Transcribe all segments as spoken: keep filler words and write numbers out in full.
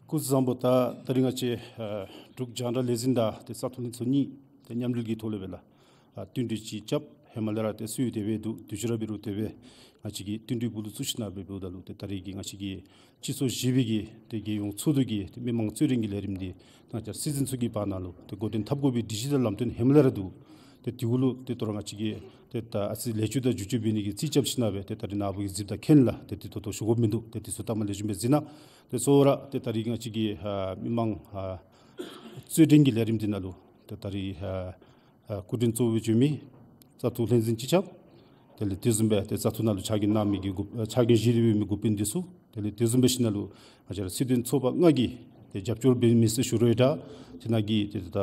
སྐུ་གཟུགས་བཟང་པོ། ད་ད་རིས་ང་བཅས་ཨ་འབྲུག་རྒྱང་བསྒྲགས་ལས་འཛིན་དང་ཏེ་བཙག་འཐུ་ལྷན་ཚོགས་གཉིས་ཏེ་མཉམ་འབྲེལ་གྱི་ཐོག་ལས་སྦེ་ལགས་ཨ་བསྟུན་གྲོས་ཅིག་རྐྱབ། ཧེ་མ་ལས་ར་ཏེ་སྲོལ་ཡོད་དེ་སྦེ་འདུག། དུས་ཅི་ར་འབད་རུང་དེ་སྦེ་ང་བཅས་ཀྱིས་བསྟུན་གྲོས་སྦུག་ལུ་བཙུགས་ཞིནམ་སྦེ་འབདཝ་ད་ལུ་ཏེ་ད་རིས་ཀྱི་ང་བཅས་ཀྱི་སྤྱི་ཚོགས་བཞི་པའི་གི་ཏེ་རྒྱལ་ཡོངས་ཚོགས་འདུ་གི་ཏེ་མི་མང་རྩོད་འགྲན་གྱི་ལས་རིམ་འདི་ང་བཅས་སྲིད་འཛིན་ཚུ་གི་བར་ན་ལུ་ཏེ་འགོ་འདྲེན་འཐབ་དགོ་པའི་སྒྲིག་གཞི་དང་ལམ་སྟོན་ཧེ་མ་ལས་ར་འདུག། ཏེ་དེ་གུ་ལུ་ཏེ་ད་རུང་ང་བཅས་ཀྱིས་ཏེ་ད་ཨ་ཙི་ལེགས་བཅོས་དང་བསྒྱུར་བཅོས་འབད་ནི་གི་རྩིས་རྐྱབ་ཞིནམ་སྦེ་ཏེ་ད་རིས་ནཱ་བུ་གིས་གཟིགསཔ་ད་མཁྱེན་ལགས། ཏེ་དེ་ད་ལྟོ་ཞུ་དགོཔ་མིན་འདུག། ཏེ་དེ་ཚུ་ལྟ་མ་ལེགས་ཤོམ་སྦེ་གཟིགས་གནང་། ཏེ་གཙོ་བོ་ར་ཏེ་ད་རིས་ང་བཅས་ཀྱི་ཨ་མི་མང་ཨ་རྩོད་འགྲན་གྱི་ལས་རིམ་འདི་ནང་ལུ་ཏེ་ད་རིས་ཨ་ཨ་སྐུ་མགྲོན་གཙོ་བོ་བྱོན་མི་བཙག་འཐུ་ལྷན་འཛིན་སྤྱི་ཁྱབ་དེ་ལས་དེ་བཟུམ་སྦེ་ཏེ་བཙག་འཐུ་ནང་ལུ་ཕྱག་འགན་གནང་མི་གི་འགོ་ཨ་ཕྱག་འགན་བཞེས་ཏེ་འབད་མི་འགོ་དཔོན་འདི་ཚུ་དེ་ལས་དེ་བཟུམ་སྦེ་ཞིནམ་ལུ་ང་བཅས་ར་སྲིད་དོན་ཚོགས་པ་ལྔ་གིས་ཏེ་རྒྱབ་སྐྱོར་འབད་མི་ཟེར་ཞུ་རུང་ཡང་འདྲ། ཏེ་ནཱ་གི་ཏེ་ད་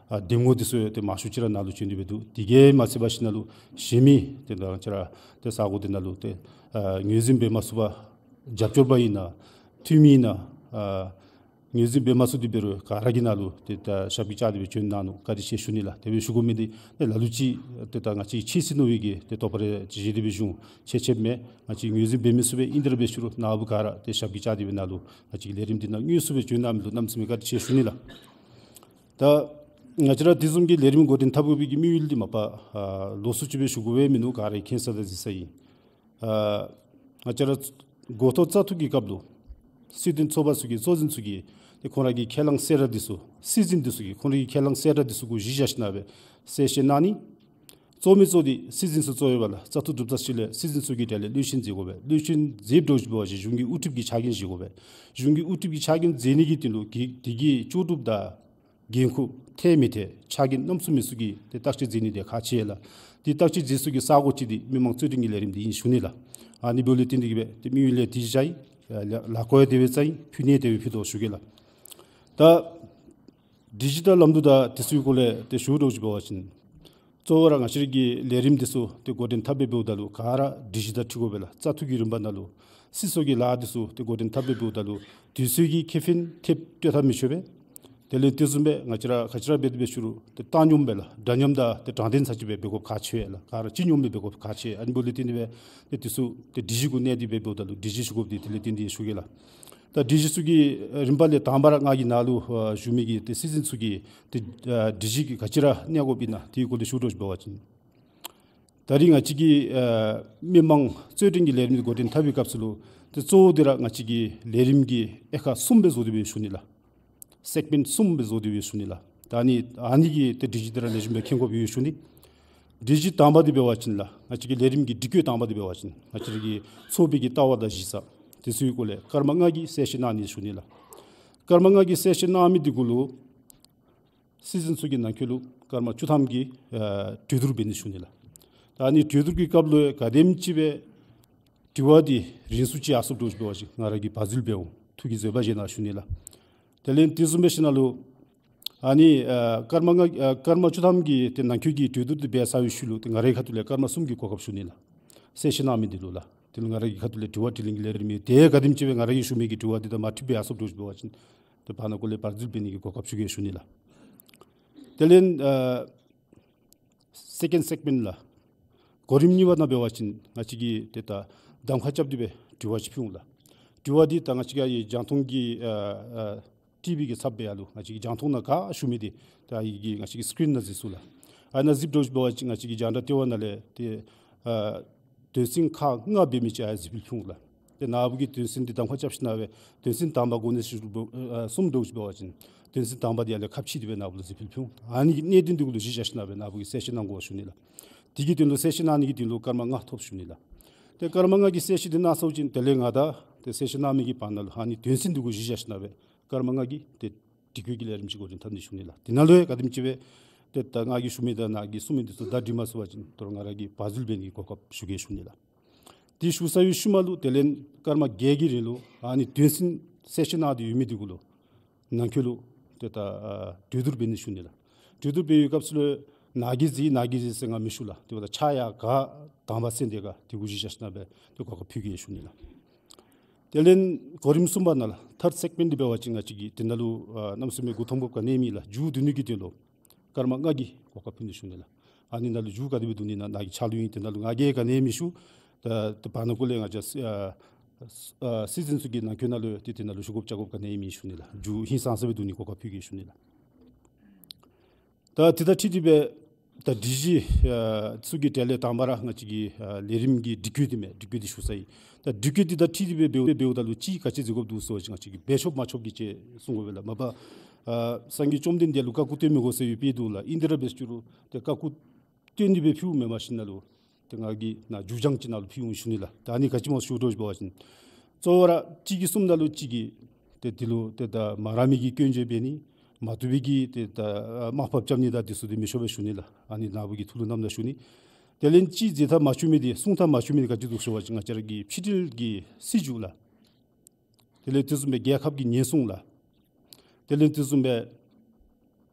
ཨ་འདེམས་ངོ་འདི་ཚུ་ཏེ་མང་ཤོས་ཅིག་ར་ནཱ་ལུ་བྱོན་ཏེ་སྦེ་འདུག། དེ་གིས་མ་ཚད་པར་ཞིནམ་ལུ་གཞན་མི་ཏེ་ད་ང་བཅས་ར་ཏེ་ས་གོ་འདི་ནང་ལུ་ཏེ་ཨ་ངོས་འཛིན་འབད་མ་ཚུགས་པར་རྒྱབ་སྐྱོར་པ་ཨིན་ན་འཐུས་མི་ཨིན་ན་ཨ་ངོས་འཛིན་འབད་མ་ཚུགས་ཏེ་འབད་རུང་ག་ར་གིས་ནཱ་ལུ་ཏེ་ད་ཞབས་ཀྱིས་བཅགས་ཏེ་སྦེ་བྱོན་གནང་ནུག། བཀའ་དྲིན་ཆེ་ཞུ་ནི་ལགས། དེ་སྦེ་ཞུ་དགོ་མི་འདི་ཏེ་ལ་ལུ་ཅིག་ཏེ་ད་ང་བཅས་ཆེ་སྲིད་ནོར་བུ་གིས་ཏེ་དོགས་པ་རེ་ཅིག་བཞེས་ཏེ་སྦེ་བྱུང་། ཆེ་ཆེ་མེན། ང་བཅས་ངོས་འཛིན་འབད་མི་ཚུ་སྦེ་ཨིན་ཏེ་ར་འབད་ཞུ་རུང་ནཱ་བུ་ག་ར་ཏེ་ཞབས་ཀྱིས་བཅགས་ཏེ་སྦེ་ནཱ་ལུ་ང་བཅས་ཀྱི་ལས་རིམ་འདི་ནང་དངོས་སུ་སྦེ་བྱོན་གནང་མི་ལུ་གནམ་མེད་ས་མེད་བཀའ་དྲིན་ཆེ་ཞུ་ནི་ལགས། ད་ང་བཅས་ར་དེ་བཟུམ་གྱི་ལས་རིམ་འགོ་འདྲེན་འཐབ་དགོ་པའི་གི་དམིགས་ཡུལ་འདི་མ་པ་ཨ་ལོགས་སུ་ཅིག་སྦེ་ཞུ་དགོ་པའི་མིན་འདུག། ག་ར་གིས་མཁྱེན་ས་དང་གཟིགས་ས་ཨིན། ཨ་ང་བཅས་ར་འགོ་ཐོག་བཙག་འཐུ་གི་སྐབས་ལུ་སྲིད་དོན་ཚོགས་པ་ཚུ་གི་གཙོ་འཛིན་ཚུ་གིས་ཏེ་ཁོང་ར་གི་ཁས་བླངས་གསལ་བསྒྲགས་འདི་ཚུ་སྲིད་འཛིན་འདི་ཚུ་གིས་ཁོང་ར་གི་ཁས་བླངས་གསལ་བསྒྲགས་འདི་ཚུ་གུ་གཞི་བཞག་ཞིནམ་སྦེ་གསལ་བཤད་གནང་ནི། གཙོ་མི་གཙོ་འདི་སྲིད་འཛིན་ཚུ་གཙོ་ཡོདཔ་ལགས། བཙག་འཐུ་གྲུབ་ཚར་ཞིནམ་ལས་སྲིད་འཛིན་ཚུ་གིས་དེ་ལས་གློད་བཤིན་མཛད་དགོ་པས། གློད་བཤིན་མཛདཔ་འདྲཝ་ཅིག་འབད་བ་ཅིན་གཞུང་གི་དབུ་ཁྲིདཔ་གི་ཕྱག་འགན་བཞེས་དགོ་པས། གཞུང་གི་དབུ་ཁྲིདཔ་གི་ཕྱག་འགན་མཛད་ནི་གི་དོན་ལུ་གི་དེ་གི་ལྕོགས་གྲུབ་དང་འགན་ཁུར་ཐེབས་མི་ཐེབས་ཕྱག་འགན་གནམ་མེད་ས་མེད་ཚུ་གིས་ཏེ་བརྟག་དཔྱད་མཛད་ནི་དེ་ཁག་ཆེ་ལགས། དེ་བརྟག་དཔྱད་མཛད་ས་གི་ས་གོ་ཅིག་འདི་མི་མང་རྩོད་འགྲན་གྱི་ལས་རིམ་འདི་ཨིན་ཞུ་ནི་ལགས། ཨ་ནི་འབདཝ་ལས་བརྟེན་ཏེ་གིས་སྦེ་ཏེ་དམིགས་ཡུལ་ལས་དེ་ཅིག་ལགས། ལག་ཁོ་ཡང་དེ་སྦེ་བཙལ་ཡི། ཕུལ་ནི་དེ་སྦེ་ཕུལ་དོ་ཞུ་གེ་ལགས། ད་སྒྲིག་གཞི་དང་ལམ་ལུགས་དང་དེ་ཚུ་གི་སྐོར་ལས་ཏེ་ཞུ་དོ་ཅིག་འབད་བ་ཅིན་གཙོ་བོ་ར་ང་བཅས་ར་གི་ལས་རིམ་འདི་ཚུ་ཏེ་འགོ་འདྲེན་འཐབ་སྦེ་འབདཝ་ད་ལུ་ག་ར་སྒྲིག་གཞི་དང་འཁྲིལ་དགོ་པས་ལགས། བཙག་འཐུ་གི་རིམ་པ་ནང་ལུ་སྲིད་ཚོགས་ཀྱི་ལཱ་འདི་ཚུ་ཏེ་འགོ་འདྲེན་འཐབ་སྦེ་འབདཝ་ད་ལུ་དུས་ཚོད་ཀྱི་ཁེ་ཕན་ཐེབས་སྤྲོད་འཐབ་མི་ཆོག་པས། དེ་ལས་དེ་བཟུམ་སྦེ་ང་བཅས་ར་ག་ཅི་ར་འབད་དེ་སྦེ་ཞུ་རུང་ཏེ་བཏང་སྙོམས་སྦེ་ལགས། འདྲ་མཉམ་དང་ཏེ་དྲང་བདེན་ཚར་གཅིག་སྦེ་འབད་དགོཔ་ཁག་ཆེ་ལགས། ག་ར་སྤྱི་སྙོམས་སྦེ་འབད་དགོཔ་ཁག་ཆེ། ཨ་ནི་འབདཝ་ལས་བརྟེན་ཏེ་སྦེ་ཏེ་དེ་ཚུ་ཏེ་སྒྲིག་གཞི་གུ་གནས་ཏེ་སྦེ་འབདཝ་ད་ལུ་སྒྲིག་གཞི་ཞུ་དགོཔ་འདི་དེ་ལས་བརྟེན་ཏེ་ཞུ་གེ་ལགས། ད་སྒྲིག་གཞི་ཚུ་གི་རིམ་པ་ལས་དང་པ་ར་ང་གིས་ནཱ་ལུ་ཨ་ཞུ་མི་གི་ཏེ་སྲིད་འཛིན་ཚུ་གི་ཏེ་ཨ་སྒྲིག་གཞི་གི་ག་ཅི་ར་གནས་དགོཔ་ཨིན་ན་དེའི་སྐོར་ལས་ཞུ་དོ་ཅིག་འབད་བ་ཅིན་ད་རིས་ང་བཅས་ཀྱི་ཨ་མི་མང་རྩོད་འགྲན་གྱི་ལས་རིམ་འགོ་འདྲེན་འཐབ་པའི་སྐབས་སུ་ལུ་ཏེ་གཙོ་བོ་འདི་ར་ང་བཅས་ཀྱི་ལས་རིམ་གྱི་དབྱེ་ཁག་གསུམ་སྦེ་བཟོ་སྟེ་སྦེ་ཞུ་ནི་ལགས། སེག་མེནཊ་གསུམ་སྦེ་བཟོ་སྟེ་སྦེ་ཞུ་ནི་ལགས། ད་ཨ་ནི་ཨ་ནི་གི་ཏེ་སྒྲིག་གཞི་འདི་ར་ལེགས་ཤོམ་སྦེ་མཁྱེན་དགོཔ་ཡོད་ཞུ་ནི། སྒྲིག་གཞི་དང་པ་འདི་འབད་བ་ཅིན་ལགས། ང་བཅས་ཀྱི་ལས་རིམ་གྱི་སྒྲིག་བཀོད་དང་པ་འདི་འབད་བ་ཅིན་ང་བཅས་ར་གི་ཚོགས་པའི་གི་ལྟ་བ་དང་གཞི་རྩ་དེ་ཚུ་གི་སྐོར་ལས་སྐར་མ་ལྔ་གི་གསལ་བཤད་གནང་ནི་ཞུ་ནི་ལགས། སྐར་མ་ལྔ་གི་གསལ་བཤད་གནང་མི་འདི་གུ་ལུ་སྲིད་འཛིན་ཚུ་གིས་ནང་འཁོད་ལུ་སྐར་མ་བཅུ་ཐམ་གྱི་ཨ་གྲོས་བསྡུར་འབད་ནི་ཞུ་ནི་ལགས། ད་ཨ་ནི་གྲོས་བསྡུར་གྱི་སྐབས་ལུ་ག་དེམ་ཅིག་སྦེ་དྲི་བ་འདི་རིང་སུ་ཅིག་ཡར་སོངམ་འདྲཝ་ཅིག་འབད་བ་ཅིན་ང་ར་གིས་བ་ཟུལ་འབད་འོང་། ཐུགས་ཀྱི་བཟོད་པ་བཞེས་གནང་ཞུ་ནི་ལགས། དེ་ལས་དེ་བཟུམ་སྦེ་ཞིནམ་ལས་ཨ་ནི་ཨ་སྐར་མ་ལྔ་ཨ་སྐར་མ་བཅུ་ཐམ་གྱི་ཏེ་ནང་འཁོད་ཀྱི་གྲོས་བསྡུར་འདི་འབད་ཚར་བའི་ཤུལ་ལུ་ཏེ་ང་རའི་ཁ་ཐུག་ལས་སྐར་མ་གསུམ་གྱི་གོ་སྐབས་ཞུ་ནི་ལགས། གསལ་བཤད་གནང་མི་འདི་ལུ་ལགས། དེ་ལུ་ང་ར་གི་ཁ་ཐུག་ལས་དྲི་བ་དྲིས་ལན་གྱི་ལས་རིམ་ཡོད། ཏེ་ག་དེམ་ཅིག་སྦེ་ང་ར་གིས་ཞུ་མི་གི་དྲི་བ་འདི་དང་མ་འཁྲིལ་བར་ཡར་སོངམ་འདྲཝ་ཅིག་འབད་བ་ཅིན་ཏེ་བར་ན་སྐོར་ལས་བ་ཟུལ་འབད་ནི་གི་གོ་སྐབས་ཞུ་གེ་ཞུ་ནི་ལགས། དེ་ལས་ཨ་སེ་ཀེནཌ་སེག་མེནཊ་ལགས། གོ་རིམ་གཉིས་པ་ནང་འབད་བ་ཅིན་ང་བཅས་ཀྱིས་ཏེ་ད་གདམ་ཁ་རྐྱབ་སྟེ་སྦེ་དྲི་བ་ཅིག་ཕུལ་འོང་ལགས། དྲི་བ་འདི་ད་ང་བཅས་ཀྱི་ཨ་ཡི་རྒྱང་མཐོང་གི་ཨ་ཨ་ཊི་བི་གི་ཚབ་སྦེ་ཡར་ལུ་ང་བཅས་ཀྱི་རྒྱང་མཐོང་ནང་ག་ཞུ་མི་འདི་ད་ཨ་ཡི་གི་ང་བཅས་ཀྱི་སི་ཀི་རིན་ནང་གཟིགས་ཚུགས་ལགས། ཨ་ནཱ་གཟིགསཔ་འདྲཝ་ཅིག་འབད་བ་ཅིན་ང་བཅས་ཀྱི་རྒྱང་བསྒྲགས་ལྟེ་བ་ནང་ལས་ཏེ་ཨ་དོན་ཚན་ཁག་ལྔ་འབད་མི་ཅིག་ཨ་ཡར་གཟིགས་ཕུལ་ཕུལ་འོང་ལགས། ཏེ་ནཱ་བུ་གིས་དོན་ཚན་འདི་གདམ་ཁ་རྐྱབ་ཞིནམ་སྦེ་དོན་ཚན་དང་པ་གོ་གནས་ཞུ་རུང་ཨ་གསུངམ་འདྲཝ་ཅིག་འབད་བ་ཅིན་དོན་ཚན་དང་པ་འདི་ཡར་ལས་ཁ་ཕྱེ་སྟེ་སྦེ་ནཱ་བུ་ལུ་གཟིགས་ཕུལ་ཕུལ་འོང་། ཨ་ནི་གི་གནད་དོན་འདི་གུ་ལུ་གཞི་བཞག་ཞིནམ་སྦེ་ནཱ་བུ་གིས་གསལ་བཤད་གནང་དགོ་ཞུ་ནི་ལགས། དེ་གི་དོན་ལུ་གསལ་བཤད་གནང་ནི་གི་དོན་ལུ་སྐར་མ་ལྔ་ཐོབ་ཞུ་ནི་ལགས། ཏེ་སྐར་མ་ལྔ་གི་གསལ་བཤད་འདི་གནང་ཚརཝ་ཅིག་དེ་ལས་ང་དང་ཏེ་གསལ་བཤད་གནང་མི་གི་བར་ན་ལུ་ཨ་ནི་དོན་ཚན་འདི་གུ་གཞི་བཞག་ཞིནམ་སྦེ་སྐར་མ་ལྔ་གི་ཏེ་སྒྲིག་བཀོད་ཀྱི་ལས་རིམ་ཅིག་འགོ་འདྲེན་འཐབ་ནི་ཞུ་ནི་ལགས། དེ་ནང་ལུ་ཡང་ག་དེམ་ཅིག་སྦེ་ཏེ་ད་ང་གིས་ཞུ་མི་དང་ནཱ་གིས་གསུང་མི་འདི་ཚུ་བདའ་འདྲིས་མ་ཚུགས་པ་ཅིན་དོ་རུང་ང་ར་གིས་བ་ཟུལ་འབད་ནི་གི་གོ་སྐབས་ཞུ་གེ་ཞུ་ནི་ལགས། དེ་ཞུ་ཚར་བའི་ཤུལ་མ་ལུ་དེ་ལས་སྐར་མ་བརྒྱད་ཀྱི་རིང་ལུ་ཨ་ནི་དོན་ཚན་གསལ་བཤད་གནང་སྟེ་ཡོད་མི་འདི་གུ་ལུ་ནང་འཁོད་ལུ་ཏེ་ད་ཨ་གྲོས་བསྡུར་འབད་ནི་ཞུ་ནི་ལགས། གྲོས་བསྡུར་འབད་བའི་སྐབས་སུ་ལུ་ནཱ་གིས་གཟིགས་ནཱ་གིས་གཟིགས་ཟེར་ང་མི་ཞུ་ལགས། དེ་འབདཝ་ད་ཆ་ཡང་ག་དང་པ་ཟེར་དེ་ག་དེ་གུ་གཞི་བཞག་ཞིནམ་སྦེ་ཏེ་གོ་སྐབས་ཕུལ་གེ་ཞུ་ནི་ལགས། དེ་ལས་གོ་རིམ་གསུམ་པ་ནང་ལུ་ཐཱརཌ་སེག་མེནཊ་འདི་འབད་བ་ཅིན་ང་བཅས་ཀྱིས་དེ་ནང་ལུ་ཨ་གནམ་མེད་ས་མེད་མགུ་འཐོམ་དགོཔ་ག་ནི་ཡང་མེད་ལགས། མཇུག་བསྡུ་ནི་གི་དོན་ལུ་སྐར་མ་ལྔ་གི་གོ་སྐབས་ཕུལ་ནི་ཞུ་ནི་ལགས། ཨ་ནི་ནང་ལུ་མཇུག་ག་དེ་སྦེ་བསྡུ་ནི་ཨིན་ན་ནཱ་གི་ཕྱག་ལུ་ཨིན། དེ་ནང་ལུ་ང་གིས་ག་ནི་ཡང་མི་ཞུ། ད་ད་བར་ན་སྐོར་ལས་ང་བཅས་ཨ་ ཨ་སྲིད་འཛིན་ཚུ་གི་ནང་འཁོད་ནང་ལུ་ཏེ་དེ་ནང་ལུ་ཞུ་དགོཔ་བཅར་དགོཔ་ག་ནི་ཡང་མེད་ཞུ་ནི་ལགས། མཇུག་ཧིང་སངས་ས་སྦེ་བསྡུ་ནི་གོ་སྐབས་ཕུལ་གེ་ཞུ་ནི་ལགས། ད་དེ་དང་འཁྲིལ་ཏེ་སྦེ་ད་སྒྲིག་གཞི་ཨ་ཚུ་གི་གྲས་ལས་དང་པ་ར་ང་བཅས་ཀྱི་ཨ་ལས་རིམ་གྱི་སྒྲིག་བཀོད་འདི་མས། སྒྲིག་བཀོད་འདི་ཞུ་ས་ཨིན། ད་སྒྲིག་བཀོད་འདི་དང་འཁྲིལ་ཏེ་སྦེ་འབདཝ་འབདཝ་ད་ལུ་ཅིག་ག་ཅི་ཟེར་དགོཔ་འདུག་ཟེར་བ་ཅིན་ང་བཅས་ཀྱིས་འབད་ཆོགཔ་མ་ཆོགཔ་གི་ཅིག་གསུང་དགོ་པས་ལགས། མ་པ་ཨ་སངས་རྒྱས་བཅོམ་ལྡན་འདས་ལུ་བཀའ་བཀོད་སྟོན་མི་དགོ་ཟེར་བའི་དཔེ་འདུག་ལགས། ཨིན་དེ་ར་འབད་རུང་ཏེ་བཀའ་བཀོད་སྟོན་ཏེ་སྦེ་ཕུལཝ་མེན་པར་ཞིནམ་ལས་ཏེ་ང་གིས་ནཱ་མཇུག་བྱང་ཅིག་ནང་ལུ་ཕུལ་འོང་ཞུ་ནི་ལགས། ད་ཨ་ནི་ག་ཅི་སྨོ་ཞུ་དོ་ཞུ་བ་ཅིན་གཙོ་བོ་ར་གཅིག་གིས་གསུངམ་ད་ལུ་གཅིག་གིས་ཏེ་དེ་ལུ་ཏེ་ད་མ་ར་མི་གི་སྐྱོན་བརྗོད་འབད་ནི་མ་བཏུབ་པའི་གི་ཏེ་ད་དམའ་ཕབ་རྐྱབ་ནི་དང་དེ་ཚུ་འདི་མི་ཆོག་པས་ཞུ་ནི་ལགས། ཨ་ནི་ནཱ་བུ་གིས་ཐུགས་ལུ་བསྣམ་གནང་ཞུ་ནི། དེ་ལས་གཅིག་མཛད་ཐབས་མ་བཅུག་མི་འདི་གསུང་ཐབས་མ་བཅུག་མི་འདི་ག་ཅི་འདུག་ཞུ་བ་ཅིན་ང་བཅས་ར་གི་ཕྱི་འབྲེལ་གྱི་སྲིད་བྱུས་ལགས། དེ་ལས་དེ་བཟུམ་སྦེ་རྒྱལ་ཁབ་ཀྱི་ཉེན་སྲུང་ལགས། དེ་ལས་དེ་བཟུམ་སྦེ་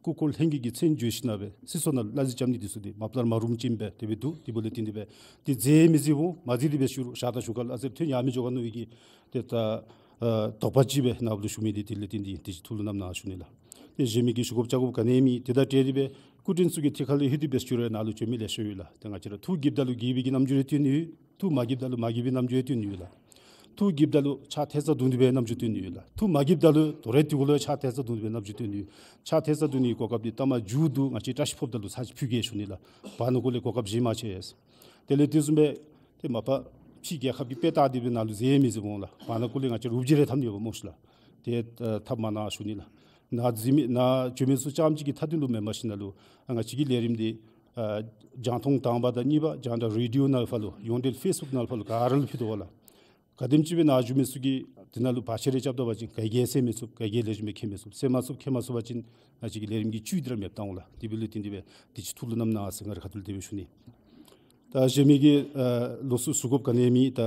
སྐུ་འཁོར་ལྷན་རྒྱས་ཀྱི་མཚན་བརྗོད་ཞིནམ་ལས་སྲིད་ཚོགས་ནང་ལུ་བསླབ་གཞི་རྐྱབ་ནི་དེ་ཚུ་འདི་མ་པ་ལས་མ་རུངམ་ཅིག་སྦེ་དེ་སྦེ་འདུག། དེ་འབདཝ་ལས་བརྟེན་ཏེ་སྦེ་ཏེ་མཛད་མི་མཛདཔ་འོང་མ་མཛད་དེ་སྦེ་ཞུ་རུང་ཞག་དང་ཞུ་ཁ་ལུ་ཨ་ཙི་རེ་ཐོན་ཡར་མི་འགྱོ་ག་མནོ་བའི་གི་ཏེ་ད་ཨ་དོགས་པ་ཅིག་སྦེ་ནཱ་བུ་ལུ་ཞུ་མི་འདི་དེ་ལས་བརྟེན་ཏེ་ཏེ་ཅིག་ཐུགས་ལུ་བསྣམ་གནང་ཞུ་ནི་ལགས། ཏེ་གཞན་མི་གིས་ཞུ་དགོཔ་བཅར་དགོཔ་ག་ནི་ཡང་མེད། དེ་དང་འབྲེལ་ཏེ་སྦེ་སྐུ་མགྲོན་ཚུ་གི་ཐད་ཁར་ལས་ལྷོད་དེ་སྦེ་ཞུ་རུང་ནཱ་ལུ་བྱོན་མི་ལེ་ཤ་ཡོད་ལགས། ཏེ་ང་བཅས་ར་ཐུགས་དགྱེསཔ་ད་ལུ་དགྱེས་པའི་གི་རྣམ་འགྱུར་ཡང་སྟོན་ནི་ཡོད། ཐུགས་མ་དགྱེསཔ་ད་ལུ་མ་དགྱེས་པའི་རྣམ་འགྱུར་ཡང་སྟོན་ནི་ཡོད་ལགས། ཐུགས་དགྱེསཔ་ད་ལུ་ཕྱག་འཐས་ས་བརྡུངས་ཏེ་སྦེ་རྣམ་འགྱུར་སྟོན་ནི་ཡོད་ལགས། ཐུགས་མ་དགྱེསཔ་ད་ལུ་དོ་རུང་དེ་གུ་ལུ་ཕྱག་འཐས་ས་བརྡུངས་ཏེ་སྦེ་རྣམ་འགྱུར་སྟོན་ནི་ཡོད། ཕྱག་འཐས་ས་བརྡུང་ནི་གོ་སྐབས་འདི་ལྟ་མ་མཇུག་བསྡུ་ང་བཅས་བཀྲ་ཤིས་ཕོགཔ་ད་ལུ་ཚར་གཅིག་ཕུལ་གེ་ཞུ་ནི་ལགས། བར་ན་གུ་ལས་གོ་སྐབས་གཞན་མ་ཆད། དེ་ལས་དེ་བཟུམ་སྦེ་ཏེ་མ་པ་ཕྱི་རྒྱལ་ཁབ་ཀྱི་དཔེ་བལྟ་སྟེ་སྦེ་ནཱ་ལུ་མཛད་མི་མཛདཔ་འོང་ལགས། བར་ན་གུ་ལས་ང་བཅས་ར་ཨུབ་ཇི་རེ་འཐབ་ནི་ཡོདཔ་སྨོ་ཤིག་ལགས། ཏེ་ཨ་འཐབ་མ་གནང་ཞུ་ནི་ལགས། ནཱ་གཟིགས་མི་ནཱ་བྱོན་མི་ཚུ་རྐྱངམ་གཅིག་གི་མཐའ་དོན་ལུ་མེན་པར་ཞིནམ་ལས་ཨ་ང་བཅས་ཀྱི་ལས་རིམ་འདི་ཨ་རྒྱང་མཐོང་དང་པ་དང་གཉིས་པ་རྒྱང་བསྒྲགས་རེ་ཌི་ཡོ་ནང་ཕར་ལུ་ཡོངས་འབྲེལ་ཕེསི་བུཀ་ནང་ཕར་ལུ་ག་ར་ལུ་ཕུལ་དོ་ལགས། ག་དེམ་ཅིག་སྦེ་ནཱ་བྱོན་མི་ཚུ་གིས་དེ་ནང་ལུ་བར་ཆད་རེ་རྐྱབ་ད་པ་ཅིན་ག་གིས་ཡང་གསན་མི་ཚུགས། ག་གིས་ཡང་ལེགས་ཤོམ་སྦེ་མཁྱེན་མི་ཚུགས། གསན་མ་ཚུགས་མཁྱེན་མ་ཚུགས་པ་ཅིན་ང་བཅས་ཀྱི་ལས་རིམ་གྱི་བཅུད་འདི་ར་མེདཔ་བཏང་འོང་ལགས། དེ་འབདཝ་ལས་བརྟེན་ཏེ་སྦེ་དེ་ཅིག་ཐུགས་ལུ་བསྣམ་གནང་ཟེར་ང་རའི་ཁ་ཐུག་ལས་དེ་སྦེ་ཞུ་ནི། ད་གཞན་མི་གིས་ཨ་ལོགས་སུ་ཞུ་དགོཔ་ག་ནི་ཡང་མེད། ད་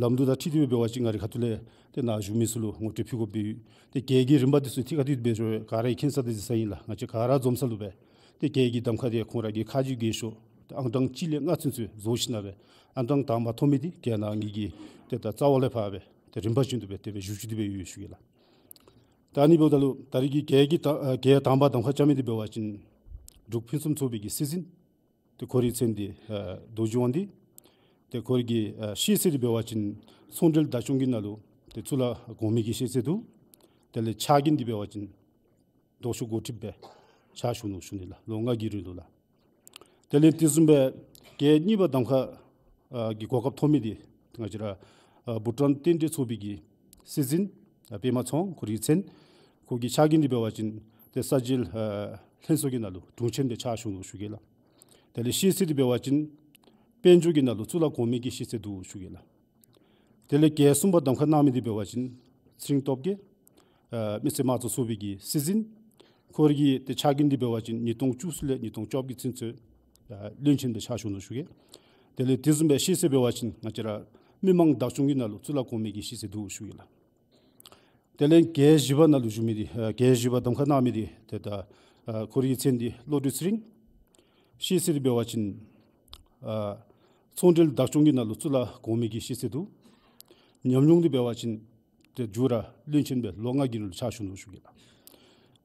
ལམ་ལུགས་དང་འཁྲིལ་ཏེ་སྦེ་འབད་བ་ཅིན་ང་རའི་ཁ་ཐུག་ལས་ཏེ་ནཱ་བཞུགས་མི་ཚུ་ལུ་ངོ་སྤྲོད་ཕུལ་དགོཔ་སྦེ་ཡོད། ཏེ་གྱལ་གྱི་རིམ་པ་འདི་ཚུ་ཏེ་ག་དེ་སྦེ་འགྱོ་ག་ར་མཁྱེན་ས་དང་གཟིགས་ས་ཨིན་ལགས། ང་བཅས་ག་ར་འཛོམས་ས་ལུ་སྦེ་ཏེ་གྱལ་གྱི་གདམ་ཁ་འདི་ཁོང་ར་གི་ཁ་རྗེ་རྒས་ཤོས་ཏེ་ཨང་གྲངས་གཅིག་ལས་ལྔ་ཚུན་ཚོད་བཟོ་ཞིནམ་ལས་ཨང་གྲངས་དང་པ་ཐོབ་མི་འདི་གྱལ་ནང་ངེ་གི་ཏེ་ད་རྩ་བ་ལས་ཕར་སྦེ་ཏེ་རིམ་པ་བཞིན་དུ་སྦེ་དེ་སྦེ་བཞུགས་བཞུགས་ཏེ་སྦེ་ཡོད་ཞུ་གེ་ལགས། ད་ཨ་ནི་འབདཝ་ད་ལུ་ད་རེས་ཀྱི་གྱལ་གྱི་ད་ཨ་གྱལ་དང་པ་གདམ་ཁ་རྐྱབ་མི་འདི་འབད་བ་ཅིན་འབྲུག་ཕུན་སུམ་ཚོགས་པའི་གི་སྲིད་འཛིན་ཏེ་ཁོ་རའི་མཚན་འདི་ཨ་རྡོ་རྗེ་དབང་འདུས། ཏེ་ཁོ་རའི་གི་ཨ་ཤེས་ཚད་འདི་འབད་བ་ཅིན་ཚོང་འབྲེལ་བདག་སྐྱོང་གི་ནང་ལུ་ཏེ་གཙུག་ལག་གོང་མའི་གི་ཤེས་ཚད་འདུག། དེ་ལས་ཕྱག་འགན་འདི་འབད་བ་ཅིན་ལྡོག་ཕྱོགས་འགོ་ཁྲིདཔ་སྦེ་ཕྱག་ཞུ་ནུག་ཞུ་ནི་ལགས། ལོ་ལྔ་གི་རིང་ལུ་ལགས། དེ་ལས་དེ་བཟུམ་སྦེ་གྱལ་གཉིས་པ་གདམ་ཁ་ཨ་གི་གོ་སྐབས་ཐོབ་མི་འདི་ང་བཅས་ར་ཨ་བྷུ་ཊཱན་རྟེན་འབྲེལ་ཚོགས་པའི་གི་སྲིད་འཛིན་ཨ་པདྨ་ཚེ་དབང་ཁོ་རའི་མཚན། ཁོ་གི་ཕྱག་འགན་འདི་འབད་བ་ཅིན་ཏེ་ས་འཇལ་ཨ་ལྷན་ཚོགས་ཀྱི་ནང་ལུ་དྲུང་ཆེན་སྦེ་ཕྱག་ཞུ་ནུག་ཞུ་གེ་ལགས། དེ་ལས་ཤེས་ཚད་འདི་འབད་བ་ཅིན་དཔལ་འབྱོར་གྱི་ནང་ལུ་གཙུག་ལག་གོང་མའི་གི་ཤེས་ཚད་འདུག་ཞུ་གེ་ལགས། དེ་ལས་གྱལ་གསུམ་པ་གདམ་ཁ་གནང་མི་འདི་འབད་བ་ཅིན་ཚེ་རིང་སྟོབས་རྒྱས་ཨ་མི་སེར་དམངས་གཙོ་ཚོགས་པའི་གི་སྲིད་འཛིན། ཁོ་ར་གི་ཏེ་ཕྱག་འགན་འདི་འབད་བ་ཅིན་ཉིས་སྟོང་བཅུ་གསུམ་ལས་ཉིས་སྟོང་བཅོ་བརྒྱད་ཚུན་ཚོད་ཨ་བློན་ཆེན་སྦེ་ཕྱག་ཞུ་ནུག་ཞུ་གེ། དེ་ལས་དེ་བཟུམ་སྦེ་ཤེས་ཚད་འབད་བ་ཅིན་ང་བཅས་ར་མི་མང་བདག་སྐྱོང་གི་ནང་ལུ་གཙུག་ལག་གོང་མའི་གི་ཤེས་ཚད་འདུག་ཞུ་གེ་ལགས། དེ་ལས་གྱལ་བཞི་པ་ནང་ལུ་བཞུགས་མི་འདི་ཨ་གྱལ་བཞི་པ་གདམ་ཁ་གནང་མི་འདི་ཏེ་ད་ཨ་ཁོ་རའི་མཚན་འདི་བློ་གྲོས་ཚེ་རིང་། ཤེས་ཚད་འདི་འབད་བ་ཅིན་ཨ་ཚོང་འབྲེལ་བདག་སྐྱོང་གི་ནང་ལུ་གཙུག་ལག་གོང་མའི་གི་ཤེས་ཚད་འདུག། ཉམས་མྱོང་འདི་འབད་བ་ཅིན་ཏེ་མཇུག་ར་བློན་ཆེན་སྦེ་ལོ་ལྔ་གི་རིང་ལུ་ཕྱག་ཞུ་ནུག་ཞུ་གེ་ལགས།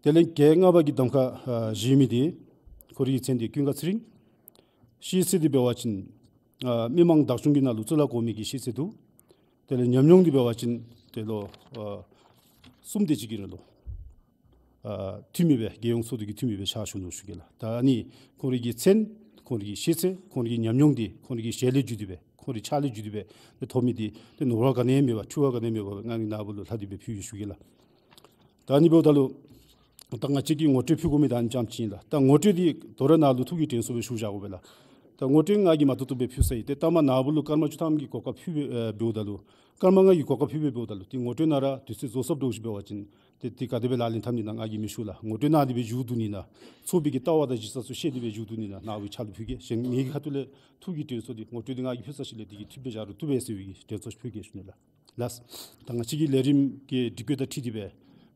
དེ་ལས་གྱལ་ལྔ་པ་གི་གདམ་ཁ་ཨ་བཞེས་མི་འདི་ཁོ་རའི་མཚན་འདི་ཀུན་དགའ་ཚེ་རིང་། ཤེས་ཚད་འདི་འབད་བ་ཅིན་ཨ་མི་མང་བདག་སྐྱོང་གི་ནང་ལུ་གཙུག་ལག་གོང་མའི་གི་ཤེས་ཚད་འདུག། དེ་ལས་ཉམས་མྱོང་འདི་འབད་བ་ཅིན་ཏེ་ལོ་ཨ་གསུམ་དེ་ཅིག་གི་རིང་ལུ་ཨ་འཐུས་མི་སྦེ་རྒྱལ་ཡོངས་ཚོགས་འདུ་གི་འཐུས་མི་སྦེ་ཕྱག་ཞུ་ནུག་ཞུ་གེ་ལགས། ད་ཨ་ནི་ཁོང་རའི་གི་མཚན་ཁོང་རའི་གི་ཤེས་ཚད་ཁོང་རའི་གི་ཉམས་མྱོང་འདི་ཁོང་རའི་གི་ཞལ་ལས་བརྒྱུད་དེ་སྦེ་ཁོང་རའི་ཕྱག་ལས་བརྒྱུད་དེ་སྦེ་ཏེ་ཐོབ་མི་འདི་ཏེ་ནོར་བ་ག་ནི་ཡང་མེད་པར་འཁྲུལ་བ་ག་ནི་ཡང་མེད་པར་ང་གིས་ནཱ་བུ་ལུ་ལྷག་སྟེ་སྦེ་ཕུལ་ཡི་ཞུ་གེ་ལགས། ད་ཨ་ནི་འབདཝ་ད་ལུ་ད་ང་བཅས་ཀྱིས་ངོ་སྤྲོད་ཕུལ་དགོ་མི་ད་ཨ་ནི་ཙམ་ཅིག་ཨིན་ལགས། ད་ངོ་སྤྲོད་འདི་དོ་རུང་ནཱ་ལུ་ཐུགས་ཀྱི་དྲན་གསོ་སྦེ་ཞུ་བཞག་དགོ་པས་ལགས། ད་ངོ་སྤྲོད་ང་གིས་མ་བཏུབ་བཏུབ་སྦེ་ཕུལ་ཚར་ཡི། ཏེ་ལྟ་མ་ནཱ་བུ་ལུ་སྐར་མ་བཅུ་ཐམ་གྱི་གོ་སྐབས་ཕུལ་སྦེ་ཨེ་འབདཝ་ད་ལུ་སྐར་མ་ལྔ་གི་གོ་སྐབས་ཕུལ་སྦེ་འབདཝ་ད་ལུ་ཏེ་ངོ་སྤྲོད་ནང་ར་དུས་ཚོད་རྫོགས་སོཔ་འདྲཝ་ཅིག་འབད་བ་ཅིན་ཏེ་དེ་ག་དེ་སྦེ་ལག་ལེན་འཐབ་ནི་ཨིན་ན་ང་གིས་མི་ཞུ་ལགས། ངོ་སྤྲོད་གནང་སྟེ་སྦེ་མཇུག་བསྡུ་ནི་ཨིན་ན་ཚོགས་པའི་གི་ལྟ་བ་དང་གཞི་རྩ་ཚུ་བཤད་དེ་སྦེ་མཇུག་བསྡུ་ནི་ཨིན་ན་ནཱ་བུའི་ཕྱག་ལུ་ཕུལ་གེ། གཞན་ངེ་གི་ཁ་ཐུག་ལས་ཐུགས་ཀྱི་དྲན་གསོ་འདི་ངོ་སྤྲོད་འདི་ང་གིས་ཕུལ་ཚར་ཞིནམ་ལས་དེ་གི་འཐུས་སྦེ་བཞག་རུང་བཏུབ་པས་ཟེར་བའི་གི་དྲན་གསོ་ཕུལ་གེ་ཞུ་ནི་ལགས། ལགས། ད་ང་བཅས་ཀྱི་ལས་རིམ་གྱི་སྒྲིག་བཀོད་དང་འཁྲིལ་ཏེ་སྦེ་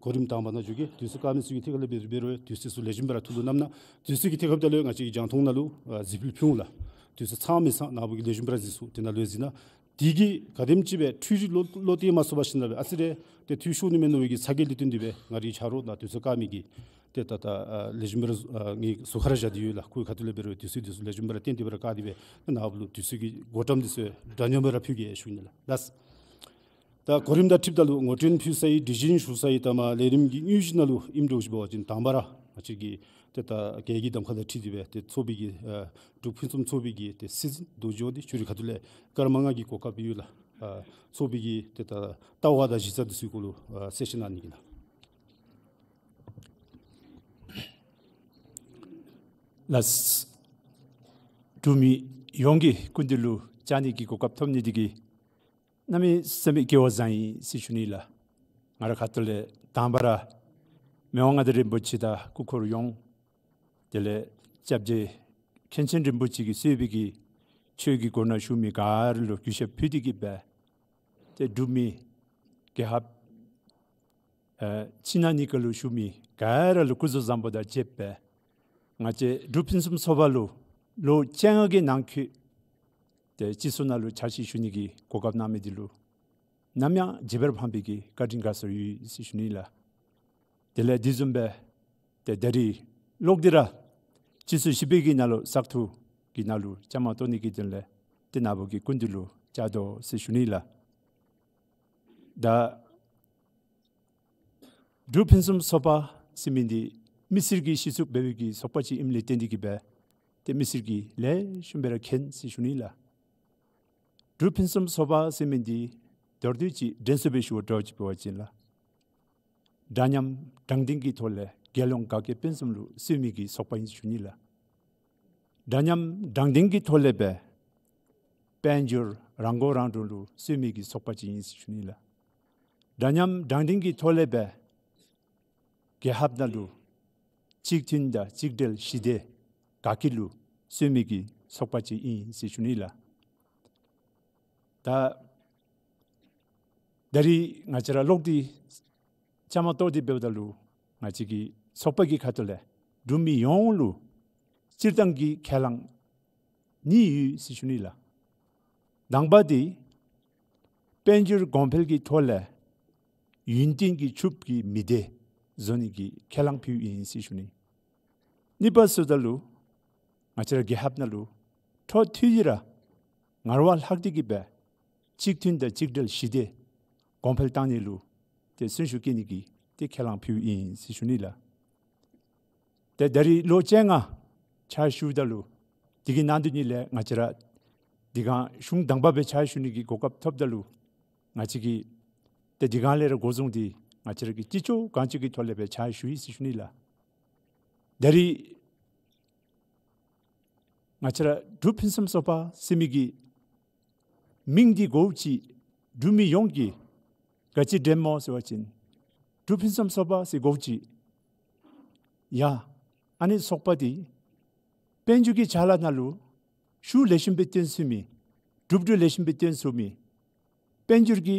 གོ་རིམ་དང་པ་ནང་འགྱོ་གེ། དུས་ཚོད་བཀག་མི་ཚུ་གི་ཐད་ཁར་ལས་འབད་རུང་འབད་རུང་དུས་ཚོད་ཚུ་ལེགས་ཤོམ་སྦེ་ར་ཐུགས་ལུ་བསྣམ་གནང་། དུས་ཚོད་ཀྱི་ཐད་ཁར་ལུ་ང་བཅས་ཀྱིས་རྒྱང་མཐོང་ནང་ལུ་ཨ་གཟིགས་འབུལ་ཕུལ་འོང་ལགས། དུས་ཚོད་ཚང་མི་ཚང་ནཱ་བུ་གིས་ལེགས་ཤོམ་སྦེ་ར་གཟིགས་ཚུགས། དེ་ནང་ལུ་གཟིགས་གནང་། དེ་གིས་ག་དེམ་ཅིག་སྦེ་འཕྲུལ་རིག་བློ་བློ་གཏད་མ་ཚུགས་པར་ཞིནམ་ལས་ཨ་ཙི་རེ་ཏེ་འཐུས་ཤོར་ནི་མས་མནོ་བའི་གི་ཚ་གྱང་ལས་བརྟེན་ཏེ་སྦེ་ང་རའི་ཆ་རོགས་ནཱ་དུས་ཚོད་བཀག་མི་གིས་ཏེ་ད་ད་ཨ་ལེགས་ཤོམ་སྦེ་ར་ཨ་ངེའི་ཟུར་ཁར་ར་བཞག་སྟེ་ཡོད་ལགས། ཁོའི་ཁ་ཐུག་ལས་འབད་རུང་དུས་ཚོད་དུས་ཚོད་ལེགས་ཤོམ་སྦེ་ར་བཏོན་ཏེ་སྦེ་ར་བཀག་སྟེ་སྦེ་ནཱ་བུ་ལུ་དུས་ཚོད་ཀྱི་གོ་ཏམ་འདི་ཚུ་འདྲ་མཉམ་སྦེ་ར་ཕུལ་གེ་ཞུ་ནི་ལགས། ལགས། ད་གོ་རིམ་དང་འཁྲིལཝ་ད་ལུ་ངོ་སྤྲོད་ཕུལ་ཚར་ཡི། སྒྲིག་གཞི་ཞུ་ཚར་ཡི། ད་མ་ལས་རིམ་གྱི་དངོས་གཞི་ནང་ལུ་ཨིནམ་འདྲཝ་ཅིག་འབད་བ་ཅིན་དང་པ་ར་ང་བཅས་ཀྱི་ཏེ་ད་རྒྱལ་གྱི་གདམ་ཁ་དང་འཁྲིལ་ཏེ་སྦེ་ཏེ་ཚོགས་པའི་གི་ཨ་འབྲུག་ཕུན་སུམ་ཚོགས་པའི་གི་ཏེ་སྲིད་འཛིན་རྡོ་རྗེ་འདི་ཕྱི་རུ་ཁ་ཐུག་ལས་སྐར་མ་ལྔ་གི་གོ་སྐབས་ཡོད་ལགས། ཨ་ཚོགས་པའི་གི་ཏེ་ད་ལྟ་བ་དང་གཞི་རྩ་འདི་ཚུ་གུ་ལུ་ཨ་གསལ་བཤད་གནང་ནི་ཨིན་ལགས། ལགས། འབྲུག་མི་ཡོངས་ཀྱི་སྐུ་མདུན་ལུ་བཅར་ནི་གི་གོ་སྐབས་ཐོབ་ནི་འདི་གིས་གནམ་མེད་ས་མེད་སྐལ་བ་བཟང་ཡི་ཟེར་ཞུ་ནི་ལགས། ང་རའི་ཁ་ཐུག་ལས་དང་པ་ར་མི་དབང་མངའ་བདག་རིན་པོ་ཆེ་དང་སྐུ་འཁོར་ཡོངས། དེ་ལས་སྐྱབས་རྗེ་མཁན་ཆེན་རིན་པོ་ཆེ་གིས་གཙོས་པའི་གི་ཆོས་ཀྱི་སྒོ་ནང་བཞུགས་མི་ག་ར་ལུ་གུས་ཞབས་ཕུལ་ཏེ་གི་སྦེ་ཏེ་འབྲུག་མི་རྒྱལ་ཁབ་ཨ་ཕྱི་ནང་གཉིས་ཀ་ལུ་བཞུགས་མི་ག་ར་ལུ་སྐུ་གཟུགས་བཟང་པོ་དང་བཅསཔ་སྦེ་ང་བཅས་འབྲུག་ཕུན་སུམ་ཚོགས་པ་ལུ་ལོ་བཅོ་ལྔ་གི་ནང་འཁོད་ཏེ་སྤྱི་ཚོགས་ནང་ལུ་ཕྱག་ཕྱིད་ཞུ་ནི་གི་གོ་སྐབས་གནང་མི་འདི་ལུ་ནམ་ཡང་བརྗེད་པར་ཕངས་པའི་གི་བཀའ་དྲིན་དགའ་ཚོར་ཡོད་ཟེར་ཞུ་ནི་ལགས། དེ་ལས་དེ་བཟུམ་སྦེ་ཏེ་ད་རིས་ལོག་སྟེ་ར་སྤྱི་ཚོགས་བཞི་པའི་གི་ནང་ལུ་བཙག་འཐུ་གི་ནང་ལུ་བཅའ་མར་གཏོགས་ནི་གི་དོན་ལས་ཏེ་ནཱ་བུ་གི་སྐུ་མདུན་ལུ་བཅར་དོ་ཟེར་ཞུ་ནི་ལགས། ད་འབྲུག་ཕུན་སུམ་ཚོགས་པ་ཟེར་མི་འདི་མི་སེར་གྱིས་གཞི་བཙུགས་འབད་བའི་གི་ཚོགས་པ་ཅིག་ཨིནམ་ལས་བརྟེན་ཏེ་གི་སྦེ་ཏེ་མི་སེར་གྱིས་ལེགས་ཤོམ་སྦེ་ར་མཁྱེན་ཟེར་ཞུ་ནི་ལགས། འབྲུག་ཕུན་སུམ་ཚོགས་པ་ཟེར་མི་འདི་མདོར་བསྡུས་ཅིག་དྲན་གསོ་སྦེ་ཞུ་བ་འདྲཝ་ཅིག་འབད་བ་ཅིན་ལགས། འདྲ་མཉམ་དྲང་བདེན་གྱི་ཐོག་ལས་རྒྱལ་ཡོངས་དགའ་སྐྱིད་དཔལ་འཛོམས་ལུ་བརྩོན་མི་གི་ཚོགས་པ་ཨིན་ཟེར་ཞུ་ནི་ལགས། འདྲ་མཉམ་དྲང་བདེན་གྱི་ཐོག་ལས་སྦེ་དཔལ་འབྱོར་རང་མགོ་རང་འདྲོངས་ལུ་བརྩོན་མི་གི་ཚོགས་པ་ཅིག་ཨིན་ཟེར་ཞུ་ནི་ལགས། འདྲ་མཉམ་དྲང་བདེན་གྱི་ཐོག་ལས་སྦེ་རྒྱལ་ཁབ་ནང་ལུ་གཅིག་མཐུན་དང་གཅིག་སྒྲིལ་ཞི་བདེ་དགའ་སྐྱིད་ལུ་བརྩོན་མི་གི་ཚོགས་པ་ཅིག་ཨིན་ཟེར་ཞུ་ནི་ལགས། ད་ད་རིས་ང་བཅས་ར་ལོག་སྟེ་བཅའ་མར་གཏོགས་ཏེ་འབདཝ་ད་ལུ་ང་བཅས་ཀྱི་ཚོགས་པ་གི་ཁ་ཐུག་ལས་འབྲུག་མི་ཡོངས་ལུ་སྤྱིར་བཏང་གི་ཁས་བླངས་གཉིས་ཡོད་ཟེར་ཞུ་ནི་ལགས། དང་པ་འདི་དཔལ་འབྱོར་གོང་འཕེལ་གྱི་ཐོག་ལས་ཡུན་བརྟན་གྱི་ཕྱུགཔོ་གི་མི་སྡེ་བཟོ་ནི་གི་ཁས་བླངས་ཕུལཝ་ཨིན་ཟེར་ཞུ་ནི། གཉིས་པ་ཟེརཝ་ད་ལུ་ང་བཅས་ར་རྒྱལ་ཁབ་ནང་ལུ་འཕྲོ་མཐུད་དེ་ར་ངར་བ་ལྷག་སྟེ་གི་སྦེ་གཅིག་མཐུན་དང་གཅིག་སྒྲིལ་ཞི་བདེ་གོང་འཕེལ་བཏང་ནི་ལུ་ཏེ་གསོན་ཤུགས་བསྐྱེད་ནི་གི་ཏེ་ཁས་བླངས་ཕུལཝ་ཨིན་ཟེར་ཞུ་ནི་ལགས། ཏེ་ད་རིས་ལོ་བཅོ་ལྔ་ཕྱག་ཞུཝ་ད་ལུ་དེ་གི་ནང་དོན་ཉིད་ལས་ང་བཅས་ར་དེ་སྒང་གཞུང་དང་པ་སྦེ་ཕྱག་ཞུ་ནི་གི་གོ་སྐབས་ཐོབ་ད་ལུ་ང་བཅས་ཀྱིས་ཏེ་དེ་སྒང་ལས་ར་འགོ་བཟུང་སྟེ་ང་བཅས་ར་གི་ཅི་ལྕོགས་གང་ལྕོགས་ཀྱི་ཐོག་ལས་སྦེ་ཕྱག་ཞུ་ཡི་ཟེར་ཞུ་ནི་ལགས། ད་རིས་ང་བཅས་ར་འབྲུག་ཕུན་སུམ་ཚོགས་པ་ཟེར་མི་གི་མིང་འདི་གོཝ་ཅིག་འབྲུག་མི་ཡོངས་ཀྱིས་ག་ཅི་དྲནམ་སྨོ་ཟེར་བ་ཅིན་འབྲུག་ཕུན་སུམ་ཚོགས་པ་ཟེར་གོཝ་ཅིག་ཡ་ཨ་ནི་ཚོགས་པ་འདི་དཔལ་འབྱོར་གྱི་ཕྱག་ལཱ་ནང་ལུ་ཤུགས་ལེགས་ཤོམ་སྦེ་བཏོན་ཚུགས་མི་གྲུབ་འབྲས་ལེགས་ཤོམ་སྦེ་བཏོན་ཚུགས་མི་དཔལ་འབྱོར་གྱི་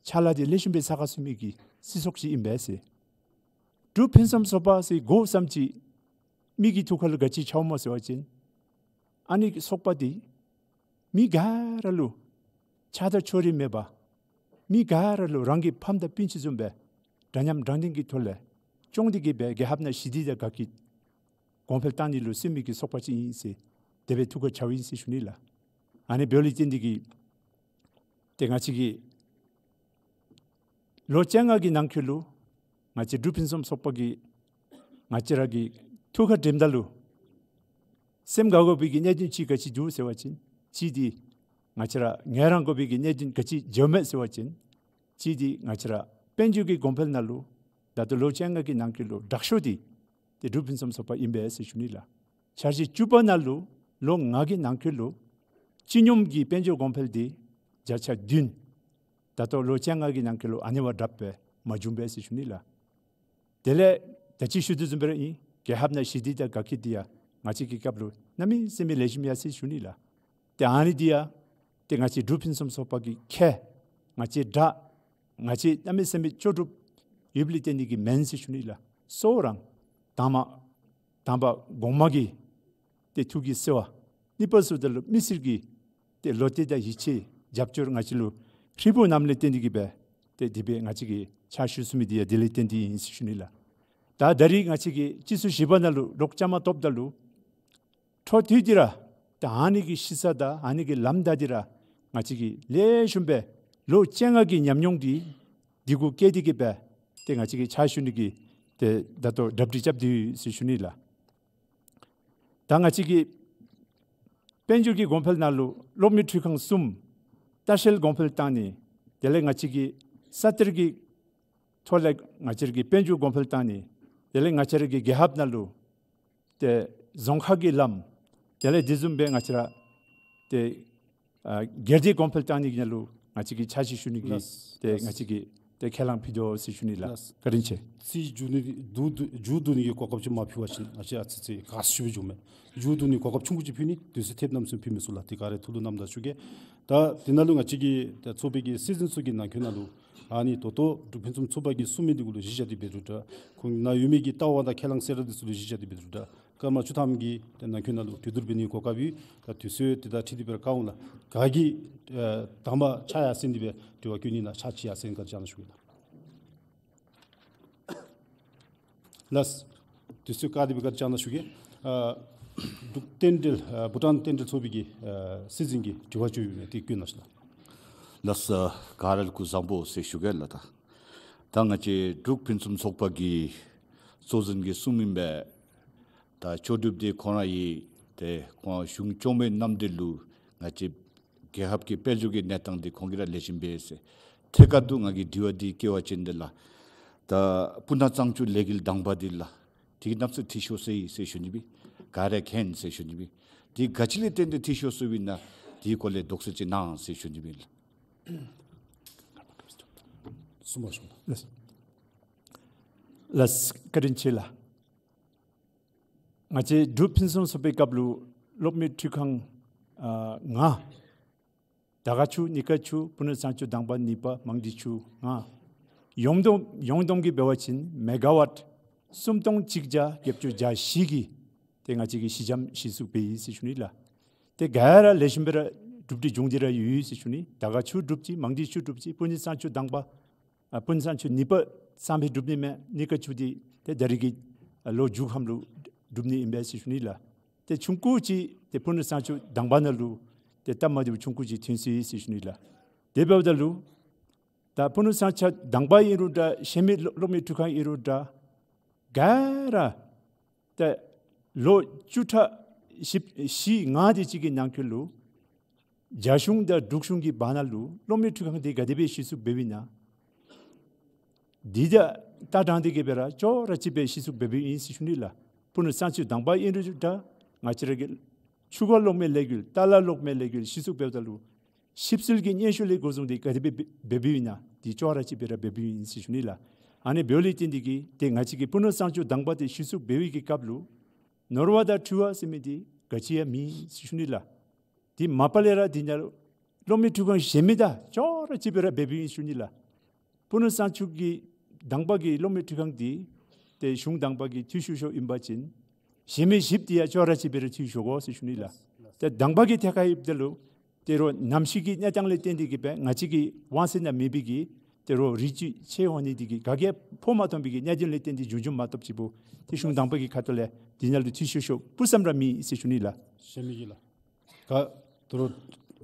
ཕྱག་ལཱ་འདི་ལེགས་ཤོམ་སྦེ་འཚོལ་ཚུགས་མི་གི་སྲིད་ཚོགས་ཅིག་ཨིན་པས་ཟེར། འབྲུག་ཕུན་སུམ་ཚོགས་པ་ཟེར་གོཝ་ཙམ་ཅིག་མི་གི་ཐུགས་ཁར་ལུ་ག་ཅི་འཆརཝ་སྨོ་ཟེར་བ་ཅིན་ཨ་ནི་ཚོགས་པ་འདི་མི་ག་ར་ལུ་ཆགས་སྡང་ཕྱོགས་རིས་མེད་པར་མི་ག་ར་ལུ་རང་གི་ཕམ་དང་སྤུན་ཆ་བཟུམ་སྦེ་འདྲ་མཉམ་དྲང་བདེན་གྱི་ཐོག་ལས་སྐྱོང་སྟེ་གི་སྦེ་རྒྱལ་ཁབ་ནང་ཞི་བདེ་དང་དགའ་སྐྱིད་གོང་འཕེལ་བཏང་ནི་ལུ་བརྩོན་མི་གི་ཚོགས་པ་ཅིག་ཨིན་ཟེར་དེ་སྦེ་ཐུགས་ཁར་འཆརཝ་ཨིན་ཟེར་ཞུ་ནི་ལགས། ཨ་ནི་འབདཝ་ལས་བརྟེན་ཏེ་གི་ཏེ་ང་བཅས་ཀྱིས་ལོ་བཅོ་ལྔ་གི་ནང་འཁོད་ལུ་ང་བཅས་འབྲུག་ཕུན་སུམ་ཚོགས་པ་གིས་ང་བཅས་ར་གི་ཐུགས་ཁར་དྲནམ་ད་ལུ་སེམས་དགའ་དགོ་པའི་གི་གནད་དོན་ཅིག་ག་ཅི་འདུག་ཟེར་བ་ཅིན་གཅིག་འདི་ང་བཅས་ར་ངལ་རངས་དགོ་པའི་གི་གནད་དོན་ག་ཅི་འབྱུངམ་མས་ཟེར་བ་ཅིན་གཅིག་འདི་ང་བཅས་ར་དཔལ་འབྱོར་གྱི་གོང་འཕེལ་ནང་ལུ་ད་ལྟོ་ལོ་བཅོ་ལྔ་གི་ནང་འཁོད་ལུ་དྲག་ཤོས་འདི་ཏེ་འབྲུག་ཕུན་སུམ་ཚོགས་པ་ཨིན་པས་ཟེར་ཞུ་ནི་ལགས། འཆར་གཞི་བཅུ་པ་ནང་ལུ་ལོ་ལྔ་གི་ནང་འཁོད་ལུ་སྤྱི་སྙོམས་ཀྱི་དཔལ་འབྱོར་གོང་འཕེལ་འདི་བརྒྱ་ཆ་བདུན་ད་ལྟོ་ལོ་བཅོ་ལྔ་གི་ནང་འཁོད་ལུ་ཨ་ནི་བ་དྲགཔ་སྦེ་མ་བྱུང་པས་ཟེར་ཞུ་ནི་ལགས། དེ་ལས་ད་ཅི་ཞུ་དོ་བཟུམ་སྦེ་ར་ཨིན། རྒྱལ་ཁབ་ནང་ཞི་བདེ་དང་དགའ་སྐྱིད་འདི་ཡང་ང་བཅས་ཀྱི་སྐབས་ལུ་གནམ་མེད་ས་མེད་ལེགས་ཤོམ་ཡར་སོ་ཡི་ཟེར་ཞུ་ནི་ལགས། ཏེ་ཨ་ནི་འདི་ཡང་ཏེ་ང་བཅས་འབྲུག་ཕུན་སུམ་ཚོགས་པ་གི་ཁེ་ང་བཅས་དྲག་ང་བཅས་གནམ་མེད་ས་མེད་ལྕོགས་གྲུབ་ཡོདཔ་ལས་བརྟེན་ཏེ་གི་མེན་ཟེར་ཞུ་ནི་ལགས། གཙོ་བོ་ར་དང་པ་དང་པ་གོང་མ་གི་ཏེ་ཐུགས་ཀྱི་བརྩེ་བ། གཉིས་པ་ཟེརཝ་ད་ལུ་མི་སེར་གྱི་ཏེ་བློ་གཏད་དང་ཡིད་ཆེས་རྒྱབ་སྐྱོར་ང་བཅས་ལུ་ཧྲིལ་བུ་གནངམ་ལས་བརྟེན་ཏེ་གི་སྦེ་ཏེ་དེ་སྦེ་ང་བཅས་ཀྱིས་ཕྱག་ཞུ་ཚུགས་མི་འདི་ཡང་དེ་ལས་བརྟེན་ཏེ་ཨིན་ཟེར་ཞུ་ནི་ལགས། ད་ད་རིས་ང་བཅས་ཀྱི་སྤྱི་ཚོགས་བཞི་པ་ནང་ལུ་ལོག་བཅའ་མར་གཏོགསཔ་ད་ལུ་འཕྲོ་མཐུད་དེ་ར་ད་ཨ་ནི་གི་གཞི་རྩ་དང་ཨ་ནི་གི་ལམ་བདའ་སྟེ་ར་ང་བཅས་ཀྱིས་ལེགས་ཤོམ་སྦེ་ ལོ་བཅོ་ལྔ་གི་ཉམས་མྱོང་འདི་འདི་གུ་བཀལ་ཏེ་གི་སྦེ་ཏེ་ང་བཅས་ཀྱིས་ཕྱག་ཞུ་ནི་གི་ཏེ་ད་ལྟོ་གྲ་སྒྲིག་རྐྱབ་སྟེ་ཡོད་ཟེར་ཞུ་ནི་ལགས། ད་ང་བཅས་ཀྱི་དཔལ་འབྱོར་གྱི་གོང་འཕེལ་ནང་ལུ་གློག་མེ་འཕྲུལ་ཁང་གསུམ་ལྟ་བཤལ་གོང་འཕེལ་བཏང་ནི། དེ་ལས་ང་བཅས་ཀྱི་ས་གཏེར་གྱི་ཐོག་ལས་ང་བཅས་ཀྱི་དཔལ་འབྱོར་གོང་འཕེལ་བཏང་ནི། དེ་ལས་ང་བཅས་ཀྱི་རྒྱལ་ཁབ་ནང་ལུ་ཏེ་རྫོང་ཁག་གི་ལམ་དེ་ལས་དེ་བཟུམ་སྦེ་ང་བཅས་ར་ཏེ་ཨ་སྒེར་སྡེ་གོང་འཕེལ་བཏང་ནི་གི་ནང་ལུ་ང་བཅས་ཀྱིས་ཕྱག་ཕྱིད་ཞུ་ནི་གི་ལགས། ཏེ་ལགས། ང་བཅས་ཀྱིས་ཏེ་ཁས་བླངས་ཕུལ་དོ་ཟེར་ཞུ་ནི་ལགས། ལགས། བཀའ་དྲིན་ཆེ། རྩིས་མཇུག་བསྡུ་ནི་མཇུག་བསྡུ་ནི་གི་གོ་སྐབས་ཅིག་མ་ཕུལ་བ་ཅིན་ང་བཅས་ཨ་ཙི་ཙི་དགའ་བསུ་ཞུ་བའི་འགྱོཝ་མས། མཇུག་བསྡུ་ནི་གོ་སྐབས་ཆུང་ཀུ་ཅིག་ཕུལ་ནི། དུས་ཚོད་ཐེབས་གནམ་མེད་ས་མེད་ཕུལ་མི་ཚུ་ལུ་ཏེ་ག་ར་ཐུགས་ལུ་བསྣམ་ད་ཞུ་གེ། ད་དེ་ནང་ལུ་ང་བཅས་ཀྱི་ད་ཚོགས་པའི་གི་སྲིད་འཛིན་ཚུ་གི་ནང་འཁོད་ནང་ལུ་ཨ་ནི་ད་ལྟོ་འབྲུག་ཕུན་སུམ་ཚོགས་པ་གིས་གསུང་མི་འདི་གུ་ལུ་གཞི་བཞག་སྟེ་འབད་རུང་འདྲ། ཁོང་ནང་ཡོད་མི་གི་ལྟ་བ་དང་ཁས་བླངས་གསོལ་རས་འདི་ཚུ་ལུ་གཞི་བཞག་སྟེ་འབད་རུང་འདྲ། སྐར་མ་བཅུ་ཐམ་གྱི་ཏེ་ནང་འཁོད་ནང་ལུ་གྲོས་བསྡུར་འབད་ནི་གོ་སྐབས་ཡོད། ད་དུས་ཚོད་དེ་དང་འཁྲིལ་ཏེ་འབད་རུང་ག་འོང་ལགས། ག་གིས་ཨེ་དང་པ་ཕྱག་ཡར་སེང་སྟེ་སྦེ་དྲི་བ་བཀོད་ནི་ན་ཕྱག་ཕྱིད་ཡར་སེང་བཀའ་དྲིན་བསྐྱང་གནང་ཞུ་གེ་ལགས། ལགས། དུས་ཚོད་བཀག་སྟེ་སྦེ་བཀའ་དྲིན་བསྐྱང་གནང་ཞུ་གེ། ཨ་འབྲུག་རྟེན་འབྲེལ་ཨ་བྷུ་ཊཱན་རྟེན་འབྲེལ་ཚོགས་པའི་གི་ཨ་སྲིད་འཛིན་གྱིས་དྲི་བ་ཅིག་ཡོད་མི་འདི་བཀོད་གནང་ཞུ་ལགས། ལགས་སོ། ག་ར་ལུ་སྐུ་གཟུགས་བཟང་པོ་ཟེར་ཞུ་གེ་ལགས། ད་ད་ང་བཅས་འབྲུག་ཕུན་སུམ་ཚོགས་པ་གི་གཙོ་འཛིན་གྱིས་གསུངམ་ཨིན་པས། ད་ལྕོགས་གྲུབ་འདི་ཁོང་ར་ཡི་ཏེ་ཁོང་གཞུང་སྐྱོང་བའི་གནམ་དུས་ལུ་ང་བཅས་རྒྱལ་ཁབ་ཀྱི་དཔལ་འབྱོར་གྱི་གནས་སྟངས་འདི་ཁོང་གིས་ར་ལེགས་ཤོམ་སྦེ་ཟེར། ཐད་ཀར་དུ་ང་གིས་དྲི་བ་འདི་བཀོད་པ་ཅིན་འདི་ལགས། ད་སྤུ་ན་གཙང་ཆུ་ལས་འགུལ་དང་པ་འདི་ལགས། དེ་གི་གནམ་ས་འཐུས་ཤོར་སོ་ཡི་ཟེར་ཞུ་ནི་སྦེ། ག་ར་མཁྱེན་ཟེར་ཞུ་ནི་སྦེ། དེ་ག་ཅི་ལས་བརྟེན་ཏེ་འཐུས་ཤོར་སོ་ཡི་ན་དེའི་སྐོར་ལས་དོགས་སེལ་ཅིག་གནང་ཟེར་ཞུ་ནི་སྦེ་ལགས། གསུངས་པ་ཞུ་ལགས། ལགས། བཀའ་དྲིན་ཆེ་ལགས། ང་བཅས་འབྲུག་ཕུན་སུམ་ཚོགས་པའི་སྐབས་ལུ་གློག་མེ་འཕྲུལ་ཁང་ཨ་ལྔ་དར་དཀར་ཆུ་རྙིང་དཀར་ཆུ་སྤུ་ན་གཙང་ཆུ་དང་པ་གཉིས་པ་མང་སྡེ་ཆུ་ལྔ་ཡོངས་བསྡོམས་ཡོངས་བསྡོམས་ཀྱིས་འབད་བ་ཅིན་མེ་ག་ཝཊ་སུམ་སྟོང་གཅིག་བརྒྱ་བརྒྱད་ཅུ་གྱ་བཞི་གི་ཏེ་ང་བཅས་ཀྱིས་གཞི་འགྱམ་གཞི་བཙུགས་འབད་ཡི་ཟེར་ཞུ་ནི་ལགས། ཏེ་ག་ར་ལེགས་ཤོམ་སྦེ་ར་གྲུབ་སྟེ་བྱུང་སྟེ་ར་ཡོད་ཟེར་ཞུ་ནི། དར་དཀར་ཆུ་གྲུབ་ཅི། མང་སྡེ་ཆུ་གྲུབ་ཅི། སྤུ་ན་གཙང་ཆུ་དང་པ་ཨ་སྤུ་ན་གཙང་ཆུ་གཉིས་པ་ཚང་སྦེ་གྲུབ་ནི་མས། རྙིང་དཀར་ཆུ་འདི་ཏེ་ད་རེས་ཀྱི་ཨ་ལོ་མཇུག་ཁམས་ལུ་གྲུབ་ནི་ཨིན་པས་ཟེར་ཞུ་ནི་ལགས། ཏེ་ཆུང་ཀུ་ཅིག་ཏེ་སྤུ་ན་གཙང་ཆུ་དང་པ་ནང་ལུ་ཏེ་སྟབས་མ་བདེཝ་ཆུང་ཀུ་ཅིག་ཐོན་སོ་ཡི་ཟེར་ཞུ་ནི་ལགས། དེ་འབདཝ་ད་ལུ་ད་སྤུ་ན་གཙང་ཆུ་དང་པ་ཨིན་རུང་འདྲ། གཞན་མི་གློག་མེ་འཕྲུལ་ཁང་ཨིན་རུང་འདྲ། ག་ར་ད་ལོ་བཅུ་ཕྲག་བཞི་བཞི་ལྔ་དེ་ཅིག་གི་ནང་འཁོད་ལུ་རྒྱ་གཞུང་དང་འབྲུག་གཞུང་གི་བར་ན་ལུ་གློག་མེ་འཕྲུལ་ཁང་འདི་ག་དེ་སྦེ་གཞི་བཙུགས་འབད་བའི་ན་འདི་ད་ལྟ་དྲང་སྟེ་གི་སྦེ་ར་ཅོག་ར་གཅིག་སྦེ་གཞི་བཙུགས་འབད་བའི་ཨིན་ཟེར་ཞུ་ནི་ལགས། སྤུ་ན་གཙང་ཆུ་དང་པ་ཨིན་རུང་འདྲ། ང་བཅས་ར་གི་ཆུ་ཁ་གློག་མེ་ལས་འགུལ་ཏ་ལ་གློག་མེ་ལས་འགུལ་གཞི་བཙུགས་འབདཝ་ད་ལུ་ཞིབ་འཚོལ་གྱི་སྙན་ཞུ་ལས་འགོ་བཟུང་སྟེ་ག་དེ་སྦེ་འབད་བའི་ན་འདི་ཅོག་ར་གཅིག་སྦེ་ར་འབད་བའི་ཨིན་ཟེར་ཞུ་ནི་ལགས། ཨ་ནི་འབདཝ་ལས་བརྟེན་ཏེ་གི་ཏེ་ང་བཅས་ཀྱིས་སྤུ་ན་གཙང་ཆུ་དང་པ་འདི་གཞི་བཙུགས་འབད་བའི་གི་སྐབས་ལུ་ནོར་བ་དང་འཁྲུལ་བ་ཟེར་མི་འདི་ག་ཅི་ཡང་མེད་ཟེར་ཞུ་ནི་ལགས། དེ་མ་པ་ལས་ར་འདི་ནང་གློག་མེ་འཕྲུལ་ཁང་གཞན་མི་དང་ཅོག་ར་གཅིག་སྦེ་ར་འབད་བའི་ཨིན་ཟེར་ཞུ་ནི་ལགས། སྤུ་ན་གཙང་ཆུ་གི་དང་པ་གི་གློག་མེ་འཕྲུལ་ཁང་འདི་ཏེ་གཞུང་དང་པ་གིས་འཐུས་ཤོར་ཤོརཝ་ཨིན་པ་ཅིན་གཞན་མི་བཞི་འདི་ཡང་ཅོག་ར་གཅིག་སྦེ་ར་འཐུས་ཤོར་དགོ་ཟེར་ཞུ་ནི་ལགས། ཏེ་དང་པ་གི་ཐད་ཁར་ཡོདཔ་ད་ལུ་ཏེ་རོགས་གནམ་གཤིས་ཀྱི་གནས་སྟངས་ལས་བརྟེན་ཏེ་གི་སྦེ་ང་བཅས་ཀྱི་དབང་ཚད་ནང་མེད་པའི་གི་ཏེ་རོགས་རི་ཅིག་ཆད་འོང་ནི་འདི་གིས་ག་གིས་ཕོག་མ་ཐོན་པའི་གི་གནད་དོན་ལས་བརྟེན་ཏེ་བྱུང་བྱུངམ་མ་གཏོགས་ཅིག་པོ་ཏེ་གཞུང་དང་པ་གི་ཁ་ཐུག་ལས་འདི་ནང་ལུ་འཐུས་ཤོར་ཤོརཝ་སྤུ་ཙམ་ར་མེད་ཟེར་ཞུ་ནི་ལགས། ཞུ་མི་གི་ལགས། ག་ད་རུང་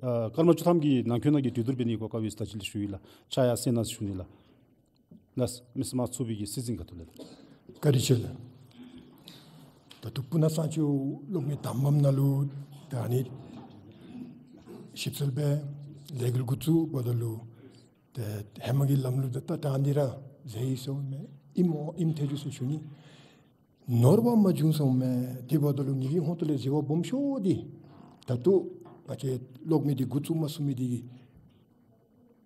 ཨ་སྐར་མ་བཅུ་ཐམ་གྱི་ནང་འཁོད་ནང་གི་གྲོས་བསྡུར་འབད་ནི་གོ་སྐབས་ཡོད་ཟེར་ད་ཅི་ལས་ཞུ་ཡི་ལགས། ཕྱག་ཡར་སེང་གནང་ཞུ་ནི་ལགས། ལགས། མི་སེར་དམངས་གཙོའི་གི་སྲིད་འཛིན་ཁ་ཐུག་ལས། བཀའ་དྲིན་ཆེ་ལགས། ད་ལྟོ་སྤུ་ན་གཙང་ཆུ་གློག་མེ་དང་པམ་ནང་ལུ་ད་ཨ་ནི་ཞིབ་འཚོལ་འབད་ལས་འགུལ་འགོ་བཙུགས་འབདཝ་ད་ལུ་ཏེ་ཧེ་མ་གི་ལམ་ལུགས་དང་ད་ད་ཨ་ནི་ར་ཟེར་ཡི་ཟེརཝ་མས། ཨིནམ་ཨིནམ་ཐལ་འགྱོ་ཟེར་ཞུ་ནི། ནོར་བ་མ་བྱུང་ཟེརཝ་མས། དེ་འབདཝ་ད་ལུ་ངེ་གི་ཧོང་ཏོ་ལས་འཛོལ་བ་སྦོམ་ཤོས་འདི་ད་ལྟོ་ང་བཅས་གློག་མེ་འདི་འགོ་བཙུགས་མ་ཚུགས་མི་འདི་གི་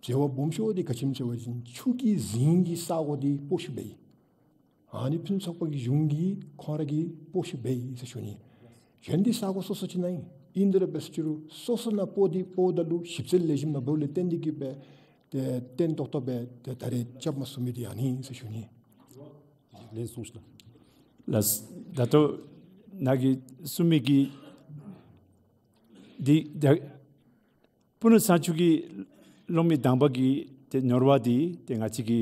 འཛོལ་བ་སྦོམ་ཤོས་འདི་ག་ཅི་སྨོ་ཟེར་བ་ཅིན་ཆུ་གི་རྫིང་གི་ས་གོ་འདི་སྤོ་ཤུགས་འབད་ཡི། ཨ་ནི་ཕུན་ཚོགས་པ་གི་གཞུང་གིས་ཁོང་ར་གིས་སྤོ་ཤུགས་འབད་ཡི་ཟེར་ཞུ་ནི། གཞན་འདི་ས་གོ་སོ་སོ་ཅིག་ནང་ཨིན། ཨིན་དེ་ར་འབད་ཟེར་ཅི་རུང་སོ་སོ་ནང་སྤོ་སྟེ་སྤོཝ་ད་ལུ་ཞིབ་འཚོལ་ལེགས་ཤོམ་མ་འབདཝ་ལས་བརྟེན་ཏེ་གི་སྦེ་ཏེ་བརྟན་ཏོག་ཏོ་སྦེ་ཏེ་ད་རེས་རྐྱབ་མ་ཚུགས་མི་འདི་ཨ་ནི་ཨིན་ཟེར་ཞུ་ནི། ལན་གསུངས་ཤིག་ལགས། ལགས། ད་ལྟོ་ནཱ་གིས་གསུངས་མི་གི་འདི་ད་སྤུ་ན་གཙང་ཆུ་གི་གློག་མེ་དང་པ་གི་ཏེ་ནོར་བ་འདི་ཏེ་ང་བཅས་ཀྱི་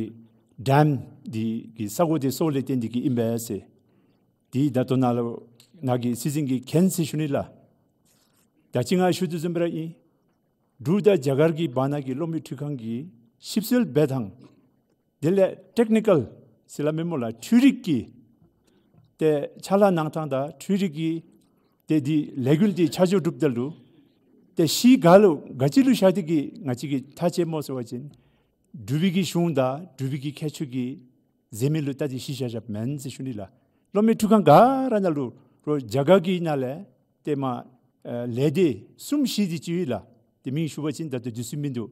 ཌེམ་འདི་གི་ས་གོ་འདི་སོརཝ་ལས་བརྟེན་ཏེ་གི་ཨིན་པས་ཟེར། འདི་ད་ལྟོ་ནཱ་ལུ་ནཱ་གི་སྲིད་འཛིན་གྱིས་མཁྱེན་ཟེར་ཞུ་ནི་ལགས། ད་ཅི་ང་ཞུ་དོ་བཟུམ་སྦེ་ར་ཨིན། འབྲུག་དང་རྒྱ་གར་གྱི་བར་ན་གི་སློབ་མའི་འཁྲུག་ཁང་གི་ཞིབ་འཚོལ་འབད་ཐངས་དེ་ལས་ཊེཀ་ནི་ཀཱལ་ཟེར་སླབ་མི་སྨོ་ལགས། འཕྲུལ་རིག་གི་ཏེ་ཕྱག་ལཱ་གནང་ཐངས་དང་འཕྲུལ་རིག་གི་ཏེ་འདི་ལས་འགུལ་འདི་ཆ་འཇོག་གྲུབ་ད་ལུ་ཏེ་གཞི་ག་ལུ་ག་ཅི་ལུ་བཞག་སྟེ་གི་ང་བཅས་ཀྱིས་ཐག་བཅད་སྨོ་ཟེར་བ་ཅིན་འབྲུག་པའི་གི་གཞུང་དང་འབྲུག་པའི་གི་མཁས་མཆོག་གི་མཛད་མི་ལུ་བལྟ་སྟེ་གཞི་བཞག་བཞགཔ་མེན་ཟེར་ཞུ་ནི་ལགས། སློབ་མའི་འཁྲུག་ཁང་ག་ར་ནང་ལུ་རོགས་རྒྱ་གར་གྱི་ནང་ལས་ཏེ་མ་ཨ་ལས་སྡེ་གསུམ་བཞི་དེ་ཅིག་ཡོད་ལགས། ཏེ་མིང་ཞུ་བ་ཅིན་ད་ལྟོ་དུས་ཚོད་མིན་འདུག།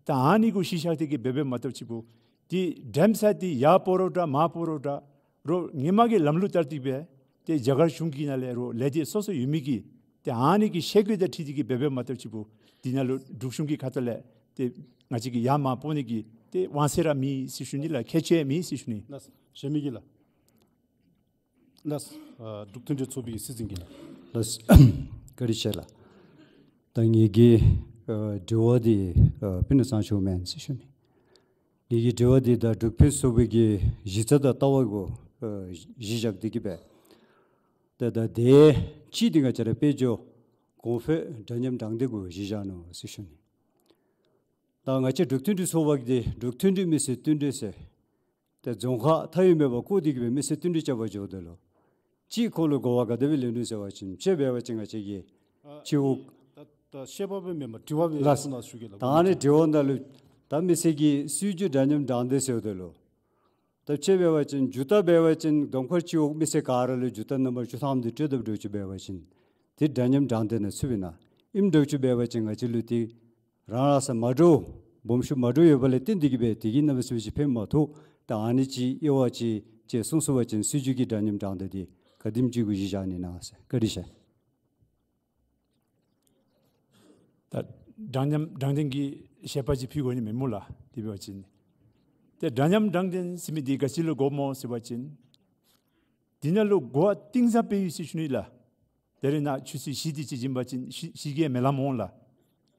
ད་ཨ་ནི་གུ་གཞི་བཞག་སྟེ་གི་འབད་འབདཝ་མ་གཏོགས་ཅིག་པོ་ཏེ་འགྲེམས་ས་དེ་ཡར་སྤོ་རུང་འདྲ་མར་སྤོ་རུང་འདྲ་རོགས་ཧེ་མ་གི་ལམ་ལུགས་ལྟར་ཏེ་སྦེ་ཏེ་རྒྱ་གར་གཞུང་གི་ནང་ལས་རོགས་ལས་སྡེ་སོ་སོ་ཡོད་མི་གི་ཏེ་ཨ་ནི་གི་ཤེས་རྒྱུད་དང་འཁྲིལ་ཏེ་གི་འབད་འབདཝ་མ་གཏོགས་ཅིག་པོ་འདི་ནང་ལུ་འབྲུག་གཞུང་གི་ཁ་ཐུག་ལས་ཏེ་ང་བཅས་ཀྱིས་ཡར་མར་སྤོ་ནི་གི་ཏེ་དབང་ཚད་ར་མེད་ཟེར་ཞུ་ནི་ལགས། ཁྱད་ཆོས་མེད་ཟེར་ཞུ་ནི། ལགས། གཞན་མི་གིས་ལགས། ལགས། ཨ་འབྲུག་མཐུན་སྒྲིལ་ཚོགས་པའི་སྲིད་འཛིན་གྱིས་ལགས། ལགས། བཀའ་དྲིན་ཆེ་ལགས། ད་ངེ་གི་ཨ་དྲི་བ་འདི་ཨ་སྤུ་ན་གཙང་ཆུ་མེན་ཟེར་ཞུ་ནི། ངེ་གི་དྲི་བ་འདི་ད་འབྲུག་ཕུན་ཚོགས་པའི་གི་གཞི་རྩ་དང་ལྟ་བ་གུ་ཨ་གཞི་བཞག་སྟེ་གི་སྦེ་ད་ད་དེ་གཅིག་འདི་ང་བཅས་ར་དཔལ་འབྱོར་གོང་འཕེལ་འདྲ་མཉམ་དྲང་བདེན་གུ་གཞི་བཞག་ནུག་ཟེར་ཞུ་ནི། ད་ང་བཅས་འབྲུག་མཐུན་སྒྲིལ་ཚོགས་པ་འདི་འབྲུག་མཐུན་སྒྲིལ་མི་སེར་མཐུན་སྒྲིལ་ཟེར་ཏེ་རྫོང་ཁག་མཐའ་དབུས་མེད་པར་བསྐོར་ཏེ་གི་སྦེ་མི་སེར་མཐུན་སྒྲིལ་རྐྱབ་པར་འགྱོཝ་ད་ལུ་གཅིག་ཁོང་ལུ་གོ་བ་ག་དེ་སྦེ་ལེན་ནུག་ཟེར་བ་ཅིན་དཔྱེ་འབད་བ་ཅིན་ང་བཅས་ཀྱི་ཨ་སྤྱི་འོག་ད་ད་བཤད་པ་སྦེ་མེན་པར་དྲི་བ་སྦེ་ལགས། གསུང་གནང་ཞུ་གེ་ལགས། ད་ཨ་ནི་དྲི་བ་ནང་ལུ་ད་མི་སེར་གྱི་སྲིད་བྱུས་འདྲ་མཉམ་དྲང་བདེན་ཟེརཝ་ད་ལུ་ད་དཔྱེ་འབད་བ་ཅིན་མཇུག་མཐའ་འབད་བ་ཅིན་དོམ་མཁར་སྤྱི་འོག་མི་སེར་ག་ར་ལུ་མཇུག་མཐའ་ནམ་བར་བཅུ་ཐམ་དེ་སྤྲོད་དཔ་འདྲཝ་ཅིག་འབད་བ་ཅིན་དེ་འདྲ་མཉམ་དྲང་བདེན་ནང་ཚུདཔ་ཨིན་ན། ཨིནམ་འདྲཝ་ཅིག་འབད་བ་ཅིན་ང་བཅས་ལུ་དེ་རང་རང་ས་མ་འདྲཝ་སྦོམ་ཆུང་མ་འདྲཝ་ཡོདཔ་ལས་བརྟེན་ཏེ་གི་སྦེ་དེ་གིས་གནམ་མེད་ས་མེད་ཅིག་ཕན་མ་ཐོགས། ད་ཨ་ནི་ཅིག་དབྱེ་བ་ཅིག་ཅིག་གསུངས་ཚུགས་པ་ཅིན་སྲིད་བྱུས་ཀྱི་འདྲ་མཉམ་དྲང་བདེན་དེ་ག་དེམ་ཅིག་གུ་གཞི་བཞག་ནི་ཨིན་ན་ཟེར། བཀའ་དྲིན་ཆེ། ད་འདྲ་མཉམ་དྲང་བདེན་གྱི་བཤད་པ་ཅིག་ཕུལ་དགོ་ནི་མས་སྨོ་ལགས། དེ་འབད་བ་ཅིན་ཏེ་འདྲ་མཉམ་དྲང་བདེན་ཟེར་མི་འདི་ག་ཅི་ལུ་གོཝ་སྨོ་ཟེར་བ་ཅིན་འདི་ནང་ལུ་གོ་བ་གཏིང་ཟབ་སྦེ་ཡོད་ཟེར་ཞུ་ནི་ལགས། དེ་རིང་ནཱ་ཆུ་ཚོད་བཞི་དེ་ཅིག་བྱིན་པ་ཅིན་བཞི་བཞི་གི་མེ་ལམ་འོང་ལགས།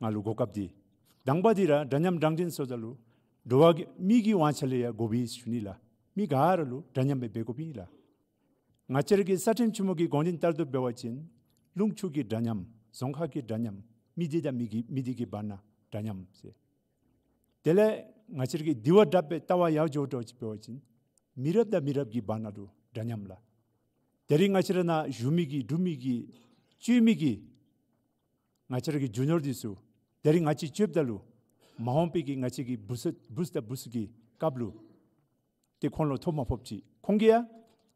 ང་ལུ་གོ་སྐབས་འདི་དང་པ་འདི་ར་འདྲ་མཉམ་དྲང་བདེན་ཟེརཝ་ད་ལུ་འགྲོ་བ་གི་མི་གི་དབང་ཆ་ལས་ཡང་དགོ་པས་ཟེར་ཞུ་ནི་ལགས། མི་ག་ར་ལུ་འདྲ་མཉམ་སྦེ་འབད་དགོཔ་ཨིན་ལགས། ང་བཅས་ར་གི་ས་ཁྲོམ་ཆུ་མོ་གི་དགོངས་དོན་ལྟར་དུ་འབད་བ་ཅིན་ལུང་ཕྱོགས་ཀྱི་འདྲ་མཉམ་རྫོང་ཁག་གི་འདྲ་མཉམ་མི་སྡེ་དང་མི་སྡེ་མི་སྡེ་གི་བར་ན་འདྲ་མཉམ་ཟེར། དེ་ལས་ང་བཅས་ར་གི་དེ་བ་དྲགཔ་སྦེ་ལྟ་བ་ཡར་འགྱོ་འགྱོཝ་ཅིག་འབད་བ་ཅིན་མི་རབས་དང་མི་རབས་ཀྱི་བར་ན་ལུ་འདྲ་མཉམ་ལགས། དེ་རིང་ང་བཅས་ར་ནཱ་བཞུགས་མི་གི་འབྲུག་མི་གི་སྤྱོད་མི་གི་ང་བཅས་ར་གི་རྒྱུ་ནོར་འདི་ཚུ་དེ་རིང་ང་བཅས་སྤྱོདཔ་ད་ལུ་མ་འོངས་པའི་གི་ང་བཅས་ཀྱི་བུ་ཚ་བུ་ཚ་དང་བུ་ཚ་གི་སྐབས་ལུ་ཏེ་ཁོང་ལུ་ཐོ་མ་ཕོགཔ་ཅིག་ཁོང་གིས་ཡང་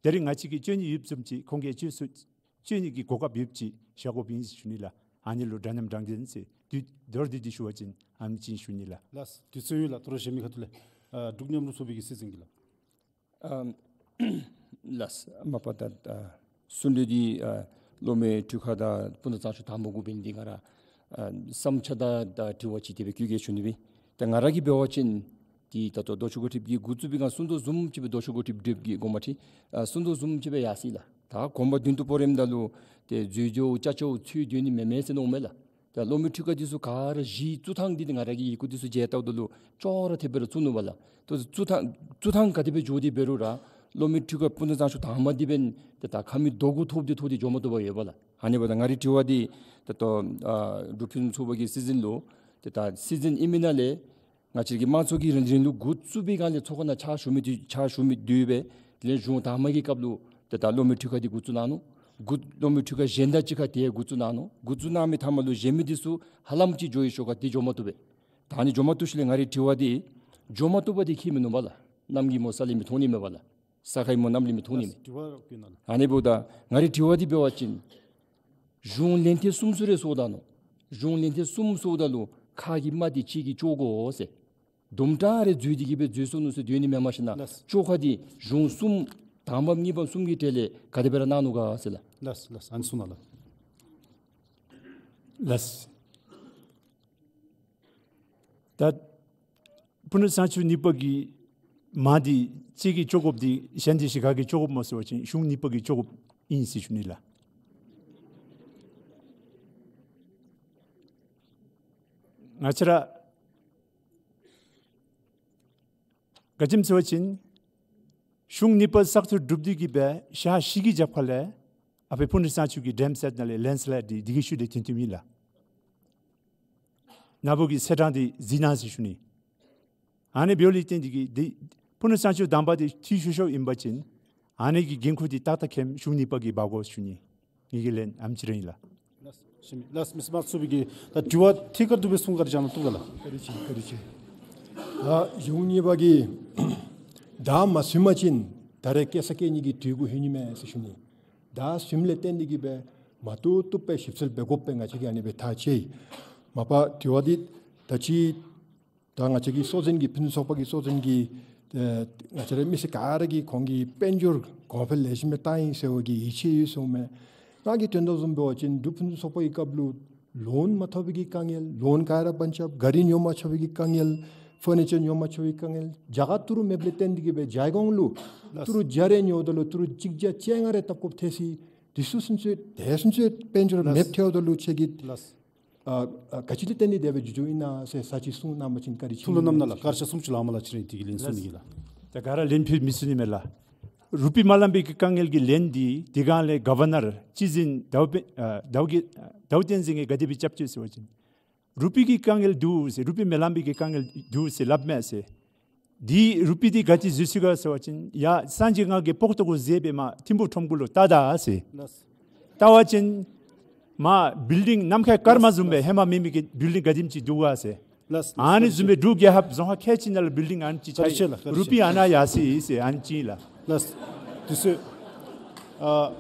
དེ་རིང་ང་བཅས་ཀྱིས་སྤྱོད་ནི་ཡོདཔ་བཟུམ་ཅིག་ཁོང་གིས་སྤྱོད་ཚུགས་སྤྱོད་ནི་གི་གོ་སྐབས་ཡོདཔ་ཅིག་བཞག་དགོཔ་ཨིན་ཟེར་ཞུ་ནི་ལགས། ཨ་ནི་ལུ་འདྲ་མཉམ་དྲང་བདེན་ཟེར་དེ་མདོར་བསྡུས་ཏེ་ཞུ་བ་ཅིན་ཨ་ནི་ཅིག་ཞུ་ནི་ལགས། ལགས། དུས་ཚོད་ཡོད་ལགས། ད་རུང་གཞན་མི་ཁ་ཐུག་ལས་ཨ་འབྲུག་མཉམ་རུབ་ཚོགས་པའི་གི་སྲིད་འཛིན་གྱིས་ལགས། ཨམ་ལགས། མ་པ་ད་ཨ་གསུང་གྲོས་འདི་ཨ་སློབ་མའི་འཁྲུག་ཁ་དང་སྤུ་ན་གཙང་ཆུ་དང་པ་གུ་འབད་ནི་འདི་ང་ར་ཨ་བསམ་འཆར་དང་ད་དྲི་བ་ཅིག་དེ་སྦེ་བཀོད་གེ་ཞུ་ནི་སྦེ། ད་ང་ར་གིས་འབད་བ་ཅིན་འདི་ད་ལྟོ་ལྡོག་ཕྱོགས་འགོ་ཁྲིདཔ་གིས་འགོ་བཙུགས་པའི་སྒང་གསུང་དོ་བཟུམ་ཅིག་སྦེ་ལྡོག་ཕྱོགས་འགོ་ཁྲིདཔ་འགོ་དཔོན་གྱིས་ཨ་གསུང་དོ་བཟུམ་ཅིག་སྦེ་ཡར་སོ་ཡི་ལགས། ད་གོང་མ་མདུན་དུ་སྤོ་རནམ་ད་ལུ་ཏེ་འཛོལ་འཛོལཝ་ཅ་ཅོཝ་ཚུ་སྡོད་ནི་མེན་མས་ཟེར་མནོཝ་མས་ལགས། ད་སློབ་མའི་འཁྲུག་ཁ་འདི་ཚུ་ག་ར་གཞི་བཙུགས་ཐངས་འདི་ཏེ་ང་ར་གིས་ཡི་གུ་འདི་ཚུ་མཇལ་བལྟཝ་ད་ལུ་ཅོག་ར་འཐདཔ་སྦེ་ར་བཙུགས་ནུག་པ་ལགས། ཏེ་བཙུགས་ཐངས་བཙུགས་ཐངས་ག་དེ་སྦེ་འགྱོ་སྟེ་འབད་རུང་ར་སློབ་མའི་འཁྲུག་ཁ་སྤུ་ན་གཙང་ཆུ་དང་པ་འདི་འབདན་ཏེ་ད་ཁ་མིག་རྡོག་གུ་ཐོགས་ཏེ་ཐོགས་ཏེ་འགྱོ་མ་བཏུབ་པར་ཡོདཔ་ལགས། ཨ་ནི་འབདཝ་ད་ང་རའི་དྲི་བ་འདི་ད་ལྟོ་ཨ་འབྲུག་ཕུན་སུམ་ཚོགས་པ་གི་སྲིད་འཛིན་ལུ་ཏེ་ད་སྲིད་འཛིན་ཨིན་མི་ནང་ལས་ང་བཅས་ཀྱི་དམངས་གཙོ་གི་རིང་ལུགས་འགོ་བཙུགས་པའི་སྒང་ལས་ཚོགས་ཁང་ནང་ཕྱག་ཞུ་མི་འདི་ཕྱག་ཞུ་མི་འདི་སྦེ་དེ་ལས་གཞུང་དང་པ་གི་སྐབས་ལུ་ཏེ་ད་སློབ་མའི་འཁྲུག་ཁ་འདི་འགོ་བཙུགས་གནང་ནུག། འགོ་སློབ་མའི་འཁྲུག་ཁ་གཞན་དང་གཅིག་ཁར་དེ་འགོ་བཙུགས་གནང་ནུག། འགོ་བཙུགས་གནང་མི་མཐའ་མ་ལུ་གཞན་མི་འདི་ཚུ་ཧ་ལམ་ཅིག་འགྱོ་ཡི་ཤོ་ག་འདི་འགྱོ་མ་བཏུབ་པས། ད་ཨ་ནི་འགྱོ་མ་བཏུབ་ཞིནམ་ལས་ང་རའི་དྲི་བ་འདི་འགྱོ་མ་བཏུབ་པ་འདི་ཁྱད་མིན་ནུག་པ་ལགས། གནམ་གྱི་མོ་ས་ལས་མི་ཐོན་ནི་མས་པ་ལགས། ས་ཁའི་མོ་གནམ་ལས་མི་ཐོན་ནི་མས། ཨ་ནི་འབདཝ་ད་ང་རའི་དྲི་བ་འདི་འབད་བ་ཅིན་གཞུང་ལན་ཐེངས་གསུམ་ཚུ་རེ་སོངམ་ད་ནུག། གཞུང་ལན་ཐེངས་གསུམ་སོངམ་ད་ལུ་ཁ་གི་རྨ་འདི་གཅིག་གིས་བཅོ་དགོ་ཟེར། དུམ་གྲ་རེ་འཛོལ་ཏེ་གི་སྦེ་འཛོལ་སོ་ནུག་ཟེར་སྡོད་ནི་མེན་པར་ཞིནམ་ལས་ལགས། བཅོ་ཁ་འདི་གཞུང་གསུམ་དང་པམ་གཉིས་པམ་གསུམ་གྱི་གྲས་ལས་ག་དེ་སྦེ་ར་གནང་ནུག་ག་ཟེར་ལགས། ལགས་ལགས། ཨ་ནི་གསུང་གནང་ལགས། ལགས། ད་སྤུ་ན་གཙང་ཆུ་གཉིས་པ་གི་རྨ་འདི་གཅིག་གིས་བཅོ་དགོཔ་འདི་གཞན་འདི་བཞི་ག་གིས་བཅོ་དགོཔ་སྨོ་ཟེར་བ་ཅིན་གཞུང་གཉིས་པ་གིས་བཅོ་དགོཔ་ཨིན་ཟེར་ཞུ་ནི་ལགས། ང་བཅས་ར་ག་ཅི་སྨོ་ཟེར་བ་ཅིན་གཞུང་གཉིས་པ་གསར་གཏོད་གྲུབ་སྟེ་གི་སྦེ་ཞག་བཞི་གི་རྒྱབ་ཁ་ལས་ཨ་ཕི་སྤུ་ན་གཙང་ཆུ་གི་ཌེམ་སའིཊ་ནང་ལས་ལེན་སི་ལའིཌ་འདི་དེ་གི་ཤུལ་ལས་ཐོན་ཐོནམ་ཨིན་ལགས། ན་བུ་གི་ཚེས་གྲངས་འདི་གཟིགས་གནང་ཟེར་ཞུ་ནི། ཨ་ནི་འབདཝ་ལས་བརྟེན་ཏེ་གིས་འདི་ཕུ་ནུ་གཙང་ཆུ་དམ་པ་འདི་འཐུས་ཤོར་ཤོརཝ་ཨིན་པ་ཅིན་ཨ་ནི་གི་འགན་ཁུར་འདི་ཏག་ཏག་འཁྱེར་གཞུང་གཉིས་པ་གིས་འབག་དགོ་ཞུ་ནི། ངེ་གི་ལན་ཨ་ནེམ་ཅིག་ར་ཨིན་ལགས། ལགས་སོ། ཞུ་མི་ལགས་སོ། མི་སེར་དམངས་གཙོའི་གི་ད་དྲི་བ་ཐད་ཀར་དུ་སྦེ་གསུང་ག་ར་ཅིག་གནང་བཏུབ་ག་ལགས། བཀའ་དྲིན་ཆེ། བཀའ་དྲིན་ཆེ། ད་གཞུང་གཉིས་པ་གིས་བརྡ་མ་ཟུན་པ་ཅིན་ད་རེས་སྐྱེལ་ས་སྐྱེལ་ནི་གི་དུས་འགོ་ལྷོད་ནི་མས་ཟེར་ཞུ་ནི། བརྡ་ཟུནམ་ལས་བརྟེན་ཏེ་གིས་སྦེ་མ་བཏུབ་བཏུབ་སྦེ་ཞིབ་འཚོལ་འབད་དགོ་པས། ང་བཅས་ཀྱིས་ཨ་ནི་སྦེ་ཐག་བཅད་ཡི། མ་པ་དྲི་བ་འདི་ད་ཅི་ད་ང་བཅས་ཀྱི་གཙོ་འཛིན་གྱིས་ཕུན་སུམ་ཚོགས་པ་གི་གཙོ་འཛིན་གྱིས་ཨེ་ང་བཅས་རའི་མི་སེར་ག་ར་གིས་ཁོང་གིས་དཔལ་འབྱོར་གོང་འཕེལ་ལེགས་ཤོམ་སྦེ་བཏང་ཡི་ཟེར་བའི་གི་ཡིད་ཆེས་ཡོད་གསུངམ་མས། ང་གིས་དོན་དག་བཟུམ་འབད་བ་ཅིན་འབྲུག་ཕུན་སུམ་ཚོགས་པ་གི་སྐབས་ལུ་ལོན་མ་ཐོབ་པའི་གི་དཀའ་ངལ། ལོན་ག་ར་བང་རྐྱབ། གཱ་རི་ཉོ་མ་ཆོག་པའི་གི་དཀའ་ངལ། ཕར་ནི་ཅར་ཉོ་མ་ཆོག་པའི་དཀའ་ངལ། རྒྱ་གར་ཏི་རུ་མེདཔ་ལས་བརྟེན་ཏེ་གིས་སྦེ་ཇའི་གོང་ལུ་ཏི་རུ་བརྒྱ་རེ་ཉོཝ་ད་ལུ་ཏི་རུ་གཅིག་བརྒྱ་བཅོ་ལྔ་རེ་བཏབ་དགོཔ་ཐལ་ཡི། དེ་ཚུ་ཚུན་ཚོད་དེ་ཚུན་ཚོད་དཔལ་འབྱོར་མེདཔ་ཐལཝ་ད་ལུ་ཁྱེད་ཀྱིས་ལགས། ཨ་ཨ་ག་ཅི་ལས་བརྟེན་ཏེ་དེ་སྦེ་འགྱོ་འགྱོཝ་ཨིན་ན་ཟེར་ས་ཅིག་གསུང་གནང་བ་ཅིན་བཀའ་དྲིན་ཆེ། ཐུགས་ལུ་བསྣམ་གནང་ལགས། སྐར་ཆ་སུམ་ཅུ་ལང་མ་ལང་ཅིག་ར་ཨིན། དེ་གི་ལན་གསུང་ནི་ཨིན་ལགས། ད་ག་ར་ལན་ཕུལ་མི་ཚུགས་ནི་མས་ལགས། རུ་པི་མ་ལང་པའི་གི་དཀའ་ངལ་གྱི་ལན་འདི་དེ་སྒང་ལས་གོ་ཝར་ནར་སྲིད་འཛིན་ཟླཝ་དཔལ་ཨ་ཟླཝ་གི་ཨ་ཟླཝ་བསྟན་འཛིན་གྱིས་ག་དེ་སྦེ་རྐྱབ་ཅི་ཟེར་བ་ཅིན་རུ་པི་གི་དཀའ་ངལ་འདུག་ཟེར། རུ་པི་མ་ལང་པའི་གི་དཀའ་ངལ་འདུག་ཟེར་སླབ་མས་ཟེར། འདི་རུ་པི་འདི་ག་ཅི་བཟོ་ཅི་ག་ཟེར་བ་ཅིན་ཡར་སངས་རྒྱས་ང་གིས་པོག་ཏོ་གུ་བཟེད་སྦེ་མར་ཐིམ་ཕུག་ཁྲོམ་གུ་ལུ་བལྟ་ད་ཟེར། ལགས། བལྟ་བ་ཅིན་མར་བིལ་ཌིང་ནམ་མཁའི་སྐར་མ་བཟུམ་སྦེ་ཧེ་མ་མེད་མི་གི་བིལ་ཌིང་ག་དེམ་ཅིག་འདུག་ག་ཟེར། ལགས། ཨ་ནི་བཟུམ་སྦེ་འབྲུག་རྒྱལ་ཁབ་རྫོང་ཁག་ཁལ་གཅིག་ནང་ལུ་བིལ་ཌིང་ཨ་ནི་ཅིག་ཆགས་ཡི། བཀའ་དྲིན་ཆེ་ལགས། བཀའ་དྲིན་ཆེ། རུ་པི་ཨ་ནཱ་ཡར་སོ་ཡི་ཟེར་ཨ་ནི་ཅིག་ཨིན་ལགས། ལགས། དུས་ཚོད་ཨ་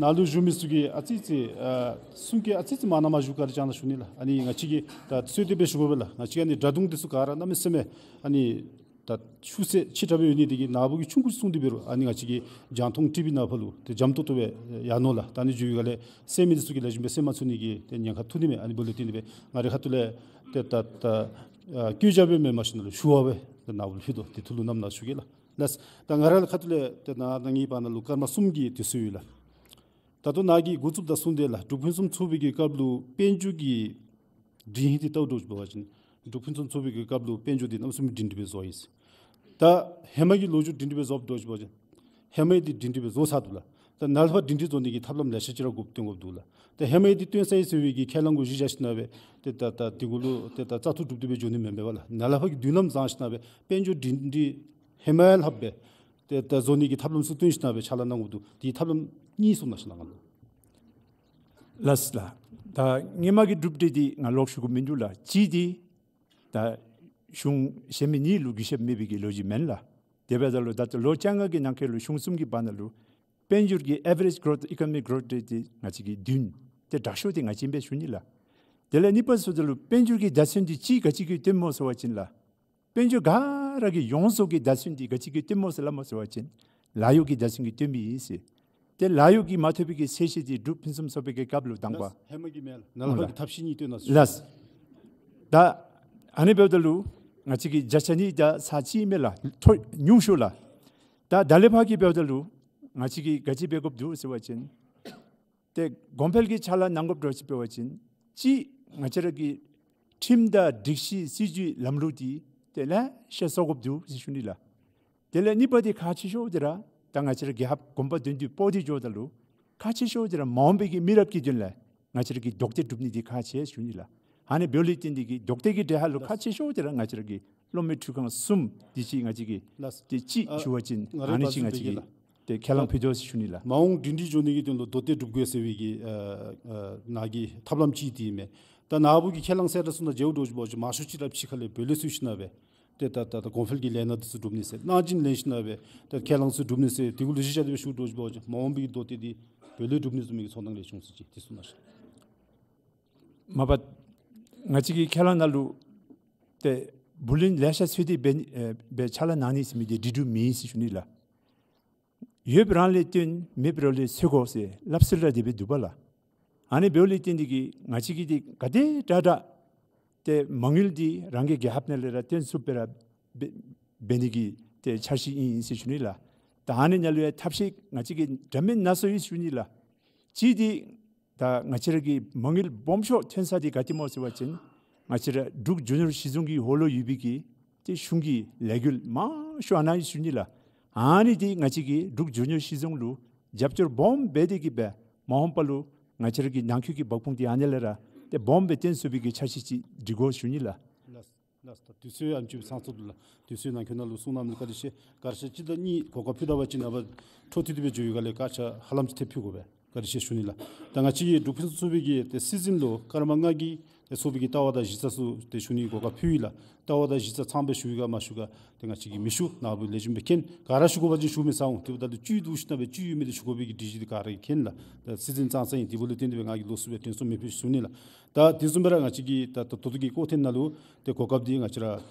ནཱ་ལུ་བཞུགས་མི་ཚུ་གིས་ཨ་ཙི་ཙི་ཨ་གསུང་གི་ཨ་ཙི་ཙི་མ་གནམ་མ་བཞུགས་ག་ར་ཅིག་གནང་ཞུ་ནི་ལགས། ཨ་ནི་ང་བཅས་ཀྱིས་ད་གསོལ་འདེབས་སྦེ་ཞུ་དགོ་པས་ལགས། ང་བཅས་ཨ་ནི་དྲ་རྡུང་འདི་ཚུ་ག་ར་གནམ་མེད་ས་མེད་ཨ་ནི་ད་ཤུགས་ཚད་ཆེ་དྲགས་སྦེ་ཡོད་ནི་དེ་གིས་ནཱ་བུ་གིས་ཆུང་ཀུ་ཅིག་གསུངས་ཏེ་འབད་རུང་ཨ་ནི་ང་བཅས་ཀྱི་རྒྱང་མཐོང་ཊི་བི་ནང་ཕར་ལུ་ཏེ་འཇམ་ཏོང་ཏོ་སྦེ་ཡར་ནོར་ལགས། ད་ཨ་ནི་འགྱོ་བའི་སྒང་ལས་གསན་མི་འདི་ཚུ་གིས་ལེགས་ཤོམ་སྦེ་གསན་མ་ཚུགས་ནི་གི་ཏེ་ཉེན་ཁ་ཐུག་ནི་མས། ཨ་ནི་འབདཝ་ལས་བརྟེན་ཏེ་སྦེ་ང་རའི་ཁ་ཐུག་ལས་ཏེ་ད་ད་ཨ་བཀོད་རྒྱ་སྦེ་མེན་མ་ཞུ་ནི་ལུ་ཞུ་བ་སྦེ་ཏེ་ནཱ་བུ་ལུ་ཕུལ་དོ། ཏེ་ཐུགས་ལུ་བསྣམ་གནང་ཞུ་གེ་ལགས། ལགས། ད་ང་རའི་ཁ་ཐུག་ལས་ཏེ་ནཱ་ནཱ་ངེའི་བར་ན་ལུ་སྐར་མ་གསུམ་གྱི་དུས་ཚོད་ཡོད་ལགས། ད་ལྟོ་ནཱ་གིས་འགོ་བཙུགསཔ་ད་གསུངས་ཏེ་ལགས། འབྲུག་ཕུན་སུམ་ཚོགས་པའི་གི་སྐབས་ལུ་དཔལ་འབྱོར་གྱི་སྒྲིང་ཧིང་འདི་བལྟཝ་ད་འབད་བ་ཅིན་འབྲུག་ཕུན་སུམ་ཚོགས་པའི་གི་སྐབས་ལུ་དཔལ་འབྱོར་འདི་གནམ་མེད་ས་མེད་སྒྲིང་སྒྲི་སྦེ་བཟོ་ཡི་ཟེར། ད་ཧེ་མ་གི་ལོ་རྒྱུས་སྒྲིང་སྒྲི་སྦེ་བཟོཝ་ད་འབད་བ་ཅིན་ཧེ་མ་ཡི་འདི་སྒྲིང་སྒྲི་སྦེ་བཟོ་ཚར་འདུག་ལགས། ད་ནཱ་ལས་ཕར་སྒྲིང་སྒྲི་བཟོ་ནི་གི་ཐབས་ལམ་ལེ་ཤ་ཅིག་ར་འགོ་བཏོན་དགོཔ་འདུག་ལགས། ད་ཧེ་མ་ཡི་འདི་བཏོན་ཚར་ཡི་ཟེར་བའི་གི་ཁས་བླངས་གུ་གཞི་བཞག་ཞིནམ་སྦེ་ཏེ་ད་ད་དེ་གུ་ལུ་ཏེ་ད་བཙག་འཐུ་གྲུབ་སྟེ་སྦེ་འགྱོ་ནི་མེན་པས་ལགས། ནཱ་ལས་ཕར་གྱི་མདུན་ལམ་བཟང་ཞིནམ་སྦེ་དཔལ་འབྱོར་སྒྲིང་སྒྲི་ཧེ་མ་ལྷགཔ་སྦེ་ཏེ་ད་བཟོ་ནི་གི་ཐབས་ལམ་ཚུ་བཏོན་ཞིནམ་སྦེ་ཕྱག་ལཱ་གནང་དགོཔ་འདུག། དེའི་ཐབས་ལམ་གཉིས་གསུང་གནང་ཞུ་ལགས། ལགས་ལགས། ད་སྔོན་མ་གི་གྲུབ་འབྲས་འདི་ང་ལོག་ཞུ་དགོཔ་མིན་འདུག་ལགས། གཅིག་འདི་ད་གཞུང་གཞན་མི་གཉིས་ལུ་གུས་ཞབས་མེད་པའི་གི་ལོ་རྒྱུས་མེན་ལགས། དེ་འབདཝ་ད་ལུ་ད་ལྟོ་ལོ་བཅོ་ལྔ་གི་ནང་འཁོད་ལུ་གཞུང་གསུམ་གྱི་བར་ན་ལུ་དཔལ་འབྱོར་གྱི་ཨེ་ཝ་རེཇ་གྲོཐ་ཨི་ཀོ་ནོ་མིག་གྲོཐ་རེཊ་འདི་ང་བཅས་ཀྱིས་བདུན་ཏེ་དྲག་ཤོས་འདི་ང་བཅས་ཨིན་པས་ཞུ་ནི་ལགས། དེ་ལས་གཉིས་པ་ཟེརཝ་ད་ལུ་དཔལ་འབྱོར་གྱི་བརྡ་མཚོན་འདི་གཅིག་ག་ཅི་གིས་སྟོནམ་སྨོ་ཟེར་བ་ཅིན་ལགས། དཔལ་འབྱོར་ག་ར་གི་ཡོངས་རྫོགས་ཀྱི་བརྡ་མཚོན་འདི་ག་ཅི་གིས་སྟོནམ་སྨོ་ཟེར་སླབ་སྨོ་ཟེར་བ་ཅིན་ལཱ་གཡོག་གི་བརྡ་མཚོན་གྱིས་སྟོན་མི་ཨིན་ཟེར། ཏེ་ལཱ་གཡོག་གིས་མ་ཐོབ་པའི་གི་ཚད་གཞི་འདི་འབྲུག་ཕུན་སུམ་ཚོགས་པའི་གི་སྐབས་ལུ་དང་པ། ལགས། ཧེ་མ་གི་མེན་ལགས། ནཱ་ལས་ཕར་གྱི་ཐབས་ཤེས་གཉིས་བཏོན་གནང་ཞུ། ལགས། ད་ཨ་ནི་འབདཝ་ད་ལུ་ང་བཅས་ཀྱི་བརྒྱ་ཆ་གཉིས་དང་ཚག་གཅིག་མས་ལགས། མཐོ་ཉུང་ཤོས་ལགས། ད་ད་ལས་ཕར་གྱི་འབདཝ་ད་ལུ་ང་བཅས་ཀྱིས་ག་ཅི་འབད་དགོཔ་འདུག་ཟེར་བ་ཅིན་ཏེ་གོང་འཕེལ་གྱི་ཕྱག་ལཱ་གནང་དགོཔ་འདྲཝ་ཅིག་འབད་བ་ཅིན་གཅིག་ང་བཅས་ར་གི་ཁྲིམས་དང་སྒྲིག་གཞི་སྲིད་བྱུས་ལམ་ལུགས་འདི་ཏེ་ལེ་ཤ་བཟོ་དགོཔ་འདུག་ཟེར་ཞུ་ནི་ལགས། དེ་ལས་གཉིས་པ་འདི་ཁག་ཆེ་ཤོས་འདི་ར་ད་ང་བཅས་ར་རྒྱལ་ཁབ་གོམ་པ་མདུན་དུ་སྤོ་སྟེ་འགྱོཝ་ད་ལུ་ཁག་ཆེ་ཤོས་འདི་ར་མ་འོངས་པའི་གི་མི་རབས་ཀྱི་དོན་ལས་ང་བཅས་ར་གིས་ལྡོག་ཐེ་སྒྲུབ་ནི་འདི་ཁག་ཆེ་ཞུ་ནི་ལགས། ཨ་ནི་འབདཝ་ལས་བརྟེན་ཏེ་གིས་ལྡོག་ཐེ་གི་གྲལ་ཁར་ལུ་ཁག་ཆེ་ཤོས་འདི་ར་ང་བཅས་ར་གི་གློག་མེ་འཕྲུལ་ཁང་གསུམ་འདི་ཅིག་ང་བཅས་ཀྱིས་ལགས། ཏེ་གཅིག་ཨ་ཞུ་བ་ཅིན་ང་རའི་ཨ་ནི་ཅིག་ང་བཅས་ཀྱིས་ཏེ་ཁས་བླངས་ཕུལ་དོ་ཟེར་ཞུ་ནི་ལགས། མ་འོངས་སྒྲིང་སྒྲི་འགྱོ་ནི་གི་དོན་ལུ་ལྡོག་ཐེ་སྒྲུབ་དགོ་ཟེར་བའི་གི་ཨ་ཨ་ནཱ་གི་ཐབས་ལམ་གཅིག་འདི་མས། ད་ནཱ་བུ་གིས་ཁས་བླངས་གསལ་བསྒྲགས་ཚུ་ནང་མཇལཝ་འདྲཝ་ཅིག་འབད་བ་ཅིན་མང་ཤོས་ཅིག་ར་ཕྱི་ཁ་ལས་བུ་ལོན་བཙུགས་ཞིནམ་སྦེ་ཏེ་ད་ད་ད་གོང་འཕེལ་གྱི་ལས་སྣ་འདི་ཚུ་སྒྲུབ་ནི་ཟེར་གནང་སྦྱིན་ལེན་ཞིནམ་སྦེ་ཏེ་ཁས་བླངས་ཚུ་སྒྲུབ་ནི་ཟེར་དེ་གུ་ལུ་གཞི་བཞག་སྟེ་སྦེ་ཞུཝ་འདྲཝ་ཅིག་འབད་བ་ཅིན་མ་འོངས་པའི་གི་ལྡོག་ཐེ་འདི་བུ་ལོན་སྒྲུབ་ནི་བཟུམ་མའི་ཚོར་སྣང་ལེ་ཤ་འོང་ཟེར་ཅིག་དེ་གསུང་གནང་ཞུ། མ་པ་ང་བཅས་ཀྱི་ཁས་བླངས་ནང་ལུ་ཏེ་བུ་ལོན་ལེ་ཤ་ཚུད་དེ་འབད་ནི་ཨེ་འབད་ཕྱག་ལཱ་གནང་ནི་ཟེར་མི་འདི་སྒྲིག་སྒྲུབ་མེད་ཟེར་ཞུ་ནི་ལགས། ཡོདཔ་རང་ལས་བཏོན་མེདཔ་རང་ལས་འཚོལ་དགོ་ཟེར་སླབ་སྲོལ་ར་དེ་སྦེ་འདུག་པ་ལགས། ཨ་ནི་འབདཝ་ལས་བརྟེན་ཏེ་གིས་ང་བཅས་ཀྱིས་འདི་ག་དེ་དྲག་དྲག་ཏེ་མ་དངུལ་འདི་རང་གི་རྒྱལ་ཁབ་ནང་ལས་ར་བཏོན་ཚུགསཔ་སྦེ་ར་འབད་འབད་ནི་གི་ཏེ་འཆར་གཞི་ཨིན་ཨིན་ཟེར་ཞུ་ནི་ལགས། ད་ཨ་ནི་ནང་ལུ་ཡང་ཐབས་ཤེས་ང་བཅས་ཀྱིས་འདྲ་མིན་སྣ་ཚོགས་ཡོད་ཟེར་ཞུ་ནི་ལགས། གཅིག་འདི་ད་ང་བཅས་ར་གི་མ་དངུལ་སྦོམ་ཤོས་ཐོན་ས་འདི་ག་ཏེ་སྨོ་ཟེར་བ་ཅིན་ང་བཅས་ར་འབྲུག་རྒྱུ་ནོར་གཞི་བཟུང་གི་འོག་ལུ་ཡོད་པའི་གི་ཏེ་གཞུང་གི་ལས་འགུལ་མང་ཤོས་ཨ་ནཱ་ཡོད་ཟེར་ཞུ་ནི་ལགས། ཨ་ནི་འདི་ང་བཅས་ཀྱིས་འབྲུག་རྒྱུ་ནོར་གཞི་བཟུང་ལུ་རྒྱབ་སྐྱོར་སྦོམ་འབད་དེ་གིས་སྦེ་མ་འོངས་པ་ལུ་ང་བཅས་ར་གི་ནང་འཁོད་ཀྱི་འབག་འབུངས་འདི་ཨ་ནི་ལས་ར་ ཏེ་སྦོམ་སྦེ་བཏོན་ཚུགས་པའི་གི་འཆར་གཞི་ཅིག་སྒྲིག་དགོ་ཞུ་ནི་ལགས། ལགས་ལགས། ད་དུས་ཚོད་ཨ་ནེམ་ཅིག་ཚང་ཚོད་འདུག་ལགས། དུས་ཚོད་ནང་འཁོད་ནང་ལུ་གསུང་གནང་མི་བཀའ་དྲིན་ཆེ། ག་ར་ཤ་གཅིག་དང་གཉིས་གོ་སྐབས་ཕུལ་ད་པ་ཅིན་ནངས་པ་འཕྲོ་མཐུད་དེ་སྦེ་འགྱོ་བའི་སྒང་ལས་དཀར་ཆག་ཧ་ལམ་ཅིག་ཐེབས་ཕུལ་དགོ་པས། བཀའ་དྲིན་ཆེ་ཞུ་ནི་ལགས། ད་ང་བཅས་ཀྱི་འབྲུག་ཕུན་སུམ་ཚོགས་པའི་གི་ཏེ་སྲིད་འཛིན་ལུ་སྐར་མ་ལྔ་གི་ཏེ་ཚོགས་པའི་གི་ལྟ་བ་དང་གཞི་རྩ་ཚུ་ཏེ་ཞུ་ནི་གོ་སྐབས་ཕུལ་ཡི་ལགས། ལྟ་བ་དང་གཞི་རྩ་ཚང་སྦེ་ཞུ་ཡི་ག་མ་ཞུ་ག་ཏེ་ང་བཅས་ཀྱིས་མི་ཞུ། ནཱ་བུ་ལེགས་ཤོམ་སྦེ་མཁྱེན། ག་ར་ཞུ་དགོ་པ་ཅིན་ཞུ་མི་ཚར་འོང་། དེ་འབདཝ་ད་ལུ་བཅུད་བསྡུ་ཞིན་ན་སྦེ་བཅུད་ཡོད་མི་དེ་ཞུ་དགོ་པའི་གི་སྒྲིག་གཞི་དེ་ག་ར་གིས་མཁྱེན་ལགས། ད་སྲིད་འཛིན་ཙང་ཙང་ཨིན། དེ་འབདཝ་ལས་བརྟེན་ཏེ་སྦེ་ང་གིས་ལོགས་སུ་སྦེ་དྲན་གསོ་མེད་པའི་ཞུ་ནི་ལགས། ད་དེ་བཟུམ་སྦེ་ར་ང་བཅས་ཀྱི་ད་ད་ལྟོ་གི་སྐོར་ཐེངས་ནང་ལུ་ཏེ་གོ་སྐབས་འདི་ང་བཅས་ར་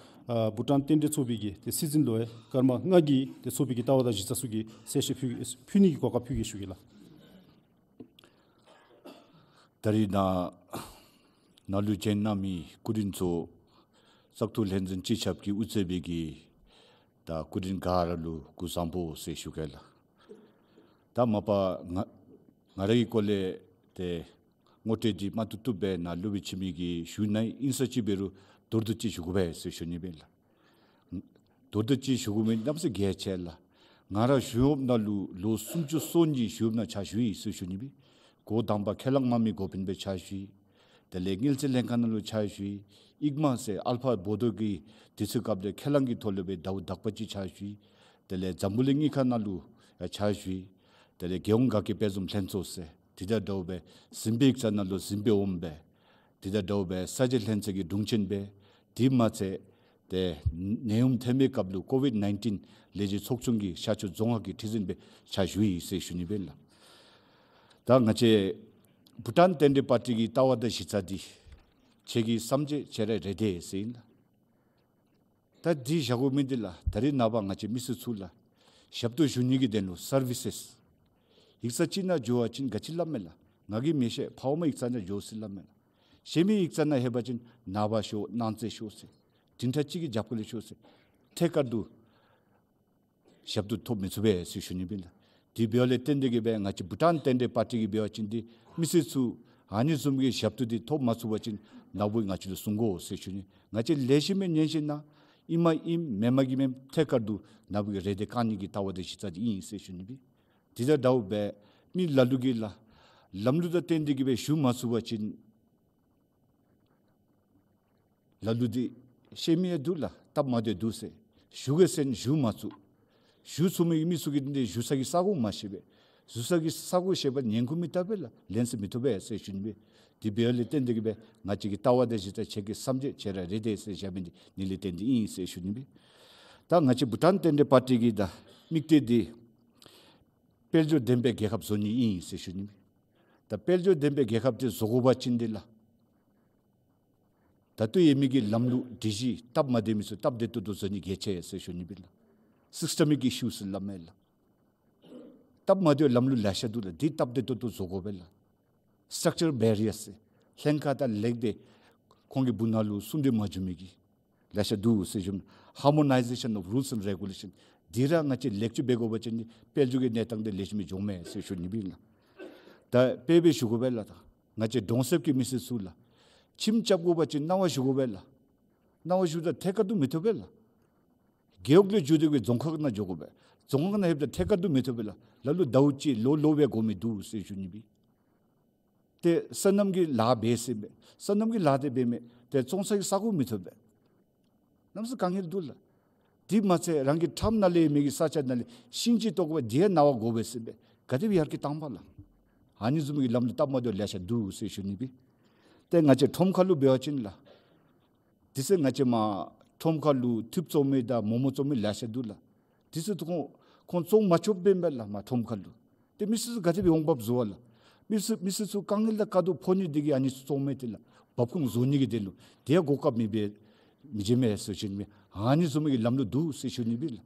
ཨ་བྷུ་ཊཱན་རྟེན་འབྲེལ་ཚོགས་པའི་གི་ཏེ་སྲིད་འཛིན་ལུ་ཡང་སྐར་མ་ལྔ་གི་ཏེ་ཚོགས་པའི་གི་ལྟ་བ་དང་གཞི་རྩ་ཚུ་གི་གསལ་བཤད་ཕུལ་ཕུལ་ནི་གི་གོ་སྐབས་ཕུལ་གེ་ཞུ་གེ་ལགས། ད་རིས་ནཱ་ནཱ་ལུ་བྱོན་གནང་མི་སྐུ་མགྲོན་ཚུ་བཙག་འཐུ་ལྷན་འཛིན་སྤྱི་ཁྱབ་ཀྱིས་དབུ་གཙོས་པའི་གི་ད་སྐུ་མགྲོན་ག་ར་ལུ་སྐུ་གཟུགས་བཟང་པོ་ཟེར་ཞུ་གེ་ལགས། ད་མ་པ་ང་ང་ར་གི་སྐོར་ལས་ཏེ་ངོ་སྤྲོད་འདི་མ་ཐུབ་ཐུབ་སྦེ་ནཱ་སློབ་དཔོན་འཆི་མེད་ཀྱིས་ཞུ་ནི་ཨིན་ས་ཅིག་འབད་རུང་མདོར་བསྡུས་ཅིག་ཞུ་དགོ་པས་ཟེར་ཞུ་ནི་སྦེ་ལགས། མདོར་བསྡུས་ཅིག་ཞུ་དགོ་མི་གནམ་མེད་ས་མེད་གལ་ཆེ་ལགས། ང་ར་གཞུང་གཡོགཔ་ནང་ལུ་ལོ་སུམ་ཅུ་སོ་གཉིས་གཞུང་གཡོགཔ་ནང་ཕྱག་ཞུ་ཡི་ཟེར་ཞུ་ནི་སྦེ། འགོ་དང་པ་ཁས་བླངས་དམག་མི་འགོ་དཔོན་སྦེ་ཕྱག་ཞུ་ཡི། དེ་ལས་དངུལ་རྩིས་ལྷན་ཁག་ནང་ལུ་ཕྱག་ཞུ་ཡི། ཨིག་མ་ཟེར་ཨལ་ཕ་བོ་རྡོ་གི་དུས་ཚོད་སྐབས་ལུ་ཁས་བླངས་ཀྱི་ཐོག་ལས་སྦེ་ཟླཝ་དག་པ་ཅིག་ཕྱག་ཞུ་ཡི། དེ་ལས་འཛམ་བུ་གླིང་དངུལ་ཁང་ནང་ལུ་ཡང་ཕྱག་ཞུ་ཡི། དེ་ལས་རྒྱལ་ཡོངས་དགའ་སྐྱིད་དཔལ་འཛོམས་ལྷན་ཚོགས་ཟེར་དེ་དང་འདྲཝ་སྦེ་གཟིམ་དཔོན་ཡིག་ཚང་ནང་ལུ་གཟིམ་དཔོན་འོགམ་སྦེ་དེ་དང་འདྲཝ་སྦེ་གསར་བརྗེ་ལྷན་ཚོགས་ཀྱི་དྲུང་ཆེན་སྦེ་དེ་མ་ཚད་ཏེ་ནད་ཡམས་ཐོན་མིའི་སྐབས་ལུ་ཀོ་ཝིཌ་ནའིན་ཊིན་ལས་བྱེད་ཚོགས་ཆུང་གི་ཤར་ཕྱོགས་རྫོང་ཁག་གི་ཁྲི་འཛིན་སྦེ་ཕྱག་ཞུ་ཡི་ཟེར་ཞུ་ནི་སྦེ་ལགས། ད་ང་བཅས་བྷུ་ཊཱན་རྟེན་འབྲེལ་པར་ཊི་གི་ལྟ་བ་དང་གཞི་རྩ་འདི་ཁྱེད་ཀྱི་བསམ་འཆར་ཁྱེད་ར་རེ་འདོད་ཟེར་ཨིན་ལགས། ད་འདི་བཞག་དགོ་མི་འདི་ལགས། ད་རིས་ནངས་པ་ང་བཅས་མི་སེར་ཚུ་ལགས་ཞབས་ཏོག་ཞུ་ནི་གི་དོན་ལུ་སར་བི་སེས་ཡིག་ཚང་ཅིག་ནང་འགྱོ་བ་ཅིན་ག་ཅི་སླབ་མས་ལགས། ང་གིས་མི་ཤེས། ཕར་འོང་མ་ཡིག་ཚང་ནང་འགྱོ་ཟེར་སླབ་མས་ལགས། གཞན་མི་ཡིག་ཚང་ནང་ལྷོད་པ་ཅིན་ནངས་པ་ཤོག་གནངས་ཚེ་ཤོག་ཟེར་དེ་འདྲ་ཅིག་གི་རྒྱབ་ཁ་ལས་ཤོག་ཟེར་ཐད་ཀར་དུ་ཞབས་ཏོག་ཐོབ་མི་ཚུགས་པས་ཟེར་ཞུ་ནི་སྦེ་ལགས། དེ་འབདཝ་ལས་བརྟེན་ཏེ་གིས་སྦེ་ང་བཅས་བྷུ་ཊཱན་རྟེན་འབྲེལ་པར་ཊི་གིས་འབད་བ་ཅིན་འདི་མི་སེར་ཚུ་ཨ་ནི་བཟུམ་གྱི་ཞབས་ཏོག་འདི་ཐོབ་མ་ཚུགས་པ་ཅིན་ནཱ་བུ་ང་བཅས་ལུ་གསུང་དགོ་ཟེར་ཞུ་ནི། ང་བཅས་ལེགས་ཤོམ་སྦེ་ཉན་ཞིན་ན་ཨིན་མ་ཨིན་མེན་མ་གི་མེན་ཐད་ཀར་དུ་ནཱ་བུ་གི་རེ་འདོད་བསྐང་ནི་གི་ལྟ་བ་དང་གཞི་རྩ་འདི་ཨིན་ཟེར་ཞུ་ནི་སྦེ། དེ་དང་འདྲཝ་སྦེ་མི་ལ་ལུ་གིས་ལགས་ལམ་ལུགས་དང་བསྟུན་ཏེ་གིས་སྦེ་ཞུ་མ་ཚུགས་པ་ཅིན་ལ་ལུ་འདི་བཤད་མི་ཡང་འདུག་ལགས། སྟབས་མ་བདེཝ་འདུག་ཟེར། ཞུ་གེ་ཟེར་ཞུ་མ་ཚུགས། ཞུ་ཚུགས་མི་མི་ཚུ་གིས་འདི་ཞུ་ས་གི་ས་གོ་མ་ཤེས་པས། ཞུ་ས་གི་ས་གོ་ཤེས་པ་ཉན་ཁུངས་མི་བལྟ་བས་ལགས། ལན་གསལ་མི་ཐོབ་པས་ཟེར་ཞུ་ནི་སྦེ། དེ་འབདཝ་ལས་བརྟེན་ཏེ་གིས་སྦེ་ང་བཅས་ཀྱི་ལྟ་བ་དང་གཞི་རྩ་ཁྱེད་ཀྱི་བསམ་འཆར་ཁྱེད་ར་རེ་འདོད་ཟེར་བཞག་མི་འདི་ཨ་ནི་ལས་བརྟེན་ཏེ་ཨིན་ཟེར་ཞུ་ནི་སྦེ། ད་ང་བཅས་བྷུ་ཊཱན་རྟེན་འབྲེལ་པར་ཊི་གི་ད་དམིགས་གཏད་འདི་དཔལ་འབྱོར་ལྡན་པའི་རྒྱལ་ཁབ་བཟོ་ནི་ཨིན་ཟེར་ཞུ་ནི་སྦེ། ད་དཔལ་འབྱོར་ལྡན་པའི་རྒྱལ་ཁབ་འདི་བཟོ་དགོ་པ་ཅིན་འདི་ལགས། ད་ལྟོ་ཡོད་མི་གི་ལམ་ལུགས་སྒྲིག་གཞི་སྟབས་མ་བདེ་མི་ཚུ་སྟབས་བདེ་ཏོག་ཏོ་བཟོ་ནི་གལ་ཆེ་ཟེར་ཞུ་ནི་སྦེ་ལགས། སིསི་ཊེ་མིག་ཨི་ཤུ་ཟེར་སླབ་མས་ལགས། སྟབས་མ་བདེ་ལམ་ལུགས་ལེ་ཤ་འདུག་ལགས། འདི་སྟབས་བདེ་ཏོག་ཏོ་བཟོ་དགོ་པས་ལགས། སི་ཊག་ཅར་བེ་རི་ཡར་ཟེར་ལྷན་ཁག་དང་ལེགས་སྡེ་ཁོང་གི་སྦུག་ནང་ལུ་སུམ་སྒྲིལ་མ་འགྱོ་མི་གི་ལེ་ཤ་འདུག་ཟེར་ཞུ་ནི། ཧར་མོ་ནའི་ཟེ་ཤཱན་ཨོཕ་རུལས་ཨེནཌ་རེ་གུ་ལེ་ཤཱན་འདི་ར་ང་བཅས་ལེགས་བཅོས་འབད་དགོ་པ་ཅིན་འདི་དཔལ་འབྱོར་གྱི་གནས་སྟངས་འདི་ལེགས་ཤོམ་སྦེ་འགྱོཝ་མས་ཟེར་ཞུ་ནི་སྦེ་ལགས། ད་དཔེ་སྦེ་ཞུ་དགོ་པས་ལགས། ད་ང་བཅས་གྲོང་གསེབ་ཀྱི་མི་སེར་ཚུ་ལགས་ཁྱིམ་རྐྱབ་དགོ་པ་ཅིན་གནང་བ་ཞུ་དགོ་པས་ལགས། གནང་བ་ཞུཝ་ད་ཐད་ཀར་དུ་མི་ཐོབ་པས་ལགས། རྒེད་འོག་ལས་བརྒྱུད་དེ་གིས་རྫོང་ཁག་ནང་འགྱོ་དགོ་པས། རྫོང་ཁག་ནང་ལྷོདཔ་ད་ཐད་ཀར་དུ་མི་ཐོབ་པས་ལགས། ལ་ལུ་ཟླཝ་གཅིག་ལོ་ལོ་སྦེ་འགོར་མི་འདུག་ཟེར་ཞུ་ནི་སྦེ། ཏེ་སོ་ནམ་གྱི་ལཱ་འབད་ཟེར་མས། སོ་ནམ་གྱི་ལཱ་འདི་འབད་མི་ཏེ་བཙོང་ས་གི་ས་གོ་མི་ཐོབ་པས། གནམ་མེད་ས་མེད་དཀའ་ངལ་འདུག་ལགས། དེ་མ་ཚད་རང་གི་ཁྲམ་ནང་ལས་མི་གི་ས་ཆ་ནང་ལས་ཤིང་ཅིག་བཏོག་པ་འདི་ཡང་གནང་བ་དགོ་པས་ཟེར་མས། ག་དེ་སྦེ་ཡར་གྱི་བཏང་པ་ལགས། ཨ་ནི་བཟུམ་གྱི་ལམ་ལུགས་སྟབས་མ་བདེཝ་ལེ་ཤ་འདུག་ཟེར་ཞུ་ནི་སྦེ། ཏེ་ང་བཅས་ཁྲོམ་ཁ་ལུ་འབད་བ་ཅིན་ལགས། དེ་ཚེ་ང་བཅས་མར་ཁྲོམ་ཁ་ལུ་ཐུགཔ་བཙོང་མི་དང་མོག་མོག་བཙོང་མི་ལེ་ཤ་འདུག་ལགས། དེ་ཚུ་ཁོང་ཁོང་བཙོང་མ་ཆོགཔ་འབད་མས་ལགས། མར་ཁྲོམ་ཁ་ལུ། ཏེ་མི་སེར་ཚུ་ག་དེ་སྦེ་འོང་འབབ་བཟོ་བ་ལགས། མི་སེར་མི་སེར་ཚུ་དཀའ་ངལ་དང་དཀའ་སྡུག་ཕོག་ནི་འདི་གིས་ཨ་ནི་ཚུ་བཙོང་མི་འདི་ལགས། འབབ་ཁུངས་བཟོ་ནི་གི་དོན་ལུ་དེ་ཡང་གོ་སྐབས་མེད་པས་མི་བྱིན་མས་ཟེར་ཞུ་ནི་སྦེ། ཨ་ནི་བཟུམ་གྱི་ལམ་ལུགས་འདུག་ཟེར་ཞུ་ནི་སྦེ་ལགས།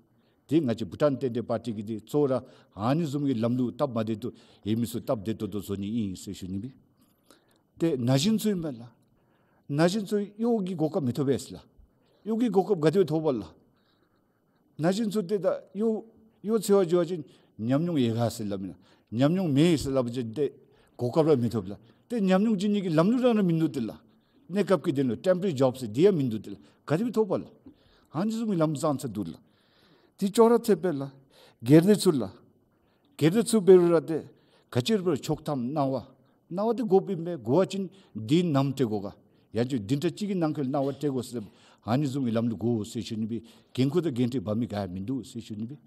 དེ་ང་བཅས་བྷུ་ཊཱན་རྟེན་འབྲེལ་པར་ཊི་གིས་འདི་གཙོ་བོ་ར་ཨ་ནི་བཟུམ་གྱི་ལམ་ལུགས་སྟབས་མ་བདེ་ཏོག་ཡོད་མི་ཚུ་སྟབས་བདེ་ཏོག་ཏོ་བཟོ་ནི་ཨིན་ཟེར་ཞུ་ནི་སྦེ། ཏེ་ན་གཞོན་ཚུ་ཨིན་མས་ལགས། ན་གཞོན་ཚུ་གཡོག་གི་གོ་སྐབས་མི་ཐོབ་པས་ལགས། གཡོག་གི་གོ་སྐབས་ག་དེ་སྦེ་ཐོབ་པ་ལགས། ན་གཞོན་ཚུ་ཏེ་ད་གཡོག་གཡོག་འཚོལ་བར་འགྱོ་བ་ཅིན་ཉམས་མྱོང་ཡོད་ག་ཟེར་སླབ་ཨིན་ན། ཉམས་མྱོང་མེད་ཟེར་སླབ་པ་ཅིན་ཏེ་གོ་སྐབས་ར་མི་ཐོབ་ལགས། ཏེ་ཉམས་མྱོང་བྱིན་ནི་གི་ལམ་ལུགས་ར་ར་མིན་འདུག་ཏེ་ལགས། གནས་སྐབས་ཀྱི་དོན་ལུ་ཊེམ་པོ་རེ་ཇོབ་ཟེར་འདི་ཡང་མིན་འདུག་ཏེ་ལགས། ག་དེ་སྦེ་ཐོབ་པ་ལགས། ཨ་ནི་བཟུམ་གྱི་ལམ་བཟང་ཚ་འདུག་ལགས། དེ་ཅོག་ར་འཐདཔ་སྦེ་ལགས། སྒེར་སྡེ་ཚུ་ལགས། སྒེར་སྡེ་ཚུ་འབད་རུང་ར་ཏེ་ག་ཅི་ར་འབད་རུང་ཆོག་ཐམ་གནང་བ་ གནང་བ་འདི་དགོཔ་ཨིན་པས། དགོ་པ་ཅིན་འདི་ནམ་སྤྲོད་དགོ་ག། ཡང་ཅིན་བདུན་ཕྲག་གཅིག་གི་ནང་འཁོད་གནང་བ་སྤྲོད་དགོ་ཟེར། ཨ་ནི་བཟུམ་གྱི་ལམ་ལུགས་དགོ་ཟེར་ཞུ་ནི་སྦེ། འགན་ཁུར་དང་འགན་འཁྲི་འབག་མི་ག་ཡང་མིན་འདུག་ཟེར་ཞུ་ནི་སྦེ།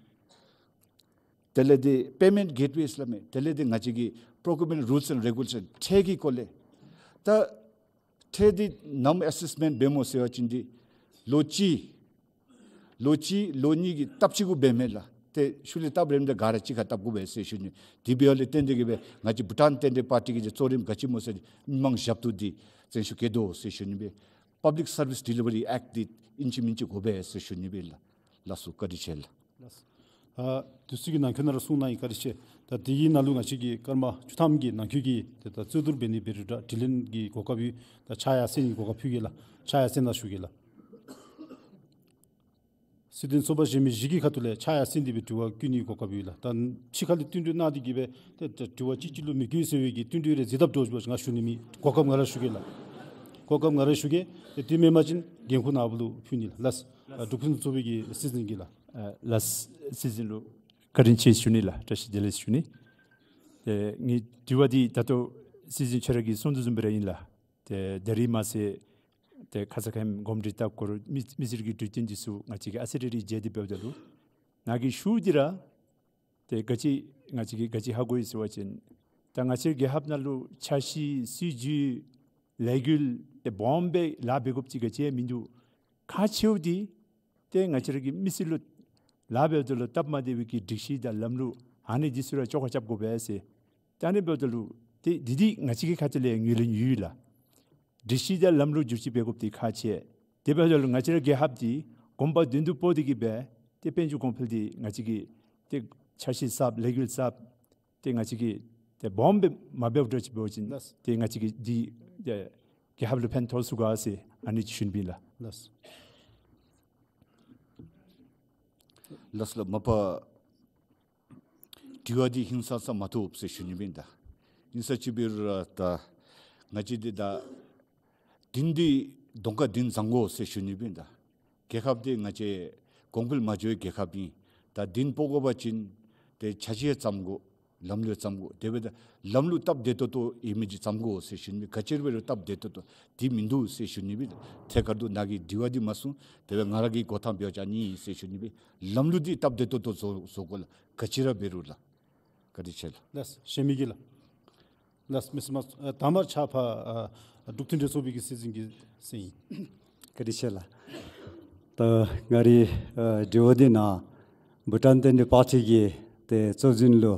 དེ་ལས་འདི་པེ་མེནཊ་གེཊ་ཝེ་ཟེར་སླབ་མས། དེ་ལས་འདི་ང་བཅས་ཀྱི་པོརོ་ཀིའུར་མེནཊ་རུལསི་ཨེནཌ་རེ་གུ་ལེ་ཤཱན་ཁྲལ་གྱི་སྐོར་ལས། ད་ཁྲལ་འདི་ནམ་ཨེ་སེསི་མེནཊ་འབད་སྨོ་ཟེར་བ་ཅིན་འདི་ལོ་གཅིག་ལོ་གཅིག་ལོ་གཉིས་ཀྱི་ལྟབ་ཅིག་གུ་འབད་མས་ལགས། ཏེ་ཤུལ་ལས་ལྟབ་རནམ་ད་ག་ར་གཅིག་ཁར་ལྟབ་དགོ་པས་ཟེར་ཞུ་ནི། དེ་འབདཝ་ལས་བརྟེན་ཏེ་གིས་སྦེ་ང་བཅས་བྷུ་ཊཱན་བསྟན་འགྲོའི་པར་ཊི་གི་གཙོ་རིམ་ག་ཅི་སྨོ་ཟེར་མི་མང་ཞབས་ཏོག་འདི་བརྩོན་ཤུགས་བསྐྱེད་དོ་ཟེར་ཞུ་ནི་སྦེ། Public Service Delivery Act འདི་ཨིན་ཅི་མིན་ཅི་དགོ་པས་ཟེར་ཞུ་ནི་སྦེ་ལགས། ལགས་སོ། བཀའ་དྲིན་ཆེ་ལགས། ལགས་སོ། ཨ་དུས་ཚོད་ཀྱི་ནང་འཁོད་ནང་ར་གསུང་གནང་ཡི། བཀའ་དྲིན་ཆེ། ད་དེ་གི་ནང་ལུ་ང་བཅས་ཀྱིས་སྐར་མ་བཅུ་ཐམ་གྱི་ནང་འཁོད་ཀྱི་ཏེ་ད་རྩོད་བསྡུར་འབད་ནི་འབད་རུང་འདྲ་དྲི་ལན་གྱི་གོ་སྐབས་ཡོད། ད་ཕྱག་ཡར་སེང་གི་གོ་སྐབས་ཕུལ་གེ་ལགས། ཕྱག་ཡར་སེང་གནང་ཞུ་གེ་ལགས། སྲིད་དོན་ཚོགས་པ་གཞན་མི་བཞི་གི་ཁ་ཐུག་ལས་ཕྱག་ཡར་སེང་སྟེ་སྦེ་དྲི་བ་བཀོད་ནི་གོ་སྐབས་ཡོད་ལགས། ད་ཕྱི་ཁ་ལས་བསྟུན་གྲོས་གནང་སྟེ་གིས་སྦེ་ཏེ་ད་དྲི་བ་གཅིག་གཅིག་ལུ་མི་བཀོད་ཟེར་བའི་གི་བསྟུན་གྲོས་རེ་མཛད་དཔ་འདྲཝ་ཅིག་ང་ཞུ་ནི་མེད། གོ་སྐབས་ང་ར་ཞུ་གེ་ལགས། གོ་སྐབས་ང་ར་ཞུ་གེ། ཏེ་དེ་མེན་པ་ཅིན་འགན་ཁུར་ནཱ་བུ་ལུ་ཕུལ་ནི་ལགས། ལགས། ཨ་འབྲུག་ཕུན་སུམ་ཚོགས་པའི་གི་སྲིད་འཛིན་གྱིས་ལགས། ཨ་ལགས། སྲིད་འཛིན་ལུ་བཀའ་དྲིན་ཆེ་ཞུ་ནི་ལགས། བཀྲ་ཤིས་བདེ་ལེགས་ཞུ་ནི། ཨེ་ངེའི་དྲི་བ་འདི་ད་ལྟོ་སྲིད་འཛིན་ཁྱོད་ར་གིས་གསུངས་དོ་བཟུམ་སྦེ་ར་ཨིན་ལགས། ཏེ་ད་རིས་མ་ཚད་ཏེ་ཁ་ཙ་ཁ་ཉིནམ་གོམས་འདྲིས་ལྟ་སྐོར་མི་མི་སེར་གྱི་འདྲི་རྟེན་འདི་ཚུ་ང་བཅས་ཀྱིས་ཨ་ཙི་རེ་རེ་མཇལ་ཏེ་འབདཝ་ད་ལུ་ནཱ་གི་ཤུགས་འདི་ར་ཏེ་ག་ཅི་ང་བཅས་ཀྱིས་ག་ཅི་ཧ་གོ་ཡི་ཟེར་བ་ཅིན་ད་ང་བཅས་རྒྱལ་ཁབ་ནང་ལུ་འཆར་གཞི་སྲིད་བྱུས་ལས་འགུལ་ཏེ་སྦོམ་སྦེ་ལཱ་འབད་དགོཔ་ཅིག་ག་ཅི་ཡང་མིན་འདུག། ཁག་ཆེཝ་འདི་ཏེ་ང་བཅས་ར་གི་མི་སེར་ལུ་ལཱ་འབདཝ་ད་ལུ་སྟབས་མ་བདེ་བའི་གི་སྒྲིག་གཞི་དང་ལམ་ལུགས་ཨ་ནི་འདི་ཚུ་ར་བཅོ་ཁ་རྐྱབ་དགོ་པས་ཟེར། ད་ཨ་ནི་འབདཝ་ད་ལུ་ཏེ་འདི་འདི་ང་བཅས་ཀྱི་ཁ་ཐུག་ལས་ཡང་ངོས་ལེན་ཡོད་ལགས། སྒྲིག་གཞི་དང་ལམ་ལུགས་བསྒྱུར་བཅོས་འབད་དགོཔ་འདི་ཁག་ཆེ། དེ་འབདཝ་ད་ལུ་ང་བཅས་ར་རྒྱལ་ཁབ་འདི་གོམ་པ་མདུན་དུ་སྤོ་སྟེ་གིས་སྦེ་ཏེ་དཔལ་འབྱོར་གོང་འཕེལ་འདི་ང་བཅས་ཀྱིས་ཏེ་འཆར་གཞི་གསརཔ་ལས་འགུལ་གསརཔ་ཏེ་ང་བཅས་ཀྱིས་ཏེ་སྦོམ་སྦེ་མ་འབདཝ་འདྲཝ་ཅིག་འབད་བ་ཅིན་ལགས། ཏེ་ང་བཅས་ཀྱིས་འདི་ཏེ་རྒྱལ་ཁབ་ལུ་ཕན་ཐོགས་ཚུགས་ག་ཟེར་ཨ་ནི་ཅིག་ཞུ་ནི་ཨིན་ལགས། ལགས། ལགས་ལགས། མ་པ་དྲི་བ་འདི་ཧིང་སངས་ས་མ་ཐོབ་ཟེར་ཞུ་ནི་ཨིན་ད། ཧིང་སངས་ཅིག་འབད་རུང་ར་ད་ང་བཅས་འདི་ད་བདུན་འདི་གདོང་ཁར་བདུན་བཟང་དགོ་ཟེར་ཞུ་ནི་ཨིན་ད། རྒྱལ་ཁབ་འདི་ང་བཅས་གོང་འཕེལ་མ་འགྱོ་བའི་རྒྱལ་ཁབ་ཨིན། ད་བདུན་སྤོ་དགོ་པ་ཅིན་ཏེ་འཆར་གཞི་བརྩམ་དགོ། ལམ་ལུགས་བརྩམ་དགོ། དེ་འབདཝ་ད་ལམ་ལུགས་སྟབས་བདེ་ཏོག་ཏོ་ཨིན་མི་ཅིག་བརྩམ་དགོ་ཟེར་ཞུ་ནི་ཨིན། ག་ཅི་ར་འབད་རུང་སྟབས་བདེ་ཏོག་ཏོ་འདི་མིན་འདུག་ཟེར་ཞུ་ནི་ཨིན། ཐད་ཀར་དུ་ནཱ་གིས་དྲི་བ་འདི་མ་གསུངས། དེ་འབདཝ་ང་ར་གིས་གོ་ཐངས་འབད་བ་ཅིན་ཨ་ནི་ཟེར་ཞུ་ནི་ཨིན། ལམ་ལུགས་འདི་སྟབས་བདེ་ཏོག་ཏོ་བཟོ་བཟོ་དགོ་ལགས། ག་ཅི་ར་འབད་རུང་ལགས། བཀའ་དྲིན་ཆེ་ལགས། ལགས། གཞན་མི་གིས་ལགས། ལགས། མི་སེར་མ་ཨ་དང་པ་ཕྱག་ཕར་ཨ་འབྲུག་མཐུན་འབྲེལ་ཚོགས་པའི་གི་སྲིད་འཛིན་གྱིས་གསན་ཡི། བཀའ་དྲིན་ཆེ་ལགས། ད་ང་རའི་ཨ་དྲི་བ་འདི་ནཱ་བྷུ་ཊཱན་བསྟན་འགྲོའི་པར་ཊི་གི་ཏེ་གཙོ་འཛིན་ལུ་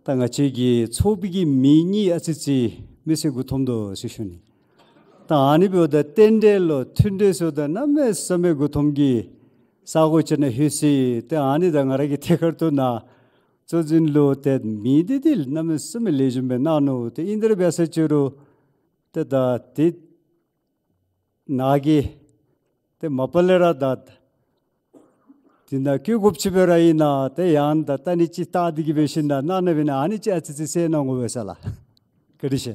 ད་ང་བཅས་ཀྱི་ཚོགས་པའི་གི་མིང་གཉིས་ཨ་ཙི་ཅིག་མི་སེར་མགུ་འཐོམ་དོ་ཟེར་ཞུ་ནི། ད་ཨ་ནི་འབདཝ་ད་བསྟན་འགྲོ་ལོ་མཐུན་འབྲེལ་ཟེརཝ་ད་གནམ་མེད་ས་མེད་མགུ་འཐོམ་གྱི་ས་གོ་ཅིག་ནང་ལྷོད་ཅི། ཏེ་ཨ་ནི་ད་ང་ར་གིས་ཐད་ཀར་དུ་ནཱ་གཙོ་འཛིན་ལུ་ཏེ་མིང་འདི་འདི་གནམ་མེད་ས་མེད་ལེགས་ཤོམ་སྦེ་གནང་ནུག། ཏེ་ཨིན་དེ་ར་འབད་ས་ཅིག་རུང་ཏེ་ད་ཏེ་ནཱ་གིས་ཏེ་མ་པ་ལས་ར་ད་འདི་ནང་བཀོད་དགོཔ་ཅིག་འབད་ར་ཨིན་ན། ཏེ་ཡང་ད་ལྟ་ནི་ཅིག་བལྟ་སྟེ་གིས་འབད་ཞིནམ་ད་གནང་ནི་འབད་ན་ཨ་ནི་ཅིག་ཨ་ཙི་ཅིག་གསལ་གནང་དགོ་པས་ལགས། བཀའ་དྲིན་ཆེ།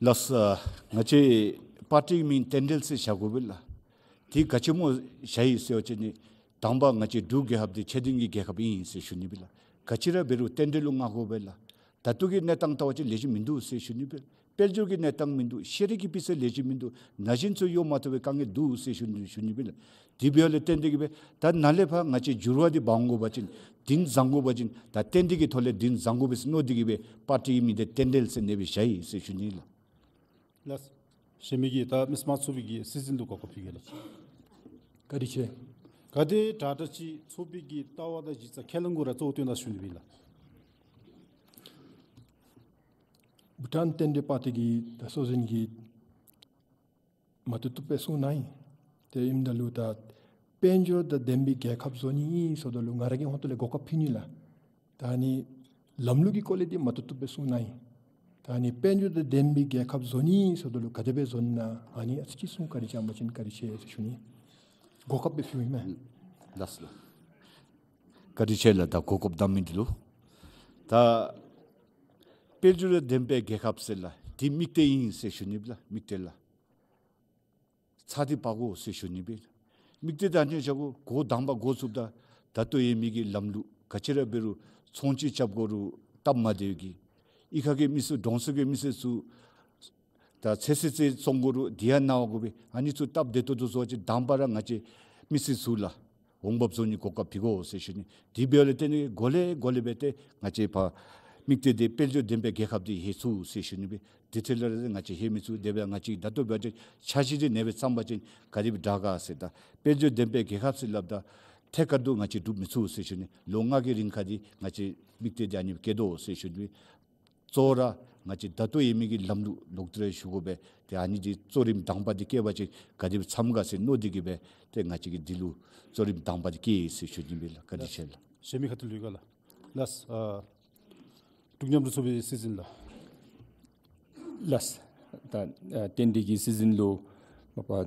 ལགས། ང་བཅས་པར་ཊི་མིང་བསྟན་འགྲོ་ཟེར་བཞག་དགོ་པས་ལགས། དེ་ག་ཅི་སྨོ་བཞག་ཡི་ཟེར་བ་ཅིན་ནི་དང་པ་ང་བཅས་འབྲུག་རྒྱལ་ཁབ་འདི་ཆོས་ལྡན་གྱི་རྒྱལ་ཁབ་ཨིན་ཟེར་ཞུ་ནི་ཨིན་ལགས། ག་ཅི་ར་འབད་རུང་བསྟན་འགྲོ་ལུ་མངའ་དགོ་པས་ལགས། ད་ལྟོ་གི་གནས་སྟངས་བལྟ་བ་ཅིན་ལེགས་ཤོམ་མིན་འདུག་ཟེར་ཞུ་ནི་ཨིན། དཔལ་འབྱོར་གྱི་གནས་སྟངས་མིན་འདུག། ཤེས་རིག་གི་སྤུས་ཚད་ལེགས་ཤོམ་མིན་འདུག། ན་གཞོན་ཚུ་གཡོག་མ་ཐོབ་པའི་དཀའ་ངལ་འདུག་ཟེར་ཞུ་ནི་ཞུ་ནི་ཨིན་ལགས། དེ་འབདཝ་ལས་བརྟེན་ཏེ་གིས་སྦེ་ད་ནཱ་ལས་ཕར་ང་བཅས་འགྱུར་བ་འདི་འབག་འོང་དགོ་པ་ཅིན་བདུན་བཟང་དགོ་པ་ཅིན་ད་བསྟན་འགྲོ་གི་ཐོག་ལས་བདུན་བཟང་དགོ་པས་ཟེར་མནོ་སྟེ་གིས་སྦེ་པར་ཊི་མིང་འདི་བསྟན་འགྲོ་ཟེར་ཨ་ནི་སྦེ་བཞག་ཡི་ཟེར་ཞུ་ནི་ཨིན་ལགས། ལགས། གཞན་མི་གིས་ད་མི་སེར་མང་གཙོ་པའི་གི་སྲིད་འཛིན་ལུ་གོ་སྐབས་ཕུལ་གེ་ལགས། བཀའ་དྲིན་ཆེ། གལ་ཏེ་དྲག་དྲག་ཅིག་ཚོགས་པའི་གི་ལྟ་བ་དང་གཞི་རྩ་ཁས་བླངས་གུ་ར་གཙོ་བོ་བཏོན་ད་ཞུ་ནི་ཨིན་ལགས། བྷུ་ཊཱན་བསྟན་འགྲོའི་པར་ཊི་གི་ད་གཙོ་འཛིན་གྱིས་མ་བཏུབ་བཏུབ་སྦེ་གསུངས་གནང་ཡི། དེ་ཨིནམ་ད་ལུ་ད་དཔལ་འབྱོར་དང་ལྡན་པའི་རྒྱལ་ཁབ་བཟོ་ནི་ཨིན་ཟེརཝ་ད་ལུ་ང་ར་གི་ཧོངས་ཏོ་ལས་གོ་སྐབས་ཕུལ་ནི་ལགས། ད་ཨ་ནི་ལམ་ལུགས་ཀྱི་སྐོར་ལས་འདི་མ་བཏུབ་བཏུབ་སྦེ་གསུངས་གནང་ཡི། ད་ཨ་ནི་དཔལ་འབྱོར་དང་ལྡན་པའི་རྒྱལ་ཁབ་བཟོ་ནི་ཟེརཝ་ད་ལུ་ག་དེ་སྦེ་བཟོ་ནི་ཨིན་ན་ཨ་ནི་ཨ་ཙི་ཅིག་གསུང་བཀའ་དྲིན་བསྐྱང་བ་ཅིན་བཀའ་དྲིན་ཆེ་ཟེར་ཞུ་ནི། གོ་སྐབས་སྦེ་ཕུལཝ་ཨིན་མས། ལགས་ལགས། བཀའ་དྲིན་ཆེ་ལགས། ད་གོ་སྐབས་གནང་མི་འདི་ལུ། ད་དཔལ་འབྱོར་དང་ལྡན་པའི་རྒྱལ་ཁབ་ཟེར་ལགས། འདི་དམིགས་གཏད་ཨིན་ཟེར་ཞུ་ནི་ལགས། དམིགས་གཏད་ལགས། ཚར་འདི་འབག་དགོ་ཟེར་ཞུ་ནི་སྦེ། དམིགས་གཏད་ད་ཨ་ནི་བཞག་དགོ། འགོ་དང་པ་འགོ་བཙུགསཔ་ད་ད་ལྟོ་ཡོད་མི་གི་ལམ་ལུགས་ག་ཅི་ར་འབད་རུང་ཚོང་ཅིག་རྐྱབ་དགོ་རུང་སྟབས་མ་བདེ་བའི་གི་ གཡུས་ཁ་གི་མི་སེར་གྲོང་གསེབ་ཀྱི་མི་སེར་ཚུ་ད་ཚོད་བསྲེ་བཙོང་དགོ་རུང་དེ་ཡང་གནང་བ་དགོ་པས། ཨ་ནི་ཚུ་སྟབས་བདེ་ཏོག་ཏོ་བཟོ་བ་ཅིན་དང་པ་ར་ང་བཅས་མི་སེར་ཚུ་ལུ་འོང་འབབ་བཟོ་ནིའི་གོ་སྐབས་ཕུལ་དགོ་ཟེར་ཞུ་ནི། དེ་འབདཝ་ལས་བརྟེན་ནི་གོ་ལེ་གོ་ལེ་སྦེ་ཏེ་ང་བཅས་ཕར་དམིགས་གཏད་འདི་དཔལ་འབྱོར་ལྡན་པའི་རྒྱལ་ཁབ་འདི་ལྷོད་ཚུགས་ཟེར་ཞུ་ནི་སྦེ། དེ་འཕྲོ་ལས་ར་ང་བཅས་ལྷོད་མི་ཚུགས། དེ་སྦེ་ང་བཅས་ད་ལྟོ་འབད་བ་ཅིན་འཆར་གཞི་འདི་ཨ་ནེ་སྦེ་བརྩམ་པ་ཅིན་ག་དེ་སྦེ་དྲག་ག་ཟེར། ད་དཔལ་འབྱོར་ལྡན་པའི་རྒྱལ་ཁབ་ཟེར་སླབ་ད་ཐད་ཀར་དུ་ང་བཅས་སྒྲུབ་མི་ཚུགས་ཟེར་ཞུ་ནི། ལོ་ལྔ་གི་རིང་ཁར་འདི་ང་བཅས་དམིགས་གཏད་འདི་ཨ་ནེ་སྦེ་བསྐྱེད་དོ་ཟེར་ཞུ་ནི། གཙོ་བོ་ར་ང་བཅས་ད་ལྟོ་ཡོད་མི་གི་ལམ་ལུགས་ལོག་སྟེ་ར་ཞུ་དགོ་པས། ཏེ་ཨ་ནི་འདི་གཙོ་རིམ་དང་པ་འདི་བསྐྱེད་པ་ཅིན་ག་དེ་སྦེ་འཚམ་ག་ཟེར་མནོ་སྟེ་གིས་སྦེ་ཏེ་ང་བཅས་ཀྱིས་འདི་ལུ་གཙོ་རིམ་དང་པ་འདི་བསྐྱེད་ཡི་ཟེར་ཞུ་ནི་སྦེ་ལགས། བཀའ་དྲིན་ཆེ་ལགས། གཞན་མི་ཁ་ཐུག་ལུ་ཡོད་ག་ལགས། ལགས། ཨ་འབྲུག་མཉམ་འབྲེལ་ཚོགས་པའི་སྲིད་འཛིན་ལགས། ལགས། ད་ཨ་རྟེན་འབྲེལ་གྱི་སྲིད་འཛིན་ལུ་མ་པ་ཨ་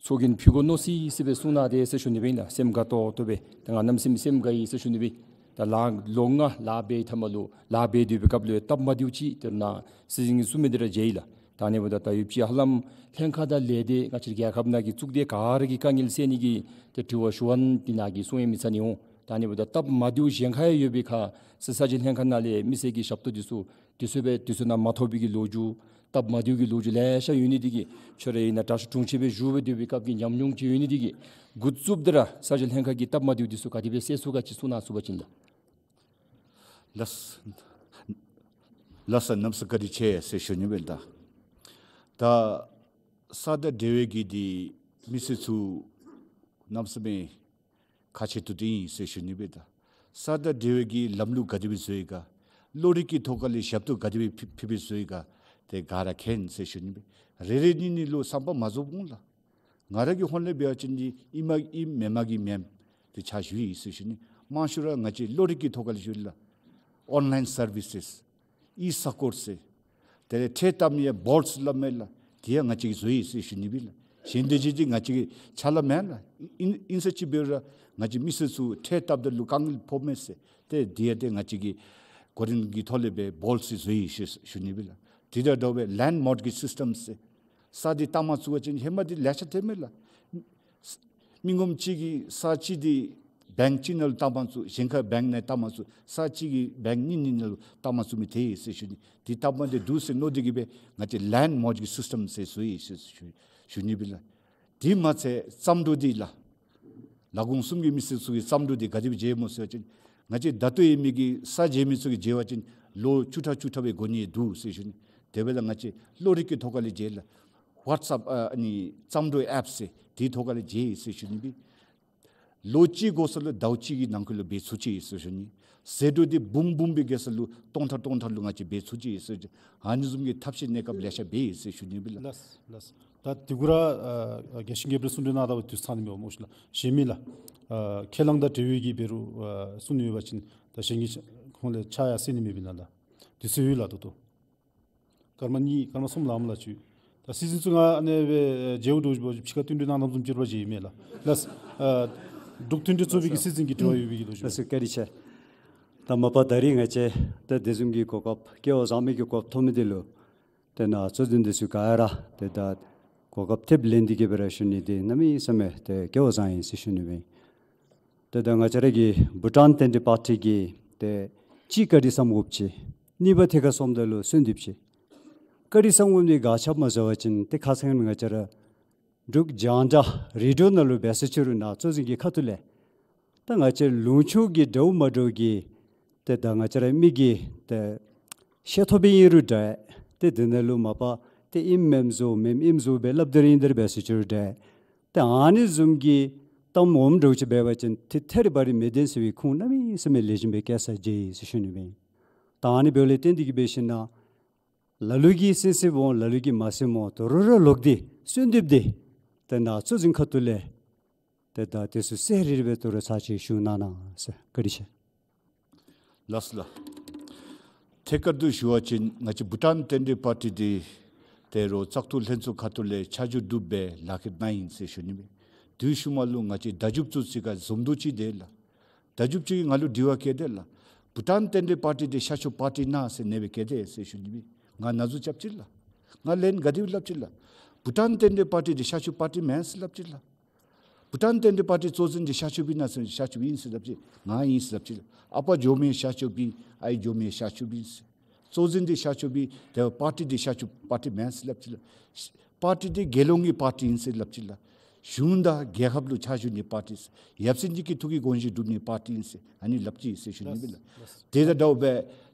ཚོགས་རྒྱན་ཕུལ་དགོ་མནོ་སི་སི་སྦེ་གསུངས་གནང་སྟེ་ཟེར་ཞུ་ནི་སྦེ་ཨིན་ལགས། སེམས་དགའ་ཏོག་ཏོ་སྦེ་ད་ང་གནམ་མེད་ས་མེད་སེམས་དགའ་ཡི་ཟེར་ཞུ་ནི་སྦེ། ད་ལཱ་ལོ་ལྔ་ལཱ་འབད་ཐ་མ་ལུ་ལཱ་འབད་སྡོད་པའི་སྐབས་ལུ་སྟབས་མ་བདེཝ་ཅིག་དེ་ནང་སྲིད་འཛིན་གྱིས་གསུངས་མི་འདི་ར་མཇལ་ཡི་ལགས། ད་ཨ་ནི་འབདཝ་ད་ད་ཡོདཔ་ཅིག་ཧ་ལམ་ལྷན་ཁག་དང་ལས་སྡེ་ང་བཅས་རྒྱལ་ཁབ་ནང་གི་གཙུག་སྡེ་ག་ར་གི་དཀའ་ངལ་སེལ་ནི་གི་ཏེ་དྲི་བ་ཞུ་བ་འདི་ནང་གི་གསུང་ཡང་མི་ཚར་ནི་འོང་། ད་ཨ་ནི་འབདཝ་ད་སྟབས་མ་བདེཝ་གཞན་ཁར་ཡང་ཡོད་པའི་ཁར་ས་ས་གཞི་ལྷན་ཁག་ནང་ལས་མི་སེར་གྱི་ཞབས་ཏོག་འདི་ཚུ་དུས་ཚོད་སྦེ་དུས་ཚོད་ནང་མ་ཐོབ་པའི་གི་ལོ་རྒྱུས་སྟབས་མ་བདེཝ་གི་ལོ་རྒྱུས་ལེ་ཤ་ཡོད་ནི་འདི་གིས་ཁྱོད་ར་ཨིན་ན་དྲག་ཤོས་དྲུང་ཆེན་སྦེ་བཞུགས་སྦེ་སྡོད་པའི་སྐབས་ཀྱི་ཉམས་མྱོང་ཅིག་ཡོད་ནི་འདི་གིས་འགོ་བཙུགསཔ་ད་ར་ས་ས་གཞི་ལྷན་ཁག་གི་སྟབས་མ་བདེཝ་འདི་ཚུ་ག་དེ་སྦེ་སེལ་ཚུགས་ག་ཅིག་གསུང་གནང་ཚུགས་པ་ཅིན་ལགས། ལགས། ལགས་སོ། གནམ་མེད་ས་མེད་བཀའ་དྲིན་ཆེ་ཟེར་ཞུ་ནི་སྦེ་ལགས། ད་ས་དང་འབྲེལ་བའི་གི་འདི་མི་སེར་ཚུ་གནམ་མེད་ས་མེད་ཁག་ཆེ་ཏོག་ཏོ་ཨིན་ཟེར་ཞུ་ནི་སྦེ། ད་ས་དང་འབྲེལ་བའི་གི་ལམ་ལུགས་ག་དེ་སྦེ་བཟོ་ཡི་ག། བློ་རིག་གི་ཐོག་ཁ་ལས་ཞབས་ཏོག་ག་དེ་སྦེ་ཕུལ་ཕུལ་སྦེ་བཟོ་ཡི་ག། ཏེ་ག་ར་མཁྱེན་ཟེར་ཞུ་ནི་སྦེ། རེ་རེ་གཉིས་གཉིས་ལུ་བསམ་པ་མ་རྫོགས་འོང་ལགས། ང་ར་གི་ཧོངས་ལས་འབད་བ་ཅིན་འདི་ཨིནམ་ཨིན་མེནམ་གི་མེནམ་ཏེ་ཕྱག་ཞུ་ཡི་ཟེར་ཞུ་ནི། མང་ཤོས་ར་ང་བཅས་བློ་རིག་གི་ཐོག་ཁ་ལས་ཞུ་ཡི་ལགས། online services, e-circuit ཟེར། དེ་ལས་ཁྲལ་བཏབ་ནིའི་བཱལཊ་སླབ་མས་ལགས། དེ་ཡང་ང་བཅས་ཀྱིས་བཟོ་ཡི་ཟེར་ཞུ་ནི་སྦེ་ལགས། གཞན་དེ་ཅིག་འདི་ང་བཅས་ཀྱི་ཕྱག་ལཱ་མེན་ལགས། ཨིན་ཨིན་ས་ཅིག་འབད་རུང་ར་ང་བཅས་མི་སེར་ཚུ་ཁྲལ་བཏབ་ད་ལུ་དཀའ་ངལ་ཕོག་མས་ཟེར། ཏེ་དེ་ཡང་ཏེ་ང་བཅས་ཀྱིས་གོ་རིམ་གྱི་ཐོག་ལས་སྦེ་བཱལཊ་ཅིག་བཟོ་ཡི་ཟེར་ཞུ་ནི་སྦེ་ལགས། དེ་དང་འདྲཝ་སྦེ་land mortgage system ཟེར། ས་འདི་བཏང་མ་ཚུགས་པ་ཅིན་ཧེ་མ་འདི་ལེ་ཤ་ཐོན་མས་ལགས། མི་ངོམ་གཅིག་གིས་ས་གཅིག་འདི་བེངཀ་གཅིག་ནང་ལུ་བཏང་མ་ཚུགས། གཞན་ཁར་བེངཀ་ནང་བཏང་མ་ཚུགས། ས་གཅིག་གིས་བེངཀ་གཉིས་གཉིས་ནང་ལུ་བཏང་མ་ཚུགས་མི་ཐོན་ཡི་ཟེར་ཞུ་ནི། འདི་སྟབས་མ་བདེ་འདུག་ཟེར་མནོ་སྟེ་གིས་སྦེ་ང་བཅས་land mortgage system ཟེར་བཟོ་ཡི་ཟེར་ཞུ་ཞུ་ནི་སྦེ་ལགས། དེ་མ་ཚད་རྩམ་གྲོ་འདི་ལགས། ལ་དགོངས་གསུམ་གྱི་མི་སེར་ཚུ་གིས་རྩམ་གྲོ་འདི་ག་དེ་སྦེ་བརྗེ་སྨོ་ཟེར་བ་ཅིན་ང་བཅས་ད་ལྟོ་ཡོད་མི་གི་ས་བརྗེ་མི་ཚུ་གིས་བརྗེ་བ་ཅིན་ལོ་བཅུ་ཕྲག་བཅུ་ཕྲག་སྦེ་འགོར་ནི་འདུག་ཟེར་ཞུ་ནི། དེ་འབདཝ་ད་ང་བཅས་བློ་རིག་གི་ཐོག་ཁ་ལས་བརྗེ་ལགས། ཝཊས་ཨེཔ་ཨ་ནི་རྩམ་གྲོ་ཨེཔ་ཟེར་དེའི་ཐོག་ཁ་ལས་བརྗེ་ཡི་ཟེར་ཞུ་ནི་སྦེ། ལོ་གཅིག་འགོར་ས་ལུ་ཟླཝ་གཅིག་གི་ནང་འཁོད་ལུ་འབད་ཚུགས་ཅི་ཟེར་ཞུ་ནི། ཟད་འགྲོ་འདི་འབུམ་འབུམ་སྦེ་བརྒལ་ས་ལུ་སྟོང་ཕྲག་སྟོང་ཕྲག་ལུ་ང་བཅས་འབད་ཚུགས་ཅི་ཟེར་ཞུ་ནི། ཨ་ནི་བཟུམ་གྱི་ཐབས་ཤེས་གནས་སྐབས་ལེ་ཤ་འབད་ཡི་ཟེར་ཞུ་ནི་སྦེ་ལགས། ལགས་ལགས། ད་དེ་གུ་ར་ཨ་རྒྱལ་སྤྱི་རྒྱལ་པོ་གསུང་གྲོས་གནང་ད་བ་དུས་ཚང་ནི་མས་སྨོ་ཤིག་ལགས། གཞན་མི་ལགས། ཨ་ཁས་བླངས་དང་འབྲེལ་བའི་གི་འབད་རུང་ཨ་གསུང་ནི་ཡོད་པ་ཅིན་ད་གཞན་གྱི་ཁོང་ལས་ཕྱག་ཡར་སེང་ནི་མེད་པས་ན་ལགས། དུས་ཚོད་ཡོད་ལགས་ད་ལྟོ། སྐར་མ་གཉིས་སྐར་མ་གསུམ་ལངམ་ལགས་ཅིག། ད་སྲིད་འཛིན་ཚུ་ང་ཨ་ནི་སྦེ་མཇལཝ་འདྲཝ་ཅིག་འབད་བ་ཅིན་ཕྱི་ཁར་བསྟུན་གྲོས་གནང་གནངམ་བཟུམ་ཅིག་ར་མཇལ་ཡི་མས་ལགས། ལགས། ཨ་འབྲུག་མཐུན་སྒྲིལ་ཚོགས་པའི་གི་སྲིད་འཛིན་གྱི་དྲི་བ་ཡོད་པའི་གི་ལོ་རྒྱུས། ལགས་སོ། བཀའ་དྲིན་ཆེ། ད་མ་པ་ད་རིས་ང་བཅས་ད་དེ་བཟུམ་གྱི་གོ་སྐབས་སྐལ་བ་བཟང་མི་གི་གོ་སྐབས་ཐོབ་མི་འདི་ལུ་དེ་ནང་གཙོ་འཛིན་འདི་ཚུ་ག་ར་ཏེ་ད་གོ་སྐབས་ཐེབས་ལེན་ཏེ་གིས་སྦེ་ར་ཞུ་ནི་འདི་གནམ་མེད་ས་མེད་ཏེ་སྐལ་བ་བཟང་ཡི་ཟེར་ཞུ་ནི་སྦེ། ཏེ་ད་ང་བཅས་ར་གི་བྷུ་ཊཱན་རྟེན་འབྲེལ་པར་ཊི་གིས་ཏེ་གཅིག་བཀའ་དྲིན་བསམ་དགོཔ་ཅིག། གཉིས་པ་ཐད་ཁར་སོངམ་ད་ལུ་གསོལ་འདེབས་ཅིག། བཀའ་དྲིན་བསམ་དགོཔ་འདི་ག་ཅི་སྨོ་ཟེར་བ་ཅིན་ཏེ་ཁ་སང་ང་བཅས་ར་འབྲུག་རྒྱང་བསྒྲགས་རེ་ཌི་ཡོ་ནང་ལུ་འབད་ས་ཅིག་རུང་ནཱ་གཙོ་འཛིན་གྱི་ཁ་ཐུག་ལས་ད་ང་བཅས་ལུང་ཕྱོགས་ཀྱི་འདྲཝ་མ་འདྲཝ་གི་ཏེ་ད་ང་བཅས་ར་མི་གི་ཏེ་ཤེས་ཐོབ་པའི་ཨིན་རུང་འདྲ། ཏེ་དེ་ནང་ལུ་མ་པ་ཏེ་ཨིནམ་མེནམ་བཟོ་མེནམ་ཨིནམ་བཟོ་སྦེ་སླབ་སྟེ་ར་ཨིན་དེ་ར་འབད་ས་ཅིག་རུང་འདྲ། ཏེ་ཨ་ནི་བཟུམ་གྱི་གཏམ་འོངམ་འདྲཝ་ཅིག་འབད་བ་ཅིན་ཏེ་ཐད་རི་བ་རི་མི་བདེན་ཟེར་བའི་ཁུངས་གནམ་མེད་ས་མེད་ལེགས་ཤོམ་སྦེ་བཀལ་ས་མཇལ་ཡི་ཟེར་ཞུ་ནི་སྦེ། ད་ཨ་ནི་འབདཝ་ལས་བརྟེན་ཏེ་གིས་འབད་ཞིན་ན་ལ་ལུ་གིས་གསན་གསནམ་འོང་ལ་ལུ་གིས་མ་གསནམ་འོང་དོ་རུང་ར་ལོག་སྟེ་གསོལ་འདེབས་འདི་ཏེ་ནཱ་གཙོ་འཛིན་ཁ་ཐུག་ལས་ཏེ་ད་དེ་ཚུ་གསལ་རི་རི་སྦེ་དོ་རུང་ཚར་ཅིག་ཞུ་གནང་གནང་ཟེར། བཀའ་དྲིན་ཆེ། ལགས་སོ་ལགས། ཐད་ཀར་དུ་ཞུ་བ་ཅིན་ང་བཅས་བྷུ་ཊཱན་རྟེན་འབྲེལ་པར་ཊི་འདི་ཏེ་རོགས་བཙག་འཐུ་ལྷན་ཚོགས་ཁ་ཐུག་ལས་ཆ་འཇོག་གྲུབ་སྦེ་ལག་ཁྱེར་གནང་ཡི་ཟེར་ཞུ་ནི་སྦེ། དེ་ཤུལ་མ་ལུ་ང་བཅས་བརྡ་བརྒྱུདཔ་ཚུ་གཅིག་ཁར་འཛོམས་འདུ་ཅིག་དེ་ལགས། བརྡ་བརྒྱུདཔ་ཅིག་གིས་ང་ལུ་དྲི་བ་བཀོད་དེ་ལགས། བྷུ་ཊཱན་རྟེན་འབྲེལ་པར་ཊི་འདི་ཤར་ཕྱོགས་པར་ཊི་ཨིན་ན་ཟེར་ཨ་ནེ་སྦེ་བཀོད་དེ་ཟེར་ཞུ་ནི་སྦེ། ང་ན་ཟུག་རྐྱབ་ཅི་ལགས། ང་ལན་ག་དེ་སླབ་ཅི་ལགས། བྷུ་ཊཱན་རྟེན་འབྲེལ་པར་ཊི་འདི་ཤར་ཕྱོགས་པར་ཊི་མེན་ཟེར་སླབ་ཅི་ལགས། བྷུ་ཊཱན་རྟེན་འབྲེལ་པར་ཊི་གཙོ་འཛིན་འདི་ཤར་ཕྱོགས་པའི་ཨིན་ན་ཟེར་ཤར་ཕྱོགས་པའི་ཨིན་ཟེར་སླབ་ཅི། ང་ཨིན་ཟེར་སླབ་ཅི་ལགས། ཨ་པ་འགྱོ་མི་ཤར་ཕྱོགས་པའི་ཨིན། ཨའི་འགྱོ་མི་ཤར་ཕྱོགས་པའི་ཨིན་ཟེར། གཙོ་འཛིན་འདི་ཤར་ཕྱོགས་པའི་ཏེ་པར་ཊི་འདི་ཤར་ཕྱོགས་པར་ཊི་མེན་ཟེར་སླབ་ཅི་ལགས། པར་ཊི་འདི་རྒྱལ་ཡོངས་ཀྱི་པར་ཊི་ཨིན་ཟེར་སླབ་ཅི་ལགས། གཞུང་དང་རྒྱལ་ཁབ་ལུ་ཕྱག་ཞུ་ནི་པར་ཊི་ཟེར། ཡབ་སྲས་གཉིས་ཀྱི་ཐུགས་ཀྱི་དགོངས་བཞེད་སྒྲུབ་ནི་པར་ཊི་ཨིན་ཟེར་ཨ་ནི་སླབ་ཅི་ཟེར་ཞུ་ནི་ཨིན་ལགས། ལགས། དེ་དང་འདྲཝ་སྦེ་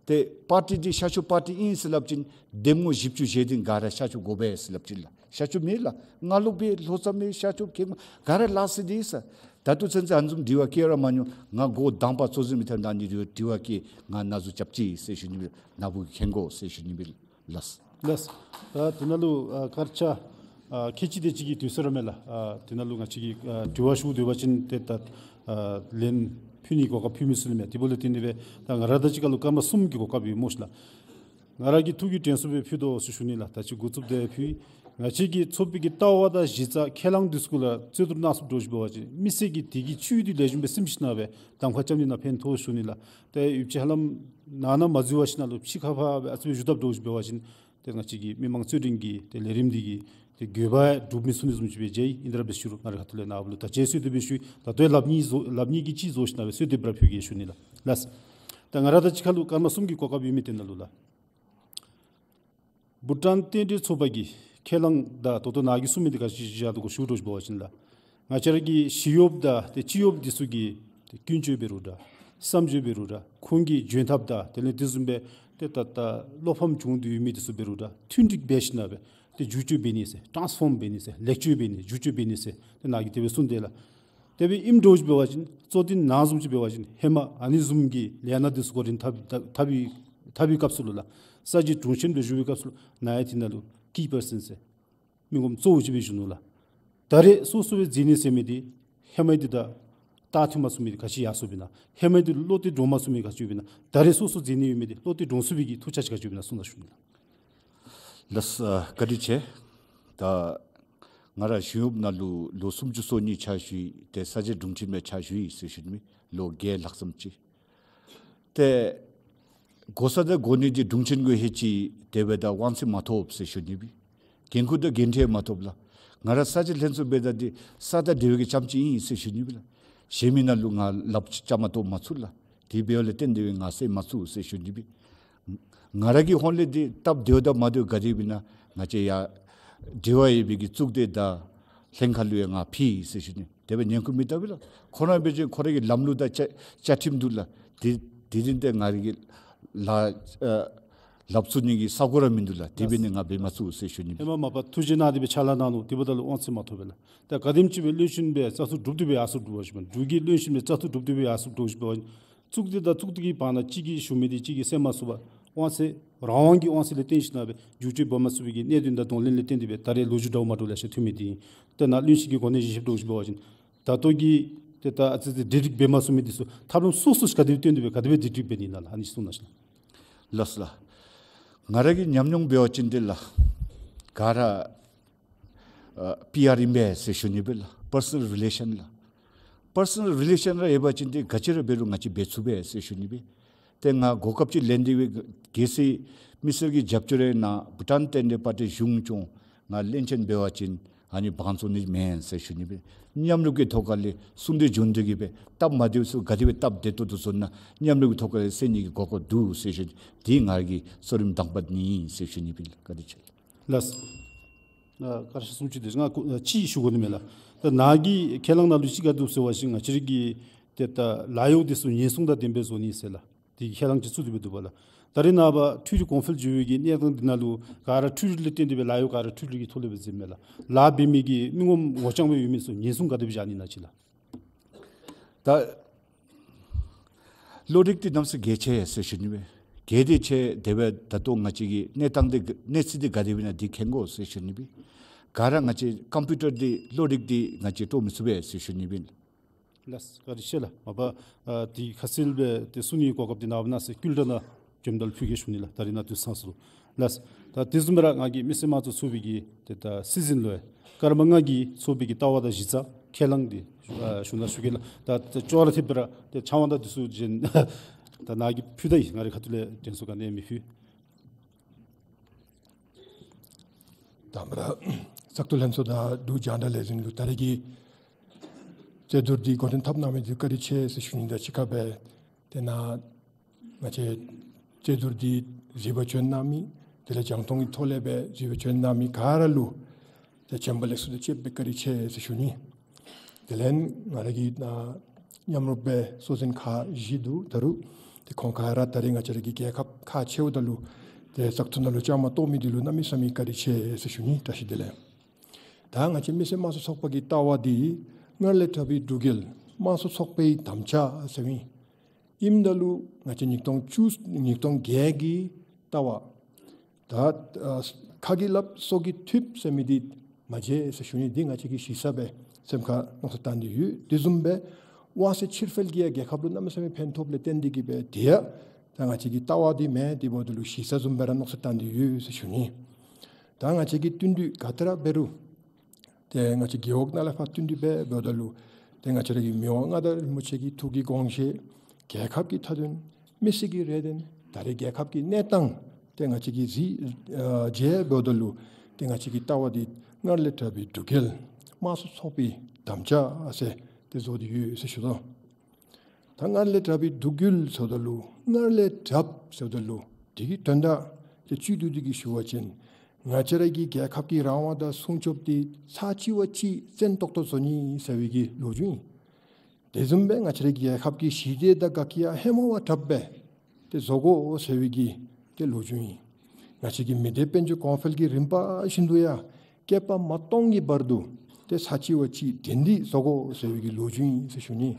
ཏེ་པར་ཊི་འདི་ཤར་ཕྱོགས་པར་ཊི་ཨིན་ཟེར་སླབ་ཅིན་འདེམས་ངོ་བཞི་བཅུ་ཞེ་བདུན་ག་ར་ཤར་ཕྱོགས་དགོ་པས་ཟེར་སླབ་ཅི་ལགས། ཤར་ཕྱོགས་མེད་ལགས། སྔ་ལུགས་སྦེ་ལྷོ་མཚམས་མེད། ཤར་ཕྱོགས་ཁེངས་མ་ག་ར་ལགས་ཟེར་དེ་ཟེར། ད་ལྟོ་ཚུན་ཚོད་ཨ་ནི་བཟུམ་དྲི་བ་བཀོད་ར་མ་མྱོང་། ང་འགོ་དང་པ་གཙོ་འཛིན་མི་ཐོན་ད་ནི་དྲི་བ་བཀོད་ང་ན་ཟུག་རྐྱབ་ཅི་ཟེར་ཞུ་ནི་སྦེ་ན་བུ་མཁྱེན་དགོ་ཟེར་ཞུ་ནི་སྦེ་ལགས། ལགས། ད་དེ་ནང་ལུ་ཨ་སྐར་ཆ་ཨ་ཁལ་གཅིག་དེ་ཅིག་གི་དུས་ཚོད་ར་མས་ལགས། ཨ་དེ་ནང་ལུ་ང་བཅས་ཀྱིས་ཨ་དྲི་བ་ཞུ་སྡོད་པ་ཅིན་ཏེ་ད་ཨ་ལན་ཕུལ་ནི་གོ་སྐབས་ཕུལ་མི་ཚུ་ལུ་མས། དེ་འབདཝ་ལས་བརྟེན་ཏེ་སྦེ་ད་ང་ར་དང་གཅིག་ཁར་ལུ་སྐར་མ་གསུམ་གྱི་གོ་སྐབས་ཡོད་སྨོ་ཤི་ལགས། ང་ར་གིས་ཐུགས་ཀྱི་དྲན་གསོ་སྦེ་ཕུལ་དོ་ཟེར་ཞུ་ནི་ལགས། ད་ཅི་འགོ་བཙུགས་ཏེ་ཕུལ། ང་བཅས་ཀྱི་ཚོགས་པའི་གི་ལྟ་བ་དང་གཞི་རྩ་ཁས་བླངས་འདི་ཚུ་གུ་ལུ་རྩོད་བསྡུར་གནང་ཚུགསཔ་འདྲཝ་ཅིག་འབད་བ་ཅིན་མི་སེར་གྱིས་དེ་གི་བཅུད་འདི་ལེགས་ཤོམ་སྦེ་སེམས་ཤེས་གནང་སྦེ་གདམ་ཁ་རྐྱབ་ནི་ནང་ཕན་ཐོགས་ཞུ་ནི་ལགས། ཏེ་ཡུདཔ་ཅིག་ཧ་ལམ་ནང་ན་མ་འཛུལ་བ་ཅིག་ནང་ལུ་ཕྱི་ཁ་ཕར་སྦེ་ཨ་ཙི་སྦེ་བཞུགས་དཔ་འདྲཝ་ཅིག་འབད་བ་ཅིན་ཏེ་ང་བཅས་ཀྱི་མི་མང་རྩོད་འགྲན་གྱི་ཏེ་ལས་རིམ་འདི་གི་ཏེ་དགོས་པ་སྒྲུབ་མི་ཚུགས་ནི་བཟུམ་ཅིག་སྦེ་མཇལ་ཡི། ཨིན་ད་ར་འབད་ཞུ་རུང་ང་རའི་ཁ་ཐུག་ལས་ནཱ་ལུ་ད་ཅི་གསོལ་འདེབས་སྦེ་ཞུ་ཡི། ད་ལྟོ་ཡང་ལགཔ་གཉིས་བཟོ་ལགཔ་གཉིས་ཀྱིས་གཅིག་བཟོ་ཞིནམ་སྦེ་གསོལ་འདེབས་ར་ཕུལ་གེ་ཞུ་ནི་ལགས། ལགས། ད་ང་ར་དང་གཅིག་ཁར་ལུ་སྐར་མ་གསུམ་གྱི་གོ་སྐབས་ཡོད་མི་དེ་ནང་ལུ་ལགས། བྷུ་ཊཱན་རྟེན་འབྲེལ་ཚོགས་པ་གིས་ཁས་བླངས་དང་ད་ལྟོ་ནཱ་གིས་གསུངས་མི་འདི་ག་ཅི་བཞག་འདུག་གོ་ཞུ་དོ་ཟེར་བ་ཅིན་ལགས། ང་བཅས་ར་གི་ཞི་གཡོགཔ་དང་ཏེ་སྤྱི་གཡོགཔ་འདི་ཚུ་གི་ཏེ་ཀུན་སྤྱོད་འབད་རུང་འདྲ། བསམ་སྤྱོད་འབད་རུང་འདྲ། ཁོང་གི་འཇོན་ཐབས་དང་དེ་ལས་དེ་བཟུམ་སྦེ་ཏེ་ད་ལྟོ་བློ་ཕམ་བྱུང་སྟེ་ཡོད་མི་འདི་ཚུ་འབད་རུང་འདྲ། མཐུན་སྒྲིག་འབད་ཞིནམ་སྦེ་ཏེ་བསྒྱུར་བཅོས་འབད་ནི་ཟེར་ཊཱནསི་ཕོརམ་འབད་ནི་ཟེར་ལེགས་བཅོས་འབད་ནི་བསྒྱུར་བཅོས་འབད་ནི་ཟེར་ཏེ་ནཱ་གིས་དེ་སྦེ་གསུངས་དེས་ལགས། དེ་སྦེ་ཨིནམ་འདྲཝ་ཅིག་འབད་བ་ཅིན་གཙོ་དོན་ནཱ་བཟུམ་ཅིག་འབད་བ་ཅིན་ཧེ་མ་ཨ་ནི་བཟུམ་གྱི་ལས་སྣ་འདི་ཚུ་འགོ་འདྲེན་འཐབ་འཐབ་འཐབ་པའི་སྐབས་སུ་ལུ་ལགས། ས་གཞི་དྲུང་ཆེན་སྦེ་བཞུགས་པའི་སྐབས་སུ་ལུ་ནཱ་ཡང་དེ་ནང་ལུ་ཀི་པར་སཱན་ཟེར་མི་ངོམ་གཙོ་བོ་ཅིག་སྦེ་བཞུགས་ནུག་ལགས། ད་རེས་སོ་སོ་སྦེ་མཛད་ནི་ཟེར་མི་འདི་ཧེ་མ་འདི་དང་ད་ཐོན་མ་ཚུགས་མི་འདི་ག་ཅི་ཡར་སོང་པས་ན། ཧེ་མ་འདི་བློ་གཏད་འདྲོངས་མ་ཚུགས་མི་ག་ཅི་ཡོད་པས་ན། ད་རེས་སོ་སོ་མཛད་ནི་ཡོད་མི་འདི་བློ་གཏད་འདྲོངས་ཚུགས་པའི་གི་ཐུགས་འཆར་ཅིག་ག་ཅི་ཡོད་པས་ན་གསུངས་ད་ཞུ་ནི་ལགས། ལགས་སོ། བཀའ་དྲིན་ཆེ། ད་ང་ར་གཞུང་གཡོགཔ་ནང་ལུ་ལོ་སུམ་ཅུ་སོ་གཉིས་ཕྱག་ཞུ་ཡི། ཏེ་ས་སྐྱའི་དྲུང་ཆེན་སྦེ་ཕྱག་ཞུ་ཡི་ཟེར་ཞུ་ནི་མས། ལོ་བརྒྱད་ལྷག་ཙམ་ཅིག། ཏེ་དགོ་ས་དང་དགོ་ནི་འདི་དྲུང་ཆེན་གུ་ལྷོད་ཅི། དེ་སྦེ་ད་དབང་ཚད་མ་ཐོབ་ཟེར་ཞུ་ནི་སྦེ། འགན་ཁུར་དང་འགན་འཁྲི་མ་ཐོབ་ལགས། ང་ར་ས་སྐྱ་ལྷན་ཚོགས་སྦེ་ད་འདི་ས་དང་འབྲེལ་བའི་གི་ཙམ་ཅིག་ཨིན་ཟེར་ཞུ་ནི་སྦེ་ལགས། གཞན་མི་ནང་ལུ་ང་ལགཔ་ཅིག་བརྐྱབ་མ་གཏོགས་མ་ཚུགས་ལགས། དེ་འབདཝ་ལས་བརྟེན་ཏེ་སྦེ་ང་སེལ་མ་ཚུགས་ཟེར་ཞུ་ནི་སྦེ། ང་ར་གི་ཧོངས་ལས་འདི་སྟབས་བདེཝ་དང་མ་བདེཝ་ག་དེ་སྦེ་ཨིན་ན་ང་བཅས་ཡར་འབྲེལ་བ་ཡོད་པའི་གི་གཙུག་སྡེ་དང་ལྷན་ཁག་ལུ་ཡང་ང་ཕུལ་ཡི་ཟེར་ཞུ་ནི། དེ་སྦེ་ཉན་ཁུངས་མེད་ལྟ་བུ་ལགས། ཁོ་ར་འབད་བ་ཅིན་ཁོ་ར་གི་ལམ་ལུགས་དང་བཅའ་བཅའ་ཁྲིམས་འདུག་ལགས། དེ་དེ་བཞིན་ཏེ་ང་ར་གི་ལག་ཨ་ལགཔ་བཙུགས་ནི་གི་ས་གོ་ར་མིན་འདུག་ལགས། དེ་འབད་ནི་ང་འབད་མ་ཚུགས་ཟེར་ཞུ་ནི། ཧེ་མ་མ་པ་ཐུགས་རྗེ་གནང་སྟེ་སྦེ་ཕྱག་ལཱ་གནང་ནུག། དེ་འབདཝ་ད་ལུ་དབང་ཚད་མ་ཐོབ་པས་ལགས། ད་ག་དེམ་ཅིག་སྦེ་བློན་ཆེན་སྦེ་བཙག་འཐུ་གྲུབ་སྟེ་སྦེ་ཡར་སོངམ་འདྲཝ་ཅིག་འབད་བ་ཅིན་འབྲུག་གི་བློན་ཆེན་སྦེ་བཙག་འཐུ་གྲུབ་སྟེ་སྦེ་ཡར་སོངམ་འདྲཝ་ཅིག་འབད་བ་ཅིན་གཙུག་སྡེ་དང་གཙུག་སྡེ་གི་བར་ན་གཅིག་གིས་ཞུ་མི་འདི་གཅིག་གིས་གསན་མ་ཚུགས་པར་དབང་ཚད་རང་དབང་གི་དབང་ཚད་ལས་བརྟེན་ཞིནམ་སྦེ་བསྒྱུར་བཅོས་འབད་མ་ཚུགས་པའི་གི་གནད་དོན་དང་གདོང་ལེན་ལས་བརྟེན་ཏེ་སྦེ་ད་རེས་ལོ་རྒྱུས་འདྲཝ་མ་འདྲཝ་ལེ་ཤ་ཐོན་མི་འདི་ཨིན། ཏེ་ནཱ་བློན་ཆེན་གྱི་གོ་གནས་བཞེས་བཞེསཔ་འདྲཝ་ཅིག་འབད་བ་ཅིན་ད་ལྟོ་གི་ཏེ་ད་ཨ་ཙི་ཙི་གྲ་སྒྲིག་འབད་མ་ཚུགས་མི་འདི་ཚུ་ཐབས་ལམ་སོ་སོ་ཅིག་ག་དེ་སྦེ་བཏོན་ཏེ་སྦེ་ག་དེ་སྦེ་གྲ་སྒྲིག་འབད་ནི་ཨིན་ན་ལགས། ཨ་ནི་གསུངས་གནང་ཤིག་ལགས། ལགས་སོ་ལགས། ང་ར་གི་ཉམས་མྱོང་འབད་བ་ཅིན་འདི་ལགས། ག་ར་ཨ་པི་ཨར་ཨིན་པས་ཟེར་ཞུ་ནི་སྦེ་ལགས། པར་སོ་ནཱལ་རི་ལེ་ཤཱན་ལགས། པར་སོ་ནཱལ་རི་ལེ་ཤཱན་ར་ཡོད་པ་ཅིན་འདི་ག་ཅི་ར་འབད་རུང་ང་བཅས་འབད་ཚུགས་པས་ཟེར་ཞུ་ནི་སྦེ། ཏེ་ང་གོ་སྐབས་ཅིག་ལེན་ཏེ་སྦེ་གལ་སྲིད་མི་སེར་གྱི་རྒྱབ་སྐྱོར་ཡོད་ན་བྷུ་ཊཱན་རྟེན་འབྲེལ་དཔའ་བརྟུལ་གཞུང་སྐྱོང་ང་བློན་ཆེན་འབད་བ་ཅིན་ཨ་ནི་དབང་བཙོང་ནི་མེན་ཟེར་ཞུ་ནི་སྦེ། མཉམ་རུབ་ཀྱི་ཐོག་ཁ་ལས་གསུང་གྲོས་བྱུང་སྟེ་གི་སྦེ་སྟབས་མ་བདེཝ་ཚུ་ག་དེ་སྦེ་སྟབས་བདེ་ཏོག་ཏོ་བཟོ་ན་མཉམ་རུབ་ཀྱི་ཐོག་ཁ་ལས་སེལ་ནི་གི་གོ་སྐབས་འདུག་ཟེར་ཞུ་ནི། འདི་ང་གི་གཙོ་རིམ་དང་པ་འདི་ཨིན་ཟེར་ཞུ་ནི་སྦེ་ལགས། བཀའ་དྲིན་ཆེ། ལགས། ཨ་སྐར་ཆ་སུམ་ཅུ་དེ་ང་ཁོ་ཨ་གཅིག་ཞུ་དགོ་ནི་མས་ལགས། ད་ནཱ་གི་ཁས་བླངས་ནང་ལུ་གཅིག་ག་འདུག་ཟེར་བ་ཅིན་ང་བཅས་ར་གི་ཏེ་ད་ལཱ་གཡོག་འདི་ཚུ་ཉེན་སྲུང་དང་ལྡནམ་སྦེ་བཟོ་ནི་ཟེར་ལགས། དེ་གི་ཁས་བླངས་ཅིག་བཙུགས་ཏེ་སྦེ་འདུག་པ་ལགས། ད་རེས་ནངས་པ་འཕྲུལ་རིག་གོང་འཕེལ་འགྱོ་བའི་གི་གནས་སྟངས་འདི་ནང་ལུ་ག་ར་འཕྲུལ་རིག་ལས་བརྟེན་ཏེ་སྦེ་ལཱ་གཡོག་ག་ར་འཕྲུལ་རིག་གི་ཐོག་ལས་སྦེ་མཛདཔ་མས་ལགས། ལཱ་འབད་མི་གི་མི་ངོམ་ངོ་རྐྱང་སྦེ་ཡོད་མི་ཚུ་ཉེན་སྲུང་ག་དེ་སྦེ་བཞག་ནི་ཨིན་ན་ཅིག་ལགས། ད་བློ་རིག་འདི་གནམ་ས་གལ་ཆེ་ཟེར་ཞུ་ནི་སྦེ། གལ་ཏེ་ཆེ་དེ་སྦེ་ད་ལྟོ་ང་བཅས་ཀྱི་གནས་སྟངས་འདི་གནས་ཚུལ་འདི་ག་དེ་སྦེ་ཨིན་ན་འདི་མཁྱེན་དགོ་ཟེར་ཞུ་ནི་སྦེ། ག་ར་ང་བཅས་ཀམ་པིའུ་ཊར་འདི་བློ་རིག་འདི་ང་བཅས་སྤྲོ་མི་ཚུགས་པས་ཟེར་ཞུ་ནི་སྦེ། ལགས་བཀའ་དྲིན་ཆེ་ལགས། མ་པ་ཨ་འདི་ཁ་གསལ་སྦེ་ཏེ་གསུང་ནི་གོ་སྐབས་འདི་གནང་བ་གནང་ཟེར་བསྐུལ་བསྒྲགས་ནང་བཅོམ་དལ་ཕུལ་གེ་ཞུ་ནི་ལགས། ད་རེས་ནཱ་དུས་སང་སུ་ལགས། ད་དེ་བཟུམ་སྦེ་ར་ང་གིས་མི་སེར་དམངས་གཙོའི་ཚོགས་པའི་གི་ཏེ་ད་སྲིད་འཛིན་ལོ་ཡ་སྐར་མ་ལྔ་གི་ཚོགས་པའི་གི་ལྟ་བ་དང་གཞི་རྩ་ཁས་བླངས་འདི་ཨ་ཞུ་ནི་ཞུ་གེ་ལགས། ད་ད་ཅོག་ར་འཐདཔ་སྦེ་ར་ཏེ་ཕྱག་དབང་དང་འདི་ཚུ་གཞན་ད་ནཱ་གིས་ཕུལ་ད་ཡི། ང་རའི་ཁ་ཐུག་ལས་དྲན་གསོ་ག་ནི་ཡང་མི་ཕུལ། དང་པ་ར་བཙག་འཐུ་ལྷན་ཚོགས་དང་འབྲུག་རྒྱང་བསྒྲགས་ལས་འཛིན་ལུ་ད་རེས་ཀྱི་རྩོད་བསྡུར་འདི་འགོ་འདྲེན་འཐབ་གནང་མི་འདི་བཀའ་དྲིན་ཆེ་ཟེར་ཞུ་ནི་དང་གཅིག་ཁར་སྦེ་དེ་ནང་ང་བཅས་རྩོད་བསྡུར་འདི་ གཟིགས་པར་བྱོན་གནང་མི་དེ་ལས་རྒྱང་མཐོང་གི་ཐོག་ལས་སྦེ་གཟིགས་པར་བྱོན་གནང་མི་ག་ར་ལུ་ཏེ་བྱོན་པ་ལེགས་སོ་དང་བཅས་པའི་བཀའ་དྲིན་ཆེ་ཟེར་ཞུ་ནི། དེ་ལས་ང་ར་གི་ཨ་མཉམ་རོགས་སྦེ་སྲོག་འཛིན་ཁག་བཞི་འདུག། ད་རུང་ཏེ་ཁོང་ག་ར་ད་རེས་ང་བཅས་ར་གི་རྒྱལ་ཁབ་ཁག་ཆེཝ་ད་ལུ་ཏེ་བཙག་འཐུ་ནང་ལུ་བཅའ་མར་གཏོགས་མི་འདི་ལུ་གནམ་མེད་ས་མེད་བཀའ་དྲིན་ཆེ་ཟེར་ཞུ་ནི། བཀྲ་ཤིས་བདེ་ལེགས། ད་ང་བཅས་མི་སེར་དམངས་གཙོ་ཚོགས་པ་གི་ལྟ་བ་འདི་སྔར་ལས་དྲག་པའི་འབྲུག་རྒྱལ་དམངས་གཙོ་ཚོགས་པའི་དམ་བཅའ་ཟེར་ཨིན། ཨིནམ་ད་ལུ་ང་བཅས་ཉིས་སྟོང་བཅུ་ཉིས་སྟོང་བརྒྱད་ཀྱི་ལྟ་བ། ད་ཨ་ཁ་གིས་སླབ་སོ་གིས་ཐུབ་ཟེར་མི་འདི་མ་བརྗེད་ཟེར་ཞུ་ནི། འདི་ང་བཅས་ཀྱིས་གཞི་རྩ་སྦེ་སེམས་ཁར་མནོ་བསམ་བཏང་སྟེ་ཡོད། དེ་བཟུམ་སྦེ་དབང་ཚད་ཕྱིར་འཕེལ་གྱིས་ཡང་རྒྱལ་ཁབ་ལུ་གནམ་མེད་ས་མེད་ཕན་ཐོགས་ལས་བརྟེན་ཏེ་གིས་སྦེ་དེ་ཡང་ད་ང་བཅས་ཀྱི་ལྟ་བ་འདི་མེན། དེ་འབདཝ་ད་ལུ་གཞི་རྩ་བཟུམ་སྦེ་ར་མནོ་བསམ་བཏང་སྟེ་ཡོད་ཟེར་ཞུ་ནི། ད་ང་བཅས་ཀྱི་བསྟུན་གྲོས་ག་ཏེ་ར་འབད་རུང་ཏེ་ང་བཅས་རྒེད་འོག་ནང་ལས་ཕར་བསྟུན་གྲོས་འབད་འབདཝ་ད་ལུ་ཏེ་ང་བཅས་ར་གི་མི་དབང་མངའ་བདག་རིན་པོ་ཆེ་གི་ཐུགས་ཀྱི་དགོངས་བཞེད། རྒྱལ་ཁབ་ཀྱི་མཐའ་དོན། མི་སེར་གྱི་རེ་འདུན། ད་རེས་རྒྱལ་ཁབ་ཀྱི་གནས་སྟངས་ཏེ་ང་བཅས་ཀྱིས་གཟིགས་ཨ་མཇལ་འབདཝ་ད་ལུ་ཏེ་ང་བཅས་ཀྱི་ལྟ་བ་འདི་སྔར་ལས་དྲག་པའི་འབྲུག་རྒྱལ་དམངས་གཙོ་ཚོགས་པའི་དམ་བཅའ་ཟེར་ཏེ་བཟོ་སྟེ་ཡོད་ཟེར་ཞུ་དོ། ད་སྔར་ལས་དྲག་པའི་འབྲུག་རྒྱལ་ཟེརཝ་ད་ལུ་སྔར་ལས་དྲག་ཟེརཝ་ད་ལུ་དེ་གི་དོན་དག་ཏེ་བཅུད་བསྡུས་ཏེ་གིས་ཞུ་བ་ཅིན་ང་བཅས་ར་གི་རྒྱལ་ཁབ་ཀྱི་རང་དབང་དང་སྲུང་སྐྱོབ་འདི་ཚར་གཅིག་བ་གཅིག་བཙན་ཏོག་ཏོ་བཟོ་ནི་ཟེར་བའི་གི་ལོ་རྒྱུས་ཨིན། དེ་བཟུམ་སྦེ་ང་བཅས་ར་གི་རྒྱལ་ཁབ་ཀྱི་ཞི་བདེ་དང་དགའ་སྐྱིད་ཡང་ཧེ་མ་བ་དྲགཔ་སྦེ་ཏེ་བཟོ་དགོ་ཟེར་བའི་གི་ཏེ་ལོ་རྒྱུས་ཨིན། ང་བཅས་ཀྱི་མི་སྡེ་དཔལ་འབྱོར་གོང་འཕེལ་གྱི་རིམ་པ་བཞིན་དུ་ཡང་བསྐལ་པ་མ་སྟོང་གི་བར་དུ་ཏེ་ཚར་གཅིག་བ་གཅིག་དེ་འདི་བཟོ་དགོ་ཟེར་བའི་གི་ལོ་རྒྱུས་ཨིན་ཟེར་ཞུ་ནི།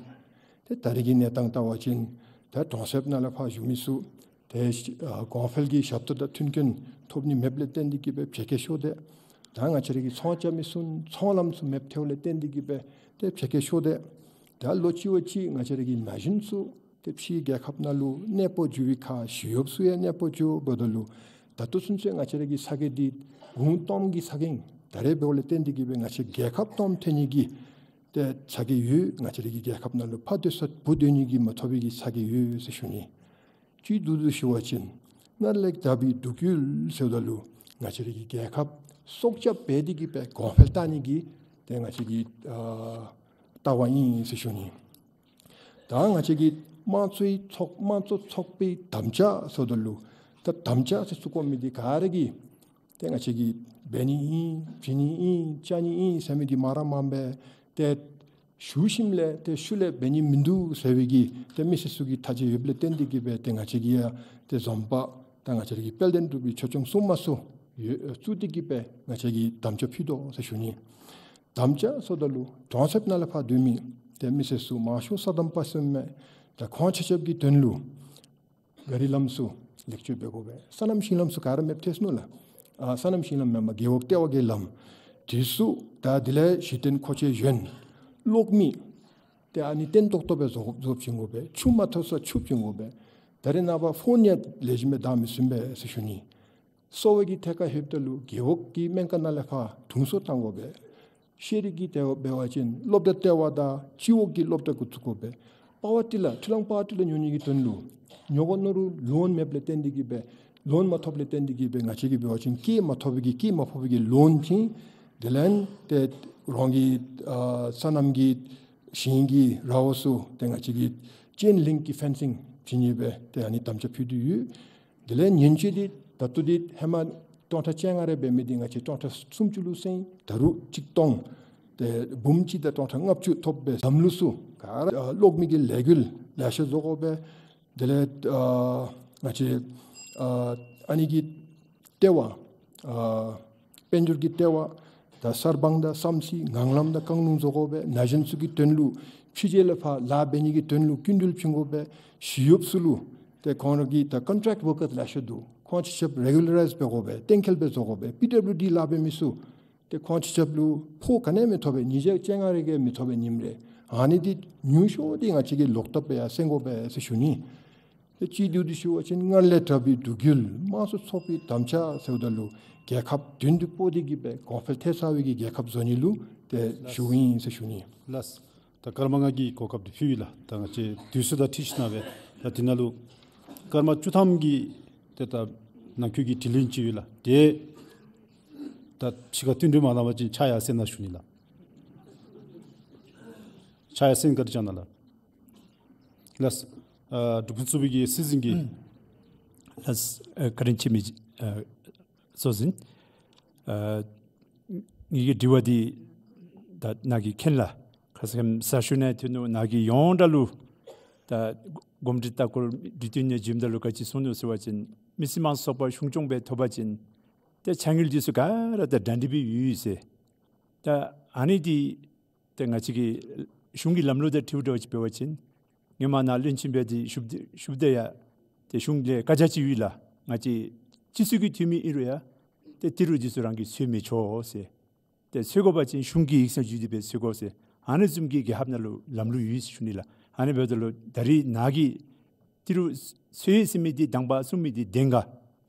ཏེ་ད་རེས་ཀྱི་གནས་སྟངས་བལྟ་བ་ཅིན་ད་གྲོང་གསེབ་ནང་ལས་ཕར་བཞུགས་མི་ཚུ་ཏེ་ཨ་གོང་འཕེལ་གྱི་ཞབས་ཏོག་དང་མཐུན་རྐྱེན་ཐོབ་ནི་མེདཔ་ལས་བརྟེན་ཏེ་གིས་སྦེ་ཕྱེད་ཀ་ཤོར་ཏེ། ད་ང་བཅས་ར་གི་ཚོང་རྐྱབ་མི་ཚུ་ཚོང་ལམ་ཚུ་མེདཔ་ཐལཝ་ལས་བརྟེན་ཏེ་གིས་སྦེ་ཏེ་ཕྱེད་ཀ་ཤོར་ཏེ། ད་ལོ་གཅིག་བ་གཅིག་ང་བཅས་ར་གི་ན་གཞོན་ཚུ་ཏེ་ཕྱིའི་རྒྱལ་ཁབ་ནང་ལུ་གནས་སྤོ་འགྱོ་བའི་ཁར་ཞི་གཡོགཔ་ཚུ་ཡང་གནས་སྤོ་འགྱོ་འབདཝ་ད་ལུ་ད་ལྟོ་ཚུན་ཚོད་ང་བཅས་ར་གི་ས་གོ་འདི་གུང་སྟོངམ་གི་ས་གོ་ཨིན། ད་རེས་འབདཝ་ལས་བརྟེན་ཏེ་གིས་སྦེ་ང་བཅས་རྒྱལ་ཁབ་སྟོངམ་ཐོན་ནི་གི་ཏེ་ཚ་གྱང་ཡོད། ང་བཅས་ར་གི་རྒྱལ་ཁབ་ནང་ལུ་ཕར་སྡོད་ས་བུ་སྡོད་ནི་གི་མ་ཐོབ་པའི་གི་ཚ་གྱང་ཡོད་ཟེར་ཞུ་ནི། བཅུད་བསྡུ་སྟེ་ཞུ་བ་ཅིན་སྔར་ལས་དྲག་པའི་འབྲུག་རྒྱལ་ཟེརཝ་ད་ལུ་ང་བཅས་ར་གི་རྒྱལ་ཁབ་སྲོག་སྐྱབས་འབད་དེ་གིས་སྦེ་གོང་འཕེལ་བཏང་ནི་གི་ཏེ་ང་བཅས་ཀྱི་ཨ་ལྟ་བ་ཨིན་ཟེར་ཞུ་ནི། ད་ང་བཅས་ཀྱི་དམངས་གཙོའི་ཚོགས་དམངས་གཙོ་ཚོགས་པའི་དམ་བཅའ་ཟེརཝ་ད་ལུ་ད་དམ་བཅའ་ཟེར་ཚུ་གོ་མི་འདི་ག་ར་གིས་ཏེ་ང་བཅས་ཀྱིས་འབད་ནི་ཨིན་བྱིན་ནི་ཨིན་བཅའ་ནི་ཨིན་ཟེར་མི་འདི་མ་ར་མ་འབད་དེ་ཞུ་ཞིནམ་ལས་ཏེ་ཤུལ་ལས་འབད་ནི་མིན་འདུག་ཟེར་བའི་གི་ཏེ་མི་སེར་ཚུ་གི་ཐག་བཅད་ཡོདཔ་ལས་བརྟེན་ཏེ་གིས་སྦེ་ཏེ་ང་བཅས་ཀྱིས་ཡང་ཏེ་འཛོམས་དཔང་ད་ང་བཅས་ར་གི་དཔལ་ལྡན་འབྲུག་པའི་ཆོས་སྐྱོང་སྲུང་མ་ཚུ་ཡོད་བཙུགས་ཏེ་གིས་སྦེ་ང་བཅས་ཀྱིས་དམ་བཅའ་ཕུལ་དོ་ཟེར་ཞུ་ནི། དམ་བཅའ་ཟེརཝ་ད་ལུ་གྲོང་གསེབ་ནང་ལས་ཕར་སྡོད་མི་ཏེ་མི་སེར་ཚུ་མང་ཤོས་ས་དམ་པ་སེམས་མེད་ད་ཁོང་ཆ་ཁྱབ་ཀྱི་དོན་ལུ་ག་རི་ལམ་ཚུ་ལེགས་བཅོས་འབད་དགོ་པས། སོ་ནམ་ཞིང་ལམ་ཚུ་ག་ར་མེདཔ་ཐལ་སོ་ནུག་ལགས། ཨ་སོ་ནམ་ཞིང་ལམ་མེན་པར་རྒེད་འོག་ལྟེ་བ་གི་ལམ་དེ་ཚུ་ད་དེ་ལས་གཞི་རྟེན་མཁོ་ཆས་གཞན་གློག་མེ་ཏེ་ཨ་ནི་བརྟན་ཏོག་ཏོ་སྦེ་བཟོ་བཟོ་བྱིན་དགོ་པས། ཆུ་མ་ཐོབ་ས་ཆུ་བྱིན་དགོ་པས། ད་རེས་ནངས་པ་ཕོན་ཡང་ལེགས་ཤོམ་སྦེ་བདའ་མི་ཚུགས་པས་ཟེར་ཞུ་ནི། གསོ་བའི་གི་ཐད་ཁར་ལྷོདཔ་ད་ལུ་རྒེད་འོག་གི་སྨན་ཁང་ནང་ལས་ཕར་དྲུང་འཚོ་བཏང་དགོ་པས། ཤེས་རིག་གི་ཐད་འབད་བ་ཅིན་སློབ་གྲྭ་ལྟེ་བ་དང་སྤྱི་འོག་གི་སློབ་གྲྭ་འགོ་བཙུགས་དགོ་པས། པ་ཝར་ཊི་ལ་ཁྲི་ལང་པ་ཝར་ཊི་ལ་ཉོ་ནི་གི་དོན་ལུ་ཉོ་དགོ་མནོ་རུང་ལོན་མེདཔ་ལས་བརྟེན་ཏེ་གིས་སྦེ་ལོན་མ་ཐོབ་ལས་བརྟེན་ཏེ་གིས་སྦེ་ང་བཅས་ཀྱིས་འབད་བ་ཅིན་སྐྱེད་མ་ཐོབ་པའི་གི་སྐྱེད་མ་ཕོག་པའི་གི་ལོན་བྱིན། དེ་ལས་ཏེ་རང་གི་ཨ་སོ་ནམ་གྱི་ཞིང་གི་ར་བ་ཚུ་ཏེ་ང་བཅས་ཀྱིས་ཅེན་ལིང་གི་ཕེན་སིང་བྱིན་ནི་སྦེ་ཏེ་ཨ་ནི་དམ་བཅའ་ཕུལ་ཏེ་ཡོད། དེ་ལས་ཉེན་བཅོལ་འདི་ད་ལྟོ་འདི་ཧེ་མ་སྟོང་ཕྲག་བཅོ་ལྔ་རེ་འབད་མི་འདི་ང་བཅས་སྟོང་ཕྲག་སུམ་ཅུ་ལུ་སེང་ད་རུང་ཆིག་སྟོང་ཏེ་འབུམ་གཅིག་དང་སྟོང་ཕྲག་ལྔ་བཅུ་ཐོབ་པའི་ལམ་ལུགས་ཚུ་ག་ར་ཨ་གློག་མེ་གི་ལས་འགུལ་ལེ་ཤ་བཟོ་དགོ་པས། དེ་ལས་ཨ་ང་བཅས་ཨ་ཨ་ནི་གི་ལྟེ་བ་ཨ་དཔལ་འབྱོར་གྱི་ལྟེ་བ་ད་གསར་སྤང་དང་བསམ་རྩེ་ངང་ལམ་དང་བཀང་ལུང་བཟོ་དགོ་པས། ན་གཞོན་ཚུ་གི་དོན་ལུ་ཕྱི་རྒྱལ་ལས་ཕར་ལཱ་འབད་ནི་གི་དོན་ལུ་སྐྱིན་འགྲུལ་བྱིན་དགོ་པས། ཞི་གཡོགཔ་ཚུ་ལུ་ཏེ་ཁོང་ར་གི་ད་ཀོན་ཊེཀཊ་ཝར་ཀར་ལེ་ཤ་འདུག། ཁོང་ཆ་ཁྱབ་རེ་གུ་ལ་རའིཛ་འབད་དགོ་པས། གཏན་འཁེལ་སྦེ་བཟོ་དགོ་པས། པི་ཌབ་ལིའུ་ཌི་ལཱ་འབད་མི་ཚུ་ཏེ་ཁོང་ཆ་ཁྱབ་ལུ་ཕོགས་ག་ནི་ཡང་མི་ཐོབ་པས། ཉིས་བརྒྱ་བཅོ་ལྔ་རེ་གིས་མི་ཐོབ་པས་ཉིནམ་རེ། ཨ་ནི་འདི་ཉུང་ཤོས་འདི་ང་བཅས་ཀྱིས་ལོག་བཏབ་སྦེ་ཡར་སེང་དགོ་པས་ཟེར་ཞུ་ནི། ཏེ་བཅུད་བསྡུ་སྟེ་ཞུ་བ་ཅིན་སྔར་ལས་དྲག་པའི་འབྲུག་རྒྱལ་དམངས་གཙོ་ཚོགས་པའི་དམ་བཅའ་ཟེརཝ་ད་ལུ་རྒྱལ་ཁབ་མདུན་དུ་སྤོ་སྟེ་གིས་སྦེ་གོང་འཕེལ་ཐེབས་ཚར་བའི་གི་རྒྱལ་ཁབ་བཟོ་ནི་ལུ་ཏེ་ཞུཝ་ཨིན་ཟེར་ཞུ་ནི། ལགས། ད་ཀརྨ་ང་གིས་གོ་སྐབས་འདི་ཕུལ་ཡི་ལགས། ད་ང་བཅས་དུས་ཚོད་དང་འཁྲིལ་ཞིནམ་སྦེ་ད་འདི་ནང་ལུ་ཀརྨ་བཅུ་ཐམ་གྱི་ཏེ་ད་ནང་འཁོད་ཀྱི་དྲི་ལན་ཅིག་ཡོད་ལགས། ཏེ་ད་ཕྱི་ཁར་བསྟུན་གྲོས་མ་གནང་བ་ཅིན་ཕྱག་ཡར་སེང་གནང་ཞུ་ནི་ལགས། ཕྱག་ཡར་སེང་བཀའ་དྲིན་བསྐྱང་གནང་ལགས། ལགས། ཨ་འབྲུག་ཕུན་ཚོགས་པའི་གི་སྲིད་འཛིན་གྱི་ ལགས། ཨ་བཀའ་དྲིན་ཆེ་མི་ཨ་གཙོ་འཛིན། ཨ་ངེ་གི་དྲི་བ་འདི་ད་ནཱ་གིས་མཁྱེན་ལགས། ཁ་ཙ་ཁ་ཙ་ཞུ་ནི་ཐོན་ནུག། ནཱ་གིས་ཡོངས་གྲགས་ལུ་ད་གོམས་འདྲིས་ལྟ་སྐོར་འདི་ཐོན་ནི་བྱོནམ་ད་ལུ་ག་ཅི་གསུངས་ནུག་ཟེར་བ་ཅིན་མི་སེར་དམངས་གཙོ་ཚོགས་པ་གཞུང་སྐྱོང་སྦེ་ཐོབ་པ་ཅིན་ཏེ་ཕྱག་དངུལ་འདི་ཚུ་ག་ར་ད་གྲ་སྒྲིག་སྦེ་ཡོད་ཟེར། ད་ཨ་ནི་འདི་ཏེ་ང་བཅས་ཀྱི་གཞུང་གི་ལམ་ལུགས་དང་འཁྲིལཝ་ད་ཅིག་འབད་བ་ཅིན་ཧེ་མ་ནཱ་བློན་ཆེན་སྦེ་འདི་བཞུགས་ཏེ་བཞུགསཔ་ད་ཡང་ཏེ་གཞུང་ལས་བཀའ་རྒྱ་ཅིག་ཡོད་ལགས། ང་བཅས་སྤྱི་ཚོགས་ཀྱི་འཐུས་མི་ཨིན་རུང་ཡང་ཏེ་ཏི་རུ་འདི་ཚུ་རང་གིས་འཚོལ་མི་ཆོག་ཟེར། ཏེ་འཚོལ་དགོ་པ་ཅིན་གཞུང་གི་ཡིག་ཚང་བརྒྱུད་དེ་སྦེ་འཚོལ་དགོ་ཟེར། ཨ་ནི་བཟུམ་གྱི་རྒྱལ་ཁབ་ནང་ལུ་ལམ་ལུགས་ཡོད་ཟེར་ཞུ་ནི་ལགས། ཨ་ནི་འབདཝ་ད་ལུ་ད་རིས་ནཱ་གིས་ཏི་རུ་འཚོལ་ཡི་ཟེར་མི་འདི་དང་པ་གསུངས་མི་འདི་བདེན་ག།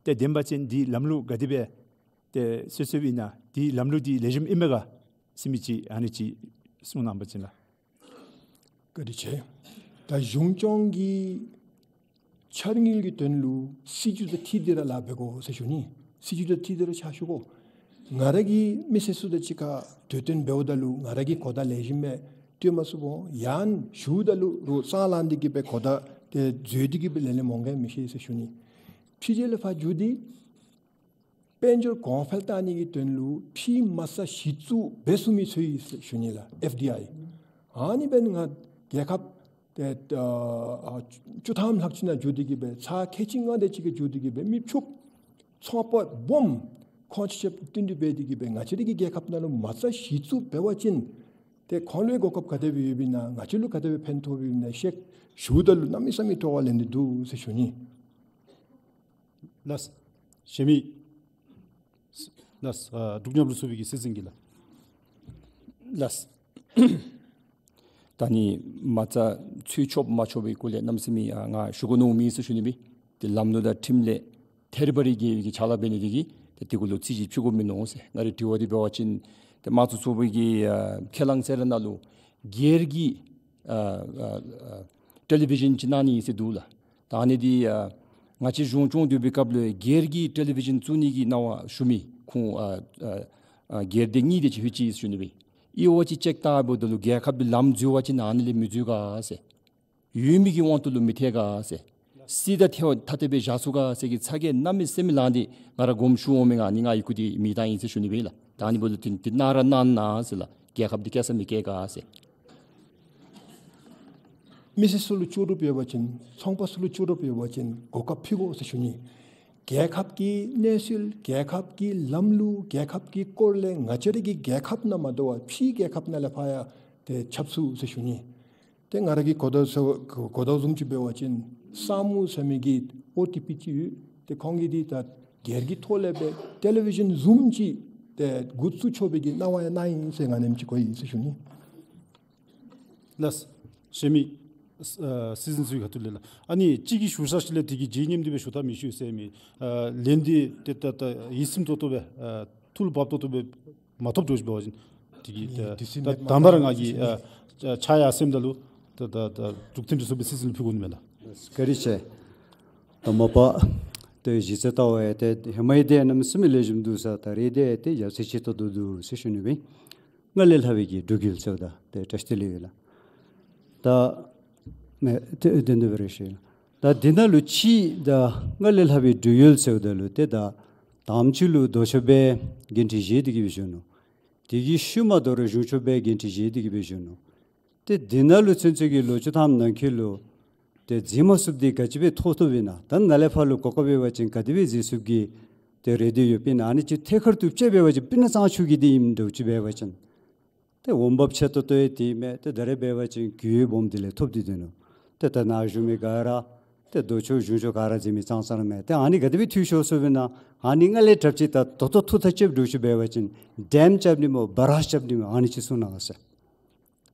ཏེ་བདེན་པ་ཅིན་འདི་ལམ་ལུགས་ག་དེ་སྦེ་ཏེ་འཚོལ་འཚོལཝ་ཨིན་ན། འདི་ལམ་ལུགས་འདི་ལེགས་ཤོམ་ཨིན་མས་ག་ཟེར་མི་ཅིག་ཨ་ནི་ཅིག་གསུང་གནང་པ་ཅིན་ལགས། བཀའ་དྲིན་ཆེ། ད་གཞུང་སྐྱོང་གི་འཆར་དངུལ་གྱི་དོན་ལུ་སྲིད་བྱུས་དང་འཁྲིལ་ཏེ་ར་ལཱ་འབད་དགོ་ཟེར་ཞུ་ནི། སྲིད་བྱུས་དང་འཁྲིལ་ཏེ་ར་ཕྱག་ཞུ་དགོ། ང་ར་གིས་མི་སེར་ཚུ་དང་གཅིག་ཁར་གྲོས་བསྟུན་འབདཝ་ད་ལུ་ང་ར་གིས་གོ་བརྡ་ལེགས་ཤོམ་སྦེ་སྤྲོད་མ་ཚུགས་འོང་། ཡང་ཞུཝ་ད་ལུ་རོགས་སང་ལང་སྟེ་གི་སྦེ་གོ་བརྡ་དེ་འཛོལ་ཏེ་གི་སྦེ་ལེན་ལེན་འོང་ག་མི་ཤེས་ཟེར་ཞུ་ནི། ཕྱི་རྒྱལ་ལས་ཕར་འགྱོ་སྟེ་དཔལ་འབྱོར་གོང་འཕེལ་བཏང་ནི་གི་དོན་ལུ་ཕྱིའི་མ་རྩ་གཞི་བཙུགས་འབད་ཚུགས་མི་འཚོལ་ཡི་ཟེར་ཞུ་ནི་ལགས། ཨེཕ་ཌི་ཨའི། ཨ་ནི་འབདན་ང་རྒྱལ་ཁབ་ཏེ་ཨ་བཅུ་ཐམ་ལྷག་ཅིག་ནང་འགྱོ་སྟེ་གི་སྦེ་ཚར་ཁལ་གཅིག་ལྔ་དེ་ཅིག་གི་འགྱོ་སྟེ་གི་སྦེ་མི་ཕྱུགཔོ་ཚོང་པ་སྦོམ་ཁོང་ཆ་ཁྱབ་བསྟུན་གྲོས་འབད་དེ་གི་སྦེ་ང་བཅས་རའི་གི་རྒྱལ་ཁབ་ནང་ལུ་མ་རྩ་གཞི་བཙུགས་འབད་བ་ཅིན་ཏེ་ཁོང་ལུ་གོ་སྐབས་ག་དེ་སྦེ་ཡོདཔ་ཨིན་ན། ང་བཅས་ལུ་ག་དེ་སྦེ་ཕན་ཐོགས་ཡོདཔ་ཨིན་ན་ཤེས། ཞུཝ་ད་ལུ་གནམ་མེད་ས་མེད་སྤྲོ་བ་ལེན་ཏེ་འདུག་ཟེར་ཞུ་ནི། ལགས། གཞན་མི། ལགས། ཨ་འབྲུག་མཉམ་རུབ་ཚོགས་པའི་གི་སྲིད་འཛིན་གྱིས་ལགས། ལགས། ད་ནི་མ་རྩ་འཚོལ་ཆོག་མ་ཆོག་པའི་སྐོར་ལས་གནམ་མེད་ས་མེད་ཨ་ང་ཞུ་དགོ་མནོཝ་མེད་ཟེར་ཞུ་ནི་སྦེ། ཏེ་ལམ་ལུགས་དང་ཁྲིམས་ལས་ཐད་རི་བ་རི་བརྒལ་བའི་གི་ཕྱག་ལཱ་འབད་ནི་དེ་གིས་ཏེ་དེ་གུ་ལུ་རྩིས་ཅིག་ཕུལ་དགོཔ་མིན་ནུག་ཟེར། ང་རའི་དྲི་བ་འདི་འབད་བ་ཅིན་ཏེ་དམངས་གཙོ་ཚོགས་པའི་གི་ཨ་ཁས་བླངས་ཟེར་ར་ནང་ལུ་སྒེར་གྱི་ཨ་ཨ་ཨ་ཊེ་ལི་བི་ཤཱན་ཅིག་གནང་ནི་ཨིན་ཟེར་འདུག་ལགས། ད་ཨ་ནི་འདི་ཨ་ང་བཅས་གཞུང་སྐྱོང་སྡོད་པའི་སྐབས་ལུ་སྒེར་གྱི་ཊེ་ལི་བི་ཤཱན་བཙུགས་ནི་གི་གནང་བ་ཞུ་མི་ཁོང་ཨ་ཨ་ཨ་སྒེར་སྡེ་གཉིས་དེ་ཅིག་ལྷོད་ཅི་ཟེར་ཞུ་ནི་སྦེ། ཨི་བ་ཅིག་ཅེཀ་བལྟཝ་ད་ལུ་རྒྱལ་ཁབ་ཀྱི་ལམ་འཛོལ་བ་ཅིན་ཨ་ནི་ལས་མི་འཛོལ་ག་ཟེར། ཡོད་མི་གི་དབང་དུ་ལུ་མི་ཐལ་ག་ཟེར། སྲིད་དང་ཐད་ཐ་དད་སྦེ་བཞག་ཚུགས་ག་ཟེར་གྱི་ཚ་གྱང་གནམ་མེད་ས་མེད་ལངས་ཏེ་ང་ར་དགོངསམ་ཞུ་འོང་མི་ང་ནི་ང་ཡི་སྐུ་དེ་མི་བཏང་ཡི་ཟེར་ཞུ་ནི་སྦེ་ལགས། ད་ཨ་ནི་འབདཝ་ད་དེ་དེ་གནང་ར་གནང་གནང་ཟེར་ལགས། རྒྱལ་ཁབ་འདི་སྐྱེལ་ས་མི་སྐྱེལ་ག་ཟེར། མི་སེར་ཚུ་ལུ་ལྕོགས་གྲུབ་ཡོད་པ་ཅིན་ཚོང་པ་ཚུ་ལུ་ལྕོགས་གྲུབ་ཡོད་པ་ཅིན་གོ་སྐབས་ཕུལ་དགོ་ཟེར་ཞུ་ནི། རྒྱལ་ཁབ་ཀྱི་གནས་ཚུལ་རྒྱལ་ཁབ་ཀྱི་ལམ་ལུགས་རྒྱལ་ཁབ་ཀྱི་སྐོར་ལས་ང་བཅས་རའི་གི་རྒྱལ་ཁབ་ནང་མ་དོ་བར་ཕྱིའི་རྒྱལ་ཁབ་ནང་ལས་ཕར་ཡང་ཏེ་ཁྱབ་ཚུགས་ཟེར་ཞུ་ནི། ཏེ་ང་ར་གི་གོ་བརྡ་ཟེར་གོ་བརྡ་བཟུམ་ཅིག་འབད་བ་ཅིན་སངས་མུ་ཟེར་མི་གི་ཨོ་ཊི་པི་ཅིག་ཡོད། ཏེ་ཁོང་གིས་འདི་ད་སྒེར་གྱི་ཐོག་ལས་སྦེ་ཊེ་ལི་བི་ཤཱན་བཟུམ་ཅིག་ཏེ་འགོ་བཙུགས་ཆོག་པའི་གི་གནང་བ་ཡང་གནང་ཡི་ཟེར་ང་ནེམ་ཅིག་གོ་ཡི་ཟེར་ཞུ་ནི། ལགས། གཞན་མི་ཨ་སྲིད་འཛིན་ཚུའི་ཁ་ཐུག་ལས་ལགས། ཨ་ནི་གཅིག་གིས་ཞུ་ས་ཅིག་ལས་དེ་གི་རྗེས་ཉམས་འདི་སྦེ་ཞུ་དག་མི་ཞུ་ཟེར་མི་ཨ་ལན་འདི་ཏེ་ད་ད་ཡིད་ཚིམ་ཏོག་ཏོ་སྦེ་ཨ་ཐུགས་ལུ་བབ་ཏོག་ཏོ་སྦེ་མ་ཐོབ་འགྱོ་ཞིནམ་འབད་བ་ཅིན་དེ་གིས་ཨ་ད་དུས་ཚོད་ད་མེད་པ་དང་པ་ར་ང་གིས་ཨ་ཕྱག་ཡར་སེངམ་ད་ལུ་ད་ད་ད་འབྲུག་མཐུན་སྒྲིལ་ཚོགས་པའི་སྲིད་འཛིན་ལུ་ཕུལ་དགོ་ནི་མས་ལགས། བཀའ་དྲིན་ཆེ། ད་མ་པ་ཏེ་གཞི་རྩ་ལྟ་བ་ཡང་ཏེ་ཧེ་མའི་དེ་གནམ་མེད་ས་མེད་ལེགས་ཤོམ་འདུག་ས། ད་རེས་དེ་ཏེ་ཡར་ཚེས་ཆེ་ཏོག་ཏོ་འདུག་ཟེར་ཞུ་ནི་སྦེ། སྔར་ལས་ལྷག་པའི་གི་འབྲུག་ཡུལ་ཟེརཝ་ད་ཏེ་བཀྲིས་བདེ་ལེགས་ཡོད་ལགས། ད་ནི་ཏེ་དེ་འདི་སྦེ་རེ་ཞུ་ཡི་ལགས། ད་འདི་ནང་ལུ་ཅིག་ད་སྔར་ལས་ལྷག་པའི་འབྲུག་ཡུལ་ཟེརཝ་ད་ལུ་ཏེ་ད་དང་པ་ཅིག་ལུ་ལྡོག་ཕྱོགས་སྦེ་འགན་འཁྲི་བཞེས་ཏེ་གི་སྦེ་བཞུགས་ནུག། དེ་གི་ཤུལ་མ་དོ་རུང་གཞུང་ཕྱོགས་སྦེ་འགན་འཁྲི་བཞེས་ཏེ་གི་སྦེ་བཞུགས་ནུག། ཏེ་འདི་ནང་ལུ་ཚུན་ཚོད་ཀྱི་ལོ་བཅུ་ཐམ་ནང་འཁོད་ལུ་ཏེ་འཛིང་མ་ཚུགསཔ་འདི་ག་ཅི་སྦེ་ཐོབ་ཐོབ་ཨིན་ན། ད་ནཱ་ལས་ཕར་ལུ་གོ་སྐབས་འབད་བ་ཅིན་ག་དེ་སྦེ་འཛིང་ཚུགས་ཀྱི་ཏེ་རེ་འདོད་ཡོདཔ་ཨིན་ན། ཨ་ནི་ཅིག་ཐད་ཀར་དུ་དཔྱེ་འབད་བ་ཅིན་སྤུ་ན་གཙང་ཆུ་གི་འདི་ཨིནམ་འདྲཝ་ཅིག་འབད་བ་ཅིན་ཏེ་འོང་འབབ་ཆེ་ཏོག་ཏོ་ཡང་དེ་མས། ཏེ་ད་རེས་འབད་བ་ཅིན་གྱོང་སྦོམ་དེ་ལས་ཐོབ་སྟེ་སྡོད་ནུག། ཏེ་ད་ནཱ་བཞུགས་མི་ག་ར་ཏེ་ལྡོག་ཕྱོགས་གཞུང་ཕྱོགས་ག་ར་འཛིང་མི་ཙང་ཙང་ར་མས། ཏེ་ཨ་ནི་ག་དེ་སྦེ་འཐུས་ཤོར་སོངམ་ཨིན་ན། ཨ་ནི་སྔར་ལས་དྲགཔ་ཅིག་ད་ད་ལྟོ་ཐུགས་ཐག་བཅདཔ་འདྲཝ་ཅིག་འབད་བ་ཅིན་ཌེམ་རྐྱབ་ནི་སྨོ་བ་རཱཇ་རྐྱབ་ནི་སྨོ། ཨ་ནི་ཅིག་གསུང་གནང་ཟེར།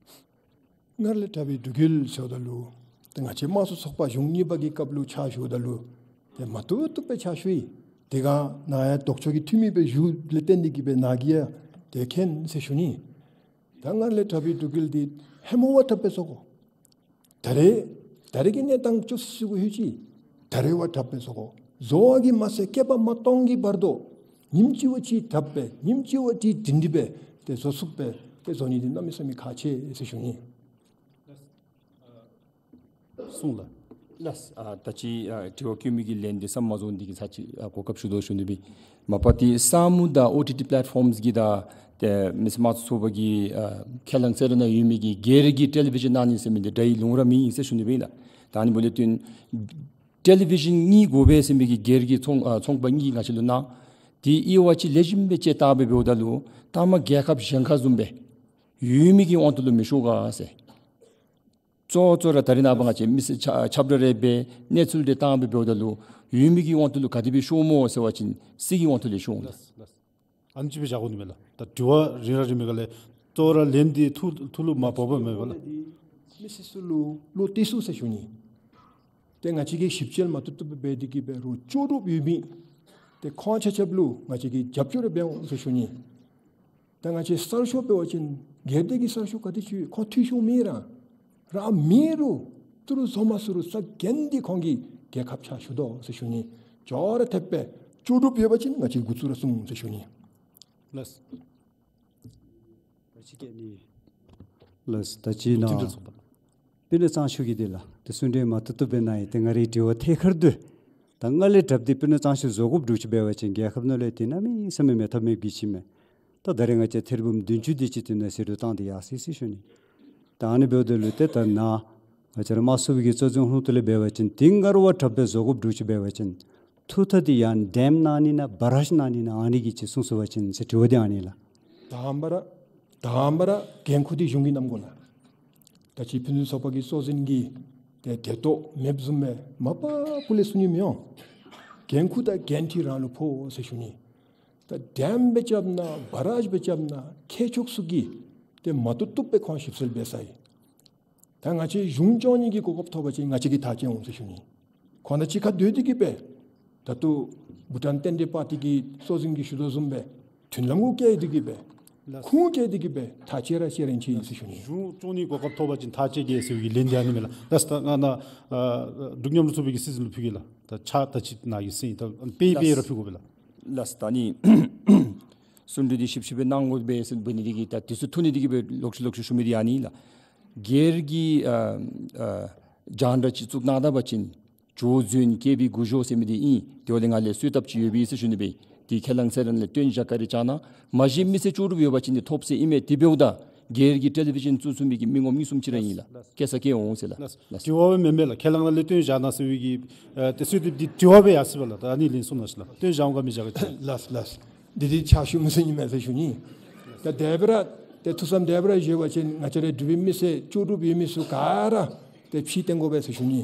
སྔར་ལས་དྲག་པའི་འབྲུག་ཡུལ་ཟེརཝ་ད་ལུ་ཏེ་ང་བཅས་དམངས་གཙོ་ཚོགས་པ་གཞུང་གཉིས་པ་གི་སྐབས་ལུ་ཕྱག་ཞུཝ་ད་ལུ་ཏེ་མ་བཏུབ་བཏུབ་སྦེ་ཕྱག་ཞུ་ཡི། དེ་སྒང་ནཱ་ཡང་ལྡོག་ཕྱོགས་ཀྱི་འཐུས་མི་སྦེ་བཞུགསཔ་ལས་བརྟེན་ཏེ་གི་སྦེ་ནཱ་གིས་ཡང་ཏེ་མཁྱེན་ཟེར་ཞུ་ནི། ད་སྔར་ལས་དྲག་པའི་འབྲུག་ཡུལ་འདི་ཧེ་མ་བ་དྲགཔ་སྦེ་བཟོ་དགོ། ད་རེས་ད་རེས་ཀྱི་གནས་སྟངས་ཅོག་སི་སི་གུ་ལྷོད་ཅི། ད་རེས་བ་དྲགཔ་སྦེ་བཟོ་དགོ། བཟོ་བ་གིས་མ་ཚད་བསྐལ་པ་མ་སྟོང་གི་བར་དུ་ཉིནམ་གཅིག་བ་གཅིག་དྲགཔ་སྦེ་ཉིནམ་གཅིག་བ་གཅིག་སྒྲིང་སྒྲིང་སྦེ་ཏེ་བཟོ་ཚུགསཔ་སྦེ་ཏེ་བཟོ་ནི་འདི་གནམ་མེད་ས་མེད་ཁག་ཆེ་ཟེར་ཞུ་ནི། གསུངས་ལགས། ལགས། ཨ་ད་ཅི་ཨ་དྲི་བ་བཀོད་མི་གི་ལན་འདི་ཚང་མ་བཟུང་སྟེ་གི་ཚར་ཅིག་ཨ་གོ་སྐབས་ཞུ་དོ་ཞུ་ནི་སྦེ། མ་པ་ཏི་ས་མུ་དང་ཨོ་ཊི་ཊི་པེ་ལེཊ་ཕོརམས་ཀྱི་དང་ཏེ་མི་སེར་དམངས་གཙོ་ཚོགས་པ་གི་ཨ་ཁས་བླངས་གསལ་བསྒྲགས་ནང་ཡོད་མི་གི་སྒེར་གྱི་ཊེ་ལི་བི་ཞཱན་གནང་ནི་ཟེར་མི་འདི་འདྲ་ཡི་ལུང་ར་མེད་ཟེར་ཞུ་ནི་སྦེ་ཨིན་ལགས། ད་ཨ་ནི་འབདཝ་ལས་བརྟེན་ཊེ་ལི་བི་ཞཱན་གཉིས་དགོ་པས་ཟེར་མི་གི་སྒེར་གྱི་ཚོང་ཨ་ཚོང་པ་གཉིས་ང་བཅས་ལུ་གནང་། དེ་དབྱེ་བ་ཅིག་ལེགས་ཤོམ་སྦེ་དཔྱད་བལྟ་སྦེ་འབདཝ་ད་ལུ་ད་མ་རྒྱལ་ཁབ་གཞན་ཁར་བཟུམ་སྦེ་ཡོད་མི་གི་དབང་དུ་ལུ་མི་ཤོར་ག་ཟེར། གཙོ་བོ་གཙོ་བོ་ར་ད་རེས་ནངས་པ་ང་བཅས་མི་སེར་ཁྱབ་ཁྱབ་བསྒྲགས་རེ་འབད་གནས་ཚུལ་རེ་བཏང་སྦེ་འབདཝ་ད་ལུ་ཡོད་མི་གི་དབང་དུ་ལུ་ག་དེ་སྦེ་ཤོར་སྨོ་ཟེར་བ་ཅིན་སྲིད་ཀྱི་དབང་དུ་ལས་ཤོར་འོང་། ལགས་ལགས། ཨ་ནི་ཅིག་སྦེ་བཞག་དགོ་ནི་མས་ལགས། ད་དྲི་བ་རེ་རེ་རེ་མི་ག་ལས་གཙོ་བོ་ར་ལན་འདི་ཐུགས་ཐུགས་ལུ་མ་བབ་པས་མེན་པ་ལགས། མི་སེར་ཚུ་ལུ་བློ་གཏད་ཚུགས་ཟེར་ཞུ་ནི། ཏེ་ང་བཅས་ཀྱིས་ཞིབ་དཔྱད་མ་བཏུབ་བཏུབ་སྦེ་འབད་དེ་གི་སྦེ་རོགས་ལྕོགས་གྲུབ་ཡོད་མི་ཏེ་ཁོང་ཆ་ཁྱབ་ལུ་ང་བཅས་ཀྱིས་རྒྱབ་སྐྱོར་རེ་འབད་འོང་ཟེར་ཞུ་ནི། ད་ང་བཅས་གསར་ཤོག་འབད་བ་ཅིན་སྒེར་སྡེ་གི་གསར་ཤོག་ག་དེ་ཅིག་ཁོང་འཐུས་ཤོར་མེད་ར་ར་མེད་རུང་ཏི་རུ་བཟོ་མ་ཚུགས་རུང་ས་གནས་འདི་ཁོང་གི་རྒྱལ་ཁབ་ཕྱག་ཞུ་དོ་ཟེར་ཞུ་ནི། ཅོག་ར་འཐདཔ་སྦེ་ལྕོགས་གྲུབ་ཡོད་པ་ཅིན་ང་བཅས་འགོ་བཙུགས་ར་ཚུགས་ཟེར་ཞུ་ནི། ལགས། ལགས། ད་ཅི་ནཱ་སྤུན་ཟླ་གཙང་ཆུ་གིས་འདི་ལགས་ཏེ་གསུང་གྲོས་མ་བཏུབ་བཏུབ་སྦེ་གནང་ཡི། ཏེ་ང་རའི་དྲི་བ་ཐད་ཀར་དུ་ད་སྔར་ལས་དྲགཔ་འདི་སྤུན་ཟླ་གཙང་ཆུ་བཟོ་དགོཔ་འདྲཝ་ཅིག་འབད་བ་ཅིན་རྒྱལ་ཁབ་ནང་ལས་ཏེ་གནམ་མེད་ས་མེད་མེད་ཐབས་མེདཔ་གི་ཅིག་མས། ད་ད་རེས་ང་བཅས་ཐེར་འབུམ་བདུན་ཅུ་དེ་ཅིག་དེ་ནང་ཟད་འགྲོ་བཏང་སྟེ་ཡར་སོ་ཡི་ཟེར་ཞུ་ནི། ད་ཨ་ནི་འབདཝ་ད་ལུ་ཏེ་ད་ནཱ་ང་བཅས་ར་དམངས་གཙོའི་གི་གཙོ་འཛིན་ཧོངས་ཏོ་ལས་འབད་བ་ཅིན་ཏེ་སྔར་བ་དྲགཔ་སྦེ་བཟོ་དགོཔ་འདྲཝ་ཅིག་འབད་བ་ཅིན་ཐུགས་ཐག་འདི་ཡང་ཌེམ་གནང་ནི་ན་བ་རཱཇ་གནང་ནི་ན་ཨ་ནི་གི་ཅིག་གསུངས་སོང་པ་ཅིན་ཟེར་དྲི་བ་འདི་ཨ་ནི་ལགས། དང་པ་ར་དང་པ་ར་འགན་ཁུར་འདི་གཞུང་གིས་བསྣམ་དགོ་ལགས། ད་ཅི་ཕུན་སུམ་ཚོགས་པ་གི་གཙོ་འཛིན་གྱིས་ཏེ་དེ་ཐོག་མེདཔ་བཟུམ་སྦེ་མ་པ་སྐུ་ལས་གསུང་ནི་མི་འོང་། འགན་ཁུར་དང་འགན་འཁྲི་རང་ལུ་ཕོག་ཟེར་ཞུ་ནི། ད་ཌེམ་སྦེ་རྐྱབ་ན་བ་རཱཇ་སྦེ་རྐྱབ་ན་མཁས་མཆོག་ཚུ་གིས་ཏེ་མ་བཏུབ་བཏུབ་སྦེ་ཁོང་ཞིབ་འཚོལ་འབད་ཚར་ཡི། ད་ང་བཅས་གཞུང་སྐྱོང་ནི་གི་གོ་སྐབས་ཐོབ་པ་ཅིན་ང་བཅས་ཀྱིས་ཐག་བཅད་འོང་ཟེར་ཞུ་ནི། ཁོང་དང་གཅིག་ཁར་སྡོད་དེ་གི་སྦེ་ད་ལྟོ་བྷུ་ཊཱན་རྟེན་འབྲེལ་པར་ཊི་གི་གཙོ་འཛིན་གྱིས་ཞུ་དོ་བཟུམ་སྦེ་མཐུན་ལམ་གུ་བཀལ་ཏེ་གི་སྦེ་ལགས། ཁུངས་བཀལ་ཏེ་གི་སྦེ་ཐག་བཅད་ར་བཅད་རན་ཅི་ཟེར་ཞུ་ནི། གཞུང་སྐྱོང་ནི་གོ་སྐབས་ཐོབ་པ་ཅིན་ཐག་བཅད་གེ་ཟེར་བའི་གི་ལན་འདི་ཨ་ནི་མས་ལགས། ལགས། ད་ང་ནཱ་ཨ་འབྲུག་མཉམ་རུབ་ཚོགས་པའི་གི་སྲིད་འཛིན་ལུ་ཕུལ་གེ་ལགས། ད་ཕྱག་ད་ཅི་ནཱ་གི་སེང་ད་དཔེ་དཔེ་ར་ཕུལ་དགོ་པས་ལགས། ལགས། ད་ནི་གསུང་གྲོས་འདི་ཞིབ་ཞིབ་སྦེ་གནང་དགོ་པས་ཟེར་འབད་ནི་འདི་གིས་ད་དུས་ཚོད་ཐུང་ནི་འདི་གིས་སྦེ་ལོག་ཤུལ་ལོག་ཤུལ་ཞུ་མི་འདི་ཨ་ནི་ལགས། སྒེར་གྱི་ཨ་ཨ་རྒྱང་བསྒྲགས་ཅིག་བཙུགས་གནང་ད་པ་ཅིན་ཇོ་བཟུན་སྐྱེས་པའི་སྐུ་ཞབས་ཟེར་མི་འདི་ཨིན། དེ་འབདཝ་ལས་ང་ལས་གསོལཝ་བཏབ་ཅི་ཡོད་པས་ཟེར་ཞུ་ནི་སྦེ། དེ་ཁས་བླངས་གསལ་བསྒྲགས་ལས་བཏོན་བཞག་ག་རེ་བྱ་ན་མ་གཞི་མི་སེར་ལྕོགས་གྲུབ་ཡོད་པ་ཅིན་ནི་ཐོབ་ཟེར་ཨིན་མས། དེ་འབདཝ་ད་སྒེར་གྱི་ཊེ་ལི་བི་ཞཱན་བཙུགས་ཚུགས་མི་གི་མི་ངོམ་གཉིས་གསུམ་ཅིག་ར་ཨིན་ལགས། ལགས། སྐྱེ་ས་སྐྱེ་འོང་ཟེར་ལགས། ལགས། ལགས། དྲི་བ་སྦེ་མེན་མས་ལགས། ཁས་བླངས་ནང་ལས་བཏོན་བཞག་གནང་ཟེར་བའི་གི་ཨ་ཏེ་གསོལཝ་འདེབས་འདི་དྲི་བ་སྦེ་ཡར་སོ་ཡི་པ་ལགས། ད་ཨ་ནི་ལན་གསུང་གནང་ཤིག་ལགས། བཏོན་བཞག་འོང་ག་མི་བཞག་ག་ཅིག། ལགས་ལགས། འདི་འདི་ཕྱག་ཞུ་མི་ཚུ་ཨིན་མས་ཟེར་ཞུ་ནི། ད་དེ་སྦེ་ར་ཏེ་ཐུགས་བསམ་དེ་སྦེ་ར་བཞེས་པ་ཅིན་ང་བཅས་རའི་འབྲུག་པའི་མི་སེར་ལྕོགས་གྲུབ་ཡོད་མི་ཚུ་ག་ར་ཏེ་ཕྱིར་བཏོན་དགོ་པས་ཟེར་ཞུ་ནི།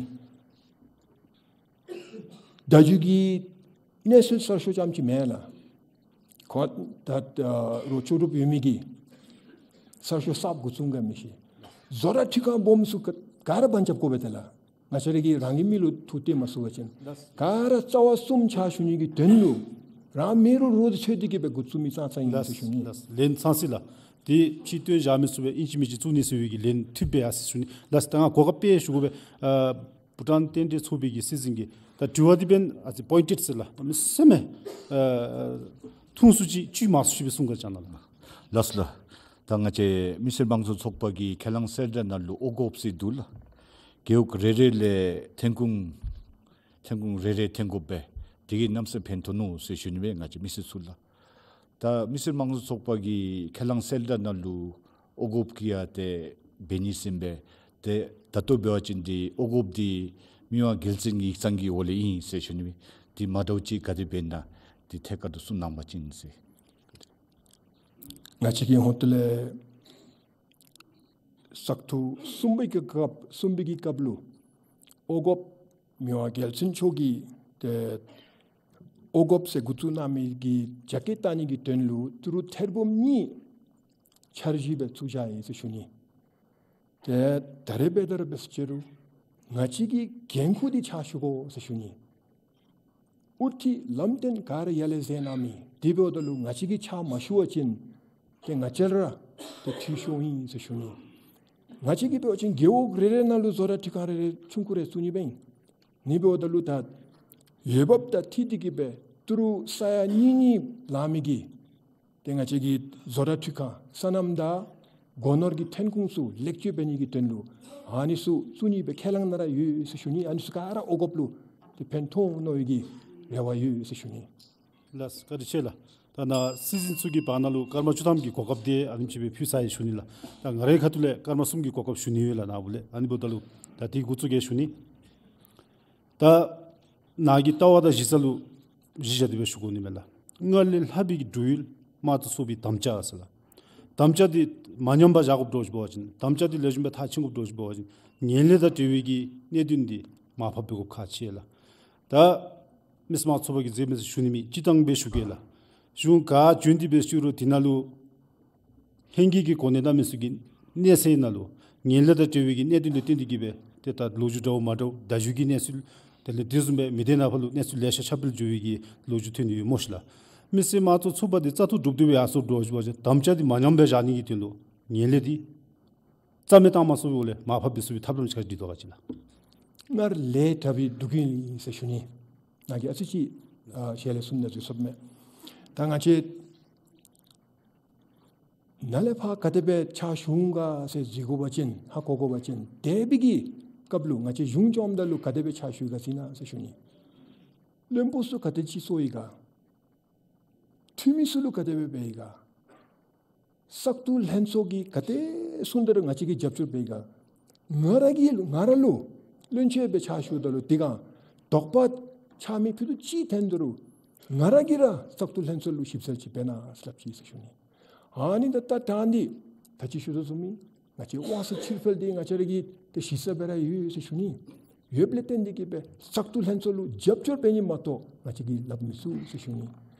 བརྡ་བརྒྱུད་ཀྱི་གནས་ཚུལ་གསར་ཤོག་རྐྱངམ་ཅིག་མེན་ལགས། ཁོང་ད་ད་རོགས་ལྕོགས་གྲུབ་ཡོད་མི་གི་གསར་ཤོག་གསརཔ་འགོ་བཙུགས་ག་མི་ཤེས། བཟོ་གྲྭ་འཕྲུལ་ཁང་སྦོམ་ཚུ་ག་ག་ར་དཔང་རྐྱབ་དགོ་པས་ཏེ་ལགས། ང་བཅས་ར་གིས་རང་གི་མི་ལུ་ཐུགས་གཏད་མ་ཚུགས་པ་ཅིན་ག་ར་རྩ་བ་གསུམ་ཕྱག་ཞུ་ནི་གི་དོན་ལུ་རང་མི་རུ་རོགས་འཚོལ་ཏེ་གི་སྦེ་འགོ་བཙུགས་མི་ཙང་ཙང་ཨིན་ཟེར་ཞུ་ནི། ལགས། ལན་ཚང་སོ་ཡི་ལགས། དེ་ཕྱིར་བཏོན་བཞག་མི་ཚུགས་པས་ཨིན་ཅི་མིན་ཅི་བཙུགས་ནི་ཟེར་བའི་གི་ལན་ཐུབ་པས་ཡར་སོ་ཡི་ཞུ་ནི། ལགས། ད་ང་གོ་སྐབས་སྦེ་ཞུ་དགོ་པས། ཨ་བྷུ་ཊཱན་རྟེན་འབྲེལ་ཚོགས་པའི་གི་སྲིད་འཛིན་གྱིས་ད་དྲི་བ་འདི་འབདན་ཨ་ཙི་པོའིནཊེཌ་ཟེར་ལགས། མི་སེར་མས་ཨ་ཐུང་སུ་ཅིག་བཅུད་མང་སུ་ཅིག་སྦེ་གསུང་ག་ཅིག་གནང་ལགས། ལགས་ལགས། ད་ང་བཅས་མི་སེར་དམངས་གཙོ་ཚོགས་པ་གི་ཁས་བླངས་གསལ་བསྒྲགས་ནང་ལུ་འོང་དགོཔ་ཟེར་འདུག་ལགས། རྒེད་འོག་རེ་རེ་ལས་ཐོན་ཁུངས་ཐོན་ཁུངས་རེ་རེ་ཐོན་དགོ་པས། དེ་གིས་གནམ་ས་ཕན་ཐོགས་ནུག་ཟེར་ཞུ་ནི་སྦེ་ང་བཅས་མི་སེར་ཚུ་ལགས། ད་མི་སེར་དམངས་གཙོ་ཚོགས་པ་གི་ཁས་བླངས་གསལ་བསྒྲགས་ནང་ལུ་འོང་དགོཔ་གི་ཡང་ཏེ་འབད་ནི་ཟེར་ཨིན་པས། ཏེ་ད་ལྟོ་འབད་བ་ཅིན་འདི་འོང་དགོཔ་འདི་མི་དབང་རྒྱལ་བཙུན་གྱི་ཡིག་ཚང་གི་འོག་ལས་ཨིན་ཟེར་ཞུ་ནི་སྦེ། འདི་མ་འདྲཝ་ཅིག་ག་དེ་སྦེ་ཨིན་ན་འདི་ཐད་ཀར་དུ་གསུང་གནང་བ་ཅིན་ཟེར། ང་བཅས་ཀྱི་ཧོངས་ཏོ་ལས་ས་ཐོག་གསུམ་པའི་གི་སྐབས་གསུམ་པའི་གི་སྐབས་ལུ་འོང་དགོཔ་མི་དབང་རྒྱལ་བཙུན་མཆོག་གིས་ཏེ་འོང་དགོཔ་ཟེར་འགོ་བཙུགས་གནང་མི་གི་རྒྱ་སྐྱེད་གཏང་ནི་གི་དོན་ལུ་ཏི་རུ་ཐེར་འབུམ་གཉིས་འཆར་གཞི་སྦེ་བཙུགས་བཞག་ཡི་ཟེར་ཞུ་ནི། ཏེ་ད་རེས་འབད་ད་ར་འབད་ཟེར་ཅི་རུང་ང་བཅས་ཀྱི་འགན་ཁུར་འདི་ཕྱག་ཞུ་དགོ་ཟེར་ཞུ་ནི། དབུ་ཁྲིད་ལམ་སྟོན་ག་ར་ཡར་ལས་མཛད་གནང་མི་དེ་འབདཝ་ད་ལུ་ང་བཅས་ཀྱིས་ཕྱག་མ་ཞུ་བ་ཅིན་ཏེ་ང་བཅས་ར་ཏེ་འཐུས་ཤོར་ཨིན་ཟེར་ཞུ་ནི། ང་བཅས་ཀྱིས་འབད་བ་ཅིན་རྒེད་འོག་རེ་རེ་ནང་ལུ་བཟོ་གྲྭ་འཕྲུལ་ཁང་རེ་རེ་ཆུང་ཀུ་རེ་བཙུགས་ནི་སྦེ་ཨིན། ཨ་ནི་འབདཝ་ད་ལུ་ད་འོས་འབབ་དང་འཁྲིལ་ཏེ་གི་སྦེ་ཏི་རུ་ས་ཡ་གཉིས་གཉིས་ལང་མི་གི་ཏེ་ང་བཅས་ཀྱི་བཟོ་གྲྭ་འཕྲུལ་ཁང་སོ་ནམ་དང་ སྒོ་ནོར་གྱི་ཐོན་ཁུངས་ཚུ་ལེགས་བཅོས་འབད་ནི་གི་དོན་ལུ་ཨ་ནི་ཚུ་བཙུགས་ནི་སྦེ་ཁས་བླངས་ནང་ར་ཡོད་ཟེར་ཞུ་ནི། ཨ་ནི་ཚུ་ག་ར་འོང་དགོཔ་ལུ་ཏེ་ཕན་ཐོགས་འོང་མནོ་བའི་གི་རེ་བ་ཡོད་ཟེར་ཞུ་ནི། ལགས་སོ། བཀའ་དྲིན་ཆེ་ལགས། ད་ནཱ་སྲིད་འཛིན་ཚུ་གི་བར་ན་ལུ་སྐར་མ་བཅུ་ཐམ་གྱི་གོ་སྐབས་དེ་ཨ་ནེམ་ཅིག་སྦེ་ཕུལ་ཚར་ཡི་ཞུ་ནི་ལགས། ད་ང་རའི་ཁ་ཐུག་ལས་སྐར་མ་གསུམ་གྱི་གོ་སྐབས་ཞུ་ནི་ཡོད་ལགས་ནཱ་བུ་ལས། ཨ་ནི་འབདཝ་ད་ལུ་ད་འདི་འགོ་བཙུགས་གེ་ཞུ་ནི། ད་ནཱ་གི་ལྟ་བ་དང་གཞི་རྩ་ལུ་གཞི་བཞག་སྟེ་སྦེ་ཞུ་དགོ་ནི་མས་ལགས། སྔར་ལས་ལྷག་པའི་གི་འགྲོ་ཡུལ་དམངས་གཙོ་ཚོགས་པའི་དམ་བཅའ་ཟེར་ལགས། དམ་བཅའ་འདི་མ་ཉམས་པར་བཞག་དགོཔ་འདྲཝ་ཅིག་འབད་བ་ཅིན། དམ་བཅའ་འདི་ལེགས་ཤོམ་སྦེ་མཐར་ཕྱིན་དགོཔ་འདྲཝ་ཅིག་འབད་བ་ཅིན། ངན་ལྷད་དང་འབྲེལ་བའི་གི་གནད་དོན་འདི་མར་ཕབ་འབད་དགོཔ་ཁག་ཆེ་ལགས། ད་མི་སེར་དམངས་གཙོ་ཚོགས་པ་གིས་མཛད་མི་ཚུ་ཞུ་ནི་མེད། སྤྱིར་བཏང་སྦེ་ཞུ་གེ་ལགས། གཞུང་ག་བྱོན་ཏེ་སྦེ་ཞུ་རུང་དེ་ནང་ལུ་ལྷན་རྒྱས་ཀྱི་གོ་གནས་གནམ་མེད་ས་མེད་ཀྱི་གནས་ཚད་ནང་ལུ་ངན་ལྷད་དང་འབྲེལ་བའི་གི་གནད་དོན་ལུ་བརྟེན་ཏེ་གིས་སྦེ་ཏེ་ད་ལོ་རྒྱུས་འདྲཝ་མ་འདྲཝ་བརྡ་བརྒྱུད་ཀྱི་གནས་ཚུལ་དེ་ལས་དེ་བཟུམ་སྦེ་མི་སྡེ་ནང་ཕར་ལུ་གནས་ཚུལ་ལེ་ཤ་ཁྱབ་སྤེལ་འགྱོ་བའི་གི་ལོ་རྒྱུས་ཐོན་ནི་ཡོད་སྨོ་ཤིག་ལགས། མི་སེར་དམངས་གཙོ་ཚོགས་པ་འདི་བཙག་འཐུ་གྲུབ་སྟེ་སྦེ་ཡར་སོངམ་འདྲཝ་ཅིག་འབད་བ་ཅིན་དམ་བཅའ་འདི་མ་ཉམས་པར་བཞག་ནི་གི་དོན་ལུ་ངན་ལྷད་འདི་རྩ་མེད་བཏང་མ་ཚུགས་པའི་སྒོ་ལས་མར་ཕབ་འབད་ཚུགས་པའི་ཐབས་ལམ་ཅིག་ཁ་འདི་འདུག་ག་ཅི་ལགས། སྔར་ལས་དྲག་པའི་སྡུག་གུ་ཨིན་ཟེར་ཞུ་ནི། ནཱ་གིས་ཨ་ཙི་ཅིག་ཨ་ཞལ་ལས་གསུངས་ནི་ཅིག་སོངམ་མས། ད་ང་བཅས་ནཱ་ལས་ཕར་ག་དེ་སྦེ་ཕྱག་ཞུ་འོང་ག་ཟེར་འཛོལ་དགོ་པ་ཅིན་ཧ་གོ་དགོ་པ་ཅིན་འདས་པའི་གི་སྐབས་ལུ་ང་བཅས་གཞུང་བཙུགསཔ་ད་ལུ་ག་དེ་སྦེ་ཕྱག་ཞུ་ཡི་ག་ཟེར་ན་ཟེར་ཞུ་ནི། བློན་པོ་ཚུ་ག་དེ་ཅིག་གསོ་ཡི་ག། འཐུས་མི་ཚུ་ལུ་ག་དེ་སྦེ་འབད་ཡི་ག། བཙག་འཐུ་ལྷན་ཚོགས་ཀྱིས་ག་དེ་སྦེ་གསུངས་ད་རུང་ང་བཅས་ཀྱིས་རྒྱབ་སྐྱོར་འབད་ཡི་ག། ང་ར་གིས་ང་ར་ལུ་བློན་ཆེན་སྦེ་ཕྱག་ཞུཝ་ད་ལུ་དེ་སྒང་དོགས་པ་ཆགས་མི་ཕུད་རྡོག་གཅིག་ཐོན་ད་རུང་ང་ར་གིས་ར་བཙག་འཐུ་ལྷན་ཚོགས་ལུ་ཞིབ་འཚོལ་ཅིག་འབད་གནང་ཟེར་སླབ་ཅི་ཟེར་ཞུ་ནི། ཨ་ནི་ད་ད་ད་འདི་ད་ཅི་ཞུ་དོ་བཟུམ་སྦེ་ང་བཅས་དབང་ཚད་ཕྱིར་འཕེལ་འདི་ང་བཅས་ར་གི་ཏེ་གཞི་རྩ་སྦེ་ར་ཡོད་ཟེར་ཞུ་ནི། ཡོདཔ་ལས་བརྟེན་ཏེ་གིས་སྦེ་བཙག་འཐུ་ལྷན་ཚོགས་ལུ་རྒྱབ་སྐྱོར་འབད་ནི་མ་གཏོགས་ང་བཅས་ཀྱིས་སླབ་མི་ཚུགས་ཟེར་ཞུ་ནི།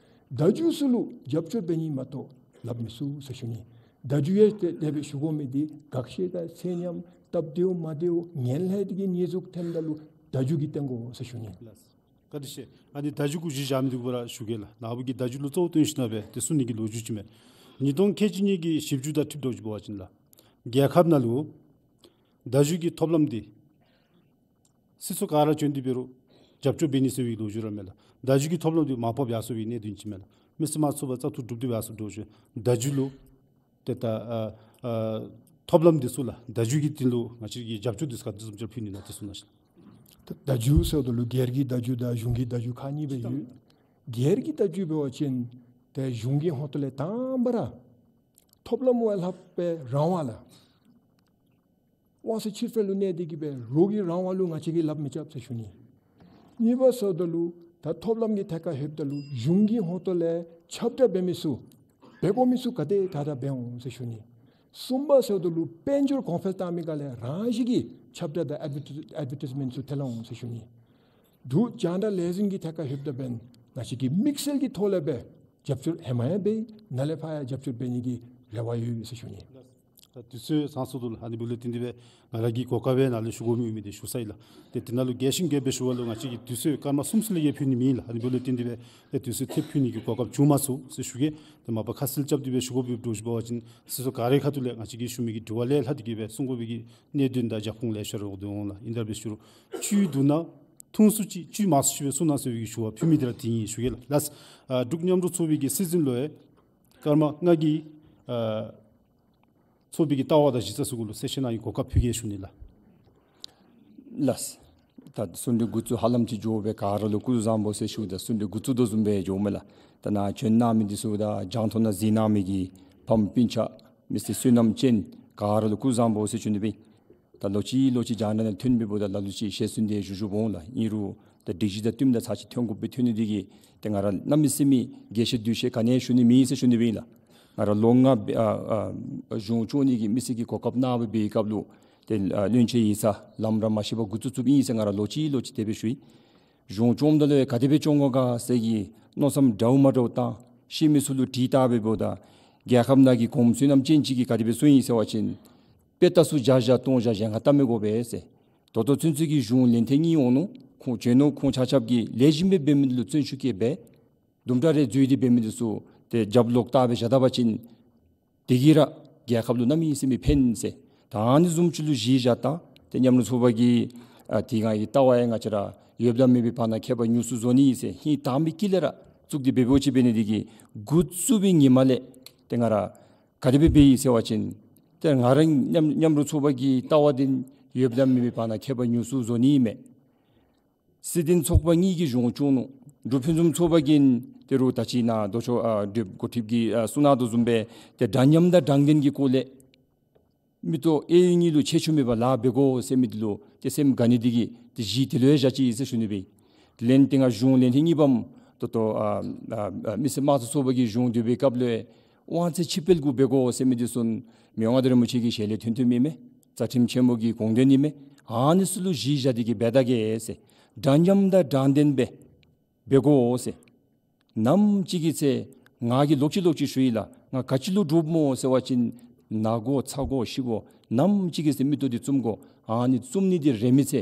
བརྡ་བརྒྱུད་ཚུ་ལུ་རྒྱབ་སྐྱོར་འབད་ནི་མ་གཏོགས་སླབ་མི་ཚུགས་ཟེར་ཞུ་ནི། བརྡ་བརྒྱུད་ཡང་ཏེ་དེ་སྦེ་ཞུ་དགོ་མི་འདི་དགག་བཞག་དང་ཚད་མཉམ་སྟབས་བདེཝ་མ་བདེཝ་ངན་ལྷད་ཀྱི་ཉེས་འཛུགས་ཐོནམ་ད་ལུ་བརྡ་བརྒྱུད་ཀྱིས་སྟོན་དགོ་ཟེར་ཞུ་ནི། བཀའ་དྲིན་ཆེ། ཨ་ནི་བརྡ་བརྒྱུད་གུ་གཞི་བཞག་མི་འདི་གུ་ར་ཞུ་གེ་ལགས། ནཱ་བུ་གིས་བརྡ་བརྒྱུད་ལུ་གཙོ་བོ་བཏོན་ཞིནམ་སྦེ་ཏེ་གསུང་ནི་གི་ལོ་རྒྱུས་ཅིག་མས། ཉིས་སྟོང་ཁལ་གཅིག་གཉིས་ཀྱི་ཞིབ་འཇུག་དང་འཁྲིལཝ་ད་ཅིག་འབད་བ་ཅིན་ལགས། རྒྱལ་ཁབ་ནང་ལུ་བརྡ་བརྒྱུད་ཀྱི་ཐོབ་ལམ་འདི་སྲིད་ཚོགས་ག་ར་བྱོན་ཏེ་འབད་རུང་རྒྱབ་སྐྱོར་འབད་ནི་ཟེར་བའི་ལོ་རྒྱུས་ར་མས་ལགས། བརྡ་བརྒྱུད་ཀྱི་ཐོབ་ལམ་འདི་མར་ཕབ་ཡར་སོང་བའི་གནད་དོན་ཅིག་མས་ལགས། མི་སེར་དམངས་གཙོ་ཚོགས་པ་བཙག་འཐུ་གྲུབ་སྟེ་ཡར་སོངམ་འདྲཝ་ཅིག་བརྡ་བརྒྱུད་ལུ་ཏེ་ད་ཨ་ཨ་ཐོབ་ལམ་འདི་ཚུ་ལགས། བརྡ་བརྒྱུད་ཀྱི་དོན་ལུ་ང་བཅས་ཀྱིས་རྒྱབ་སྐྱོར་འདི་ཚུ་ག་དེ་བཟུམ་ཅིག་ཕུལ་ནི་ན་ཏེ་གསུང་གནང་ཤིག། ད་བརྡ་བརྒྱུད་ཟེརཝ་ད་ལུ་སྒེར་གྱི་བརྡ་བརྒྱུད་དང་གཞུང་གི་བརྡ་བརྒྱུད་ཁག་གཉིས་སྦེ་ཡོད། སྒེར་གྱི་བརྡ་བརྒྱུད་འབད་བ་ཅིན་ཏེ་གཞུང་གི་ཧོངས་ཏོ་ལས་དང་པ་ར་ཐོབ་ལམ་འབད་ལྷག་པའི་རང་དབང་ལགས། དབང་ཚད་ཕྱིར་འཕེལ་ལུ་གནས་ཏེ་གིས་སྦེ་རོགས་ཀྱི་རང་དབང་ལུ་ང་བཅས་ཀྱིས་ལགཔ་མི་རྐྱབ་ཟེར་ཞུ་ནི། གཉིས་པ་ཟེརཝ་ད་ལུ་ད་ཐོབ་ལམ་གྱི་ཐད་ཁར་ལྷོདཔ་ད་ལུ་གཞུང་གི་ཧོངས་ཏོ་ལས་ཁྱབ་བསྒྲགས་འབད་མི་ཚུ་འབད་དགོ་མི་ཚུ་ག་དེ་དྲག་དྲག་འབད་འོང་ཟེར་ཞུ་ནི། གསུམ་པ་ཟེརཝ་ད་ལུ་དཔལ་འབྱོར་གོང་འཕེལ་བཏང་མི་སྒང་ལས་རང་བཞིན་གྱིས་ཁྱབ་བསྒྲགས་དང་ཨེཌ་ཝར་ཊའིཛ་མེནཊ་ཚུ་ཐལ་འོང་ཟེར་ཞུ་ནི། འབྲུག་རྒྱང་བསྒྲགས་ལས་འཛིན་གྱི་ཐད་ཁར་ལྷོདཔ་ད་འབདན་ང་བཅས་ཀྱིས་དམིགས་བསལ་གྱི་ཐོག་ལས་སྦེ་རྒྱབ་སྐྱོར་ཧེ་མ་ཡང་འབད་ཡི། ནཱ་ལས་ཕར་ཡང་རྒྱབ་སྐྱོར་འབད་ནི་གི་རེ་བ་ཡོད་ཟེར་ཞུ་ནི། ད་དུས་ཚོད་ཚང་སོང་འདུག་ལགས། ཨ་ནི་འབདཝ་ལས་བརྟེན་ཏེ་སྦེ་ང་ར་གི་གོ་སྐབས་སྦེ་ནཱ་ལུ་ཞུ་དགོ་མི་ཨིན་མི་འདི་ཞུ་ཚར་ཡི་ལགས། ཏེ་དེ་ནང་ལུ་རྒྱས་ཤིང་རྒྱས་པ་སྦེ་ཞུ་བ་ལུ་ང་བཅས་ཀྱིས་དུས་ཚོད་སྐར་མ་གསུམ་ཚུན་ལས་ཡང་ཕུལ་ནི་མེད་ལགས། ཨ་ནི་འབདཝ་ལས་བརྟེན་ཏེ་སྦེ་ཏེ་དུས་ཚོད་ཐེབས་ཕུལ་ནི་གི་གོ་སྐབས་བྱུང་མ་ཚུགས་ཟེར་ཞུ་གེ། ཏེ་མ་པ་ཁ་གསལ་རྐྱབ་སྟེ་སྦེ་ཞུ་དགོཔ་ཡོདཔ་འདྲཝ་ཅིག་འབད་བ་ཅིན་སྲིད་ཚོགས་ག་རའི་ཁ་ཐུག་ལས་ང་བཅས་ཀྱིས་ཞུ་མི་གི་དྲི་བ་ལས་ལྷག་སྟེ་གིས་སྦེ་གསུང་དགོ་པའི་གི་གནད་དོན་དང་རྒྱབ་ཁུངས་ལེ་ཤ་ར་འོང་དོ་འོང་ལགས། ཨིན་ཏེ་སྦེ་ཞུ་རུང་བཅུད་བསྡུ་ན་ཐུང་སུ་ཅིག་བཅུད་མང་སུ་ཅིག་སྦེ་གསུང་གནང་ཟེར་བའི་གི་ཞུ་བ་ཕུལ་མི་འདི་ར་དེ་ཨིན་ཞུ་གེ་ལགས། ལགས། ཨ་འབྲུག་མཉམ་འབྲེལ་ཚོགས་པའི་གི་སྲིད་འཛིན་ལུ་ཡང་སྐར་མ་ལྔ་གི་ཨ་ཚོགས་པའི་གི་ལྟ་བ་དང་གཞི་རྩ་ཚུ་གུ་ལུ་གསལ་བཤད་གནང་ནི་གི་གོ་སྐབས་ཕུལ་གེ་ཞུ་ནི་ལགས། ལགས། ད་གསུང་གྲོས་འགོ་བཙུགས་ཧ་ལམ་ཅིག་འགྱོ་སྦེ་ག་ར་ལུ་སྐུ་གཟུགས་བཟང་པོ་ཟེར་ཞུ། ད་གསུང་གྲོས་འགོ་བཙུགས་དོ་བཟུམ་སྦེ་འགྱོཝ་མས་ལགས། ད་ནཱ་བྱོན་གནང་མི་འདི་ཚུ་དང་རྒྱང་མཐོང་ནང་གཟིགས་གནང་མི་གི་ཕམ་སྤུན་ཆ་མི་སེར་བསོད་ནམས་ཅན་ག་ར་ལུ་སྐུ་གཟུགས་བཟང་པོ་ཟེར་ཞུ་ནི་སྦེ། ད་ལོག་ཅི་ལོག་ཅི་རྒྱང་བསྒྲགས་ནང་ཐོན་མི་འབདཝ་ད་ལ་ལུ་ཅིག་ཞལ་གསུང་འདི་ཞུ་ཞུཝ་འོང་ལགས། ཨིན་རུང་ད་སྒྲིག་གཞི་དང་བསྟུནམ་ད་ཚར་ཅིག་ཐོན་དགོཔ་སྦེ་ཐོན་ནི་འདི་གིས་ཏེ་ང་ར་གནམ་མེད་ས་མེད་རྒྱས་བཤད་བསྡུས་བཤད་ག་ནི་ཡང་ཞུ་ནི་མེད་ཟེར་ཞུ་ནི་སྦེ་ཨིན་ལགས། ང་ར་ལོ་ལྔ་ཨ་ཨ་གཞུང་སྐྱོང་ནི་གི་མི་སེར་གྱི་གོ་སྐབས་གནང་སྦེ་འབད་བའི་སྐབས་ལུ་ཏེ་ཨ་བློན་ཆེན་ཡིག་ཚང་ལམ་ར་མ་ཤེས་པར་འགོ་བཙུགས་བཙུགསཔ་ཨིན་ཟེར་ང་ར་ལོག་ཅི་ལོག་ཅི་དེ་སྦེ་ཞུ་ཡི། གཞུང་སྐྱོངམ་ད་ལུ་ཡང་ག་དེ་སྦེ་སྐྱོང་དགོ་ག་ཟེར་གྱི་མནོ་བསམ་འདྲཝ་མ་འདྲཝ་བཏང་ཤེས་མི་ཚུ་ལུ་དྲིས་བལྟ་སྦེ་འབདཝ་ད་རྒྱལ་ཁབ་ནང་གི་གོངམ་བསོད་ནམས་ཅན་ཅིག་གིས་ག་དེ་སྦེ་གསུངས་ཡི་ཟེར་བ་ཅིན་དཔེ་ལྟ་སུ་བརྒྱ་བཞག་སྟོང་བཞག་གཞན་ཁར་ལྟ་མི་དགོ་པས་ཟེར། ད་ལྟོ་ཚུན་ཚོད་ཀྱི་གཞུང་ལན་ཐེངས་གཉིས་འོང་ནུག། ཁོང་བྱོན་ནུག། ཁོང་ཆ་ཁྱབ་ཀྱིས་ལེགས་ཤོམ་སྦེ་འབད་མི་འདི་ལུ་བརྩོན་ཤུགས་བསྐྱེད་སྦེ་དུམ་གྲ་རེ་འཛོལ་ཏེ་འབད་མི་འདི་ཚུ་ཏེ་རྒྱབ་ལོག་བལྟ་སྦེ་བཞག་ད་པ་ཅིན་དེ་གིས་ར་རྒྱལ་ཁབ་ལུ་གནམ་མེད་ས་མེད་ཕན་ཟེར། ད་ཨ་ནི་བཟུམ་ཅིག་ལུ་གཞི་བཞག་ད་ཏེ་མཉམ་རུབ་ཚོགས་པ་གི་ཨ་དེ་སྒང་གི་ལྟ་བ་ཡང་ང་བཅས་ར་ཡོདཔ་དང་མེད་པའི་བར་ན་ཁྱད་པར་ཉུང་སུ་བཟོ་ནི་ཨིན་ཟེར་ཧིང་དྭངས་པའི་དཀྱིལ་ལས་ར་བཙུགས་ཏེ་འབད་འབདཝ་ཅིག་འབད་ནི་འདི་གིས་འགོ་བཙུགས་པའི་ཉིནམ་ལས་ཏེ་ང་ར་ག་དེ་སྦེ་འབད་ཡི་ཟེར་བ་ཅིན་ ཏེ་ང་ར་མཉམ་མཉམ་རུབ་ཚོགས་པ་གི་ལྟ་བ་འདི་ཡོདཔ་དང་མེདཔ་བར་ན་ཁྱད་པར་ཉུང་སུ་བཟོ་ནི་མས། སྲིད་དོན་ཚོགས་པ་གཉིས་ཀྱིས་གཞུང་བཙུགས་ནུག། འབྲུག་ཕུན་སུམ་ཚོགས་པ་གིས་ཏེ་རུང་ད་ཅི་ནཱ་ལྡོག་ཕྱོགས་ཨ་འབྲེལ་འགོ་ཁྲིདཔ་གིས་ཨ་གསུང་གནང་དོ་བཟུམ་སྦེ་ཏེ་འདྲ་མཉམ་དང་དྲང་བདེན་གྱི་སྐོར་ལས་མི་ལྟོ་ཨེ་ཡོད་ནི་ལུ་ཁྱད་ཆོས་མེད་པར་ལཱ་འབད་དགོ་ཟེར་མི་འདི་ལུ་ཏེ་སེམས་དགའ་ནི་འདི་གིས་ཏེ་གཞི་དེ་ལུ་ཡང་བཞག་ཅི་ཟེར་ཞུ་ནི་སྦེ། ལན་ཏེ་ང་གཞུང་ལན་ཐེངས་གཉིས་པམ་ད་ལྟོ་ཨ་ཨ་ཨ་མི་སེར་དམངས་གཙོ་ཚོགས་པ་གི་གཞུང་བསྡུ་བའི་སྐབས་ལུ་དབང་ཚད་ཕྱེད་སྤེལ་དགོ་འབད་དགོ་ཟེར་མི་འདི་ཚུ་མི་དབང་མངའ་བདག་རིན་པོ་ཆེ་གི་ཞལ་ལས་ཐོན་ཐོནམ་ཨིན་མས། རྩ་ཁྲིམས་ཆེན་མོ་གི་དགོངས་དོན་ཨིན་མས། ཨ་ནི་ཚུ་ལུ་གཞི་བཞག་སྟེ་གིས་འབད་ད་གེ་ཟེར། འདྲ་མཉམ་དང་དྲང་བདེན་སྦེ་འབད་དགོ་ཟེར། ནམ་ཅིག་གི་ཚེ་ང་གིས་ལོག་ཅི་ལོག་ཅི་ཞུ་ཡི་ལགས། ང་ག་ཅི་ལུ་འདྲོགཔ་སྨོ་ཟེར་བ་ཅིན་ན་དགོ་ཚ་དགོ་ཤི་དགོ་ནམ་ཅིག་གི་ཚེ་མིག་ཏོ་འདི་བཙུམ་དགོ། ཨ་ནི་བཙུམ་ནི་འདི་རན་མི་ཚེ་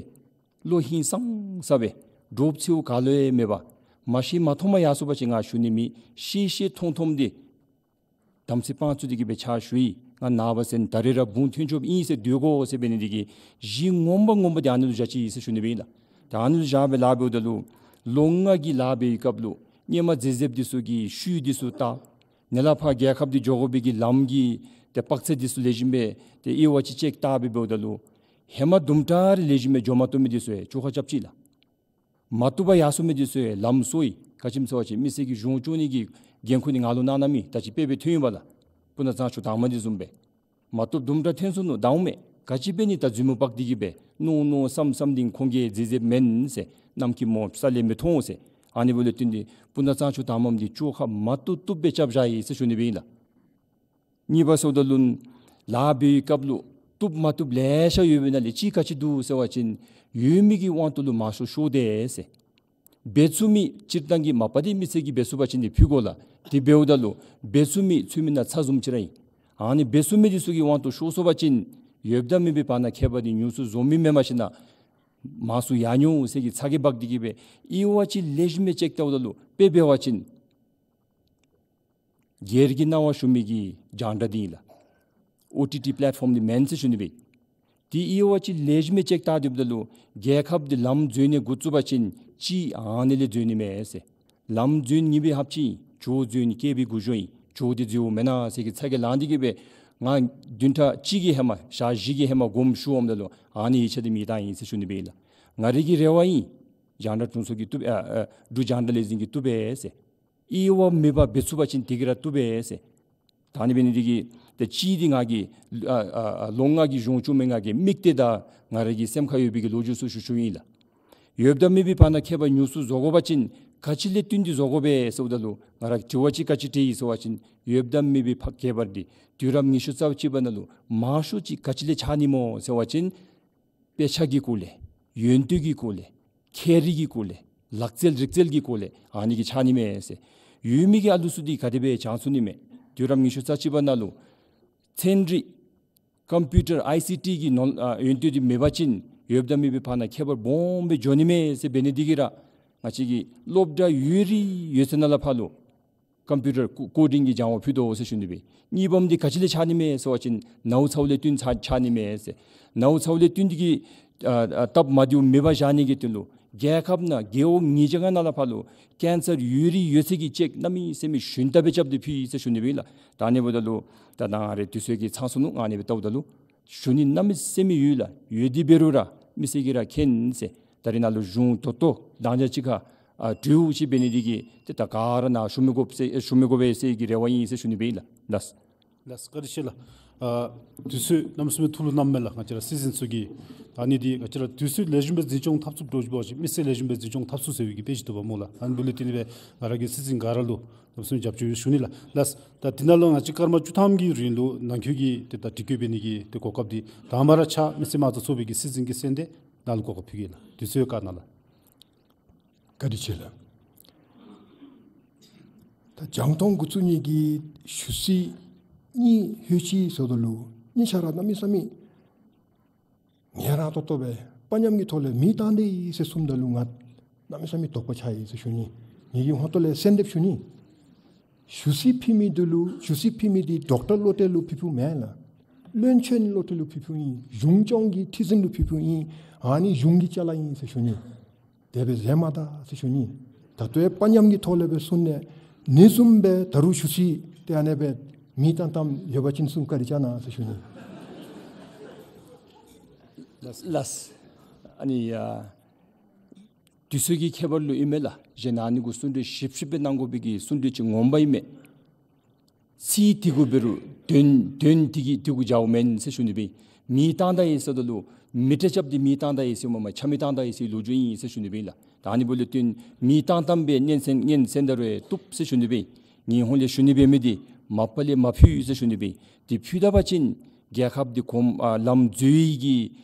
བློ་ཧིང་སངས་ས་སྦེ་འདྲོགཔ་འཚེརཝ་ག་ལུ་ཡང་མེད་པར་མ་ཤེས་མ་མཐོང་མ་ཡར་སོང་པ་ཅིན་ང་ཞུ་ནི་མེད། ཤེས་ཤེས་མཐོང་མཐོངམ་འདི་དམ་ཚིག་དཔང་བཙུགས་ཏེ་གིས་སྦེ་ཕྱག་ཞུ་ཡི། ང་ནངས་པ་ཚེ་ད་རིས་ར་བུང་ཐོན་ཆོགཔ་ཨིན་ཟེར་སྡོད་དགོ་ཟེར་འབད་ནི་འདི་གིས་གཞི་ངོ་མ་ངོ་མ་འདི་ཨ་ནི་ལུ་བཞག་ཅི་ཟེར་ཞུ་ནི་སྦེ་ཨིན་ལགས། ད་ཨ་ནི་ལུ་བཞག་སྦེ་ལཱ་འབདཝ་ད་ལུ་ལོ་ལྔ་གི་ལཱ་འབད་བའི་སྐབས་ལུ་སྔོན་མ་མཛད་མཛདཔ་འདི་ཚུ་གི་ཤུལ་འདི་ཚུ་བལྟ། ནཱ་ལས་ཕར་རྒྱལ་ཁབ་འདི་འགྱོ་དགོ་པའི་གི་ལམ་གྱི་ཏེ་དཔག་ཚད་འདི་ཚུ་ལེགས་ཤོམ་སྦེ་ཏེ་དབྱེ་བ་ཅིག་ཅིག་བལྟ་སྦེ་འབདཝ་ད་ལུ་ཧེ་མ་དུམ་གྲ་རེ་ལེགས་ཤོམ་སྦེ་འགྱོ་མ་བཏུབ་མི་འདི་ཚུ་ཡང་བཅོ་ཁ་རྐྱབ་ཅི་ལགས། མ་བཏུབ་པར་ཡར་སོང་མི་འདི་ཚུ་ཡང་ལམ་བཟོ་ཡི། ག་ཅི་སྨོ་ཟེར་བ་ཅིན་མི་སེར་གྱི་གཞུང་བཙུགས་ནི་གི་འགན་ཁུར་འདི་ང་ལུ་གནང་གནངམ་ཨིན། ད་ཅི་དཔེ་སྦེ་ཐོན་ཡི་པ་ལགས། སྤུ་ན་གཙང་ཆུ་དྭངས་མ་འདི་བཟུམ་སྦེ་མ་བཏུབ་དུམ་གྲ་ཐོན་སོ་ནུག། ད་འོང་མས། ག་ཅི་འབད་ནི་ད་མཛུབ་མོ་དཔག་སྟེ་གིས་སྦེ་མནོ་མནོ་བསམ་བསམ་འདི་ཁོང་གིས་མཛད་མཛདཔ་མེན་ཟེར། གནམ་གྱི་མོ་ས་ལས་མི་མཐོང་ཟེར། ཨ་ནི་འབདཝ་ལས་བརྟེན་ཏེ་སྤུ་ན་གཙང་ཆུ་དྭངས་མ་འདི་བཅོ་ཁ་མ་བཏུབ་བཏུབ་སྦེ་རྐྱབ་བཞག་ཡི་ཟེར་ཞུ་ནི་སྦེ་ཨིན་ལགས། གཉིས་པ་ཟེརཝ་ད་ལུ་ལཱ་འབད་བའི་སྐབས་ལུ་བཏུབ་མ་བཏུབ་ལེ་ཤ་ཡོད་པའི་ནང་ལས་ཅིག་ག་ཅི་འདུག་ཟེར་བ་ཅིན་ཡོད་མི་གི་དབང་དུ་ལུ་མང་ཤོས་ཤོར་ཏེ་ཟེར། འབད་ཚུགས་མི་སྤྱིར་བཏང་གི་མ་པ་འདི་མི་སེར་གྱིས་འབད་ཚུགས་པ་ཅིན་འདི་ཕུལ་དགོ་ལགས། དེ་འབདཝ་ད་ལུ་འབད་ཚུགས་མི་ཚུད་མི་ནང་ཚ་བཟུམ་ཅིག་ར་ཨིན། ཨ་ནི་འབད་ཚུགས་མི་འདི་ཚུ་གི་དབང་དུ་ཤོར་སོང་པ་ཅིན་ཡོདཔ་དང་མེདཔ་བར་ན་ཁྱད་པར་འདི་ཉུང་སུ་བཟོ་མི་མེན་མ་གཞི་ནཱ་མང་སུ་ཡར་འགྱོ་འོང་ཟེར་གྱི་ཚ་གྱང་འབག་སྟེ་གིས་སྦེ་དབྱེ་བ་ཅིག་ལེགས་ཤོམ་སྦེ་ཅིག་བལྟཝ་ད་ལུ་དཔེ་འབད་བ་ཅིན་སྒེར་གྱི་གནང་བ་ཞུ་མི་གི་རྒྱང་བསྒྲགས་འདི་ཨིན་ལགས། ཨོ་ཊི་ཊི་པེ་ལེཊ་ཕོམ་འདི་མེན་ཟེར་ཞུ་ནི་སྦེ། དེ་དབྱེ་བ་ཅིག་ལེགས་ཤོམ་སྦེ་ཅིག་བལྟ་སྡོདཔ་ད་ལུ་རྒྱལ་ཁབ་འདི་ལམ་འཛོལ་ནི་འགོ་བཙུགས་པ་ཅིན་གཅིག་ཨ་ནི་ལས་འཛོལ་ནི་མས་ཟེར། ལམ་འཛོལ་ནི་གཉིས་པའི་ཧབ་ཅིག་ཨིན། ཇོ་འཛོལ་ནི་སྐྱེས་པའི་སྒོ་ཞུགས་ཨིན། ཇོ་འདི་འཛོལཝ་མེན་ན་ཟེར་གྱི་ཚ་གྱང་ལང་སྟེ་གིས་སྦེ་ང་བདུན་ཕྲག་གཅིག་གི་ཧེ་མ་ཞག་བཞི་གི་ཧེ་མ་དགོངསམ་ཞུ་འོངམ་ད་ལུ་ཨ་ནི་ཡིག་ཆ་འདི་མེདཔ་ད་ཨིན་ཟེར་ཞུ་ནི་སྦེ་ཨིན་ལགས། ང་རའི་གི་རེ་བ་ཨིན། རྒྱང་བསྒྲགས་དྲུང་འཚོ་གིས་བཏུབ་ཨ་ཨ་འབྲུག་རྒྱང་བསྒྲགས་ལས་འཛིན་གྱིས་བཏུབ་པས་ཟེར། དབྱེ་བ་མེད་པར་འབད་ཚུགས་པ་ཅིན་དེ་གིས་ར་བཏུབ་པས་ཟེར། ད་ཨ་ནི་འབད་ནི་འདི་གིས་ཏེ་གཅིག་འདི་ང་གིས་ཨ་ཨ་ཨ་ལོ་ལྔ་གི་གཞུང་བཙུགས་མི་ང་གིས་དམིགས་གཏད་དང་ང་རའི་གི་སེམས་ཁར་ཡོད་པའི་གི་ལོ་རྒྱུས་ཚུ་ཞུ་ཞུཝ་ཨིན་ལགས། ཡོདཔ་དང་མེདཔ་བར་ན་ཁྱད་པར་ཉུང་སུ་བཟོ་དགོ་པ་ཅིན་ག་ཅི་ལས་བརྟེན་ཏེ་བཟོ་དགོ་པས་ཟེརཝ་ད་ལུ་ང་ར་དྲི་བ་ཅིག་ག་ཅི་དྲིས་ཡི་ཟེར་བ་ཅིན་ཡོདཔ་དང་མེདཔ་ཁྱད་པར་འདི་དུས་རབས་ཉི་ཤུ་རྩ་གཅིག་པ་ནང་ལུ་མང་ཤོས་ཅིག་ག་ཅི་ལས་ཆགས་ནི་སྨོ་ཟེར་བ་ཅིན་དཔེ་ཆ་གི་སྐོར་ལས་ཡོན་ཏན་གྱི་སྐོར་ལས་ཁྱད་རིག་གི་སྐོར་ལས་ལག་རྩལ་རིག་རྩལ་གྱི་སྐོར་ལས་ཨ་ནི་གིས་ཆགས་ནི་མས་ཟེར། ཡོད་མི་གི་ཨ་ལུ་ཚུ་འདི་ག་དེ་སྦེ་སྦྱང་ཚུགས་ནི་མས། དུས་རབས་ཉི་ཤུ་རྩ་གཅིག་པ་ནང་ལུ་ཚན་རིག་ཀམ་པིའུ་ཊར་ཨའི་སི་ཊི་གི་ནོར་ཨ་ཡོན་ཏན་འདི་མེད་པ་ཅིན་ཡོདཔ་དང་མེདཔ་བར་ན་ཁྱད་པར་སྦོམ་སྦེ་འགྱོ་ནི་མས་ཟེར་འབད་ནི་འདི་གིས་ར་ང་བཅས་ཀྱི་སློབ་གྲྭ་ཡོད་རིགས་ཡོད་ཚད་ནང་ལས་ཕར་ལུ་ཀམ་པིའུ་ཊར་ཀོ་ཀོ་ཌིང་གི་སྦྱང་བ་ཕུལ་དོ་ཟེར་ཞུ་ནི་སྦེ། གཉིས་པམ་འདི་ག་ཅི་ལས་ཆགས་ནི་མས་ཟེར་བ་ཅིན་ནཝ་ཚཝ་ལས་བརྟེན་ཆགས་ཆགས་ནི་མས་ཟེར། ནཝ་ཚཝ་ལས་བརྟེན་ཏེ་གིས་ཨ་ཨ་སྟབས་མ་བདེཝ་མེད་པར་བཞག་ནི་གི་དོན་ལུ་རྒྱལ་ཁབ་ནང་རྒེད་འོག་ཉིས་བརྒྱ་ལྔ་ནང་ལས་ཕར་ལུ་ཀེན་སར་ཡོད་རིགས་ཡོད་ཚད་ཀྱི་ཅེཀ་གནམ་མེད་ས་མེད་ཞུན་དག་སྦེ་རྐྱབ་སྟེ་ཕུལ་ཡི་ཟེར་ཞུ་ནི་སྦེ་ཨིན་ལགས། ད་ཨ་ནི་འབདཝ་ད་ལུ་ད་ནཱ་རེ་དུས་ཚོད་ཀྱིས་ཚང་སོ་ནུག། ང་ཨ་ནི་སྦེ་བལྟཝ་ད་ལུ་ཞུ་ནི་གནམ་མེད་ས་མེད་ཡོད་ལགས། ཡོད་དེ་འབད་རུང་ར་མི་སེར་གྱིས་ར་མཁྱེན་ཟེར། ད་རེས་ནཱ་ལུ་གཞུང་ད་ལྟོ་དང་ཅ་གཅིག་ཁར་ཨ་གྲོས་ཅིག་འབད་ནི་འདི་གིས་ཏེ་ད་ག་ར་ནཱ་ཞུ་མི་དགོ་ཟེར་ཞུ་མི་དགོ་པས་ཟེར་གྱི་རེ་བ་ཨིན་ཟེར་ཞུ་ནི་སྦེ་ཨིན་ལགས། ལགས། ལགས་བཀའ་དྲིན་ཆེ་ལགས། ཨ་དུས་ཚོད་གནམ་མེད་ས་མེད་ཐུགས་ལུ་བསྣམས་མས་ལགས། ང་བཅས་ར་སྲིད་འཛིན་ཚུ་གིས་ཨ་ནི་འདི་ང་བཅས་ར་དུས་ཚོད་ལེགས་ཤོམ་སྦེ་འཛིན་སྐྱོང་འཐབ་ཚུགསཔ་འདྲཝ་ཅིག་འབད་བ་ཅིན་མི་སེར་ལེགས་ཤོམ་སྦེ་འཛིན་སྐྱོང་འཐབ་ཚུགས་ཟེར་བའི་གི་དཔེ་ཅིག་འདུག་པ་སྨོ་ལགས། ཨ་ནི་འབདཝ་ལས་བརྟེན་ཏེ་སྦེ་ང་ར་གིས་སྲིད་འཛིན་ག་ར་ལུ་གནམ་མེད་ས་མེད་རྒྱབ་སྐྱོར་ཡོད་ཞུ་ནི་ལགས། ལགས། ད་འདི་ནང་ལུ་ང་བཅས་སྐར་མ་བཅུ་ཐམ་གྱི་རིང་ལུ་ནང་འཁོད་ཀྱི་ཏེ་ད་དྲི་བཀོད་འབད་ནི་གི་ཏེ་གོ་སྐབས་འདི་དང་པ་ར་ཕྱག་མི་སེར་དམངས་གཙོ་ཚོགས་པའི་གི་སྲིད་འཛིན་གྱི་གསན་ཏེ་ནཱ་ལུ་གོ་སྐབས་ཕུལ་གེ་ལགས། དུས་ཚོད་བཀའ་གནང་ལགས། བཀའ་དྲིན་ཆེ་ལགས། ད་རྒྱང་མཐོང་འགོ་བཙུགས་ནི་གི་ཞུ་ཚིག་གཉིས་ལྷོད་ཅི་ཟེརཝ་ད་ལུ་གཉིས་ཆ་ར་གནམ་མེད་ས་མེད་ངལ་རངས་ཏོག་ཏོ་སྦེ་དཔའ་ཉམས་ཀྱི་ཐོག་ལས་མེ་བཏང་སྟེ་ཡི་ཟེར་གསུངམ་ད་ལུ་ང་གནམ་མེད་ས་མེད་དོགས་པ་ཆགས་ཡི་ཟེར་ཞུ་ནི། ངེ་གི་ཧོང་ཏོ་ལས་གསལ་འདེབས་ཞུ་ནི། ཞུ་ཚིག་ཕུལ་མི་འདི་ལུ་ཞུ་ཚིག་ཕུལ་མི་འདི་ཌོག་ཊར་བློ་གྲོས་ལུ་ཕུལ་ཕུལཝ་མེན་ལགས། བློན་ཆེན་བློ་གྲོས་ལུ་ཕུལ་ཕུལཝ་ཨིན། གཞུང་སྐྱོང་གི་ཁྲི་འཛིན་ལུ་ཕུལ་ཕུལཝ་ཨིན། ཨ་ནི་གཞུང་གི་ཅ་ལ་ཨིན་ཟེར་ཞུ་ནི། དེ་སྦེ་མཛད་མ་ད་ཟེར་ཞུ་ནི། ད་ལྟོ་ཡང་དཔའ་ཉམས་ཀྱི་ཐོག་ལས་སྦེ་གསུངས་ནི་ཨིན་བཟུམ་སྦེ་ད་རུང་ཞུ་ཚིག་ཏེ་ཨ་ནེ་སྦེ་མེ་བཏང་བཏངམ་ཡོད་པ་ཅིན་གསུང་བཀའ་དྲིན་བསྐྱང་གནང་ཟེར་ཞུ་ནི། ལགས། ལགས། ཨ་ནི་ཡ་དུས་ཚོད་ཀྱི་ཁྱད་པར་ལུ་ཨིན་མས་ལགས། གཞན་ཨ་ནི་གུ་གསུང་གྲོས་ཞིབ་ཞིབ་སྦེ་གནང་དགོ་པའི་གི་གསུང་གྲོས་ཅིག་ངོ་མ་ཨིན་མས། ཚིག་དེ་གུ་འབད་རུང་དོན་དོན་དེ་གི་དེ་གུ་འཇའཝ་མེན་ཟེར་ཞུ་ནི་སྦེ། མེ་བཏང་ད་ཡི་ཟེརཝ་ད་ལུ་མེ་ཏྲ་རྐྱབ་སྟེ་མེ་བཏང་ད་ཡི་ཟེར་མ་མ་ཆ་མེ་བཏང་ད་ཡི་ཟེར་ལོ་རྒྱུས་ཨིན་ཟེར་ཞུ་ནི་སྦེ་ལགས། ད་ཨ་ནི་འབདཝ་ལས་བརྟེན་མེ་བཏང་བཏངམ་སྦེ་ཉན་གསན་ཉན་གསན་ད་རུང་བཏུབ་ཟེར་ཞུ་ནི་སྦེ། ངེའི་ཧོང་ལས་ཞུ་ནི་སྦེ་མི་འདི་མ་པ་ལས་མ་ཕུལ་ཟེར་ཞུ་ནི་སྦེ། དེ་ཕུལ་ད་པ་ཅིན་རྒྱལ་ཁབ་འདི་གོང་ཨ་ལམ་འཛོལ་ཡི་གི་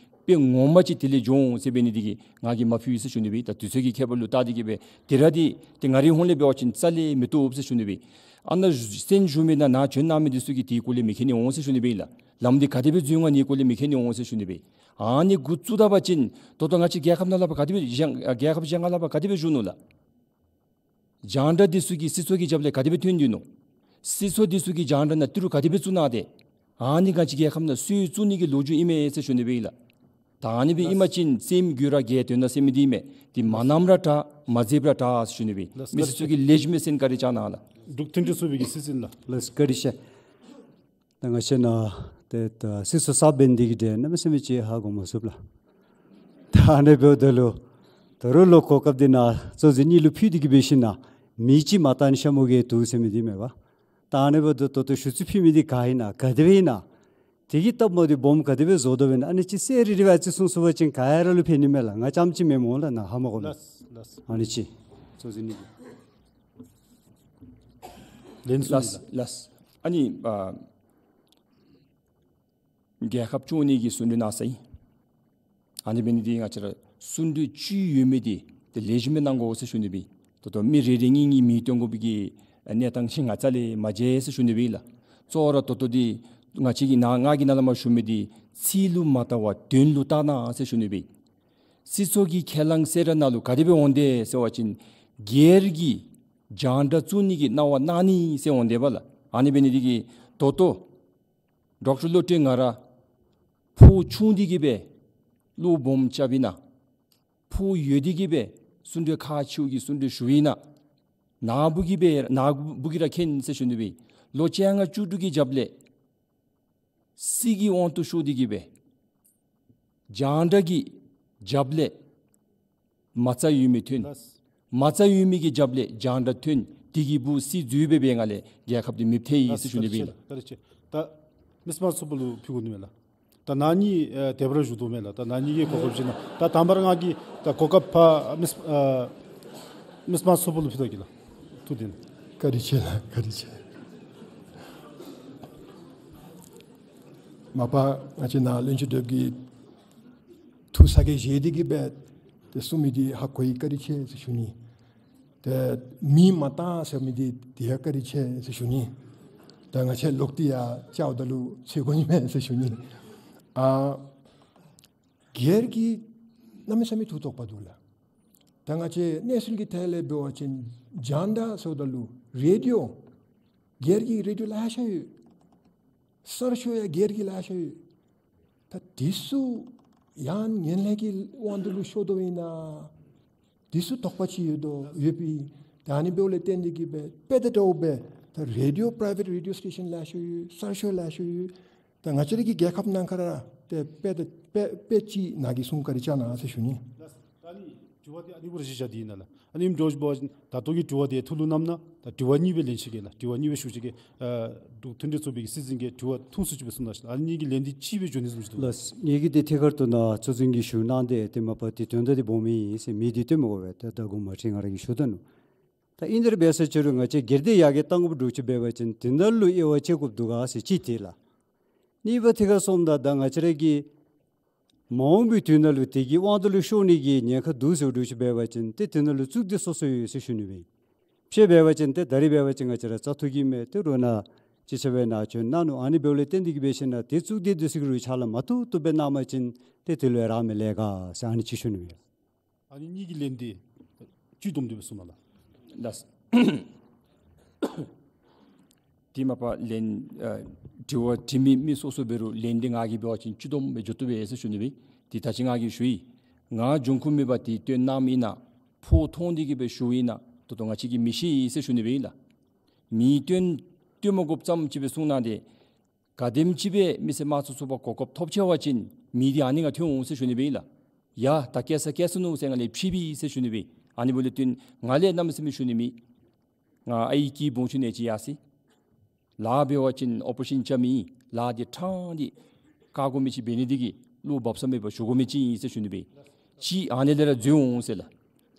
དཔེ་ངོ་མ་ཅིག་དེ་ལས་འབྱུང་འོང་ཟེར་འབད་ནི་དེ་གིས་ང་གིས་མ་ཕུལ་ཟེར་ཞུ་ནི་སྦེ། ད་དུས་ཚོད་ཀྱི་ཁྱད་པར་ལུ་བལྟ་སྟེ་གི་སྦེ་དེ་ར་འདི་ཏེ་ང་རའི་ཧོང་ལས་འབད་བ་ཅིན་རྩ་ལས་མི་བཏུབ་ཟེར་ཞུ་ནི་སྦེ། ཨ་ནཱ་གསན་བཞུགས་མི་ནཱ་ནཱ་བྱོན་གནང་མི་འདི་ཚུ་གིས་དེའི་སྐོར་ལས་མི་མཁྱེན་ནི་འོང་ཟེར་ཞུ་ནི་སྦེ་ལགས། ལམ་འདི་ག་དེ་སྦེ་འཛོལ་འོང་ནིའི་སྐོར་ལས་མི་མཁྱེན་ནི་འོང་ཟེར་ཞུ་ནི་སྦེ། ཨ་ནི་འགོ་བཙུགས་ད་པ་ཅིན་ད་ལྟོ་ང་བཅས་རྒྱལ་ཁབ་ནང་ལས་ཕར་ག་དེ་སྦེ་གཞན་ཨ་རྒྱལ་ཁབ་གཞན་ནང་ལས་ཕར་ག་དེ་སྦེ་བཞུགས་ནུག་ལགས། རྒྱང་བསྒྲགས་འདི་ཚུ་གིས་སྲིད་ཚོགས་ཀྱི་རྒྱབ་ལས་ག་དེ་སྦེ་ཐོན་ཏེ་ནུག། སྲིད་ཚོགས་འདི་ཚུ་གིས་རྒྱང་བསྒྲགས་ནང་ཏི་རུ་ག་དེ་སྦེ་བཙུགས་གནང་སྟེ། ཨ་ནི་ང་བཅས་རྒྱལ་ཁབ་ནང་སུས་བཙུགས་ནི་གི་ལོ་རྒྱུས་ཨིན་མས་ཟེར་ཞུ་ནི་སྦེ་ལགས། ད་ཨ་ནི་སྦེ་ཨིན་པ་ཅིན་སེམས་རྒྱུད་ར་རྒྱས་དོན་དག་ཟེར་མི་འདི་མས། འདི་མ་གནངམ་ར་དྲག་མ་མཛདཔ་ར་དྲག་ཟེར་ཞུ་ནི་སྦེ། ལགས། མི་སེར་ཚུ་གིས་ལེགས་ཤོམ་སྦེ་གསན་བཀའ་དྲིན་བསྐྱང་གནང་ལགས། འབྲུག་མཐུན་སྒྲིལ་ཚོགས་པའི་གི་སྲིད་འཛིན་ལགས། ལགས་བཀའ་དྲིན་ཆེ། ད་ང་བཅས་ནཱ་ཏེ་ད་སྲིད་ཚོགས་གསརཔ་འབད་ནི་འདི་གིས་འབྲེལ་གནམ་མེད་ས་མེད་ཅིག་ཧ་གོ་མ་ཚུགས་ལགས། ད་ཨ་ནི་འབདཝ་ད་ལུ་ད་རུང་ལོག་གོ་སྐབས་འདི་ནཱ་གཙོ་འཛིན་གཉིས་ལུ་ཕུལ་ཏེ་གི་འབད་ཞིན་ན་མེ་ཅིག་མ་བཏང་ནི་ཤ་མོ་གི་འདུག་ཟེར་མི་འདི་མས་པ། ད་ཨ་ནི་འབདཝ་ད་ད་ལྟོ་ཞུ་ཚིག་ཕུལ་མི་འདི་ག་ཨིན་ན་ག་དེ་སྦེ་ཨིན་ན། དེ་གི་སྟབས་མ་བདེཝ་སྦོམ་ག་དེ་སྦེ་བཟོ་དོ་བས་ན་ཨ་ནི་ཅིག་གསལ་རི་རི་སྦེ་ཅིག་གསུང་ཚུགས་པ་ཅིན་ག་ཡ་ར་ལུ་ཕན་ནི་མས་ལགས། ང་རྐྱངམ་ཅིག་མེན་མོ་ལགས་ནཱ་ཧ་མ་གོ་ལགས། ལགས་ལགས། ཨ་ནི་ཅིག་གཙོ་འཛིན་གཉིས་ལན་གསུང་ལགས། ལགས་ལགས། ཨ་ནི་ཨ་རྒྱལ་ཁབ་སྐྱོང་ནི་གི་གསུང་གྲོས་གནང་ས་ཨིན། ཨ་ནི་འབད་ནི་འདི་ང་བཅས་ར་གསུང་གྲོས་ཅིག་ཡོད་མི་འདི་ཏེ་ལེགས་ཤོམ་སྦེ་གནང་དགོ་ཟེར་ཞུ་ནི་སྦེ། ད་ལྟོ་མི་རེ་རེ་གཉིས་གཉིས་མེ་སྟོན་དགོ་པའི་གི་གནས་སྟངས་ཅིག་ང་རྩ་ལས་མ་མཇལ་ཟེར་ཞུ་ནི་སྦེ་ལགས། གཙོ་བོ་ར་ད་ལྟོ་འདི་ང་བཅས་ཀྱིས་ནཱ་ང་གིས་ནཱ་ལས་མར་ཞུ་མི་འདི་ཚིག་ལུ་མ་བལྟ་བར་དོན་ལུ་བལྟ་གནང་ཟེར་ཞུ་ནི་སྦེ། སྲིད་ཚོགས་ཀྱི་ཁས་བླངས་གསལ་བསྒྲགས་ནང་ལུ་ག་དེ་སྦེ་འོང་དེས་ཟེར་བ་ཅིན་སྒེར་གྱི་རྒྱང་བསྒྲགས་བཙུགས་ནི་གི་གནང་བ་གནང་ནི་ཟེར་འོང་དེས་པ་ལགས། ཨ་ནི་འབད་ནི་འདི་གིས་ད་ལྟོ་ཌོག་ཊར་བློ་གྲོས་ང་ར་ཕོ་ཆུང་འདི་གིས་སྦེ་བློ་སྦོམ་རྐྱབ་ཨིན་ན། ཕོ་ཡོད་འདི་གིས་སྦེ་གསུང་གྲོས་ཁག་ཆེཝ་གི་གསུང་གྲོས་ཞུ་ཨིན་ན། ནཱ་བུ་གིས་སྦེ་ནཱ་བུ་གིས་ར་མཁྱེན་ཟེར་ཞུ་ནི་སྦེ། ལོ་བཅོ་ལྔ་བཅུ་དྲུག་གི་རྒྱབ་ལས་སྲིད་ཀྱི་དབང་དུ་ཤོར་འདི་གིས་སྦེ་རྒྱང་བསྒྲགས་ཀྱི་རྒྱབ་ལས་མ་རྩ་ཡོད་མི་ཐོན། ལགས། མ་རྩ་ཡོད་མི་གི་རྒྱབ་ལས་རྒྱང་བསྒྲགས་ཐོན། དེ་གི་བུ་སྲིད་འཛུལ་སྦེ་འབད་ང་ལས་རྒྱལ་ཁབ་འདི་མེདཔ་ཐལ་ཡི་ཟེར་ཞུ་ནི་སྦེ་ལགས། བཀའ་དྲིན་ཆེ། ད་མི་དམངས་ཚོགས་པ་ལུ་ཕུལ་དགོ་ནི་མས་ལགས། ད་ནཱ་གཉིས་ཨ་དེ་སྦེ་ར་བཞུགས་དོ་མས་ལགས། ད་ནཱ་གཉིས་ཀྱིས་གོ་སྐབས་བྱིན་ན་ད་དང་པ་ར་ང་གིས་ད་གོ་སྐབས་ཕར་མི་ཨ་མི་དམངས་ཚོགས་པ་ལུ་ཕུལ་ད་གེ་ལགས། ཐུགས་བདེན། བཀའ་དྲིན་ཆེ་ལགས། བཀའ་དྲིན་ཆེ། མ་པ་ང་བཅས་ནཱ་བློན་ཆེན་དོབ་ཀྱིས་ཐུགས་ས་གི་བཞེས་འདི་གིས་སྦེ་ཏེ་གསུང་མི་འདི་ཧ་གོ་ཡི། བཀའ་དྲིན་ཆེ་ཟེར་ཞུ་ནི། ཏེ་མེ་མ་བཏང་ཟེར་མི་འདི་དེ་ཡང་བཀའ་དྲིན་ཆེ་ཟེར་ཞུ་ནི། ད་ང་བཅས་ལོག་སྟེ་ཡར་བཅརཝ་ད་ལུ་ཚེ་གོ་ནི་མས་ཟེར་ཞུ་ནི། ཨ་སྒེར་གྱི་གནམ་མེད་ས་མེད་ཐུགས་དོགས་པ་འདུག་ལགས། ད་ང་བཅས་གནས་ཚུལ་གྱི་ཐད་ལས་འབད་བ་ཅིན་རྒྱང་བསྒྲགས་ཟེརཝ་ད་ལུ་རེ་ཌི་ཡོ་སྒེར་གྱི་རེ་ཌི་ཡོ་ལེ་ཤ་ཡོད། གསར་ཤོག་ཡང་སྒེར་གྱི་ལེ་ཤ་ཡོད། ད་དེ་ཚུ་ཡང་ངན་ལྷད་ཀྱི་དབང་དུ་ལུ་ཤོར་དོ་ཨིན་ན། དེ་ཚུ་དོགས་པ་ཅིག་ཡོད་དོ་ཡོད་པའི། ད་ཨ་ནི་འབདཝ་ལས་བརྟེན་ཏེ་གིས་སྦེ་དཔེ་དེ་འདྲཝ་སྦེ་ད་རེ་ཌི་ཡོ་པ་རའི་ཝེཊ་རེ་ཌི་ཡོ་སི་ཊེ་ཤཱན་ལེ་ཤ་ཡོད། གསར་ཤོག་ལེ་ཤ་ཡོད། ད་ང་བཅས་ར་གི་རྒྱལ་ཁབ་ནང་ཁར་ར་ཏེ་དཔེ་དེ་དཔེ་དཔེ་ཅིག་ནཱ་གིས་གསུང་བཀའ་དྲིན་བསྐྱང་གནང་ཟེར་ཞུ་ནི། ད་ཨ་ནི་དྲི་བ་འདི་ཨ་ནི་གུ་ར་གཞི་བཞག་སྟེ་ཨིན་ན་ལགས། ཨ་ནི་འགྱོ་བཞིན་པ་ད་ལྟོ་གི་དྲི་བ་འདི་ཐུགས་ལུ་བསྣམས་ན་ད་དྲི་བ་གཉིས་སྦེ་ལེན་ཅི་གེ་ལགས། དྲི་བ་གཉིས་སྦེ་ཞུ་ཅི་གེ། ཨ་འབྲུག་མཐུན་སྒྲིལ་ཚོགས་པའི་གི་སྲིད་འཛིན་གྱིས་དྲི་བ་ཐུང་སུ་ཅིག་སྦེ་གསུང་གནང་ཞིག། ཨ་ནི་གི་ལན་འདི་ཅིག་སྦེ་འགྱོ་ནི་བཟུམ་ཅིག་འདུག་ལགས། ངེ་གི་འདི་ཐད་ཀར་དུ་ནཱ་གཙོ་འཛིན་གྱིས་ཞུ་གནང་སྟེ་ཏེ་མ་པ་འདི་དོན་དག་འདི་སྦོམ་ཨིན་ཟེར་མེ་འདི་སྟོན་མི་དགོ་པས། ཏེ་ད་གོང་མ་ཁྲི་ང་ར་གིས་ཞུ་ད་ནུག། ད་ཨིན་དེ་ར་འབད་ས་ཅི་རུང་ང་བཅས་སྒེར་སྡེ་ཡར་རྒྱས་གཏང་དགོཔ་འདུག་ཅིག་འབད་བ་ཅིན་དེ་ནང་ལུ་དབྱེ་བ་ཕྱེ་དགོཔ་འདུག་ག་ཟེར་ཅིག་དེ་ལགས། གཉིས་པ་ཐད་ཁར་སོངམ་ད་ད་ང་བཅས་ར་གི་མ་འོངས་པའི་དུས་ནང་ལུ་དེ་གི་དབང་དུ་ལུ་ཤོར་ནི་གི་ཉེན་ཁ་འདུག་ཟེར་འདྲཝ་ཅིག་འབད་བ་ཅིན་ཏེ་དེ་ནང་ལུ་གཙུག་སྡེ་སོ་སོ་ཡོད་ཟེར་ཞུ་ནི་སྦེ། དཔྱེ་འབད་བ་ཅིན་ཏེ་ད་རིས་འབད་བ་ཅིན་ང་བཅས་ར་བཙག་འཐུ་གི་མི་ཏེ་རོགས་ནཱ་ཅིག་ཆ་སྦེ་ནཱ་བྱོན་གནང་ནུག། ཨ་ནི་འབདཝ་ལས་བརྟེན་ཏེ་གིས་འབད་ཞིན་ན་ཏེ་གཙུག་སྡེ་འདི་ཚུ་གི་རུང་ཕྱག་ལཱ་མ་བཏུབ་བཏུབ་སྦེ་གནང་པ་ཅིན་ཏེ་དེ་ལུ་ཡང་རག་མི་ལས་ག་ཟེར་ཨ་ནི་ཅིག་ཞུ་ནི་སྦེ། ཨ་ནི་གཉིས་ཀྱི་ལན་འདི་གཅིག་བསྡོམས་ཏེ་སྦེ་གསུང་གནང་ལགས། ལགས། དེ་མ་པ་ལན་ཨ་དྲི་བ་དྲི་མི་མི་སོ་སོ་འབད་རུང་ལན་འདི་ང་གིས་འབད་བ་ཅིན་གཅིག་བསྡོམས་སྦེ་འགྱོ་བཏུབ་པས་ཟེར་ཞུ་ནི་སྦེ། དེ་ད་ཅི་ང་གིས་ཞུ་ཡི། ང་འབྱུང་ཁུངས་མེད་པར་དེ་བཏོན་གནངམ་ཨིན་ན་ཕོ་མཐོང་སྟེ་གིས་སྦེ་ཞུཝ་ཨིན་ན་ད་ལྟོ་ང་བཅས་ཀྱིས་མི་ཤེས་ཟེར་ཞུ་ནི་སྦེ་ཨིན་ལགས། མི་བཏོན་བཏོན་མ་དགོཔ་ཙམ་ཅིག་སྦེ་གསུང་གནང་སྟེ་ག་དེམ་ཅིག་སྦེ་མི་སེར་དམངས་གཙོའི་ཚོགས་པ་གོ་སྐབས་ཐོབ་ཆི་བ་ཅིན་ མི་འདི་ཨ་ནི་ང་ཐོན་འོང་ཟེར་ཞུ་ནི་སྦེ་ཨིན་ལགས། ཡ་ད་བཀལ་ས་བཀལ་སོ་ནུག་ཟེར་ང་ལས་ཕྱིར་བུད་ཟེར་ཞུ་ནི་སྦེ། ཨ་ནི་འབདཝ་ལས་བརྟེན་ང་ལས་གནམ་མེད་ས་མེད་ཞུ་ནི་མེད། ང་ཨའི་སྐྱིད་སྦོམ་ཆུང་ནང་ཅིག་ཡར་སོ་ཡི། ལཱ་འབད་བ་ཅིན་ཨོ་པ་རེ་ཤཱན་རྐྱབ་མི་ཨིན། ལཱ་འདི་ཕྲང་སྟེ་བཀག་དགོ་མི་ཅིག་འབད་ནི་འདི་གིས་བློ་འབབ་ས་མེད་པར་ཞུ་དགོ་མི་ཅིག་ཨིན་ཟེར་ཞུ་ནི་སྦེ། ཅིག་ཨ་ནི་ལས་ར་འཛོལ་འོང་ཟེར་ལགས།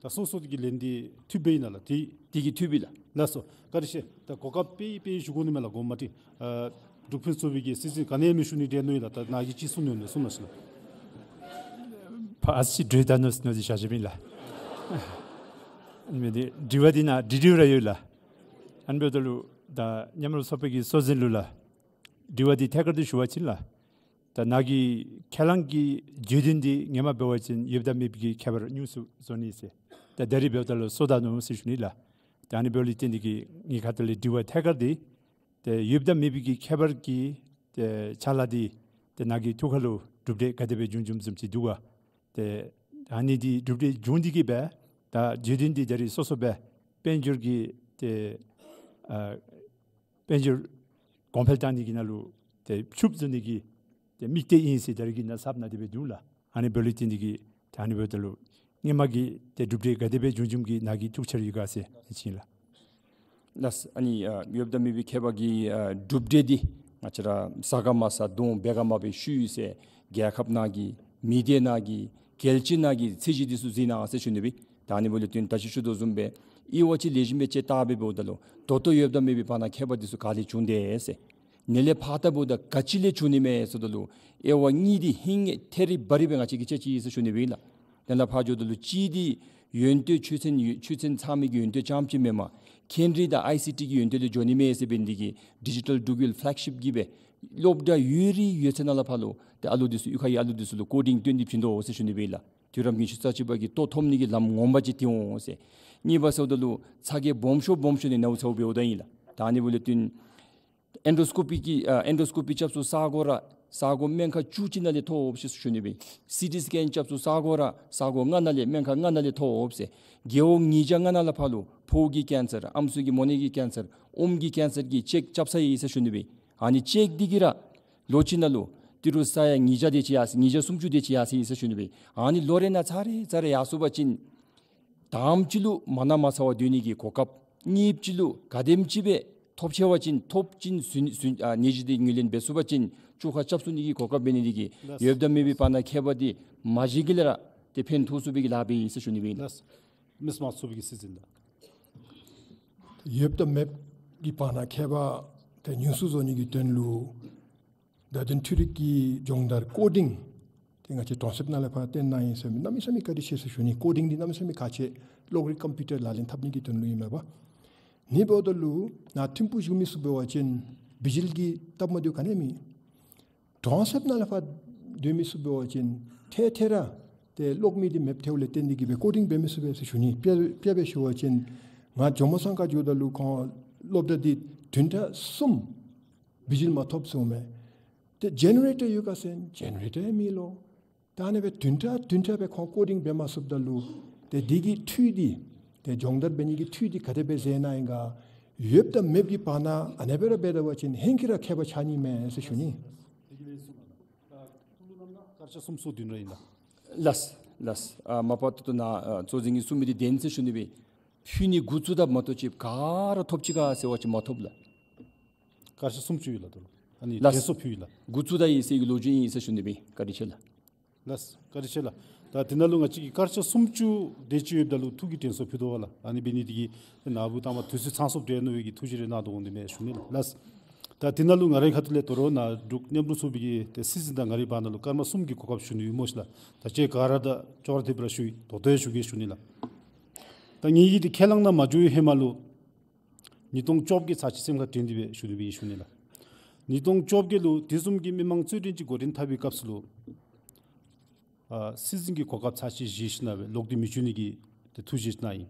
ད་སོ་སོ་གི་ལན་འདི་འཐུས་སྦེ་ཨིན་ན་ལགས། དེ་དེ་གིས་འཐུས་སྦེ་ལགས། ལགས་སོ། བཀའ་དྲིན་ཆེ། ད་གོ་སྐབས་སྤེལ་སྤེལ་ཞུ་དགོ་ནི་མས་ལགས། གོ་མ་ཏི་ཨ་འབྲུག་ཕུན་ཚོགས་པའི་གི་སྲིད་འཛིན་ག་ནི་ཡང་མི་ཞུ་ནི་འདྲས་མནོ་ཡི་ལགས། ད་ནཱ་གིས་ཅིག་གསུང་ནི་ཡོད་ན་གསུང་ན་ཤིག་ལགས། ཕར་ཅིག་གྲོས་ད་ནོ་ནོ་ཅིག་བཞག་བཞགཔ་ཨིན་ལགས། ཨ་ནི་འདི་དྲི་བ་འདི་ནཱ་འདི་འདྲཝ་ར་ཡོད་ལགས། ཨ་ནི་འབདཝ་ད་ལུ་ད་མཉམ་རོགས་ཚོགས་པའི་གི་སྲོག་འཛིན་ལུ་ལགས། དྲི་བ་འདི་ཐད་ཀར་དུ་ཞུ་བ་ཅིན་ལགས། ད་ནཱ་གི་ཁས་བླངས་ཀྱི་བརྗོད་དོན་འདི་ངོ་མ་འབད་བ་ཅིན་ཡོདཔ་དང་མེདཔ་གི་ཁྱད་པར་ཉུང་སུ་བཟོ་ནི་ཟེར། ད་ད་རིས་འབདཝ་ད་ལུ་སོ་ད་ནུག་ཟེར་ཞུ་ནི་ལགས། ད་ཨ་ནི་འབདཝ་ལས་བརྟེན་འདི་གིས་ངེའི་ཁ་ཐུག་ལས་དྲི་བ་ཐད་ཀར་འདི་ཏེ་ཡོདཔ་དང་མེདཔ་གི་ཁྱད་པར་གྱི་ཏེ་ཕྱག་ལཱ་འདི་ཏེ་ནཱ་གི་ཐུགས་ཁ་ལུ་གྲུབ་འབྲས་ག་དེ་སྦེ་བྱུང་བྱུངམ་བཟུམ་ཅིག་འདུག་ག། ཏེ་ཨ་ནི་འདི་གྲུབ་འབྲས་བྱུང་འདི་གིས་སྦེ་ད་བརྗོད་དོན་འདི་ད་རིས་སོ་སོ་སྦེ་དཔལ་འབྱོར་གྱི་ཏེ་ཨ་དཔལ་འབྱོར་གོང་འཕེལ་བཏང་ནི་གི་ནང་ལུ་ཏེ་ཕྱུགཔ་བཟོ་ནི་གི་ཏེ་དམིགས་གཏད་ཨིན་ཟེར་ད་རིས་ཀྱི་ནཱ་གསརཔ་ནང་དེ་སྦེ་འདུག་ལགས། ཨ་ནི་འབདཝ་ལས་བརྟེན་འདི་གིས་ད་ཨ་ནི་འབདཝ་ད་ལུ་སྔོན་མ་གི་ཏེ་གྲུབ་འབྲས་ག་དེ་སྦེ་བྱུང་བྱུངམ་གི་ནཱ་གི་ཐུགས་འཆར་ཡོད་ག་ཟེར་ཨ་ནི་ཅིག་ཨིན་ལགས། ལགས། ཨ་ནི་ཨ་ཡོདཔ་དང་མེདཔ་གི་ཁྱད་པར་གྱི་ཨ་གྲུབ་འབྲས་འདི་ང་བཅས་ར་ཟ་ག་མ་ཟ་གདོང་འབག་ག་མ་འབག་ཤུལ་ཟེར་རྒྱལ་ཁབ་ནང་གི་མི་སྡེ་ནང་གི་རྒྱལ་སྤྱི་ནང་གི་ཚད་གཞི་འདི་ཚུ་གཟིགས་གནང་ཟེར་ཞུ་ནི་སྦེ། ད་ཨ་ནི་འབདཝ་ལས་བརྟེན་ད་ཅི་ཞུ་དོ་བཟུམ་སྦེ་དབྱེ་བ་ཅིག་ལེགས་ཤོམ་སྦེ་དཔྱད་བལྟ་སྦེ་འབདཝ་ད་ལུ་ད་ལྟོ་ཡོདཔ་དང་མེདཔ་གི་བར་ན་ཁྱད་པར་འདི་ཚུ་ག་ལས་བྱུང་དེས་ཟེར། ནཱ་ལས་ཕར་ད་འབདཝ་ད་ག་ཅི་ལས་བྱུང་ནི་མས་ཟེརཝ་ད་ལུ་དབྱེ་བ་གཉིས་འདི་ཧིང་ཐད་རི་བ་རི་སྦེ་ང་བཅས་ཀྱིས་དཔྱད་ཅི་ཟེར་ཞུ་ནི་སྦེ་ཨིན་ལགས། ནཱ་ལས་ཕར་འགྱོཝ་ད་ལུ་གཅིག་འདི་ཡོན་ཏན་ཆོས་ཚན་ཆོས་ཚན་ཚང་མི་གི་ཡོན་ཏན་རྐྱངམ་ཅིག་མེན་པར་ཁྱད་རིག་དང་ཨའི་སི་ཊི་གི་ཡོན་ཏན་ལས་འགྱོ་ནི་མས་ཟེར་འབད་ནི་འདི་གིས་ཌི་ཇི་ཊལ་འབྲུག་ཡུལ་ཕེ་ལེག་ཤིཔ་གི་སྦེ་སློབ་གྲྭ་ཡོད་རིགས་ཡོད་ཚད་ནང་ལས་ཕར་ལུ་ཏེ་ཨ་ལུ་འདི་ཚུ་གཡུས་ཁ་གི་ཨ་ལུ་འདི་ཚུ་ལུ་ཀོ་ཌིང་སྟོན་ཏེ་བྱིན་དོ་ཟེར་ཞུ་ནི་སྦེ་ཨིན་ལགས། དུས་རབས་ཉི་ཤུ་རྩ་གཅིག་པ་གི་ལྟོ་ཐོབ་ནི་གི་ལམ་ངོ་མ་ཅིག་སྟོན་འོང་ཟེར། གཉིས་པ་ཟེརཝ་ད་ལུ་ཚ་གྱང་སྦོམ་ཤོས་སྦོམ་ཤོས་ནི་ནཝ་ཚཝ་འབདཝ་ད་ཨིན་ལགས། ད་ཨ་ནི་འབདཝ་ལས་བརྟེན་ཨེན་ཌོ་སི་ཀོ་པི་གི་ཨ་ཨེན་ཌོ་སི་ཀོ་པི་རྐྱབ་ས་ས་གོ་ར་ས་གོ་སྨན་ཁང་བཅུ་གཅིག་ནང་ལས་ཐོབ་ཟེར་ཞུ་ནི་སྦེ། སི་ཊི་སི་ཀེན་རྐྱབ་ས་ས་གོ་ར་ས་གོ་ལྔ་ནང་ལས་སྨན་ཁང་ལྔ་ནང་ལས་ཐོབ་ཟེར། རྒེད་འོག་ཉིས་བརྒྱ་ལྔ་ནང་ལས་ཕར་ལུ་ཕོཝ་གི་ཀེན་སར་ཨམ་སྲུ་གི་མོ་ནད་ཀྱི་ཀེན་སར་ཨོམ་གྱི་ཀེན་སར་གྱི་ཅེཀ་རྐྱབ་ས་ཡོད་ཟེར་ཞུ་ནི་སྦེ། ཨ་ནི་ཅེཀ་འདི་གིས་ར་ལོ་གཅིག་ནང་ལུ་ཏི་རུ་ས་ཡ་ཉིས་བརྒྱ་དེ་ཅིག་ཡར་སོ་ཉིས་བརྒྱ་སུམ་ཅུ་དེ་ཅིག་ཡར་སོ་ཡི་ཟེར་ཞུ་ནི་སྦེ། ཨ་ནི་ལོ་རེ་ནང་ཚར་རེ་ཚར་རེ་ཡར་སོ་བ་ཅིན་དང་པ་ཅིག་ལུ་མ་ན་མ་ཚ་བར་སྡོད་ནི་གི་གོ་སྐབས། གཉིས་པ་ཅིག་ལུ་ག་དེམ་ཅིག་སྦེ་ཐོབ་ཆེ་བ་ཅིན་ཐོབ་ཅིན་ཟུན་ཟུན་ཨ་ནད་གཞི་འདི་ངོས་ལེན་འབད་ཚུགས་པ་ཅིན་བཅོས་ཁ་རྐྱབ་ཚུགས་ནི་གི་གོ་སྐབས་འབད་ནི་འདི་གིས་ལགས། ཡོདཔ་དང་མེདཔ་གི་བར་ན་ཁྱད་པར་འདི་མ་གཞི་གི་ལས་ར་ཏེ་ཕན་ཐོགས་ཚུགས་པའི་གི་ལཱ་འབད་ཡི་ཟེར་ཞུ་ནི་སྦེ་ཨིན་ལགས། ལགས། མི་དམངས་ཚོགས་པའི་གི་སྲིད་འཛིན་དང་། ཡོདཔ་དང་མེདཔ་གི་བར་ན་ཁྱད་པར་ཏེ་ཉུང་སུ་བཟོ་ནི་གི་དོན་ལུ་བརྡ་དོན་འཕྲུལ་རིག་གི་སྦྱོང་བརྡར་ཀོ་ཌིང་འདི་ང་བཅས་གྲོང་གསེབ་ནང་ལས་ཕར་བཏོན་གནང་ཡི་ཟེར་མི་གནམ་མེད་ས་མེད་བཀའ་དྲིན་ཆེ་ཟེར་ཞུ་ནི། ཀོ་ཌིང་འདི་གནམ་མེད་ས་མེད་ཁག་ཆེ། གློག་རིག་ཀམ་པིའུ་ཊར་ལག་ལེན་འཐབ་ནི་གི་དོན་ལུ་ཨིན་མས་པ། ཨ་ནི་འབདཝ་ད་ལུ་ནཱ་ཐིམ་ཕུག་བཞུགས་མི་ཚུ་འབད་བ་ཅིན་བི་ཇི་ལི་གི་སྟབས་མ་བདེཝ་ག་ནི་མེད། གྲོང་གསེབ་ནང་ལས་ཕར་སྡོད་མི་ཚུ་འབད་བ་ཅིན་ཐད་ཐད་ར་ཏེ་གློག་མེ་འདི་མེདཔ་ཐལཝ་ལས་བརྟེན་ཏེ་གིས་སྦེ་ཀོ་ཌིང་འབད་མི་ཚུགས་པས་ཟེར་ཞུ་ནི། དཔེ་དཔེ་སྦེ་ཞུ་བ་ཅིན་ང་ཇོ་མོ་ཚང་ཁ་འགྱོཝ་ད་ལུ་ཁོང་སློབ་གྲྭ་འདི་བདུན་ཕྲག་གསུམ་བི་ཇི་ལི་མ་ཐོབ་སོང་མས། ཏེ་ཇེ་ནེ་རེ་ཊར་ཡོད་ག་ཟེར་ཇེ་ནེ་རེ་ཊར་ཡང་མེད་ལོ། ད་ཨ་ནི་སྦེ་བདུན་ཕྲག་བདུན་ཕྲག་སྦེ་ཁོང་ཀོ་ཌིང་འབད་མ་ཚུགསཔ་ད་ལུ་ཏེ་འདི་གི་འཐུས་འདི་ཏེ་སྦྱོང་བརྡར་འབད་ནི་གི་འཐུས་འདི་ག་དེ་སྦེ་མཛད་གནང་ཡི་ག། ཡོདཔ་དང་མེདཔ་གི་བར་ན་ཨ་ནི་སྦེ་ར་འབད་ད་པ་ཅིན་ཧེང་གིས་ར་ཁྱད་པར་ཆགས་ནི་མས་ཟེར་ཞུ་ནི། དཀར་ཆག་གསུམ་གསུམ་བདུན་ར་ཨིན་ལགས། ལགས་ལགས། ཨ་མ་པ་ཏོག་ཏོ་ནཱ་ཨ་གཙོ་འཛིན་གྱིས་གསུངས་མི་འདི་བདེན་ཟེར་ཞུ་ནི་སྦེ། ཕུལ་ནི་འགོ་བཙུགས་ད་མ་གཏོགས་ཅིག་ག་ར་ཐོབ་ཅི་ག་ཟེར་བ་ཅིན་མ་ཐོབ་ལགས། དཀར་ཆག་གསུམ་ཅིག་ཡོད་ལགས་ད་ལུ། ཨ་ནི་ལགས། དྲན་གསོ་ཕུལ་ཡི་ལགས། འགོ་བཙུགས་ད་ཡི་ཟེར་གྱི་ལོ་རྒྱུས་ཨིན་ཟེར་ཞུ་ནི་སྦེ། བཀའ་དྲིན་ཆེ་ལགས། ལགས། བཀའ་དྲིན་ཆེ་ལགས། ད་འདི་ནང་ལུ་ང་བཅས་ཀྱིས་དཀར་ཆག་སུམ་ཅུ་དེ་ཅིག་ཡོདཔ་ད་ལུ་ཐུགས་ཀྱི་དྲན་གསོ་ཕུལ་དོ་བ་ལགས། ཨ་ནི་འབད་ནི་འདི་གིས་ནཱ་བུ་ད་མ་དུས་ཚོད་ཚང་སོངམ་འདྲས་མནོ་བའི་གི་ཐུགས་བཞེད་རེ་གནང་དོ་འོང་དེ་མས་ཞུ་ནི་ལགས། ལགས། ད་འདི་ནང་ལུ་ང་རའི་ཁ་ཐུག་ལས་དོ་རུང་ནཱ་འབྲུག་མཉམ་རུབ་ཚོགས་པའི་གི་ཏེ་སྲིད་འཛིན་དང་ང་རའི་བར་ན་ལུ་སྐར་མ་གསུམ་གྱི་གོ་སྐབས་ཞུ་ནི་ཡོད་སྨོ་ཤིག་ལགས། ད་ཅི་ག་ར་ད་ཅོག་ར་འཐདཔ་ར་ཞུ་ཡི། དོ་དོ་ཡང་ཞུ་གེ་ཞུ་ནི་ལགས། ད་ངེ་གི་འདི་ཁས་བླངས་ནང་མ་འགྱོ་བའི་ཧེ་མ་ལུ་ཉིས་སྟོང་བཅོ་བརྒྱད་ཚར་ཅིག་སེམས་ཁར་དྲན་ཏེ་སྦེ་ཞུ་ནི་སྦེ་ཞུ་ནི་ལགས། ཉིས་སྟོང་བཅོ་བརྒྱད་ལུ་དེ་བཟུམ་གྱི་མི་མང་རྩོད་འགྲན་ཅིག་འགོ་འདྲེན་འཐབ་པའི་སྐབས་སུ་ལུ་ཨ་སྲིད་འཛིན་གྱི་གོ་སྐབས་ཚར་ཅིག་བཞེས་ཞིནམ་སྦེ་ལོག་སྟེ་མི་བྱོན་ནི་གི་ཏེ་ཐུགས་བཞེད་གནང་ཡི།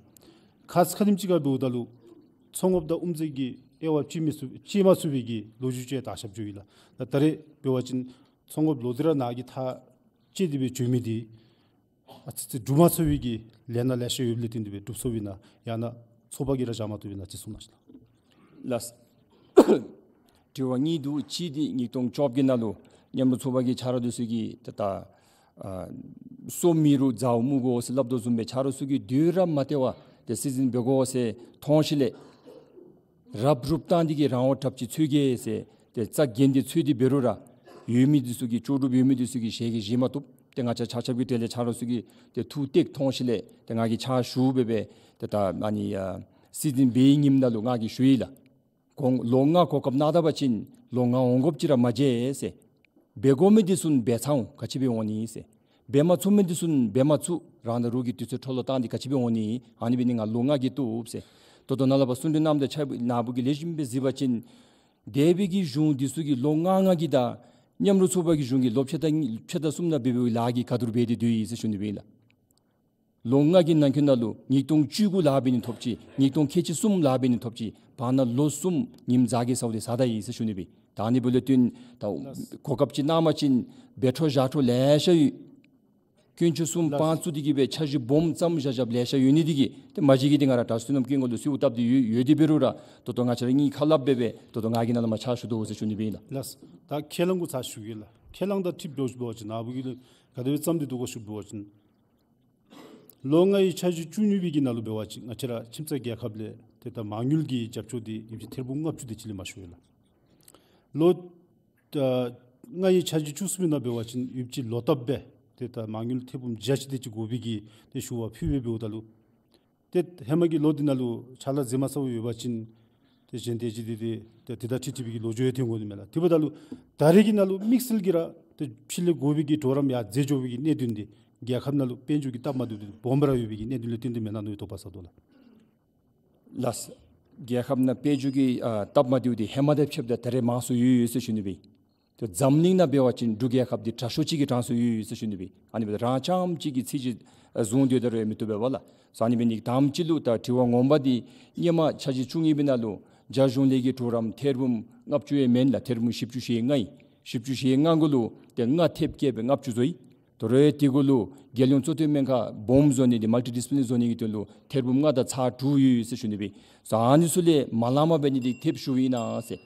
ཁ་ཙ་ཁ་ཉིནམ་ཅིག་ཁར་འབདཝ་ད་ལུ་མཚོ་རྔུབ་དང་དབུ་མཛད་ཀྱིས་དབྱེ་བ་དཔྱད་མི་ཚུགས་དཔྱད་མ་ཚུགས་པའི་གི་ལོ་རྒྱུས་ཅིག་ད་ཞབས་ཞུ་ཡི་ལགས། ད་ད་རེས་འབད་བ་ཅིན་མཚོ་རྔུབ་ལོག་སྟེ་ར་ནཱ་གི་ཐག་བཅད་དེ་སྦེ་བྱོན་མི་འདི་ཨ་ཙི་ཙི་སྒྲུབ་མ་ཚུགས་པའི་གི་ལས་སྣ་ལེ་ཤ་ཡོདཔ་ལས་བརྟེན་ཏེ་སྦེ་སྒྲུབ་ཚུགས་པས་ན་ཡང་ན་ཚོགས་པ་གིས་ར་བཞག་མ་བཏུབ་པས་ན་ཅིག་གསུང་གནང་ཞིག་ལགས། ལགས། དྲི་བ་གཉིས་འདུག། གཅིག་འདི་ཉིས་སྟོང་བཅོ་བརྒྱད་ནང་ལུ་ མཉམ་རུབ་ཚོགས་པ་གི་ཆ་རོགས་འདི་ཚུ་གིས་ཏེ་ད་ཨ་སོ་མི་རུང་མཛའ་བོ་མི་དགོ་ཟེར་སླབ་དོ་བཟུམ་སྦེ་ཆ་རོགས་ཚུ་གིས་དུས་ར་མ་བདེ་བར་ཏེ་སྲིད་འཛིན་འབད་དགོ་ཟེར་མཐོང་ཞིནམ་ལས་རབ་རུབ་བཏང་སྟེ་གིས་རང་དབང་དྲགཔ་ཅིག་འཚོལ་གེ་ཟེར་ཏེ་རྩ་འགེངས་ཏེ་འཚོལ་ཏེ་འབད་རུང་ར་ཡོད་མི་འདི་ཚུ་གིས་ལྕོགས་གྲུབ་ཡོད་མི་འདི་ཚུ་གིས་ཞལ་གྱིས་བཞེས་མ་བཏུབ། ཏེ་ང་བཅས་ཆ་ཁྱབ་ཀྱི་གྲལ་ལས་ཆ་རོགས་ཚུ་གིས་ཏེ་ཐུགས་གཏད་མཐོང་ཞིནམ་ལས་ཏེ་ང་གིས་ཕྱག་ཞུ་སྦེ་སྦེ་ཏེ་ད་ཨ་ནི་ཨ་སྲིད་འཛིན་འབད་བའི་ཉིནམ་ནང་ལུ་ང་གིས་ཞུ་ཡི་ལགས། གོང་ལོ་ལྔ་གོ་སྐབས་གནང་ད་པ་ཅིན་ལོ་ལྔ་འོང་དགོཔ་ཅིག་ར་མ་མཇལ་ཟེར། འབད་དགོ་མི་འདི་ཚུ་འབད་ཚར་འོང་། ག་ཅི་སྦེ་འོང་ནི་ཟེར། འབད་མ་ཚུགས་མི་འདི་ཚུ་འབད་མ་ཚུགས། རང་དང་རོགས་ཀྱི་དུས་ཚོད་འཕྲོ་བརླག་བཏང་སྟེ་ག་ཅི་སྦེ་འོང་ནི། ཨ་ནི་འབད་ནི་ང་ལོ་ལྔ་གིས་བཏུབ་ཟེར། ད་ལྟོ་ནཱ་ལས་ཕར་གསུང་གྲོས་གནངམ་ད་ཆ་ནཱ་བུ་གིས་ལེགས་ཤོམ་སྦེ་གཟིགས་པ་ཅིན་འདས་པའི་གི་གཞུང་འདི་ཚུ་གིས་ལོ་ལྔ་ལྔ་གི་དང་མཉམ་རུབ་ཚོགས་པ་གི་གཞུང་གིས་ལོ་ཕྱེད་དང་ཕྱེད་དང་གསུམ་ནང་འབད་བའི་ལཱ་གིས་ག་དུམ་འབད་དེ་སྡོད་ཡི་ཟེར་ཞུ་ནི་སྦེ་ཨིན་ལགས། ལོ་ལྔ་གི་ནང་འཁོད་ནང་ལུ་ཉིས་སྟོང་བཅུ་དགུ་ལཱ་འབད་ནི་ཐོབ་ཅི། ཉིས་སྟོང་ཁལ་གཅིག་གསུམ་ལཱ་འབད་ནི་ཐོབ་ཅི། བར་ན་ལོ་གསུམ་ཉིམ་ཛ་གི་ས་འོག་ཏེ་ཟ་ད་ཡི་ཟེར་ཞུ་ནི་སྦེ། ད་ཨ་ནི་འབདཝ་ལས་བརྟེན་ད་གོ་སྐབས་ཅིག་གནང་པ་ཅིན་འབད་འཕྲོ་བཞག་འཕྲོ་ལེ་ཤ་ཡོད། དཀོན་མཆོག་གསུམ་དཔང་བཙུགས་ཏེ་གིས་སྦེ་འཆར་གཞི་སྦོམ་བརྩམ་བཞག་བཞགཔ་ལེ་ཤ་ཡོད་ནི་འདི་གིས་ཏེ་མ་མཇལ་གི་འདི་ང་ར་དྲག་བསུ་ནམ་མཁའི་ངོ་ལུ་གསོལཝ་བཏབ་སྟེ་ཡོད། ཡོད་དེ་འབད་རུང་ར་ད་ལྟོ་ང་བཅས་ར་གཉིས་ཁ་སླབ་སྦེ་སྦེ་ད་ལྟོ་ང་གིས་ནཱ་ལས་མར་ཕྱག་ཞུ་དོ་ཟེར་ཞུ་ནི་སྦེ་ཨིན་ལགས། ལགས། ད་ཁས་བླངས་གུ་ཚར་ཞུ་གེ་ལགས། ཁས་བླངས་དང་འཁྲིལ་འགྱོ་ཞུ་བ་ཅིན་ནཱ་བུ་གིས་ག་དེ་སྦེ་བརྩམས་ཏེ་འདུག་གོ་ཞུ་བ་ཅིན་ལོ་ལྔའི་འཆར་གཞི་བཅུ་གཉིས་པའི་གི་ནང་ལུ་འབད་བ་ཅིན་ང་བཅས་ར་ཁྱིམ་ཚང་རྒྱལ་ཁབ་ལས་ཏེ་ད་མ་དངུལ་གྱི་རྒྱབ་སྐྱོར་འདི་ཨིན་ཅི་ཐེར་འབུམ་ལྔ་བཅུ་དེ་ཅིག་ལས་མ་ཞུ་ཡོད་ལགས། ལོ་ཨ་ལྔའི་འཆར་གཞི་བཅུ་གསུམ་པའི་ནང་འབད་བ་ཅིན་ཨིན་ཅི་ལོག་བཏབ་སྦེ་ཏེ་ད་མ་དངུལ་ཐེར་འབུམ་བརྒྱ་ཅིག་དེ་ཅིག་དགོ་པའི་གི་ཏེ་ཞུ་བ་ཕུལ་སྦེ་འབདཝ་ད་ལུ་ཏེ་ཧེ་མ་གི་ལོ་འདི་ནང་ལུ་ཕྱག་ལཱ་མཛད་མ་ཚརཝ་ཡོད་པ་ཅིན་ཏེ་གཞན་དེ་ཅིག་འདི་ཏེ་ཏེ་དེ་དང་འཁྲིལ་འཁྲིལ་བའི་གི་ལོ་རྒྱུས་ཡང་ཐོན་དགོ་ནི་མས་ལགས། དེ་འབདཝ་ད་ལུ་ད་རེས་ཀྱི་ནང་ལུ་དམིགས་བསལ་གྱིས་ར་ཏེ་ཕྱི་ལས་དགོ་པའི་གི་གྲོགས་རམ་ཡར་མཛད་འགྱོ་བའི་གི་གནད་དོན་འདི་རྒྱལ་ཁབ་ནང་ལུ་དཔལ་འབྱོར་གྱི་སྟབས་མ་བདེཝ་འདི་སྦོམ་ར་ཡོད་པའི་གི་གནད་དོན་ལས་བརྟེན་ཏེ་མེན་ན་མནོ་བའི་དོགས་པ་ཟ་དོ་ལགས། ལགས། རྒྱལ་ཁབ་ནང་དཔལ་འབྱོར་གྱི་ཨ་སྟབས་མ་བདེཝ་འདི་ཧེ་མ་དང་ཕྱདཔ་ད་ད་རེས་མང་སུ་ཡོད་ཡོད་ཟེར་ཞུ་ནི་སྦེ། ཏེ་འཛམ་གླིང་ནང་འབད་བ་ཅིན་འབྲུག་རྒྱལ་ཁབ་འདི་དྲག་ཤོས་ཅིག་གི་གྲངས་སུ་ཡོད་ཡོད་ཟེར་ཞུ་ནི་སྦེ། ཨ་ནི་འབདཝ་ད་རང་རྐྱངམ་གཅིག་གིས་ཚད་གཞི་ཨ་བཟུང་སྡོད་ད་རུང་ཡང་མི་བཏུབ་པས་ལགས། སོ་ཨ་ནི་འབད་ནི་དང་པ་ཅིག་ལུ་ད་དྲི་བ་ངོ་མ་འདི་སྔོན་མ་འཆར་གཞི་བཅུ་གཉིས་པའི་ནང་ལུ་རྒྱ་གཞུང་ལས་ཀྱི་གྲོགས་རམ་ཐེར་འབུམ་ལྔ་བཅུ་ཡང་མེན་ལགས། ཐེར་འབུམ་བཞི་བཅུ་ཞེ་ལྔ་ཨིན། བཞི་བཅུ་ཞེ་ལྔ་གུ་ལུ་ཏེ་ལྔ་ཐེབས་བཀལ་སྦེ་ལྔ་བཅུ་བཟོ་ཡི། དོ་རུང་དེ་གུ་ལུ་རྒྱལ་ཡོངས་གཙོ་བསྟེན་སྨན་ཁང་སྦོམ་བཟོ་ནི་འདི་མལ་ཊི་ཌི་སི་པི་ལི་ནི་བཟོ་ནི་གི་དོན་ལུ་ཐེར་འབུམ་ལྔ་དང་ཚག་དྲུག་ཡོད་ཡོད་ཟེར་ཞུ་ནི་སྦེ། སོ་ཨ་ནི་ཚུ་ལས་མ་ལངམ་འབད་ནི་འདི་ཐེབས་ཞུཝ་ཨིན་ན་ཟེར།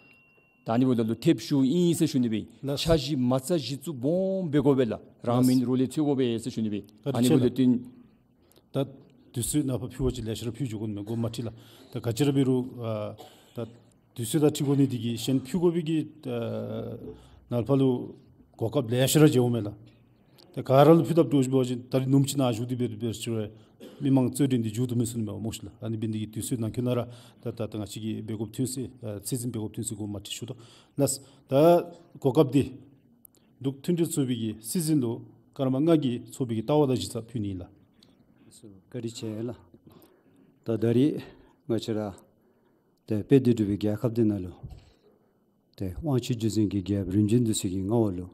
ད་ཨ་ནི་འབདཝ་ད་ལུ་ཐེབས་ཞུཝ་ཨིན་ཟེར་ཞུ་ནི་སྦེ། ལགས། འཆར་གཞི་མ་རྩ་གཞི་བཙུགས་སྦོམ་འབད་དགོ་པས་ལགས། རང་མི་རོགས་ལས་འཚོལ་དགོ་པས་ཟེར་ཞུ་ནི་སྦེ། བཀའ་དྲིན་ཆེ་ལགས། ཨ་ནི་འབདཝ་ད་ལུ་ཏེ་ད་དུས་ཚོད་ནང་ཕར་ཕུལ་བ་ཅིན་ལེ་ཤ་ར་ཕུལ་འགྱོ་དགོ་ནི་མས། དགོངསམ་མ་ཁྲེལ་ལགས། ད་ག་ཅི་ར་འབད་རུང་ཨ་ད་དུས་ཚོད་དང་འཁྲིལ་དགོ་ནི་འདི་གིས་གཞན་ཕུལ་དགོ་པའི་གི་ཨ་ནཱ་ལས་ཕར་ལུ་གོ་སྐབས་ལེ་ཤ་ར་མཇལཝ་མས་ལགས། ད་ག་ར་ལུ་ཕུལ་དཔ་འདྲཝ་ཅིག་འབད་བ་ཅིན་ད་རིས་ནུབ་ཅིག་ནཱ་བཞུགས་ཏེ་འབད་འབད་ཅི་རུང་མི་མང་རྩོད་འགྲན་འདི་མཇུག་བསྡུ་མི་ཚུགས་ནི་མས་སྨོ་ཤི་ལགས། ཨ་ནི་འབད་ནི་འདི་གིས་དུས་ཚོད་ནང་འཁོད་ནང་ར་ད་ད་ད་ང་བཅས་ཀྱིས་འབད་དགོཔ་ཐོན་ཅི། ཨ་ཚད་འཛིན་འབད་དགོཔ་ཐོན་ཅི། དགོངསམ་མ་ཁྲེལ་ཞུ་དོ་ལགས། ད་གོ་སྐབས་འདི་འབྲུག་མཐུན་སྒྲིལ་ཚོགས་པའི་གི་སྲིད་འཛིན་ལུ་ཀརྨ་ལྔ་གིས་ཚོགས་པའི་གི་ལྟ་བ་དང་གཞི་རྩ་ཕུལ་ནི་ཨིན་ལགས། བཀའ་དྲིན་ཆེ་ལགས། ད་ད་རིས་ང་བཅས་ར་ཏེ་དཔལ་དུས་འགྲུབ་པའི་རྒྱལ་ཁབ་འདི་ནང་ལུ་ཏེ་དབང་ཕྱུག་རྒྱུད་འཛིན་གྱི་རྒྱལཔོ་རིམ་བྱོན་འདི་ཚུ་གི་མངའ་འོག་ལུ་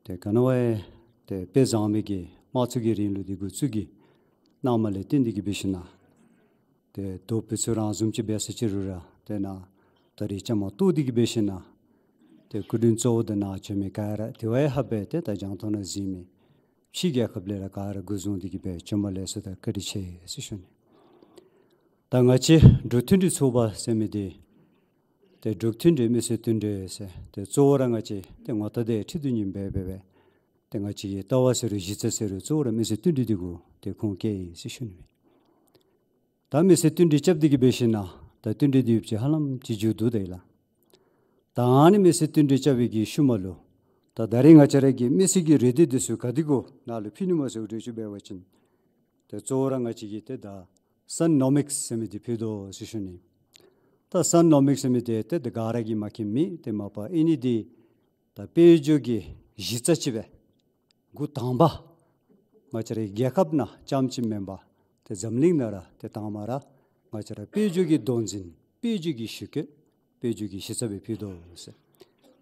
ཏེ་ག་ནི་བ་ཡང་ཏེ་དཔེ་བཟང་མི་གི་དམངས་གཙོ་གི་རིང་ལུགས་འདི་འགོ་བཙུགས་ཀྱི་གནངམ་ལས་བརྟེན་ཏེ་གིས་འབད་ཞིན་ན་ཏེ་ད་ཕུན་ཚོགས་རང་བཟུམ་ཅིག་འབད་ས་ཅིག་རུང་ར་ཏེ་ནཱ་ད་རིས་བཅའ་མར་གཏོགས་ཏེ་གིས་འབད་ཞིན་ན་ཏེ་སྐུ་མགྲོན་གཙོ་བོ་དང་ནཱ་བྱོན་མི་ག་ར་དེ་བ་ཡང་ཧ་སྦེ་ཏེ་ད་རྒྱང་མཐོང་ནང་གཟིགས་མི་ཕྱི་རྒྱལ་ཁབ་ལས་ར་ག་ར་འགོ་བཟུང་སྟེ་གིས་སྦེ་བྱོནམ་ལེགས་སོ་དང་བཀའ་དྲིན་ཆེ་ཟེར་ཞུ་ནི། ད་ང་བཅས་འབྲུག་མཐུན་སྒྲིལ་ཚོགས་པ་ཟེར་མི་འདི་ཏེ་འབྲུག་མཐུན་སྒྲིལ་མི་སེར་མཐུན་སྒྲིལ་ཟེར་ཏེ་གཙོ་བོ་ར་ང་བཅས་ཏེ་ངོ་རྟགས་འདི་ཁྲིད་དོ་ནི་ཨིན་པས་སྦེ་སྦེ། ཏེ་ང་བཅས་ཀྱི་ལྟ་བ་ཟེར་རུང་གཞི་རྩ་ཟེར་རུང་གཙོ་བོ་ར་མི་སེར་མཐུན་སྒྲིལ་འདི་གུ་ཏེ་ཁུངས་བཀལ་ཡི་ཟེར་ཞུ་ནི་སྦེ། ད་མི་སེར་མཐུན་སྒྲིལ་རྐྱབ་སྟེ་གིས་འབད་ཞིན་ན་ད་མཐུན་སྒྲིལ་འདི་ཡོདཔ་ཅིག་ཧ་ལམ་ཅིག་མཇུག་བསྡུ་ད་ཡི་ལགས། ད་ཨ་ནི་མི་སེར་མཐུན་སྒྲིལ་རྐྱབ་པའི་གི་ཤུལ་མ་ལུ་ད་ད་རིས་ང་བཅས་ར་གི་མི་སེར་གྱི་རེ་འདོད་འདི་ཚུ་ག་དེ་གུ་ནཱ་ལུ་ཕུལ་ནི་སྨོ་ཟེར་འདྲཝ་ཅིག་འབད་བ་ཅིན་ཏེ་གཙོ་བོ་ར་ང་བཅས་ཀྱིས་ཏེ་ད་སན་ནོ་མིགསི་ཟེར་མི་འདི་ཕུལ་དོ་ཟེར་ཞུ་ནི། ད་སན་ནོ་མིགསི་ཟེར་མི་འདི་ཏེ་ད་ག་ར་གིས་མ་མཁྱེན་མི་ཏེ་མ་པ་ཨིན་ནི་འདི་ད་དཔལ་འབྱོར་གྱི་གཞི་རྩ་ཅིག་སྦེ་འགོ་དང་པ་ང་བཅས་རའི་རྒྱལ་ཁབ་ནང་རྐྱངམ་ཅིག་མེན་པར་ཏེ་འཛམ་གླིང་ནང་ར་ཏེ་དང་པ་ར་ང་བཅས་ར་དཔལ་འབྱོར་གྱི་མདོ་འཛིན་དཔལ་འབྱོར་གྱི་གཞི་བཀོད་དཔལ་འབྱོར་གྱི་གཞི་རྩ་སྦེ་ཕུལ་དོ་ཟེར།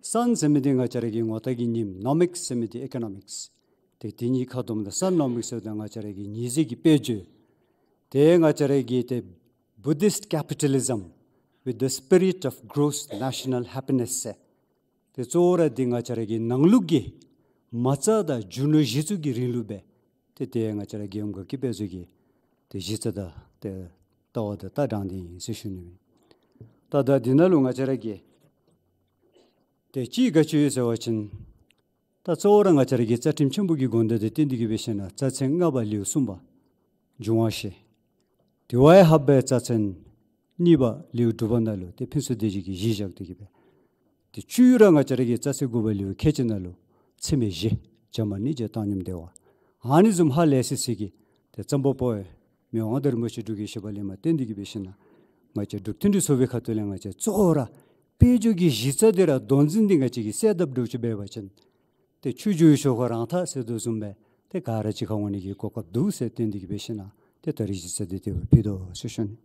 སན་ཟེར་མི་འདི་ང་བཅས་ར་གི་ངོ་རྟགས་ཀྱི་ཉིམ། ནོ་མིགསི་ཟེར་མི་འདི་ཨི་ཀོ་ནོ་མིགསི། ཏེ་དེ་གཉིས་ཁ་བསྡོམས་ད་སན་ནོ་མིགསི་ཟེརཝ་ད་ང་བཅས་ར་གི་ཉི་ཟེར་གྱི་དཔལ་འབྱོར། ཏེ་ང་བཅས་ར་གི་ཏེ་Buddhist capitalism with the spirit of gross national happiness ཟེར། ཏེ་གཙོ་བོ་ར་འདི་ང་བཅས་ར་གི་ནང་ལུགས་ཀྱི་མ་རྩ་དང་རྒྱུ་ནོར་གཞི་བཙུགས་ཀྱི་རིང་ལུགས་སྦེ་ཏེ་ཏེ་ང་བཅས་ར་རྒྱལ་ཡོངས་དགའ་སྐྱིད་དཔལ་འབྱོར་གྱི་ཏེ་གཞི་རྩ་དང་ཏེ་ལྟ་བ་དང་ལྟ་གྲངས་འདི་ཨིན་ཟེར་ཞུ་ནི་ཨིན། ད་ད་འདི་ནང་ལུ་ང་བཅས་ར་གི་ཏེ་གཅིག་ག་ཅི་ཡོད་ཟེར་བ་ཅིན་ ད་གཙོ་བོ་ར་ང་བཅས་ར་གི་རྩ་ཁྲིམས་ཆེན་པོ་གི་དགོངས་དོན་དང་བསྟུན་ཏེ་གི་འབད་ཞིན་ན་རྩ་ཚན་ལྔ་པ་ལེའུ་གསུམ་པ་འབྱུང་བ་བཞི། དེ་བ་ཡང་ལྷག་པའི་རྩ་ཚན་གཉིས་པ་ལེའུ་དྲུག་པ་ནང་ལུ་ཏེ་ཕུན་ཚོགས་སྡེ་བཞི་གི་གཞི་བཞག་སྟེ་གི་སྦེ། ཏེ་བཅུ་ར་ང་བཅས་ར་གི་རྩ་ཚན་དགུ་པ་ལེའུ་ཁ་ཅིག་ནང་ལུ་ཚད་མེད་བཞི། བྱམས་པ་སྙིང་རྗེ་བཏང་སྙོམས་བདེ་བ། ཨ་ནི་བཟུམ་ཧ་ལས་སི་སི་གི་ཏེ་རྩོམ་པ་པོ་ཡང་མི་དབང་མངའ་བདག་རིན་པོ་ཆེ་འབྲུག་རྒྱལ་བཞི་པ་ལས་མར་བརྟེན་ཏེ་གི་འབད་ཞིན་ན་ང་བཅས་འབྲུག་མཐུན་སྒྲིལ་ཚོགས་པའི་ཁ་ཐུག་ལས་ང་བཅས་གཙོ་བོ་ར་དཔལ་འབྱོར་གྱི་གཞི་རྩ་འདི་ར་དོན་འཛིན་འདི་ང་བཅས་ཀྱིས་གསལ་བཏབ་འགྱོ་ཅི་འབད་བ་ཅིན་ཏེ་ཆུ་རྒྱུས་ཆུ་ཁ་རང་ཐག་ཟེར་དོ་བཟུམ་སྦེ་ཏེ་ག་ར་གཅིག་ཁར་འོང་ནི་གི་གོ་སྐབས་འདུག་ཟེར་བརྟེན་ཏེ་གི་འབད་ཞིན་ན་ཏེ་ད་རིས་གཞི་རྩ་འདི་དེ་སྦེ་ཕུལ་དོ་ཟེར་ཞུ་ནི།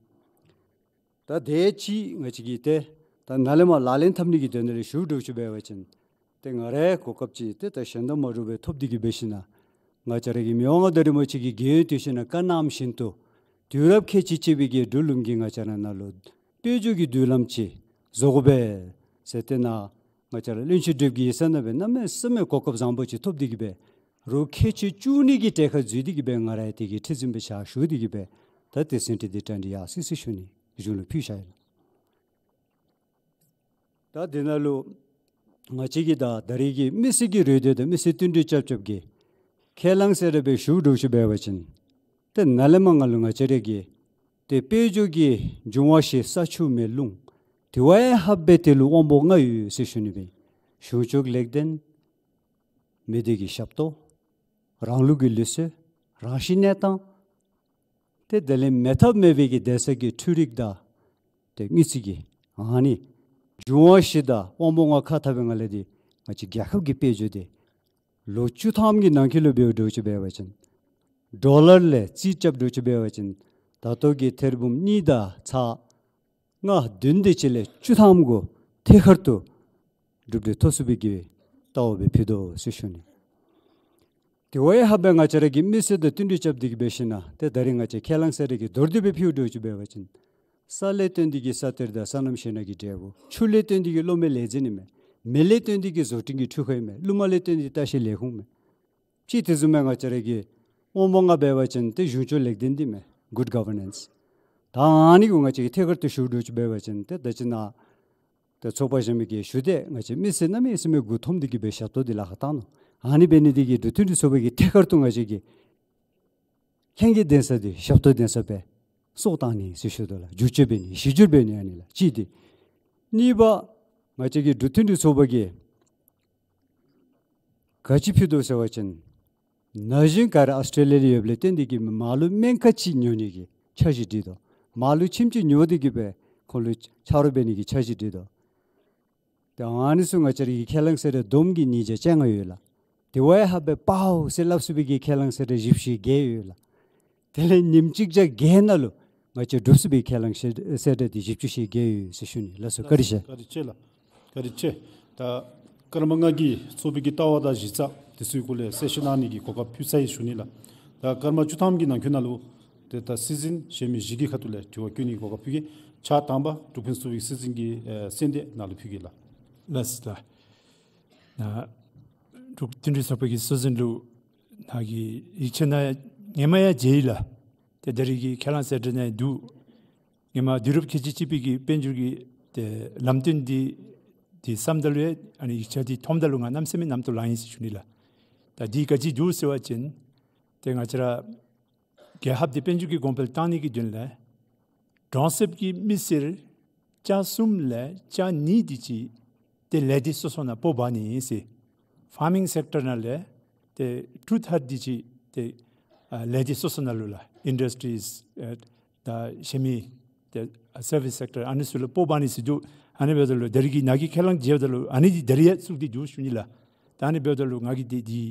ད་དེ་ཅིག་ང་བཅས་ཀྱིས་ཏེ་ད་ནཱ་ལས་མར་ལག་ལེན་འཐབ་ནི་གི་དོན་ལས་ཞུ་འགྱོ་ཅི་འབད་བ་ཅིན་ཏེ་ང་རའི་གོ་སྐབས་ཅིག་ཏེ་ད་གཞན་དང་མ་འདྲཝ་སྦེ་ཐོབ་སྟེ་གི་འབད་ཞིན་ན་ང་བཅས་ར་གི་མི་དབང་མངའ་བདག་རིན་པོ་ཆེ་གིས་རྒྱལ་ཡོངས་དུས་ཆེན་ནང་བཀའ་གནང་བཞིན་དུ་དུས་རབས་ཁལ་གཅིག་གཅིག་པའི་གི་འབྲུག་ལུང་གི་ང་བཅས་ར་ནང་ལུ་དཔལ་འབྱོར་གྱི་མདུན་ལམ་ཅིག་བཟོ་དགོ་པས་ཟེར་ཏེ་ནཱ་ང་བཅས་ར་བློན་ཆེན་སྒྲུབ་ཀྱི་ཡིག་ཚང་ནང་སྦེ་གནམ་མེད་ས་མེད་གོ་སྐབས་བཟང་པོ་ཅིག་ཐོབ་སྟེ་གི་སྦེ་རོགས་ཁལ་གཅིག་བཅུ་གཉིས་ཀྱི་གྲལ་ཁར་འཛུལ་ཏེ་གི་སྦེ་ང་ར་ཡང་དེ་གི་ཁྲི་འཛིན་སྦེ་ཕྱག་ཞུ་སྟེ་གི་སྦེ་ད་ཏེ་ཟིན་བྲིས་འདི་གྲ་སྒྲིག་ཡར་སོ་ཡི་ཟེར་ཞུ་ནི། གཞུང་ལུ་ཕུལ་བཞག་ཡི་ལགས། ད་དེ་ནང་ལུ་ང་བཅས་ཀྱིས་ད་ད་རིས་ཀྱི་མི་སེར་གྱི་རེ་འདོད་དང་མི་སེར་བསྟུན་གྲོས་རྐྱབ་རྐྱབ་ཀྱི་ཁས་བླངས་ཟེར་ར་སྦེ་ཞུ་འགྱོ་ཅི་འབད་བ་ཅིན་ཏེ་ནཱ་ལས་མར་ང་ལུ་ང་བཅས་ར་གི་ཏེ་དཔལ་འབྱོར་གྱི་འབྱུང་བ་བཞི་ས་ཆུ་མེ་རླུང་དེ་བ་ཡང་ལྷག་པའི་དེ་ལུ་དབང་པོ་ལྔ་ཡོད་ཟེར་ཞུ་ནི་སྦེ། གཞུང་ཕྱོགས་ལེགས་ལྡན། མི་སྡེ་གི་ཞབས་ཏོག། རང་ལུགས་ཀྱི་ལུགས་སྲོལ། རང་བཞིན་གནས་སྟངས། ཏེ་དེ་ལས་མེད་ཐབས་མེད་པའི་གི་གདན་ས་གི་འཕྲུལ་རིག་དང་ཏེ་དངུལ་རྩིས་ཀྱི་ཨ་ནི་འབྱུང་བ་བཞི་དང་དབང་པོ་ལྔ་ཁ་འཐབ་པའི་ངང་ལས་འདི་ང་བཅས་རྒྱལ་ཁབ་ཀྱི་དཔལ་འབྱོར་འདི་ལོ་བཅུ་ཐམ་གྱི་ནང་འཁོད་ལུ་འབདཝ་འགྱོ་ཅི་འབད་བ་ཅིན་ཌོ་ལར་ལས་རྩིས་རྐྱབ་འགྱོ་ཅི་འབད་བ་ཅིན་ད་ལྟོ་གི་ཐེར་འབུམ་གཉིས་དང་ཚག་ལྔ་བདུན་དེ་ཅིག་ལས་བཅུ་ཐམ་གུ་ཐད་ཀར་དུ་གྲུབ་འབྲས་ཐོབ་ཚུགས་པའི་གི་ལྟ་བ་སྦེ་ཕུལ་དོ་ཟེར་ཞུ་ནི། དེ་བ་ཡང་ལྷག་པའི་ང་བཅས་ར་གི་མི་སེར་དང་བསྟུན་གྲོས་རྐྱབ་སྟེ་གི་འབད་ཞིན་ན་ཏེ་ད་རིས་ང་བཅས་ཁས་བླངས་ཟེར་ར་གི་མདོར་བསྡུས་སྦེ་ཕུལ་འགྱོ་ཅི་འབད་བ་ཅིན་ས་ལས་བརྟེན་ཏེ་གི་ས་གཏེར་དང་སོ་ནམ་གཞན་དང་གི་འབྲས་བུ། ཆུ་ལས་བརྟེན་ཏེ་གི་གློག་མེ་ལས་འཛིན་ཨིན་མས། མེ་ལས་བརྟེན་ཏེ་གི་བཟོ་སྐྲུན་གྱི་འཕྲུལ་ཁང་ཨིན་མས། རླུང་མ་ལས་བརྟེན་ཏེ་ལྟ་བཤལ་ལས་ཁུངས་ཨིན་མས། ཅིག་དེ་བཟུམ་མའི་ང་བཅས་ར་གི་དབང་པོ་ལྔ་འབད་བ་ཅིན་ཏེ་གཞུང་ཕྱོགས་ལེགས་ལྡན་འདི་མས། གུཌ་ག་ཝར་ནེནསི། ད་ཨ་ནི་གུ་ང་བཅས་ཀྱིས་ཐད་ཀར་དུ་ཞུ་འགྱོ་ཅི་འབད་བ་ཅིན་ཏེ་ད་ཅི་ནཱ་ཏེ་ཚོགས་པ་གཞན་མི་གིས་ཞུ་དེས་ང་བཅས་མི་སེར་གནམ་མེད་ས་མེད་མགུ་འཐོམས་ཏེ་གི་སྦེ་ཞབས་ཏོག་འདི་ལཱ་ཁག་བཏང་ནུག། ཨ་ནི་འབད་ནི་འདི་གིས་འབྲུག་མཐུན་སྒྲིལ་ཚོགས་པ་གིས་ཐད་ཀར་དུ་ང་བཅས་ཀྱི་ལྷན་རྒྱས་གདན་ས་འདི་ཞབས་ཏོག་གདན་ས་སྦེ་སྲོག་བཏང་ནི་ཟེར་ཞུ་དོ་ལགས། བསྒྱུར་བཅོས་འབད་ནི་གཞི་བསྒྱུར་འབད་ནི་ཨ་ནི་ལགས། གཅིག་འདི། གཉིས་པ་ང་བཅས་ཀྱི་འབྲུག་མཐུན་སྒྲིལ་ཚོགས་པ་གིས་ག་ཅི་ཕུལ་དོ་ཟེར་བ་ཅིན་ན་གཞོན་ག་ར་ཨཱོས་ཊྲེ་ལི་ཡ་ལུ་ཡོདཔ་ལས་བརྟེན་ཏེ་གི་མར་ལུ་སྨན་ཁང་ཅིག་ཉོ་ནི་གི་འཆར་གཞི་སྒྲིག་དོ། མར་ལུ་ཁྱིམ་ཅིག་ཉོ་སྟེ་གི་སྦེ་ཁོང་ལུ་ཆ་རོགས་འབད་ནི་གི་འཆར་གཞི་སྒྲིག་དོ། ཏེ་ཨ་ནི་ཚུ་ང་བཅས་ར་གི་ཁས་བླངས་ཟེར་ར་བསྡོམས་ཀྱིས་ཉིས་བརྒྱ་བཅོ་ལྔ་ཡོད་ལགས། དེ་བ་ཡང་ལྷག་པའི་པའོ་ཟེར་སླབ་ཚུགས་པའི་གི་ཁས་བླངས་ཟེར་ར་བཞི་བཅུ་ཞེ་བརྒྱད་ཡོད་ལགས། དེ་ལས་ཉིནམ་གཅིག་བརྒྱ་བརྒྱད་ནང་ལུ་ང་བཅས་སྒྲུབ་ཚུགས་པའི་ཁས་བླངས་ཟེར་ར་འདི་བཞི་བཅུ་ཞེ་བརྒྱད་ཡོད་ཟེར་ཞུ་ནི་ལགས་སོ། བཀའ་དྲིན་ཆེ། བཀའ་དྲིན་ཆེ་ལགས། བཀའ་དྲིན་ཆེ། ད་སྐར་མ་ལྔ་གི་ཚོགས་པའི་གི་ལྟ་བ་དང་གཞི་རྩ་དེ་ཚུའི་སྐོར་ལས་གསལ་བཤད་གནང་ནི་གི་གོ་སྐབས་ཕུལ་ཚར་ཡི་ཞུ་ནི་ལགས། ད་སྐར་མ་བཅུ་ཐམ་གྱི་ནང་འཁོད་ནང་ལུ་ཏེ་ད་སྲིད་འཛིན་གཞན་མི་བཞི་གི་ཁ་ཐུག་ལས་དྲི་བ་བཀོད་ནི་གི་གོ་སྐབས་ཕུལ་གེ། ཕྱག་དང་པ་འབྲུག་ཕུན་སུམ་ཚོགས་པའི་སྲིད་འཛིན་གྱི་ཨེ་གསན་དེས་ནཱ་ལུ་ཕུལ་གེ་ལགས། ལགས་སོ་ལགས། ནཱ་འབྲུག་མཐུན་སྒྲིལ་ཚོགས་པའི་གི་སྲོལ་འཛིན་ལུ་ནཱ་གི་ཡིག་ཆ་ནང་སྔོན་མ་ཡང་མཇལ་ཡི་ལགས། ཏེ་ད་རིས་ཀྱི་ཁས་བླངས་གསལ་བསྒྲགས་ནང་འདུག། ཧེ་མ་དུས་རབས་ཁལ་གཅིག་གཅིག་པའི་གི་དཔལ་འབྱོར་གྱི་ཏེ་ལམ་སྟོན་འདི་འདི་བསམ་ད་ལུ་ཡང་ཨ་ནི་ཡིག་ཆ་འདི་མཐོངམ་ད་ལུ་ང་གནམ་མེད་ས་མེད་རྣམ་རྟོག་ལང་ཡི་ཟེར་ཞུ་ནི་ལགས། ད་འདི་ག་ཅི་འདུག་ཟེར་བ་ཅིན་ཏེ་ང་བཅས་ར་རྒྱལ་ཁབ་འདི་དཔལ་འབྱོར་གྱི་གོང་འཕེལ་བཏང་ནི་གི་དོན་ལས་གྲོང་གསེབ་ཀྱི་མི་སེར་བརྒྱ་གསུམ་ལས་བརྒྱ་གཉིས་དེ་ཅིག་ཏེ་ལས་སྡེ་སོ་སོ་ནང་སྤོ་འབག་ནི་ཨིན་ཟེར། ཕཱར་མིང་སེཀ་ཊར་ནང་ལས་ཏེ་ཊུ་ཐརཌ་དེ་ཅིག་ཏེ་ཨ་ལས་སྡེ་སོ་སོ་ནང་ལུ་ལགས། ཨིན་ཌསི་ཊྲིས་ཨེ་ད་གཞན་མི་ཏེ་ཨ་སར་བིསི་སེཀ་ཊར་ཨ་ནི་ཚུ་ལུ་སྤོ་འབག་ནི་ཟེར་འདུག། ཨ་ནི་འབདཝ་ད་ལུ་ད་རིས་ཀྱི་ནཱ་གི་ཁས་བླངས་མཇལཝ་ད་ལུ་ཨ་ནི་འདི་ད་རིས་ཡང་ཚུགས་ཏེ་འདུག་ཞུ་ནི་ལགས། ད་ཨ་ནི་འབདཝ་ད་ལུ་ང་གིས་འདི་འདི་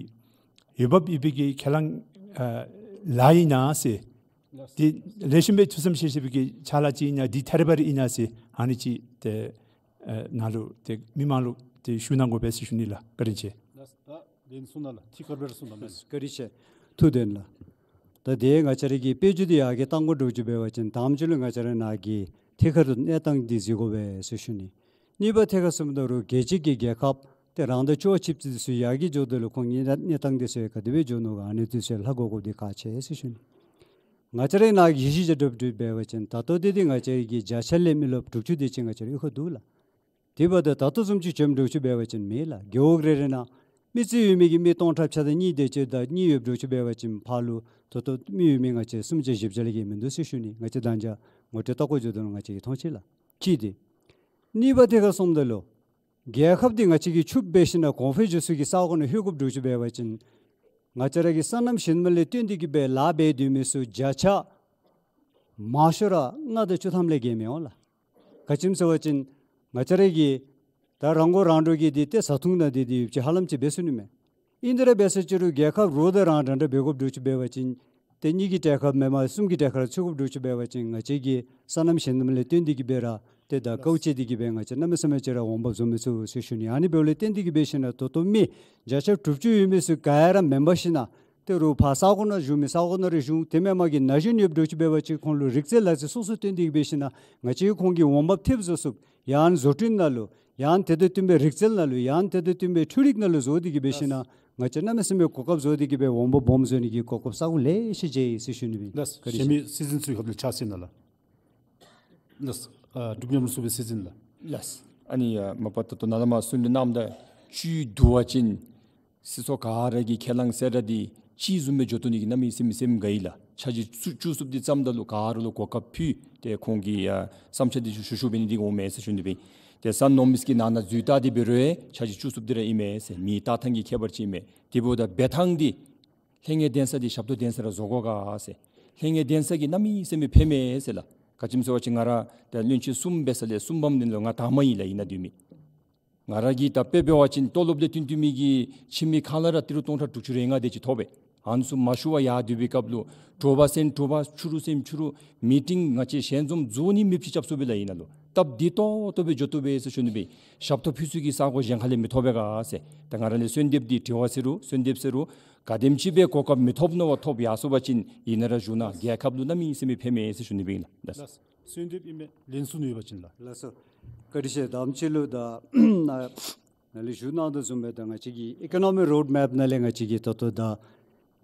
འོས་འབབ་ཡོད་པའི་གི་ཁས་བླངས་ཨ་ལཱ་ཨིན་ན་ཟེར། འདི་ལེགས་ཤོམ་སྦེ་ཐུགས་བསམ་བཞེས་བཞེས་པའི་གི་ཕྱག་ལཱ་ཅིག་ཨིན་ན་འདི་ཐད་རི་བ་རི་ཨིན་ན་ཟེར་ཨ་ནི་ཅིག་ཏེ་ཨེ་ནཱ་ལུ་ཏེ་མི་མང་ལུ་ཏེ་ཞུ་གནང་དགོ་པས་ཟེར་ཞུ་ནི་ལགས། བཀའ་དྲིན་ཆེ། ལགས་ད་དེ་ནི་གསུང་གནང་ལགས། ཐད་ཀར་སྦེ་ར་གསུང་གནང་མས། བཀའ་དྲིན་ཆེ། ཐུགས་བདེན་ལགས། ད་དེ་ང་བཅས་ར་གི་དཔལ་འབྱོར་འདི་ཡར་རྒྱས་གཏང་དགོ་འགྱོ་ཅི་འབད་བ་ཅིན་དང་པ་ཅིག་ལུ་ང་བཅས་ར་ནཱ་གི་ཐད་ཀར་དུ་གནས་སྟངས་འདི་གཟིགས་དགོ་པས་ཟེར་ཞུ་ནི། གཉིས་པ་ཐད་ཁར་སོངམ་ད་ལུ་རྒྱལ་སྤྱི་གི་རྒྱལ་ཁབ་ཏེ་རང་དང་ཕྱོགས་གཅིག་པ་ཅིག་ཚུ་ཡར་རྒྱས་འགྱོཝ་ད་ལུ་ཁོང་གི་གནས་སྟངས་འདི་ཚུ་ག་དེ་སྦེ་འགྱོ་ནུག་ག་ཨ་ནི་འདི་ཚུ་ལྷག་དགོ་དགོཔ་འདི་ཁག་ཆེ་ཟེར་ཞུ་ནི། ང་བཅས་ར་ནཱ་གི་གཞི་གཞི་རྐྱབ་འགྱོ་འབད་བ་ཅིན་ད་ལྟོ་འདི་འདི་ང་བཅས་ཀྱི་བརྒྱ་ཆ་ལས་མི་རློབས་དྲུག་ཅུ་དེ་ཅིག་ང་བཅས་རའི་ཁར་འདུག་ལགས། དེ་འབདཝ་ད་ད་ལྟོ་བཟུམ་ཅིག་བྱོནམ་འགྱོ་ཅི་འབད་བ་ཅིན་མེད་ལགས། རྒེད་འོག་རེ་རེ་ནང་ སྤུས་ཚད་ཡོད་མི་གི་མི་སྟོང་ཕྲག་ཕྱེད་དང་གཉིས་དེ་ཅིག་དང་གཉིས་ཡོདཔ་འདྲཝ་ཅིག་འབད་བ་ཅིན་ཕར་ལུ་ད་ལྟོ་མི་ཡོད་མི་ང་བཅས་སུམ་བརྒྱ་བཞི་བརྒྱ་ལས་བརྒལ་མིན་འདུག་ཟེར་ཞུ་ནི། ང་བཅས་ད་ཅི་ངོ་སྤྲོད་བལྟ་དགོཔ་འདུག་ན་ང་བཅས་ཀྱིས་མཐོང་ཅི་ལགས། གཅིག་དེ། གཉིས་པ་དེ་ཁར་སོངམ་ད་ལུ་རྒྱལ་ཁབ་འདི་ང་བཅས་ཀྱིས་ཕྱུགཔོ་འབད་ཞིན་ན་གོང་འཕེལ་འགྱོ་སའི་ས་གོ་ནང་ལྷོད་དགོཔ་འདྲཝ་ཅིག་འབད་བ་ཅིན་ང་བཅས་ར་གི་སོ་ནམ་ཞིང་སྡེ་ལས་བརྟེན་ཏེ་གི་སྦེ་ལཱ་འབད་སྡོད་མི་ཚུ་བརྒྱ་ཆ་མང་ཤོས་ར་ལྔ་དང་བཅུ་ཐམ་ལས་བརྒལ་མི་འོང་ལགས། ག་ཅི་སྨོ་ཟེར་བ་ཅིན་ང་བཅས་ར་གི་ད་རང་མགོ་རང་འདྲོངས་ཀྱི་འདི་ཏེ་བཟའ་འཐུང་ནང་འདི་འདི་ཡོདཔ་ཅིག་ཧ་ལམ་ཅིག་འབད་ཚུགས་ནི་མས། ཨིན་དེ་ར་འབད་ས་ཅིག་རུང་རྒྱལ་ཁབ་རོགས་དང་རང་འདྲ་འདྲ་འབད་དགོཔ་འདྲཝ་ཅིག་འབད་བ་ཅིན་ཏེ་གཉིས་ཀྱི་གྲལ་ཁར་མེན་པར་གསུམ་གྱི་གྲལ་ཁར་ཚུད་དགོཔ་འདྲཝ་ཅིག་འབད་བ་ཅིན་ང་བཅས་ཀྱི་སོ་ནམ་ཞིང་སྡེ་ལས་བརྟེན་ཏེ་གི་སྦེ་ར་ཏེ་ད་དཀའཝ་སྤྱད་དེ་གི་སྦེ་ང་བཅས་གནམ་མེད་ས་མེད་ཅིག་ར་འོང་འབབ་བཟོ་མི་ཚུགས་ཟེར་ཞུ་ནི། ཨ་ནི་འབདཝ་ལས་བརྟེན་ཏེ་གི་འབད་ཞིན་ན་ད་ལྟོ་མི་བརྒྱ་ཆ་དྲུག་ཅུ་ཡོད་མི་ཚུ་ག་ར་མེན་པར་ཞིན་ན་ཏེ་རོགས་ཕར་ས་གོ་ནང་བཞུགས་མི་ས་གོ་ནང་ར་བཞུགས། དེ་མེན་པར་གི་ན་གཞོན་ཡོདཔ་འདྲཝ་ཅིག་འབད་བ་ཅིན་ཁོང་ལུ་རིག་རྩལ་ལག་རྩལ་སོ་སོ་སྟོན་ཏེ་གི་འབད་ཞིན་ན་ང་བཅས་ཁོང་གི་འོང་འབབ་ཐེབས་བཟོ་ཚུགསཔ་ཡང་བཟོ་སྐྲུན་ནང་ལུ་ཡང་དེ་དང་བསྟུན་པའི་རིག་རྩལ་ནང་ལུ་ཡང་དེ་དང་བསྟུན་པའི་འཕྲུལ་རིག་ནང་ལུ་བཟོ་སྟེ་གི་འབད་ཞིན་ན་ང་བཅས་གནམ་མེད་ས་མེད་གོ་སྐབས་བཟོ་སྟེ་གི་སྦེ་འོང་འབབ་སྦོམ་བཟོ་ནི་གི་གོ་སྐབས་ས་གོ་ལེ་ཤ་མཇལ་ཡི་ཟེར་ཞུ་ནི་སྦེ། ལགས། བཀའ་དྲིན་ཆེ། གཞན་མི་སྲིད་འཛིན་ཚུ་ཁ་ཐུག་ལས་ཕྱག་ཞུ་ནི་ལགས། ལགས། ཨ་འབྲུག་མཉམ་རུབ་ཚོགས་པའི་སྲིད་འཛིན་ལགས། ལགས། ཨ་ནི་ཨ་མ་པ་ད་ལྟོ་ནཱ་ལས་མར་གསུང་གྲོས་གནངམ་ད་བཅུད་བསྡུ་བ་ཅིན་སྲིད་ཚོགས་ག་ར་གི་ཁས་བླངས་གསལ་བསྒྲགས་འདི་གཅིག་བཟུམ་སྦེ་འགྱོ་བཏུབ་ནི་གི་གནམ་མེད་ས་མེད་སེམས་དགའ་ཡི་ལགས། འཆར་གཞི་བཅུ་བཅུ་གསུམ་འདི་བརྩམ་ད་ལུ་ག་ར་ལུ་གོ་སྐབས་ཕུལ་ཏེ་ཁོང་གི་ཨ་བསམ་འཆར་འདི་ཞུ་ཞུ་ཞུ་འབད་ནི་འདི་འོང་མས་ཟེར་ཞུ་ནི་སྦེ། ཏེ་ས་གནས་མི་གི་ནང་ན་འཛུལ་ལྟ་སྟེ་འབད་རུང་འཆར་གཞི་བཅུ་གསུམ་འདི་ར་ཨིན་མས་ཟེར་མི་ལྟ་ཐངས་ཀྱི་ཁྱད་པར་ཅིག་ཨིན་མས། དེ་འབདཝ་ད་འབད་ཐངས་འདི་ལྷན་རྒྱས་གདན་ས་འདི་ཞབས་ཏོག་གདན་ས་ར་བཟོ་དགོ་ག་ཟེར། ལྷན་རྒྱས་གདན་ས་གིས་གནམ་མེད་ས་མེད་ཕན་མས་ཟེར་ལགས། ག་ཅི་སྨོ་ཟེར་བ་ཅིན་ང་ར་ད་བློན་ཆེན་གསུམ་འབད་ས་ལས་གསུམ་པམ་འདི་ལུ་ང་དང་པ་ཨིན་ལགས། ཨིན་ན་དེ་མེན། ང་ར་གིས་ད་དཔེ་འབད་བ་ཅིན་ཏོ་ལོབ་ལས་བརྟེན་བརྟེན་མི་གི་ཁྱིམ་གྱི་ཁང་གླ་ར་ཏི་རུ་སྟོང་ཕྲག་དྲུག་ཅུ་རེ་ལྔ་དེ་ཅིག་ཐོབ་པས། ཨ་ནི་ཚུ་མ་ཞུ་བར་ཡར་སྡོད་པའི་སྐབས་ལུ་དྲོ་པ་ཚུན་དྲོ་པ་ཕྱི་རུ་ཚུན་ཕྱི་རུ་མི་ཊིང་ང་བཅས་ཞལ་འཛོམས་བཟོ་ནི་མེདཔ་ཅིག་རྐྱབ་ཚུགས་པས་ལགས། ཨིན་ན་ལུ་སྟབས་བདེ་ཏོག་ཏོ་སྦེ་འགྱོ་བཏུབ་པས་ཟེར་ཞུ་ནི་སྦེ། ཞབས་ཏོག་ཕུལ་ས་གི་ས་གོ་གཞན་ཁ་ལས་མི་ཐོབ་པས་ག་ཟེར། ད་ང་ར་ལས་གསོལ་འདེབས་འདི་དྲི་བ་ཟེར་རུང་གསོལ་འདེབས་ཟེར་རུང་ག་དེམ་ཅིག་སྦེ་གོ་སྐབས་མི་ཐོབ་ནོ་བ་ཐོབ་ཡར་སོང་པ་ཅིན་ཨིན་ན་ར་བཞུགས་ན་རྒྱལ་ཁབ་ལུ་གནམ་མེད་ས་མེད་ཕན་མས་ཟེར་ཞུ་ནི་སྦེ་ཨིན་ལགས། ལགས། གསོལ་འདེབས་ཨིན་མས། ལན་གསུམ་ཡོད་པ་ཅིན་ལགས། ལགས་སོ། བཀའ་དྲིན་ཆེ། དང་པ་ཅིག་ལུ་ད་ནཱ་ལས་ཞུ་གནང་དོ་བཟུམ་སྦེ་ད་ང་བཅས་ཀྱི་ཨི་ཀོ་ནོ་མིག་རོཌ་མེཔ་ནང་ལས་ང་བཅས་ཀྱིས་ད་ལྟོ་ད་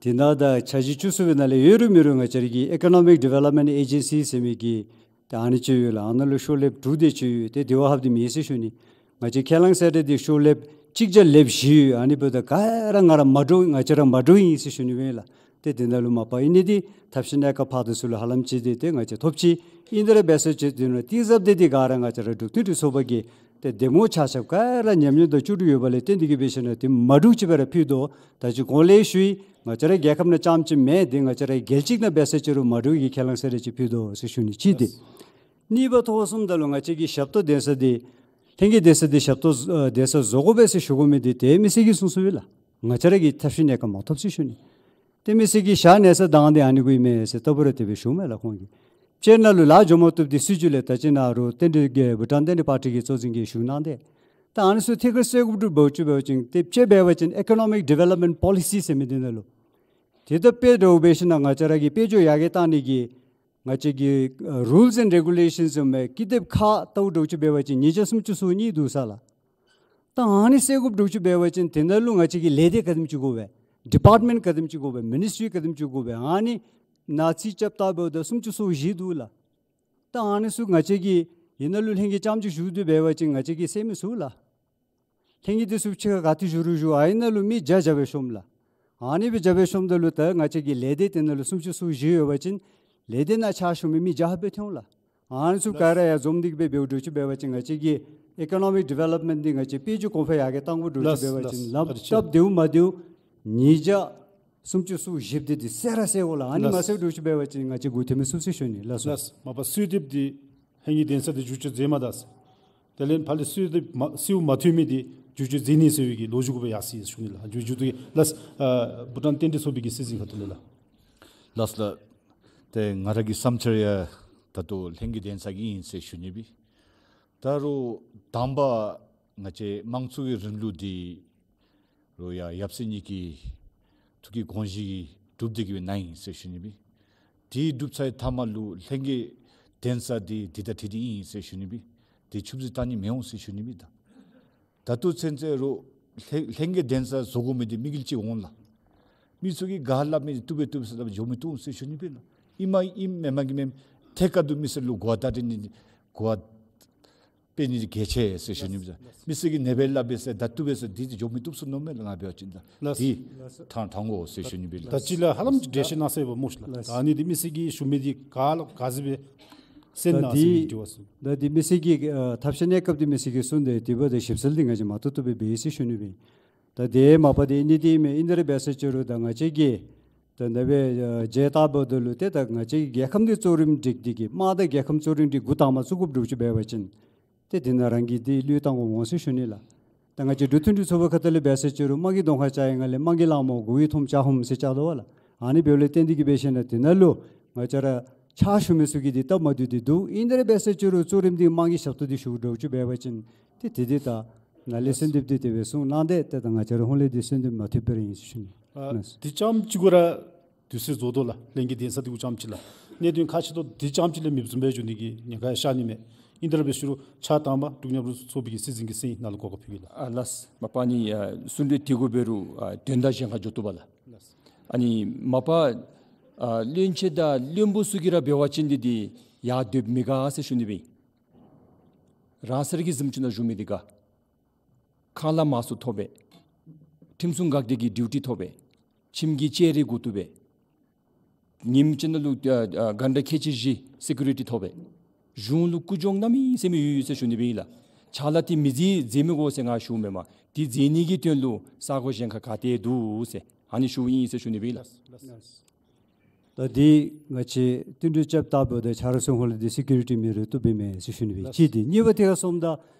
དེ་ནང་ད་འཆར་གཞི་བཅུ་གསུམ་པའི་ནང་ལས་ཡོད་རུང་མེད་རུང་ང་བཅས་ར་གི་ཨི་ཀོ་ནོ་མིག་ཌི་ཝེ་ལོབ་མེནཊ་ཨེ་ཇེན་སི་ཟེར་མི་གི་ད་ཨ་ནི་ཅིག་ཡོད་ལགས། ཨ་ནཱ་ལུ་ཤོག་ལེབ་དྲུག་དེ་ཅིག་ཡོད། ཏེ་དེ་བ་ཧབ་དེ་མེད་ཟེར་ཞུ་ནི། ང་བཅས་ཁས་བླངས་གསལ་བསྒྲགས་འདི་ཤོག་ལེབ་གཅིག་བརྒྱ་ལེབ་བཞི་ཡོད། ཨ་ནི་འབདཝ་ད་ག་ར་ང་ར་མ་འདྲོངས་ང་བཅས་ར་མ་འདྲོངས་ཡི་ཟེར་ཞུ་ནི་སྦེ་ལགས། ཏེ་དེ་ནང་ལུ་མ་པ་ཨིན་ནི་འདི་ཐབས་ཤེས་གནས་སྐབས་ཕར་དང་ཚུར་ལུ་ཧ་ལམ་ཅིག་འདི་ཏེ་ང་བཅས་ཐོབ་ཅི། ཨིན་དེ་ར་འབད་ས་ཅིག་འདི་ནང་གཏིང་ཟབ་འདི་འདི་ག་ར་ང་བཅས་ར་འབྲུག་མཐུན་སྒྲིལ་ཚོགས་པ་གི་ཏེ་འདེམས་ངོ་ཆ་ཁྱབ་ག་ར་ཉམས་མྱོང་དང་བཅུད་དྲུག་ཡོད་པ་ལས་བརྟེན་ཏེ་གི་འབད་ཞིན་ན་ཏེ་མ་འདྲོངས་ཅིག་སྦེ་ར་ཕུལ་དོ། ད་ཅི་གོང་ལས་ཞུ་ཡི། ང་བཅས་ར་རྒྱལ་ཁབ་ནང་རྐྱངམ་ཅིག་མེན། ཏེ་ང་བཅས་ར་རྒྱལ་སྤྱི་ནང་འབད་ས་ཅིག་རུང་མ་འདྲོངས་ཀྱི་ཁས་བླངས་གསལ་བསྒྲགས་ཅིག་ཕུལ་དོ་ཟེར་ཞུ་ནི་ཅིག་འདི། གཉིས་པ་ཐོག་སོངམ་ད་ལུ་ང་བཅས་ཀྱི་ཞབས་ཏོག་གདན་ས་འདི་ལྷན་རྒྱས་གདན་ས་འདི་ཞབས་ཏོག་ཨ་གདན་ས་བཟོ་དགོ་པས་ཟེར་ཞུ་དགོ་མི་འདི་ཏེ་མི་སེར་གྱིས་གསུངས་གསུངསམ་ཨིན་ལགས། ང་བཅས་ར་གིས་ཐབས་ཤེས་གནས་སྐབས་མ་ཐོབ་ཟེར་ཞུ་ནི། ཏེ་མི་སེར་གྱི་ཞག་གནས་ས་དང་འདི་ཨ་ནི་གུ་ཨིན་མས་ཟེར་ལྟ་བུ་ར་དེ་སྦེ་ཞུཝ་མས་ལགས་ཁོང་གིས། སྤྱིར་ནང་ལུ་ལཱ་འགྱོ་མ་བཏུབ་འདི་སྲིད་བྱུས་ལས་ད་ཅི་ནཱ་རོགས་རྟེན་འབྲེལ་གྱི་བྷུ་ཊཱན་རྟེན་འབྲེལ་པར་ཊི་གི་གཙོ་འཛིན་གྱིས་ཞུ་གནང་སྟེ། ད་ཨ་ནི་ཚུ་ཐད་ཀར་གསལ་དགོཔ་འདྲཝ་འབད་བ་ཅིན་ཏེ་སྤྱིར་འབད་བ་ཅིན་ཨི་ཀོ་ནོ་མིག་ཌི་ཝེ་ལོབ་མེནཊ་པོ་ལི་སི་ཟེར་མི་འདི་ནང་ལུ་ཏེ་ད་དཔེ་འདྲཝ་འབད་ཞིན་ན་ང་བཅས་ར་གི་དཔལ་འབྱོར་ཡར་རྒྱས་བཏང་ནི་གི་ང་བཅས་ཀྱི་ཨ་རུལས་ཨེནཌ་རེ་གུ་ལེ་ཤཱནསི་ཟེར་མི་ཀི་དེབ་ཁག་ལྟ་བུ་འདྲཝ་ཅིག་འབད་བ་ཅིན་ཉིས་བརྒྱ་སུམ་ཅུ་སོ་གཉིས་འདུག་ས་ལགས། ད་ཨ་ནི་གསལ་དགོཔ་འདྲཝ་ཅིག་འབད་བ་ཅིན་དེ་ནང་ལུ་ང་བཅས་ཀྱི་ལས་སྡེ་ག་དེམ་ཅིག་དགོ་པས། ཌི་པརཊ་མེནཊ་ག་དེམ་ཅིག་དགོ་པས། མི་ནིསི་ཊི་རི་ག་དེམ་ཅིག་དགོ་པས། ཨ་ནི་ནང་རྩིས་རྐྱབ་བལྟཝ་ད་སུམ་ཅུ་སོ་བཞི་འདུག་ལགས། ད་ཨ་ནི་ཚུ་ང་བཅས་ཀྱིས་ཨིན་ན་ལུ་ལྷན་རྒྱས་རྐྱངམ་ཅིག་བཞུགས་ཏེ་འབད་བ་ཅིན་ང་བཅས་ཀྱིས་སེལ་མི་ཚུགས་ལགས། ལྷན་རྒྱས་འདི་ཚུ་ཕྱི་ཁར་ག་ཏེ་བཞུགས་རུང་བཞུགས། ཨ་ཨིན་ན་ལུ་མི་བརྒྱ་བརྒྱ་སྦེ་ཤོངམ་ལགས། ཨ་ནི་སྦེ་བརྒྱ་སྦེ་ཤོངམ་ད་ལུ་ད་ང་བཅས་ཀྱི་ལས་སྡེ་དེ་ནང་ལུ་སུམ་ཅུ་སོ་བཞི་ཡོད་པ་ཅིན་ལས་སྡེ་ནང་ཕྱག་ཞུ་མི་མི་བརྒྱ་ལྷགཔ་སྦེ་ཐོན་འོང་ལགས། ཨ་ནི་ཚུ་ག་ར་ཡར་འཛོམས་ཏེ་གི་སྦེ་འབདཝ་འདྲཝ་ཅིག་འབད་བ་ཅིན་ང་བཅས་ཀྱི་ཨི་ཀོ་ནོ་མིག་ཌི་ཝེ་ལོབ་མེནཊ་འདི་ང་བཅས་དཔལ་འབྱོར་གོང་འཕེལ་ཡར་རྒྱས་གཏང་དགོཔ་འདྲཝ་ཅིག་འབད་བ་ཅིན་ལགས། ལགས། སྟབས་བདེཝ་མ་བདེཝ་ཉིས་བརྒྱ་སུམ་ཅུ་སོ་བཞི་འདི་འདི་གསལ་ར་གསལ་དགོ་ལགས། ཨ་ནི་མ་གསལཝ་འདྲཝ་ཅིག་འབད་བ་ཅིན་ང་བཅས་མགུ་འཐོམ་མི་ཚུགས་ཟེར་ཞུ་ནི་ལགས་སོ། ལགས། མ་པ་གསོལ་འདེབས་འདི་ལྷན་རྒྱས་གདན་ས་འདི་བསྒྱུར་བཅོས་མཛད་མ་ད་ཟེར། དེ་ལས་ཕར་ལས་གསོལ་འདེབས་མ་གསོལཝ་མ་ཐོན་མི་འདི་བསྒྱུར་བཅོས་མཛད་ནི་ཟེར་བའི་གི་ལོ་རྒྱུས་གུ་སྦེ་ཡར་སོ་ཡི་ཟེར་ཞུ་ནི་ལགས། བསྒྱུར་བཅོས་འདི་ལགས། ཨ་བྷུ་ཊཱན་རྟེན་འབྲེལ་ཚོགས་པའི་གི་སྲིད་འཛིན་ཁ་ཐུག་ལས་ལགས། ལགས་ལགས། ཏེ་ང་ར་གི་བསམ་འཆར་ཡང་ད་ལྟོ་ལྷན་རྒྱས་གདན་ས་གི་ཨིན་ཟེར་ཞུ་ནི་སྦེ། ད་རུང་དང་པ་ང་བཅས་དམངས་གཙོ་གི་རིང་ལུགས་འདི་རུང་ཡང་ཡབ་སྲས་གཉིས་ཀྱི་ཐུགས་ཀྱི་དགོངས་བཞེད་ཀྱིས་གྲུབ་སྟེ་གི་སྦེ་ནཱ་ཨིན་ཟེར་ཞུ་ནི་སྦེ། དེ་གྲུབ་ཚར་མཐའ་མ་ལུ་ལྷན་རྒྱས་གདན་ས་འདི་འདི་དང་འདི་འདི་ཨིན་ཟེར་ཞུ་ནི་སྦེ། དེ་ཆུད་ཟོས་བཏང་ནི་མི་འོང་ཟེར་ཞུ་ནི་སྦེ། ད་ད་ལྟོ་ཚུན་ཚོད་རུང་ལྷན་ལྷན་རྒྱས་གདན་ས་བཟོ་དགོ་མི་འདི་དམིགས་ཡུལ་ཅིག་འོང་ལགས། མི་ཚུ་གིས་ག་སླབ་མི་འདི་བཏུབ་པས་བཏུབ་ཟེར་སླབ་འགྱོ་མི་བཏུབ་ཟེར་ཞུ་ནི་སྦེ་ལགས། ཨིན་མ་ཨིན་མེན་མ་གི་མེན་ཐད་ཀར་དུ་མི་སེར་ལུ་གོ་བརྡ་སྤྲོད་ནི་གོ་བརྡ་ དཔེ་ནི་གལ་ཆེ་ཟེར་ཞུ་ནི་ཨིན། མི་སེར་གྱིས་ནེ་བེ་ལ་འབད་ཟེར་ད་ལྟོ་འབད་ཟེར་འདི་འགྱོ་མི་བཏུབ་ཟེར་མནོཝ་མས་ལགས། ང་འབད་བ་ཅིན་ད་ལགས། འདི་ཐང་ཐང་དགོ་ཟེར་ཞུ་ནི་ཨིན་ལགས། ད་ཅི་ལགས་ཧ་ལམ་འགྲེལ་བཤད་གནང་ས་ཡོདཔ་སྨོ་ཤིག་ལགས། ལགས། ཨ་ནི་འདི་མི་སེར་གྱིས་ཞུ་མི་འདི་ག་ལགས་ག་ཟེར་སྦེ་གསན་གནང་ཟེར་མི་འདི་འདྲི་བ་སོང་། ད་འདི་མི་སེར་གྱིས་ཨ་ཐབས་ཤེས་གནས་སྐབས་འདི་མི་སེར་གྱིས་གསུངས་ཏེ་དེ་འབདཝ་ད་ཞིབ་འཚོལ་འདི་ང་བཅས་མ་ཏོག་ཏོ་སྦེ་འབད་ཡི་ཟེར་ཞུ་ནི་ཨིན། ད་དེ་མ་པ་འདི་ཨ་ནི་འདི་ཨིན་མས། ཨིན་ཏེ་ར་འབད་ས་ཅིག་རུང་ད་ང་བཅས་ཀྱིས་ད་ནེ་བེ་ཨ་མཇལ་བལྟཝ་ད་ལུ་ཏེ་ད་ང་བཅས་ཀྱི་རྒྱལ་ཁམས་འདི་གཙོ་རིམ་སྒྲིག་སྟེ་གིས་དམག་དང་རྒྱལ་ཁམས་གཙོ་རིམ་སྒྲིག་འགོ་དང་པ་བཙུགས་དགོཔ་འདྲཝ་ཅིག་འབད་བ་ཅིན་ཏེ་དེ་ནང་རང་གིས་འདི་བློས་བཏང་དགོཔ་འོང་ཟེར་ཞུ་ནི་ལགས། ད་ང་བཅས་འབྲུག་མཐུན་སྒྲིལ་ཚོགས་པ་ཁ་ཐུག་ལས་འབད་ས་ཅིག་རུང་དམག་གི་གདོང་ཁར་བཅར་ཡི་ག་ལས་དམག་གི་ལང་མོ་མགོ་བོའི་ཐོམ་ལྕགས་ཧོམ་ཟེར་བཅར་དོ་བ་ལགས། ཨ་ནི་འབདཝ་ལས་བརྟེན་ཏེ་གིས་འབད་ཞིན་ན་དེ་ནང་ལུ་ང་བཅས་ར་ཕྱག་ཞུ་མི་ཚུ་གིས་འདི་སྟབས་མ་བདེཝ་འདི་འདུག། ཨིན་ཏེ་ར་འབད་ས་ཅིག་རུང་གཙོ་རིམ་འདི་དམག་གི་ཞབས་ཏོག་འདི་ཞུ་དགོཔ་འདྲཝ་ཅིག་འབད་བ་ཅིན་ཏེ་དེ་འདི་ད་ནཱ་ལས་གསོལ་འདེབས་འདི་དེ་སྦེ་གསུངས་གནང་སྟེ་ཏེ་ད་ང་བཅས་ར་ཧོང་ལས་འདི་གསོལ་འདེབས་མ་ཐོབ་པར་ཨིན་ཟེར་ཞུ་ནི། ཨ་ལགས། འདི་ཙམ་ཅིག་གུ་ར་དུས་ཚོད་རྫོགས་དོ་ལགས། ལྷན་རྒྱས་གདན་ས་འདི་གུ་ཙམ་ཅིག་ལགས། གནད་དོན་ཁག་ཆེ་ཏོག་ཏོ་འདི་ཙམ་ཅིག་ལས་མི་བཟུམ་སྦེ་འགྱོ་ནི་གི་ཉེན་ཁ་ཤར་ནི་མས། ཨིན་ཏེ་ར་འབད་ཞུ་རུང་ཕྱག་དང་པ་འབྲུག་མཉམ་རུབ་ཚོགས་པའི་གི་སྲིད་འཛིན་གྱི་སེང་ནཱ་ལུ་གོ་སྐབས་ཕུལ་གེ་ལགས། ཨ་ལགས། མ་པ་ནི་ཨ་གསུང་གྲོས་དེ་གུ་འབད་རུང་ཨ་དོན་དག་གཞན་ཁར་འགྱོ་བཏུབ་པས་ལགས། ལགས། ཨ་ནི་མ་པ་ཨ་བློན་ཆེན་དང་བློན་པོ་ཚུ་གིས་ར་འབད་བ་ཅིན་འདི་འདི་ཡར་སྡོདཔ་མི་དགའ་ཟེར་ཞུ་ནི་སྦེ། རང་སོའི་གི་གཟིམ་ཅུང་ནང་བཞུགས་མི་འདི་དགའ། ཁང་གླ་མང་སུ་ཐོབ་པས། ཁྲིམས་སྲུང་འགག་སྡེ་གི་ཌིའུ་ཊི་ཐོབ་པས། ཁྱིམ་གྱི་ལྕགས་རི་བསྒོར་བཏུབ་པས། ཉིནམ་གཅིག་ནང་ལུ་ཨ་ཨ་གྷན་ཊ་ཁལ་གཅིག་བཞི་སི་ཀིའུ་རི་ཊི་ཐོབ་པས། གཞུང་ལུ་རྒུད་འབྱོར་གནམ་མེད་ས་མེད་ཡོད་ཡོད་ཟེར་ཞུ་ནི་སྦེ་ཨིན་ལགས། ཕྱག་ལཱ་འདི་མི་མཛད་མཛད་མི་དགོ་ཟེར་ང་ཞུཝ་མེན་མས། འདི་མཛད་ནི་གི་དོན་ལུ་ས་གོ་གཞན་ཁར་ག་ཏེ་འདུག་ཟེར་ཨ་ནི་ཞུཝ་ཨིན་ཟེར་ཞུ་ནི་སྦེ་ཨིན་ལགས། ལགས། ད་འདི་ང་བཅས་བསྟུན་གྲོས་རྐྱབ་ད་འབདཝ་ད་ཆ་རོགས་ཚུ་ཧོང་ལས་འདི་སི་ཀིའུ་རི་ཊི་མེད་རུང་བཏུབ་པས་མས་ཟེར་ཞུ་ནི་སྦེ་ཨིན། ལགས། གཅིག་འདི། གཉིས་པ་ཐད་ཁར་སོངམ་ད་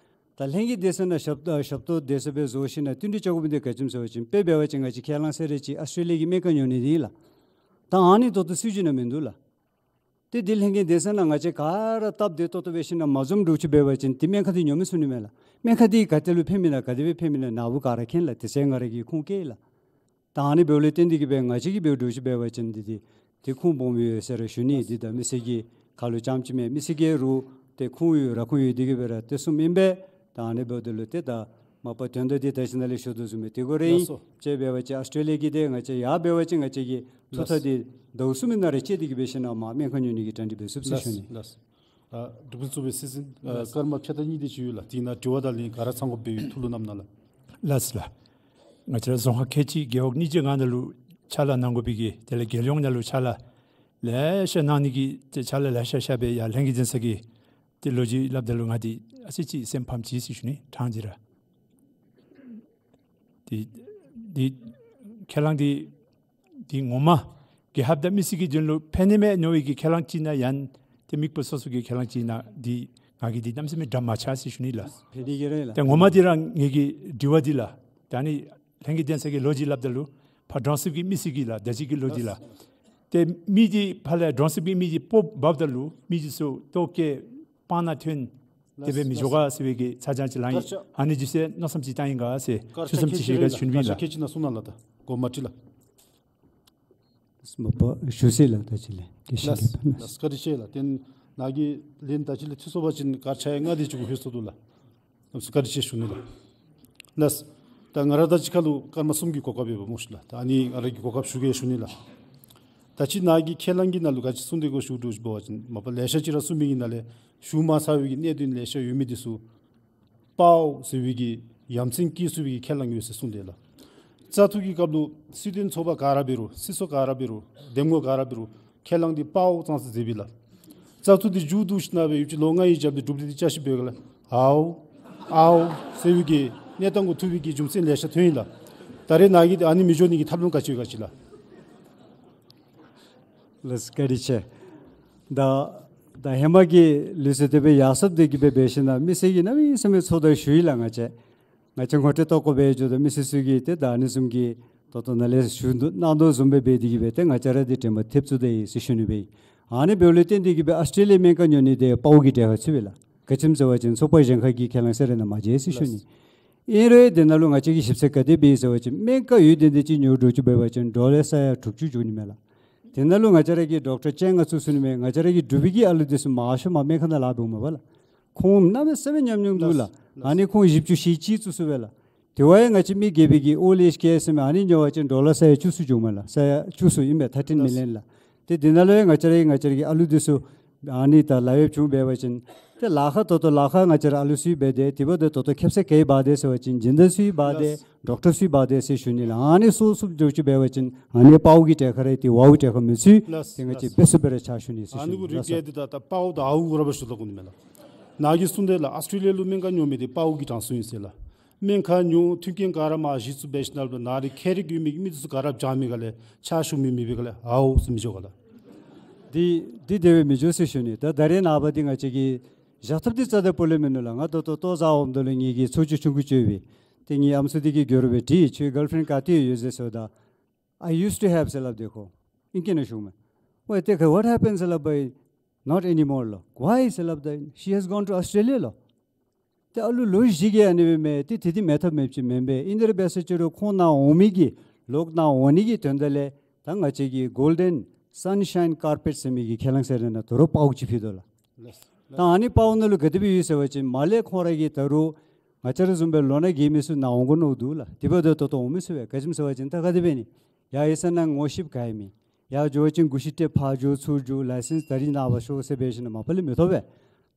ད་ལྷན་རྒྱས་གདན་ས་ནང་ཞབས་ཞབས་ཏོག་དེ་ཚུ་སྦེ་བཟོ་ཞིན་ན་བསྟུན་གྲོས་རྐྱབ་དགོ་མི་འདི་ག་ཅི་སྨོ་ཟེར་བ་ཅིན་དཔེ་འབད་བ་ཅིན་ང་བཅས་ཁས་བླངས་ཟེར་རེ་ཅིག་ཨཱོས་ཊྲེ་ལི་ཡ་གི་སྨན་ཁང་ཉོ་ནི་འདི་ཨིན་ལགས། ད་ཨ་ནི་ད་ལྟོ་སྲིད་བྱུས་ནང་མིན་འདུག་ལགས། ཏེ་འདི་ལྷན་རྒྱས་གདན་ས་ནང་ང་བཅས་ག་ར་སྟབས་བདེ་ཏོག་ཏོ་འབད་ཞིན་ན་མ་འཛོམས་འདྲཝ་ཅིག་འབད་བ་ཅིན་ཏེ་སྨན་ཁང་འདི་ཉོ་མི་ཚུགས་ནི་མས་ལགས། སྨན་ཁང་འདི་ག་ཏེ་ལུ་ཕན་མི་ན་ག་དེ་སྦེ་ཕན་མི་ན་ནཱ་བུ་ག་ར་མཁྱེན་ལགས། དེ་ཚེ་ང་ར་གིས་ཁུངས་བཀལ་ལགས། ད་ཨ་ནི་འབདཝ་ལས་བརྟེན་ཏེ་གིས་སྦེ་ང་བཅས་ཀྱིས་འབད་འདྲཝ་ཅིག་འབད་བ་ཅིན་འདི་འདི་ཏེ་ཁུངས་སྦོམ་ཡོད་ཟེར་ར་ཞུ་ནི། འདི་ད་མི་སེར་གྱི་ཁ་ལུ་རྐྱངམ་ཅིག་མེན། མི་སེར་གྱི་རུང་ཏེ་ཁུངས་ཡོད་ར་ཁུངས་ཡོད་དེ་གིས་སྦེ་ར་ཏེ་གསུངམ་ཨིན་པས། ད་ཨ་ནི་འབདཝ་ད་ལུ་ཏེ་ད་མ་པ་དོན་དག་འདི་ད་ཅི་ནཱ་ལས་ཞུ་དོ་བཟུམ་སྦེ་དེ་གུ་ར་ཨིན། ལགས་སོ། ཅིག་འབད་བ་ཅིན་ཨཱོས་ཊྲེ་ལི་ཡ་གི་འདི་ང་བཅས་ཡར་འབད་བ་ཅིན་ང་བཅས་ཀྱི་ཐུགས་ཐག་འདི་ཟླཝ་གསུམ་གྱི་ནང་ར་བཅད་དེ་གིས་འབད་ཞིན་ན་མར་སྨན་ཁང་ཉོ་ནི་གི་གྲ་སྒྲིག་འབད་ཚུགས་ཟེར་ཞུ་ནི། ལགས་སོ། ཨ་འབྲུག་པའི་གཙོ་བོའི་སྲིད་འཛིན་ཨ་ལགས་སོ། སྐར་མ་ཕྱེད་དང་གཉིས་དེ་ཅིག་ཡོད་ལགས། དེ་ནང་དྲི་བ་དང་ལན་ག་ར་ཚང་དགོཔ་སྦེ་ཡོད། ཐུགས་ལུ་བསྣམ་གནང་ལགས། ལགས་སོ་ལགས། ང་བཅས་ར་རྫོང་ཁག་ཁལ་གཅིག་རྒེད་འོག་གཉིས་བརྒྱ་ལྔ་ནང་ལུ་ཕྱག་ལཱ་གནང་དགོ་པའི་གི་དེ་ལས་རྒྱལ་ཡོངས་ནང་ལུ་ཕྱག་ལཱ་ལེ་ཤ་གནང་ནི་གི་ཏེ་ཕྱག་ལཱ་ལེ་ཤ་ཤ་སྦེ་ཡར་ལྷན་རྒྱས་གདན་ས་གི་ཏེ་ལོ་རྒྱུས་སླབ་ད་ལུ་ང་འདི་ཨ་ཙི་ཅིག་སེམས་ཕམ་ཅི་ཟེར་ཞུ་ནི་ཐང་འདི་ར། འདི་འདི་ཁས་བླངས་འདི་འདི་ངོ་མ་རྒྱལ་ཁབ་དང་མི་སེར་གྱི་དོན་ལུ་ཕན་ནི་མས་མནོ་བའི་གི་ཁས་བླངས་ཅིག་ཨིན་ན་ཡང་ཏེ་མི་སེར་སོ་སོ་གི་ཁས་བླངས་ཅིག་ཨིན་ན་འདི་ང་གིས་འདི་གནམ་མེད་ས་མེད་འདྲ་མ་ཆགས་ཟེར་ཞུ་ནི་ལགས། ཕན་ནི་གི་རེད་ལགས། ཏེ་ངོ་མ་འདི་ར་ངེ་གི་དྲི་བ་འདི་ལགས། ད་ནི་ལྷན་རྒྱས་གདན་ས་གི་ལོ་རྒྱུས་སླབ་ད་ལུ་ཕར་ཀྲོང་གསེབ་ཀྱི་མི་སེར་གྱི་ལགས། ད་ཅི་གི་ལོ་རྒྱུས་ལགས། ཏེ་མི་འདི་ཕར་ལས་ཀྲོང་གསེབ་ཀྱི་མི་འདི་སྤོ་འབགཔ་ད་ལུ་མི་འདི་ཚུ་ལྟོ་བཀོལ་སྤང་ནང་ཐོན་དེ་སྦེ་མི་འགྱོ་ག་ཟེར་བའི་གི་ཚ་གྱང་ཅིག་ལང་ཡི། ཨ་ནི་འདི་ཚུ་མནོ་བསམ་ཅིག་བཏང་ཡི་ག་ཟེར་ཞུ་བསམ་ཅིག་བཞེས་ག་ཟེར་ཞུ་ནི་ཨིན་ལགས། སྐད་ཆ་ཅིག་ནང་གསུང་གནང་ལགས། ད་གོ་མ་ཁྲིད་ལགས། མ་པ་ཞུ་ཟེར་ལགས། ད་ཅི་ལས་ཀྱི་ཤེས་ལགས། ལགས་སོ། བཀའ་དྲིན་ཆེ་ལགས། ཏེ་ནཱ་གི་ལན་ད་ཅི་ལས་ཐུབ་སོང་པ་ཅིན་ག་ར་ཆ་ཡ་ང་འདི་ཅིག་གུ་ལྷོད་སོང་འདུག་ལགས། ཨམ་སུ་བཀའ་དྲིན་ཆེ་ཞུ་ནི་ལགས། ལགས། ད་ང་ར་ད་ཅི་ཁ་ལུ་སྐར་མ་གསུམ་གྱི་གོ་སྐབས་ཡོདཔ་སྨོ་ཤིག་ལགས། ད་ཨ་ནི་ང་ར་གི་གོ་སྐབས་ཞུ་གེ་ཞུ་ནི་ལགས། ད་ཅི་ནཱ་གི་ཁས་བླངས་ཀྱི་ནང་ལུ་ག་ཅི་གསུངས་ཏེ་གོ་ཞུ་འདྲཝ་ཅིག་འབད་བ་ཅིན་མ་པ་ལེ་ཤ་ཅིག་ར་གསུངས་མི་གི་ནང་ལས་ཞུ་མ་ཚར་བའི་གི་གནད་དོན་ལེ་ཤ་ཡོད་མི་འདི་ཚུ་པའོ་ཟེར་བའི་གི་ཡ་མཚན་བཀོད་ཚུགས་པའི་གི་ཁས་བླངས་ཡོད་ཟེར་གསུངས་ཏེ་ལགས། བཙག་འཐུ་གི་སྐབས་ལུ་སྲིད་དོན་ཚོགས་པ་ག་ར་འབད་རུང་སྲིད་ཚོགས་ག་ར་འབད་རུང་འདེམས་ངོ་ག་ར་འབད་རུང་ཁས་བླངས་འདི་པའོ་ཙང་ཙ་མཛད་པས་ལགས། བཙག་འཐུ་འདི་མཇུག་བསྡུ་ཞིན་ན་སྦེ་ཡོད་ཅི་ལོ་ལྔའི་རྒྱབ་ཏེ་གྲུབ་འབྲས་འདི་བསྐྱར་ཞིབ་འབད་ག་ལགས། ཨའོ་ཨའོ་ཟེར་བའི་གི་གནས་སྟངས་གུ་ཐུག་པའི་གི་རྒྱུ་མཚན་ལེ་ཤ་ཐོན་ཡི་ལགས། ད་རེས་ནཱ་གིས་ཏེ་ཨ་ནི་མི་འགྱོ་ནི་གི་ཐབས་ལམ་ག་ཅི་ཡོད་ག་ཅི་ལགས། ལགས་སོ། བཀའ་དྲིན་ཆེ། ད་ད་ཧེ་མ་གི་ལུགས་སྲོལ་དེ་སྦེ་ཡར་སོངམ་དེ་གིས་སྦེ་འབད་ཞིན་ན་མི་སེར་གྱིས་གནམ་མེད་ས་མེད་ཚོར་དང་ཞུ་ཡི་ལགས། ང་བཅས་ང་བཅས་ངོ་སྤྲོད་བཏོན་དགོ་པས་འགྱོ་དོ་མི་སེར་ཚུ་གིས་ཏེ་ད་ཨ་ནི་བཟུམ་གྱི་ད་ལྟོ་ནཱ་ལས་ཞུ་དོ་གནང་དོ་བཟུམ་སྦེ་འབད་དེ་གིས་སྦེ་ཏེ་ང་བཅས་ར་འདི་དྲན་པ་ཐེབས་ཚུགས་ཏེ་ཡོད་ཟེར་ཞུ་ནི་སྦེ་ཨིན། ཨ་ནི་འབདཝ་ལས་བརྟེན་ཏེ་གིས་སྦེ་ཨཱོས་ཊྲེ་ལི་ཡ་སྨན་ཁང་ཉོ་ནི་འདི་པའོ་གི་གྲལ་ཁར་ཚུད་པས་ལགས། ག་ཅི་སྨོ་ཟེར་བ་ཅིན་ཚོགས་པ་གཞན་ཁ་གི་ཁས་བླངས་ཟེར་རེ་ནཱ་མ་མཇལ་ཟེར་ཞུ་ནི། ཨིན་རུང་དེ་ནང་ལུ་ང་བཅས་ཀྱིས་ཞིབ་འཚོལ་ག་དེ་འབད་ཡི་ཟེར་བ་ཅིན་སྨན་ཁང་ཡོད་དེ་འདི་ཅིག་ཉོ་འགྱོ་ཅིག་འབད་བ་ཅིན་ཌོ་ལར་ས་ཡ་དྲུག་ཅུ་འགྱོ་ནི་མས་ལགས། དེ་ནང་ལུ་ང་བཅས་ར་གི་ཌོག་ཊར་བཅོ་ལྔ་བཙུགས་ཚུགས་ནི་མས། ང་བཅས་ར་གི་འབྲུག་པའི་གི་ཨ་ལུ་འདི་ཚུ་མང་ཤོས་མར་སྨན་ཁང་ནང་ལཱ་འབདཝ་མས་པ་ལགས། ཁོང་གནམ་མེད་ས་མེད་ཉམས་མྱོང་འདུག་ལགས། ལགས་སོ། ཨ་ནི་ཁོང་བཞི་བཅུ་ཞེ་གཅིག་བཙུགས་ཚུགས་པས་ལགས། དེ་བ་ཡང་ང་བཅས་མི་སྒེར་པའི་གི་ཨོལཌ་ཨེཇ་ཀེར་ཟེར་མི་ཨ་ནི་ཉོ་བ་ཅིན་ཌོ་ལར་ས་ཡ་བཅུ་གསུམ་འགྱོཝ་མས་ལགས། ས་ཡ་བཅུ་གསུམ་ཨིན་པས། ཐར་ཊིན་མི་ལི་ཡཱན་ལགས། ཏེ་དེ་ནང་ལུ་ཡང་ང་བཅས་ར་ང་བཅས་ར་གི་ཨ་ལུ་འདི་ཚུ་ ཨ་ནི་ད་ལཱ་གཡོགཔ་བྱུང་འབད་བ་ཅིན་ཏེ་ལཱ་ཁག་ད་ལྟོ་ལཱ་ཁག་ང་བཅས་ར་ཨ་ལུ་ཚུ་འབད་དེ་དེ་འབདཝ་ད་ད་ལྟོ་ཁེབ་ས་ག་གིས་འབག་དེས་ཟེར་བ་ཅིན་འཇིན་བདག་ཚུ་འབག་དེས། ལགས། ཌོག་ཊར་ཚུ་འབག་དེས་ཟེར་ཞུ་ནི་ལགས། ཨ་ནི་སོ་སོ་འགྱོ་ཅི་འབད་བ་ཅིན་ཨ་ནི་དཔའ་བོ་གི་གྲལ་ཁར་ར་ཏེ་དབའ་བོ་གྲལ་ཁར་མི་ཚུད། ལགས། ཏེ་ང་བཅས་ལགས། འབད་སུ་འབད་ར་ཕྱག་ཞུ་ནི་ཟེར་ཨ་ནི་ཞུ་ནི་གུ་རིག་ལགས་སོ། གལ་ཏེ་ད་ད་དཔའ་བོ་དང་དབའ་བོ་གུ་ར་འབད་ཞུ་ད་གོ་ནི་མས་ལགས། ནཱ་གིས་གསུངས་དེ་ལགས། ཨཱོས་ཊྲེ་ལི་ཡ་ལུ་སྨན་ཁང་ཉོ་མི་དེ་དཔའ་བོ་གི་གྲངས་སུ་ཨིན་ཟེར་ལགས། སྨན་ཁང་ཉོ་མཐུན་རྐྱེན་ག་ར་མར་གཞི་བཙུགས་འབད་ཞིནམ་ལས་ནཱ་ར་མཁས་རིག་ཡོད་མི་གི་མི་དེ་ཚུ་ག་ར་བྱང་མི་ག་ལས་ཕྱག་ཞུ་མི་མེད་པའི་ག་ལས་ཨའོ་ཟེར་མི་འགྱོ་ག་ལགས། འདི་འདི་དེ་སྦེ་མི་འགྱོ་ཟེར་ཞུ་ནི། ད་ད་རེས་ནངས་པ་འདི་ང་བཅས་ཀྱིས་བཞག་ཐབས་འདི་རྩ་དང་སྤུ་ལས་མིན་ནུག་ལགས། ང་ད་ལྟོ་ལྟོ་བཟའ་འོངམ་ད་ལུ་ངེ་གི་ཚ་བོ་ཅིག་ཆུང་ཀུ་ཅིག་ཡོད་པས། ཏེ་ངེའི་ཨམ་སྲུ་འདི་གིས་འགྱོ་རུང་སྦེ་དྲིས། ཁྱོད་གརལ་ཕྲེནཌ་ག་ཏེ་ཡོད་ཟེར་ཞུཝ་ད། I used to have ཟེར་སླབ་དེས་ཁོ། ཨིང་སྐད་ནང་ཞུཝ་མས། ཝའི་ཏེ་ཁོ་what happened ཟེར་སླབ་པ་ཡི། Not anymore ལོ། Why ཟེར་སླབ་ད་ཡི། She has gone to Australia ལོ། ཏེ་ཨ་ལུ་ལོ་བཞི་གི་ཨ་ནི་སྦེ་མས། ཏེ་དེ་འདི་མེད་ཐབས་མེདཔ་ཅིག་མེན་པས། ཨིན་ཏེ་ར་འབད་ས་ཅི་རུང་ཁོང་ནཱ་འོང་མི་གི་ལོག་ནཱ་འོང་ནི་གི་དོན་དག་ལས་ད་ང་བཅས་ཀྱི་གོལ་ཌེན་སན་ཤའིན་ཀར་པེཊ་ཟེར་མི་གི་ཁས་བླངས་ཟེར་ནི་ནང་ད་རུང་དཔའ་བོ་ཅིག་ཕུལ་དོ་ལགས། ལགས། ད་ཨ་ནི་དཔའ་བོ་ནང་ལུ་ག་དེ་སྦེ་ཡོད་ཟེར་བ་ཅིན་མར་ལས་ཁོང་ར་གིས་ད་རུང་ང་བཅས་ར་བཟུམ་སྦེ་ལོ་ན་རྒས་མི་ཚུ་ནཱ་འོང་དགོ་མནོ་འདུག་ལགས། དེ་འབདཝ་ད་ད་ལྟོ་འོང་མི་ཚུགས་པས། ག་ཅི་སྨོ་ཟེར་བ་ཅིན་ད་ག་དེ་འབད་ནི། ཡར་ཡར་སོང་ན་ངོ་ཤེསཔ་ག་ཡང་མེད། ཡར་འགྱོ་བ་ཅིན་གུ་ཤྲི་ཏེ་ཕར་འགྱོ་ཚུར་འགྱོ་ལའི་སེནསི་ད་རིས་ནངས་པ་ཤོག་ཟེར་འབད་ཞིནམ་ལས་མ་པ་ལས་མི་ཐོབ་པས།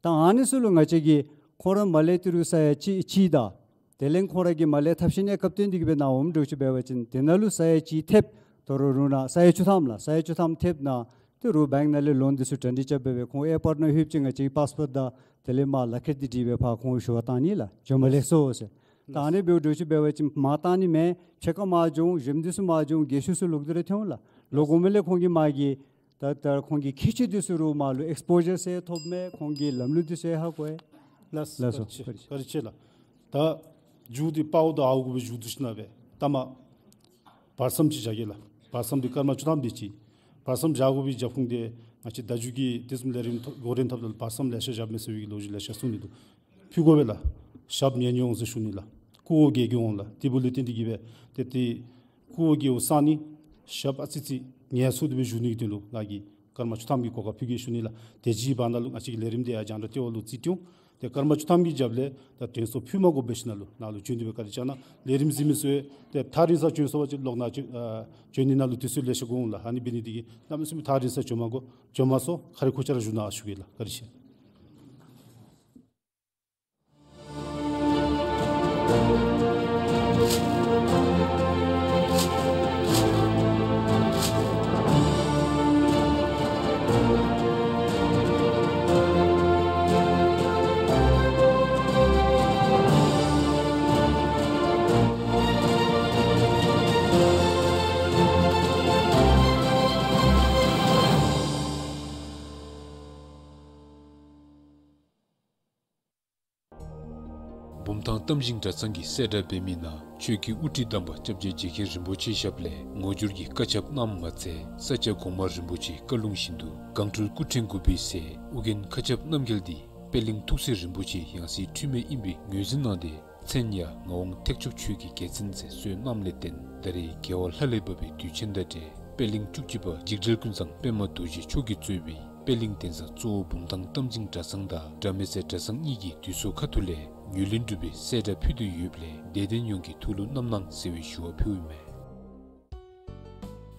ད་ཨ་ནི་ཚུ་ལུ་ང་བཅས་ཀྱིས་ཁོང་ར་མར་ལས་ཏི་རུ་ས་ཡ་གཅིག་གཅིག་དང་དེ་ལས་ཁོང་ར་གིས་མར་ལས་ཐབས་ཤེས་གནས་སྐབས་བཏོན་ཏེ་གིས་སྦེ་ནཱ་འོངམ་འདྲཝ་ཅིག་འབད་བ་ཅིན་དེ་ནང་ལུ་ས་ཡ་གཅིག་ཐེབས་ད་རུང་རུང་ནཱ་ས་ཡ་བཅུ་ཐམ་ལགས། ས་ཡ་བཅུ་ཐམ་ཐེབས་ནཱ་ཏི་རུ་བེངཀ་ནང་ལས་ལོན་འདི་ཚུ་གྲ་སྒྲིག་རྐྱབ་སྦེ་སྦེ་ཁོང་ཨེར་པོརཊ་ནང་ལྷོདཔ་ཅིག་ང་བཅས་ཀྱིས་པཱསི་པོརཊ་དང་དེ་ལས་མར་ལག་ཁྱེར་འདི་སྒྲིག་སྦེ་ཕར་ཁོང་ཞུ་བར་བཏང་ནི་ལགས། འགྱོ་མ་ལེགས་སོ་ཟེར། ད་ཨ་ནི་འབདཝ་འདྲཝ་ཅིག་འབད་བ་ཅིན་མར་བཏང་ནི་མེད། ཕྱེད་ཀ་མར་འགྱོ་འོང་། གཞན་འདི་ཚུ་མར་འགྱོ་འོང་། རྒས་ཤོས་ཚུ་ལོག་སྟེ་ར་ཐོན་འོང་ལགས། ལོག་འོང་མི་ལས་ཁོང་གིས་མར་གྱི་ད་ད་ཁོང་གི་ཁྱད་ཆོས་འདི་ཚུ་རུང་མར་ལུ་ཨེགསི་པོ་ཞར་ཟེར་ཐོབ་མས། ཁོང་གི་ལམ་ལུགས་འདི་ཚུ་ཧ་གོ་ཡི། ལགས་སོ། ལགས་སོ། བཀའ་དྲིན་ཆེ། བཀའ་དྲིན་ཆེ་ལགས། ད་མཇུག་འདི་དཔའ་བོ་དང་ཨརཝ་གུ་སྦེ་མཇུག་བསྡུ་ཞིནམ་ལས་ད་མར་བར་མཚམས་ཅིག་བཞག་གེ་ལགས། བར་མཚམས་འདི་སྐར་མ་བཅུ་ཐམ་དེ་ཅིག་བར་མཚམས་བཞག་དགོ་པའི་རྒྱབ་ཁུངས་འདི་ང་བཅས་ད་མཇུག་གི་དེ་བཟུམ་ལས་རིམ་ཐོག་འགོ་འདྲེན་འཐབ་ད་ལུ་བར་མཚམས་ལེ་ཤ་བཞགཔ་མས་ཟེར་བའི་གི་ལོ་རྒྱུས་ལེ་ཤ་གསུངས་ནི་འདུག། ཕུལ་དགོ་པས་ལགས། ཞབས་ཉེན་ཉེན་འོང་ཟེར་ཞུ་ནི་ལགས། སྐུ་འོ་བརྒྱལ་བརྒྱལ་འོང་ལགས། དེ་འབདཝ་ལས་བརྟེན་ཏེ་གིས་སྦེ་ཏེ་ཏེ་སྐུ་འོ་བརྒྱལཝ་སངས་ནི་ཞབས་ཨ་ཙི་ཙི་ངལ་འཚོ་སྟེ་སྦེ་བཞུགས་ནི་གི་དོན་ལུ་ང་གིས་སྐར་མ་བཅུ་ཐམ་གྱི་གོ་སྐབས་ཕུལ་གེ་ཞུ་ནི་ལགས། དེ་ཅིག་བར་ན་ལུ་ང་བཅས་ཀྱི་ལས་རིམ་འདི་ཡང་རྒྱང་བསྒྲགས་ལྟེ་བ་ལུ་རྩིས་སྤྲོད་འོང་། ཏེ་སྐར་མ་བཅུ་ཐམ་གྱི་རྒྱབ་ལས་ད་དྲན་གསོ་ཕུལ་མ་དགོ་པའི་ཞིནམ་ལས་ནཱ་ལུ་བྱོན་ཏེ་སྦེ་བཀའ་དྲིན་བསྐྱང་གནང་། ལས་རིམ་གཟིགས་མི་ཚུ་ཡང་ཏེ་ཐག་རིང་ས་བྱོན་སོང་བ་ཅིན་ལོག་ནཱ་བྱོན་ཨ་བྱོན་ནི་ནང་ལུ་དུས་ཚོད་ལེ་ཤ་འགོར་འོང་ལགས། ཨ་ནི་འབད་ནི་འདི་གིས་གནམ་མེད་ས་མེད་ཐག་རིང་ས་བྱོན་མ་དགོ། བྱོན་མ་སོང་ཁ་རས་ཁུར་ཆ་ར་བཞུགས་གནང་ཞུ་གེ་ལགས། བཀའ་དྲིན་ཆེ། བུམ་ཐང་རྟ་མགྲིན་གྲྭ་ཚང་གིས་གསལ་བསྒྲགས་འབད་མི་ནང་ཆོས་ཀྱི་དབུ་ཁྲིད་དམ་པ་སྐྱབས་རྗེ་རྗེ་མཁན་རིན་པོ་ཆེའི་ཞབས་ལས་ངོ་སྦྱོར་གྱི་བཀའ་ཁྱབ་གནངམ་མ་ཚད་ས་སྐྱ་གོང་མ་རིན་པོ་ཆེའི་བཀའ་ལུང་བཞིན་དུ་སྒང་སྤྲུལ་སྐུ་ཕྲེང་དགུ་པའི་སྲས་ཨོ་རྒྱན་མཁའ་ཁྱབ་རྣམ་རྒྱལ་འདི་པད་གླིང་ཐུགས་སྲས་རིན་པོ་ཆེའི་ཡང་སྲིད་འཁྲུལ་མེད་ཨིན་པའི་ངོས་འཛིན་གནང་སྟེ་མཚན་ཡང་ངག་དབང་ཐེག་མཆོག་ཆོས་ཀྱི་རྒྱལ་མཚན་ཟེར་གསོལ་གནངམ་ལས་བརྟེན་ད་རེས་རྒྱལ་བ་ལྷ་ལས་བབས་པའི་དུས་ཆེན་དང་འབྲེལ་པད་གླིང་སྤྲུལ་སྐུ་པ་འཇིགས་བྲལ་ཀུན་བཟང་པདྨ་རྡོ་རྗེ་མཆོག་གིས་གཙོས་པའི་པད་གླིང་གདན་ས་གཙོ་བོ་བུམ་ཐང་རྟ་མགྲིན་གྲྭ་ཚང་དང་དགྲ་མེད་ཟས་གྲྭ་ཚང་གཉིས་ཀྱི་འདུས་ཚོགས་ཁ་ཐུག་ལས་ངོས་ལེན་གྲུབ་པའི་གསལ་བསྒྲགས་ཕུལ་དོ་ཡོདཔ་ལས་དད་ལྡན་ཡོངས་ཀྱིས་ཐུགས་ལུ་བསྣམ་གནང་ཟེར་བའི་ཞུ་བ་ཕུལཝ་ཨིན་མས།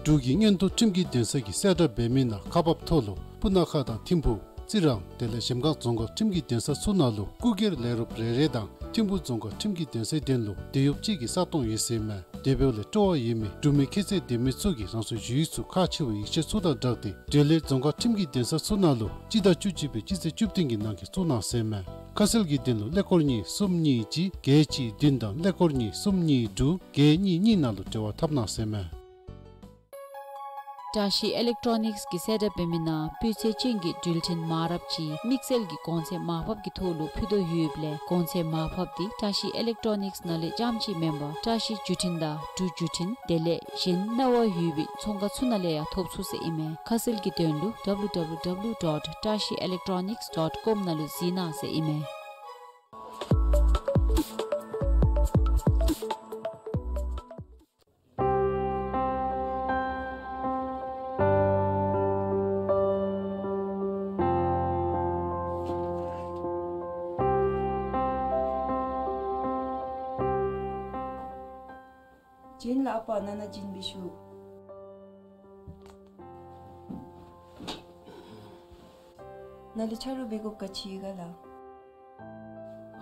འབྲུག་གི་མངོན་མཐོ་ཁྲིམས་ཀྱི་འདུན་ས་གིས་གསལ་བསྒྲགས་འབད་མི་ནང་ཁག་འབགཔ་ཐོག་ལུ་སྤུ་ན་ཁ་དང་ཐིམ་ཕུ་རྩི་རང་དེ་ལས་གཞལམ་སྒང་རྫོང་ཁག་ཁྲིམས་ཀྱི་འདུན་ས་ཚུ་ནང་ལུ་སྐུ་སྒེར་ལས་རོགསཔ་རེ་རེ་དང་ཐིམ་ཕུ་རྫོང་ཁག་ཁྲིམས་ཀྱི་འདུན་སའི་དོན་ལུ་དེད་གཡོགཔ་གཅིག་གི་ས་སྟོང་ཡོད་ཟེར་མས། དེ་འབདཝ་ལས་སྤྲོ་བ་ཡོད་མི་འབྲུག་མི་ཁྱད་ཚད་ལྡན་མི་ཚུ་གིས་རང་སོའི་ཞུ་ཡིག་ཚུ་ཁག་ཆེ་བའི་ཡིག་ཆ་ཚུ་དང་སྦྲགས་ཏེ་འབྲེལ་ཡོད་རྫོང་ཁག་ཁྲིམས་ཀྱི་འདུན་ས་ཚུ་ནང་ལུ་སྤྱི་ཟླ་བཅུ་གཅིག་པའི་སྤྱི་ཚེས་བཅུ་བདུན་གྱི་ནང་འཁོད་བཙུགས་གནང་ཟེར་མས། ཁ་གསལ་གྱི་དོན་ལུ་ཀླད་ཀོར་གཉིས་གསུམ་གཉིས་གཅིག་བརྒྱད་གཅིག་བདུན་དང་ཀླད་ཀོར་གཉིས་གསུམ་གཉིས་དྲུག་བརྒྱད་གཉིས་གཉིས་ནང་ལུ་འབྲེལ་བ་འཐབ་གནང་ཟེར་མས། བཀྲ་ཤིས་ཨི་ལེག་ཊོ་ནིགསི་གིས་གསལ་བསྒྲགས་འབད་མི་ནང་སྤུས་ཚད་ཅན་གྱི་འགྲུལ་འཕྲིན་མ་འདྲཝ་ཅིག་དམིགས་བསལ་གྱི་གོང་ཚད་མར་ཕབ་ཀྱི་ཐོག་ལུ་ཕུལ་དོ་ཡོདཔ་ལས་གོང་ཚད་མར་ཕབ་འདི་བཀྲ་ཤིས་ཨི་ལེག་ཊོ་ནིགསི་ནང་ལས་རྐྱངམ་ཅིག་མེན་པར་བཀྲ་ཤིས་བརྒྱུད་འཕྲིན་དང་འབྲུག་བརྒྱུད་འཕྲིན་དེ་ལས་གཞན་གནང་བ་ཡོད་པའི་ཚོང་ཁང་ཚུ་ནང་ལས་ཡང་ཐོབ་ཚུགས་ཟེར་ཨིན་མས། ཁ་གསལ་གྱི་དོན་ལུ་ཌབ་ལུ་ཌབ་ལུ་ཌབ་ལུ་ཌོཊ་བཀྲ་ཤིས་ཨི་ལེག་ཊོ་ནིགསི་ཌོཊ་ཀོམ་ནང་ལུ་གཟིགས་གནང་ཟེར་ཨིན་མས། བྱིན་ལ་ཨ་པ་ན་ན་བྱིན་པའི་ཤུགས། ནཱ་ལུ་ཆ་རོགས་འབད་དགོཔ་ག་ཅི་ཡོད་ག་ལགས།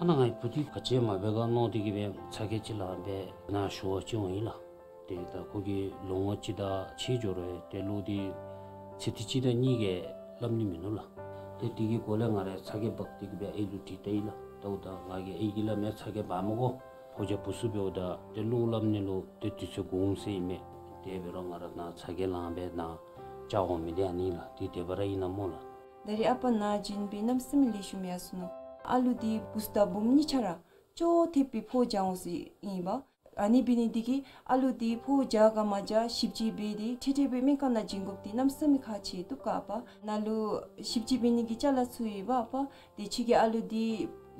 ཨ་ནཱ་ང་བུ་འདི་ག་ཅི་མ་འབད་ག་མནོ་སྟེ་གིས་སྦེ་ཚ་གྱང་ཅིག་ལངས་སྦེ་ནཱ་ཞུ་བར་ཅིག་འོང་ཡི་ལགས། ཏེ་ད་ཁོ་གིས་ལོ་ངོ་གཅིག་དང་ཕྱེད་འགྱོ་རུང་ཏེ་ལོག་སྟེ་ཚེ་ཐིག་གཅིག་དང་གཉིས་ཀྱིས་སླབ་ནི་མིན་ནུག་ལགས། ཏེ་དེ་གི་སྒོ་ལས་ང་ར་ཚ་གྱང་འབག་སྟེ་གིས་སྦེ་ཨའི་ལུ་དྲིས་ལྟ་ཡི་ལགས། ད་འོ་ད་ང་གིས་ཨའི་གིས་སླབ་མས། ཚ་གྱང་འབག་མི་དགོ། ཕོ་རྒྱས་བུ་ཚུ་འབདཝ་ད་ཏེ་བློ་སླབ་ནི་ལུ་ཏེ་དུས་ཚོད་འགོར་འོང་ཟེར་ཨིན་མས། དེ་འབད་རུང་ང་ར་ནཱ་ཚ་གྱང་ལངས་སྦེ་ནཱ་བཅར་འོང་མི་འདི་ཨ་ནི་ལགས། ཏེ་དེ་སྦེ་ར་ཨིན་ན་སྨོ་ལགས། ད་རེས་ཨ་པ་ནཱ་བྱོན་སྦེ་གནམ་མེད་ས་མེད་ལེགས་ཤོམ་ཡར་སོ་ནུག། ཨ་ལུ་འདི་བུཚ་དང་བུམོ་གཉིས་ཆ་ར་ཅོག་འཐདཔ་སྦེ་ཕོཝ་འཇགས་འོང་ཟེར་ཨིན་པས། ཨ་ནི་འབད་ནི་འདི་གིས་ཨ་ལུ་འདི་ཕོཝ་འཇགས་ག་མ་འཇགས་ཞིབ་དཔྱད་འབད་དེ་ཁྲིག་ཁྲི་སྦེ་སྨན་ཁང་ནང་བྱིན་དགོཔ་འདི་གནམ་མེད་ས་མེད་ཁག་ཆེ་བཏུབ་ག་ཨ་པ། ནཱ་ལུ་ཞིབ་དཔྱད་འབད་ནི་གི་ཅ་ལ་ཚུ་ཡོད་པ་ཨ་པ། ཏེ་ཁྱོད་ཀྱིས་ཨ་ལུ་འདི་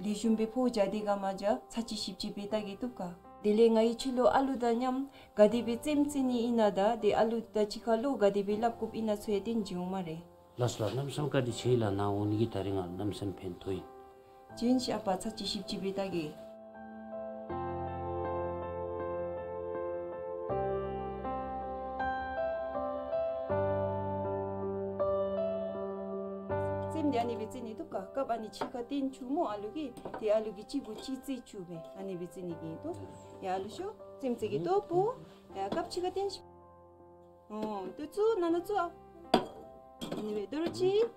ལེགས་ཤོམ་སྦེ་ཕོཝ་འཇགས་ཏེ་ག་མ་འཇགས་ཚར་གཅིག་ཞིབ་དཔྱད་འབད་བལྟ་གེ་བཏུབ་ག། དེ་ལས་ང་གིས་ཁྱོད་ལུ་ཨ་ལུ་དང་མཉམ་ག་དེ་སྦེ་རྩེདམོ་རྩེ་ནི་ཨིན་ན་དང་ཏེ་ཨ་ལུ་དང་གཅིག་ཁར་བློ་ག་དེ་སྦེ་སླབ་དགོཔ་ཨིན་ན་ཚུ་ཡང་སྟོན་བྱིན་འོང་སྨ་རེ། ལགས་སོ་ལགས། གནམ་མེད་ས་མེད་བཀའ་དྲིན་ཆེ་ལགས། ནཱ་འོང་ནི་གིས་ད་རེས་ང་གནམ་མེད་ས་མེད་ཕན་ཐོགས་ཡི། བྱོན་ཤིག་ཨ་པ། ཚར་གཅིག་ཞིབ་དཔྱད་འབད་བལྟ་གེ། རྩེདམོ་འདི་ཨ་ནི་སྦེ་རྩེ་ནི་བཏུབ་ག། རྐངམ་ཨ་ནི་ཕྱི་ཁར་བཏོན་བཅུག་སྨོ་ཨ་ལུ་གིས། ཏེ་ཨ་ལུ་གིས་གཅིག་གུ་གཅིག་རྩེ་བཅུག་སྦེ་ཨ་ནི་སྦེ་རྩེ་ནི་གི་ཏོ། ཡ་ཨ་ལུ་ཤོག། རྩེདམོ་རྩེ་གེ་ཏོ་བུ། ཡ་རྐངམ་ཕྱི་ཁར་བཏོན་ཤིག། ཨོ་ཏེ་བཙུགས། ནང་ན་བཙུགས་ཨ། ཨ་ནི་སྦེ་དོ་རུང་ཅིག།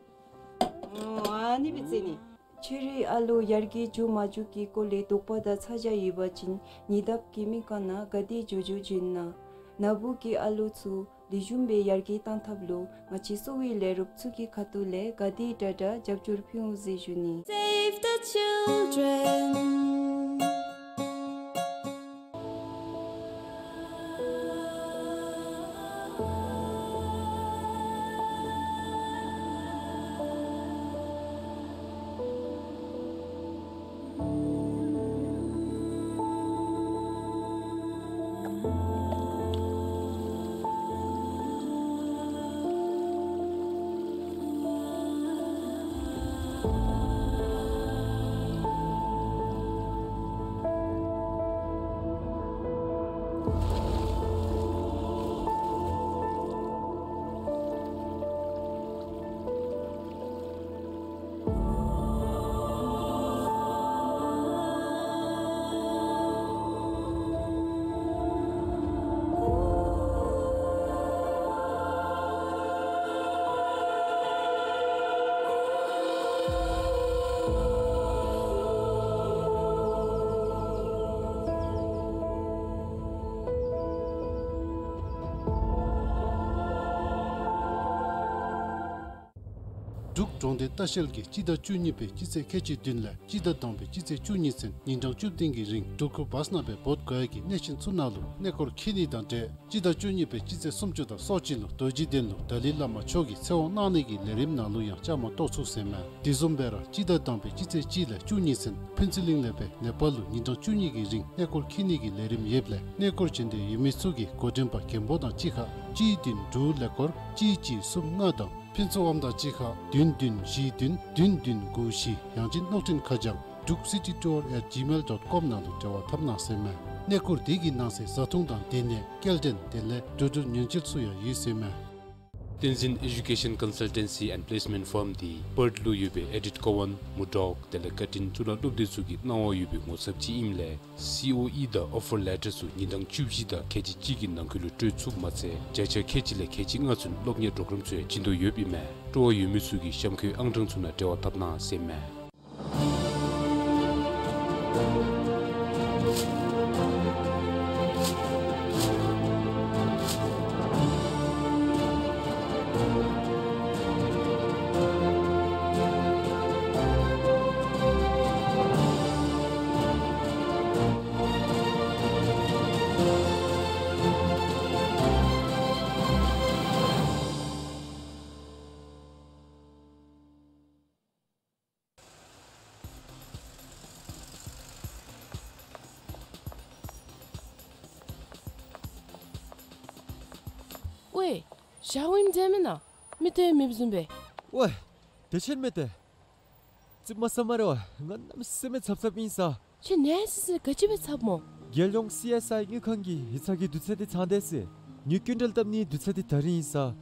ཨོ་ཨ་ནི་སྦེ་རྩེ་ནི། ཁྱོད་རའི་ཨ་ལོ་ཡར་རྒྱས་འགྱོ་མ་འགྱོ་གི་སྐོར་ལས་དོགས་པ་དང་ཚ་གྱང་ཡོད་པ་ཅིན་ཉེ་འདབས་ཀྱི་སྨན་ཁང་ནང་ག་དེ་མགྱོགས་མགྱོགས་བྱོན་གནང་། ནཱ་བུ་གི་ཨ་ལོ་ཚུ་ལེགས་ཤོམ་སྦེ་ཡར་རྒྱས་གཏང་ཐབས་ལུ་ང་བཅས་གསོ་བའི་ལས་རོགསཔ་ཚུ་གི་ཁ་ཐུག་ལས་ག་དེ་དྲག་དྲག་རྒྱབ་སྐྱོར་ཕུལ་འོང་ཟེར་ཞུ་ནི། Save the children. འབྲུག་གྲོང་སྡེ་ལྟ་བཤལ་གྱིས་སྤྱི་ཟླ་བཅུ་གཉིས་པའི་སྤྱི་ཚེས་ཁལ་གཅིག་བདུན་ལས་སྤྱི་ཟླ་དང་པའི་སྤྱི་ཚེས་བཅུ་གཉིས་ཚུན་ཉིན་གྲངས་བཅུ་བདུན་གྱི་རིང་འབྲུག་ཁུལ་བ་སྣ་སྦེ་འབོ་དགོ་ཡ་གི་གནས་ཆེན་ཚུ་ནང་ལུ་གནས་སྐོར་འཁྱིད་ནི་དང་འབྲེལ་སྤྱི་ཟླ་བཅུ་གཉིས་པའི་སྤྱི་ཚེས་སུམ་ཅུ་དང་སོ་གཅིག་ལུ་རྡོ་རྗེ་གདན་ལུ་ཏཱ་ལའི་བླ་མ་མཆོག་གི་ཚེ་དབང་གནང་ནི་གི་ལས་རིམ་ནང་ལུ་ཡང་བཅའ་མར་གཏོགས་ཚུགས་ཟེར་མས། དེ་བཟུམ་སྦེ་ར་སྤྱི་ཟླ་དང་པའི་སྤྱི་ཚེས་གཅིག་ལས་བཅུ་གཉིས་ཚུན་ཕུན་ཚོགས་གླིང་ལས་སྦེ་ནེ་པཱལ་ལུ་ཉིན་གྲངས་བཅུ་གཉིས་ཀྱི་རིང་གནས་སྐོར་འཁྱིད་ནི་གི་ལས་རིམ་ཡོདཔ་ལས་གནས་སྐོར་བྱོན་འདོད་ཡོད་མི་ཚུ་གིས་འགོ་འདྲེན་པ་མགོན་པོ་དང་གཅིག་ཁར་གཅིག་བདུན་དྲུག་ཀླད་ཀོར་གཅིག་གཅིག་གསུམ་ལྔ་དང་ཕུན་ཚོགས་དབང་དང་གཅིག་ཁར་བདུན་བདུན་བཞི་བདུན་བདུན་བདུན་དགུ་བཞི་ཡང་ཅིན་གློག་འཕྲིན་ཁ་བྱང་Druk city tour at gmail dot com ནང་དུ་འབྲེལ་བ་འཐབ་གནང་ཟེར་མས། གནས་སྐོར་དེ་གི་ནང་གསེས་བཟའ་འཐུང་དང་སྡོད་གནས་སྐྱེལ་འདྲེན་དེ་ལས་འགྲོ་འགྲུལ་ཉེན་བཅོལ་ཚུ་ཡང་ཡོད་ཟེར་མས། བསྟན་འཛིན་Education Consultancy and Placement Firm འདི་པརཐ་ལུ་ཡོད་པའི་ཨེ་ཌིཐ་ཀོ་ཝཱན་མུར་ཌོག་དེ་ལས་ཀར་ཊིན་གཙུག་ལག་སློབ་སྡེ་ཚུ་གི་གནང་བ་ཡོད་པའི་ངོ་ཚབ་ཅིག་ཨིནམ་ལས་སི་ཨོ་ཨི་དང་ཨོ་ཕར་ལེ་ཊར་ཚུ་ཉིན་གྲངས་བཅུ་བཞི་དང་ཁལ་གཅིག་གཅིག་གི་ནང་འཁོད་ལུ་སྤྲོད་ཚུགསཔ་མ་ཚད་བརྒྱ་ཆ་ཁལ་གཅིག་ལས་ཁལ་གཅིག་ལྔ་ཚུན་སློབ་གཉེར་གྲོགས་རམ་ཚུ་ཡང་བྱིན་དོ་ཡོདཔ་ཨིན་མས། སྤྲོ་བ་ཡོད་མི་ཚུ་གིས་གཤམ་འཁོད་ཨང་གྲངས་ཚུ་ནང་འབྲེལ་བ་འཐབ་གནང་ཟེར་མས། ཝའེ། ཞག་ཝིམ་མཛད་མེན་ན། མི་སྟོན་མེདཔ་བཟུམ་སྦེ། ཝའེ། དེ་ཆེན་མེད་ཏེ། ཙིགཔ་མ་ཟ་སྨ་རེ་བ། ང་གནམ་མེད་ས་མེད་འཚབ་འཚབ་ཨིན་ས། ཁྱོད་ནད་སི་སི་ག་ཅི་སྦེ་འཚབ་སྨོ། རྒྱལ་ཡོངས་སི་ཨེསི་ཨའི་དངུལ་ཁང་གི་ཡིག་ཚང་གི་དུས་ཚོད་འདི་ཚང་དེས་ཟེར། ངེའི་སྐྱིན་འགྲུལ་བཏབ་ནིའི་དུས་ཚོད་འདི་ད་རིས་ཨིན་ས།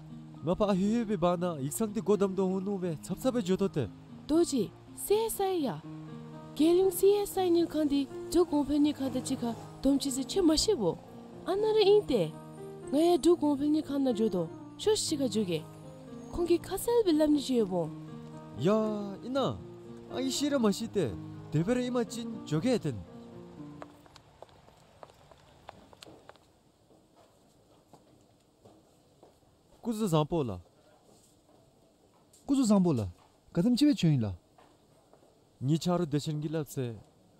ང་ཕར་ཨ་ཧོད་ཧོད་སྦེ་འབག་ནང་ཡིག་ཚང་འདི་སྒོ་བསྡམ་དོ་འོང་མནོ་སྦེ་འཚབ་འཚབ་སྦེ་འགྱོ་དོ་ཏེ། རྡོ་རྗེ། སི་ཨེསི་ཨའི་ཡ། རྒྱལ་ཡོངས་སི་ཨེསི་ཨའི་དངུལ་ཁང་འདི་འབྲུག་གོང་འཕེལ་དངུལ་ཁང་དང་གཅིག་ཁར་བསྡོམས་ཅི་ཟེར་ཁྱོད་མ་ཤེས་བོ། ཨ་ནཱ་ར་ཨིན་ཏེ། ང་ཡང་འབྲུག་གོང་འཕེལ་དངུལ་ཁང་ནང་འགྱོ་དོ། ཤོག་ཤིག་ཁར་འགྱོ་གེ། ཁོང་གིས་ཁ་གསལ་སྦེ་སླབ་ནི་ཅིག་ཡོདཔ་འོང་། ཡ་ཨིན་ན། ཨའི་ཤེས་ར་མ་ཤེས་ཏེ། དེ་སྦེ་ར་ཨིན་པ་ཅིན་འགྱོ་གེ་ཏེ། སྐུ་གཟུགས་བཟང་པོ་ལགས། སྐུ་གཟུགས་བཟང་པོ་ལགས། ག་དེམ་ཅིག་སྦེ་བྱོན་ཡི་ལགས། ངེའི་ཆ་རོགས་བདེ་ཆེན་གྱིས་སླབ་ཚེ་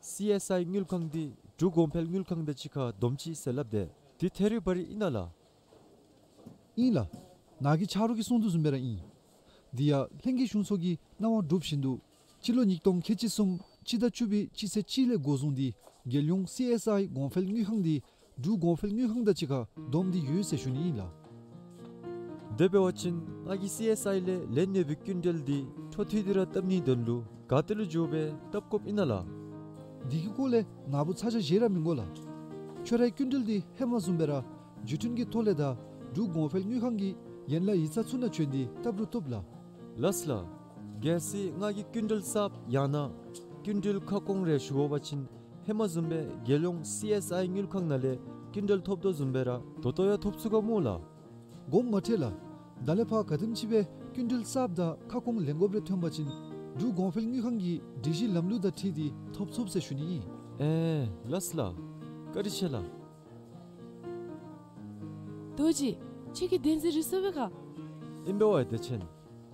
སི་ཨེསི་ཨའི་དངུལ་ཁང་འདི་འབྲུག་གོང་འཕེལ་དངུལ་ཁང་དང་གཅིག་ཁར་བསྡོམས་ཅི་ཟེར་སླབ་དེས། འདི་ཐད་རི་བ་རི་ཨིན་ན་ལགས། ཨིན་ལགས། ནཱ་གི་ཆ་རོགས་ཀྱིས་གསུང་དོ་བཟུམ་སྦེ་ར་ཨིན། འདི་ཡང་ལྷན་རྒྱས་གཞུང་ཚོགས་ཀྱི་གནང་བ་གྲུབ་བཞིན་དུ་སྤྱི་ལོ་ཉིས་སྟོང་ཁལ་གཅིག་གསུམ་སྤྱི་ཟླ་བཅུ་པའི་སྤྱི་ཚེས་གཅིག་ལས་འགོ་བཟུང་སྟེ་རྒྱལ་ཡོངས་སི་ཨེསི་ཨའི་གོང་འཕེལ་དངུལ་ཁང་འདི་འབྲུག་གོང་འཕེལ་དངུལ་ཁང་དང་གཅིག་ཁར་བསྡོམས་ཏེ་ཡོད་ཟེར་ཞུ་ནི་ཨིན་ལགས། དེ་འབད་བ་ཅིན་ང་གིས་སི་ཨེསི་ཨའི་ལས་ལེན་ཡོད་པའི་སྐྱིན་འགྲུལ་འདི་འཕྲོ་མཐུད་དེ་ར་བཏབ་ནིའི་དོན་ལུ་ག་ཏེ་ལུ་འགྱོ་སྦེ་བཏབ་དགོཔ་ཨིན་ན་ལགས། འདི་གི་སྐོར་ལས་ནཱ་བུ་ཚ་གྱང་བཞེས་ར་མི་དགོ་ལགས། ཁྱོད་རའི་སྐྱིན་འགྲུལ་འདི་ཧེ་མ་བཟུམ་སྦེ་ར་བརྒྱུད་འཕྲིན་གྱི་ཐོག་ལས་དང་འབྲུག་གོང་འཕེལ་དངུལ་ཁང་གི་ཡན་ལག་ཡིག་ཚང་ཚུ་ནང་བྱོན་ཏེ་བཏབ་རུང་བཏུབ་ལགས། ལགས་ལགས། གལ་སྲིད་ང་གིས་སྐྱིན་འགྲུལ་གསརཔ་ཡང་ན་སྐྱིན་འགྲུལ་ཁ་སྐོང་རེ་ཞུ་དགོ་པ་ཅིན་ཧེ་མ་བཟུམ་སྦེ་རྒྱལ་ཡོངས་སི་ཨེསི་ཨའི་དངུལ་ཁང་ནང་ལས་སྐྱིན་འགྲུལ་ཐོབ་དོ་བཟུམ་སྦེ་ར་ད་ལྟོ་ཡང་ཐོབ་ཚུགས་ག་སྨོ་ལགས། དགོངསམ་མ་ཁྲེལ་ལགས། ད་ལས་ཕར་ག་དེམ་ཅིག་སྦེ་སྐྱིན་འགྲུལ་གསརཔ་དང་ཁ་སྐོང་ལེན་དགོཔ་རེ་ཐོན་པ་ཅིན་འབྲུག་གོང་འཕེལ་དངུལ་ཁང་གི་སྒྲིག་གཞི་ལམ་ལུགས་དང་འཁྲིལ་ཏེ་ཐོབ་ཚུགས་ཟེར་ཞུ་ནི་ཨིན། ཨེ་ལགས་ལགས། བཀའ་དྲིན་ཆེ་ལགས། རྡོ་རྗེ། ཁྱོད་ཀྱིས་བདེན་འཛིན་རེ་སོང་པས་ག། ཨིན་པས་ཝའི་བདེ་ཆེན།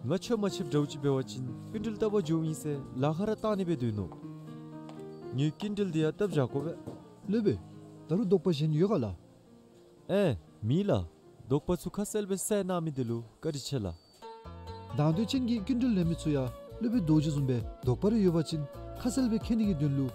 ང་ཁྱོད་མ་ཕྱདཔ་འདྲཝ་ཅིག་འབད་བ་ཅིན་སྐྱིན་འགྲུལ་བཏབ་པར་འགྱོཝ་ཨིན་ཟེར་ལཱ་ཁག་ར་བཏང་ནི་སྦེ་སྡོད་ནུག། ངེའི་སྐྱིན་འགྲུལ་འདི་ཡང་བཏབ་བཞག་དགོ་པས། སློབ་དཔོན། ད་རུང་དོགས་པ་གཞན་ཡོད་ག་ལགས། ཨེ་མེད་ལགས། དོགས་པ་ཚུ་ཁ་གསལ་སྦེ་བསལ་གནང་མི་འདི་ལུ་བཀའ་དྲིན་ཆེ་ལགས། དང་འདོད་ཅན་གྱི་སྐྱིན་འགྲུལ་ལེན་མི་ཚུ་ཡང་སློབ་དཔོན་རྡོ་རྗེ་བཟུམ་སྦེ་དོགས་པ་རེ་ཡོད་པ་ཅིན་ཁ་གསལ་སྦེ་མཁྱེན་ནི་གི་དོན་ལུ་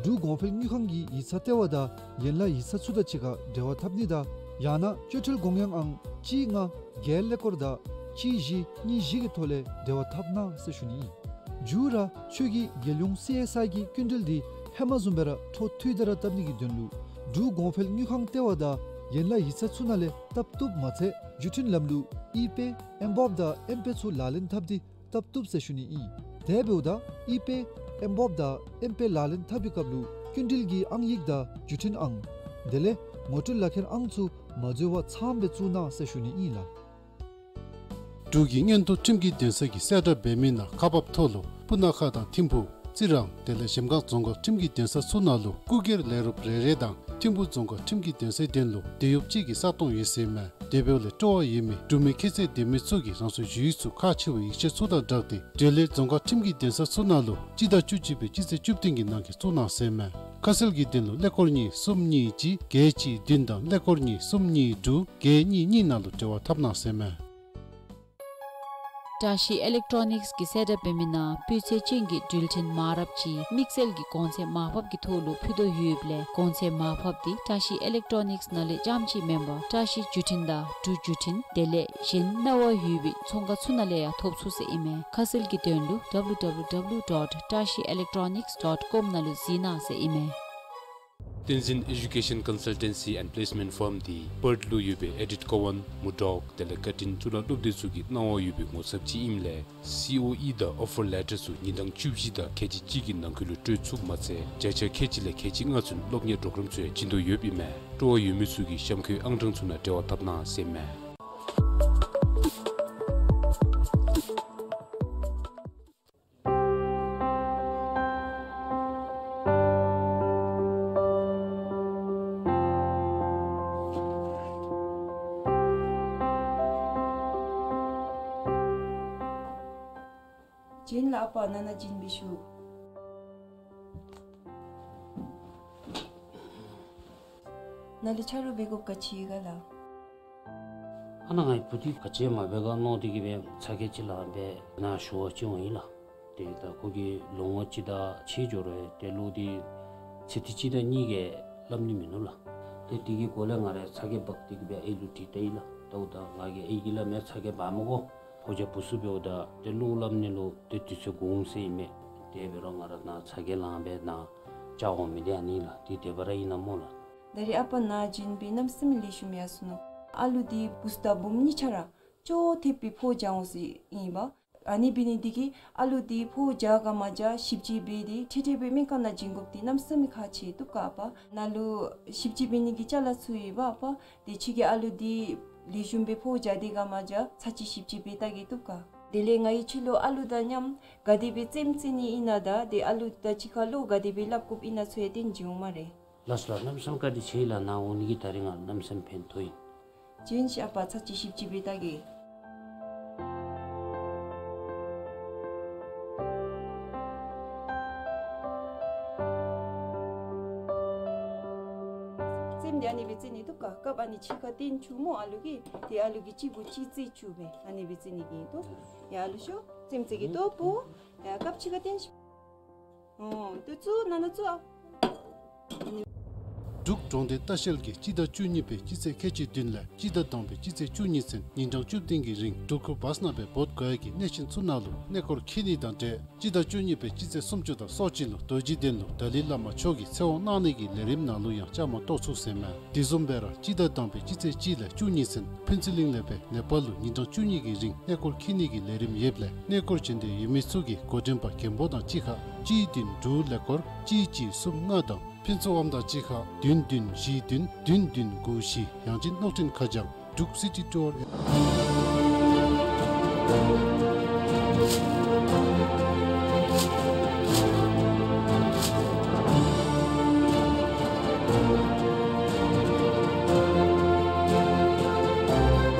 འབྲུག་གོང་འཕེལ་དངུལ་ཁང་གི་ཡིག་ཚང་ལྟེ་བ་དང་ཡན་ལག་ཡིག་ཚང་ཚུ་དང་གཅིག་ཁར་འབྲེལ་བ་འཐབ་ནི་དང་ཡང་ན་སྤྱོད་ཁྲལ་དགོངས་ཡངས་ཨང་གཅིག་ལྔ་བརྒྱད་ཀླད་ཀོར་དང་གཅིག་བཞི་གཉིས་བཞི་གི་ཐོག་ལས་འབྲེལ་བ་འཐབ་གནང་ཟེར་ཞུ་ནི་ཨིན། མཇུག་ར་ཁྱོད་ཀྱིས་རྒྱལ་ཡོངས་སི་ཨེསི་ཨའི་གི་སྐྱིན་འགྲུལ་འདི་ཧེ་མ་བཟུམ་སྦེ་ར་འཕྲོ་མཐུད་དེ་ར་བཏབ་ནི་གི་དོན་ལུ་འབྲུག་གོང་འཕེལ་དངུལ་ཁང་ལྟེ་བ་དང་ཡན་ལག་ཡིག་ཚང་ཚུ་ནང་ལས་བཏབ་བཏུབ་མ་ཚད་བརྒྱུད་འཕྲིན་ལམ་ལུགས་ཨི་པེ་ཨེམ་བོབ་དང་ཨེམ་པེ་ཚུ་ལག་ལེན་འཐབ་སྟེ་བཏབ་བཏུབ་ཟེར་ཞུ་ནི་ཨིན། དེ་འབདཝ་ད་ཨི་པེ་ཨེམ་བོབ་དང་ཨེམ་པེ་ལག་ལེན་འཐབ་པའི་སྐབས་ལུ་སྐྱིན་འགྲུལ་གྱི་ཨང་ཡིག་དང་བརྒྱུད་འཕྲིན་ཨང་དེ་ལས་ངོ་སྤྲོད་ལག་ཁྱེར་ཨང་ཚུ་མ་འཛོལ་བར་ཚངམ་སྦེ་བཙུགས་གནང་ཟེར་ཞུ་ནི་ཨིན་ལགས། འབྲུག་གི་མངོན་མཐོ་ཁྲིམས་ཀྱི་འདུན་ས་གིས་གསལ་བསྒྲགས་འབད་མི་ནང་ཁག་འབགཔ་ཐོག་ལུ་སྤུ་ན་ཁ་དང་ཐིམ་ཕུ་རྩི་རང་དེ་ལས་གཞལམ་སྒང་རྫོང་ཁག་ཁྲིམས་ཀྱི་འདུན་ས་ཚུ་ནང་ལུ་སྐུ་སྒེར་ལས་རོགསཔ་རེ་རེ་དང་ཐིམ་ཕུ་རྫོང་ཁག་ཁྲིམས་ཀྱི་འདུན་སའི་དོན་ལུ་དེད་གཡོགཔ་གཅིག་གི་ས་སྟོང་ཡོད་ཟེར་མས། དེ་འབདཝ་ལས་སྤྲོ་བ་ཡོད་མི་འབྲུག་མི་ཁྱད་ཚད་ལྡན་མི་ཚུ་གིས་རང་སོའི་ཞུ་ཡིག་ཚུ་ཁག་ཆེ་བའི་ཡིག་ཆ་ཚུ་དང་སྦྲགས་ཏེ་འབྲེལ་ཡོད་རྫོང་ཁག་ཁྲིམས་ཀྱི་འདུན་ས་ཚུ་ནང་ལུ་སྤྱི་ཟླ་བཅུ་གཅིག་པའི་སྤྱི་ཚེས་བཅུ་བདུན་གྱི་ནང་འཁོད་བཙུགས་གནང་ཟེར་མས། ཁ་གསལ་གྱི་དོན་ལུ་ཀླད་ཀོར་གཉིས་གསུམ་གཉིས་གཅིག་བརྒྱད་གཅིག་བདུན་དང་ཀླད་ཀོར་གཉིས་གསུམ་གཉིས་དྲུག་བརྒྱད་གཉིས་གཉིས་ནང་ལུ་འབྲེལ་བ་འཐབ་གནང་ཟེར་མས། བཀྲ་ཤིས་ཨི་ལེག་ཊོ་ནིགསི་གིས་གསལ་བསྒྲགས་འབད་མི་ནང་སྤུས་ཚད་ཅན་གྱི་འགྲུལ་འཕྲིན་མང་རབས་ཅིག་དམིགས་བསལ་གྱི་གོང་ཚད་མར་ཕབ་ཀྱི་ཐོག་ལུ་ཕུལ་དོ་ཡོདཔ་ལས་གོང་ཚད་མར་ཕབ་འདི་བཀྲ་ཤིས་ཨི་ལེག་ཊོ་ནིགསི་ནང་ལས་རྐྱངམ་ཅིག་མེན་པར་བཀྲ་ཤིས་བརྒྱུད་འཕྲིན་དང་འབྲུག་བརྒྱུད་འཕྲིན་དེ་ལས་གཞན་གནང་བ་ཡོད་པའི་ཚོང་ཁང་ཚུ་ནང་ལས་ཡང་ཐོབ་ཚུགས་ཟེར་ཨིན་མས། ཁ་གསལ་གྱི་དོན་ལུ་ཌབ་ལུ་ཌབ་ལུ་ཌོཊ་བཀྲ་ཤིས་ཨི་ལེག་ཊོ་ནིགསི་ཌོཊ་ཀོམ་ནང་ལུ་གཟིགས་གནང་ཟེར་ཨིན་མས། བསྟན་འཛིན་ཨེ་ཌུ་ཀེ་ཤཱན་ཀོན་སལ་ཊེན་སི་ཨེནཌ་པི་ལེསི་མེནཊ་ཕརམ་འདི་པརཐ་ལུ་ཡོད་པའི་ཨེ་ཌིཐ་ཀོ་ཝཱན་མུར་ཌོག་དེ་ལས་ཀར་ཊིན་གཙུག་ལག་སློབ་སྡེ་ཚུ་གིས་གནང་བ་ཡོད་པའི་ངོ་ཚབ་ཅིག་ཨིནམ་ལས་སི་ཨོ་ཨི་དང་ཨོ་ཕར་ལེ་ཊར་ཚུ་ཉིན་གྲངས་བཅུ་བཞི་དང་ཁལ་གཅིག་གཅིག་གི་ནང་འཁོད་ལུ་སྤྲོད་ཚུགསཔ་མ་ཚད་བརྒྱ་ཆ་ཁལ་གཅིག་ལས་ཁལ་གཅིག་ལྔ་ཚུན་སློབ་གཉེར་པོ་རོ་གྲམ་ཚུ་ཡང་བྱིན་དོ་ཡོདཔ་ཨིན་མས། སྤྲོ་བ་ཡོད་མི་ཚུ་གིས་གཤམ་འཁོད་ཨང་གྲངས་ཚུ་ནང་འབྲེལ་བ་འཐབ་གནང་ཟེར་མས། བྱོན་ལགས། ཨ་པ་ནཱ་ནཱ་བྱོན་པའི་ཤུལ། ནཱ་ལུ་ཆ་རོགས་འབད་དགོཔ་ག་ཅི་ཡོད་ག་ལགས། ཨ་ནཱ་ངེའི་བུ་འདི་ག་ཅི་མ་འབད་ག་མནོ་སྟེ་གིས་སྦེ་ཚ་གྱང་ཅིག་ལངས་སྦེ་ནཱ་ཞུ་བར་བྱོན་ཡི་ལགས། ཏེ་ད་ཁོ་གིས་ལོ་ངོ་གཅིག་དང་ཕྱེད་འགྱོ་རུང་ཏེ་ལོག་སྟེ་ཚིག་འདི་གཅིག་དང་གཉིས་ཀྱིས་སླབ་ནི་མིན་ནུག་ལགས། ཏེ་དེ་གི་སྒོ་ལས་ང་ར་ཚ་གྱང་འབག་སྟེ་གིས་སྦེ་ཨའི་ལུ་དྲིས་ལྟ་ཡི་ལགས། ད་འོ་ད་ང་གིས་ཨའི་གིས་སླབ་མས། ཚ་གྱང་འབག་མི་དགོ། ཁོ་ཅིག་བུ་ཚུ་འབདཝ་ད་ཏེ་ལོག་སླབ་ནི་ལུ་ཏེ་དུས་ཚོད་འགོར་འོང་ཟེར་ཨིན་མས། དེ་འབད་རུང་ང་ར་ནཱ་ཚ་གྱང་ལངས་སྦེ་ནཱ་བཅར་འོང་མི་འདི་ཨ་ནི་ལགས། ཏེ་དེ་སྦེ་ར་ཨིན་ན་སྨོ་ལགས། ད་རེས་ཨ་པ་ནཱ་བྱོན་སྦེ་གནམ་མེད་ས་མེད་ལེགས་ཤོམ་ཡར་སོ་ནུག། ཨ་ལུ་འདི་བུཚ་དང་བུམོ་གཉིས་ཆ་ར་ཅོག་འཐདཔ་སྦེ་ཕོ་བྱང་འོང་ཟེར་ཨིན་པས། ཨ་ནི་འབད་ནི་འདི་གིས་ཨ་ལུ་འདི་ཕོཝ་བཞག་ག་མ་བཞག་ཞིབ་དཔྱད་འབད་དེ་ཁྲིག་ཁྲི་སྦེ་སྨན་ཁང་ནང་བྱིན་དགོཔ་འདི་གནམ་མེད་ས་མེད་ཁག་ཆེ་བཏུབ་ག་པ། ནཱ་ལུ་ཞིབ་དཔྱད་འབད་ནི་གི་ཅ་ལ་ཚུ་ཡོད་པ་པ། དེ་ཁྱོད་ཀྱིས་ཨ་ལུ་འདི་ལེགས་ཤོམ་སྦེ་ཕོཝ་བཞག་སྟེ་ག་མ་བཞག་ཚར་གཅིག་ཞིབ་དཔྱད་འབད་བལྟ་གེ་བཏུབ་ག། དེ་ལས་ང་གིས་ཁྱོད་ལུ་ཨ་ལུ་དང་མཉམ་ག་དེ་སྦེ་རྩེདམོ་རྩེ་ནི་ཨིན་ན་དང་དེ་ཨ་ལུ་དང་གཅིག་ཁར་ལུ་ག་དེ་སྦེ་སླབ་དགོཔ་ཨིན་ན་ཚུ་ཡང་སྟོན་བྱིན་འོང་སྨ་རེ། ལགས་སོ་ལགས། གནམ་མེད་ས་མེད་བཀའ་དྲིན་ཆེ་ལགས། ནཱ་འོང་ནི་གིས་ད་རིས་ང་གནམ་མེད་ས་མེད་ཕན་ཐོགས་ཡི། བྱིན་ཤིག་ཨ་པ། ཚར་གཅིག་ཞིབ་དཔྱད་འབད་བལྟ་གེ། རྩེདམོ་འདི་ཨ་ནི་སྦེ་རྩེ་ནི་བཏུབ་ག། རྐངམ་ཨ་ནི་གཅིག་ཁར་བཏོན་བཅུག་སྨོ་ཨ་ལུ་གིས། དེ་ཨ་ལུ་གིས་གཅིག་གུ་གཅིག་རྩེ་བཅུག་སྦེ་ཨ་ནི་སྦེ་རྩེ་ནི་གི་འདུག། ཡ་ཨ་ལུ་ཤོག། རྩེདམོ་རྩེ་གེ་ལྟོ་བུ། ཡ་རྐངམ་གཅིག་ཁར་བཏོན་ཤིག། ཨོ་ཏེ་བཙུགས། ནང་ན་བཙུགས་ཨ། འབྲུག་གྲོང་སྡེ་ལྟ་བཤལ་གྱིས་སྤྱི་ཟླ་བཅུ་གཉིས་པའི་སྤྱི་ཚེས་ཁལ་གཅིག་བདུན་ལས་སྤྱི་ཟླ་དང་པའི་སྤྱི་ཚེས་བཅུ་གཉིས་ཚུན་ཉིན་གྲངས་བཅུ་བདུན་གྱི་རིང་འབྲུག་ཁུལ་བ་སྣ་སྦེ་འབོ་དགོ་ཡ་གི་གནས་ཆེན་ཚུ་ནང་ལུ་གནས་སྐོར་འཁྱིད་ནི་དང་འབྲེལ་སྤྱི་ཟླ་བཅུ་གཉིས་པའི་སྤྱི་ཚེས་སུམ་ཅུ་དང་སོ་གཅིག་ལུ་རྡོ་རྗེ་གདན་ལུ་ཏཱ་ལའི་བླ་མ་མཆོག་གིས་ཚེ་དབང་གནང་ནི་གི་ལས་རིམ་ནང་ལུ་ཡང་བཅའ་མར་གཏོགས་ཚུགས་ཟེར་མས། དེ་བཟུམ་སྦེ་ར་སྤྱི་ཟླ་དང་པའི་སྤྱི་ཚེས་གཅིག་ལས་བཅུ་གཉིས་ཚུན་ཕུན་ཚོགས་གླིང་ལས་སྦེ་ནེ་པཱལ་ལུ་ཉིན་གྲངས་བཅུ་གཉིས་ཀྱི་རིང་གནས་སྐོར་འཁྱིད་ནི་གི་ལས་རིམ་ཡོདཔ་ལས་གནས་སྐོར་བྱོན་འདོད་ཡོད་མི་ཚུ་གིས་འགོ་འདྲེན་པ་མགོན་པོ་དང་གཅིག་ཁར་གཅིག་བདུན་དྲུག་ཀླད་ཀོར་གཅིག་གཅིག་གསུམ་ལྔ་དང་ཕུན་ཚོགས་དབང་དང་གཅིག་ཁར་བདུན་བདུན་བཞི་བདུན་བདུན་བདུན་དགུ་བཞི། ཡང་ཅིན་གློག་འཕྲིན་ཁ་བྱང་འབྲུག་སི་ཊི་ཊུར།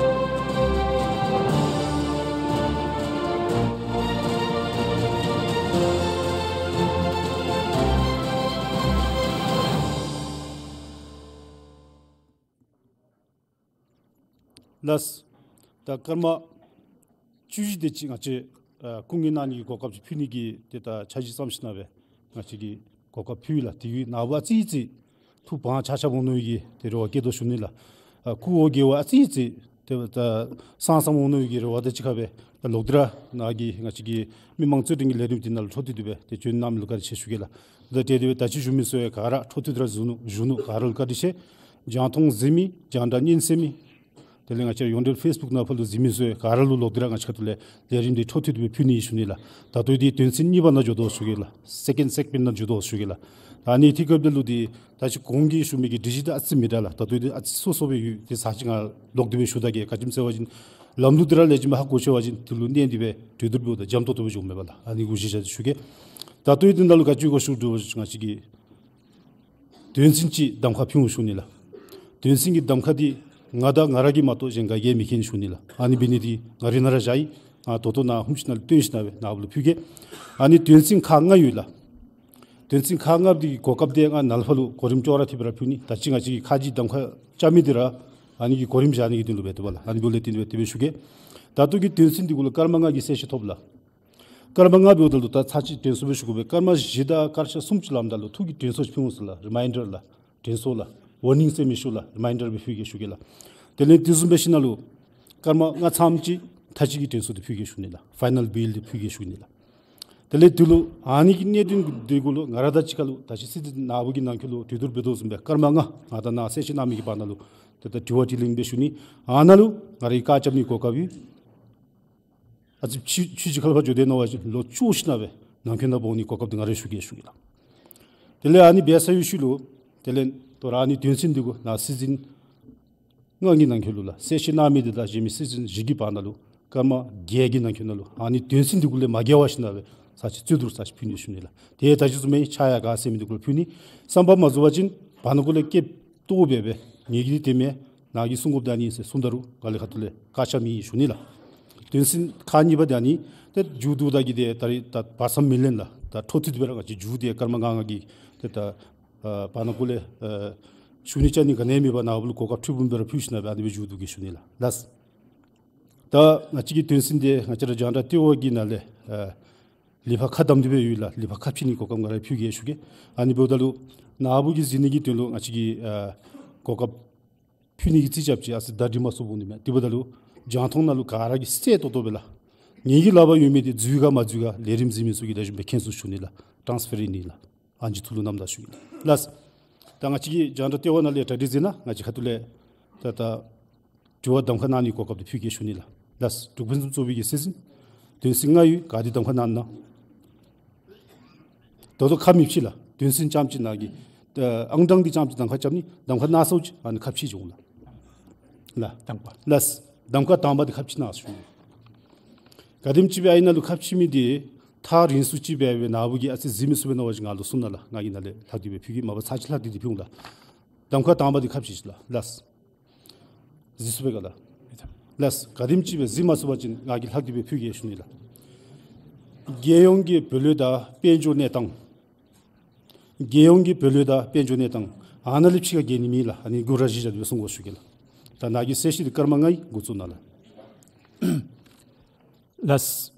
ལགས། ད་སྐར་མ་བཅུ་བཞི་དེ་ཅིག་ང་བཅས་ཨ་སྐུ་ངལ་གནང་ནི་གི་གོ་སྐབས་ཅིག་ཕུལ་ནི་གི་ཏེ་ད་འཆར་གཞི་བརྩམས་ཞིནམ་སྦེ་ང་བཅས་ཀྱིས་གོ་སྐབས་ཕུལ་ཡི་ལགས། དེ་གི་ནངས་པ་ཨ་ཙི་ཅིག་ཐུགས་བང་ཆགས་ཆགསཔ་འོང་ནི་གི་ཏེ་རེ་བ་བསྐྱེད་དོ་ཞུ་ནི་ལགས། ཨ་སྐུ་འོ་བརྒྱལ་བ་ཨ་ཙི་ཅིག་ཏེ་ད་སངས་སངསམ་འོང་ནི་གི་རེ་བ་དང་གཅིག་ཁར་སྦེ་ད་ལོག་སྟེ་ར་ནཱ་གི་ང་བཅས་ཀྱི་མི་མང་གཙོས་དྲན་གྱི་ལས་རིམ་འདི་ནང་ལུ་འཕྲོ་མཐུད་དེ་སྦེ་ཏེ་བྱོན་གནང་མི་ལུ་བཀའ་དྲིན་ཆེ་ཞུ་གེ་ལགས། ད་དེ་དེ་སྦེ་ད་ཅི་ཞུ་མི་ཚུ་ཡང་ག་ར་འཕྲོ་མཐུད་དེ་ར་བཞུགས་ནུག། བཞུགས་ནུག། ག་ར་ལུ་བཀའ་དྲིན་ཆེ། རྒྱང་མཐོང་གཟིགས་མི་རྒྱང་བསྒྲགས་ཉན་གསན་མི་དེ་ལས་ང་བཅས་ཡོངས་འབྲེལ་ཕེསི་བུཀ་ནང་ཕར་ལུ་གཟིགས་མི་ཚུ་ཡང་ག་ར་ལུ་ལོག་སྟེ་ར་ང་བཅས་ཁ་ཐུག་ལས་ལས་རིམ་འདི་འཕྲོ་མཐུད་དེ་སྦེ་ཕུལ་ནི་ཨིན་ཞུ་ནི་ལགས། ད་ལྟོ་འདི་དོན་ཚན་གཉིས་པ་ནང་འགྱོ་དོ་ཞུ་གེ་ལགས། སེ་ཀེནཌ་སེག་མེནཊ་ནང་འགྱོ་དོ་ཞུ་གེ་ལགས། ད་ཨ་ནི་དེ་སྐབས་འདི་ལུ་འདི་ད་ཅི་གོང་གི་ཞུ་མི་གི་སྒྲིག་གཞི་འདི་ཨ་ཙི་མི་འདྲ་ལགས། ད་ལྟོ་འདི་ཨ་ཙི་སོ་སོ་སྦེ་ཡོད། དེ་ཚར་གཅིག་ང་ལོག་སྟེ་སྦེ་ཞུ་ད་གེ། ག་ཅི་སྨོ་ཟེར་བ་ཅིན་ལམ་ལུགས་འདི་ར་ལེགས་ཤོམ་ཧ་གོ་ཚུགས་པ་ཅིན་དེ་ལུ་གནས་ཏེ་སྦེ་གྲོས་བསྡུར་འབདཝ་ད་འཇམ་ཏོག་ཏོ་སྦེ་འགྱོཝ་མས་པ་ལགས། ཨ་ནི་གུ་གཞི་བཞག་སྟེ་ཞུ་གེ། ད་ལྟོ་འདི་ནང་ལུ་ག་ཅི་གོ་ཞུ་དོ་ང་བཅས་ཀྱིས་དོན་ཚན་ཅིག་གདམ་ཁ་ཕུལ་འོང་ཞུ་ནི་ལགས། དོན་ཚན་གྱི་གདམ་ཁ་འདི་ང་དང་ང་ར་གིས་མ་གཏོགས་གཞན་ག་གིས་མི་མཁྱེན་ཞུ་ནི་ལགས། ཨ་ནི་འབད་ནི་འདི་ང་རའི་ནང་ར་བཞག་ཡི། ང་ད་ལྟོ་ནཱ་ཧུམ་ཅིག་ནང་ལུ་སྟོན་ཞིནམ་སྦེ་ནཱ་བུ་ལུ་ཕུལ་གེ། ཨ་ནི་དོན་ཚན་ཁག་ལྔ་ཡོད་ལགས། དོན་ཚན་ཁག་ལྔ་འདི་གི་གོ་སྐབས་འདི་ང་ནཱ་ལས་ཕར་ལུ་གོ་རིམ་ཅོག་ར་འཐདཔ་སྦེ་ར་ཕུལ་ནི། ད་ཅི་ང་བཅས་ཀྱི་ཁ་རྗེ་གདམ་ཁ་རྐྱབ་མི་འདི་ར་ཨ་ནི་གི་གོ་རིམ་བཞག་ནི་གི་དོན་ལུ་འབད་དོ་བ་ལགས། ཨ་ནི་འབདཝ་ལས་བརྟེན་སྦེ་དེ་སྦེ་ཞུ་གེ། ད་ལྟོ་གི་དོན་ཚན་འདི་གུ་ལུ་སྐར་མ་ལྔ་གི་གསལ་བཤད་ཐོབ་ལགས། སྐར་མ་ལྔ་འབདཝ་ད་ལུ་ད་ཚར་གཅིག་དྲན་གསོ་སྦེ་ཞུ་དགོ་པས། སྐར་མ་བཞི་དང་སྐར་ཆ་སུམ་ཅུ་ལངམ་ད་ལུ་ཐུགས་ཀྱི་དྲན་གསོ་ཅིག་ཕུལ་འོང་ཟེར་ལགས། རི་མའིན་ཌར་ལགས། དྲན་གསོ་ལགས། ཝར་ནིང་ཟེར་མི་ཞུ་ལགས། རི་མའིན་ཌར་སྦེ་ཕུལ་གེ་ཞུ་གེ་ལགས། དེ་ལས་དེ་བཟུམ་སྦེ་ཞིནམ་ལས་སྐར་མ་ལྔ་ཚངམ་ཅིག་མཐའ་དཔྱད་ཀྱི་དྲན་གསོ་འདི་ཕུལ་གེ་ཞུ་ནི་ལགས། ཕའི་ནཱལ་བེལ་འདི་ཕུལ་གེ་ཞུ་ནི་ལགས། དེ་ལས་དེ་ལུ་ཨ་ནི་གི་གནད་དོན་འདི་གུ་ལུ་ང་ར་དང་གཅིག་ཁར་ལུ་ད་ཅི་སྲིད་འཛིན་ནཱ་བུ་གི་ནང་འཁོད་ལུ་གྲོས་བསྡུར་འབད་དོ་བཟུམ་སྦེ་སྐར་མ་ལྔ་ང་དང་ནཱ་གསལ་བཤད་གནང་མི་གི་བར་ན་ལུ་ཏེ་ད་དྲི་བ་དྲིས་ལན་འབད་ཞུ་ནི། ཨ་ནཱ་ལུ་ང་རའི་བཀའ་རྐྱབ་ནི་གོ་སྐབས་ཡོད། ཨ་ཙི་ཕྱི་ཕྱི་ཅིག་ཁར་ལུ་ཕར་འགྱོ་སྟེ་ནོར་བ་ཅིན་ལོག་བཅུག་ཞིནམ་སྦེ་ནང་འཁོད་ནང་འབོ་ནི་གོ་སྐབས་འདི་ང་ར་ཞུ་གེ་ཞུ་གེ་ལགས། དེ་ལས་ཨ་ནི་འབད་ཚར་བའི་ཤུལ་ལུ་དེ་ལས་དོ་རུང་ཨ་ནི་དོན་ཚན་འདི་གུ་ནཱ་སྲིད་འཛིན་ལྔ་གི་ནང་འཁོད་ལུ་ལགས། གསལ་བཤད་གནང་མི་འདི་དང་གཞན་མི་སྲིད་འཛིན་བཞི་གི་བར་ན་ལུ་སྐར་མ་བརྒྱད་ཀྱི་ནང་འཁོད་ནང་ལུ་ཨ་ནི་དོན་ཚན་འདི་གུ་ལས་མ་འགལ་བར་ཞིནམ་སྦེ་ཚར་གཅིག་རྩོད་བསྡུར་ཚར་གཅིག་ཕུལ་ནི་ཞུ་ནི་ལགས། དེ་ད་ཅི་བཟུམ་མའི་ཆགས་ཡ་ག་ཟེར་མི་འདི་གུ་ལུ་ཕུལ་ནི། བསམ་པ་མ་རྫོགས་པ་ཅིན་བར་ན་གུ་ལས་སྐབས་ཏོག་སྦེ་སྦེ་ངེ་གི་འདི་དེ་མེན། ནཱ་གིས་གསུང་དགོཔ་འདི་ཨ་ནི་ཟེར་གསུངམ་ད་རུང་ང་ལས་ཁ་ཐུག་ལས་བཀག་ཆ་མེད་ཞུ་ནི་ལགས། དོན་ཚན་ཁག་གཉིས་པ་འདི་ཨ་ནི་ཏེ་མཇུག་བསྡུཝ་ད་གི་ཏེ་ད་རིས་ད་བར་མཚམས་མི་ལེན་ལགས། ད་འཕྲོ་མཐུད་དེ་སྦེ་ར་ང་བཅས་མཇུག་འདི་སྐར་མ་ལྔ་ལྔ་གི་ཏེ་ད་ཨ་བར་ན་གུ་ལས་ཨ་ཞུ་ནི་བཅའ་ནི་ག་ནི་ཡང་མེད་པར་ནཱ་བུ་ལུ་གོ་སྐབས་ཁྲི་འབུམ་སྦེ་ར་ཕུལ་ཞིནམ་སྦེ་ཨ་ནི་སྦེ་མཇུག་བསྡུ་གེ་ཞུ་ནི་ལགས། ལགས། ད་ང་བཅས་ཀྱི་དོན་ཚན་འདི་ང་བཅས་ར་རྒྱང་བསྒྲགས་ལྟེ་བ་གི་ནང་ལས་ཨ་ལས་ཕར་ཁ་བསྡམས་ཏེ་སྦེ་ཡོད་ལགས། ལས་ཕར་ཁ་ཕྱེ་ནི་གོ་སྐབས་ང་ར་ཕུལ་གེ་ཞུ་གེ། ཨ་ནི་འབདཝ་ད་ལུ་ནཱ་བུ་གིས་གཟིགས་ནི་གི་དོན་ལུ་ང་བཅས་ཀྱིས་ཨ་གོ་སྐབས་ཕུལ་ནི་གི་རྩིས་རྐྱབ་ཅི། ཨ་ཙི་ད་འདྲི་མ་ཚུགས་འོང་ནི་མས། དེ་འབདཝ་ད་ལུ་རྒྱང་མཐོང་ནང་ལུ་ག་ར་གིས་གསལ་ཏོག་ཏོ་སྦེ་ལགས། ངེ་གི་ལག་པར་ཡོད་མི་འདི་འཛུལ་ག་མ་འཛུལ་ག་ལས་རིམ་གཟིགས་མི་ཚུ་གིས་ད་ཞུ་མི་མཁྱེན་ཚུགས་ཞུ་ནི་ལགས། ཊཱནསི་པེ་རེནཊི་ཨིན་ལགས། ཨ་ནི་ཅིག་ཐུགས་ལུ་བསྣམ་ད་ཞུ་གེ་ལགས། ལགས། ད་ང་བཅས་ཀྱི་རྒྱང་བསྒྲགས་ལྟེ་བ་ནང་ལས་གྲ་སྒྲིག་མཛད་གནང་། ང་བཅས་ཁ་ཐུག་ལས་ད་ད་དྲི་བ་གདམ་ཁ་གནང་ནི་གོ་སྐབས་འདི་ཕུལ་གེ་ཞུ་ནི་ལགས། ལགས། འབྲུག་ཕུན་སུམ་ཚོགས་པའི་གི་སྲིད་འཛིན་ དོན་ཚན་ལྔ་ཡོད། ག་དེ་གདམ་ཁ་གནང་ན། ད་ལྟོ་ཁ་མི་ཕྱེ་ལགས། དོན་ཚན་རྐྱངམ་ཅིག་ནང་གི་ཨ་ཨང་གྲངས་འདི་རྐྱངམ་ཅིག་གདམ་ཁ་རྐྱབ་ནི། གདམ་ཁ་གནང་ཚརཝ་ཅིག་ཨ་ནི་ཁ་ཕྱེ་འགྱོ་འོང་ལགས། ལགས། གདམ་ཁ། ལགས། གདམ་ཁ་དང་པ་འདི་ཁ་ཕྱེ་གནང་ཟེར་ཞུ་ནི། ག་དེམ་ཅིག་སྦེ་ཨ་ནཱ་ལུ་ཁ་ཕྱེ་མི་འདི་ཐག་རིང་སུ་ཅིག་སྦེ་སྦེ་ནཱ་བུ་གིས་ཨ་ཙི་གཟིགས་མི་ཚུགས་པས་མནོ་བ་ཅིན་ང་ལུ་གསུང་གནང་ལགས། ང་གིས་ནཱ་ལས་ལྷག་སྟེ་སྦེ་ཕུལ་གེ། མ་པ་ཚར་གཅིག་ལྷག་སྟེ་འདི་ཕུལ་འོང་ལགས། གདམ་ཁ་དང་པ་འདི་ཁ་ཕྱེ་ཤིག་ལགས། ལགས། གཟིགས་ཚུགས་པས་ག་ལགས། ལགས། ག་དེམ་ཅིག་སྦེ་གཟིགས་མ་ཚུགས་པ་ཅིན་ང་གིས་ལྷག་སྟེ་སྦེ་ཕུལ་གེ་ཞུ་ནི་ལགས། རྒྱལ་ཡོངས་ཀྱི་བོད་ལུགས་དང་དཔལ་འབྱོར་གནས་སྟངས། རྒྱལ་ཡོངས་ཀྱི་བོད་ལུགས་དང་དཔལ་འབྱོར་གནས་སྟངས། ཨ་ནཱ་ལས་ཕྱི་ཁར་གྱེས་ནི་མེད་ལགས། ཨ་ནི་མགུ་ར་བཞི་བཞག་སྟེ་སྦེ་གསུང་དགོ་ཞུ་གེ་ལགས། ད་ནཱ་གི་གསལ་བཤད་འདི་སྐར་མ་ལྔ་ཡི་འགོ་བཙུགས་གནང་ལགས། ལགས།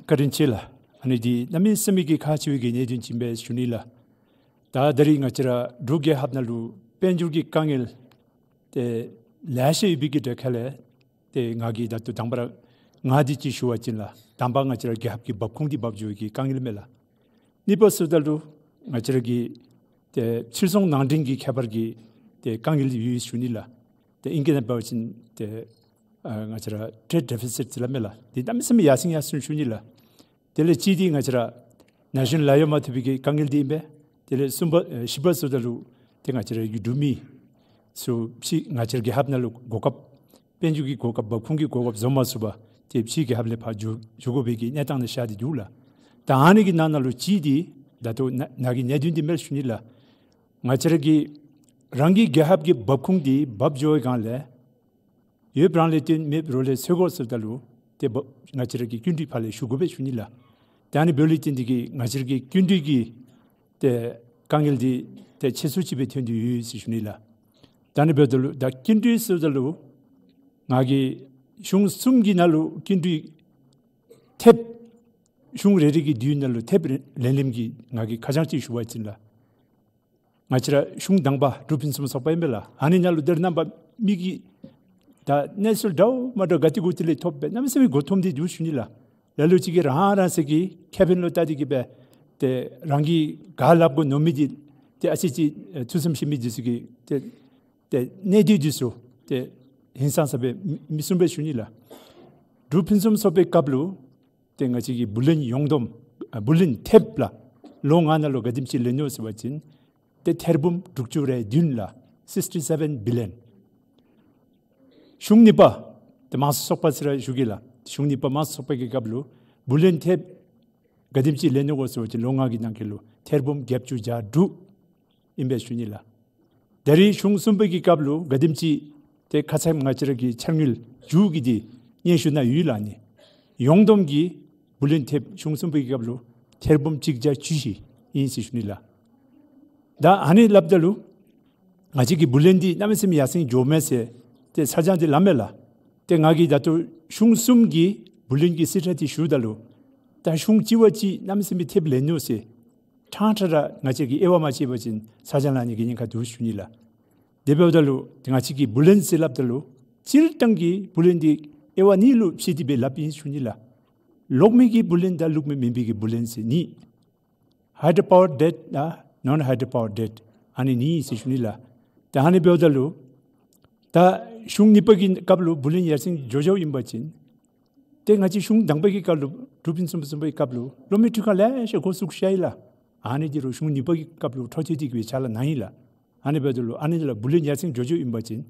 བཀའ་དྲིན་ཆེ་ལགས། ཨ་ནི་འདི་གནམ་མེད་ས་མེད་ཀྱི་ཁག་ཆེ་བའི་གི་གནད་དོན་ཅིག་ཨིན་པས་ཞུ་ནི་ལགས། ད་ད་རིས་ང་བཅས་ར་འབྲུག་རྒྱལ་ཁབ་ནང་ལུ་དཔལ་འབྱོར་གྱི་དཀའ་ངལ་ཏེ་ལེ་ཤ་ཡོད་པའི་གི་གྲས་ཁ་ལས་ཏེ་ང་གིས་ད་ལྟོ་དང་པ་ར་ང་འདི་ཅིག་ཞུ་བ་ཅིན་ལགས། དང་པ་ང་བཅས་ར་རྒྱལ་ཁབ་ཀྱི་འབབ་ཁུངས་འདི་འབབ་འགྱོ་བའི་གི་དཀའ་ངལ་མས་ལགས། གཉིས་པ་ཟེརཝ་ད་ལུ་ང་བཅས་ར་གི་ཏེ་ཕྱིར་ཚོང་ནང་འདྲེན་གྱི་ཁྱད་པར་གྱི་ཏེ་དཀའ་ངལ་ཡོད་ཞུ་ནི་ལགས། ཏེ་ཨིང་སྐད་ནང་འབད་བ་ཅིན་ཏེ་ཨ་ང་བཅས་ར་ཊེཌ་ཌེ་ཕི་སིཊ་ཟེར་སླབ་མས་ལགས། འདི་གནམ་མེད་ས་མེད་ཡར་སེང་ཡར་སེང་ཞུ་ནི་ལགས། དེ་ལས་གཅིག་འདི་ང་བཅས་ར་ནཱ་ཤུ་ནཱལ་ལཱ་གཡོག་མ་ཐོབ་པའི་གི་དཀའ་ངལ་འདི་ཨིན་པས། དེ་ལས་གསུམ་པ་ཨེ་བཞི་པ་ཟེརཝ་ད་ལུ་ཏེ་ང་བཅས་ར་གི་འབྲུག་མི་ཚུ་ཕྱི་ང་བཅས་ར་རྒྱལ་ཁབ་ནང་ལུ་གོ་སྐབས་དཔལ་འབྱོར་གྱི་གོ་སྐབས་འབབ་ཁུངས་ཀྱི་གོ་སྐབས་བཟོ་མ་ཚུགས་པར་ཏེ་ཕྱི་རྒྱལ་ཁབ་ལས་ཕར་འགྱོ་འགྱོ་དགོ་པའི་གི་གནས་སྟངས་ནང་ཤར་ཏེ་འདུག་ལགས། ད་ཨ་ནི་གི་ནང་ན་ལུ་གཅིག་འདི་ད་ལྟོ་ནཱ་ནཱ་གི་གནད་དོན་འདི་མས་ཞུ་ནི་ལགས། ང་བཅས་ར་གི་རང་གི་རྒྱལ་ཁབ་ཀྱི་འབབ་ཁུངས་འདི་འབབ་འགྱོ་བའི་སྒང་ལས་ཡོདཔ་རང་ལས་བརྟེན་མེདཔ་རོགས་ལས་འཚོལ་དགོ་ཟེརཝ་ད་ལུ་ཏེ་འབབ་ང་བཅས་ར་གི་སྐྱིན་འགྲུལ་ཕར་ལས་ཞུ་དགོ་པས་ཞུ་ནི་ལགས། ད་ཨ་ནི་འབདཝ་ལས་བརྟེན་ཏེ་གིས་ང་བཅས་ར་གི་སྐྱིན་འགྲུལ་གྱི་ཏེ་དཀའ་ངལ་འདི་ཏེ་ཆེ་སུ་ཅིག་སྦེ་ཐོན་ཏེ་ཡོད་ཟེར་ཞུ་ནི་ལགས། ད་ཨ་ནི་འབདཝ་ད་ལུ་ད་སྐྱིན་འགྲུལ་ཟེརཝ་ད་ལུ་ང་གིས་གཞུང་གསུམ་གྱི་ནང་ལུ་སྐྱིན་འགྲུལ་ཐེབས་གཞུང་རེ་རེ་གི་མདུན་ནང་ལུ་ཐེབས་ལེན་ལེནམ་གི་ང་གིས་ཁ་བྱང་ཅིག་ཞུ་བ་ཅིན་ལགས། ང་བཅས་ར་གཞུང་དང་པ་འབྲུག་ཕུན་སུམ་ཚོགས་པ་ཨིན་པས་ལགས། ཨ་ནི་ནང་ལུ་ད་རེས་ནངས་པ་མི་གིས་ད་གནས་ཚུལ་འདྲཝ་མ་འདྲཝ་ག་ཏེ་གུ་ཏེ་ལས་ཐོབ་སྦེ་གནམ་མེད་ས་མེད་མགུ་འཐོམ་སྟེ་འདུག་ཞུ་ནི་ལགས། ལ་ལུ་ཅིག་གིས་རང་རང་སོའི་གི་ཁེ་ཕན་ལུ་བལྟ་སྟེ་གིས་སྦེ་ཏེ་རང་གིས་ག་སླབ་དགོ་མནོ་མི་འདི་ཏེ་ཨ་ཙི་ཅིག་ཨེ་ཐུགས་བསམ་བཞེས་མི་འདི་ཚུ་གིས་ཏེ་ཏེ་གནད་དོན་འདི་ཚུ་ཏེ་ཧིང་སངས་ས་སྦེ་མི་མི་གསུང་པས་ཞུ་ནི་ལགས། འབྲུག་ཕུན་སུམ་ཚོགས་པའི་སྐབས་ལུ་ཏེ་ང་བཅས་ཀྱི་བུ་ལོན་ཡོངས་བསྡོམས་ཨ་བུ་ལོན་ཐེབས་ལགས་ལོ་ལྔ་ནང་ལུ་ག་དེམ་ཅིག་ལེན་ནུག་ཟེར་བ་ཅིན་ཏེ་ཐེར་འབུམ་དྲུག་ཅུ་རེ་བདུན་ལགས། སིགསི་ཊི་སེ་བེན་བི་ལི་ཡོན། གཞུང་གཉིས་པ་ཏེ་དམངས་གཙོ་ཚོགས་པ་ཟེར་ར་ཞུ་གེ་ལགས། གཞུང་གཉིས་པ་དམངས་གཙོ་ཚོགས་པའི་གི་སྐབས་ལུ་བུ་ལོན་ཐེབས་ག་དེམ་ཅིག་ལེན་ནུག་གོ་ཟེར་བ་ཅིན་ལོ་ལྔ་གི་ནང་འཁོད་ལུ་ཐེར་འབུམ་བརྒྱད་ཅུ་གྱ་དྲུག་ཨིན་པས་ཞུ་ནི་ལགས། ད་རིས་གཞུང་གསུམ་པའི་གི་སྐབས་ལུ་ག་དེམ་ཅིག་ཏེ་ཁ་ཙ་ང་བཅས་ར་གི་འཆར་དངུལ་མཇུག་གི་འདི་སྙན་ཞུ་ནང་ཡོད་ལགས། ཨ་ནི་ཡོངས་བསྡོམས་ཀྱི་བུ་ལོན་ཐེབས་གཞུང་གསུམ་པའི་གི་སྐབས་ལུ་ཐེར་འབུམ་གཅིག་བརྒྱ་བཅུ་བཞི་ཨིན་ཟེར་ཞུ་ནི་ལགས། ད་ཨ་ནི་སླབ་ད་ལུ་ང་བཅས་ཀྱི་བུ་ལོན་འདི་གནམ་མེད་ས་མེད་ཡར་སེང་འགྱོཝ་མས་ཟེར་ཏེ་ཚ་གྱང་འདི་ལངམ་མས་ལགས། ཏེ་ང་གིས་ད་ལྟོ་གཞུང་གསུམ་གྱི་བུ་ལོན་གྱི་རྩིས་ཁྲ་འདི་ཞུཝ་ད་ལུ་ད་གཞུང་གཅིག་བ་གཅིག་གནམ་མེད་ས་མེད་ཐེབས་ལེན་ནུག་ཟེར་ཕྲང་ཕྲང་ར་ང་བཅས་ཀྱིས་དབྱེ་བ་མ་ཕྱེ་བ་ཅིན་ཚ་གྱང་ལང་ནི་གི་ཉེན་ཁ་འདུག་ཞུ་ནི་ལགས། དེ་འབདཝ་ད་ལུ་ཏེ་ང་བཅས་ཀྱི་བུ་ལོན་ཟེར་སླབ་ད་ལུ་སྤྱིར་བཏང་གི་བུ་ལོན་འདི་དབྱེ་བ་གཉིས་ལུ་ཕྱེ་སྟེ་སྦེ་སླབ་ཨིན་ཞུ་ནི་ལགས། གློག་མེ་གི་བུ་ལོན་དང་གློག་མེ་མེན་པའི་གི་བུ་ལོན་ཟེར་གཉིས། ཧའི་ཌྲོ་པ་ཝར་ཌེཊ་དང་ནོན་ཧའི་ཌྲོ་པ་ཝར་ཌེཊ་ཨ་ནི་གཉིས་ཟེར་ཞུ་ནི་ལགས། ད་ཨ་ནི་འབདཝ་ད་ལུ་ད་གཞུང་གཉིས་པ་གི་སྐབས་ལུ་བུ་ལོན་ཡར་སེང་འགྱོ་འགྱོཝ་ཨིན་པ་ཅིན་ཏེ་ང་བཅས་གཞུང་དང་པ་གི་སྐབས་ལུ་འབྲུག་ཕུན་སུམ་ཚོགས་པའི་སྐབས་ལུ་གློག་མེ་འཕྲུལ་ཁང་ལེ་ཤ་འགོ་བཙུགས་ཤི་ཡི་ལགས། ཨ་ནི་འདི་རུང་གཞུང་གཉིས་པ་གི་སྐབས་ལུ་འཕྲོ་མཐུད་དེ་གིས་སྦེ་ཕྱག་ལཱ་གནང་ཡི་ལགས། ཨ་ནི་འབདཝ་ད་ལུ་ཨ་ནི་ལུ་བུ་ལོན་ཡར་སེང་འགྱོ་འགྱོཝ་ཨིན་པ་ཅིན་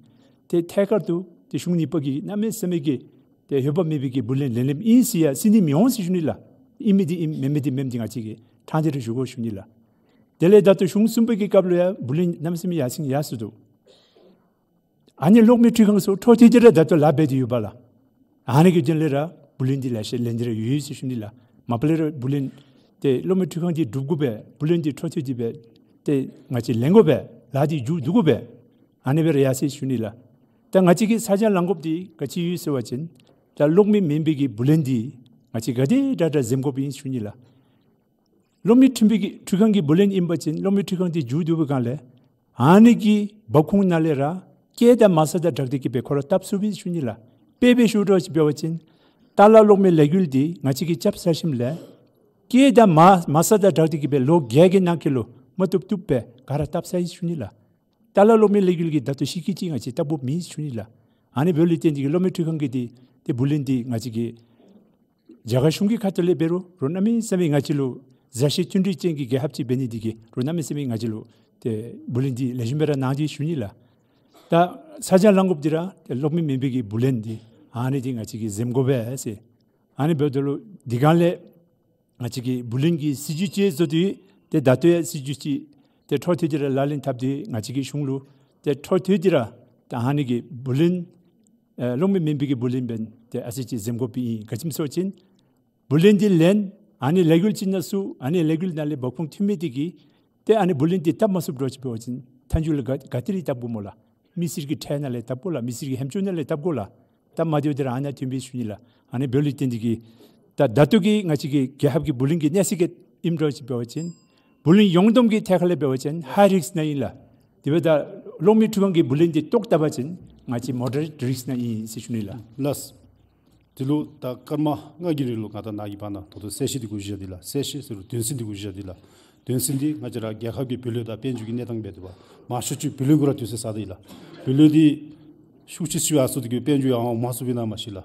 ཏེ་ཐད་ཀར་དུ་ཏེ་གཞུང་གཉིས་པ་གིས་གནམ་མེད་ས་མེད་ཀྱི་ཏེ་འོས་འབབ་མེད་པའི་གི་བུ་ལོན་ལེན་ལེནམ་ཨིན་ཟེར་ཡང་སེམས་ནང་མི་འོང་ཟེར་ཞུ་ནི་ལགས། ཨིན་མི་འདི་ཨིནམ་མེན་མི་འདི་མེནམ་འདི་ང་བཅས་ཀྱིས་ཕྲང་སྟེ་ར་ཞུ་དགོ་ཞུ་ནི་ལགས། དེ་ལས་ད་ལྟོ་གཞུང་གསུམ་པའི་གི་སྐབས་ལུ་ཡང་བུ་ལོན་གནམ་མེད་ས་མེད་ཡར་སེང་ཡར་སོང་འདུག། ཨ་ནི་གློག་མེ་འཕྲུལ་ཁང་ཚུ་འཕྲོ་མཐུད་དེ་ར་ད་ལྟོ་ལཱ་འབད་དེ་ཡོདཔ་ལགས། ཨ་ནི་གི་དོན་ལས་ར་བུ་ལོན་འདི་ལེ་ཤ་ལེན་ཏེ་ར་ཡོད་ཟེར་ཞུ་ནི་ལགས། མ་པ་ལས་ར་བུ་ལོན་ཏེ་གློག་མེ་འཕྲུལ་ཁང་འདི་གྲུབ་དགོ་པས། བུ་ལོན་འདི་འཕྲོ་མཐུད་དེ་སྦེ་ཏེ་ང་བཅས་ལེན་དགོ་པས། ལཱ་འདི་མཇུག་བསྡུ་དགོ་པས། ཨ་ནི་སྦེ་ར་ཡར་སོང་ཡི་ཞུ་ནི་ལགས། ད་ང་བཅས་ཀྱིས་ཚ་གྱང་ལང་དགོཔ་འདི་ག་ཅི་ཡོད་ཟེར་བ་ཅིན་ད་གློག་མེ་མེན་པའི་གི་བུ་ལོན་འདི་ང་བཅས་ག་དེ་དྲག་དྲག་འཛེམ་དགོཔ་ཨིན་ཞུ་ནི་ལགས། གློག་མེ་འཕྲུལ་པའི་གི་འཕྲུལ་ཁང་གི་བུ་ལོན་ཨིན་པ་ཅིན་གློག་མེ་འཕྲུལ་ཁང་འདི་མཇུག་བསྡུ་བའི་སྒང་ལས་ཨ་ནི་གི་འབབ་ཁུངས་ནང་ལས་ར་སྐྱེད་དང་མ་རྩ་དང་སྦྲགས་ཏེ་གིས་སྦེ་ཁོ་ར་བཏབ་ཚུགས་པས་ཞུ་ནི་ལགས། དཔེ་སྦེ་ཞུ་དོ་ཅིག་འབད་བ་ཅིན་ཏཱ་ལ་གློག་མེ་ལས་འགུལ་འདི་ང་བཅས་ཀྱིས་རྐྱབ་ཚར་ཞིནམ་ལས་སྐྱེད་དང་མ་མ་རྩ་དང་སྦྲགས་ཏེ་གིས་སྦེ་ལོ་བརྒྱད་ཀྱི་ནང་འཁོད་ལུ་མ་བཏུབ་བཏུབ་སྦེ་ག་ར་བཏབ་ཚར་ཡི་ཞུ་ནི་ལགས། ཏཱ་ལ་གློག་མེ་ལས་འགུལ་གྱིས་ད་ལྟོ་ཤི་ཁྱི་ཅིག་ང་བཅས་བཏབ་དགོཔ་མེད་ཞུ་ནི་ལགས། ཨ་ནི་འབདཝ་ལས་བརྟེན་ཏེ་གིས་གློག་མེ་འཕྲུལ་ཁང་གི་འདི་ཏེ་བུ་ལོན་འདི་ང་བཅས་ཀྱིས་ རྒྱ་གར་གཞུང་གི་ཁ་ཐུག་ལས་འབད་རུང་རོགས་གནམ་མེད་ས་མེད་ང་བཅས་ལུ་མཛའ་བཤེས་མཐུན་སྒྲིག་ཅན་གྱི་རྒྱལ་ཁབ་ཅིག་འབད་ནི་འདི་གིས་རོགས་གནམ་མེད་ས་མེད་ང་བཅས་ལུ་ཏེ་བུ་ལོན་འདི་ལེགས་ཤོམ་སྦེ་ར་གནང་སྟེ་བཞུགས་ནི་ལགས། ད་ས་ཆ་ལང་དགོཔ་འདི་ར་ཏེ་གློག་མེ་མེན་པའི་གི་བུ་ལོན་འདི་ཨ་ནི་འདི་ང་བཅས་ཀྱིས་འཛེམ་དགོ་པས་ཟེར། ཨ་ནི་འབདཝ་ད་ལུ་དེ་སྒང་ལས་ང་བཅས་ཀྱིས་བུ་ལོན་གྱི་སྲིད་བྱུས་ཅིག་བཟོ་སྟེ་ཏེ་ད་ལྟོ་ཡང་སྲིད་བྱུས་ཅིག་ཏེ་འཕྲོ་མཐུད་དེ་ར་ལག་ལེན་འཐབ་སྟེ་ང་བཅས་ཀྱིས་གཞུང་ལུ་ཏེ་འཕྲོ་མཐུད་དེ་ར་ད་ཨ་ནི་གི་བུ་ལོན་ཨེ་གློག་མེ་མེན་པའི་གི་བུ་ལོན་འབདན་ཏེ་ཨ་ཙི་ཅིག་འཛེམ་དགོཔ་ཨིན། ག་ཅི་སྨོ་ཟེར་བ་ཅིན་བུ་ལོན་འདི་ལེན་ཨ་ནི་ལས་འགུལ་ཅིག་ནང་ཚུད་ཨ་ནི་ལས་འགུལ་ནང་ལས་འབབ་ཁུངས་ཐོན་མི་འདི་གིས་ཏེ་ཨ་ནི་བུ་ལོན་འདི་བཏབ་མ་ཚུགསཔ་འདྲཝ་ཅིག་འབད་བ་ཅིན་མཐའ་མཇུག་ལུ་ག་ག་ཏེ་ར་བཏབ་དགོ་སྨོ་ལགས། མི་སེར་གྱི་ཁྲལ་ནང་ལས་བཏབ་དགོ་ལགས། མི་སེར་གྱི་ཧེམ་ཆུང་ནང་ལས་བཏབ་དགོ་ལགས། ད་མ་བདེཝ་འདི་ར་ཨ་ནཱ་ཐོན་པས་ཞུ་ནི་ལགས། ཨ་ནི་འབདཝ་ལས་བརྟེན་འདི་གིས་ད་ད་ལྟོ་གི་ང་བཅས་ཀྱི་རྒྱལ་ཁབ་ཀྱི་བུ་ལོན་གྱི་གནས་ཚད་ག་ཨིནམ་འདྲཝ་ཅིག་འབད་བ་ཅིན་བུ་ལོན་ཡོངས་བསྡོམས་ཀྱི་ཐད་ཁར་ལས་འབད་བ་ཅིན་ཧའི་རིསཀ་ནང་ཨིན་ལགས། དེ་འབདཝ་ད་གློག་མེ་འཕྲུལ་ཁང་གི་བུ་ལོན་འདི་བཏོག་བལྟ་བ་ཅིན་ང་བཅས་མོ་ཌ་རེཊ་རིསཀ་ནང་ཨིན་ཟེར་ཞུ་ནི་ལགས། ལགས། དེ་ལུ་ད་སྐར་མ་ལྔ་གི་རིང་ལུ་ང་དང་ནཱ་གིས་བར་ན་ད་ལྟོ་གསལ་བཤད་འདི་གུ་གཞི་བཞག་སྟེ་ལགས། གསལ་བཤད་ཟེར་རུང་དོན་ཚན་འདི་གུ་གཞི་བཞག་སྟེ་ལགས། དོན་ཚན་འདི་ང་བཅས་ར་རྒྱལ་ཁབ་ཀྱི་བུ་ལོན་དང་དཔལ་འབྱོར་གྱི་གནས་སྟངས་འབད་དེ་འབདཝ་མང་ཤོས་ཅིག་བུ་ལོན་གུ་ར་དུས་ཚོད་ཟ་སྟེ་ཨིན་ལགས། བུ་ལོན་འདི་ཤུགས་ཆེ་ཤོས་ཡར་སོང་སྟེ་གིས་དཔལ་འབྱོར་ཡར་འོང་མ་ཚུགས་པས་ན་མ་ཤེས་ལགས།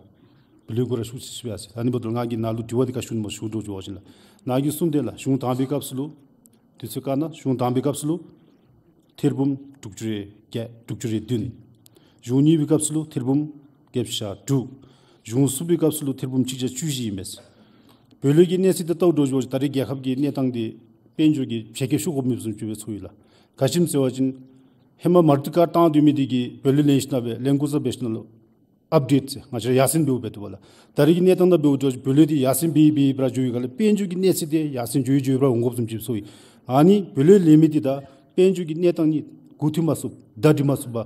བུ་ལོན་གུ་ར་ཤུགས་ཆེ་ཤོས་ཡར་སོང་། ཨ་ནི་འབདཝ་ད་ང་གིས་ནཱ་ལུ་དྲི་བ་འདི་ག་ཞུ་ནི་སྨོ་ཞུ་དོ་བཟུམ་འབད་བ་ཅིན་ལགས། ནཱ་གིས་གསུངས་ཏེ་ལགས། གཞུང་དང་པའི་སྐབས་སུ་ལུ་དུས་ཚོད་བཀག་ན་གཞུང་དང་པའི་སྐབས་སུ་ལུ་ཐེར་འབུམ་དྲུག་ཅུ་རེ་བརྒྱད་དྲུག་ཅུ་རེ་བདུན། གཞུང་གཉིས་པའི་སྐབས་སུ་ལུ་ཐེར་འབུམ་བརྒྱད་ཅུ་གྱ་དྲུག། གཞུང་གསུམ་པའི་སྐབས་སུ་ལུ་ཐེར་འབུམ་གཅིག་བརྒྱ་བཅུ་བཞི་ཨིན་མས། བུ་ལོན་གྱི་གནས་ཚད་འདི་བལྟཝ་འདྲཝ་ཅིག་འབད་བ་ཅིན་ད་རེས་རྒྱལ་ཁབ་ཀྱི་གནས་སྟངས་འདི་དཔལ་འབྱོར་གྱི་བྱ་སྐྱེད་ཤོར་དགོ་མི་བཟུམ་ཅིག་སྦེ་ཚོར་ཡི་ལགས། ག་ཅི་སྨོ་ཟེར་བ་ཅིན་ཧེ་མ་མ་ཊ་ཀཌ་བཏང་སྡོད་མི་འདི་གིས་བུ་ལོན་ལེན་ཞིནམ་སྦེ་ལེན་འགོ་བཙུགས་འབད་ཞིནམ་ལས་ཨཔ་ཌེཊ་ཟེར་ང་བཅས་ར་ཡར་སེང་འབདཝ་འབད་དེ་འབདཝ་ལགས། ད་རེས་ཀྱི་གནས་སྟངས་ནང་འབདཝ་འདྲཝ་ཅིག་བུ་ལོན་འདི་ཡར་སེང་འབད་འབད་འབད་ར་འགྱོ་ཡི་ག་ལས་དཔལ་འབྱོར་གྱི་གནས་ཚད་འདི་ཡར་སེང་འགྱོ་འགྱོ་བར་འོང་དགོཔ་བཟུམ་ཅིག་ཚོར་ཡི། ཨ་ནི་བུ་ལོན་ལེན་མི་འདི་དང་དཔལ་འབྱོར་གྱི་གནས་སྟངས་གཉིས་གོ་མཐུད་མ་ཚུགསཔ་བརྡ་སྤྲོད་མ་ཚུགསཔ་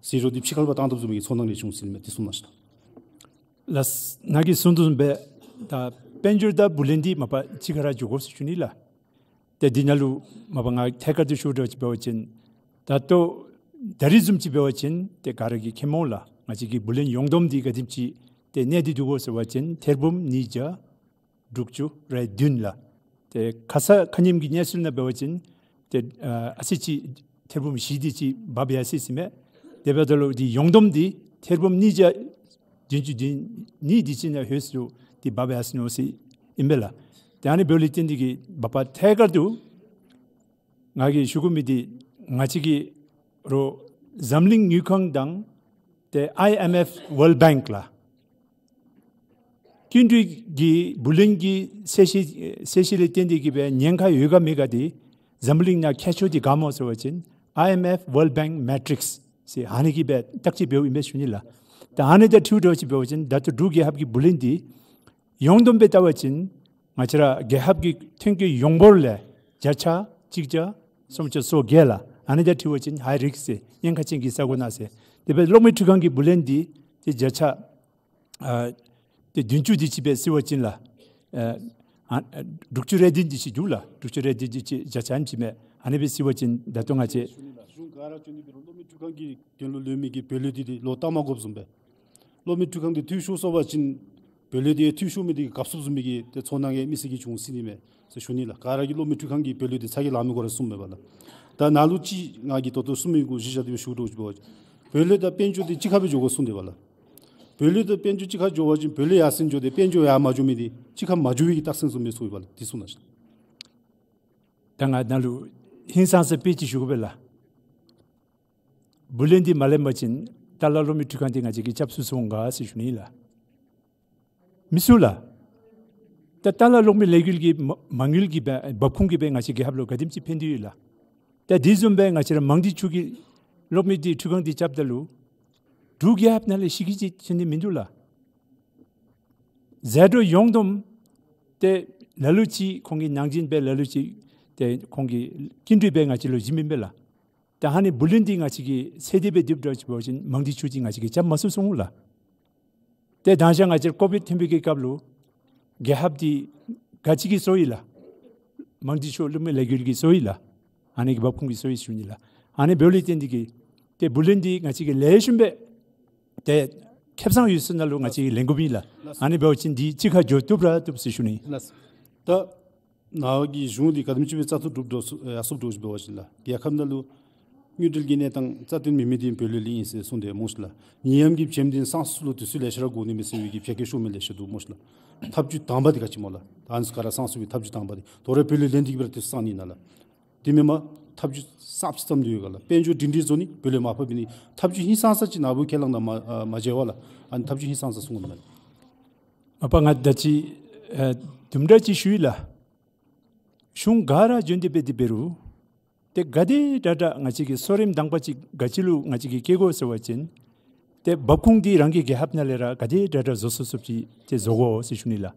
ཟེར་རུང་འདི་ཕྱི་ཁར་ལུ་བཏང་དོ་བཟུམ་གྱི་ཚོར་སྣང་རེ་བྱུང་ཟེར་མས། དེ་གསུངས་གནང་ཞུ་ནི། ལགས། ནཱ་གིས་གསུངས་དོ་བཟུམ་སྦེ་ད་དཔལ་འབྱོར་དང་བུ་ལོན་འདི་མ་པ་གཅིག་ཁར་ར་འགྱོ་དགོ་ཟེར་ཞུ་ནི་ལགས། ཏེ་འདི་ནང་ལུ་མ་པ་ང་ཐད་ཀར་དུ་ཞུ་དོ་བཟུམ་ཅིག་འབད་བ་ཅིན་ད་ལྟོ་ད་རིས་བཟུམ་ཅིག་འབད་བ་ཅིན་ཏེ་ག་ར་གིས་མཁྱེནམ་སྨོ་ལགས། ང་བཅས་ཀྱི་བུ་ལོན་ཡོངས་བསྡོམས་འདི་ག་དེམ་ཅིག་ཏེ་གནས་ཏེ་འདུག་གོ་ཟེར་བ་ཅིན་ཐེར་འབུམ་ཉིས་བརྒྱ་དྲུག་ཅུ་རེ་བདུན་ལགས། ཏེ་ཁ་ཙ་ཁ་ཉིནམ་གྱི་གནས་ཚུལ་ནང་འབད་བ་ཅིན་ཏེ་ཨ་ཨ་ཙི་ཅིག་ཐེར་འབུམ་བཞི་དེ་ཅིག་འབབ་ཡར་སོ་ཡི་ཟེར་མས། དེ་འབདཝ་ད་ལུ་འདི་ཡོངས་བསྡོམས་འདི་ཐེར་འབུམ་ཉིས་བརྒྱ་བདུན་ཅུ་དོན་གཉིས་དེ་ཅིག་ནང་ལྷོད་སོ་ཡི། འདི་འབབ་ཡར་སོ་ནུག་ཟེར་ཨིན་པས་ལགས། ཏེ་ཨ་ནི་འབདཝ་ལས་བརྟེན་འདི་གིས་མ་པ་ཐད་ཀར་དུ་ང་གིས་ཞུ་དགོ་མི་འདི་ང་བཅས་ཀྱི་རོགས་འཛམ་གླིང་དངུལ་ཁང་དང་ཏེ་ཨའི་ཨེམ་ཨེཕ་ཝཱརལཌ་བེངཀ་ལགས། སྐྱིན་འགྲུལ་གྱི་བུ་ལོན་གྱི་ཚད་གཞི་ཚད་གཞི་ལས་བརྟེན་ཏེ་གིས་སྦེ་ཉེན་ཁ་ཡོད་ག་མེད་ག་འདི་འཛམ་གླིང་ནང་མཁས་མཆོག་འདི་ག་སྨོ་ཟེར་བ་ཅིན་ཨའི་ཨེམ་ཨེཕ་ཝཱརལཌ་བེངཀ་མེ་ཊིགསི་ཟེར་ཨ་ནི་གིས་སྦེ་བརྟག་དཔྱད་འབདཝ་ཨིན་པས་ཞུ་ནི་ལགས། ད་ཨ་ནི་དང་འཁྲིལཝ་འདྲཝ་ཅིག་འབད་བ་ཅིན་ད་ལྟོ་འབྲུག་རྒྱལ་ཁབ་ཀྱི་བུ་ལོན་འདི་ཡོངས་བསྡོམས་སྦེ་བལྟ་བ་ཅིན་ང་བཅས་ར་རྒྱལ་ཁབ་ཀྱི་ཐོན་སྐྱེད་ཡོངས་འབོར་ལས་བརྒྱ་ཆ་གཅིག་བརྒྱ་སུམ་ཅུ་སོ་བརྒྱད་ལགས། ཨ་ནི་དང་འཁྲིལ་བ་ཅིན་ཧའི་རིསཀ་ཟེར་ཉེན་ཁ་ཅན་གྱི་ས་གོ་ནང་ཟེར། དེ་སྦེ་གློག་མེ་འཕྲུལ་ཁང་གི་བུ་ལོན་འདི་ཏེ་བརྒྱ་ཆ་ཨ་ཏེ་བདུན་ཅུ་དེ་ཅིག་སྦེ་བཟུང་བ་ཅིན་ལགས། ཨ་ཨ་དྲུག་ཅུ་རེ་བདུན་དེ་ཅིག་འདུག་ལགས། དྲུག་ཅུ་རེ་བདུན་དེ་ཅིག་བརྒྱ་ཆ་ཨ་ནེམ་ཅིག་མས། ཨ་ནི་སྦེ་བཟུང་བ་ཅིན་ད་ལྟོ་ང་བཅས་གཞུང་ག་ར་བཅོལ་ནི་འབད་རུང་གློག་མེ་འཕྲུལ་ཁང་གི་དོན་ལུ་ལེན་མི་གི་བུ་ལོན་འདི་ཏེ་ལོག་བཏབ་མ་དགོཔ་བཟུམ་སྦེ། གློག་མེ་འཕྲུལ་ཁང་འདི་འཐུས་ཤོར་སོང་བ་ཅིན་བུ་ལོན་འདི་འཐུས་ཤོར་མི་འདི་གི་དགའ་སུ་བཟུམ་མའི་གི་ཏེ་ཚོར་སྣང་ཡང་མི་སེར་གྱིས་བྱུང་ཟེར་ནི་མས་ཟེར་ཞུ་ནི་ལགས། ག་ར་གིས་གློག་མེ་འཕྲུལ་ཁང་གི་བུ་ལོན་འདི་ཚ་གྱང་ལང་མི་དགོ་ར་གསུངམ་མས་པ་ལགས། ད་ནཱ་ལུ་ཅིག་ང་གིས་ད་ལྟོ་གསུང་མི་གུ་གཞི་བཞག་སྟེ་སྦེ་ཞུ་དོ་བཟུམ་སྦེ་བ་ཅིན་བུ་ལོན་དང་དཔལ་འབྱོར་འདི་གཅིག་ཁར་སྦེ་འགྱོ་དགོ་གསུངས་ཏེ་པ་ལགས། བུ་ལོན་དང་དཔལ་འབྱོར་གཅིག་ཁར་འགྱོ་བ་ཅིན་བུ་ལོན་ཡར་སེང་འགྱོ་སྟེ་དཔལ་འབྱོར་ཡར་མ་འགྱོ་མི་འདི་གཅིག་ཁར་མ་འགྱོ་བའི་གི་རྟགས་མཚན་བཟུམ་སྦེ་ཚོར་བ་ལགས། འདི་གསུངས་གནང་ཞུ་ནི། ད་ང་ནཱ་ལུ་ཧིང་སངས་ས་དཔེ་ཅིག་ཞུ་དགོ་པས་ལགས། བུ་ལོན་འདི་མ་ལེན་པ་ཅིན་ཏ་ལ་གློག་མེ་འཕྲུལ་ཁང་འདི་ང་བཅས་ཀྱིས་རྐྱབ་ཚུགས་ཚུགས་འོང་ག་ཟེར་ཞུ་ནི་ལགས། མི་ཚུགས་ལགས། ད་ཏ་ལ་གློག་མེ་ལས་འགུལ་གྱི་མ་མ་དངུལ་གྱི་སྦེ་འབབ་ཁུངས་ཀྱི་སྦེ་ང་བཅས་རྒྱལ་ཁབ་ལུ་ག་དེམ་ཅིག་ཕན་ཐོགས་ཡོད་ལགས། ད་དེ་བཟུམ་སྦེ་ང་བཅས་ར་མང་སྡེ་ཆུ་གི་གློག་མེ་འདི་འཕྲུལ་ཁང་འདི་རྐྱབ་ད་ལུ་འབྲུག་རྒྱལ་ཁབ་ནང་ལས་ཤི་གི་ཅིག་ཐོན་ནི་མིན་འདུག་ལགས། ཟད་འགྲོ་ཡོངས་བསྡོམས་ཏེ་ལ་ལུ་ཅིག་ཁོང་གི་ནང་འཛིང་སྦེ་ལ་ལུ་ཅིག་ཏེ་ཁོང་གི་སྐྱིན་འགྲུལ་སྦེ་ང་བཅས་ལུ་བྱིན་མི་ཨིན་པས་ལགས། ད་ཨ་ནི་བུ་ལོན་འདི་ང་བཅས་ཀྱིས་ཚད་འདི་སྦེ་སྒྲུབ་འགྱོ་ཅི་འབད་བ་ཅིན་མང་སྡེ་ཆུ་འདི་ང་བཅས་ཀྱིས་རྐྱབ་མ་ཚུགས་སོང་ལགས། ཏེ་ད་ཅི་ང་བཅས་ཀོ་བིཌ་ཐོན་པའི་གི་སྐབས་ལུ་རྒྱལ་ཁབ་འདི་ག་ཅི་གིས་གསོ་ཡི་ལགས། མང་སྡེ་ཆུ་གློག་མེ་ལས་འགུལ་གྱིས་གསོ་ཡི་ལགས། ཨ་ནི་གི་འབབ་ཁུངས་ཀྱིས་གསོ་ཡི་ཞུ་ནི་ལགས། ཨ་ནི་འབདཝ་ལས་བརྟེན་འདི་གིས་ཏེ་བུ་ལོན་འདི་ང་བཅས་ཀྱིས་ལེགས་ཤོམ་སྦེ་ཏེ་ཁེབ་ས་ཡོད་ས་ནང་ལུ་ང་བཅས་ཀྱིས་ལེན་དགོ་པས་ལགས། ཨ་ནི་འབད་བ་ཅིན་འདི་གཅིག་ཁར་འགྱོ་བཏུབ་ར་བཏུབ་ཟེར་ཞུ་ནི། ལགས། ད་ནཱ་གི་གཞུང་འདི་ག་དེམ་ཅིག་སྦེ་རྩ་གཏོར་གྲུབ་འགྱོ་ཚུགས་ཡར་སོངམ་འགྱོ་ཚུགས་འབད་བ་ཅིན་ལགས། རྒྱལ་ཁབ་ནང་ལུ་དངུལ་འབྲེལ་གྱི་གནས་སྟངས་རྩ་བརྟན་མེད་མི་འདི་བུ་ལོན་ལས་ཨིན་ཟེར་གསུངས་ཏེ་སྨོ་ཤིག་ལགས། ནད་ཡམས་ཀྱི་རྐྱེན་འདི་ཚུ་ལུ་དུས་ཚོད་ལེ་ཤ་ར་འགོར་ནི་མས་ཟེར་བའི་གི་བྱ་སྐྱེད་ཤོར་མི་ལེ་ཤ་འདུག་སྨོ་ཤིག་ལགས། ཐབས་བྱུས་དང་པ་འདི་ག་ཅི་སྨོ་ལགས། ད་ཨ་ནི་ག་ར་གསང་ཚུགས་པའི་ཐབས་བྱུས་དང་པ་འདི་དོ་རུང་བོད་ལུ་ལེན་ཏེ་གི་སྦེ་ར་དེ་ཚུ་གསང་ནི་ཨིན་ན་ལགས། དེ་མེན་པར་ཐབས་བྱུས་གསརཔ་ཅིག་བརྩམས་ཏེ་ཡོད་ག་ལགས། དཔལ་འབྱོར་སྒྲིང་སྒྲིང་བཟོ་ནི་བོད་ལས་མར་ཕབ་ནི་ཐབས་བྱུས་ཧིང་སངས་ས་ཅིག་ནཱ་བུ་ཁས་བླངས་ནང་མ་ཨ་མ་མཇལ་བས་ལགས། ཨ་ནི་ཐབས་བྱུས་ཧིང་སངས་ས་གསུང་གནང་ལགས། མ་པ་ང་ད་ཅི་ཨ་དུམ་གྲ་ཅིག་ཞུ་ཡི་ལགས། གཞུང་ག་ར་བྱོན་ཏེ་འབད་དེ་འབད་རུང་ཏེ་ག་དེ་དྲག་དྲག་ང་བཅས་ཀྱི་གསོ་རིམ་དང་པ་ཅིག་ག་ཅི་ལུ་ང་བཅས་ཀྱིས་བཀལ་དགོ་ཟེར་བ་ཅིན་ཏེ་འབབ་ཁུངས་འདི་རང་གི་རྒྱལ་ཁབ་ནང་ལས་ར་ག་དེ་དྲག་དྲག་བཟོ་ཚུགས་ཚུགསཔ་ཅིག་ཏེ་བཟོ་དགོ་ཟེར་ཞུ་ནི་ལགས།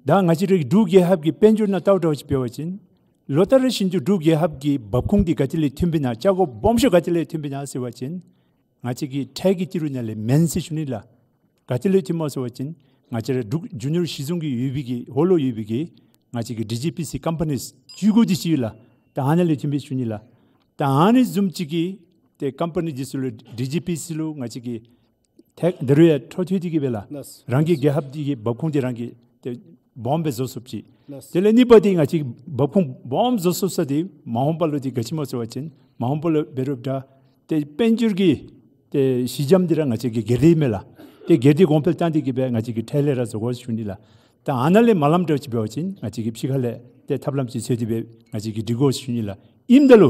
ད་ང་བཅས་རའི་འབྲུག་རྒྱལ་ཁབ་ཀྱི་དཔལ་འབྱོར་ནང་བལྟཝ་འདྲཝ་ཅིག་འབད་བ་ཅིན་ལོ་ལྟར་བཞིན་དུ་འབྲུག་རྒྱལ་ཁབ་ཀྱི་འབབ་ཁུངས་འདི་ག་ཏེ་ལས་ཐོན་པས་ན་ཆག་སྒོ་སྦོམ་ཤོས་ག་ཏེ་ལས་ཐོན་པས་ན་ཟེར་བ་ཅིན་ང་བཅས་ཀྱི་ཁྲལ་གྱི་ཏི་རུ་ནང་ལས་མེན་ཟེར་ཞུ་ནི་ལགས། ག་ཏེ་ལས་ཐོནམ་སྨོ་ཟེར་བ་ཅིན་ང་བཅས་ར་འབྲུག་རྒྱུ་ནོར་གཞི་བཟུང་གི་ཡོད་པའི་གི་ཧོར་ལུ་ཡོད་པའི་གི་ང་བཅས་ཀྱི་ཌི་ཇི་པི་སི་ཀམ་པ་ནིས་བཅུ་དགུ་འདི་ཅིག་ཡོད་ལགས། ད་ཨ་ནཱ་ལས་ཐོན་པས་ཞུ་ནི་ལགས། ད་ཨ་ནི་བཟུམ་ཅིག་གི་ཏེ་ཀམ་པ་ནི་འདི་ཚུ་ལུ་ཌི་ཇི་པི་སི་ལུ་ང་བཅས་ཀྱིས་ཏེ་འདི་རུང་ཡང་འཕྲོ་མཐུད་དེ་གི་སྦེ་ལགས། ལགས། རང་གི་རྒྱལ་ཁབ་འདི་གི་འབབ་ཁུངས་འདི་རང་གིས་ཏེ་སྦོམ་སྦེ་བཟོ་ཚུགསཔ་ཅིག། ལགས། དེ་ལས་གཉིས་པ་འདི་ང་བཅས་འབབ་ཁུངས་སྦོམ་བཟོ་ཚུགས་ས་འདི་མ་འོངས་པ་ལུ་འདི་ག་ཅི་སྨོ་ཟེར་བ་ཅིན་མ་འོངས་པ་ལུ་འབད་རུང་ད་ཏེ་དཔལ་འབྱོར་གྱི་ཏེ་གཞི་འགྱམ་འདི་ར་ང་བཅས་ཀྱི་སྒེར་སྡེ་མས་ལགས། ཏེ་སྒེར་སྡེ་གོང་འཕེལ་བཏང་སྟེ་གི་སྦེ་ང་བཅས་ཀྱི་ཁྲལ་ལས་ར་བཟོ་དགོ་ཞུ་ནི་ལགས། ད་ཨ་ནཱ་ལས་མ་ལངམ་འདྲཝ་ཅིག་འབད་བ་ཅིན་ང་བཅས་ཀྱིས་ཕྱི་ཁ་ལས་ཏེ་ཐབས་ལམ་ཅིག་འཚོལ་ཏེ་སྦེ་ང་བཅས་ཀྱིས་སྒྲིག་དགོ་ཞུ་ནི་ལགས། ཨིནམ་ད་ལུ་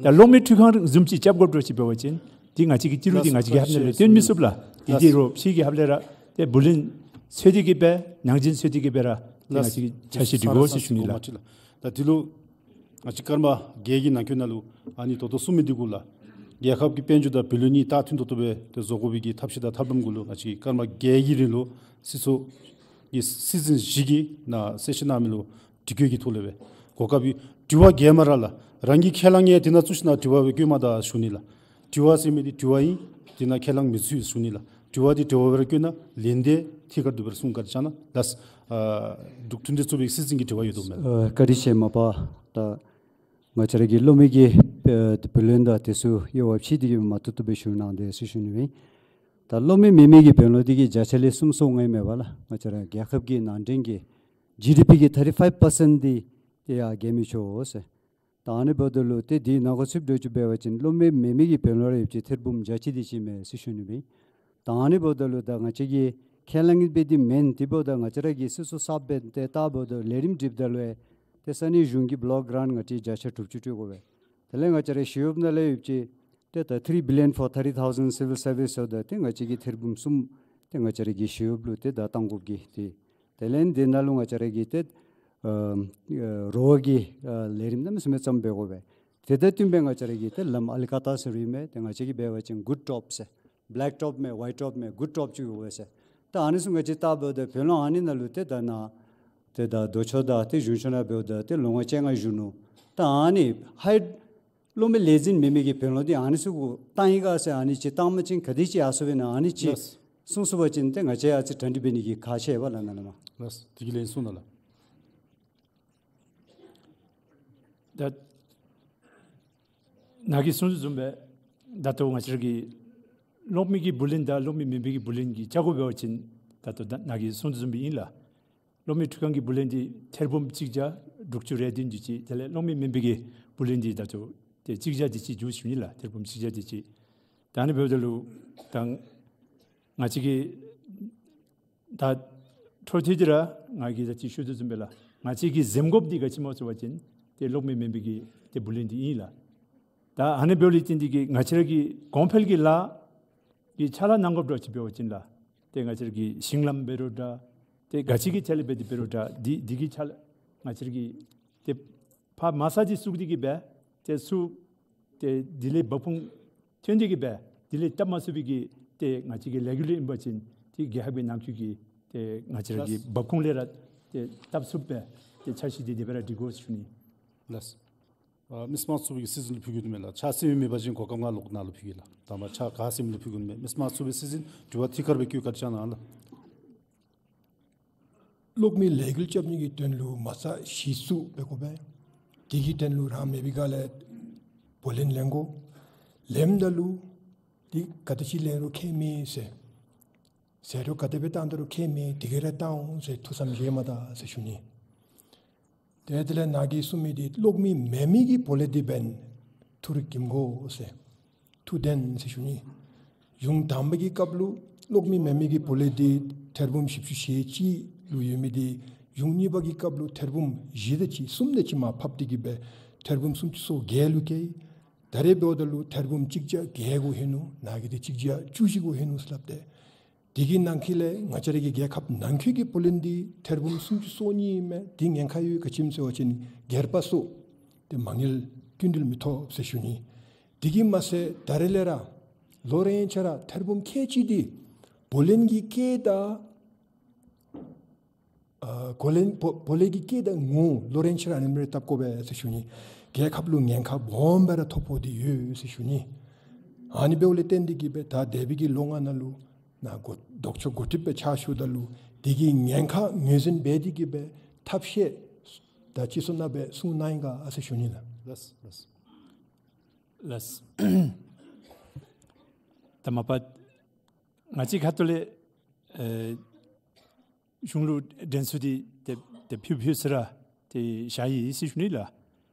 ད་གློག་མེ་འཕྲུལ་ཁང་བཟུམ་ཅིག་རྐྱབ་དགོཔ་འདྲཝ་ཅིག་འབད་བ་ཅིན་འདི་ང་བཅས་ཀྱི་ཏི་རུ་འདི་ང་བཅས་ཀྱི་རྒྱལ་ཁབ་ནང་ལས་བཏོན་མི་ཚུགས་ལགས། འདི་འདི་རོགས་ཕྱི་གི་རྒྱལ་ཁབ་ལས་ར་ཏེ་བུ་ལོན་འཚོལ་ཏེ་གི་སྦེ་ནང་འཛིང་འཚོལ་ཏེ་གི་སྦེ་ར་ཏེ་ང་བཅས་ཀྱིས་འཆར་གཞི་སྒྲིག་དགོ་ཟེར་ཞུ་ནི་ལགས། ད་འདི་ལུ་ང་བཅས་སྐར་མ་བརྒྱད་ཀྱི་ནང་འཁོད་ནང་ལུ་ཨ་ནི་ད་ལྟོ་གསུང་མི་འདི་གུ་ལགས། རྒྱལ་ཁབ་ཀྱི་དཔལ་འབྱོར་དང་བུ་ལོན་གཉིས་ད་མཐུན་ཏོག་ཏོ་སྦེ་ཏེ་བཟོ་དགོ་པའི་གི་ཐབས་ཤེས་དང་ཐབས་ལམ་གུ་ལུ་ང་བཅས་སྐར་མ་བརྒྱད་ཀྱི་རིང་ལུ་སྲིད་ཚོགས་ཀྱི་སྲིད་འཛིན་བཞི་གིས་ནཱ་གསལ་བཤད་གནང་མི་ལུ་དྲི་བཀོད་ཀྱི་ཐོག་ལས་སྦེ་གོ་སྐབས་ཡོད། དྲི་བ་བཀོད་མ་ར་ལགས། རང་གི་ཁས་བླངས་ཡང་དེ་ནང་བཙུགས་ཞིནམ་དྲི་བ་སྦེ་བཀོད་མ་ད་ཞུ་ནི་ལགས། དྲི་བ་ཟེར་མི་འདི་དྲི་བ་ཨིན། དེ་ནང་ཁས་བླངས་མི་ཚུད་ཞུ་ནི་ལགས། དྲི་བ་འདི་དྲི་བ་སྦེ་ར་བཀོད་གནང་། ལན་འདི་ཐད་ཀར་དུ་སྦེ་ར་གསུང་བཀའ་དྲིན་བསྐྱང་གནང་ལགས། ཨ་འབྲུག་མཐུན་སྒྲིལ་ཚོགས་པའི་སྲིད་འཛིན་གྱིས་དྲི་བ་ཡོད་དོ་མེན་ལགས། ཨ་བཀའ་དྲིན་ཆེ། མ་པ་ད་ང་བཅས་ར་གི་གློག་མེ་གི་ཨ་བུ་ལོན་དང་དེ་ཚུ་དབྱེ་བ་ཕྱེ་སྟེ་གི་མ་ཐུབ་ཐུབ་སྦེ་ཞུ་གནང་དེས་ཟེར་ཞུ་ནི་ཨིན། ད་གློག་མེ་མེན་མི་གི་བུ་ལོན་འདི་གི་བརྒྱ་ཆ་ལས་གསུམ་སོ་ལྔ་མས་པ་ལགས། ང་བཅས་ར་རྒྱལ་ཁབ་ཀྱི་ནང་འདྲེན་གྱི་ཇི་ཌི་པི་གི་ཐར་ཊི་ཕའིབ་པར་སེནཊ་འདི་ཏེ་ཡར་བརྒལ་མི་ཆོག་ཟེར། ད་ཨ་ནི་འབདཝ་ད་ལུ་ཏེ་འདི་ནང་གོ་ཚུདཔ་འདྲཝ་ཅིག་འབད་བ་ཅིན་གློག་མེ་མེན་མི་གི་བུ་ལོན་ར་ཡོདཔ་ཅིག་ཐེར་འབུམ་བརྒྱ་ཅིག་འདི་ཅིག་མས་ཟེར་ཞུ་ནི་ཨིན། ད་ཨ་ནི་འབདཝ་ད་ལུ་ད་ང་བཅས་ཀྱིས་ཁས་བླངས་འབད་དེ་མེན། དེ་འབདཝ་ད་ང་བཅས་ར་གིས་སྲིད་ཚོགས་གསརཔ་འབད་དེ་བལྟཝ་ད་ལས་རིམ་སྒྲིགཔ་ད་ལུ་ཏེ་ས་གནས་གཞུང་གི་བོ་ལོག་གི་རེནཊ་ང་བཅས་བརྒྱ་ཆ་དྲུག་ཅུ་སྤྲོད་དགོ་པས། དེ་ལས་ང་བཅས་ར་ཞི་གཡོགཔ་ནང་ལས་ཡོདཔ་ཅིག་ཏེ་ད་three billion for thirty thousand civil service ཟེརཝ་ད་ཏེ་ང་བཅས་ཀྱིས་ཐེར་འབུམ་གསུམ་ཏེ་ང་བཅས་ར་གི་ཞི་གཡོགཔ་ལུ་ཏེ་ད་གཏང་དགོཔ་གི་ཏེ་དེ་ལས་དེ་ནང་ལུ་ང་བཅས་ར་གིས་ཏེ་ཨ་ཨ་རོགས་ཀྱི་ཨ་ལས་རིམ་གནམ་མེད་ས་མེད་བརྩམ་འབད་དགོ་པས། དེ་དང་བསྟུན་སྦེ་ང་བཅས་ར་གིས་ཏེ་ལམ་ཨ་ལི་ཀ་ཏ་ཟེར་རུང་མས། ཏེ་ང་བཅས་ཀྱིས་འབད་བ་ཅིན་གུཌ་ཊོབ་ཟེར་བེ་ལེཀ་ཊོབ་མས་ཝའིཊ་ཊོབ་མས་གུཌ་ཊོབ་ཅིག་དགོ་པས་ཟེར། ད་ཨ་ནི་ཚུ་ང་བཅས་བལྟཝ་ད་བུ་ལོན་ཨ་ནི་ནང་ལུ་ཏེ་ད་ནཱ་ཏེ་ད་རྡོ་ཆོག་དང་ཏེ་གཞུང་ཆོག་ནང་འབདཝ་ད་ཏེ་ལོ་ངོ་བཅོ་ལྔ་བཞུགས་ནུག། ད་ཨ་ནི་ཧའི་གློག་མེ་ལས་འཛིན་མེན་མི་གི་བུ་ལོན་འདི་ཨ་ནི་ཚུ་གུ་གཏང་ཡི་ག་ཟེར་ཨ་ནི་ཅིག་བཏངམ་ཅིན་ག་དེ་ཅིག་ཡར་སོང་བས་ན་ཨ་ནི་ཅིག་ལགས། གསུང་ཚུགས་པ་ཅིན་ཏེ་ང་བཅས་ཡང་ཅིག་གྲ་སྒྲིག་འབད་ནི་གི་ཁག་ཆེ་བས་ལགས། ནཱ་ལས་མར་ལགས། དེ་གི་ལན་གསུང་གནང་ལགས། ད་ནཱ་གིས་གསུང་དོ་བཟུམ་སྦེ་ད་ལྟོ་ང་བཅས་ར་གི་གློག་མེ་གི་བུ་ལོན་དང་གློག་མེ་མེན་པའི་གི་བུ་ལོན་གྱི་ཆག་སྒོ་འབད་བ་ཅིན་ད་ལྟོ་ད་ནཱ་གིས་གསུང་དོ་བཟུམ་སྦེ་ཨིན་ལགས། གློག་མེ་འཕྲུལ་ཁང་གི་བུ་ལོན་འདི་ཐེར་འབུམ་གཅིག་བརྒྱ་དྲུག་ཅུ་རེ་བདུན་འདི་ཅིག། དེ་ལས་གློག་མེ་མེན་པའི་གི་བུ་ལོན་འདི་ད་ལྟོ་ཏེ་གཅིག་བརྒྱ་འདི་ཅིག་འགྱོ་ཞུ་ནི་ལགས། ཐེར་འབུམ་གཅིག་བརྒྱ་འདི་ཅིག། ད་ཨ་ནི་འབདཝ་ད་ལུ་ད་ང་བཅས་ཀྱིས་ད་འཕྲོ་མཐུད་དེ་ར་ང་གིས་ད་ཅི་ཞུ་དོ་བཟུམ་སྦེ་ལགས། ང་བཅས་ཀྱིས་འཛེམ་དགོཔ་འདི་ག་ཅི་སྨོ་ཟེར་བ་ཅིན་ཏེ་གློག་མེ་མེན་པའི་གི་ཏེ་བུ་ལོན་འདི་ཨིན་ལགས། ད་ཨ་ནི་འབདཝ་ལས་བརྟེན་ཏེ་གི་ང་བཅས་ར་གི་གོང་འཕེལ་གྱི་ལཱ་གི་ཕྱག་ལཱ་གནང་དགོཔ་འདྲཝ་ཅིག་འབད་བ་ཅིན་ལགས། ཏེ་ང་བཅས་ར་གི་ཞིང་ལམ་འབད་རུང་འདྲ་ཏེ་ག་ཅི་གི་ཐད་ལས་འབད་དེ་འབད་རུང་འདྲ་འདི་འདི་གི་ཕྱག་ལཱ་ང་བཅས་ར་གིས་ཏེ་ཕར་མ་ས་འདི་བཙུགས་ཏེ་གི་སྦེ་ཏེ་ཚུར་ཏེ་དེ་ལས་འབབ་ཁུངས་ཐོན་ཏེ་གི་སྦེ་དེ་ལས་བཏབ་མ་ཚུགས་པའི་གི་ཏེ་ང་བཅས་ཀྱི་ལས་འགུལ་ཨིན་པ་ཅིན་ཏེ་རྒྱལ་ཁབ་ཀྱི་ནང་འཁོད་ཀྱི་ཏེ་ང་བཅས་ར་གི་ལགས། འབབ་ཁུངས་ལས་ར་ཏེ་བཏབ་ཚུགསཔ་སྦེ་ཏེ་འཆར་གཞི་འདི་དེ་སྦེ་ར་སྒྲིག་དགོ་ཞུ་ནི། ལགས། ཨ་མི་དམངས་ཚོགས་པའི་སྲིད་འཛིན་ལུ་ཕུལ་དགོ་ནི་མས་ལགས། ཕྱག་སེང་བའི་མེད་པ་ཅིན་གོ་སྐབས་ང་ལོག་ནཱ་ལུ་ཕུལ་གེ་ལགས། ད་མ་ཕྱག་ག་སེང་བའི་ལུ་ཕུལ་དགོ་ནི་མས། མི་དམངས་ཚོགས་པའི་སྲིད་འཛིན་དྲི་བ་ཐད་ཀར་སྦེ་བཀོད་བཀའ་དྲིན་བསྐྱང་གནང་ལགས། གློག་མེ་ལས་འགུལ་རྐྱབ་ནི་གི་དོན་ལུ་མ་རྩ་གཞི་བཙུགས་འབད་དགོ་པས། དེ་གི་དོན་ལུ་རང་མེད་པའི་སྒང་ལས་བུ་ལོན་ལེན་དགོ། ལེནམ་ད་ལུ་འདི་ག་དེ་ཅིག་ལེན་རུང་ཁྱད་མེད་ཟེར། ཟད་འགྲོ་ག་དེ་སྦེ་བཏང་ད་རུང་ཁྱད་མེད། དེ་གིས་ར་བཏང་འོང་ཟེར་ཐུགས་བསམ་བཞེས་མ་ད་ཟེར་ཞུ་ནི། ཏེ་དེ་ལས་ནཱ་གིས་གསུངས་མི་འདི་གློག་མེ་མེན་མི་གི་བུ་ལོན་འདི་འབདན་ཐུགས་རིག་གིམ་དགོ་ཟེར། ཐུགས་བདེན་ཟེར་ཞུ་ནི། གཞུང་དང་པ་གི་སྐབས་ལུ་གློག་མེ་མེན་མི་གི་བུ་ལོན་འདི་ཐེར་འབུམ་བཞི་བཅུ་ཞེ་གཅིག་ ལུ་ཡོད་མི་འདི་གཞུང་གཉིས་པ་གི་སྐབས་ལུ་ཐེར་འབུམ་བཞི་དེ་ཅིག་གསུམ་དེ་ཅིག་མར་ཕབ་སྟེ་གི་སྦེ་ཐེར་འབུམ་སུམ་ཅུ་སོ་བརྒྱད་ལུ་བཀལ། ད་རེས་འབདཝ་ད་ལུ་ཐེར་འབུམ་གཅིག་བརྒྱ་བརྒྱད་དགུ་ལྷོད་ནུག། ནཱ་གི་འདི་གཅིག་བརྒྱ་བཅུ་བཞི་དགུ་ལྷོད་ནུག་ཟེར་སླབ་སྟེ། དེ་གི་ནང་འཁོད་ལས་ང་བཅས་ར་གི་རྒྱལ་ཁབ་ནང་འཁོད་ཀྱི་བུ་ལོན་འདི་ཐེར་འབུམ་སུམ་ཅུ་སོ་གཉིས་མས། དེ་ཉེན་ཁ་ཡོད། ག་ཅི་སྨོ་ཟེར་བ་ཅིན་སྒེར་པ་ཚུ་ཏེ་མ་དངུལ་སྐྱིན་འགྲུལ་མི་ཐོབ་ཟེར་ཞུ་ནི། དེ་གིས་མ་ཚད་ད་རེས་ལས་ར་ལོ་རེ་ཡང་ཆ་ར་ཐེར་འབུམ་ཁལ་གཅིག་འདི་བུ་ལོན་གྱི་སྐད་དང་ཨ་བུ་ལོན་བུ་བུ་ལོན་གྱི་སྐད་དང་ངོ་ལོ་རེ་ཡང་ཆ་ར་ཨ་ནེམ་རེ་བཏབ་དགོ་པས་ཟེར་ཞུ་ནི། རྒྱལ་ཁབ་ལུ་ཉེན་ཁ་སྦོམ་སྦེ་ར་ཐོབ་དགོཔ་འདི་ཡོད་ཟེར་ཞུ་ནི། ཨ་ནི་འབདཝ་ལས་བརྟེན་ཏེ་གི་སྦེ་ད་འདས་པའི་གི་ལོ་ལྔ་ནང་ལུ་ནཱ་འགོ་ལྡོག་ཕྱོགས་འགོ་ཁྲིདཔ་སྦེ་ཕྱག་ཞུཝ་ད་ལུ་དེ་གི་ཉེན་ཁ་ངོས་འཛིན་འབད་དེ་གི་སྦེ་ཐབས་ཤེས་ད་ཅི་སོང་ན་སྦེ་གསུང་གནང་ཡི་ག་ཨ་ཟེར་ཞུ་ནི་ལགས། ལགས་ལགས། ལགས། ད་མ་པ་ང་བཅས་ཁ་ཐུག་ལས་ཨེ་གཞུང་ལུ་དྲན་གསོ་འདི་ཏེ་ཏེ་ཕུལ་ཕུལ་ས་ར་ཏེ་བཞག་ཡི་ཟེར་ཞུ་ནི་ལགས།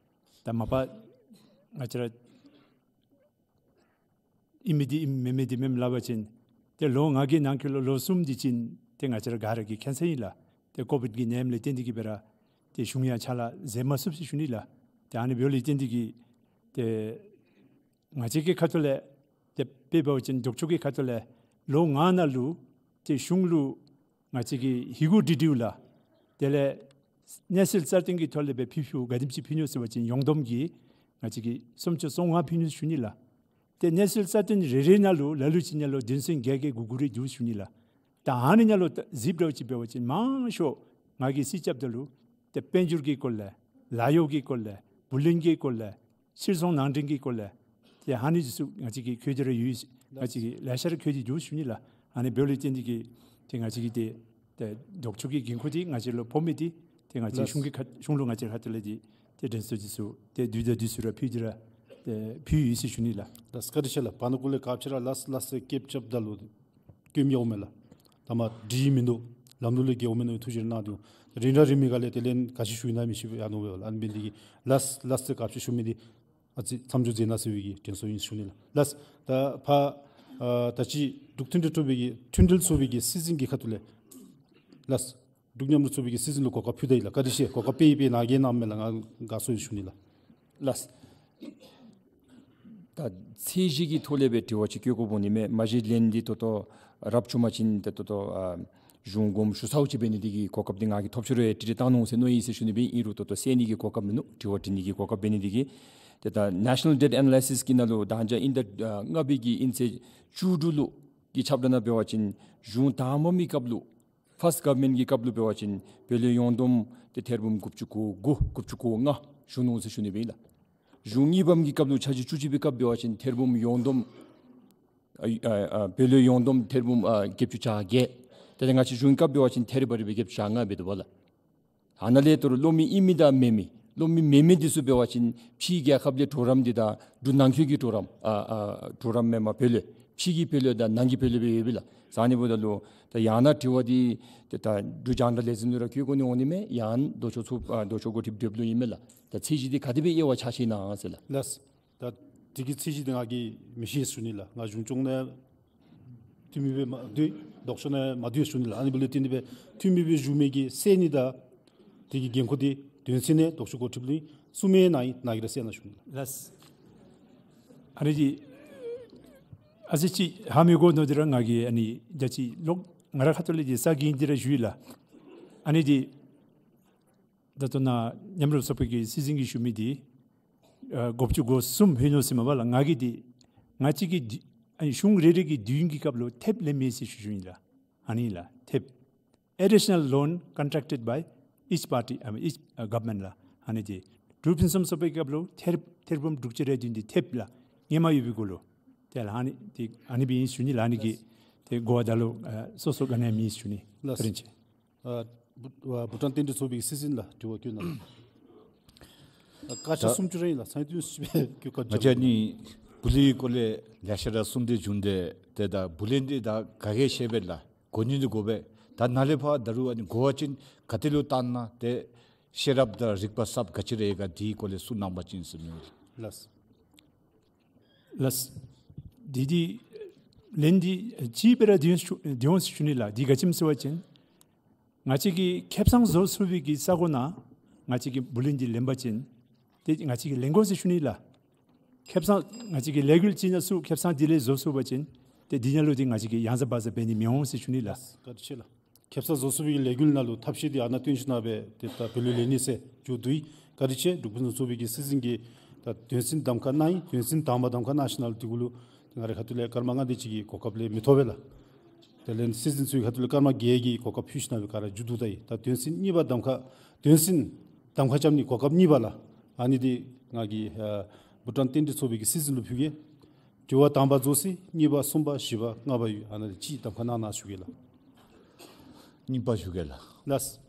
ད་མ་པ་ང་བཅས་ར་ཨིན་མི་འདི་ཨིནམ་མེན་མི་འདི་མེནམ་སླབ་པ་ཅིན་ཏེ་ལོ་ལྔ་གི་ནང་འཁོད་ལུ་ལོ་གསུམ་འདི་ཅིག་ཏེ་ང་བཅས་ར་ག་ར་གིས་མཁྱེན་གསལ་ཨིན་ལགས། ཏེ་ཀོ་བིཌ་ཀྱི་ནད་ཡམས་ལས་བརྟེན་ཏེ་གི་སྦེ་ར་ཏེ་གཞུང་ཡང་ཕྱག་ལཱ་མཛད་མ་ཚུགས་ཟེར་ཞུ་ནི་ལགས། ཏེ་ཨ་ནི་འབདཝ་ལས་བརྟེན་ཏེ་གི་ཏེ་ང་བཅས་ཀྱི་ཁ་ཐུག་ལས་ཏེ་དཔེ་འབད་བ་ཅིན་ལྡོག་ཕྱོགས་ཀྱི་ཁ་ཐུག་ལས་ལོ་ལྔ་ནང་ལུ་ཏེ་གཞུང་ལུ་ང་བཅས་ཀྱིས་ཧི་གུ་དྲི་དྲིཝ་ལགས། དེ་ལས་གནས་ཚུལ་གསར་བཏོན་གྱི་ཐོག་ལས་སྦེ་ཕུལ་ཕུལཝ་ག་དེམ་ཅིག་ཕུལ་ནུག་ཟེར་བ་ཅིན་ཡོངས་བསྡོམས་ཀྱིས་ང་བཅས་ཀྱིས་སུམ་ཅུ་སོ་ལྔ་ཕུལ་ནུག་ཞུ་ནི་ལགས། ཏེ་གནས་ཚུལ་གསར་བཏོན་རེ་རེ་ནང་ལུ་ལ་ལུ་ཅིག་ནང་ལུ་དོན་ཚན་བརྒྱད་བརྒྱད་དགུ་དགུ་རེ་འདུག་ཞུ་ནི་ལགས། ད་ཨ་ནི་ནང་ལུ་ད་གཟིགས་འདྲཝ་ཅིག་འབད་བ་ཅིན་མང་ཤོས་ང་གིས་རྩིས་རྐྱབ་ད་ལུ་ཏེ་དཔལ་འབྱོར་གྱི་སྐོར་ལས་ལཱ་གཡོག་གི་སྐོར་ལས་བུ་ལོན་གྱི་སྐོར་ལས་ཕྱིར་ཚོང་ནང་འདྲེན་གྱི་སྐོར་ལས་ཏེ་ཨ་ནི་འདི་ཚུ་ང་བཅས་ཀྱིས་བཀོད་དེ་ར་ཡོད། ང་བཅས་ཀྱིས་ལེ་ཤ་ར་བཀོད་དེ་འདུག་ཞུ་ནི་ལགས། ཨ་ནི་འབདཝ་ལས་བརྟེན་ཏེ་གི་ཏེ་ང་བཅས་ཀྱིས་ཏེ་ཏེ་ལྡོག་ཕྱོགས་ཀྱི་འགན་ཁུར་འདི་ང་བཅས་ལུ་ཕོག་མི་འདི་ཏེ་ང་བཅས་ལགས། གཞུང་གི་ཁ་གཞུང་ལུ་ང་བཅས་ཁ་ཐུག་ལས་འདི་ཏེ་དྲན་གསོ་འདི་ཚུ་ཏེ་དུས་དང་དུས་སུ་ར་ཕུལ་ཏེ་ར་ཏེ་ཕུལ་ཡི་ཟེར་ཞུ་ནི་ལགས། ལགས་བཀའ་དྲིན་ཆེ་ལགས། བར་ན་གུ་ལས་སྐབས་ཅིག་ར་ལཱསཊ་ལཱསཊ་ལས་སྐད་རྐྱབ་ད་ལུ་སྐྱོན་ཡོདཔ་མས་ལགས། ད་མ་འགྲིག་མིན་འདུག། ལམ་ལུགས་ལས་འགལཝ་མིན་འདུག། ཐུགས་རྗེ་གནང་དོ། རིང་ར་རིང་མི་ག་ལས་དེ་ལས་ག་ཅི་ཞུ་ཡི་ན་མི་ཤེས་པས། ཨ་ནི་འབདཝ་ལས་ཨ་ནི་འབད་ནི་དེ་གིས་ལཱསཊ་ལཱསཊ་ལས་སྐབས་ཅིག་ཞུ་མི་འདི་ཨ་ཙི་མཚམས་འཇོག་མཛད་གནང་ཟེར་བའི་གི་དྲན་གསོ་ཨིན་ཞུ་ནི་ལགས། ལགས། ད་ཕར་ཨ་ད་ཅི་འབྲུག་མཐུན་སྒྲིལ་ཚོགས་པའི་གི་མཐུན་སྒྲིལ་ཚོགས་པའི་གི་སྲིད་འཛིན་གྱི་ཁ་ཐུག་ལས་ལགས། འབྲུག་མཉམ་རུབ་ཚོགས་པའི་གི་སྲིད་འཛིན་ལུ་གོ་སྐབས་ཕུལ་ད་ཡི་ལགས། བཀའ་དྲིན་ཆེ། གོ་སྐབས་དཔེ་དཔེ་ནཱ་གིས་གནངམ་མས་ལགས། ང་དགའ་སོ་ཡི་ཞུ་ནི་ལགས། ལགས། ད་ཚད་གཞི་གི་ཐོག་ལས་སྦེ་དྲི་བ་ཅིག་བཀོད་དགོ་དགོཔ་འོང་ནི་མས། མ་གཞི་ལན་འདི་ད་ལྟོ་རབ་བྱུང་པ་ཅིན་ད་ལྟོ་ཨ་གཞུང་དགོངསམ་ཞུ་ཚརཝ་ཅིག་འབད་ནི་དེ་གིས་གོ་སྐབས་འདི་ང་གིས་ཐོབ་ཅི་རུང་ཡང་དྲི་རེ་བཏང་ནུག་ཟེར་མནོ་ཡི་ཟེར་ཞུ་ནི་སྦེ། ཨིན་རུང་ད་ལྟོ་གསན་ནི་གི་གོ་སྐབས་མིན་ནུག། དྲི་བ་དྲི་ནི་གི་གོ་སྐབས་འབད་ནི་དེ་གིས། ཏེ་ད་National Debt Analysis གི་ནང་ལུ་ད་ཅི་ཨིན་ད་ཨ་ལྔ་པའི་གི་ཨིན་ཚེས་བཅུ་དྲུག་ལུ་གི་ཁྱབ་བསྒྲགས་ནང་འབད་བ་ཅིན་གཞུང་དང་པམ་གི་སྐབས་ལུ་ཕཱསཊ་གོ་ཝར་མེནཊ་གི་སྐབས་ལུ་འབད་བ་ཅིན་བུ་ལོན་ཡོངས་བསྡོམས་ཏེ་ཐེར་འབུམ་དགུ་བཅུ་གོ་དགུ་དགུ་བཅུ་གོ་ལྔ་བྱུང་ནུག་ཟེར་ཞུ་ནི་སྦེ་ཨིན་ལགས། གཞུང་གཉིས་པམ་གི་སྐབས་ལུ་འཆར་གཞི་བཅུ་གཅིག་པའི་སྐབས་འབད་བ་ཅིན་ཐེར་འབུམ་ཡོངས་བསྡོམས་ཨ་ཨ་ཨ་བུ་ལོན་ཡོངས་བསྡོམས་ཐེར་འབུམ་ཨ་བརྒྱད་ཅུ་གྱ་བརྒྱད། ད་ལྟོ་ང་བཅས་གཞུང་གི་སྐབས་འབད་བ་ཅིན་ཐེར་བ་རེ་སྦེ་བརྒྱད་ཅུ་གྱ་ལྔ་འབད་དོ་བ་ལགས། ཨ་ནཱ་ལས་ད་རུང་གློག་མེ་ཨིན་མི་དང་མེན་མི། གློག་མེ་མེན་མི་འདི་ཚུ་འབད་བ་ཅིན་ཕྱིའི་རྒྱལ་ཁབ་ལས་གྲོགས་རམ་འདི་དང་འབྲུག་ནང་འཁོད་ཀྱི་གྲོགས་རམ་ཨ་ཨ་གྲོགས་རམ་མེན་མ་བུ་ལོན་ཕྱི་གི་བུ་ལོན་དང་ནང་གི་བུ་ལོན་སྦེ་ཡོད་པས་ལགས། ཟེར་ཨ་ནི་འབདཝ་ད་ལུ་ད་ཡང་ན་དྲི་བ་འདི་ཏེ་ད་འབྲུག་རྒྱང་བསྒྲགས་ལས་འཛིན་ལུ་ར་བཀོད་དགོ་ནི་འོང་ནི་མས། ཡང་ལྡོག་ཕྱོགས་ཚོགས་ཨ་ལྡོག་ཕྱོགས་འགོ་ཁྲིདཔ་འདི་ལུ་ཨིན་མས་ལགས། ད་ཚད་གཞི་འདི་ག་དེ་སྦེ་དབྱེ་བ་ཕྱེ་ཞིན་ན་ཟེར་ལགས། ལགས། ད་དེ་གི་ཚད་གཞི་འདི་ང་གིས་མི་ཤེས་ཞུ་ནི་ལགས། ང་གཞུང་སྐྱོང་ནང་འཐུས་མི་སྦེ་མ་སྡོད། ལྡོག་ཕྱོགས་ནང་མ་སྡོད་ཞུ་ནི་ལགས། ཨ་ནི་འབདཝ་ལས་བརྟེན་ཏེ་སྦེ་འཐུས་མི་སྦེ་བཞུགས་མི་གིས་གསན་ནི་དང་དེ་གི་འགན་ཁུར་འདི་དོན་ཚན་ནང་ལྡོག་ཕྱོགས་འགོ་ཁྲིདཔ་ལུ་གསུམ་མའི་ནང་ཨིན། ནཱ་གིས་ར་གསན་གནང་ཞུ་ནི་ལགས། ལགས། ཨ་ནི་འདི་ཨ་ཙི་ཅིག་ཧ་མི་གོ་མནོ་སྟེ་ར་ང་གིས་ཨ་ནི་རྒྱ་ཅིག་ལོག་ང་ར་ཁ་ཐུག་ལས་འདི་ས་གི་འདི་ར་ཞུ་ཡི་ལགས། ཨ་ནི་འདི་ད་ལྟོ་ནཱ་མཉམ་རུབ་ཚོགས་པའི་གི་སྲིད་འཛིན་གྱིས་ཞུ་མི་འདི་ཨ་དགུ་བཅུ་གོ་གསུམ་ལྷོད་ནུག་ཟེར་མས་པ་ལགས། ང་གིས་འདི་ང་བཅས་ཀྱི་འདི་ཨ་ནི་གཞུང་རེ་རེ་གི་དུས་ཡུན་གྱི་སྐབས་ལུ་ཐེབས་ལེན་མི་ཟེར་ཞུ་ཞུཝ་ཨིན་ལགས། ཨ་ནི་ལགས་ཐེབས། Additional loan contracted by each party, I mean, each uh, government ལགས། ཨ་ནི་འདི་འབྲུག་ཕུན་སུམ་ཚོགས་པའི་སྐབས་ལུ་ཐེར་ཐེར་འབུམ་དྲུག་ཅུ་རེ་བདུན་འདི་ཐེབས་ལགས། ཧེ་མ་ཡོད་པའི་གུ་ལུ། དེ་ལགས་ཨ་ནི་འདི་ཨ་ནི་སྦེ་ཨིན་ཞུ་ནི་ལགས། ཨ་ནི་གི་ཏེ་གོ་བ་ད་ལུ་ཨ་སོ་སོ་ག་ནི་ཡང་མེད་ཞུ་ནི། ལགས། བཀའ་དྲིན་ཆེ། ཨ་བུ་ཨ་བུ་ཊཱན་རྟེན་འབྲེལ་ཚོགས་པའི་སྲིད་འཛིན་ལགས་དྲི་བ་བཀོད་གནང་། ཨ་སྐར་ཆ་ད་སུམ་ཅུ་རེ་ཨིན་ལགས། ཚང་མ་ཐུང་ཅིག་སྦེ་བཀོད་བཀའ་དྲིན་ཆེ། ང་བཅས་ནི་བུ་ལོན་གྱི་སྐོར་ལས་ལེ་ཤ་ར་གསུང་སྟེ་བྱུང་སྟེ་ཏེ་ད་བུ་ལོན་འདི་ད་ག་གིས་ཤེས་པས་ལགས། གོ་རྒྱུ་འདི་གོ་བས། ད་ནཱ་ལས་ཕར་ད་རུང་ཨ་ནི་གོ་བ་ཅིན་ག་ཏེ་ལུ་བཏང་ན་ཏེ་ཤེས་རབ་དང་རིག་པ་ཟབ་ག་ཅི་རེ་ཡོད་ག་དེའི་སྐོར་ལས་གསུང་གནང་བ་ཅིན་ཟེར་མི་ལགས། ལགས། འདི་འདི་ལན་འདི་ཅིག་སྦེ་ར་འདི་ཡང་ཞུ་འདི་ཡང་ཞུ་ནི་ལགས། འདི་ག་ཅི་སྨོ་ཟེར་བ་ཅིན་ ང་བཅས་ཀྱིས་ཁེ་བཟང་བཟོ་ཚུགས་པའི་གི་ས་གོ་ནང་ང་བཅས་ཀྱིས་བུ་ལོན་འདི་ལེན་པ་ཅིན་ཏེ་ང་བཅས་ཀྱིས་ལེན་དགོ་ཟེར་ཞུ་ནི་ལགས། ཁེ་བཟང་ང་བཅས་ཀྱིས་ལས་འགུལ་ཅིག་ནང་ཚུད་ཁེ་བཟང་འདི་ལས་བཟོ་ཚུགས་པ་ཅིན་ཏེ་འདི་ནང་ལུ་ཏེ་ང་བཅས་ཀྱིས་ཡང་ཟ་བར་ཟ་འབད་ནི་མི་འོང་ཟེར་ཞུ་ནི་ལགས། བཀའ་དྲིན་ཆེ་ལགས། ཁེ་བཟང་བཟོ་ཚུགས་པའི་ལས་འགུལ་ནང་ལུ་ཐབས་ཤེས་འདི་ཨ་ནཱ་སྟོན་ཞིནམ་ལས་ཏེ་ད་བུ་ལོན་ལེན་ནི་ཟེར་མཇུག་བསྡུ་ཡི། བཀའ་དྲིན་ཆེ། འབྲུག་ཕུན་སུམ་ཚོགས་པའི་གི་སྲིད་འཛིན་གྱིས་ད་དོན་ཚན་གདམ་ཁ་གནང་ཡི། དོན་ཚན་དང་པ་གདམ་ཁ་གནང་ཞིནམ་ལས་འདི་གུ་ལུ་ང་རའི་ཁ་ཐུག་ལས་སྐར་མ་ལྔ་དེ་ཅིག་གི་གོ་སྐབས་ལས་མི་ཐོབ་པས་ལགས། དེ་ལས་སྲིད་འཛིན་ཚུ་གི་ཁ་ཐུག་ལས་སྐར་མ་བརྒྱད་ཀྱི་གོ་སྐབས་ཕུལ་ཞིནམ་ལས་ག་ར་མཇུག་བསྡུ་ད་ཡི། ད་དོན་ཚན་གཉིས་པ་གདམ་ཁ་དོན་ཚན་གདམ་ཁ་རྐྱབ་ནི་གོ་སྐབས་གཉིས་པ་ལགས། ཨ་ནི་འདི་ང་གིས་ཨ་བྷུ་ཊཱན་རྟེན་འབྲེལ་ཚོགས་པའི་གི་སྲིད་འཛིན་ལུ་ཕུལ་གེ། དྲི་བ་དང་པ་རྫོགས་ཅི། གཉིས་པ་གསུམ་པ་བཞི་པ་ལྔ་པ་ཡོད། ཨ་ནཱ་ལས་ཅིག་གདམ་ཁ་གནང་གནང་ཞུ་གེ་ལགས། གཉིས་པ་ཞུ་གེ་ལགས། ལགས།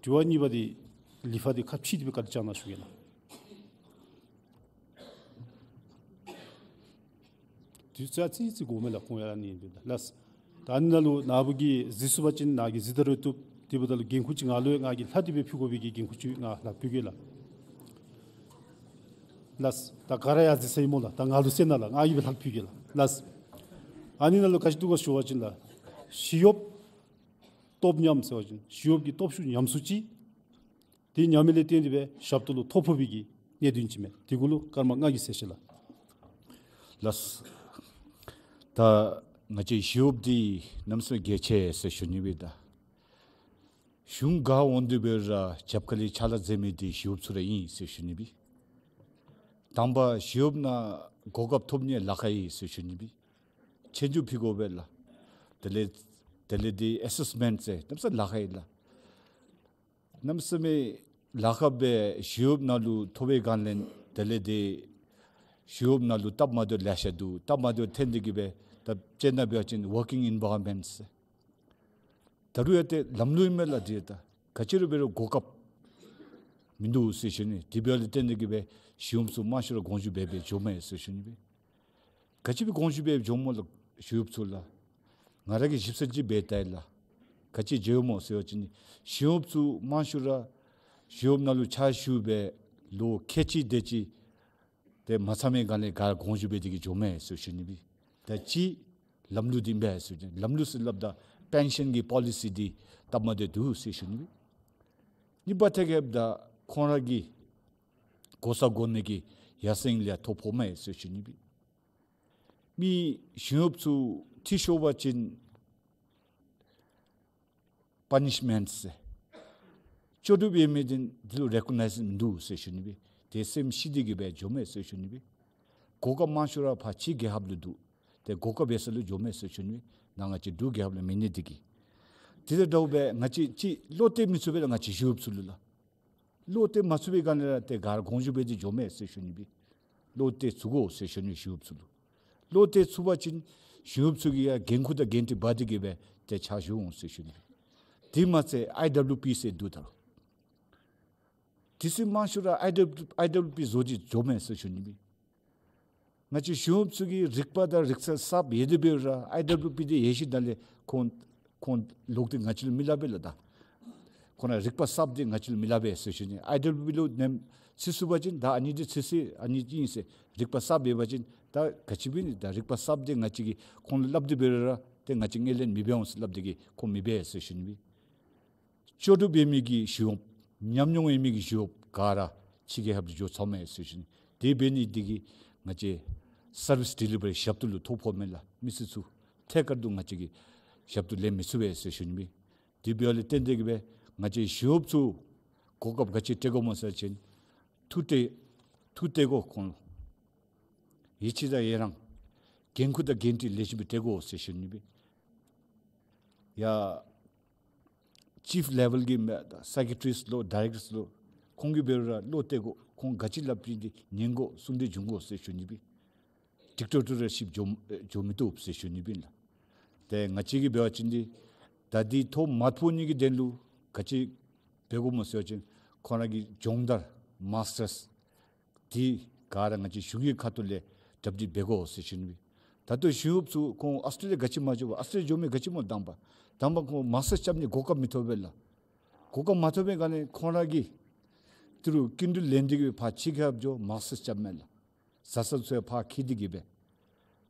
དྲི་བ་གཉིས་པ་འདི་ལི་ཕ་འདི་ཁ་ཕྱེ་སྟེ་སྦེ་བཀའ་དྲིན་བསྐྱང་གནང་ཞུ་གེ་ལགས། དུས་ཚོད་ཙི་ཙི་འགོར་མས་ལགས། ཁོང་ཡར་ནི་ཡིན་པས་ལགས། ད་ནཱ་ལུ་ནཱ་བུ་གིས་གཟིགས་ཚུགས་པ་ཅིན་ནཱ་གིས་གཟིགས་ད་རུང་བཏུབ། དེ་འབདཝ་ད་ལུ་འགན་ཁུར་ཅིག་ང་ལུ་ཡོད། ང་གིས་ལྷག་སྟེ་སྦེ་ཕུལ་དགོ་པའི་གི་འགན་ཁུར་ཅིག་ང་ལྷག་ཕུལ་གེ་ལགས། ལགས། ད་ག་ར་ཡར་གཟིགས་ས་ཨིན་སྨོ་ལགས། ད་ང་ལུ་ཟེར་གནང་ལགས། ང་གིས་སྦེ་ལྷག་ཕུལ་གེ་ལགས། ལགས། ཨ་ནི་ནང་ལུ་ག་ཅི་འདུག་ག་ཞུ་བ་ཅིན་ལགས། ཞི་གཡོགཔ་སྟོབས་ཉམས་ཟེར་བ་ཅིན་ཞི་གཡོགཔ་གི་སྟོབས་ཤུགས་ཉམས་སུ་ཅི། དེ་ཉམས་མི་ལས་བརྟེན་ཏེ་སྦེ་ཞབས་ཏོག་ལུ་ཐོ་ཕོག་པའི་གི་གནད་དོན་ཅིག་མས། དེ་གུ་ལུ་སྐར་མ་ལྔ་གི་ཟེར་ཞུ་ལགས། ལགས། ད་ང་བཅས་ཞི་གཡོགཔ་འདི་གནམ་མེད་ས་མེད་གལ་ཆེ་ཟེར་ཞུ་ནི་སྦེ་ད། གཞུང་ག་འོང་དོ་འབད་རུང་རྒྱབ་ཁ་ལས་ཕྱག་ལཱ་མཛད་མི་འདི་ཞི་གཡོགཔ་ཚུ་ར་ཨིན་ཟེར་ཞུ་ནི་སྦེ། དང་པ་ཞི་གཡོགཔ་ནང་གོ་སྐབས་ཐོབ་ནི་ལཱ་ཁག་ཨིན་ཟེར་ཞུ་ནི་སྦེ། ཆོས་རྒྱུགས་ཕུལ་དགོ་པས་ལགས། དེ་ལས་དེ་ལས་འདི་ཨེ་སེསི་མེནཊ་ཟེར་གནམ་མེད་ས་མེད་ལཱ་ཁག་ཨིན་ལགས། གནམ་མེད་ས་མེད་ལཱ་ཁག་སྦེ་ཞི་གཡོགཔ་ནང་ལུ་ཐོབ་པའི་སྒང་ལས་དེ་ལས་འདི་ཞི་གཡོགཔ་ནང་ལུ་སྟབས་མ་བདེཝ་ལེ་ཤ་འདུག། སྟབས་མ་བདེཝ་ཐོན་ཏེ་གི་སྦེ་ད་དཔྱེ་ནང་འབད་བ་ཅིན་ཝར་ཀིང་ཨིན་བཱ་རོན་མེནཊ་ཟེར། ད་རུང་ཡང་ཏེ་ལམ་ལུགས་ཨིན་མས་ལགས། འདི་ད་ག་ཅི་ར་འབད་རུང་གོ་སྐབས་མིན་འདུག་ཟེར་ཞུ་ནི། དེ་འབདཝ་ལས་བརྟེན་ཏེ་གི་སྦེ་ཞི་གཡོགཔ་ཚུ་མང་ཤོས་ར་དགོངས་ཞུ་འབད་འབད་འགྱོཝ་མས་ཟེར་ཞུ་ནི་སྦེ། ག་ཅི་སྦེ་དགོངས་ཞུ་འབད་འགྱོཝ་སྨོ་ལགས་ཞི་གཡོགཔ་ཚུ་ལགས། ང་ར་གིས་ཞིབ་འཚོལ་ཅིག་འབད་བལྟ་ཡི་ལགས། ག་ཅི་བྱུངམ་སྨོ་ཟེར་བ་ཅིན་ཞི་གཡོགཔ་ཚུ་མང་ཤོས་ར་ཞི་གཡོགཔ་ནང་ལུ་ཕྱག་ཞུ་སྦེ་ལོ་ཁལ་གཅིག་དེ་ཅིག་ཏེ་མ་ཚང་པའི་སྒང་ལས་ག་ར་དགོངས་ཞུ་འབད་དེ་གི་འགྱོཝ་མས་ཟེར་ཞུ་ནི་སྦེ། ད་ཅི་ལམ་ལུགས་འདི་ཨིན་པས་ཟེར་ཞུ་ནི། ལམ་ལུགས་ཟེར་སླབ་ད་པེན་ཤཱན་གྱི་པོ་ལི་སི་འདི་སྟབས་མ་བདེཝ་འདུག་ཟེར་ཞུ་ནི་སྦེ། གཉིས་པ་ཐད་ཁར་ད་ཁོང་ར་གི་གོ་ས་གོ་གནས་ཀྱི་ཡར་སེང་ལས་ཐོ་ཕོགཔ་མས་ཟེར་ཞུ་ནི་སྦེ། མི་ཞི་གཡོགཔ་ཚུ་འཐུས་ཤོར་བ་ཅིན་པ་ནིཤ་མེནཊ་ཟེར་ལྕོགས་གྲུབ་ཡོད་མི་འདི་འདི་ལུ་རེ་ཀོ་ནའིཛ་མིན་འདུག་ཟེར་ཞུ་ནི་སྦེ། ཏེ་སེམས་ཤི་སྟེ་གི་སྦེ་འགྱོཝ་མས་ཟེར་ཞུ་ནི་སྦེ། གོ་སྐབས་མང་ཤོས་ར་ཕར་ཕྱི་རྒྱལ་ཁབ་ལུ་འདུག། ཏེ་གོ་སྐབས་ཡོད་ས་ལུ་འགྱོཝ་མས་ཟེར་ཞུ་ནི་སྦེ། ནཱ་ང་བཅས་འབྲུག་རྒྱལ་ཁབ་ལུ་མེད་ནི་འདི་གིས། དེ་དང་འདྲཝ་སྦེ་ང་བཅས་ཅིག་བློ་གཏད་མི་ཚུགས་པས་ལགས། ང་བཅས་ཞི་གཡོགཔ་ཚུ་ལུ་ལགས། བློ་གཏད་མ་ཚུགས་པའི་སྒང་ལས་ར་ཏེ་ག་ར་དགོངས་ཞུ་འབད་དེ་འགྱོཝ་མས་ཟེར་ཞུ་ནི་སྦེ། བློ་གཏད་ཚུགས་དགོ་ཟེར་ཞུ་ནི་ཞི་གཡོགཔ་ཚུ་ལུ། བློ་གཏད་ཚུགས་པ་ཅིན་ཞི་གཡོགཔ་ཚུ་གིས་ཡང་འགན་ཁུར་དང་འགན་འཁྲི་འབག་སྟེ་གི་སྦེ་ཏེ་ཕྱག་ཞུ་འོང་ཟེར་ཞུ་ནི་སྦེ། དེ་མ་ཚད་ཨའི་ཌབ་ལིའུ་པི་ཟེར་འདུག་ད་རུང་། དེ་ཚུ་མང་ཤོས་ར་ཨའི་ཌབ་ལིའུ་ཨའི་ཌབ་ལིའུ་པི་བཟོ་སྟེ་འགྱོཝ་མས་ཟེར་ཞུ་ནི་སྦེ། ང་བཅས་ཞི་གཡོགཔ་ཚུ་གིས་རིག་པ་དང་རིག་རྩལ་གསརཔ་ཡོད་དེ་འབད་རུང་ར་ཨའི་ཌབ་ལིའུ་པི་འདི་ཡོད་ཞིནམ་ལས་ཁོང་ཁོང་ལོག་སྟེ་ང་བཅས་ལུ་མི་སླབ་པས་ལགས། ད་ཁོང་ར་རིག་པ་གསརཔ་འདི་ང་བཅས་ལུ་མི་སླབ་པས་ཟེར་ཞུ་ནི། ཨའི་ཌབ་ལིའུ་པི་ལུ་ནེམ་ཅིག་ཚུད་པ་ཅིན་ད་ཨ་ནི་འདི་ཚུད་ཅི་ཨ་ནི་འདི་ཨིན་ཟེར་རིག་པ་གསརཔ་ཡོད་པ་ཅིན་ད་ག་ཅི་འབད་ནི། ད་རིག་པ་གསརཔ་འདི་ང་བཅས་ཀྱིས་ཁོང་ལུ་སླབ་སྟེ་འབད་རུང་ར་ཏེ་ང་བཅས་ངོས་ལེན་མི་འབད་འོང་ཟེར་སླབ་སྟེ་གི་ཁོང་མི་འབད་ཟེར་ཞུ་ནི་སྦེ། ལྕོགས་གྲུབ་ཡོད་མི་གི་ཞི་གཡོགཔ་ཉམས་མྱོང་ཡོད་མི་གི་ཞི་གཡོགཔ་ག་ར་ཕྱི་རྒྱལ་ཁབ་ཏུ་འགྱོ་ཚརཝ་མས་ཟེར་ཞུ་ནི། དེ་འབད་ནི་འདི་གིས་ང་བཅས་སར་བིསི་ཌི་ལི་བ་རི་ཞབས་ཏོག་ལུ་ཐོ་ཕོགཔ་མས་ལགས། མི་སེར་ཚུ་ཐད་ཀར་དུ་ང་བཅས་ཀྱིས་ཞབས་ཏོག་ལེན་མི་ཚུགས་པས་ཟེར་ཞུ་ནི་སྦེ། དེ་འབདཝ་ལས་བརྟེན་ཏེ་གི་སྦེ་ང་བཅས་ཞི་གཡོགཔ་ཚུ་གོ་སྐབས་ག་ཅི་སྤྲོད་དགོཔ་སྨོ་ཟེར་བ་ཅིན་ཐུགས་གཏད་ཐུགས་གཏད་དགོ། ཁོང་ལུ་ཡིད་ཆེས་དང་ཡི་རང་འགན་ཁུར་དང་འགན་འཁྲི་ལེགས་ཤོམ་སྦེ་སྤྲོད་དགོ་ཟེར་ཞུ་ནི་སྦེ། ཡ་ཅིཕ་ལེ་ཝེལ་གྱི་མི་སེ་ཀྲེ་ཊ་རིསི་ལུ་ཌའི་རེཀ་ཊར་ལུ་ཁོང་གིས་འབད་རུང་ར་བློ་གཏད་དགོ། ཁོང་ག་ཅི་སླབ་རུང་འདི་ཉན་དགོ། གསུང་འདི་འབྱུང་དགོ་ཟེར་ཞུ་ནི་སྦེ། ཌིཀ་ཊེ་ཊར་ཤིཔ་འགྱོ་འགྱོ་མི་བཏུབ་ཟེར་ཞུ་ནི་སྦེ་ལགས། ཏེ་ང་བཅས་ཀྱིས་འབད་བ་ཅིན་འདི་ད་འདི་ཐོ་མ་ཕོག་ནི་གི་དོན་ལུ་ག་ཅི་འབད་དགོཔ་སྨོ་ཟེར་བ་ཅིན་ཁོང་ར་གི་སྦྱོང་བརྡར་མཱས་ཊརསི་འདི་ག་ར་ང་བཅས་གཞུང་གི་ཁ་ཐུག་ལས་གྲ་སྒྲིག་འབད་དགོ་ཟེར་ཞུ་ནི་སྦེ། ད་ལྟོ་ཞི་གཡོགཔ་ཚུ་ཁོང་ཨཱོས་ཊེ་ལི་ཡ་ག་ཅི་མ་འགྱོ་བར་ཨཱོས་ཊེ་ལི་ཡ་འགྱོ་མི་ག་ཅི་སྨོ། དང་པ་དང་པ་ཁོང་མཱས་ཊརསི་རྐྱབ་ནི་གོ་སྐབས་མི་ཐོབ་པས་ལགས། གོ་སྐབས་མ་ཐོབ་པའི་སྒང་ལས་ཁོང་ར་གིས་ཏི་རུ་སྐྱིན་འགྲུལ་ལེན་ཏེ་གི་ཕར་ཕྱི་རྒྱལ་ཁབ་འགྱོ་མཱས་ཊརསི་རྐྱབ་མས་ལགས། བཟའ་ཚང་ཚུ་ཡང་ཕར་འཁྱིད་དེ་གི་སྦེ།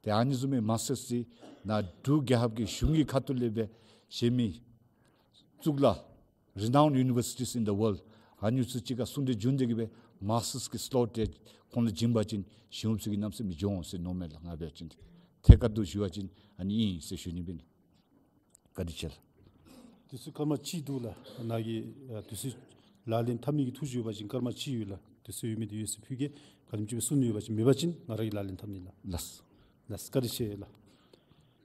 ཏེ་ཨ་ནི་བཟུམ་མའི་མཱས་ཊརསི་འདི་ནཱ་འབྲུག་རྒྱལ་ཁབ་ཀྱི་གཞུང་གི་ཁ་ཐུག་ལས་སྦེ་གཞན་མི་ གཙུག་ལག་renowned universities in the world ཨ་ནི་ཚུ་གཅིག་ཁར་ཟུང་འབྲེལ་བྱུང་སྟེ་གི་སྦེ་མཱས་ཊརསི་གི་སི་ལོཊ་དེ་ཁོང་ལུ་བྱིན་པ་ཅིན་ཞི་གཡོགཔ་ཚུ་གིས་གནམ་མེད་ས་མེད་མི་འགྱོ་འོང་ཟེར་མནོཝ་མས་ལགས། ང་འབད་བ་ཅིན་ཐད་ཀར་དུ་ཞུ་བ་ཅིན་ཨ་ནི་ཨིན་ཟེར་ཞུ་ནི་ཨིན། བཀའ་དྲིན་ཆེ་ལགས། དུས་ཚོད་སྐར་མ་གཅིག་འདུག་ལགས། ནཱ་གི་ཨ་དུས་ཚོད་ལག་ལེན་འཐབ་ནི་གི་ཐུགས་བཞེད་ཡོད་པ་ཅིན་སྐར་མ་གཅིག་ཡོད་ལགས། དུས་ཚོད་ཡོད་མི་འདི་ཡོད་ཟེར་ཕུལ་གེ། ག་དེམ་ཅིག་སྦེ་གསུང་ནི་ཡོད་པ་ཅིན། མེད་པ་ཅིན་ང་ར་གིས་ལག་ལེན་འཐབ་ནི་ལགས། ལགས། ལགས། བཀའ་དྲིན་ཆེ་ལགས།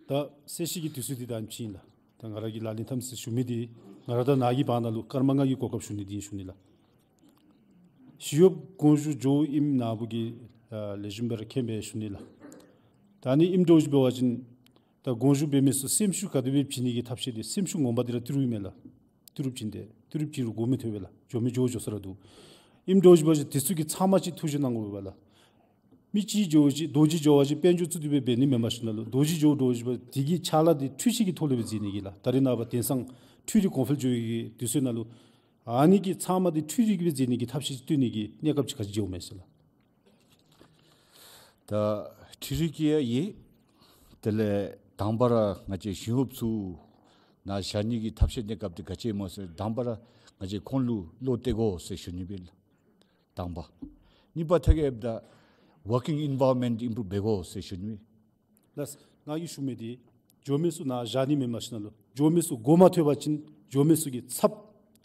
ད་གསལ་བཤད་ཀྱི་དུས་ཚོད་འདི་ད་ཨ་ནེམ་ཅིག་ཨིན་ལགས། ད་ང་ར་གིས་ལག་ལེན་འཐབ་ཟེར་ཞུ་མི་འདི་ང་ར་དང་ནཱ་གི་བར་ན་ལུ་སྐར་མ་ལྔ་གི་གོ་སྐབས་ཞུ་ནི་འདི་ཨིན་ཞུ་ནི་ལགས། ཞི་གཡོགཔ་དགོངས་ཞུ་འགྱོཝ་ཨིནམ་ན་བུ་གིས་ཨ་ལེགས་ཤོམ་སྦེ་ར་མཁྱེན་པས་ཞུ་ནི་ལགས། ད་ཨ་ནི་ཨིནམ་འདྲཝ་ཅིག་འབད་བ་ཅིན་ད་དགོངས་ཞུ་འབད་མི་ཚུ་སེམས་ཤུགས་ག་དེ་སྦེ་བྱིན་ནི་གི་ཐབས་ཤེས་འདི་སེམས་ཤུགས་ངོ་མ་འདི་ར་ཏི་རུ་ཨིན་མས་ལགས། ཏི་རུ་བྱིན་ཏེ་ཏི་རུ་བྱིན་རུང་སྒོ་མི་ཐོབ་པས་ལགས། འགྱོ་མི་འགྱོ་འགྱོ་ས་ར་འདུག། ཨིནམ་འདྲཝ་ཅིག་འབད་བ་ཅིན་དེ་ཚུ་གི་ཚབ་མ་ཅིག་ཐུགས་བཞེད་གནང་དགོ་པས་ལགས། མི་གཅིག་འགྱོ་ཅིག་རྡོ་རྗེ་འགྱོ་བ་ཅིན་དཔལ་འབྱོར་བཙུགས་ཏེ་སྦེ་འབད་ནི་མེན་པར་ཞིནམ་ལས་རྡོ་རྗེ་འགྱོ་འགྱོཝ་ཅིག་འབད་དེ་གི་ཕྱག་ལཱ་འདི་འཕྲུལ་ཆས་ཀྱི་ཐོག་ལས་སྦེ་མཛད་ནི་གི་ལགས། ད་རེས་ནངས་པ་དེང་སང་འཕྲུལ་རིག་གོང་འཕེལ་འགྱོ་བའི་གི་དུས་ཚོད་ནང་ལུ་ཨ་ནི་གི་ཚབ་མ་འདི་འཕྲུལ་རིག་གིས་སྦེ་མཛད་ནི་གི་ཐབས་ཤེས་ཅིག་སྟོན་ནི་གི་གནས་སྐབས་ཅིག་ག་ཅི་མཇལཝ་མས་ཟེར་ལགས། ད་འཕྲུལ་རིག་གི་ཡང་ཡོད། དེ་ལས་དང་པ་ར་ང་བཅས་ཞི་གཡོགཔ་ཚུ་ནཱ་བཞག་ནི་གི་ཐབས་ཤེས་གནས་སྐབས་འདི་ག་ཅི་སྨོ་ཟེར་དང་པ་ར་ང་བཅས་ཁོང་ལུ་བློ་གཏད་དགོ་ཟེར་ཞུ་ནི་ཨིན་ལགས། དང་པ། གཉིས་པ་ཐད་ཀར་ཡོདཔ་ད་working environment improve འབད་དགོ་ཟེར་ཞུ་ནི་ཨིན། ལགས། ང་གིས་ཞུ་མི་འདི་འགྱོ་མི་ཚུ་ནཱ་བཞག་ནི་མེན་པར་ཞིནམ་ལས་འགྱོ་མི་ཚུ་སྒོ་མ་ཐོབ་པ་ཅིན་འགྱོ་མི་ཚུ་གི་ཚབ་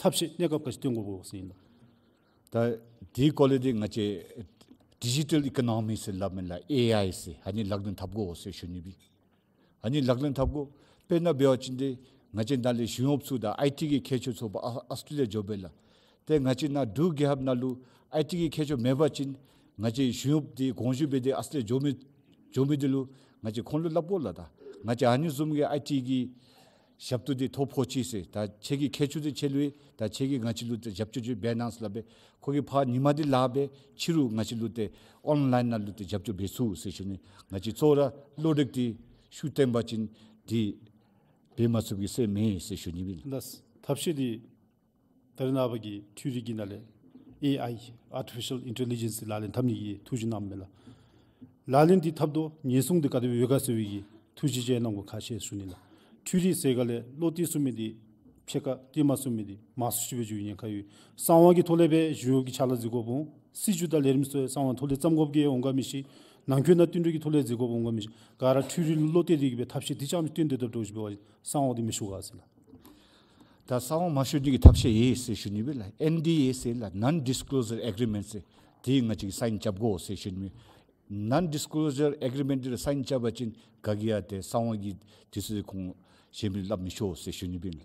ཐབས་ཤེས་གནས་སྐབས་ག་ཅི་སྟོན་དགོཔ་སྨོ་ཟེར་ཨིན་ལགས། ད་དེའི་སྐོར་ལས་འདི་ང་བཅས་digital economy ཟེར་སླབ་མི་ལགས། ཨེ་ཨའི་ཟེར་ཨ་ནི་ལག་ལེན་འཐབ་དགོ་ཟེར་ཞུ་ནི་ཨིན། ཨ་ནི་ལག་ལེན་འཐབ་དགོ། དཔེར་ན་འབད་བ་ཅིན་ཏེ་ང་བཅས་ནཱ་ལས་ཞི་གཡོགཔ་ཚུ་དང་ཨའི་ཊི་གི་མཁས་མཆོག་ཚུ་ཕར་ཨ་ཨཱོས་ཊེ་ལི་ཡ་འགྱོ་བས་ལགས། ཏེ་ང་བཅས་ནཱ་འབྲུག་རྒྱལ་ཁབ་ནང་ལུ་ཨའི་ཊི་གི་མཁས་མཆོག་མེད་པ་ཅིན་ང་བཅས་ཞི་གཡོགཔ་འདི་དགོངས་ཞུ་འབད་དེ་ཨཱོས་ཊེ་ལི་ཡ་འགྱོ་མི་འགྱོ་མི་འདི་ལུ་ང་བཅས་ཁོང་ལུ་སླབ་དགོ་ལགས། ད་ང་བཅས་ཨ་ནི་བཟུམ་གྱི་ཨའི་ཊི་གི་ཞབས་ཏོག་འདི་ཐོབ་ཕོག་ཅི་ཟེར། ད་ཁྱེད་ཀྱི་མཁས་མཆོག་འདི་ཁྱེད་ལུ་ཡོད། ད་ཁྱེད་ཀྱིས་ང་བཅས་ལུ་ཏེ་རྒྱབ་སྐྱོར་ཅིག་འབད་གནང་ཟེར་སླབ་སྦེ་ཁོ་གིས་ཕར་ཉི་མ་འདི་ལཱ་འབད་ཕྱི་རུ་ང་བཅས་ལུ་ཏེ་ཨོན་ལའིན་ནང་ལུ་ཏེ་རྒྱབ་སྐྱོར་འབད་ཚུགས་ཟེར་ཞུ་ནི། ང་བཅས་གཙོ་བོ་ར་བློ་གྲོས་འདི་ཤུགས་བཏོན་པ་ཅིན་འདི་འབད་མ་ཚུགས་པའི་སེམས་མེད་ཟེར་ཞུ་ནི་ཨིན། ལགས། ཐབས་ཤེས་འདི་ད་རེས་ནངས་པ་གི་འཕྲུལ་རིག་གི་ནང་ལས་ཨེ་ཨའི་Artificial Intelligence ལག་ལེན་འཐབ་ནི་གི་ཐུགས་བཞེད་གནངམ་མས་ལགས། ལག་ལེན་འདི་འཐབ་དོ་ཉེན་སྲུང་འདི་ག་དེ་སྦེ་ཡོད་ག་ཟེར་བའི་གི་ཐུགས་བཞེད་ཅིག་གནང་དགོ་ཁག་ཆེ་ཞུ་ནི་ལགས། འཕྲུལ་རིག་ཟེར་ག་ལས་བློ་གཏད་ཚུགས་མི་འདི་ཕྱེད་ཀ་གཏད་མ་ཚུགས་མི་འདི་མང་སུ་ཅིག་སྦེ་འགྱོ་བའི་ཉེན་ཁ་ཡོད། གསང་བ་གི་ཐོག་ལས་སྦེ་ཞི་གཡོག་གི་ཕྱག་ལཱ་མཛད་དགོཔ་འོང་། སྲིད་བྱུས་དང་ལས་རིམ་ཚུ་གསང་བ་ཐོག་ལས་བརྩམ་དགོཔ་གི་འོང་ག་མི་ཤེས། ནང་འཁོད་ནང་བསྟུན་གྲོས་ཀྱི་ཐོག་ལས་མཛད་དགོཔ་འོང་ག་མི་ཤེས། ག་ར་འཕྲུལ་རིག་ལུ་བློ་གཏད་དེ་གི་སྦེ་ཐབས་ཤེས་འདི་རྐྱངམ་སྟོན་དེ་སྡོདཔ་འདྲཝ་ཅིག་འབད་བ་ཅིན་གསང་བ་འདི་མི་ཤོར་ག་ཟེར་ལགས། ད་གསང་བ་མ་ཤོར་ནི་གི་ཐབས་ཤེས་ཡོད་ཟེར་ཞུ་ནི་ཨིན་ལགས། ཨེན་ཌི་ཨེ་ཟེར་ལགས། Non Disclosure Agreement ཟེར་འདི་ང་བཅས་ཀྱིས་སའིན་རྐྱབ་དགོ་ཟེར་ཞུ་ནི་ཨིན། Non Disclosure Agreement འདི་ར་སའིན་རྐྱབ་པ་ཅིན་ག་གིས་ཡང་ཏེ་གསང་བ་གི་འདི་ཚུ་ཁོང་གཞན་མི་ལུ་སླབ་མི་ཆོག་ཟེར་ཞུ་ནི་ཨིན་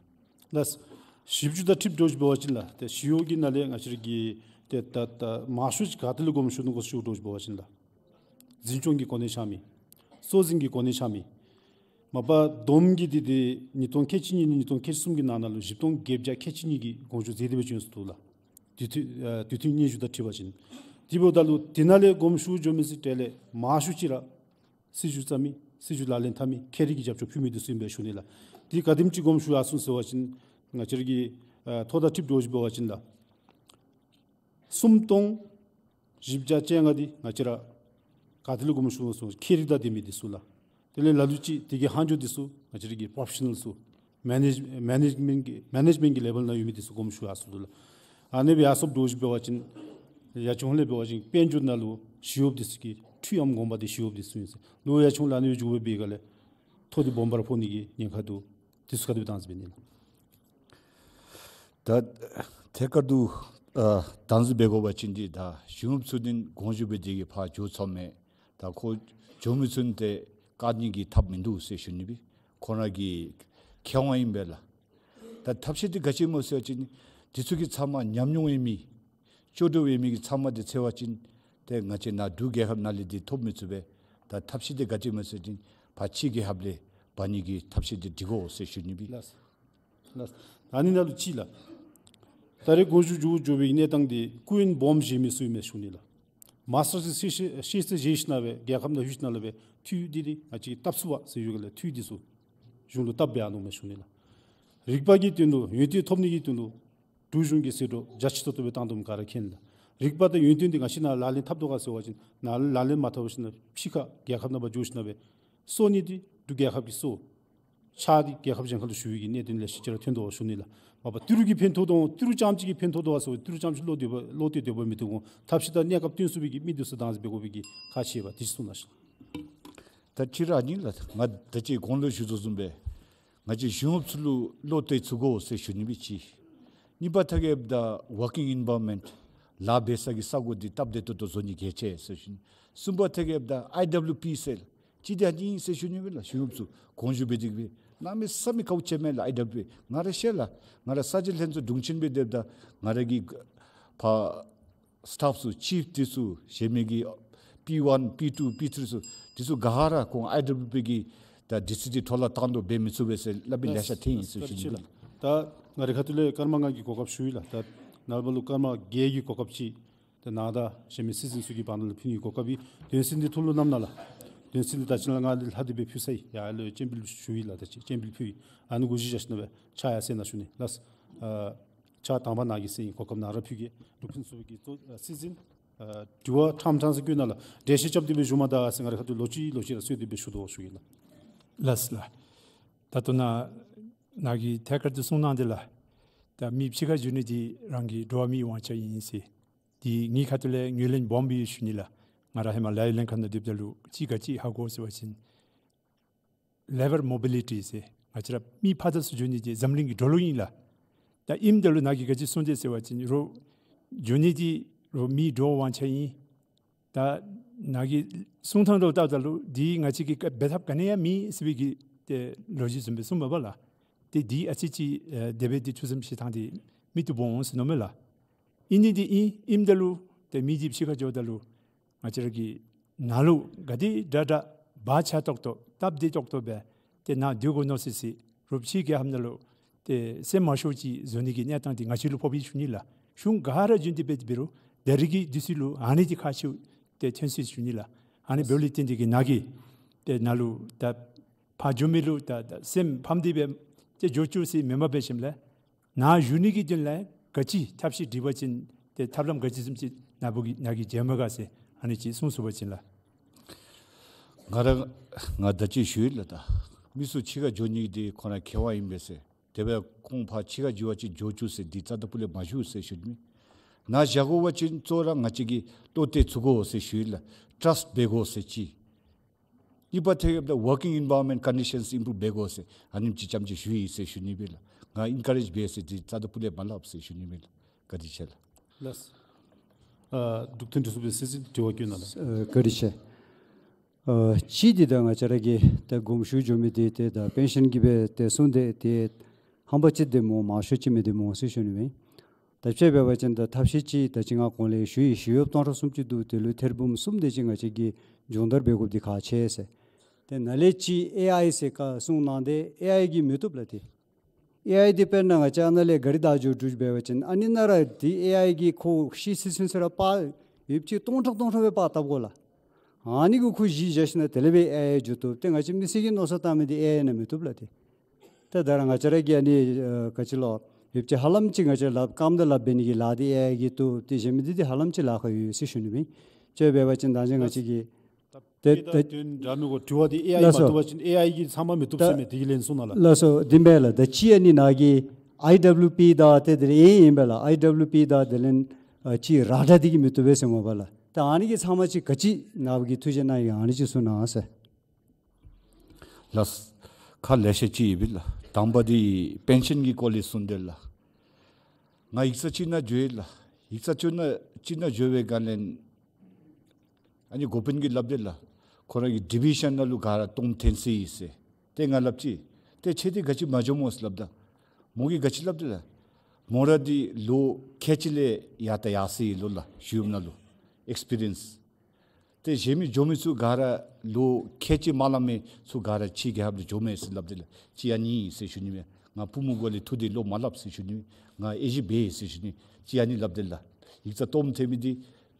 ལགས། ཞིབ་འཇུག་དང་འཁྲིལཝ་འདྲཝ་ཅིག་འབད་བ་ཅིན་ལགས། ཏེ་ཞི་གཡོག་གི་ནང་ལས་ང་བཅས་ར་གི་ཏེ་ད་ད་མང་ཤོས་ཅིག་ག་ཏེ་ལས་དགོངསམ་ཞུ་ནི་གོ་ཞུཝ་འདྲཝ་ཅིག་འབད་བ་ཅིན་ལགས། འཛིན་སྐྱོང་གི་གོ་གནས་འཆང་མི། སྲོག་འཛིན་གྱི་གོ་གནས་འཆང་མི། མ་པ་བསྡོམས་ཀྱིས་འདི་ཏེ་ཉིས་སྟོང་ཁལ་གཅིག་གཉིས་ནི་ཉིས་སྟོང་ཁལ་གཅིག་གསུམ་གྱི་ནང་ན་ལུ་བཞི་སྟོང་བརྒྱད་བརྒྱ་ཁལ་གཅིག་གཉིས་ཀྱིས་དགོངས་ཞུ་མཛད་དེ་སྦེ་བྱོན་སོ་ནུག་ལགས། དུས་མཐུན་ཨ་དུས་མཐུན་སྙན་ཞུ་དང་འཁྲིལ་བ་ཅིན། དེ་འབདཝ་ད་ལུ་དེ་ནང་ལས་དགོངསམ་ཞུ་འགྱོ་མི་ཚུ་གྲས་ལས་མང་ཤོས་ཅིག་ར་སྲིད་བྱུས་བརྩམ་མི་སྲིད་བྱུས་ལག་ལེན་འཐབ་མི་མཁས་རིག་གི་རྒྱབ་སྐྱོར་ཕུལ་མི་འདི་ཚུ་ཨིན་པས་ཞུ་ནི་ལགས། དེ་ག་དེམ་ཅིག་དགོངསམ་ཞུ་ཡར་སོང་ཟེར་བ་ཅིན་ང་བཅས་ར་གི་ཨ་ཐོ་དང་འཁྲིལཝ་འདྲཝ་ཅིག་འབད་བ་ཅིན་ལགས། སུམ་སྟོང་བཞི་བརྒྱ་བཅོ་ལྔ་འདི་ང་བཅས་ར་ག་ཏེ་ལས་དགོངསམ་ཞུ་ནུག་ཟེར་བ་ཅིན་མཁས་རིག་དང་ལྡན་མི་འདི་ཚུ་ལགས། དེ་ལས་ལ་ལུ་ཅིག་དེ་གི་ལྷག་འཕྲོ་འདི་ཚུ་ང་བཅས་ར་གི་པོརོ་ཕེ་ཤ་ནཱལ་ཚུ་མེ་ནེཇ་མེ་ནེཇ་མེནཊ་གི་མེ་ནེཇ་མེནཊ་གི་ལེ་བཱལ་ནང་ཡོད་མི་འདི་ཚུ་དགོངསམ་ཞུ་ཡར་སོ་ནུག་ལགས། ཨ་ནི་སྦེ་ཡར་སོངམ་འདྲཝ་ཅིག་འབད་བ་ཅིན་ཡར་ཆུང་ལས་འབད་བ་ཅིན་དཔལ་འབྱོར་ནང་ལུ་ཞི་གཡོགཔ་འདི་ཚུ་གི་འཐུས་ཨམ་གོང་མ་འདི་ཞི་གཡོགཔ་འདི་ཚུ་ཨིན་ཟེར། ལོ་ཡར་ཆུང་ལས་ཨ་ནི་སྦེ་འགྱོ་བའི་སྒང་ལས་ཐོ་འདི་སྦོམ་སྦེ་ར་ཕོག་ནི་གི་ཉེན་ཁ་འདུག། འདི་ཚུ་ག་དེ་སྦེ་བཏང་ཟེར་བའི་ནི་ལགས། ད་ཐད་ཀར་དུ་ཨ་བདག་འཛིན་འབད་དགོ་པ་ཅིན་འདི་ད་ཞི་གཡོགཔ་ཚུ་འདི་དགོངས་ཞུ་འབད་དེ་གིས་ཕར་འགྱོ་ཚུགས་མས། ད་ཁོ་འགྱོ་མི་ཚུ་ཏེ་བཀག་ནི་གི་ཐབས་མིན་འདུག་ཟེར་ཞུ་ནི་སྦེ་ཁོང་ར་གི་ཁེ་དབང་ཨིན་པས་ལགས། ད་ཐབས་ཤེས་འདི་ག་ཅི་སྨོ་ཟེར་བ་ཅིན་འདི་ཚུ་གི་ཚབ་མ་ཉམས་མྱོང་ཡོད་མི་ལྕོགས་གྲུབ་ཡོད་མི་གི་ཚབ་མ་འདི་འཚོལ་བ་ཅིན་ཏེ་ང་བཅས་ནཱ་འབྲུག་རྒྱལ་ཁབ་ནང་ལས་འདི་ཐོབ་མི་ཚུགས་པས། ད་ཐབས་ཤེས་འདི་ག་ཅི་སྨོ་ཟེར་བ་ཅིན་ཕར་ཕྱི་རྒྱལ་ཁབ་ལས་འབག་ནི་གི་ཐབས་ཤེས་འདི་སྒྲིག་དགོ་ཟེར་ཞུ་ནི་སྦེ། ལགས། ལགས། ཨ་ནི་ནང་ལུ་ཅིག་ལགས། ད་རེས་དགོངས་ཞུ་འགྱོ་འགྱོ་བའི་གནས་སྟངས་འདི་སྐུ་ཡོན་སྦོམ་བཞེས་མི་ཚུ་ཨིན་མས་ཞུ་ནི་ལགས། མཱས་ཊརསི་ཤེས་ཤེས་ཤེས་ཚད་བཞེས་ཞིནམ་ལས་སྦེ་རྒྱལ་ཁབ་ནང་ལྷོད་ཞིནམ་ལས་སྦེ་འཐུས་འདི་འདི་ང་བཅས་ཀྱིས་བཏབ་ཚུགས་པ་ཟེར་ཡོད་ག་ལས་འཐུས་འདི་ཚུ་གཞུང་ལུ་བཏབ་སྦེ་ཨ་ནོ་མས་ཞུ་ནི་ལགས། རིག་པ་གི་དོན་ལུ་ཡོན་ཏན་ཐོབ་ནི་གི་དོན་ལུ་འབྲུག་གཞུང་གིས་ཟད་འགྲོ་རྒྱ་ཆེ་ཏོག་ཏོ་སྦེ་བཏང་དོ་མས་ག་ར་མཁྱེན་ལགས། རིག་པ་དང་ཡོན་ཏན་འདི་ང་བཅས་ནཱ་ལག་ལེན་འཐབ་དོ་ག་ཟེར་བ་ཅིན་ནཱ་ལག་ལེན་མ་འཐབ་ཞིནམ་ལས་ཕྱི་ཁ་རྒྱལ་ཁབ་ནང་ཕར་འགྱོ་ཞིནམ་ལས་སྦེ་གསོ་ནི་འདི་འབྲུག་རྒྱལ་ཁབ་ཀྱིས་གསོ། ཕྱག་འདི་རྒྱལ་ཁབ་གཞན་ཁ་ལུ་ཞུ་བའི་གི་གནད་དོན་ལེ་ཤ་ཅིག་ར་ཐོན་དོ་ཞུ་ནི་ལགས། མ་པ་ཏི་རུ་གིས་ཕན་ཐོགས་དོ་ཏི་རུ་རྐྱངམ་གཅིག་གིས་ཕན་ཐོགས་དོ་ཟེར་བ་ཏི་རུ་རྐྱངམ་གཅིག་བློ་གཏད་པ་བློ་གཏད་དེ་འབད་མི་བཏུབ་འོང་། ཐབས་ཤེས་དང་གནས་སྐབས་བསྟུན་ཚུགས་པའི་གི་མི་འདི་ཚུ་བདག་འཛིན་འབད་དགོ་པའི་གི་ཁག་ཆེ་བ་འདི་གསུངས་གནང་ཞུ། ད་ཅི་ར་ཨ་ནི་ལགས། ང་ད་ཅི་གོང་ལུ་ཞུ་དོ་བཟུམ་སྦེ་ང་བཅས་གཞུང་གཡོགཔ་ཚུ་ལུ་བློ་གཏད་ཚུགས་དགོ་ཟེར་ཞུ་ནི་སྦེ་གཅིག། གཉིས་པ་ཐད་ཁར་འབདཝ་ད་working environment ལཱ་འབད་ས་གི་ས་གོ་འདི་སྟབས་བདེ་ཏོག་ཏོ་བཟོ་ནི་གལ་ཆེ་ཟེར་ཞུ་ནི། གསུམ་པ་ཐད་ཁར་འབདཝ་ད་ཨའི་ཌབ་ལིའུ་པི་ཟེར་ཅིག་འདི་ཨ་ནི་ཨིན་ཟེར་ཞུ་ནི་སྦེ་ལགས། གཞུང་གཡོགཔ་ཚུ་གོང་ཞུ་འབད་དེ་གིས་གནམ་མེད་ས་མེད་དཀའཝ་སྤྱད་མས་ལགས། ཨའི་ཌབ་ལིའུ་པི་ང་ར་ཤེས་ལགས། ང་ར་གསར་བརྗེ་ལྷན་ཚོགས་དྲུང་ཆེན་སྦེ་སྡོདཔ་ད་ང་ར་གི་ཕར་སི་ཊཕ་ཚུ་ཅིཕ་འདི་ཚུ་གཞན་མི་གི་པི་ཝན་པི་ཊུ་པི་ཐི་རི་ཚུ་འདི་ཚུ་ག་ར་ཁོང་ཨའི་ཌབ་ལིའུ་པི་གི་ད་དུས་ཚོད་འདི་འཕྲོ་བརླག་བཏང་དོ་འབད་མི་ཚུགས་པས་ཟེར་སླབ་མི་ལེ་ཤ་ཐོན་ཡི་ཟེར་ཞུ་ནི་ལགས། ད་ང་རའི་ཁ་ཐུག་ལས་ཀརྨ་ང་གིས་གོ་སྐབས་ཞུ་ཡི་ལགས། ད་ནངས་པ་ལུ་ཀརྨ་བརྒྱད་ཀྱི་གོ་སྐབས་ཅིག་ད་ནཱ་ད་གཞན་མི་སྲིད་འཛིན་ཚུ་གི་བར་ན་ལུ་ཕུལ་ནི་གོ་སྐབས་ཨིན། དོན་ཚན་འདི་ཐུགས་ལུ་བསྣམས་གནང་ལགས། དོན་ཚན་འདི་ད་ཅི་ལས་ང་ལས་ལྷག་སྟེ་སྦེ་ཕུལ་ཚར་ཡི། ཡར་ལུ་སྤྱན་འབུལ་ཞུ་ཡི་ལགས། ད་ཅི་སྤྱན་འབུལ་ཕུལ་ཡི། ཨ་ནི་གུ་གཞི་བཞག་ཞིནམ་ལས་ཕྱག་ཡར་གསལ་གནང་ཞུ་ནི་ལགས། ཨ་ཕྱག་དང་པ་ནཱ་གིས་གསལ་ཡི། གོ་སྐབས་ནཱ་ར་ཕུལ་གེ། འབྲུག་ཕུན་ཚོགས་ཀྱི་གཙོ་ཨ་སྲིད་འཛིན་ཨ་དྲི་བ་ཕྲང་ཕྲང་ཟེར་བཀོད་གནང་ལགས། འགྲེལ་བཤད་རྐྱབ་སྟེ་སྦེ་ཞུཝ་མ་ད་ཟེར་ང་རའི་ཁ་ཐུག་ལོ་གཅིག་ལོ་གཅིག་ར་འཚོལ་ཏེ་སྦེ་ཞུ་དོ་ཞུ་གེ་ལགས། ལགས་ལགས། ད་ལྟོ་ནཱ་ནཱ་གིས་ཐད་ཀར་དུ་གསུངས་གནང་སྟེ་ལགས། ད་མི་ཕྱི་ཁར་འགྱོ་ནི་འདི་རང་གི་འགྲོ་བ་མིའི་དབང་ཆ་ཨིན་ཟེར། འདི་ངེའི་ཁ་ཐུག་ལས་ངོས་ལེན་སྦོམ་སྦེ་ཞུ་ནི་ལགས། ང་ར་ཧེ་མ་ལས་ཡུལ་ལྷན་ཁག་ནང་སྡོདཔ་ད་ལུ་གཅིག་ག་ཅི་ཧ་གོ་ཟེར་བ་ཅིན་ལེ་བར་མོ་བི་ལི་ཊི་ཟེར་ང་བཅས་ར་མི་ཕར་དང་ཚུར་འགྱོ་ནི་འདི་འཛམ་གླིང་གི་འགྲོ་ལུགས་ཨིན་ལགས། ད་ཨིནམ་ད་ལུ་ནཱ་གིས་ག་ཅི་གསུངས་དེས་ཟེར་བ་ཅིན་རོགས་འགྱོ་ནི་འདི་རོགས་མིའི་འགྲོ་བའི་དབང་ཆ་ཨིན། ད་ནཱ་གིས་གསུང་ཐངས་ལུ་བལྟཝ་ད་ལུ་འདི་ང་བཅས་ཀྱིས་འབད་ཐབས་ག་ནི་ཡང་མེད་ཟེར་བའི་གི་ཏེ་ལོ་རྒྱུས་བཟུམ་སྦེ་གསུངས་པས་ལགས། ཏེ་འདི་ཨ་ཙི་ཅིག་ཨེ་དེ་སྦེ་འདི་ཐུགས་བསམ་བཞེས་ཐངས་འདི་མི་བཏུབ་འོང་ཟེར་མནོཝ་མས་ལགས། ཨིན་ནི་འདི་ཨིན། ཨིནམ་ད་ལུ་ཏེ་མི་འདི་ཕྱི་ཁར་འགྱོཝ་ད་ལུ་ང་བཅས་ར་གི་ནང་ལུ་ག་དེ་དྲག་དྲག་བག་ཆགས་ཏོག་ཏོ་སྟབས་བདེ་ཏོག་ཏོ་སྦེ་ཏེ་ནཱ་སྡོད་དགོ་མནོ་སི་སི་རོགས་ཕྱིའི་རྒྱལ་ཁབ་ནང་ལུ་ཏེ་སེམས་མ་ཤོར་ཅིག་བཟོ་ནི་གི་གནས་སྟངས་འདི་ང་བཅས་ལུ་ཕོགཔ་ཨིན་ཞུ་ནི་ལགས། གཞུང་ག་ར་བྱོན་ཏེ་འབད་དེ་འབད་རུང་ད་རེས་ཀྱི་དུས་ཚོད་ལུ་ཨ་ནི་འདི་ཁག་ཆེཝ་ཏེ་ཐོན་སྲིད་ཞུ་ནི་ལགས། ཨ་ནི་འབདཝ་ལས་བརྟེན་ཏེ་གིས་ནཱ་གིས་ཏེ་ནཱ་ལུ་ད་ཕར་འགྱོ་མི་ལུ་ད་ད་སེམས་ཕམ་སྟེ་སྦེ་ཏེ་འགྱོ་བཅུག་ཟེར་མེན་པར་འབད་ཞིནམ་ལས་ནཱ་བཞུགས་ནི་གི་དོན་ལས་ག་ཅི་ཐབས་ཤེས་སྒྲིག་པ་ཅིན་ཏེ་ཐབས་ལམ་ག་ཅི་བཟུམ་ཅིག་ནཱ་བུ་གིས་ནཱ་གིས་མཇལ་མས་ག་ཟེར་ཨ་ནི་ཅིག་གསུངས་ཚུགས་པ་ཅིན་ལགས། ང་ར་ང་ད་ཅི་ཞུ་ཡི་ལགས། ད་མི་ཚུ་ཕྱི་ཁར་འགྱོ་ནི་འདི་ཁོང་ར་ཁེ་དབང་ཨིན་པས་ཟེར། དེ་སྦེ་ཁོང་ཕར་ཕྱི་ཁར་འགྱོ་བ་ཅིན་འགྱོ་བཅུག་ཟེར་འདི་རྩ་དང་ཕུ་ལས་མ་ཞུ་ཟེར་ཞུ་ནི་མས། ནཱ་བཞག་དགོ་པ་ཅིན་གཙོ་བོ་ར་ང་བཅས་ཀྱིས་བློ་གཏད་ཚུགས་དགོ་ཟེར་ཞུ་ཡི་ལགས། ཊརསཊ་འབད་དགོ་ཟེར་གཅིག། གཉིས་པ་ཐད་ཁར་འབདཝ་ད་working environment conditions improve འབད་དགོ་ཟེར་ཨ་ནེམ་ཅིག་རྐྱངམ་ཅིག་ཞུ་ཡི་ཟེར་ཞུ་ནི་སྦེ་ལགས། ང་ཨེན་ཀ་རེཇ་འབད་ཟེར་འདི་རྩ་དང་ཕུ་ལས་མ་སླབ་ཟེར་ཞུ་ནི་སྦེ་ལགས། བཀའ་དྲིན་ཆེ་ལགས། ལགས། ཨ་འབྲུག་མཐུན་སྒྲིག་འཛུགས་པའི་སྲིད་འཛིན་དྲི་བ་བཀོད་གནང་ལགས། ཨ་བཀའ་དྲིན་ཆེ། ཨ་གཅིག་འདི་ད་ང་བཅས་ར་གི་ད་དགོངས་ཞུ་འགྱོ་མི་འདི་ཏེ་ད་པེན་ཤཱན་གྱི་སྦེ་ཏེ་གསུངས་ཏེ་ཏེ་ཧམ་པ་ཅིག་འདི་སྨོ་མང་ཤོས་ཅིག་མི་འདི་སྨོ་ཟེར་ཞུ་ནི་མས། ད་དཔྱེ་འབད་བ་ཅིན་ད་ཐབས་ཤེས་ཅིག་ད་ཅི་ང་གོང་ལས་ཞུ་ཡི། ཞི་གཡོགཔ་སྟོང་ཕྲག་སུམ་ཅུ་འདུག། དེ་ལུ་ཐེར་འབུམ་གསུམ་དེ་ཅིག་ང་བཅས་ཀྱིས་སྦྱོང་བརྡར་འབད་དགོཔ་འདི་ཁག་ཆེ་ཟེར། ཏེ་ནཱ་ལས་ཅིག་ཨེ་ཨའི་ཟེར་ག་གསུངས་གནང་སྟེ་ཨེ་ཨའི་གིས་མི་བཏུབ་ལགས་ཏེ། ཨེ་ཨའི་འདི་དཔེར་ན་ང་བཅས་ཨ་ནཱ་ལས་ག་རི་བདའ་འགྱོ་འགྱོ་འབད་བ་ཅིན་ཨ་ནི་ནཱ་ར་འདི་ཨེ་ཨའི་གིས་ཁོ་ཤི་སི་སི་ཚུན་ཚོད་ར་པར་ཡོདཔ་ཅིག་སྟོང་ཕྲག་སྟོང་ཕྲག་སྦེ་པར་བཏབ་དགོ་ལགས། ཨ་ནི་གུ་ཁོ་གཞི་བཞག་ཞིནམ་ལས་དེ་ལས་སྦེ་ཨེ་ཨའི་འགྱོ་བཏུབ། ཏེ་ང་བཅས་མི་སེར་གྱིས་མནོ་བསམ་བཏང་མི་འདི་ཨེ་ཨའི་ནང་མི་བཏུབ་ལགས་ཏེ། ཏེ་ད་ར་ང་བཅས་ར་གི་ཨ་ནི་ཨ་ག་ཅི་ལོ་ཡོདཔ་ཅིག་ཧ་ལམ་ཅིག་ང་བཅས་ལགས་རྐངམ་དང་ལགཔ་འབད་ནི་གི་ལཱ་འདི་ཨེ་ཨའི་གིས་བཏུབ། ཏེ་གཞན་མི་འདི་འདི་ཧ་ལམ་ཅིག་ལཱ་ཁག་ཡོད་ཟེར་ཞུ་ནི་མས། དཔྱེ་འབད་བ་ཅིན་ད་ཅི་ང་བཅས་ཀྱི་ཏེ་ཏེ་ད་དོན་འདྲ་མི་གོ་དྲི་བ་འདི་ཨེ་ཨའི་ལགས་སོ། མ་བཏུབ་པ་ཅིན་ཨེ་ཨའི་གིས་ཚང་མ་མི་བཏུབ་ཟེར་མས། དེ་གི་ལན་གསུངས་གནང་ལགས། ལགས་སོ། འདི་མས་ལགས། ད་ཅི་ཨ་ནི་ནཱ་གི་ཨའི་ཌབ་ལིའུ་པི་དང་ཏེ་དེ་ལས་ཨེ་ཨའི་ཨིན་པས་ལགས། ཨའི་ཌབ་ལིའུ་པི་དང་དེ་ལས་ཨ་ཅིག་ར་ཌར་འདི་གིས་མི་བཏུབ་པས་ཟེར་མས་པ་ལགས། ད་ཨ་ནི་གི་ཚབ་མ་ཅིག་ག་ཅི་ནཱ་བུ་གིས་ཐུགས་བཞེད་གནང་ཡི་ཨ་ནི་ཅིག་གསུངས་གནང་ཟེར། ལགས། ཁག་ལེ་ཤ་ཅིག་ཡོད་པས་ལགས། དང་པ་འདི་པེན་ཤཱན་གྱི་སྐོར་ལས་གསུངས་ཏེ་ལགས། ང་ཡིག་ཚང་ཅིག་ནང་འགྱོ་ཡི་ལགས། ཡིག་ཚང་ཅིག་ནང་ཅིག་ནང་འགྱོ་བའི་སྒང་ལས་ཨ་ནི་འགོ་དཔོན་གྱིས་སླབ་དེས་ལགས། ཁོ་ར་གི་ཌི་བི་ཤཱན་ནང་ལུ་ག་ར་སྟོངམ་ཐོན་སོ་ཡི་ཟེར། ཏེ་ང་སླབ་ཅི། ཏེ་ཁྱོད་འདི་ག་ཅི་མ་འགྱོཝ་སྨོ་ཟེར་སླབ་ད། མོ་གིས་ག་ཅི་སླབ་དེས་ལགས། མོ་ར་འདི་ལོ་ཁལ་གཅིག་ལས་ཡར་ད་ཡར་སོ་ཡི་ལོ་ལགས། གཞུང་གཡོགཔ་ནང་ལུ་ཨེགསི་པི་རི་ཡེནསི། ཏེ་གཞན་མི་འགྱོ་མི་ཚུ་ག་ར་ལོ་ཁལ་གཅིག་མ་ལང་མི་ཚུ་ག་ར་ཕྱིའི་རྒྱལ་ཁབ་ལུ་འགྱོཝ་མས་ཟེར་སླབ་དེས་ལགས། ཅིག་ཨ་ནི་ཨིན་ཟེར་ཞུ་ནི་མས། ང་བུམོ་སྒོ་ལས་འཐུ་སྟེ་ལོག་མ་སླབ་ཟེར་ཞུ་ནི་མས། ང་ཨེ་ཤི་འབད་ཟེར་ཞུ་ནི། ཅིག་ཨ་ནི་སླབ་དེས་ལགས། ཡིག་ཚང་སྟོངམ་ཐོན་མི་འདི་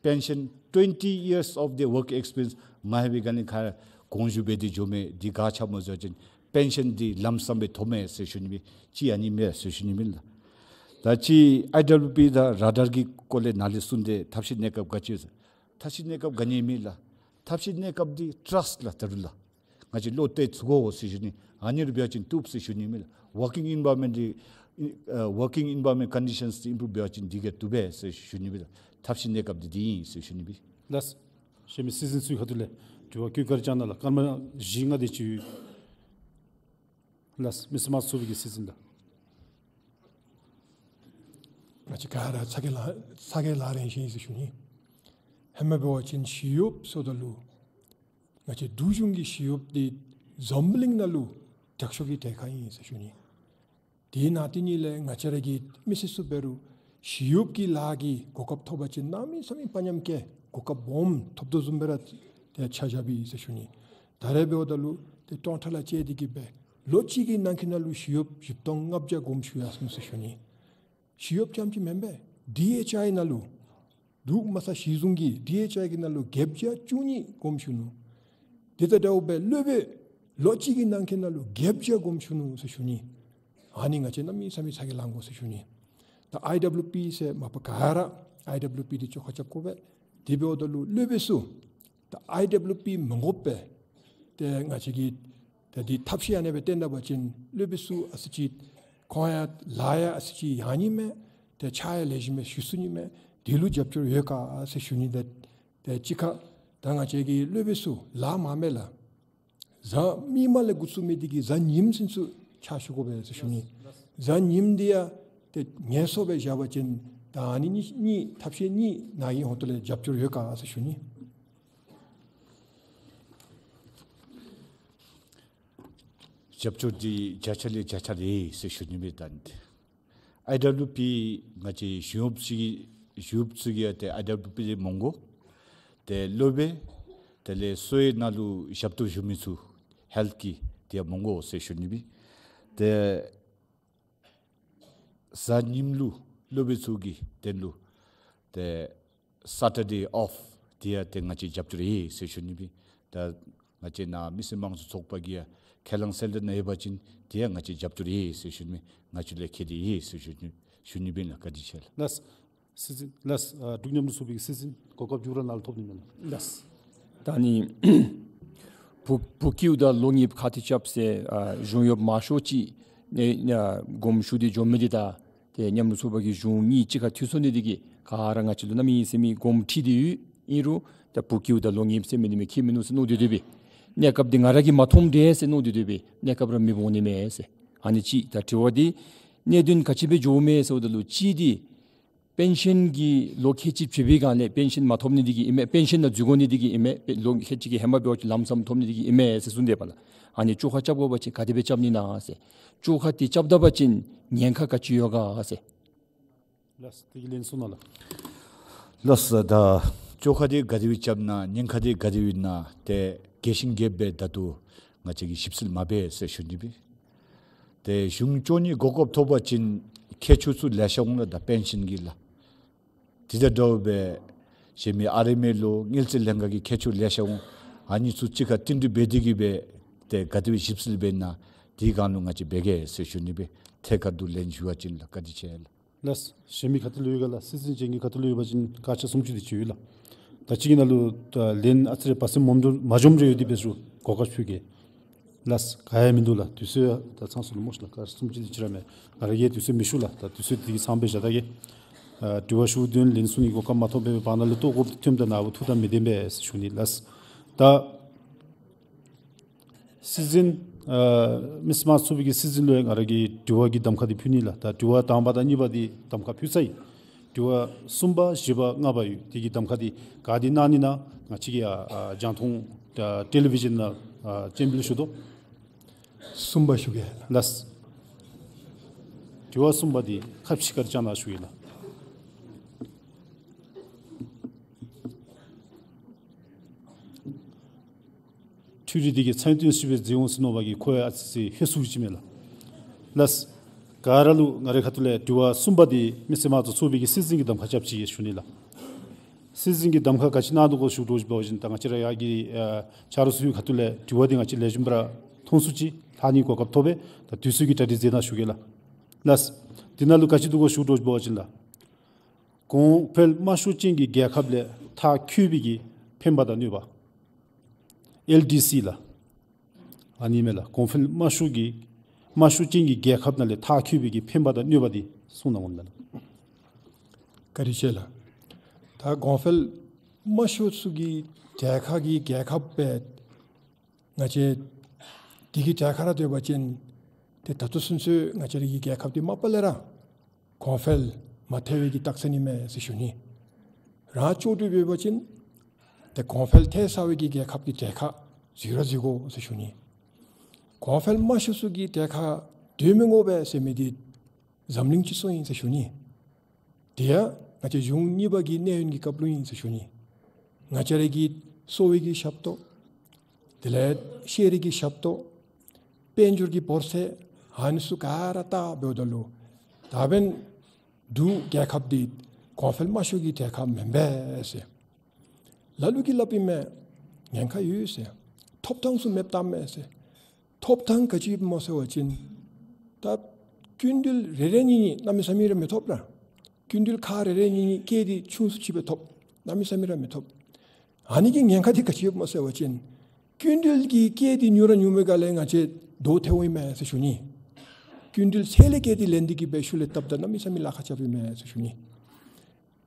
པེན་ཤཱན་twenty years of their work experience མ་ལྷོད་པའི་སྒང་ལས་ག་ར་གོང་ཞུ་འབད་དེ་འགྱོཝ་མས། འདི་ག་ཆ་མ་བཟོ་བ་ཅིན་པེན་ཤཱན་འདི་ལམ་སམ་སྦེ་ཐོབ་མས་ཟེར་ཞུ་ནི་མས། ཅིག་ཨ་ནི་མས་ཟེར་ཞུ་ནི་མས་ལགས། ད་ཅི་ཨའི་ཌབ་ལིའུ་པི་དང་ར་ཌར་གྱི་སྐོར་ལས་ནཱ་ལས་གསུངས་ཏེ་ཐབས་ཤེས་གནས་སྐབས་ག་ཅི་ཟེར། ཐབས་ཤེས་གནས་སྐབས་ག་ནི་མེད་ལགས། ཐབས་ཤེས་གནས་སྐབས་འདི་ཊརསཊ་ལགས། ད་རུང་ལགས། ང་བཅས་བློ་གཏད་ཚུགས་དགོ་ཟེར་ཞུ་ནི། ཨ་ནི་རུ་འབད་བ་ཅིན་བཏུབ་ཟེར་ཞུ་ནི་མས་ལགས། working environment འདི་ཨ་working environment conditions འདི་improve འབད་བ་ཅིན་འདི་གིས་བཏུབ་པས་ཟེར་ཞུ་ནི་མས་ལགས། ཐབས་ཤེས་གནས་སྐབས་འདི་འདི་ཨིན་ཟེར་ཞུ་ནི་མས། ལགས། གཞན་མི་སྲིད་འཛིན་ཚུའི་ཁ་ཐུག་ལས་དྲི་བ་བཀོད་སྒྲིག་བྱང་གནང་ལགས། སྐར་མ་བཞི་ལྔ་དེ་ཅིག་ཡོད། ལགས། མི་སེར་དམངས་གཙོ་ཚོགས་པའི་གི་སྲིད་འཛིན་ལགས། ང་བཅས་ག་ར་ཚ་གྱང་ལང་ཚ་གྱང་ལང་རན་ཞིནམ་ཨིན་ཟེར་ཞུ་ནི། ཧེ་མ་འབད་བ་ཅིན་ཞི་གཡོགཔ་ཟེརཝ་ད་ལུ་ང་བཅས་འབྲུག་གཞུང་གི་ཞི་གཡོགཔ་འདི་འཛམ་གླིང་ནང་ལུ་དྲག་ཤོས་ཀྱི་གྲལ་ཁར་ཨིན་ཟེར་ཞུ་ནི། དེ་ནང་དེ་ནི་ལས་ང་བཅས་ར་གི་མི་སེར་ཚུ་འབད་རུང་ཞི་གཡོགཔ་གི་ལཱ་གི་གོ་སྐབས་ཐོབ་པ་ཅིན་གནམ་མེད་ས་མེད་དཔའ་ཉམས་སྐྱེ་གོ་སྐབས་སྦོམ་ཐོབ་དོ་བཟུམ་སྦེ་ར་ཏེ་ཆ་བཞགཔ་ཨིན་ཟེར་ཞུ་ནི། ད་རེས་འབདཝ་ད་ལུ་ཏེ་ཀྲོང་ཁྲ་ལས་བཅད་དེ་གི་སྦེ་ལོ་གཅིག་གི་ནང་འཁོད་ནང་ལུ་ཞི་གཡོགཔ་བཞི་སྟོང་ལྔ་བརྒྱ་དགོངསམ་ཞུ་ཡར་སོང་ཟེར་ཞུ་ནི། ཞི་གཡོགཔ་རྐྱངམ་ཅིག་མེན་པས། ཌི་ཨེཆ་ཨའི་ནང་ལུ་འབྲུག་མ་རྩ་གཞི་བཟུང་གི་ཌི་ཨེཆ་ཨའི་གི་ནང་ལུ་བརྒྱད་བརྒྱ་བཅུ་གཉིས་དགོངསམ་ཞུ་ནུག། དེ་དང་འདྲཝ་སྦེ་སློབ་དཔོན་ལོ་གཅིག་གི་ནང་འཁོད་ནང་ལུ་བརྒྱད་བརྒྱ་དགོངསམ་ཞུ་ནུག་ཟེར་ཞུ་ནི། ཨ་ནི་ང་བཅས་གནམ་མེད་ས་མེད་ཚ་གྱང་ལང་དགོ་ཟེར་ཞུ་ནི། ད་ཨའི་ཌབ་ལུ་པི་ཟེར་མ་པ་ག་ར་ཨའི་ཌབ་ལུ་པི་འདི་བཅོ་ཁ་རྐྱབ་དགོ་པས། དེ་འབདཝ་ད་ལུ་སློབ་དཔོན་ཚུ་ད་ཨའི་ཌབ་ལུ་པི་མི་དགོ་པས། ཏེ་ང་བཅས་ཀྱིས་ད་འདི་ཐབས་ཤེས་ཨ་ནེ་སྦེ་བཏོན་ད་པ་ཅིན་སློབ་དཔོན་ཚུ་ཨ་ཙི་ཅིག་ཁོང་ཡང་ལཱ་ཡང་ཨ་ཙི་ཅིག་ཡང་ནི་མས། ཏེ་ཕྱག་ཡང་ལེགས་ཤོམ་སྦེ་ཞུ་ཚུགས་ནི་མས། དེ་ལུ་རྒྱབ་སྐྱོར་ཡོད་ག་ཟེར་ཞུ་ནི། ད་ཏེ་གཅིག་ཁར་ད་ང་བཅས་ཀྱི་སློབ་དཔོན་ཚུ་ལཱ་མང་མས་ལགས། གཟའ་མིག་དམར་ལས་འགོ་བཙུགས་མི་འདི་གིས་གཟའ་ཉིམ་ཚུན་ཚོད་ཕྱག་ཞུ་དགོ་པས་ཟེར་ཞུ་ནི། གཟའ་ཉིམ་འདི་ཡང་ཏེ་ངལ་གསོ་སྦེ་བཞག་པ་ཅིན་ད་ཨ་ནི་གཉིས་གཉིས་ཐབས་ཤེས་གཉིས་ནང་གི་ཧོང་ཏོ་ལས་རྒྱབ་སྐྱོར་ཡོད་ག་ཟེར་ཞུ་ནི། རྒྱབ་སྐྱོར་འདི་བརྒྱ་ཆ་ལས་བརྒྱ་ཆ་རེད་ཟེར་ཞུ་ནི་མས། ད་འདི་ཨའི་ཌབ་ལུ་པི་ང་བཅས་ཞི་གཡོགཔ་ཚུ་གི་ཞི་གཡོགཔ་ཚུ་གིས་ཏེ་ཨའི་ཌབ་ལུ་པི་འདི་མི་དགོ། ཏེ་སློབ་དཔོན་དེ་ལས་གསོ་བའི་ནང་ལུ་ཞབས་ཏོག་ཞུ་མི་ཚུ་ཧེལཐ་གི་དེ་ཡང་མི་དགོ་ཟེར་ཞུ་ནི་མས། ཏེ་གཟའ་ཉིམ་ལུ་སློབ་དཔོན་ཚུ་གི་དོན་ལུ་ཏེ་སེ་ཊར་ཌེ་ཨོཕ་དེ་ཡང་ཏེ་ང་བཅས་རྒྱབ་སྐྱོར་ཡོད་ཟེར་ཞུ་ནི་མས། ད་ང་བཅས་ནཱ་མི་སེར་དམངས་གཙོ་ཚོགས་པ་གིས་ཡང་ཁས་བླངས་གསལ་སྟོན་ཡོད་པ་ཅིན་དེ་ཡང་ང་བཅས་རྒྱབ་སྐྱོར་ཡོད་ཟེར་ཞུ་ནི་མས། ང་བཅས་ལས་ཁེ་དེ་ཡོད་ཟེར་ཞུ་ནི་ཞུ་ནི་མས་ལགས། བཀའ་དྲིན་ཆེ་ལགས། ལགས། སྲིད་འཛིན་ལགས། ཨ་འབྲུག་མཉམ་འབྲེལ་ཚོགས་པའི་སྲིད་འཛིན་གོ་སྐབས་མཇུག་ར་ནཱ་ལུ་ཐོབ་ནི་མས་ལགས། ལགས། ད་ནི་བུ་བུ་སྐྱེཝ་དང་ལོ་ངེསཔ་ཁ་ཐུག་རྐྱབ་ཟེར་ཨ་གཞུང་གཡོགཔ་མང་ཤོས་ཅིག་ནི་ཨ་དགོངསམ་ཞུ་སྟེ་འགྱོ་མི་འདི་ད་ཏེ་མཉམ་འབྲེལ་ཚོགས་པ་གི་གཞུང་གཉིས་གཅིག་ཁར་འཐུས་སོང་ནི་འདི་གིས་ག་ར་ང་བཅས་ལུ་གནམ་མེད་ས་མེད་དགོངསམ་ཁྲེལ་ཏེ་ཡོད། ཨིན་རུང་ད་བུ་སྐྱེཝ་དང་ལོ་ངེསཔ་ཟེར་མི་འདི་མི་ཁྱད་མིན་ནུག་ཟེར་མནོ་སྟེ་སྡོད་པས། གནས་སྐབས་འདི་ང་ར་གིས་མ་ཐོབ་འདྲས་ཟེར་མནོ་སྟེ་སྡོད་པས། གནས་སྐབས་ར་མི་འབོ་ནི་མས་ཟེར། ཨ་ནི་གཅིག། ད་དྲི་བ་འདི་གནད་དོན་ག་ཅི་སྦེ་འགྱོཝ་མས་ཟེརཝ་ད་ལུ་གཅིག་འདི་པེན་ཤཱན་གྱི་ལོ་ཁལ་གཅིག་བྱིན་པའི་སྒང་ལས་པེན་ཤཱན་མ་ཐོབ་ནི་འདི་གིས་ཨིན་མས། པེན་ཤཱན་ནང་འཛུལ་དགོ་ནི་འདི་གིས་ཨིན་མས། པེ་ལོ་ཁལ་གཅིག་གི་ཧེ་མ་འབད་བ་ཅིན་ལམ་སམ་ཐོབ་ནི་འདི་གིས་ཨིན་མས་ཟེར་གསུངས་ཏེ་པ་ལགས། ཨ་ནི་བཅོ་ཁ་རྐྱབ་དགོ་པ་ཅིན་ག་དེ་སྦེ་རྐྱབ་ནི་ན་ཟེར། བཅོ་ཁ་འདི་རྐྱབ་ད་པ་ཅིན་ཉེན་ཁ་ག་ཅི་ཡོད་ག་ཟེར། ལགས། དེ་གི་ལན་གསུང་གནང་ལགས། ལགས། ད་བཅོ་ཁ་འདི་ག་དེ་སྦེ་རྐྱབ་ན་ཉེན་ཁ་འདི་ག་དེ་སྦེ་ཨིན་ན་ཏེ་རྒྱས་ཤིང་རྒྱསཔ་སྦེ་ད་ལྟོ་ང་བཅས་ཀྱིས་ཞིབ་འཚོལ་མ་འབད་ཟེར་ཞུ་ནི་སྦེ། ཏེ་གཞུང་སྐྱོང་ནི་གོ་སྐབས་ཐོབ་པ་ཅིན་མཁས་མཆོག་ཚུ་ལེ་ཤ་འོང་ལགས། ད་པེན་ཤཱན་གྱི་ལཱ་དེ་དང་འདྲཝ་སྦེ་གཞན་མི་ཨར་ཨེམ་ཨེ་ལོ་དངུལ་རྩིས་ལྷན་ཁག་གི་མཁས་མཆོག་ལེ་ཤ་འོང་། ཨ་ནི་ཚུ་གཅིག་ཁར་བསྟུན་གྲོས་འབད་དེ་གི་སྦེ་ཏེ་ག་དེ་སྦེ་ཞིབ་འཚོལ་འབད་ན་དེ་སྒང་ལུ་ང་བཅས་འབད་གེ་ཟེར་ཞུ་ནི་སྦེ། ཐད་ཀར་དུ་ལན་ཞུ་བ་ཅིན་ལགས། བཀའ་དྲིན་ཆེ་ལགས། ལགས། གཞན་མི་ག་ཏེ་ལུ་ཡོད་ག་ལགས། སྲིད་འཛིན་ཅན་གྱི་ག་ཏེ་ལུ་ཡོད་པ་ཅིན་སྐར་ཆ་སུམ་ཅུ་དེ་ཅིག་ཡོད་ལགས། ད་ཅི་གི་ནང་ལུ་ད་ལན་ཨ་ཙི་རེ་བ་སེམས་མ་འཇོམས་མ་འཇོམས་རེ་ཡོད་དེ་འབད་རུང་གོ་སྐབས་ཞུ་གེ། ལགས། ག་ཡང་མིན་འདུག་ལགས། དུས་ཚོད་ད་ཚང་སོང་ལགས་སྨོ་ཤི་ལགས། སྐར་ཆ་སུམ་ཅུ་དེ་ཅིག་ར་མས། ང་ར་གིས་དུས་ཚོད་མི་ཞུ་ལགས། ད་དུས་ཚོད་དེ་གི་ཚང་སྦེ་བཞག་ད་གེ། ཨ་དྲི་བ་ཞུ་དོན་ལན་གསུང་ནི་གོ་སྐབས་མ་ཐོབ་པའི་བར་ན་ལུ་ལྟོ་ལྐོག་ཏུ་ཐོནམ་ད་ནཱ་བུ་ཐུགས་དང་མི་ལྡན་པས་ཟེར་ཞུ་ནི་ལགས། ད་སྲིད་འཛིན་ཨ་མི་སེར་དམངས་གཙོ་ཚོགས་པའི་གི་སྲིད་འཛིན་ལུ་ཡང་ང་ར་གིས་དྲི་བ་གི་གདམ་ཁ་འདི་ཕུལ་ནི་ལགས། ད་དྲི་བ་དང་པ་དང་གཉིས་པ་འདི་གདམ་ཁ་ཕུལ་ཚར་ཡི། དྲི་བ་གསུམ་པ་བཞི་པ་ལྔ་པ་ཡོད། དེ་གི་གདམ་ཁ་འདི་ག་འདི་གནང་ནི་ན་ང་བཅས་ཀྱིས་ཨ་ཨ་རྒྱང་མཐོང་ཨ་ཊེ་ལི་ཝི་ཞཱན་ནང་ཨ་སྤྱན་འབུལ་ཞུ་དོ། གསུམ་པ་ཞུ་གེ་ལགས། ལགས། དྲི་བ་གསུམ་པ་འདི་ཁ་ཕྱི་ཁར་བཅར་གནང་ཞུ་ཡི་ལགས། འཕྲུལ་རིག་འདི་གིས་ཚན་རིག་དོན་ཞིབ་པའི་རྫས་འོང་ཟེར་མནོ་བ་གིས་ཁོ་ཡང་ཨ་ཙི་ཙི་ཧེ་སུ་ཅིག་མས་ལགས། ལགས། ག་ར་ལུ་ང་རའི་ཁ་ཐུག་ལས་དྲི་བ་གསུམ་པ་འདི་མི་སེར་དམངས་གཙོ་ཚོགས་པའི་གི་སྲིད་འཛིན་གྱི་གདམ་ཁ་རྐྱབ་ཅི་ཟེར་ཞུ་ནི་ལགས། སྲིད་འཛིན་གྱི་གདམ་ཁ་ག་ཅི་གནང་འདུག་གོ་ཞུ་དོ་ཅིག་འབད་བ་ཅིན་ད་ང་བཅས་ར་ཡར་གྱི་ཨ་ཆ་རོགས་ཚུ་གི་ཁ་ཐུག་ལས་དྲི་བ་འདི་ང་བཅས་ལེགས་ཤོམ་སྦེ་ར་མཐོང་ཚུགས་ཅི། ལྷག་ནི་གོ་སྐབས་ཐོབ་པས། ད་དུས་ཚོད་ཀྱི་གྲ་སྒྲིག་མཛད་གནང་ཞུ་གེ་ལགས། ལགས། འདི་ནང་ལུ་ག་ཅི་འདུག་གོ་ཞུ་དོ་ཅིག་འབད་བ་ཅིན་ལགས། གོང་འཕེལ་དམའ་ཤོས་ཅན་གྱི་རྒྱལ་ཁབ་ལས་མཐར་འཁྱོལ་བའི་གི་ཕན་པ་དང་གནོད་པ། ཨེལ་ཌི་སི་ལགས། ཨ་ནི་མས་ལགས། གོང་འཕེལ་དམའ་ཤོས་ཀྱི་དམའ་ཤོས་ཅན་གྱི་རྒྱལ་ཁབ་ནང་ལས་མཐར་འཁྱོལ་བའི་གི་ཕན་པ་དང་གནོད་པ་འདི་གསུང་གནང་དགོ་ལགས། བཀའ་དྲིན་ཆེ་ལགས། ད་གོང་འཕེལ་དམའ་ཤོས་ཚུ་གི་གྲལ་ཁར་གྱི་རྒྱལ་ཁབ་སྦེ་ང་བཅས་འདི་གི་གྲལ་ཁར་ར་སྡོད་པ་ཅིན་ཏེ་ད་ལྟོ་ཚུན་ཚོད་ང་བཅས་ར་གི་རྒྱལ་ཁབ་འདི་མ་པ་ལས་ར་གོང་འཕེལ་མ་ཐལ་བའི་གི་རྟགས་མཚན་ཨིན་མས་ཟེར་ཞུ་ནི། རང་ལྕོགས་གྲུབ་ཡོད་པ་ཅིན་ཏེ་གོང་འཕེལ་ཐལ་ཚར་བའི་གི་རྒྱལ་ཁབ་ཀྱི་གྲལ་ཁར་འཛུལ་ར་འཛུལ་དགོ་ཟེར་ཞུ་ནི། གོང་འཕེལ་དམའ་ཤོས་ཚུ་གི་གྲལ་ཁར་སྡོད་མི་དགོ་པས་ཟེར་མི་འདི་འཛམ་གླིང་སྤྱི་ཚོགས་ཨིན་ཟེར་ཞུ་ནི། དེ་ཡང་ང་བཅས་གཞུང་གཉིས་པ་གི་གནས་ཡུན་གྱི་སྐབས་ལུ་ཨིན་ཟེར་ཞུ་ནི། ང་བཅས་ར་གི་གསོ་བའི་གི་ཞབས་ཏོག། དེ་ལས་ཤེས་རིག་གི་ཞབས་ཏོག། དཔལ་འབྱོར་གྱི་འབོར་ཚད། ཨ་ནི་ཚུ་ག་ར་བལྟ་འབདཝ་ད་ལུ་ད་འབདན་འབྲུག་རྒྱལ་ཁབ་འདི་གོང་འཕེལ་དམའ་ཤོས་ཀྱི་གྲལ་ཁར་མེན་པས་ཟེར། ལ་ལུ་གིས་སླབ་ཨིན་མས། ཉེན་ཁ་ཡོད་ཟེར། ཐོབ་ཐང་ཚུ་མེདཔ་བཏངམ་མས་ཟེར། ཐོབ་ཐང་ག་ཅི་ཡོདཔ་སྨོ་ཟེར་བ་ཅིན་ད་ཀུན་འདུལ་རེ་རེ་གཉིས་གཉིས་གནམ་མེད་ས་མེད་ར་མི་ཐོབ་ལགས། ཀུན་འདུལ་ཁག་རེ་རེ་གཉིས་གཉིས་སྐད་འདི་ཆུང་སུ་ཅིག་སྦེ་ཐོབ། གནམ་མེད་ས་མེད་ར་མི་ཐོབ། ཨ་ནི་གི་ཉེན་ཁ་འདི་ག་ཅི་ཡོདཔ་སྨོ་ཟེར་བ་ཅིན་ཀུན་འདུལ་གྱི་སྐད་འདི་ཉུང་ར་ཉུང་མའི་སྒང་ལས་ང་བཅས་རྡོ་ཐལཝ་ཨིན་མས་ཟེར་ཞུ་ནི། ཀུན་འདུལ་ཚད་ལས་བརྒལ་ཏེ་ལེན་ཏེ་གི་སྦེ་ཤུལ་ལས་བཏབ་ད་གནམ་མེད་ས་མེད་ལཱ་ཁག་རྐྱབ་ཨིན་མས་ཟེར་ཞུ་ནི།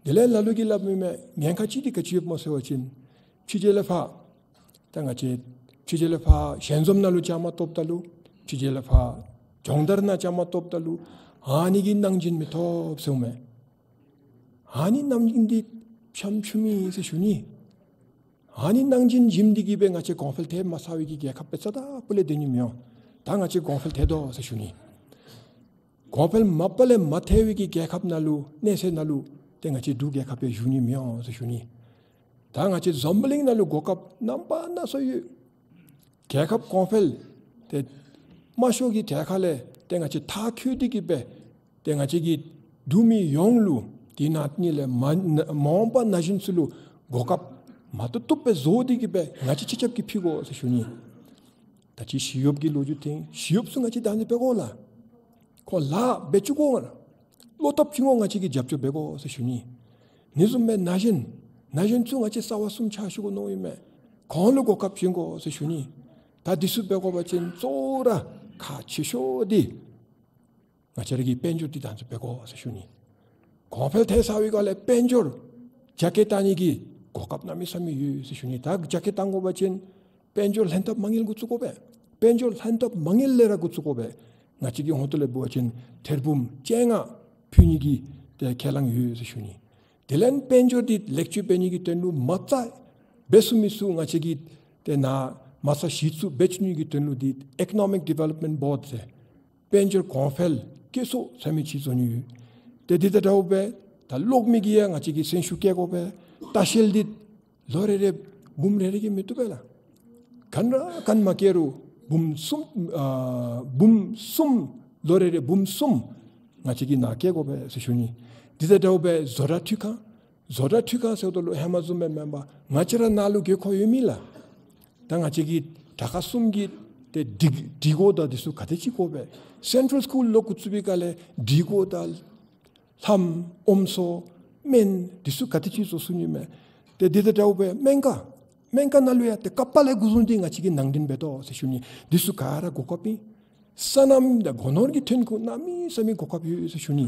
དེ་ལས་ལ་ལུ་གིས་སླབ་ཨིན་མས། ཉེན་ཁ་ཅིག་འདི་ག་ཅི་ཡོདཔ་སྨོ་ཟེར་བ་ཅིན་ཕྱི་རྒྱལ་ལས་ཕར་ད་ང་བཅས་ཕྱི་རྒྱལ་ལས་ཕར་ཞལ་འཛོམས་ནང་ལུ་བཅའ་མར་གཏོགསཔ་ད་ལུ་ཕྱི་རྒྱལ་ལས་ཕར་སྦྱོང་བརྡར་ནང་བཅའ་མར་གཏོགསཔ་ད་ལུ་ཨ་ནི་གི་གནང་སྦྱིན་མི་ཐོབ་ཟེརཝ་མས། ཨ་ནི་གནང་སྦྱིན་འདི་ཕྱམ་ཕྱུམ་ཨིན་ཟེར་ཞུ་ནི། ཨ་ནི་གནང་སྦྱིན་བྱིན་ཏེ་གི་སྦེ་ང་བཅས་གོང་འཕེལ་ཐལ་མ་ཚར་བའི་གི་རྒྱལ་ཁབ་སྦེ་རྩ་དང་པོ་ལས་སྡོད་ནི་མི་འོང་། ད་ང་བཅས་གོང་འཕེལ་ཐལ་དོ་ཟེར་ཞུ་ནི། གོང་འཕེལ་མ་པ་ལས་མ་ཐལ་བའི་གི་རྒྱལ་ཁབ་ནང་ལུ་གནས་ཚད་ནང་ལུ་ཏེ་ང་བཅས་འབྲུག་རྒྱལ་ཁབ་སྦེ་བཞུགས་ནི་མི་འོང་ཟེར་ཞུ་ནི། ད་ང་བཅས་འཛམ་བུ་གླིང་ནང་ལུ་གོ་སྐབས་རྣམ་པ་སྣ་ཚོགས་ཡོད། རྒྱལ་ཁབ་གོང་འཕེལ་ཏེ་དམའ་ཤོས་ཀྱི་གྲལ་ཁ་ལས་ཏེ་ང་བཅས་མཐར་འཁྱོལ་ཏེ་གི་སྦེ་ཏེ་ང་བཅས་ཀྱི་འབྲུག་མི་ཡོངས་ལུ་དེ་ནང་ལས་མ་མ་འོངས་པ་ན་གཞོན་ཚུ་ལུ་གོ་སྐབས་མ་བཏུབ་བཏུབ་སྦེ་བཟོ་སྟེ་གི་སྦེ་ང་བཅས་ཆ་ཁྱབ་ཀྱིས་ཕུལ་དགོ་ཟེར་ཞུ་ནི། ད་ཅི་ཞི་གཡོགཔ་གི་ལོ་རྒྱུས་ཐོན། ཞི་གཡོགཔ་ཚུ་ང་བཅས་བདག་འཛིན་འབད་དགོ་ལགས། ཁོང་ལཱ་འབད་བཅུག་དགོ་ལགས། བློ་སྟོབས་བྱིན་དགོ། ང་བཅས་ཀྱིས་རྒྱབ་སྐྱོར་འབད་དགོ་ཟེར་ཞུ་ནི། ཨ་ནི་བཟུམ་སྦེ་ན་གཞོན་ན་གཞོན་ཚུ་ང་བཅས་རྩ་བ་གསུམ་ཕྱག་ཞུ་དགོ་མནོཝ་ཨིན་མས། ཁོང་ལུ་གོ་སྐབས་བྱིན་དགོ་ཟེར་ཞུ་ནི། ད་འདི་ཚུ་འབད་དགོ་པ་ཅིན་གཙོ་བོ་ར་ཁག་ཆེ་ཤོས་འདི་ང་བཅས་ར་གིས་དཔལ་འབྱོར་འདི་བདག་འཛིན་འབད་དགོ་ཟེར་ཞུ་ནི། གོང་འཕེལ་ཐལ་ཚར་བའི་སྒང་ལས་དཔལ་འབྱོར་རྒྱ་སྐྱེད་གཏང་ནི་གི་གོ་སྐབས་གནམ་མེད་ས་མེད་ཡོད་ཟེར་ཞུ་ནི། ད་རྒྱ་སྐྱེད་གཏང་དགོ་པ་ཅིན་དཔལ་འབྱོར་ལྷན་ཐབས་མ་དངུལ་འགོ་བཙུགས་དགོ་པས། དཔལ་འབྱོར་ལྷན་ཐབས་མ་དངུལ་ལས་ར་འགོ་བཙུགས་དགོ་པས། ང་བཅས་ཀྱི་ཧོངས་ཏོ་ལས་འབད་བ་ཅིན་ཐེར་འབུམ་བཅོ་ལྔ་ཕུལ་ནི་གི་ཏེ་ཁས་བླངས་ཡོད་ཟེར་ཞུ་ནི། དེ་ལས་དཔལ་འབྱོར་འདི་ལེགས་བཅོས་འབད་ནི་གི་དོན་ལུ་མ་རྩ་འབད་ཚུགས་མི་ཚུ་ང་བཅས་ཀྱིས་ཏེ་ནཱ་མ་རྩ་གཞི་བཙུགས་འབད་བཅུག་ནི་གི་དོན་ལུ་འདི་Economic Development Board ཟེར་དཔལ་འབྱོར་གོང་འཕེལ་བཀོད་ཚོགས་ཟེར་མི་ཅིག་བཟོ་ནི་ཡོད། ཏེ་འདི་དང་འདྲཝ་སྦེ་ད་གློག་མེ་གི་ཡང་ང་བཅས་ཀྱིས་སེམས་ཤུགས་བསྐྱེད་དགོ་པས། ལྟ་བཤལ་འདི་ལོ་རེ་རེ་འབུམ་རེ་རེ་གིས་མི་བཏུབ་པས་ལགས། ག་ནི་ར་ག་ནི་མ་བསྐྱལ་རུང་འབུམ་གསུམ་ཨ་འབུམ་གསུམ་ལོ་རེ་རེ་འབུམ་གསུམ་ང་བཅས་ཀྱིས་ནཱ་བསྐྱལ་དགོ་པས་ཟེར་ཞུ་ནི། འདི་དང་འདྲཝ་སྦེ་བཟོ་གྲྭ་འཕྲུལ་ཁང་བཟོ་གྲྭ་འཕྲུལ་ཁང་ཟེརཝ་ད་ལུ་ཧེ་མ་བཟུམ་སྦེ་མེན་པར་ང་བཅས་ར་ནཱ་ལུ་དགོས་མཁོ་ཡོད་མི་ལགས། ད་ང་བཅས་ཀྱི་དྲག་ཁག་གསུམ་གྱི་ཏེ་སྒྲིག་སྒྲིག་གོ་དང་འདི་ཚུ་ག་དེ་ཅིག་དགོ་པས། Central School ལོག་འགོ་བཙུགས་པའི་སྒང་ལས་སྒྲིག་གོ་དང་ལྷམ་ཨོམ་སྲོ་སྨན་འདི་ཚུ་ག་དེ་ཅིག་བཟོ་ཚུགས་ནི་མས། ཏེ་འདི་དང་འདྲཝ་སྦེ་སྨན་ཁང་སྨན་ཁང་ནང་ལུ་ཡང་ཏེ་ཀ་པ་ལས་འགོ་བཟུང་སྟེ་ང་བཅས་ཀྱིས་ནང་འདྲེན་འབད་དོ་ཟེར་ཞུ་ནི། འདི་ཚུ་ག་ར་གོ་སྐབས་ཨིན། སོ་ནམ་དང་སྒོ་ནོར་གྱི་ཐོན་ཁུངས་གནམ་མེད་ས་མེད་གོ་སྐབས་ཡོད་ཟེར་ཞུ་ནི།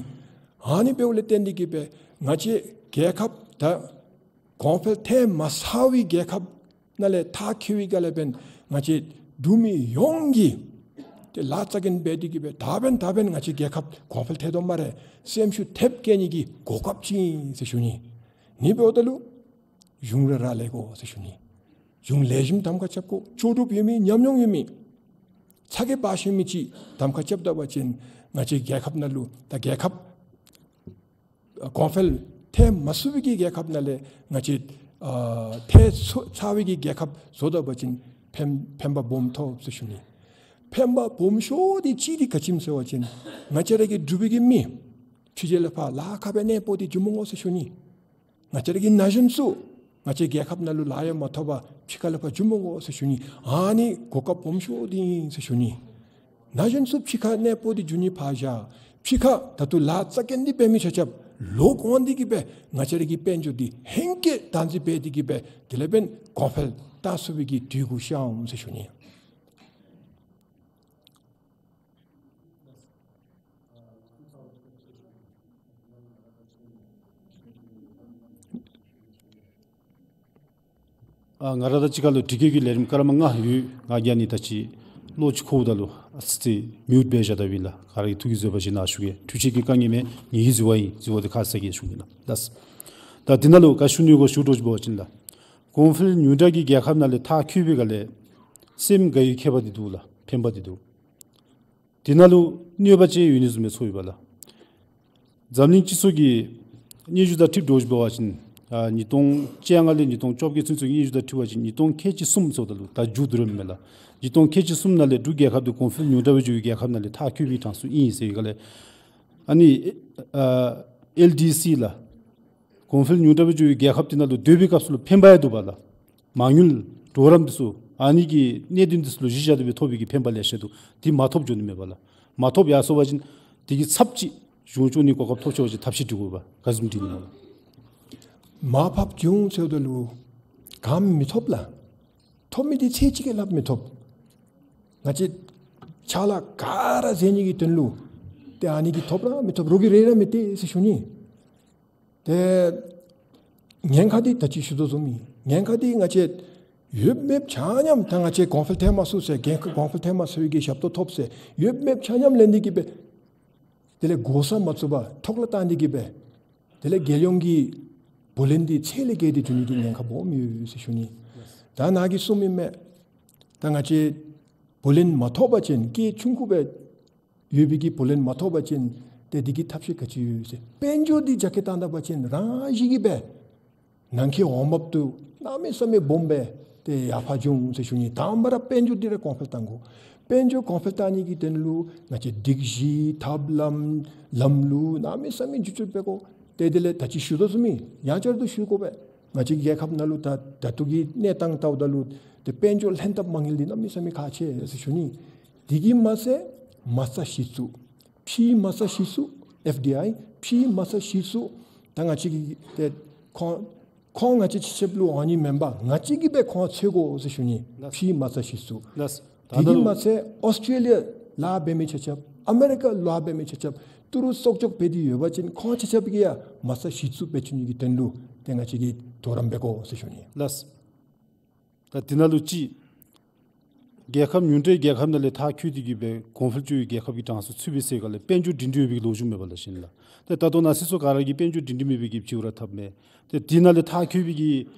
ཨ་ནི་འབདཝ་ལས་བརྟེན་ཏེ་གིས་སྦེ་ང་བཅས་རྒྱལ་ཁབ་ད་གོང་འཕེལ་ཐལ་མ་ཚར་བའི་རྒྱལ་ཁབ་ནང་ལས་མཐར་འཁྱོལ་བའི་སྒང་ལས་འབདན་ང་བཅས་འབྲུག་མི་ཡོངས་ཀྱིས་ཏེ་ལཱ་རྩ་འགེངས་འབད་དེ་གིས་སྦེ་ད་འབདན་ད་འབདན་ང་བཅས་རྒྱལ་ཁབ་གོང་འཕེལ་ཐལ་དོ་སྨ་རེ་སེམས་ཤུགས་ཐེབས་བསྐྱེད་ནི་གི་གོ་སྐབས་ཅིག་ཨིན་ཟེར་ཞུ་ནི། ཨ་ནི་འབདཝ་ད་ལུ་གཞུང་ར་རག་ལས་དགོ་ཟེར་ཞུ་ནི། གཞུང་ལེགས་ཤོམ་གདམ་ཁ་རྐྱབ་དགོ། ལྕོགས་གྲུབ་ཡོད་མི་ཉམས་མྱོང་ཡོད་མི་ཚ་གྱང་འབག་ཤེས་མི་ཅིག་གདམ་ཁ་རྐྱབ་ད་པ་ཅིན་ང་བཅས་རྒྱལ་ཁབ་ནང་ལུ་ད་རྒྱལ་ཁབ་ཨ་གོང་འཕེལ་ཐལ་མ་ཚུགས་པའི་གི་རྒྱལ་ཁབ་ནང་ལས་ང་བཅས་ཨ་ཐལ་ཚུ་ཚར་བའི་གི་རྒྱལ་ཁབ་བཟོ་ད་པ་ཅིན་ཕན་ཕན་པ་སྦོམ་ཐོབ་ཟེར་ཞུ་ནི། ཕན་པ་སྦོམ་ཤོས་འདི་གཅིག་འདི་ག་ཅི་སྨོ་ཟེར་བ་ཅིན་ང་བཅས་ར་གི་འབྲུག་པའི་གི་མི་ཕྱི་རྒྱལ་ལས་ཕར་ལཱ་ཁག་སྦེ་གནས་སྤོ་སྟེ་འགྱོ་མི་དགོ་ཟེར་ཞུ་ནི། ང་བཅས་ར་གི་ན་གཞོན་ཚུ་ང་བཅས་རྒྱལ་ཁབ་ནང་ལུ་ལཱ་ཡང་མ་ཐོབ་པར་ཕྱི་ཁ་ལས་ཕར་འགྱོ་མི་དགོ་ཟེར་ཞུ་ནི། ཨ་ནི་གོ་སྐབས་སྦོམ་ཤོས་འདི་ཨིན་ཟེར་ཞུ་ནི། ན་གཞོན་ཚུ་ཕྱི་ཁར་གནས་སྤོ་སྟེ་འགྱོ་ནི་ཕར་བཞག། ཕྱི་ཁར་ད་ལྟོ་ལཱ་རྩ་འགེངས་ཏེ་འབད་མི་ཆ་ཁྱབ་ལོག་འོང་སྟེ་གིས་སྦེ་ང་བཅས་ར་གི་དཔལ་འབྱོར་འདི་ཧེང་སྐལ་བདག་འཛིན་འབད་དེ་གིས་སྦེ་དེ་ལས་འབདན་གོང་འཕེལ་གཏང་ཚུགས་པའི་གི་དུས་འགོ་ཤར་འོང་ཟེར་ཞུ་ནི། ཨ་ང་ར་དང་གཅིག་ཁར་ལུ་དྲི་བཀོད་ཀྱི་ལས་རིམ་སྐར་མ་ལྔ་ཡོད། ང་གིས་ཨ་ནི་ད་ཅི་བློ་ཅིག་འཁོརཝ་ད་ལུ་ཨ་ཙི་ཙི་མིའུཊ་འབད་བཞག་ད་ཡི་ལགས། ག་ར་གིས་ཐུགས་ཀྱིས་བཟོད་པ་བཞེས་གནང་ཞུ་གེ། འཕྲུལ་ཆས་ཀྱི་དཀའ་ངལ་མས། ངེ་གི་རྫི་བ་ཨིན། རྫི་བ་འདི་ཁ་ཟེར་གེ་ཞུ་ནི་ལགས། ལགས། ད་འདི་ནང་ལུ་ག་ཞུ་ནི་གོ་ཞུ་དོ་ཅིག་འབད་བ་ཅིན་ལགས། གོང་འཕེལ་ཉུང་དྲགས་ཀྱི་རྒྱལ་ཁབ་ནང་ལས་མཐར་འཁྱོལ་བའི་སྒང་ལས་སེམས་དགའ་བའི་ཁྱད་པར་འདི་འདུག་ལགས། ཕན་པ་འདི་འདུག། དེ་ནང་ལུ་གནོད་པ་ཅིག་ཡོད་ནི་བཟུམ་སྦེ་ཚོར་ཡོདཔ་ལགས། འཛམ་གླིང་སྤྱི་ཚོགས་ཀྱི་སྙན་ཞུ་དང་འཁྲིལ་དོ་ཅིག་འབད་བ་ཅིན་ཨ་ཉིས་སྟོང་བཅོ་ལྔ་ལས་ཉིས་སྟོང་བཅོ་བརྒྱད་ཚུན་ཚོད་ཀྱི་སྙན་ཞུ་དང་འཁྲིལ་བ་ཅིན་ཉིས་སྟོང་ཁལ་གཅིག་གསུམ་ཟེརཝ་ད་ལུ་ད་མཇུག་བསྡུ་རནམ་མས་ལགས། ཉིས་སྟོང་ཁལ་གཅིག་གསུམ་ནང་ལས་འབྲུག་རྒྱལ་ཁབ་འདི་གོང་འཕེལ་ཉུང་དྲགས་སྦེ་འགྱོ་བའི་རྒྱལ་ཁབ་ནང་ལས་མཐར་འཁྱོལ་བའི་གྲངས་སུ་ཨིན་ཟེར་བའི་སྒང་ལས་ཨ་ནི་ཨ་ཨེལ་ཌི་སི་ལགས། གོང་འཕེལ་ཉུང་དྲགས་སྦེ་འགྱོ་བའི་རྒྱལ་ཁབ་དེ་ནང་ལུ་སྡོད་པའི་སྐབས་སུ་ལུ་ཕན་པ་ཡང་འདུག་པ་ལགས། མ་དངུལ་གྲོགས་རམ་འདི་ཚུ་ཨ་ནི་གི་གནད་དོན་འདི་ཚུ་ལུ་གཞི་བཞག་སྟེ་སྦེ་ཐོབ་པའི་གི་ཕན་པ་ལེ་ཤ་འདུག། དེ་མ་ཐོབ་འགྱོ་ནི་མས་པ་ལགས། མ་ཐོབ་ཡར་སོང་པ་ཅིན་དེ་གི་ཚབ་ཅིག་གཞུང་སྐྱོང་ནི་གོ་སྐབས་ཐོབ་ཆོག་པ་ཅིན་ཐབས་ཤེས་སྒྲིག་དགོ་པས། ག་བཟུམ་སྒྲིག་ནི་སྨོ་ལགས། མར་ཕབ་འགྱོ་འོང་ཟེརཝ་ད་ལུ་གནམ་མེད་ས་མེད་ཐོབ་ལགས། ཐོབ་མི་འདི་ཚད་ཅིག་གི་ལྷག་མི་ཐོབ། ང་བཅས་ཕྱག་ལཱ་ག་ར་མཛད་ནི་གི་དོན་ལུ་ཏེ་ཨ་ནི་གིས་ཐོབ་ར་མི་ཐོབ་རོགས་ཀྱིས་རེ་ར་མི་ཏེ་ཟེར་ཞུ་ནི། ཏེ་ཉེན་ཁ་འདི་ད་ཅི་ཞུ་དོ་བཟུམ་ཨིན། ཉེན་ཁ་འདི་ང་བཅས་ཡོདཔ་མེདཔ་ཆ་མཉམ་ད་ང་བཅས་གོང་འཕེལ་ཐོན་མ་ཚུགས་ཟེར་གོང་འཕེལ་ཐོན་མ་ཚུགས་པའི་གི་ཞབས་ཏོག་ཐོབ་ཟེར་ཡོདཔ་མེདཔ་ཆ་མཉམ་ལེན་ཏེ་གི་སྦེ་དེ་ལས་གོ་ས་མ་ཚུགས་པར་ཐོག་ལས་བཏང་སྟེ་གི་སྦེ་དེ་ལས་རྒྱལ་ཡོངས་ཀྱི་བུ་ལོན་འདི་ཚད་ལས་བརྒལ་ཏེ་འགྱོ་ནི་གི་ཉེན་ཁ་སྦོམ་ཡོད་ཟེར་ཞུ་ནི། ད་ནཱ་གིས་གསུངམ་ཨིན་མས། ད་ང་བཅས་བུ་ལོན་མ་ཐོབ་པ་ཅིན་སྐྱེས་ཆུང་ཀུ་སྦེ་ཡོད་པའི་གི་བུ་ལོན་མ་ཐོབ་པ་ཅིན་ཏེ་འདི་གི་ཐབས་ཤེས་ག་ཅི་ཡོད་ཟེར། དཔལ་འབྱོར་འདི་རྒྱ་སྐྱེད་བཏང་ད་པ་ཅིན་རང་བཞིན་གྱིས་སྦེ་ནང་འཁོད་འོང་འབབ་འདི་གནམ་མེད་ས་མེད་སྦོམ་སྦེ་ཏེ་ཡར་འཕར་འགྱོ་འོང་ཟེར་ཞུ་ནི། དང་པ་ར་དཔལ་འབྱོར་འདི་ར་གོང་འཕེལ་བཏང་དགོ། དཔལ་འབྱོར་གོང་འཕེལ་བཏང་ནི་གི་དོན་ལུ་ང་བཅས་སྒྲིག་གཞི་ཐབས་ལམ་ལམ་ལུགས་གནམ་མེད་ས་མེད་བསྒྱུར་བཅོས་འབད་དགོ། ཏེ་དེ་ལས་ད་ཅི་ཞུ་དོ་བཟུམ་ཨིན། ཡང་བསྐྱར་དུ་ཞུ་དགོ་པས། ང་བཅས་ཀྱི་རྒྱལ་ཁབ་ནང་ལུ་ད་ད་ལྟོ་གི་གནས་སྟངས་བལྟཝ་ད་ལུ་ཏེ་དཔལ་འབྱོར་ལྷན་ཐབས་མ་དངུལ་འདི་གནམ་མེད་ས་མེད་ཁག་ཆེ་ཟེར་ཞུ་ནི། དེ་གིས་མ་ཚད་མ་རྩ་གཞི་བཙུགས་ཕྱིའི་མ་རྩ་གཞི་བཙུགས་ཨེཕ་ཌི་ཨའི་ཕྱིའི་མ་རྩ་གཞི་བཙུགས། ད་ང་བཅས་ཀྱི་ཏེ་ཁོང་ཁོང་ང་བཅས་ཆ་ཁྱབ་ལུ་འོང་ནི་མེན་པར་ང་བཅས་ཀྱིས་སྦེ་ཁོང་འཚོལ་དགོ་ཟེར་ཞུ་ནི། ལགས། ཕྱིའི་མ་རྩ་གཞི་བཙུགས། ལགས། དེ་གིས་མ་ཚད་ཨོསི་ཊྲེ་ལི་ཡ་ལཱ་འབད་མི་ཆ་ཁྱབ་ཨ་མི་རི་ཀ་ལཱ་འབད་མི་ཆ་ཁྱབ་ཏི་རུ་གསོག་འཇོག་འབད་དེ་ཡོད་པ་ཅིན་ཁོང་ཆ་ཁྱབ་ཀྱིས་ཡང་མ་རྩ་གཞི་བཙུགས་འབད་བཅུག་ནི་གི་དོན་ལུ་ཏེ་ང་བཅས་ཀྱིས་གྲོགས་རམ་འབད་དགོ་ཟེར་ཞུ་ནི། ལགས། ད་དེ་ནང་ལུ་ཅིག་རྒྱལ་ཁབ་ཉུང་གྲས་རྒྱལ་ཁབ་ནང་ལས་མཐར་འཁྱོལ་ཏེ་གི་སྦེ་གོང་འཕེལ་འགྱོ་བའི་རྒྱལ་ཁབ་ཀྱི་གྲངས་སུ་ཚུད་པའི་ཟེར་ག་ལས་དཔལ་འབྱོར་སྒྲིང་སྒྲི་ཡོད་པའི་ལོ་རྒྱུས་མེད་པ་ལགས་ཤིན་ལགས། ཏེ་ད་ལྟོ་ནཱ་སྲིད་ཚོགས་ག་ར་གིས་དཔལ་འབྱོར་སྒྲིང་སྒྲི་མེད་པའི་གི་བྱིའུ་ར་འཐབ་མས། ཏེ་དེ་ནང་ལས་མཐར་འཁྱོལ་བའི་གི་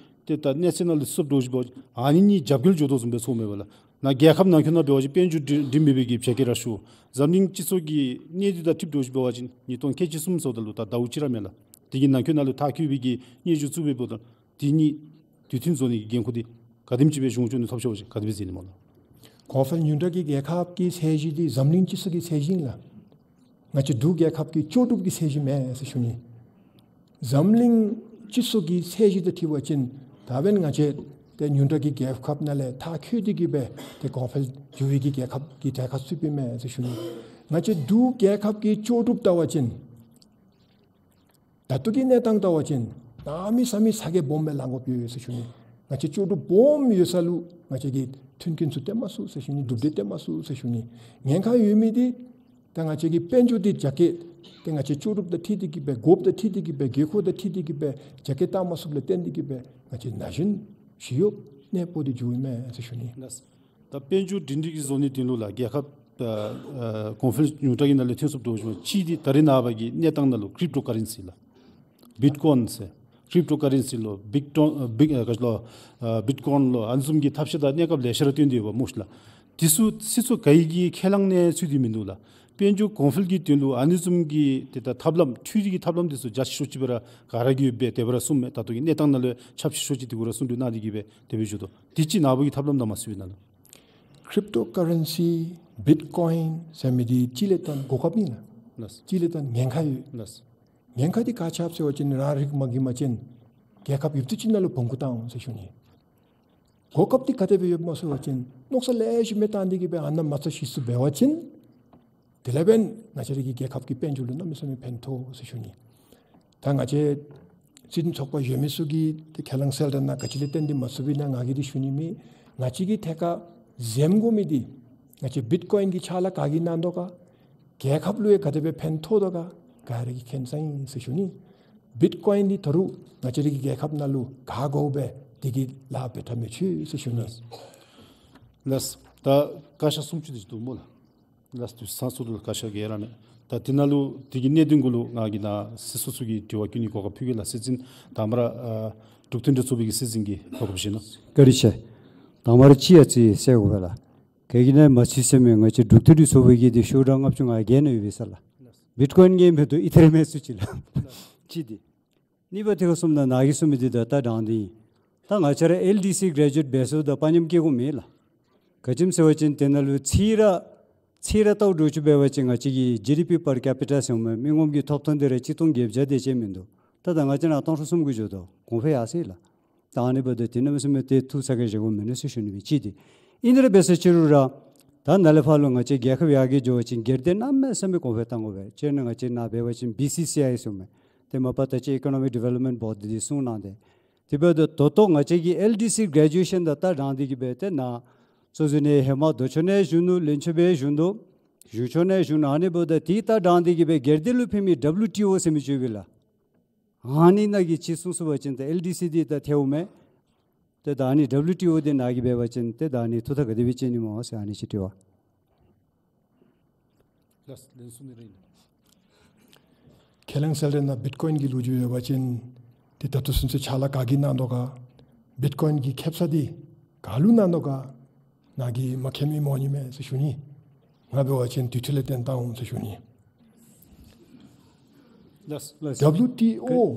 ཏེ་ད་གནས་ཚད་ནང་ལུ་སོབ་འགྱོ་ཞིནམ་ཨ་ནི་གཉིས་རྒྱབ་འགལ་འགྱོ་དོ་བཟུམ་སྦེ་ཚོརཝ་མས་པ་ལགས། ནཱ་རྒྱལ་ཁབ་ནང་འཁོད་ནང་འབད་བ་ཅིན་དཔལ་འབྱོར་སྒྲིང་སྒྲི་མེད་པའི་གི་བྱ་སྐད་ར་ཤོར། འཛམ་གླིང་སྤྱི་ཚོགས་ཀྱི་གནས་སྟངས་དང་འཁྲིལ་འགྱོ་ཞིནམ་ཨ་ནི་ཉིས་སྟོང་ཁལ་གཅིག་གསུམ་ཟེརཝ་ད་ལུ་ད་ཟླཝ་གཅིག་ར་མས་ལགས། དེ་གི་ནང་འཁོད་ནང་ལུ་མཐར་འཁྱོལ་བའི་གི་སྙན་ཞུ་བཙུགས་པའི་བར་ན་དེ་གཉིས་དུས་མཐུན་བཟོ་ནི་གི་འགན་ཁུར་འདི་ག་དེམ་ཅིག་སྦེ་གཞུང་སྐྱོང་ནི་ཐོབ་ཆོག་པ་ཅིན་ག་དེ་སྦེ་མཛད་ནི་སྨོ་ལགས། གོང་འཕེལ་ཉུང་དྲགས་ཀྱི་རྒྱལ་ཁབ་ཀྱི་ཚད་གཞི་འདི་འཛམ་གླིང་སྤྱི་ཚོགས་ཀྱི་ཚད་གཞི་ཨིན་ལགས། ང་བཅས་འབྲུག་རྒྱལ་ཁབ་ཀྱི་ལྕོགས་གྲུབ་ཀྱི་ཚད་གཞི་མེན་ཟེར་ཞུ་ནི། འཛམ་གླིང་སྤྱི་ཚོགས་ཀྱི་ཚད་གཞི་དང་འཁྲིལ་བ་ཅིན་ད་འབདན་ང་བཅས་ཏེ་ཉུང་དྲགས་ཀྱི་རྒྱལ་ཁབ་ནང་ལས་མཐར་འཁྱོལ་ཏེ་གི་སྦེ་ཏེ་གོང་འཕེལ་འགྱོ་བའི་གི་རྒྱལ་ཁབ་ཀྱི་གྲལ་ཁར་ཚུད་པའི་མེན་ཟེར་ཞུ་ནི། ང་བཅས་འབྲུག་རྒྱལ་ཁབ་ཀྱི་ལྕོགས་གྲུབ་བལྟ་བ་ཅིན་ད་ལྟོ་གི་གནས་སྟངས་བལྟ་བ་ཅིན་གནམ་མེད་ས་མེད་ཚ་གྱང་སྦོམ་སྦེ་ལང་དགོཔ་ཡོད་ཟེར་ཞུ་ནི། ང་བཅས་ལྕོགས་གྲུབ་སྦོམ་ཡོད་ས་ལུ་ང་བཅས་ཀྱིས་མཐུན་རྐྱེན་ཚུ་སྟོན་མ་ཚུགས་ཟེར་ཞུ་ནི། གྲུབ་འབྲས་སྟོན་མ་ཚུགས་ཟེར་ཞུ་ནི། ཉེན་ཁ་ཡོད་མི་འདི་ད་ང་བཅས་ཀྱི་དཔལ་འབྱོར་འདི་རྒྱ་སྐྱེད་ཏེ་ང་བཅས་ལྕོགས་གྲུབ་དང་འཁྲིལ་ཏེ་གི་སྦེ་དགོཔ་དང་འཁྲིལ་ཏེ་གི་སྦེ་དགོས་མཁོ་དང་འཁྲིལ་ཏེ་གི་སྦེ་རྒྱ་སྐྱེད་བཏང་མ་ཚུགསཔ་ལས་བརྟེན་ཏེ་གི་སྦེ་ང་བཅས་ན་གཞོན་ཞི་གཡོག་གནས་སྤོ་སྟེ་འགྱོཝ་ཨིན་མས་ཟེར་ཞུ་ནི། ལགས། ད་དཔལ་འབྱོར་སྒྲིང་སྒྲི་གི་བཟོ་ནི་དོན་ལུ་ལགས་རྒྱལ་ཁབ་ཨ་ཨ་གོང་འཕེལ་ཉུང་དྲགས་ཀྱི་ནང་ལས་ཐོན་སོངམ་འདྲཝ་ཅིག་འདི་ད་རེས་ནངས་པ་གི་གནས་སྟངས་ནང་ལུ་ཀྲིབ་ཊོ་ཀ་རེན་སི་ལགས། བིཊ་ཀོའིན་ཟེར་ཀྲིབ་ཊོ་ཀ་རེན་སི་ལོ་བིཊ་ཀོའིན་ཨ་བིཊ་ཨ་ག་ཅི་ལོ་ཨ་བིཊ་ཀོའིན་ལོ་ཨ་ནི་བཟུམ་གྱི་ཐབས་ཤེས་དང་གནས་སྐབས་ལེ་ཤ་ར་བཏོན་ཏེ་ཡོདཔ་སྨོ་ཤིག་ལགས། དེ་ཚུ་སྲིད་ཚོགས་ག་གིས་ཁས་བླངས་ནི་ཚུད་དེ་མིན་འདུག་ལགས། དཔལ་འབྱོར་གོང་འཕེལ་གྱི་དོན་ལུ་ཨ་ནི་བཟུམ་གྱི་ཏེ་ད་ཐབས་ལམ་འཕྲུལ་རིག་གི་ཐབས་ལམ་དེ་ཚུ་རྒྱ་ཆེ་ཤོས་ཅིག་སྦེ་ར་ག་ར་གིས་ཡོདཔ་སྦེ་དེ་སྦེ་ར་གསུངམ་མས། ད་ལྟོ་གི་གནས་སྟངས་ནང་ལུ་ཁྱབ་ཆེ་ཤོས་ཅིག་དེ་གུ་ར་གསུང་གྲོས་གནང་སྟེ་གི་སྦེ་དེ་སྦེ་བཞུགས་དོ། དེ་ཅིག་ནཱ་བུ་གི་ཐབས་ལམ་དང་མ་ཚུད་པས་ན་ལགས། ཀྲིབ་ཊོ་ཀ་རེན་སི་བིཊ་ཀོའིན་ཟེར་མི་འདི་གཅིག་ལས་བརྟེན་གོ་སྐབས་ཨིན་ལགས། ལགས། གཅིག་ལས་བརྟེན་ཉེན་ཁ་ཡོད། ལགས། ཉེན་ཁ་འདི་ག་ཅི་སྦེ་ཟེར་བ་ཅིན་རང་རིག་མ་གིས་མ་ཅིན་རྒྱལ་ཁབ་ཡུདཔ་ཐེངས་ཅིག་ནང་ལུ་བོང་ཀུ་བཏང་འོང་ཟེར་ཞུ་ནི། གོ་སྐབས་འདི་ག་དེ་སྦེ་ཡོདཔ་སྨོ་ཟེར་བ་ཅིན་མནོ་བསམ་ལེ་ཤ་མི་བཏང་སྟེ་གི་སྦེ་ཨ་ནཱ་མ་རྩ་གཞི་བཙུགས་འབད་བ་ཅིན་དེ་ལས་འབདན་ང་བཅས་རའི་གི་རྒྱལ་ཁབ་ཀྱི་དཔལ་འབྱོར་ལུ་གནམ་མེད་ས་མེད་ཕན་ཐོགས་ཟེར་ཞུ་ནི། ད་ང་བཅས་སྲིད་དོན་ཚོགས་པ་གཞན་མི་ཚུ་གིས་ཏེ་ཁས་བླངས་གསལ་བསྒྲགས་ནང་ག་ཅི་ལས་བརྟེན་ཏེ་མ་ཚུད་པས་ན་ང་གིས་འདི་ཞུ་ནི་མེད། ང་བཅས་ཀྱིས་ཐད་ཀར་འཛེམ་དགོ་མི་འདི་ང་བཅས་བིཊ་ཀོའིན་གྱི་ཕྱག་ལཱ་ག་གིས་གནང་དོ་ག་རྒྱལ་ཁབ་ལུ་ཡང་ག་དེ་སྦེ་ཕན་ཐོགས་དོ་ག་ག་ར་གིས་མཁྱེན་གསལ་ཨིན་ཟེར་ཞུ་ནི། བིཊ་ཀོའིན་འདི་ད་རུང་ང་བཅས་རའི་གི་རྒྱལ་ཁབ་ནང་ལུ་ག་དགོཔ་སྦེ་ དེ་གི་ལཱ་འབད་ཐབས་མེད་ཆི་ཟེར་ཞུ་ནི། ལགས། ད་བཀའ་ཤག་སུམ་ཅུ་དེ་ཅིག་འདུག་སྨོ་ལགས། ལགས་སོ། དུས་ཚོད་ཚང་སོང་འདུག་ལགས། བཀའ་ཤག་གི་ཡ་ར་མེད། ད་དེ་ནང་ལུ་དེ་གི་གནད་དོན་གུ་ལུ་ང་གིས་ནཱ་སྲིད་ཚོགས་ཚུ་གིས་དྲི་བ་བཀོད་ནིའི་གོ་སྐབས་ཕུལ་གེ་ལགས། སྲིད་འཛིན་དང་པ་ར་ཨ་འབྲུག་མཐུན་སྒྲིལ་ཚོགས་པའི་གི་སྲིད་འཛིན་གྱིས་གོ་སྐབས་བཞེས་གནང་། བཀའ་དྲིན་ཆེ། དང་པ་ར་ཅིག་ཡ་ཅིག་གསལ་དགོ་པས་ལགས། ག་གིས་ནི་མ་ཚུད་ཟེར་མི་ང་བཅས་འབྲུག་མཐུན་སྒྲིལ་ཚོགས་པའི་གི་དེ་ཤོག་གྲངས་ལྔ་བཅུ་ང་བརྒྱད་ནང་ཡོད་པས་ཟེར་ལགས། བིཊ་ཀོའིན་གྱི་མི་འདུག་ཨི་ཐེ་རི་ཨམ་ཚུ་ཅིག་ལགས། གཅིག་དེ། གཉིས་པ་དེ་ཁར་སོངམ་ད་ནཱ་གིས་གསུངས་མི་དེ་ད་ལྟ་དྲང་དེ་ཨིན། ད་ང་བཅས་ར་ཨེལ་ཌི་སི་གྲེ་ཇུ་ཨེཊ་འབད་སོངམ་ད་དཔའ་ཉམས་སྐྱེ་དགོཔ་མེད་ལགས། ག་ཅི་སྨོ་ཟེར་བ་ཅིན་དེ་ནང་ལུ་ཚིག་ར་ཚིག་ར་བལྟཝ་འདྲཝ་ཅིག་འབད་བ་ཅིན་ང་བཅས་ཀྱི་ཇི་ཌི་པི་པར་ཀེ་པི་ཊ་ཟེར་མི་མི་ངོམ་གྱི་ཐོབ་ཐང་དེ་ར་གཅིག་སྟོང་བརྒྱད་བརྒྱ་དེ་ཅིག་མིན་འདུག། ད་ད་ང་བཅས་ནཱ་སྟོང་ཕྲག་གསུམ་གྱི་འགྱོ་དོ། གོང་འཕེལ་ཡར་སོ་ཡི་ལགས། ད་ཨ་ནི་འབདཝ་ད་དེ་གནམ་མེད་ས་མེད་ཏེ་ཐུགས་ཚ་གྱང་བཞེས་དགོཔ་མེན་ན་ཟེར་ཞུ་ནི་མས། གཅིག་དེ། ཨིན་རུང་འབད་ས་ཅིག་རུང་ར་ད་ནཱ་ལས་ཕར་ལུ་ང་བཅས་རྒྱལ་ཁབ་ཡར་རྒྱས་འགྱོ་བ་ཅིན་སྒེར་སྡེ་གནམ་མེད་ས་མེད་གོང་འཕེལ་གཏང་དགོ་པས། སྤྱིར་ན་ང་བཅས་ནཱ་འབད་བ་ཅིན་བི་སི་སི་ཨའི་ཟེར་མི་དེ་མ་པ་ད་ཅི་ཨི་ཀོ་ནོ་མིག་ཌི་ཝེ་ལོབ་མེནཊ་བོརཌ་འདི་གསུངས་གནང་སྟེ། དེ་འབདཝ་ད་ད་ལྟོ་ང་བཅས་ཀྱི་ཨེལ་ཌི་སི་གྲེ་ཇུ་ཨེ་ཤཱན་དང་ད་དྲང་སྟེ་གིས་སྦེ་ཏེ་ནཱ་གཙོ་བཟུང་ནི་ཧེ་མ་རྡོ་ཆོག་ནང་བཞུགས་ནུག། ལྷུན་རྩེ་སྦེ་བཞུགས་ནུག། གཞུང་ཕྱོགས་ནང་བཞུགས་ནུག། ཨ་ནི་འབདཝ་ད་དེ་ད་དྲང་སྟེ་གིས་སྦེ་སྒེར་སྡེ་ལུ་ཕན་མི་ཌབ་ལུ་ཊི་ཨོ་ཟེར་མི་ཅིག་ཡོད་པས་ལགས། ཨ་ནི་ནང་གི་ཅིག་སོང་སོང་པ་ཅིན་ད་ཨེལ་ཌི་སི་འདི་ད་ཐལཝ་མས། ཏེ་ད་ཨ་ནི་ཌབ་ལུ་ཊི་ཨོ་འདི་ནཱ་གིས་འབད་བ་ཅིན་ཏེ་ད་ཨ་ནི་ཐུགས་ཐག་ག་དེ་སྦེ་བཅད་ནི་སྨོ་ཟེར་ཨ་ནི་ཅིག་དྲི་བ། ལགས། ལན་གསུམ་ནི་རེ་ཨིན། ཁས་བླངས་གསལ་རེ་ནང་བིཊ་ཀོའིན་གྱི་ལོ་རྒྱུས་ཡོད་པ་ཅིན་ཏེ་ད་ལྟོ་ཚུན་ཚོད་ཕྱག་ལཱ་ག་གིས་གནང་དོ་ག། བིཊ་ཀོའིན་གྱི་ཁེབ་ས་འདི་ག་ལུ་གནང་དོ་ག། ནཱ་གིས་མ་མཁྱེན་མི་མོ་ནི་མས་ཟེར་ཞུ་ནི། ང་འབད་བ་ཅིན་དུས་ཚོད་ལས་བརྟེན་བཏང་འོང་ཟེར་ཞུ་ནི། ལགས། ལགས། ཌབ་ལུ་ཊི་ཨོ།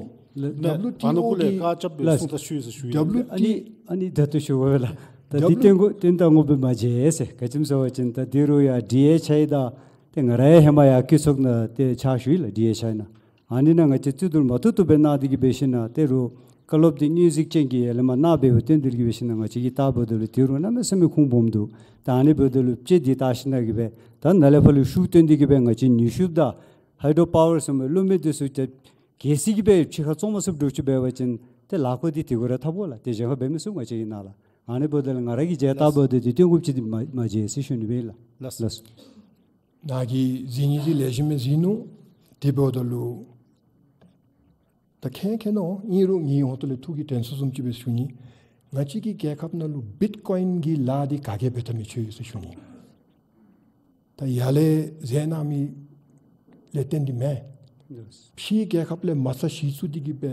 ལགས། ཌབ་ལུ་ཊི་ཨོ་ཨ་ནཱ་གུ་ལས་གི་བཀའ་ཁྱབ་སྦེ་ལགས། གསུང་ཐག་ཆོད་ཡི་ཟེར་ཞུ་ཡི། ཌབ་ལུ་ཊི་ཨ་ནི་ཨ་ནི་ད་ལྟོ་ཞུ་བ་ལགས། ད་འདི་ཌབ་ལུ་བརྟེན་དགོ་བརྟེན་བཏང་དགོཔ་སྦེ་མ་མཇལ་ཟེར། ག་ཅི་སྨོ་ཟེར་བ་ཅིན་ད་འདི་རུང་ཡང་ཌི་ཨེཆ་ཨའི་དང་ཏེ་ང་ར་ཡང་ཧེ་མ་ཡར་སྐུ་ཚབ་ནང་ཏེ་ཕྱག་ཞུ་ཡི་ལགས། ཌི་ཨེཆ་ཨའི་ནང་། ཨ་ནི་ནང་ང་བཅས་བཙུགས་ཏེ་མ་བཏུབ་བཏུབ་སྦེ་གནང་སྟེ་གིས་འབད་ཞིན་ན་ཏེ་རུང་བཀའ་སློབ་འདི་དངོས་གཟིགས་ཅན་གྱིས་ཡར་ལས་མར་གནང་འབདཝ་བརྟེན་ཏེ་གིས་འབད་ཞིན་ན་ང་བཅས་ཀྱིས་བལྟ་འབདཝ་ད་ལུ་དེ་རུང་གནམ་མེད་ས་མེད་ཁུངས་སྦོམ་འདུག། ད་ཨ་ནི་འབདཝ་ད་ལུ་དཔྱེ་འདི་བལྟ་ཞིན་ན་གིས་སྦེ་ད་ནཱ་ལས་ཕར་ལུ་ཤུགས་བཏོན་ཏེ་གིས་སྦེ་ང་བཅས་ནུས་ཤུགས་དང་ཧའི་ཌོ་པ་ཝར་ཟེར་མི་རླུང་མེ་འདི་ཚུ་ཏེ་གལ་སྲིད་གིས་སྦེ་ཕྱི་ཁར་བཙོང་མ་ཚུགསཔ་འདྲཝ་ཅིག་འབད་བ་ཅིན་ཏེ་ལཱ་ཁག་འདི་དེ་གུ་ར་འཐབ་དགོ་ལགས། ཏེ་གཞན་ཁར་འབད་མི་ཚུགས་ང་བཅས་ཀྱི་ནང་ལགས། ཨ་ནི་འབདཝ་ད་ལུ་ང་ར་གིས་མཇལ་བལྟ་འབདཝ་ད་འདི་སྟོན་དགོཔ་ཅིག་འདི་མ་མ་མཇལ་ཟེར་ཞུ་ནི་སྦེ་ལགས། ལགས། ལགས། ནཱ་གིས་གཟིགས་ནི་འདི་ལེགས་ཤོམ་སྦེ་གཟིགས་ནུག། དེ་འབདཝ་ད་ལུ་ད་མཁྱེན་མཁྱེན་ནོ། ཨིན་རུང་ངེའི་ཧོངས་ལས་ཐུགས་ཀྱི་དྲན་གསོ་བཟུམ་ཅིག་སྦེ་ཞུ་ནི། ང་བཅས་ཀྱི་རྒྱལ་ཁབ་ནང་ལུ་བིཊ་ཀོའིན་གྱི་ལཱ་འདི་ག་གིས་འབད་ཐབས་མེད་ཆོད་ཡོད་ཟེར་ཞུ་ནི། ད་ཡར་ལས་མཛད་གནང་མི་ལས་བརྟེན་ཏེ་མེན། ཕྱིའི་རྒྱལ་ཁབ་ལས་མ་རྩ་གཞི་བཙུགས་ཏེ་གིས་སྦེ་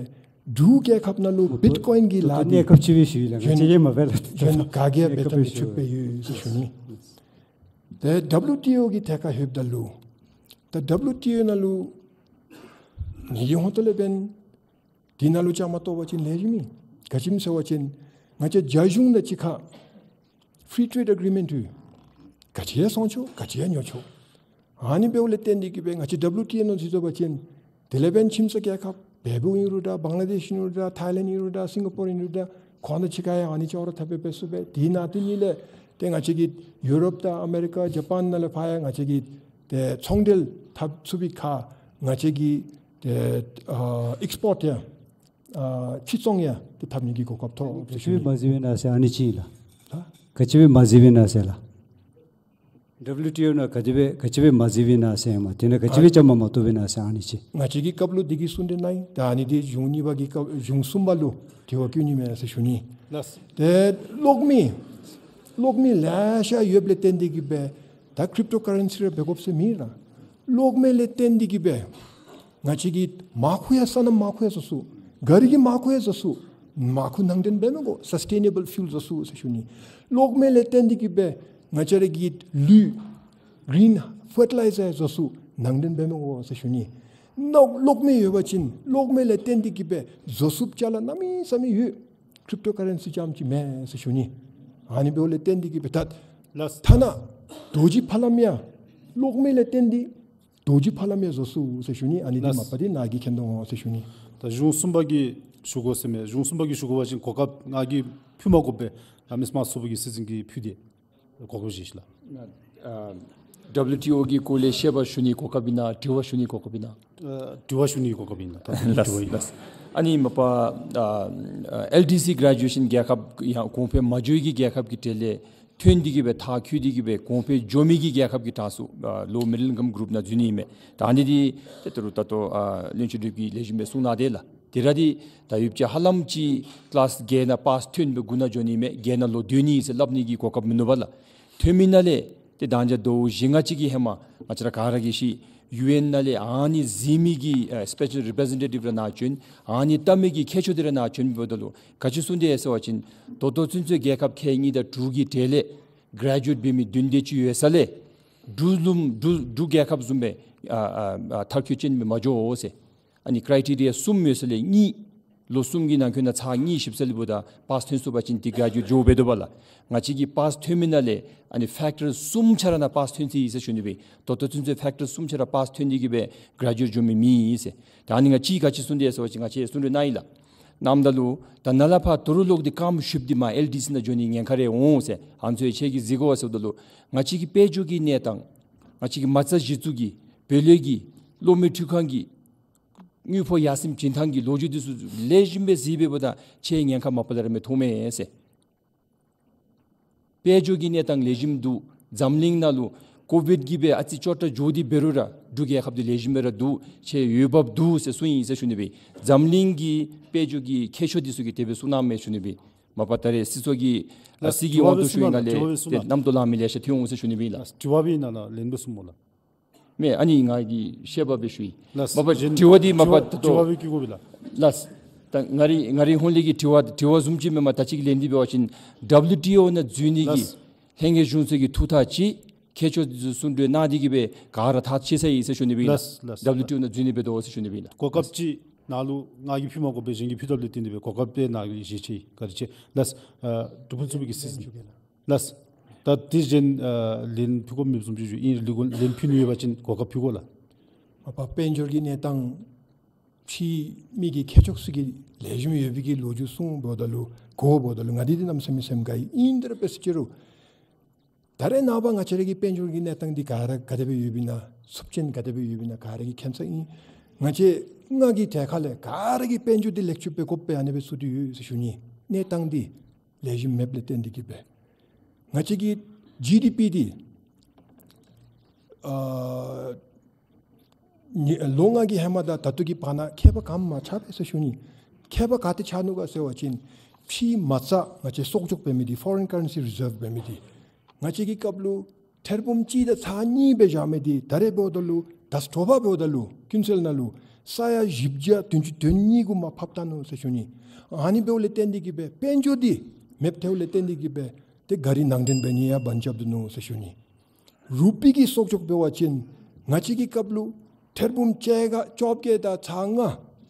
འབྲུག་རྒྱལ་ཁབ་ནང་ལུ་བིཊ་ཀོའིན་གྱི་ལཱ་འདི་གནས་སྐབས་ཅིག་སྦེ་ཞུ་ཡི་ལགས། ང་བཅས་ཀྱིས་མ་འབད་ལགས། གཞན་ག་གིས་འབད་ཐབས་མེད་ཆོད་སྦེ་ཡོད་ཟེར་ཞུ་ནི། ཏེ་ཌབ་ལུ་ཊི་ཨོ་གི་ཐད་ཁར་ལྷོདཔ་ད་ལུ་ད་ཌབ་ལུ་ཊི་ཨོ་ནང་ལུ་ངེའི་ཧོངས་ལས་འབདན་འདི་ནང་ལུ་བཅའ་མར་གཏོགས་པ་ཅིན་ལེགས་ཤོམ་ཨིན། ག་ཅི་སྨོ་ཟེར་བ་ཅིན་ང་བཅས་རྒྱ་གཞུང་དང་གཅིག་ཁར་ཕི་རི་ཊེཌ་ཨེག་རི་མེནཊ་ཡོད། ག་ཅི་ཡང་བཙོང་ཆོག། ག་ཅི་ཡང་ཉོ་ཆོག། ཨ་ནི་འབདཝ་ལས་བརྟེན་ཏེ་གིས་སྦེ་ང་བཅས་ཌབ་ལུ་ཊི་ཨོ་ནང་འཛུལ་སོང་པ་ཅིན་དེ་ལས་འབདན་ཁྱིམ་ཚང་རྒྱལ་ཁབ་བལ་པོ་ཨིན་རུང་འདྲ་བང་ལ་དེཤ་ཨིན་རུང་འདྲ་ཐའི་ལེནཌ་ཨིན་རུང་འདྲ་སིང་ག་པོར་ཨིན་རུང་འདྲ་ཁོང་དང་གཅིག་ཁར་ཡང་ཨ་ནི་ཅོག་ར་འཐདཔ་སྦེ་འབད་ཚུགས་པས། དེ་ནང་དེ་གཉིས་ལས་ཏེ་ང་བཅས་ཀྱི་ཡུ་རོབ་དང་ཨ་མེ་རི་ཀ་ཇ་པཱན་ནང་ལས་ཕར་ཡང་ང་བཅས་ཀྱིས་ཏེ་ཚོང་འབྲེལ་འཐབ་ཚུགས་པའི་ཁར་ང་བཅས་ཀྱིས་ཏེ་ཨ་ཨེགསི་པོརཊ་ཡང་ཨ་ཕྱིར་བཙོང་ཡང་ཏེ་འཐབ་ནི་གི་གོ་སྐབས་ཐོབ་ཟེར་ཞུ་ནི། ག་ཅི་སྦེ་མ་གཟིགས་པས་ན་ཟེར་ཨ་ནི་ཅིག་ལགས། ལགས། ག་ཅི་སྦེ་མ་གཟིགས་པས་ན་ཟེར་ལགས། ཌབ་ལུ་ཊི་ཨོ་ནང་ག་དེ་སྦེ་ག་ཅི་སྦེ་མ་གཟིགས་པས་ན་ཟེར་མས། དེ་ནང་ག་ཅི་སྦེ་ཨ་བཅའ་མར་མ་གཏོགས་པས་ན་ཟེར་ཨ་ནི་ཅིག། ང་བཅས་ཀྱི་སྐབས་ལུ་འདི་གི་གསུང་དེ་གནང་ཡི། ད་ཨ་ནི་འདི་གཞུང་གཉིས་པ་གི་སྐབས་གཞུང་གསུམ་པ་ལུ་དྲི་བ་བཀོད་ནི་མས་ཟེར་ཞུ་ནི། ལགས། ཏེ་གློག་མེ་གློག་མེ་ལེ་ཤ་ཡོདཔ་ལས་བརྟེན་ཏེ་གིས་སྦེ་ད་ཀྲིབ་ཊོ་ཀ་རེན་སི་ར་འབད་དགོཔ་ཟེར་མེད་ར། གློག་མེ་ལས་བརྟེན་ཏེ་གིས་སྦེ་ང་བཅས་ཀྱིས་མར་ཁུ་ཡང་སོ་ནམ་མར་ཁུ་ཡང་བཟོ་ཚུགས། ག་རི་གི་མར་ཁུ་ཡང་བཟོ་ཚུགས། མར་ཁུ་ནང་འདྲེན་འབད་མི་དགོ། སཱསི་ཊེ་ནེ་བཱལ་ཕིའུལ་བཟོ་ཚུགས་ཟེར་ཞུ་ནི། གློག་མེ་ལས་བརྟེན་ཏེ་གིས་སྦེ་ང་བཅས་ར་གི་ལུད་གིརིན་ཕར་ཊི་ལའི་ཛར་བཟོ་ཚུགས། ནང་འདྲེན་འབད་མི་དགོ་ཟེར་ཞུ་ནི། གློག་གློག་མེ་ཡོད་པ་ཅིན་གློག་མེ་ལས་བརྟེན་ཏེ་གིས་སྦེ་བཟོ་ཚུགསཔ་ཅ་ལ་གནམ་མེད་ས་མེད་ཡོད། ཀྲིབ་ཊོ་ཀ་རེན་སི་རྐྱངམ་ཅིག་མེན་ཟེར་ཞུ་ནི། ཨ་ནི་འབདཝ་ལས་བརྟེན་ཏེ་གིས་སྦེ་ད་ལགས། ཐ་ན་རྡོ་རྗེ་ཕ་ལམ་ཡང་གློག་མེ་ལས་བརྟེན་ཏེ་རྡོ་རྗེ་ཕ་ལམ་ཡང་བཟོ་ཚུགས་ཟེར་ཞུ་ནི། ཨ་ནི་འདི་ལགས། མ་པ་འདི་ནཱ་གིས་མཁྱེན་དོ་འོང་ཟེར་ཞུ་ནི། ད་གཞུང་གསུམ་པ་གིས་ཞུ་དགོ་ཟེར་མས། གཞུང་གསུམ་པ་གིས་ཞུ་དགོ་པ་ཅིན་གོ་སྐབས་ང་གིས་ཕུལ་མ་དགོ་པས། གནམ་མེད་ས་མེད་ཚོགས་པ་གི་སྲིད་འཛིན་གྱིས་ཕུལ་ཏེ་གོ་སྐབས་བཞེས་ཤིག་ལགས། ཨ་ཌབ་ལུ་ཊི་ཨོ་གི་སྐོར་ལས་བཤད་པ་ཞུ་ནིའི་གོ་སྐབས་ཨིན་ན་དྲི་བ་ཞུ་ནིའི་གོ་སྐབས་ཨིན་ན། ཨ་དྲི་བ་ཞུ་ནིའི་གོ་སྐབས་ཨིན་ན། ད་དྲི་བ་ལགས་ཨིན་ན། ལགས། ཨ་ནི་མ་པ་ཨ་ཨེལ་ཌི་སི་གྲེ་ཇུ་ཨེ་ཤཱན་རྒྱལ་ཁབ་ཡང་གོང་འཕེལ་མ་འགྱོ་བའི་གི་རྒྱལ་ཁབ་ཀྱི་གྲས་ལས་ཐོན་ཏེ་གིས་སྦེ་མཐར་འཁྱོལ་ཏེ་གིས་སྦེ་གོང་འཕེལ་འགྱོ་མི་གི་རྒྱལ་ཁབ་ཀྱི་གྲས་སུ་ཨ་ལོ་མིཌ་ཨིན་ཀམ་གུ་རུབ་ནང་འཛུལ་ནི་ཨིན་མས། ད་ཨ་ནི་འདི་ཏེ་ད་རུང་ད་ལྟོ་ཨ་བློན་ཆེན་ལྷུན་གྲུབ་ཀྱིས་ལེགས་ཤོམ་སྦེ་གསུངས་གནང་དེས་ལགས། དེ་ར་འདི་ད་ཡུདཔ་ཅིག་ཧ་ལམ་ཅིག་ཀི་ལཱསི་བརྒྱད་ནང་པཱསི་ཐོན་སྦེ་དགུ་ནང་འགྱོ་ནི་མས། བརྒྱད་ནང་ལོག་སྡོད་ནི་ཟེར་སླབ་ནི་གི་གོ་སྐབས་མིན་ནུག་པ་ལགས། ཐོན་མི་ནང་ལས་ཏེ་ད་ཅི་དོ་བཞི་ལྔ་ཅིག་གིས་ཧེ་མ་ང་བཅས་ར་ག་ར་གིས་ཤེས། ཡུ་ཨེན་ནང་ལས་ཨ་ནི་གཟིགས་མི་གི་ཨ་སི་པེ་ཤལ་རི་པེ་རེ་ཟེན་ཊེ་ཊིབ་ར་ནཱ་བྱོན། ཨ་ནི་བལྟ་མི་གི་མཁས་མཆོག་འདི་ར་ནཱ་བྱོན་འབདཝ་ད་ལུ་ག་ཅི་གསུངས་དེས་ཟེར་བ་ཅིན་ད་ལྟོ་ཚུན་ཚོད་རྒྱལ་ཁབ་ཁལ་གཉིས་དང་དྲུག་གི་གྲས་ལས་གྲེ་ཇུ་ཨེཊ་འབད་མི་བདུན་དེ་ཅིག་ཡོད་ས་ལས་འབྲུག་ལུ་འབྲུག་འབྲུག་རྒྱལ་ཁབ་བཟུམ་སྦེ་ཨ་ཨ་ཨ་མཐར་འཁྱོལ་ཅན་སྦེ་མ་འགྱོ་འོང་ཟེར། ཨ་ནི་ཀྲའི་ཊི་རི་ཡ་གསུམ་ཡོད་ས་ལས་གཉིས། ལོ་གསུམ་གྱི་ནང་འཁོད་ནང་ཚར་གཉིས་ཞིབ་ས་ལས་འབདཝ་ད་པཱསི་ཐོན་ཚུགས་པ་ཅིན་ཏེ་གྲེ་ཇུ་ཨེཊ་འགྱོ་འབད་དོ་པ་ལགས། ང་བཅས་ཀྱི་པཱསི་ཐོན་མི་ནང་ལས་ཨ་ནི་ཕེག་ཊར་གསུམ་ཆ་ར་ནང་པཱསི་ཐོན་སོ་ཡི་ཟེར་ཞུ་ནི་སྦེ། ད་ལྟོ་ཚུན་ཚོད་ཕེག་ཊར་གསུམ་ཆ་ར་པཱསི་ཐོན་ཏེ་གིས་སྦེ་གྲེ་ཇུ་ཨེཊ་འགྱོ་མི་མེད་ཟེར། ད་ཨ་ནི་ང་བཅས་ག་ཅི་གསུངས་དེས་ཟེར་བ་ཅིན་ང་བཅས་གསུང་གྲོས་གནང་ཡི་ལགས། གནངམ་ད་ལུ་ད་ནཱ་ལས་ཕར་ད་རུང་ལོག་སྟེ་ཀམ་ཤུབ་འདི་མར་ཨེལ་ཌི་སི་ནང་འགྱོ་ནི་ཉེན་ཁ་རེ་འོང་ཟེར། ཨ་ནི་ཚུ་ཡང་ཁྱེད་ཀྱིས་གཟིགས་དགོ་ཟེརཝ་ད་ལུ་ང་བཅས་ཀྱི་དཔལ་འབྱོར་གྱི་གནས་སྟངས། ང་བཅས་ཀྱི་མ་རྩ་གཞི་བཙུགས་ཀྱི་བོད་ལས་ཀྱི་གློག་མེ་འཕྲུལ་ཁང་གི་དངུལ་ཕོགས་ཡར་སེང་བྱིན་ཐངས་ཀྱི་ལོ་རྒྱུས་འདི་ཚུ་ལེགས་ཤོམ་སྦེ་གཟིགས་འབདཝ་ད་ཁྱེད་ཉེན་ཁ་མ་པ་ལས་ར་མི་མཐོང་མས་ཟེར། དཔལ་འབྱོར་གྱི་གནས་སྟངས་ལེགས་ཤོམ་འདུག། འཛམ་གླིང་ནང་ལུ་ཀོ་བིཌ་ཀྱིས་སྦེ་ཨ་ཙི་སྐྱོ་དྲགས་འགྱོ་སྟེ་འབད་རུང་ར་འབྲུག་རྒྱལ་ཁབ་འདི་ལེགས་ཤོམ་སྦེ་ར་འདུག། ཁྱེད་འོས་འབབ་འདུག་ཟེར་གསུངས་ཡི་ཟེར་ཞུ་ནི་སྦེ། འཛམ་གླིང་གི་དཔལ་འབྱོར་གྱི་མཁས་མཆོག་འདི་ཚུ་གིས་དེ་སྦེ་གསུངས་གནངམ་མས་ཞུ་ནི་སྦེ། མ་པ་ད་རེས་སྲིད་ཚོགས་ཀྱི་ཨ་ལགས་སྲིད་ཀྱི་དྲི་བ་དབང་དུ་སྦེ་ཞུ་ཡི་གསུངས་ནང་ལས་ལགས། དྲི་བ་སྦེ་གསུངས་ཏེ་ནང་། རྣམ་རྟོག་ལང་མི་ལེ་ཤ་ཐོན་འོང་ཟེར་ཞུ་ནི་སྦེ་ལགས། ལགས་དྲི་བ་སྦེ་ནཱ་ལགས་ལན་སྦེ་གསུངས་སྨོ་ལགས། མེན་ཨ་ནི་ང་གིས་བཤད་པ་སྦེ་ཞུ་ཡི། ལགས། མ་པ་གཞན་དྲི་བ་འདི་མ་པ་ད་ལྟོ་དྲི་བ་སྦེ་བཀོད་དགོ་པས་ལགས། ལགས། ད་ང་རའི་ང་རའི་ཧོང་ལས་ཀྱི་དྲི་བ་དྲི་བ་བཟུམ་ཅིག་མེན་མས། ད་ཅི་གི་ལན་འདི་འབད་བ་ཅིན་ཌབ་ལིའུ་ཊི་ཨོ་ནང་འཛུལ་ནི་གི་ལགས། ལྷན་རྒྱས་གཞུང་ཚོགས་ཀྱི་ཐུགས་ཐག་བཅད། མཁས་མཆོག་འདི་ཚུ་གསུང་གྲོས་གནང་སྟེ་གིས་སྦེ་ག་ར་ཐག་བཅད་ཚར་ཡི་ཟེར་ཞུ་ནི་སྦེ་ལགས། ལགས་ལགས། ཌབ་ལིའུ་ཊི་ཨོ་ནང་འཛུལ་ནི་འབད་དོ་ཟེར་ཞུ་ནི་སྦེ་ལགས། གོ་སྐབས་ཅིག་ནཱ་ལུ་ང་གིས་ཕུལ་མ་དགོ་པར་གཞན་གྱིས་ཕུལ་དོ་ལས་བརྟེན་ཏེ་སྦེ་གོ་སྐབས་དེ་ནཱ་གིས་བཞེས་ཅི། བཀའ་དྲིན་ཆེ། ལགས། ཨ་འབྲུག་ཕུན་ཚོགས་པའི་གི་སྲིད། ལགས། ད་དེ་གཞན་ཨ་ལན་ཕུལ་དགོཔ་མེདཔ་བཟུམ་ཅིག་ཞུ་ཡི། ལན་ཕུལ་ནི་ཡོད་པ་ཅིན་གོ་སྐབས་ཕུལ་དགོ་ལགས། མ་པ་དཔལ་འབྱོར་གྱི་གནས་སྟངས་ཕྱི་མི་གི་མཁས་མཆོག་ཚུ་གིས་ལེགས་ཤོམ་ཡོད་པའི་གི་ལོ་རྒྱུས་གསུངམ་ད་ལུ་གོཝ་ད་ལུ་ང་འདི་འདི་གནམ་མེད་ས་མེད་སེམས་དགའ་ཡི། ཨིན་དེ་ར་འབད་ཟེར་ཅི་རུང་ད་རེས་ནངས་པ་ང་བཅས་ར་གི་དཔལ་འབྱོར་གྱི་གནས་སྟངས་འདི་ག་ར་ག་དེ་སྦེ་ཡོདཔ་ཨིན་ན་ཚབས་ཆེན་ག་དེ་སྦེ་ཡོདཔ་ཨིན་ན་ག་ར་གིས་མཁྱེན་ས་ཨིན། ང་བཅས་ང་གི་ཐད་ཁ་ལས་ག་ར་གིས་དཔལ་འབྱོར་འདི་ལེགས་བཅོས་འབད་དགོ་པས་ཨ་ནི་སྦེ་གསུངས་ཏེ་ཡོད་ཟེར་ཞུ་ནི། གནས་སྟངས་འདི་ལེགས་ཤོམ་མེདཔ་ལས་བརྟེན་ཏེ་གིས་སྦེ་ང་བཅས་ཀྱི་ཇི་ཌི་པི་འདི་ཨ་ནི་ལོ་ལྔ་གི་ཧེ་མ་དང་ད་ལྟོ་གི་བར་ན་ཁྱད་པར་ག་ནི་མ་ཆགས་པས་ཟེར་ཞུ་ནི། ཁྱད་པར་ག་ཏེ་ཆགས་ནུག་ག་ཟེར་བ་ཅིན་ཕྱིའི་མ་རྩ་ང་བཅས་གསོག་འཇོག་འབད་མི་འདི་ཕོ་རིན་ཀར་རེན་སི་རི་ཟརབ་འབད་མི་འདི་ང་བཅས་ཀྱི་སྐབས་ལུ་ཐེར་འབུམ་གཅིག་དང་ཚག་གཉིས་སྦེ་བཞག་མི་འདི་ད་རེས་འབདཝ་ད་ལུ་ད་དྲོ་པ་འབདཝ་ད་ལུ་ཀུན་གསལ་ནང་ལུ་ས་ཡ་བཞི་བརྒྱ་བདུན་ཅུ་དོན་གཉིས་གུ་མར་ཕབ་བཏང་ནུག་ཟེར་ཞུ་ནི། ཨ་ནི་འབདཝ་ལས་བརྟེན་ཏེ་གིས་སྦེ་དཔལ་འབྱོར་འདི་མེདཔ་ཐལཝ་ལས་བརྟེན་ཏེ་གིས་སྦེ་ཏེ་ག་རི་ནང་འདྲེན་འབད་ནི་ཡང་བར་ཆད་འདུག་ནུག་ཟེར་ཞུ་ནི། རུ་པི་གི་གསོག་འཇོག་འབད་བ་ཅིན་ང་བཅས་ཀྱི་སྐབས་ལུ་ཐེར་འབུམ་བཅོ་ལྔ་བཅོ་བརྒྱད་དང་ཚག་ལྔ་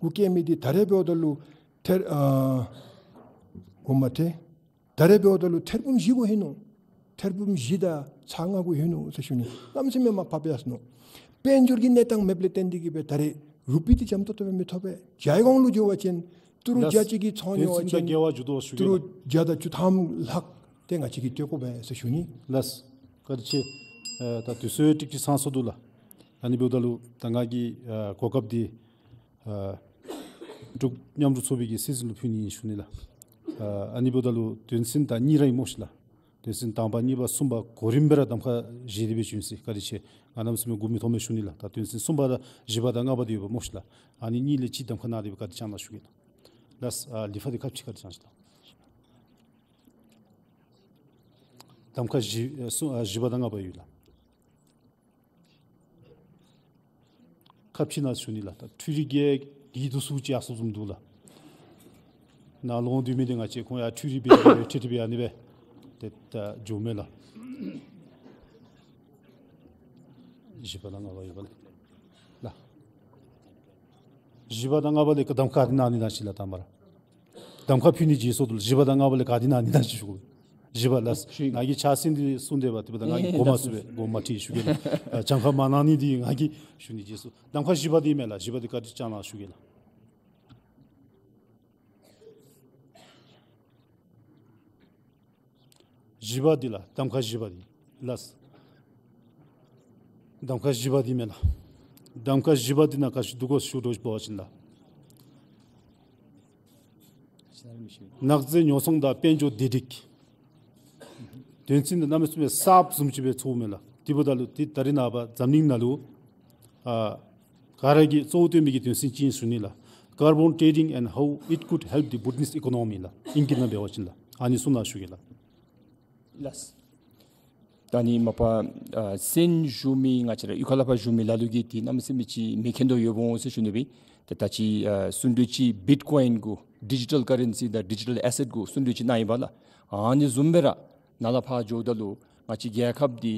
གུ་བཀལ་མི་འདི་ད་རེས་འབདཝ་ད་ལུ་ཐེར་ཨ་གོ་མ་ཐལ། ད་རེས་འབདཝ་ད་ལུ་ཐེར་འབུམ་བཞི་གུ་ལྷོད་ནུག། ཐེར་འབུམ་བཞི་དང་ཚག་ལྔ་གུ་ལྷོད་ནུག་ཟེར་ཞུ་ནི། གནམ་མེད་ས་མེད་མར་ཕབ་ཡར་སོ་ནུག། དཔལ་འབྱོར་གྱི་གནས་སྟངས་མེདཔ་ལས་བརྟེན་ཏེ་གིས་སྦེ་ད་རེས་རུ་པི་འདི་འཇམ་ཏོང་ཏོ་སྦེ་མི་ཐོབ་པས། ཇའི་གོང་ལུ་འགྱོ་བ་ཅིན་ཏི་རུ་ལགས། བརྒྱ་གཅིག་གི་ཚོང་ཉོ་བ་ཅིན་དོན་ཚན་དང་འགལ་བ་འགྱོ་དོ་ཞུ་གེ་ལགས། ཏི་རུ་བརྒྱ་དང་བཅུ་ཐམ་ལྷག་ཏེ་ང་བཅས་ཀྱིས་སྤྲོད་དགོ་པས་ཟེར་ཞུ་ནི། ལགས། བཀའ་དྲིན་ཆེ། ཨ་ད་དུས་ཚོད་ཀྱི་ཅིག་ཅིག་ཚང་སོ་ནུག་ལགས། ཨ་ནི་འབདཝ་ད་ལུ་ད་ང་གིས་ཨ་གོ་སྐབས་འདི་ཨ་འབྲུག་མཉམ་འབྲུག་ཚོགས་པའི་གི་སྲིད་འཛིན་ལུ་ཕུལ་ནི་ཨིན་ཞུ་ནི་ལགས། ཨ་ཨ་ནི་འབདཝ་ད་ལུ་དོན་ཚན་ད་གཉིས་ར་ཨིན་སྨོ་ཤིག་ལགས། དོན་ཚན་དང་པ་གཉིས་པ་གསུམ་པ་གོ་རིམ་སྦེ་ར་གདམ་ཁ་བཞེས་ཏེ་སྦེ་བྱོན་ཅི། བཀའ་དྲིན་ཆེ། ང་གནམ་མེད་ས་མེད་མགུ་མི་འཐོམས་མས་ཞུ་ནི་ལགས། ད་དོན་ཚན་གསུམ་པ་དང་བཞི་པ་དང་ལྔ་པ་འདི་ཡོདཔ་སྨོ་ཤིག་ལགས། ཨ་ནི་གཉིས་ལས་གཅིག་གདམ་ཁ་གནང་སྟེ་སྦེ་བཀའ་དྲིན་བསྐྱང་གནང་ཞུ་གེ་ལགས། ལགས། ཨ་ལི་ཕ་འདི་ཁ་ཕྱེ་བཀའ་དྲིན་བསྐྱང་ཞུ་ལགས། གདམ་ཁ་བཞི་ཨ་གསུམ་ཨ་བཞི་པ་དང་ལྔ་པ་ཡོད་ལགས། ཁ་ཕྱེ་གནང་ཞུ་ནི་ལགས། ད་འཕྲུལ་རིག་གི་འདི་འདུག་སུ་ཅིག་ཡར་སོངམ་འདུག་ལགས། ནཱ་ལོང་སྡོད་མི་འདི་ང་བཅས་ཁོང་ཡར་འཕྲུལ་རིག་འབད་འབད་ཁྲིད་ཁྲིད་འབད་ཨ་ནི་སྦེ་ཏེ་ད་འགྱོཝ་མས་ལགས། བཞི་པ་དང་ལྔ་པ་ཡོད་པ་ལགས། ལགས། བཞི་པ་དང་ལྔ་པ་ལས་གདམ་ཁ་ག་དེ་གནང་ནི་གནང་ཅི་ལགས། དང་པ་ར་གདམ་ཁ་ཕུལ་ནི་བརྗེད་སོ་ནུག་ལགས། བཞི་པ་དང་ལྔ་པ་ལས་ག་དེ་གནང་ནི་གནང་ཅི་ཞུ་དགོ། བཞི་པ་ལགས། ཞུ་ཡི། ང་གིས་ཕྱག་སེང་འདི་གསུངས་ཏེ་འབད་དེ་འབདཝ་ད་ང་གིས་གོ་མ་ཚུགས་པས། གོ་མ་ཁྲིད་ཞུ་གེ་ལགས། ཨ་གྱངས་ཁ་མ་གནང་ནི་འདི་ང་གིས་ཞུ་ནི་བརྗེད་སོ། གདམ་ཁ་བཞི་པ་འདི་མས་ལགས། བཞི་པ་འདི་བཀའ་དྲིན་བསྐྱང་གནང་ཞུ་གེ་ལགས། བཞི་པ་འདི་ལགས། གདམ་ཁ་བཞི་པ་འདི་ལགས། གདམ་ཁ་བཞི་པ་འདི་མས་ལགས། གདམ་ཁ་བཞི་པ་འདི་ནང་ག་ཅི་འདུག་གོ་ཞུ་དོ་ཞུ་བ་ཅིན་ལགས། ནག་རྫས་ཉོ་ཚོང་དང་དཔལ་འབྱོར་བདེ་སྒྲིག། དོན་ཚན་འདི་གནམ་མེད་ས་མེད་གསརཔ་བཟུམ་ཅིག་སྦེ་ཚོརཝ་མས་ལགས། དེ་འབདཝ་ད་ལུ་ཏེ་ད་རེས་ནངས་པ་འཛམ་གླིང་ནང་ལུ་ཨ་ག་ར་གིས་གཙོ་བོ་བཏོན་མི་གི་དོན་ཚན་ཅིག་ཨིན་ཞུ་ནི་ལགས། Carbon trading and how it could help the Bhutanese economy ལགས། ཨིང་སྐད་ནང་འབད་བ་ཅིན་ལགས། ཨ་ནི་གསུང་གནང་ཞུ་གེ་ལགས། ལགས། ད་ནི་མ་པ་ཨ་གསན་ཞུ་མི་ང་བཅས་ར་གཡུས་ཁ་ལས་ཕར་ཞུ་མི་ལ་ལུ་གིས་ཏེ་གནམ་མེད་ས་མེད་ཅིག་མི་མཁྱེན་དོ་ཡོདཔ་འོང་ཟེར་ཞུ་ནི་སྦེ། ཏེ་ད་ཅི་ཨ་གསུང་གྲོས་ཅིག་བིཊ་ཀོ་ཡིན་གུ་ཌི་ཇི་ཊལ་ཀ་རེན་སི་དང་ཌི་ཇི་ཊལ་ཨེ་སེཊ་གུ་གསུང་གྲོས་ཅིག་གནང་ཡི་པ་ལགས། ཨ་ནི་བཟུམ་སྦེ་ར་ནཱ་ལས་ཕར་འགྱོཝ་ད་ལུ་ང་བཅས་རྒྱལ་ཁབ་འདི་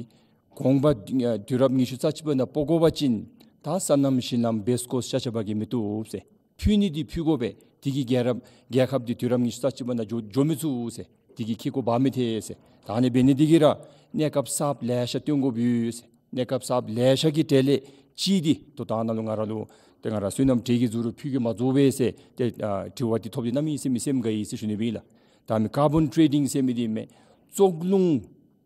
གོང་ལས་ཨ་དུས་རབས་ཉི་ཤུ་རྩ་གཅིག་པ་ནང་སྤོ་དགོ་པ་ཅིན་ད་སོ་ནམ་ཞིང་ལམ་བེས་ཀོས་ཤ་ཆ་བ་གིས་མི་བཏུབ་ཟེར། ཕུལ་ནི་འདི་ཕུལ་དགོ་པས། དེ་གིས་རྒྱལ་རབས་རྒྱལ་ཁབ་འདི་དུས་རབས་ཉི་ཤུ་རྩ་གཅིག་པ་ནང་འགྱོ་འགྱོ་མི་ཚུགས་ཟེར། དེ་གིས་ཁེ་ཀོ་འབག་མི་ཐེག་ཟེར། ད་ཨ་ནི་འབད་ནི་འདི་གིས་ར་གནས་སྐབས་གསརཔ་ལེ་ཤ་བཏོན་དགོཔ་ཡོད་ཟེར། གནས་སྐབས་གསརཔ་ལེ་ཤ་གི་གྲས་ལས་ཅིག་འདི་ད་ལྟོ་ནཱ་ལུ་ང་ར་ལུ་ཏེ་ང་ར་སོ་ནམ་གྲལ་གྱི་ཟུར་ཕུལ་གེ་མ་བཟོ་བས་ཟེར་ཏེ་ཨ་དྲི་བ་འདི་ཐོབ་སྟེ་གནམ་མེད་ས་མེད་སེམས་དགའ་ཡི་ཟེར་ཞུ་ནི་སྦེ་ཨིན་ལགས། ད་མི་ཀར་བོན་ཊེ་ཌིང་ཟེར་མི་འདི་མས། བཙོག་རླུང་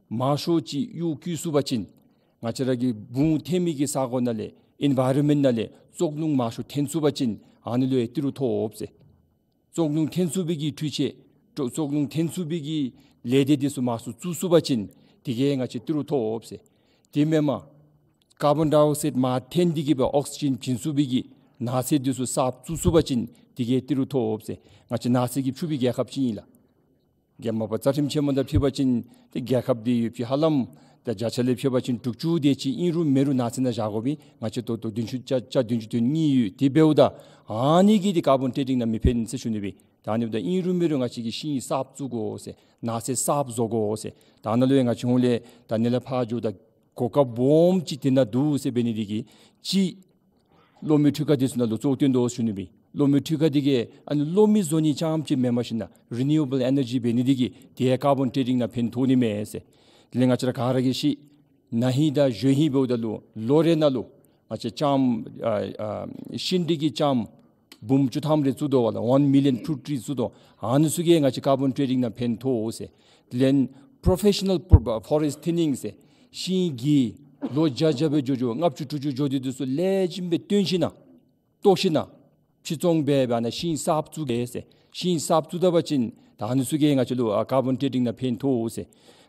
མང་ཤོས་ཅིག་གཡུག་བཀོལ་ཚུགས་པ་ཅིན་ང་བཅས་ར་གི་བུང་ཐོན་མི་གི་ས་གོ་ནང་ལས་ཨིན་ཝའི་རོན་མེནཊ་ནང་ལས་བཙོག་རླུང་མང་ཤོས་ཐོན་ཚུགས་པ་ཅིན་ཨ་ནི་ལུ་ཡང་ཏི་རུ་ཐོབ་ཟེར། བཙོག་རླུང་ཐོན་ཚུགས་པའི་གི་འཕྲུལ་ཆས་བཙོག་བཙོག་རླུང་ཐོན་ཚུགས་པའི་གི་ལས་སྡེ་འདི་ཚུ་མང་སུ་བཙུགས་ཚུགས་པ་ཅིན་དེ་གིས་ང་བཅས་ཏི་རུ་ཐོབ་ཟེར། དེ་མེན་པར་ཀར་བོན་ཌའི་ཨོག་སའིཌ་མར་ཐོན་ཏེ་གིས་སྦེ་ཨོག་སི་ཇེན་བྱིན་ཚུགས་པའི་གི་ནགས་ཚལ་འདི་ཚུ་གསརཔ་བཙུགས་ཚུགས་པ་ཅིན་དེ་གིས་ཏི་རུ་ཐོབ་ཟེར། ང་བཅས་ནགས་ཚལ་གྱིས་ཕྱུག་པའི་རྒྱལ་ཁབ་ཅིག་ཨིན་ལགས། རྒྱལ་མ་པ་རྩ་ཁྲིམས་ཆེན་མོ་དང་ཕྱད་པ་ཅིན་ཏེ་རྒྱལ་ཁབ་འདི་ཡོདཔ་ཅིག་ཧ་ལམ་ད་བརྒྱ་ཆ་ལས་ཕྱད་པ་ཅིན་དྲུག་ཅུ་དེ་ཅིག་ཨིན་རུང་མེན་རུང་ནགས་ཚལ་ནང་བཞག་དགོ་པས། ང་བཅས་ད་ལྟོ་བདུན་ཅུ་ཆ་ཆ་བདུན་ཅུ་དོན་གཉིས་ཡོད། དེ་འབདཝ་ད་ཨ་ནི་གིས་འདི་ཀར་བོན་ཊེ་ཌིང་ནང་མི་ཕན་ཟེར་ཞུ་ནི་སྦེ། ད་ཨ་ནི་འབདཝ་ད་ཨིན་རུང་མེན་རུང་ང་བཅས་ཀྱིས་ཤིང་གསརཔ་བཙུགས་དགོ་ཟེར། ནགས་ཚལ་གསརཔ་བཟོ་དགོ་ཟེར། ད་ནཱ་ལུ་ཡང་ང་བཅས་ཧོངས་ལས་ད་ནཱ་ལས་ཕར་འགྱོཝ་ད་གོ་སྐབས་སྦོམ་ཅིག་དེ་ནང་འདུག་ཟེར་འབད་ནི་འདི་གིས་ཅིག་གློག་མེ་འཕྲུལ་ཁང་འདི་ཚུ་ནང་ལུ་གཙོ་བོ་བཏོན་དོ་ཞུ་ནི་སྦེ། གློག་མེ་འཕྲུལ་ཁང་འདི་གིས་ཨ་ནི་གློག་མེ་བཟོ་ནི་རྐྱངམ་ཅིག་མེན་པར་ཞིན་ན་རི་ནིའུ་ཨེབ་ལ་ཨེ་ནར་ཇི་འབད་ནི་འདི་གིས་དེ་ཡང་ཀར་བོན་ཊེ་ཌིང་ནང་ཕན་ཐོགས་ནི་མས་ཟེར། དེ་ལས་ང་བཅས་ར་ག་ར་གིས་ཤེས། ན་ཧིང་དང་གཞེས་ཧིང་འབདཝ་ད་ལུ་ལོ་རེ་ནང་ལུ་ང་བཅས་ལྕངམ་ཨ་ཨ་ཤིང་འབྲས་ཀྱི་ལྕངམ་འབུམ་བཅུ་ཐམ་རེ་བཙུགས་དོ་བ་ལགས། ཝན་མི་ལི་ཡོན་ཕུཊ་ཊི་རི་བཙུགས་དོ། ཨ་ནི་ཚུ་གིས་ང་བཅས་ཀར་བོན་ཊེ་ཌིང་ནང་ཕན་ཐོགས་ཟེར། དེ་ལས་པོརོ་ཕེ་ཤ་ནཱལ་ཕོ་རེསཊ་ཐིན་ནིང་ཟེར་ཤིང་གི་ལོ་བརྒྱ་བརྒྱ་སྦེ་འགྱོ་འགྱོ་ལྔ་བཅུ་དྲུག་ཅུ་འགྱོ་སྟེ་འདི་ཚུ་ལེགས་ཤོམ་སྦེ་བཏོན་ཞིན་ན་བཏོག་ཞིན་ན་ཕྱིར་བཙོང་འབད་འབད་ནཱ་ཤིང་གསརཔ་བཙུགས་གེ་ཟེར། ཤིང་གསརཔ་བཙུགས་ད་པ་ཅིན་ད་ཨ་ནི་ཚུ་གིས་ང་བཅས་ལུ་ཨ་ཀར་བོན་ཊེ་ཌིང་ནང་ཕན་ཐོགས་ཟེར།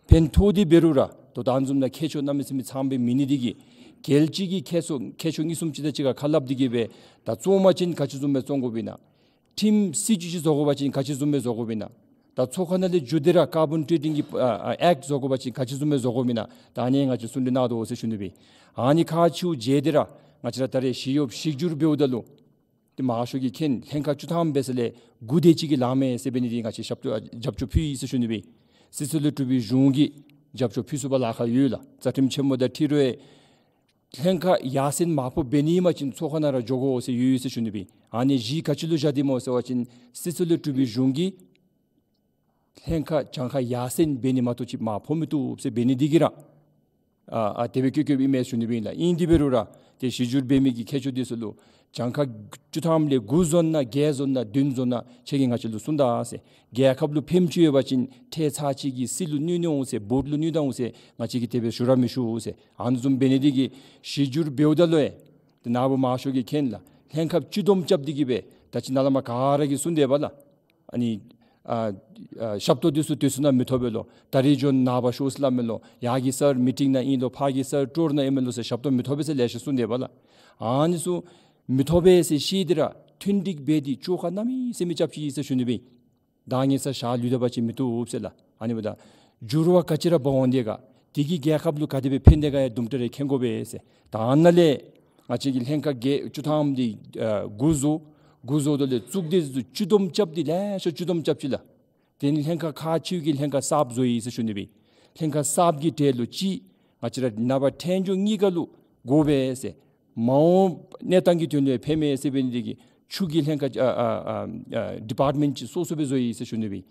ཕན་ཐོགས་ཏེ་འབད་རུང་ར་ད་ལྟོ་ཨ་ནི་བཟུམ་ནང་མཁས་མཆོག་གནམ་མེད་ས་མེད་ཚངམ་སྦེ་མེད་ནི་འདི་གིས་རྒྱལ་སྤྱི་གི་མཁས་མཆོག་མཁས་མཆོག་གཉིས་གསུམ་ཅིག་དང་གཅིག་ཁར་ཁ་སླབ་སྟེ་གིས་སྦེ་ད་བཙོང་པ་ཅིན་ག་ཅི་བཟུམ་སྦེ་བཙོང་དགོཔ་ཨིན་ན། ཁྲིམས་སྲིད་བྱུས་ཅིག་བཟོ་དགོ་པ་ཅིན་ག་ཅི་བཟུམ་སྦེ་བཟོ་དགོཔ་ཨིན་ན། ད་ཚོགས་ཁང་ནང་ལས་འགྱོ་སྟེ་ར་ཀར་བོན་ཊེ་ཌིང་གི་ཨ་ཨ་ཨེཀཊ་བཟོ་དགོ་པ་ཅིན་ག་ཅི་བཟུམ་སྦེ་བཟོ་དགོཔ་ཨིན་ན། ད་ཨ་ནི་ང་བཅས་གསུང་གྲོས་གནང་དོ་ཟེར་ཞུ་ནི་སྦེ། ཨ་ནི་ཁག་ཆེཝ་མཇལ་ཏེ་ར་ང་བཅས་ར་ད་རེས་ཞི་གཡོགཔ་གཞི་འགྱུར་འབདཝ་ད་ལུ་ཏེ་མང་ཤོས་ཀྱིས་མཁྱེན། ལྷན་ཁག་བཅུ་ཐམ་འབད་ས་ལས་དགུ་དེ་ཅིག་གིས་ལང་མས་ཟེར་འབད་ནི་འདི་ང་བཅས་ཞབས་ཏོག་ཨ་རྒྱབ་སྐྱོར་ཕུལ་ཡི་ཟེར་ཞུ་ནི་སྦེ། སྲིད་ཚོགས་ལས་གྲུབ་པའི་གཞུང་གིས་རྒྱབ་སྐྱོར་ཕུལ་ཚུགས་པར་ལཱ་ཁག་ཡོད་ལགས། རྩ་ཁྲིམས་ཆེན་མོ་དང་འཁྲིལ་རུང་ལྷན་ཁག་ཡར་སེང་མར་ཕབ་འབད་ནི་ཨིན་པ་ཅིན་ཚོགས་ཁང་ནང་ར་འགྱོ་དགོ་ཟེར་ཡོད་ཟེར་ཞུ་ནི་སྦེ། ཨ་ནི་གཞི་ག་ཅི་ལུ་བཞག་སྟེ་སྨོ་ཟེར་བ་ཅིན་སྲིད་ཚོགས་ལས་གྲུབ་པའི་གཞུང་གིས་ལྷན་ཁག་གྱངས་ཁ་ཡར་སེང་འབད་ནི་མ་གཏོགས་ཅིག་མར་ཕབ་མི་བཏུབ་ཟེར་འབད་ནི་འདི་གིས་ར་ཨ་ཨ་དེ་སྦེ་བཀོད་བཀོདཔ་ཨིན་མས་ཟེར་ཞུ་ནི་སྦེ་ཨིན་ལགས། ཨིན་དེ་འབད་རུང་ར་ཏེ་ཞི་འགྱུར་འབད་མི་གི་མཁས་མཆོག་འདི་ཚུ་ལུ་གྱངས་ཁ་བཅུ་ཐམ་ལས་དགུ་བཟོ་ན་བརྒྱད་བཟོ་ན་བདུན་བཟོ་ན་ཁྱེད་ཀྱིས་ང་བཅས་ལུ་གསུང་ད་ཟེར། རྒྱལ་ཁབ་ལུ་ཕནམ་ཅིག་ཡོད་པ་ཅིན་ཁྲལ་ཚར་ཅིག་གིས་སྲིད་ལུ་གནོད་ནི་འོང་ཟེར། བོཊ་ལུ་གནོད་ད་འོང་ཟེར། ང་བཅས་ཀྱིས་དེ་སྦེ་ཞུ་ར་མི་ཞུ་ཟེར། ཨ་ནི་བཟུམ་འབད་ནི་འདི་གིས་ཞི་འགྱུར་འབདཝ་ད་ལུ་ཡང་ཏེ་ནཱ་བུ་མང་ཤོས་ཀྱིས་མཁྱེན་ལགས། ལྷན་ཁག་བཅུ་བསྡོམས་རྐྱབ་སྟེ་གིས་སྦེ་ད་ཅི་ནཱ་ལས་མར་ག་ར་གིས་གསུང་དེས་པ་ལགས། ཨ་ནི་ཨ་ཨ་ཞབས་ཏོག་འདི་ཚུ་དུས་ཚོད་ནང་མི་ཐོབ་པས་ལོ། ད་རིས་འགྱོ་ནངས་པ་ཤོག་ཟེར་སླབ་མས་ལོ། ཡར་གྱི་སར་མི་ཊིང་ནང་ཨིན་ལོ། ཕར་གྱི་སར་ཊུར་ནང་ཨིན་མས་ལོ་ཟེར་ཞབས་ཏོག་མི་ཐོབ་པས་ཟེར་ལེ་ཤ་གསུང་དེས་པ་ལགས། ཨ་ནི་ཚུ་མི་ཐོབ་པས་ཟེར་ཤེས་ཏེ་ར་མཐུན་འགྲིག་འབད་དེ་བཅོ་ཁ་གནམ་མེད་ས་མེད་རྐྱབ་ཅི་ཟེར་ཞུ་ནི་སྦེ། ད་ངེ་ས་ཞག་ལུས་ད་པ་ཅིན་མི་བཏུབ་ཟེར་ལགས། ཨ་ནི་འབདཝ་ད་འགྱུར་བ་ག་ཅི་ར་འབག་འོང་དེས་ག་དེ་གིས་རྒྱལ་ཁབ་ལུ་ག་དེ་སྦེ་ཕན་དེས་ག་ཡང་དུམ་གྲ་རེ་མཁྱེན་དགོ་པས་ཟེར། ད་ནཱ་ལས་ང་བཅས་ཀྱིས་ལྷན་ཁག་བརྒྱད་བཅུ་ཐམ་འདི་ཨ་དགུ་བཟོ། དགུ་བཟོཝ་ད་ལས་གཙུག་སྡེ་འདི་ཚུ་བཅུ་བསྡོམས་རྐྱབ་སྟེ་ལེ་ཤ་བཅུ་བསྡོམས་རྐྱབ་ཅི་ལགས། དེ་ནི་ལྷན་ཁག་ཁག་ཆེཝ་གིས་ལྷན་ཁག་གསརཔ་བཟོ་ཡི་ཟེར་ཞུ་ནི་སྦེ། ལྷན་ཁག་གསརཔ་གི་གྲས་ལུ་གཅིག་ང་བཅས་ར་ནངས་པ་ཐོན་འགྱོ་གཉིས་ཀ་ལུ་དགོ་པས་ཟེར། མ་འོངས་གནས་སྟངས་ཀྱི་དོན་ལུ་ཡང་ཕནམ་མས་ཟེར་འབད་ནི་འདི་གིས་ཆུ་གི་ལྷན་ཁག་ཨ་ཨ་ཨ་ཨ་ཌི་པཱརཊ་མེནཊ་ཅིག་སོ་སོ་སྦེ་བཟོ་ཡི་ཟེར་ཞུ་ནི་སྦེ།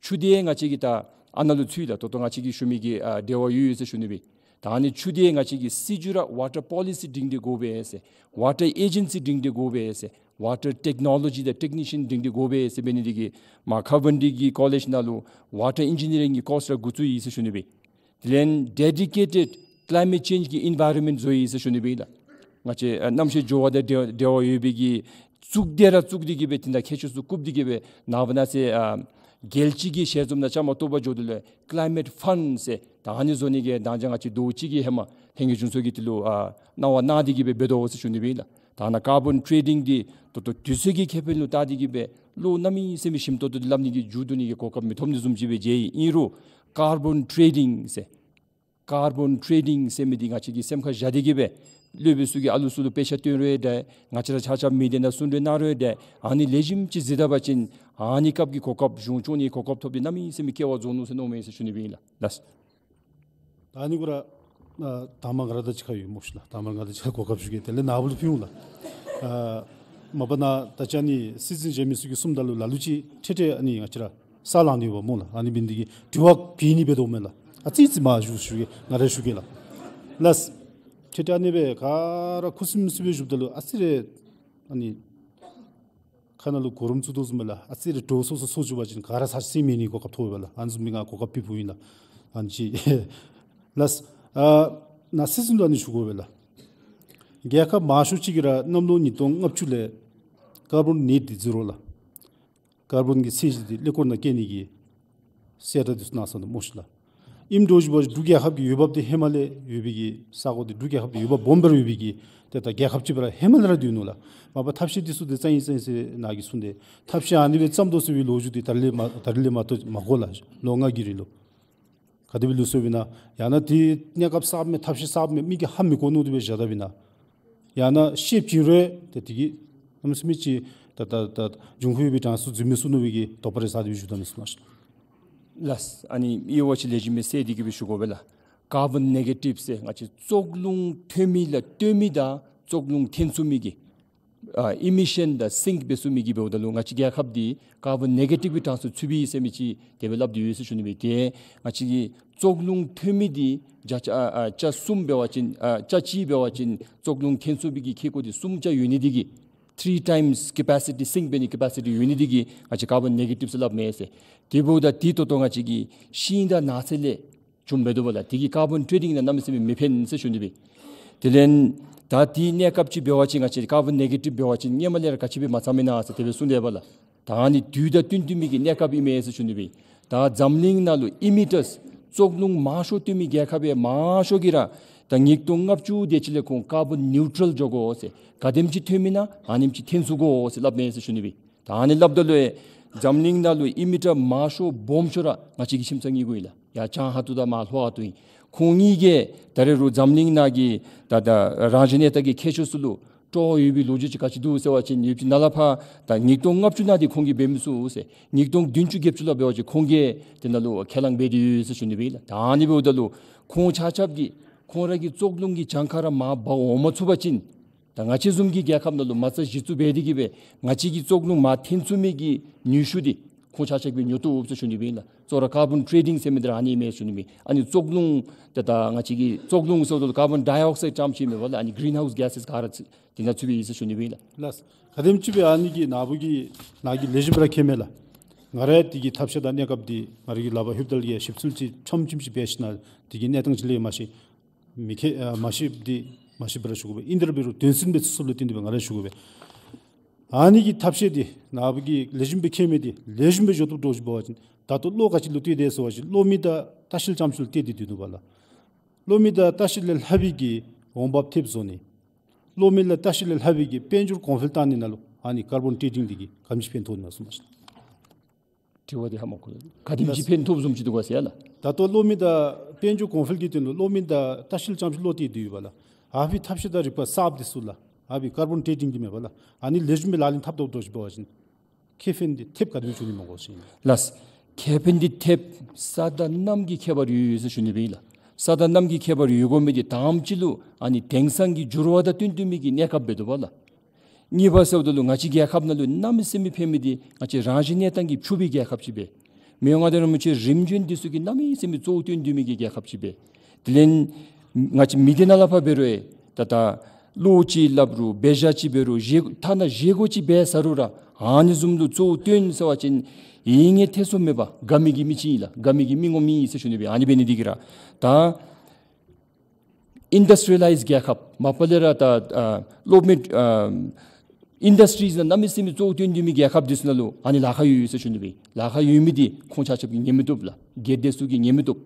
ཆུ་འདི་ང་བཅས་ཀྱིས་ད་ཨ་ནཱ་ལུ་ཚུད་ལགས། ད་ལྟོ་ང་བཅས་ཀྱིས་ཞུ་མི་གི་ཨ་འབྲེལ་བ་ཡོད་ཡོད་ཟེར་ཞུ་ནི་སྦེ། ད་ནི་ཆུ་འདི་ང་བཅས་ཀྱིས་སྲིད་བྱུས་ར་ཝ་ཊར་པོ་ལི་སི་འབྲིང་སྟེ་དགོ་པས་ཟེར། ཝ་ཊར་ཨེ་ཇེན་སི་འབྲིང་སྟེ་དགོ་པས་ཟེར། ཝ་ཊར་ཊེག་ནོ་ལོ་ཇི་དང་ཊེག་ནི་ཤཱན་འབྲིང་སྟེ་དགོ་པས་ཟེར་འབད་ནི་འདི་གིས་མར་ཀོ་ཝེན་ཊི་གི་ཀོ་ལེཇ་ནང་ལུ་ཝ་ཊར་ཨིན་ཇི་ནི་རིང་གི་ཀོརསི་ར་འགོ་བཙུགས་ཡི་ཟེར་ཞུ་ནི་སྦེ། དེ་ལས་ཌེ་ཌི་ཀེ་ཊེཌ་ཀི་ལའི་མེཊ་ཅེནཇ་གི་ཨེན་བཱའི་རོན་མེནཊ་བཟོ་ཡི་ཟེར་ཞུ་ནི་སྦེ་ཨིན་ལགས། ང་བཅས་ཨ་གནམ་གཤིས་འགྱུར་བ་དང་འབྲེལ་འབྲེལ་བ་ཡོད་པའི་གི་གཙུག་སྡེ་ར་བཙུགས་ཏེ་གིས་སྦེ་དེ་ནང་མཁས་མཆོག་ཚུ་བཀུག་སྟེ་གིས་སྦེ་ནངས་པ་གནངས་ཚེ་ཨ་རྒྱལ་སྤྱི་གི་ཞལ་འཛོམས་ནང་བཅའ་མར་གཏོགས་པར་འགྱོཝ་ད་ལུ་ཀི་ལའི་མེཊ་ཕཱནཌ་ཟེར་ད་ཨ་ནི་བཟོ་ནི་གི་དང་ཅ་ང་བཅས་ཟླཝ་གཅིག་གི་ཧེ་མ་ལྷན་རྒྱས་གཞུང་ཚོགས་ཀྱིས་དེ་ལུ་ཨ་གནང་བ་གནང་སྟེ་གིས་སྦེ་འབད་དོ་ཟེར་ཞུ་ནི་སྦེ་ཨིན་ལགས། ད་ནཱ་ཀར་བཱོན་ཊེ་ཌིང་འདི་ད་ལྟོ་དུས་ཚོད་ཀྱི་ཁེ་ཕན་ལུ་བལྟ་སྟེ་གི་སྦེ་བློ་གནམ་མེད་ས་མེད་ཞིམ་ཏོང་ཏོ་འདི་སླབ་ནི་གི་མཇུག་བསྡུ་ནི་གི་གོ་སྐབས་མི་ཐོབ་ནི་བཟུམ་ཅིག་སྦེ་མཇལ་ཡི། ཨིན་རུང་ཀར་བཱོན་ཊེ་ཌིང་ཟེར་ཀར་བཱོན་ཊེ་ཌིང་ཟེར་མི་འདི་ང་བཅས་ཀྱིས་སེམས་ཁར་བཞག་སྟེ་གི་སྦེ་སློབ་དཔོན་ཚུ་གིས་ཨ་ལུ་ཚུ་ལུ་དཔེ་ཆ་སྟོན་རུང་འདྲ། ང་བཅས་ར་ཆ་ཁྱབ་མི་སྡེ་ནང་གསུང་གྲོས་གནང་རུང་འདྲ། ཨ་ནི་ལེགས་ཤོམ་ཅིག་གཟིགས་ད་པ་ཅིན་ཨ་ནི་སྐབས་ཀྱི་གོ་སྐབས་གཞུང་སྐྱོང་ནི་གོ་སྐབས་ཐོབ་སྟེ་གནམ་མེད་ས་མེད་སྐལ་བ་རྫོགས་ནུག་ཟེར་མནོཝ་མས་ཟེར་ཞུ་ནི་སྦེ་ཨིན་ལགས། ལགས། ད་ཨ་ནི་གུ་ར་ཨ་དང་པ་ང་ར་དང་གཅིག་ཁར་ཡོད་སྨོ་ཤི་ལགས། དང་པ་ང་དང་གཅིག་ཁར་གོ་སྐབས་ཞུ་གེ། དེ་ལས་ནཱ་བུ་ལུ་ཕུལ་འོང་ལགས། ཨ་མ་པ་ནཱ་ད་ཅི་ཨ་ནི་སྲིད་འཛིན་གཞན་མི་ཚུ་གིས་གསུངམ་ད་ལུ་ལ་ལུ་ཅིག་ཁྲེ་ཁྲེ་ཨ་ནི་ང་བཅས་ར་ས་ལང་ནི་ཡོདཔ་སྨོ་ལགས། ཨ་ནི་འབད་ནི་འདི་གིས་དྲི་བ་བཀོད་ནི་འབད་དོ་མས་ལགས། ཨ་ཙི་ཙི་མ་ཞུ་ཞུ་གེ། ང་ར་ཞུ་གེ་ལགས། ལགས། ཁྲེ་ཁྲེ་ཨ་ནི་སྦེ་ག་ར་ཁུ་སིམ་སིམ་སྦེ་བཞུགསཔ་ད་ལུ་ཨ་ཙི་རེ་ཨ་ནི་ཁ་ནང་ལུ་གོ་རིམ་བཙུགས་དོ་བཟུམ་སྦེ་ལགས། ཨ་ཙི་རེ་གྲོགས་སོ་སོ་སོ་བཅུག་པ་ཅིན་ག་ར་ཚར་སེང་མེད་ནི་གོ་སྐབས་ཐོབ་པས་ལགས། ཨ་ནི་བཟུམ་མའི་ང་གོ་སྐབས་ཕུལ་ཕུལཝ་ཨིན་ལགས། ཨ་ནི་ཅིག་ལགས། ཨ་ནཱ་སྲིད་འཛིན་ལུ་ཨ་ནི་ཞུ་དགོ་པས་ལགས། རྒྱལ་ཁབ་མང་ཤོས་ཅིག་གིས་ར་གནམ་ལོ་ཉིས་སྟོང་ལྔ་བཅུ་ལས་ཀར་བཱོན་ནེཊ་ཛི་རོ་ལགས། ཀར་བཱོན་གྱི་ཚད་གཞི་འདི་ཀླད་ཀོར་ནང་བཀལ་ནི་གི་གསལ་བསྒྲགས་འདི་ཚུ་གནང་སོང་ནུག་སྨོ་ཤི་ལགས། ཨིནམ་འདྲཝ་ཅིག་འབད་བ་ཅིན་འབྲུག་རྒྱལ་ཁབ་ཀྱི་འོས་འབབ་འདི་ཧེ་མ་ལས་ཡོད་པའི་གི་ས་གོ་འདི་འབྲུག་རྒྱལ་ཁབ་འདི་འོས་འབབ་སྦོམ་སྦེ་ར་ཡོད་པའི་གི་ཏེ་ད་རྒྱལ་ཁབ་ཅིག་སྦེ་ར་ཧེ་མ་ལས་ར་སྡོད་ནུག་ལགས། མ་པ་ཐབས་ཤེས་འདི་ཚུ་འདི་རྩ་ཡི་རྩ་ཡི་ཟེར་ནཱ་གིས་གསུངས་ཏེ་ཐབས་ཤེས་ཨ་ནི་སྦེ་བརྩམ་དོ་ཟེར་བའི་ལོ་རྒྱུས་འདི་ད་རིས་ལས་མ་ད་རིས་ལས་མ་གཏོགས་མ་གོ་ལགས། ལོ་ལྔ་གི་རིང་ལུ། ག་དེ་སྦེ་ལུས་སོཔ་ཨིན་ན། ཡང་ན་དེ་གནས་སྐབས་གསརཔ་མས་ཐབས་ཤེས་གསརཔ་མས་མི་གིས་ཧ་མི་གོ་ནུག་དེ་སྦེ་བཞག་དཔ་ཨིན་ན། ཡང་ན་ཤེསཔ་ཅིག་རུང་ཏེ་དེ་གིས་གནམ་མེད་ས་མེད་ཅིག་ད་ད་ད་འབྱུང་ཁུངས་ཡོད་པའི་གྲངས་སུ་འཛུལ་མི་ཚུགས་ནུག་པའི་གི་དོགས་པ་རེ་ཟ་སྟེ་སྦེ་བཞུགས་ད་མི་ཚུགས་ན་ཤི། ལགས། ཨ་ནི་དབྱེ་བ་ཅིག་ལེགས་ཤོམ་སྦེ་བསལ་ཏེ་གི་སྦེ་ཞུ་དགོ་པས་ལགས། ཀར་བཱོན་ནེ་གེ་ཊིབ་ཟེར་ང་བཅས་བཙོག་རླུང་ཐོན་མི་ལགས་སྟོན་མི་དང་བཙོག་རླུང་འཐེན་ཚུགས་མི་གི་ཨ་ཨི་མི་ཤཱན་དང་སིངཀ་འབད་ཚུགས་མི་གི་འབདཝ་ད་ལུ་ང་བཅས་རྒྱལ་ཁབ་འདི་ཀར་བཱོན་ནེ་གེ་ཊིབ་ཀྱི་གྲངས་སུ་ཚུད་པས་ཟེར་མི་ཅིག་དེ་སྦེ་སླབ་སྟེ་ཡོད་ཟེར་ཞུ་ནི་སྦེ། ཏེ་ང་བཅས་ཀྱི་བཙོག་རླུང་ཐོན་མི་འདི་བརྒྱ་ཆ་ཨ་ཨ་ཆ་གསུམ་འབད་བ་ཅིན་ཨ་ཆ་གཅིག་འབད་བ་ཅིན་བཙོག་རླུང་འཐེན་ཚུགས་པའི་གི་ཁེ་ཀོ་འདི་གསུམ་ཆ་ཡོད་ནི་འདི་གིས་three times capacity སིངཀ་འབད་ནི་ཀེ་པ་སི་ཊི་ཡོད་ནི་འདི་གིས་ང་བཅས་ཀར་བཱོན་ནེ་གེ་ཊིབ་ཟེར་སླབ་མས་ཟེར། དེ་འབདཝ་ད་དེ་ད་ལྟོ་ང་བཅས་ཀྱི་ཤིང་དང་ནགས་ཚལ་ལས་བྱུངམ་འབད་དོ་བ་ལགས། དེ་གིས་ཀར་བཱོན་ཊེ་ཌིང་ནང་གནམ་མེད་ས་མེད་མི་ཕན་ཟེར་ཞུ་ནི་སྦེ། དེ་ལས་ད་དེའི་གནས་སྐབས་ཅིག་འབད་བ་ཅིན་ང་བཅས་ཀར་བཱོན་ནེ་གེ་ཊིབ་འབད་བ་ཅིན་སྔོན་མ་ལས་ར་ག་ཅི་སྦེ་མ་ཚངམ་ཨིན་ན་ཟེར་དེ་སྦེ་གསུངས་དེས་པ་ལགས། ད་ཨ་ནི་དུས་དང་བསྟུན་བསྟུན་མི་གི་གནས་སྐབས་ཨིན་མས་ཟེར་ཞུ་ནི་སྦེ། ད་འཛམ་གླིང་ནང་ལུ་ཨི་མི་ཊརསི་བཙོག་རླུང་མང་ཤོས་སྟོན་མི་རྒྱལ་ཁབ་ཡང་མང་ཤོས་ཀྱིས་ར་ད་ཉིས་སྟོང་ལྔ་བཅུ་དེ་ཅིག་ལས་ཁོང་ཀར་བཱོན་ནིའུ་ཊྲལ་འགྱོ་དགོ་ཟེར། ག་དེམ་ཅིག་ཐོན་མི་ན་ཨ་ནེམ་ཅིག་འཐེན་ཚུགས་དགོ་ཟེར་སླབ་མས་ཟེར་ཞུ་ནི་སྦེ། ད་ཨ་ནི་སླབ་ད་ལུ་འཛམ་གླིང་ནང་ལུ་ཨི་མི་ཊར་མང་ཤོས་སྦོམ་ཤོས་ར་ང་བཅས་ཀྱི་ཁྱིམ་ཚང་གཉིས་པོ་ཨིན་ལགས། ཡར་བྱང་ཧ་ཏུ་དང་མར་ལྷོ་ཧ་ཏུ་ཨིན། ཁོང་གཉིས་ཀྱིས་ད་རེས་རུང་འཛམ་གླིང་ནང་གི་ད་ད་རང་བཞིན་གནས་སྟངས་ཀྱི་ཁྱད་ཆོས་ཚུ་ལུ་སྤྲོ་བ་ཡོད་པའི་ལོ་རྒྱུས་ཅིག་ག་ཅི་འདུག་ཟེར་བ་ཅིན་ཡོདཔ་ཅིག་ནཱ་ལས་ཕར་ད་ཉིས་སྟོང་ལྔ་བཅུ་ནང་འདི་ཁོང་གིས་འབད་མི་ཚུགས་ཟེར། ཉིས་སྟོང་བདུན་ཅུ་བརྒྱད་ཅུ་ལུ་འབད་བ་ཅིན་ཁོང་གིས་དེ་ནང་ལུ་ཁས་བླངས་འབད་དེ་ཡོད་ཟེར་ཞུ་ནི་སྦེ་ཨིན་ལགས། ད་ཨ་ནི་འབདཝ་ད་ལུ་ཁོང་ཆ་ཁྱབ་ཀྱིས་ཁོང་ར་གི་བཙོག་རླུང་གི་གྱངས་ཁ་ར་མར་འབག་འོང་མ་ཚུགས་པ་ཅིན་ད་ང་བཅས་བཟུམ་གྱི་རྒྱལ་ཁབ་ནང་ལུ་མ་རྩ་གཞི་བཙུགས་འབད་དེ་གི་སྦེ་ང་བཅས་ཀྱི་བཙོག་རླུང་མར་འཐེན་ཚུགས་མི་གི་ནུས་ཤུགས་འདི་ཁོང་ཆ་ཁྱབ་ཀྱིས་ཉོ་བཏུབ་ཟེར་ཞུ་ནི་སྦེ་ཨིན་ལགས། གཙོ་བོ་ར་ཀར་བཱོན་ཊེ་ཌིང་ཟེར་མི་འདི་ར་ཨ་ནི་ཨིན་མས་ཞུ་ནི་སྦེ། ཨ་ནི་བཙོག་རླུང་ད་ད་ང་བཅས་ཀྱི་བཙོག་རླུང་ཟེརཝ་ད་ཀར་བཱོན་ཌའི་ཨོག་སའིཌ་རྐྱངམ་ཅིག་མེན་པ་ལགས། ཨ་ནི་གི་རིན་ཧའུསི་གེ་སེསི་ག་ར་ཚུ་དེ་ནང་ཚུད་པའི་ཨིན་ཟེར་ཞུ་ནི་སྦེ་ཨིན་ལགས། ལགས། ག་དེམ་ཅིག་སྦེ་ཨ་ནི་གིས་ནཱ་བུ་གིས་ནཱ་གིས་ལེགས་ཤོམ་སྦེ་ར་མཁྱེན་མས་ལགས། ང་ར་དེ་གི་ཐབས་ཤེས་དང་གནས་སྐབས་འདི་ང་ར་གིས་ལག་པར་ལྷོདཔ་ད་ལུ་ཡང་ཞིབ་འཚོལ་ཅིག་ཕྲངམ་ཅིག་འབད་ཞིན་ན་དེ་གི་གནས་སྟངས་ཅིག་ལས་མ་ཤེས། མི་མཁྱེན་ཨ་མ་ཤེསཔ་འདི་མ་ཤེས་པར་ཞུ་དགོ་པས། ཨིན་ཏེ་ར་འབད་རུང་དོན་ཚན་སྦེ་ཚུ་ལུ་བརྟེན་ཏེ་སྦེ་ང་ར་ཞུ་དགོ་པས། ཨ་ནི་གི་ཐབས་ཤེས་འདི་ནཱ་བུ་གིས་ལེགས་ཤོམ་སྦེ་མཁྱེན་མི་འདི་ལེགས་ཤོམ་སྦེ་འགྱོ་བཏུབ་འདྲཝ་ཅིག་འབད་བ་ཅིན་ད་ལྟོ་བློ་ག་ཅི་ལུ་གཏད་དེས་ཟེར་བ་ཅིན་བློ་མི་དང་ལྟ་བཤལ་རྐྱངམ་ཅིག་ལུ་གཏད་དེ་སྡོད་ནུག་པ་ལགས། བློ་མི་དང་ལྟ་བཤལ་ལས་ལྷག་པའི་གི་འོང་འབབ་ཐེབས་བཟོ་ནི། བློ་མི་ལ་ལྟ་བཤལ་ལས་ལྷག་པའི་གི་དཔལ་འབྱོར་གོང་འཕེལ་བཏང་ནི་ནང་ལུ་ཨ་ནི་ཀར་བཱོན་ཊེ་ཌིང་འདི་གིས་ག་དེམ་ཅིག་ཕན་ཐོགས་ནི་ན་གསུངས་མ་ཤིག། དྲི་བ་འདི་ཧ་མ་གོ་ལགས། ག་དེམ་ཅིག་ཕན་ཐོགསཔ་བཟུམ་ཅིག་འདུག་ག་ཟེར་ཡ་ལགས། ད་ལྟོ་བློ་མི་དང་དཔལ་འབྱོར་གོང་འཕེལ་གྱི་དོན་ལུ་བློ་མི་དང་ལྟ་བཤལ་རྐྱངམ་ཅིག་ལུ་གཏད་དེ་ཡོད་པ་ལགས། ཨ་ཕི་ཐབས་ཤེས་དང་རིག་པ་གསརཔ་འདི་ཚུ་ལགས། ཨ་ཕི་ཀར་བཱོན་ཊེ་ཌིང་འདི་མེན་པ་ལགས། ཨ་ནི་ལེགས་ཤོམ་སྦེ་ལག་ལེན་འཐབ་དོ་འདྲཝ་ཅིག་འབད་བ་ཅིན་ཁེ་ཕན་འདི་ཐེབས་ག་དེམ་ཅིག་འབྱུང་ནི་མས་གོ་ཟེར་ཨིན་ལགས། ལགས། ཁེ་ཕན་འདི་ཐེབས་ས་དང་གནམ་གྱི་ཁྱད་པར་ཡོད་ཡོད་ཟེར་ཞུ་ནི་སྦེ་ཨིན་ལགས། ས་དང་གནམ་གྱི་ཁྱད་པར་ཡོད་དགོ་མི་འདི་དང་པ་ཅིག་ལུ་ཨ་ནི་དེང་སང་གི་འགྱུར་བ་དང་བསྟུན་བསྟུན་མི་གི་གནས་སྐབས་འབད་དོ་བ་ལགས། གཉིས་པ་ཟེརཝ་ད་ལུ་ང་བཅས་རྒྱལ་ཁབ་ནང་ལུ་གནམ་མེད་ས་མེད་ཕན་མི་འདི་ང་བཅས་རང་བཞིན་གནས་སྟངས་ཀྱིས་ཕྱུག་པའི་རྒྱལ་ཁབ་ཅིག་སྦེ། མི་དབང་མངའ་བདག་རིན་པོ་ཆེ་རིམ་བྱོན་འདི་ཚུ་གིས་གནམ་མེད་ས་མེད་གཙོ་བོ་བཏོན་བཏོན་མི་གི་རྒྱལ་ཁབ་ཅིག་སྦེ། དེ་ལས་ང་བཅས་མི་སྡེ་ནང་ལས་ཕར་འབད་རུང་ད་ད་བློ་ཅིག་སླབ་རུང་འབད་བཞག་ཅིག་འབད་རུང་བཞེས་ཐ་ན་བཞེས་སྒོ་ཅིག་འབད་ཟ་རུང་ར་ཨ་ནི་བཟུམ་ལུ་གཙོ་བོ་བཏོན་ཟེར་བ་ཅིན་ཡིད་ངོ་ཐེབས་སོ་མེད་པ་དགའ་མི་གི་མི་ཅིག་ཨིན་ལགས། དགའ་མི་གི་མི་ངོམ་ཨིན་ཟེར་ཞུ་ནི་སྦེ། ཨ་ནི་འབད་ནི་འདི་གིས་ར་ད་ཨིན་ཌསི་ཊི་རི་ཡ་ལའིཛ་རྒྱལ་ཁབ་མ་པ་ལས་ར་ད་ཨ་གློག་མེ་ཨ་ཨིན་ཌསི་ཊི་རིས་ནང་གནམ་མེད་ས་མེད་གཙོ་བོ་བཏོན་བཏོན་མི་རྒྱལ་ཁབ་འདི་ཚུ་ནང་ལུ་ཨ་ནི་ལཱ་ཁག་ཡོད་ཡོད་ཟེར་ཞུ་ནི་སྦེ། ལཱ་ཁག་ཡོད་མི་འདི་ཁོང་ཆ་ཁྱབ་ཀྱིས་ཉན་མི་བཏུབ་ལགས། སྒེར་སྡེ་ཚུ་གིས་ཉན་མི་བཏུབ།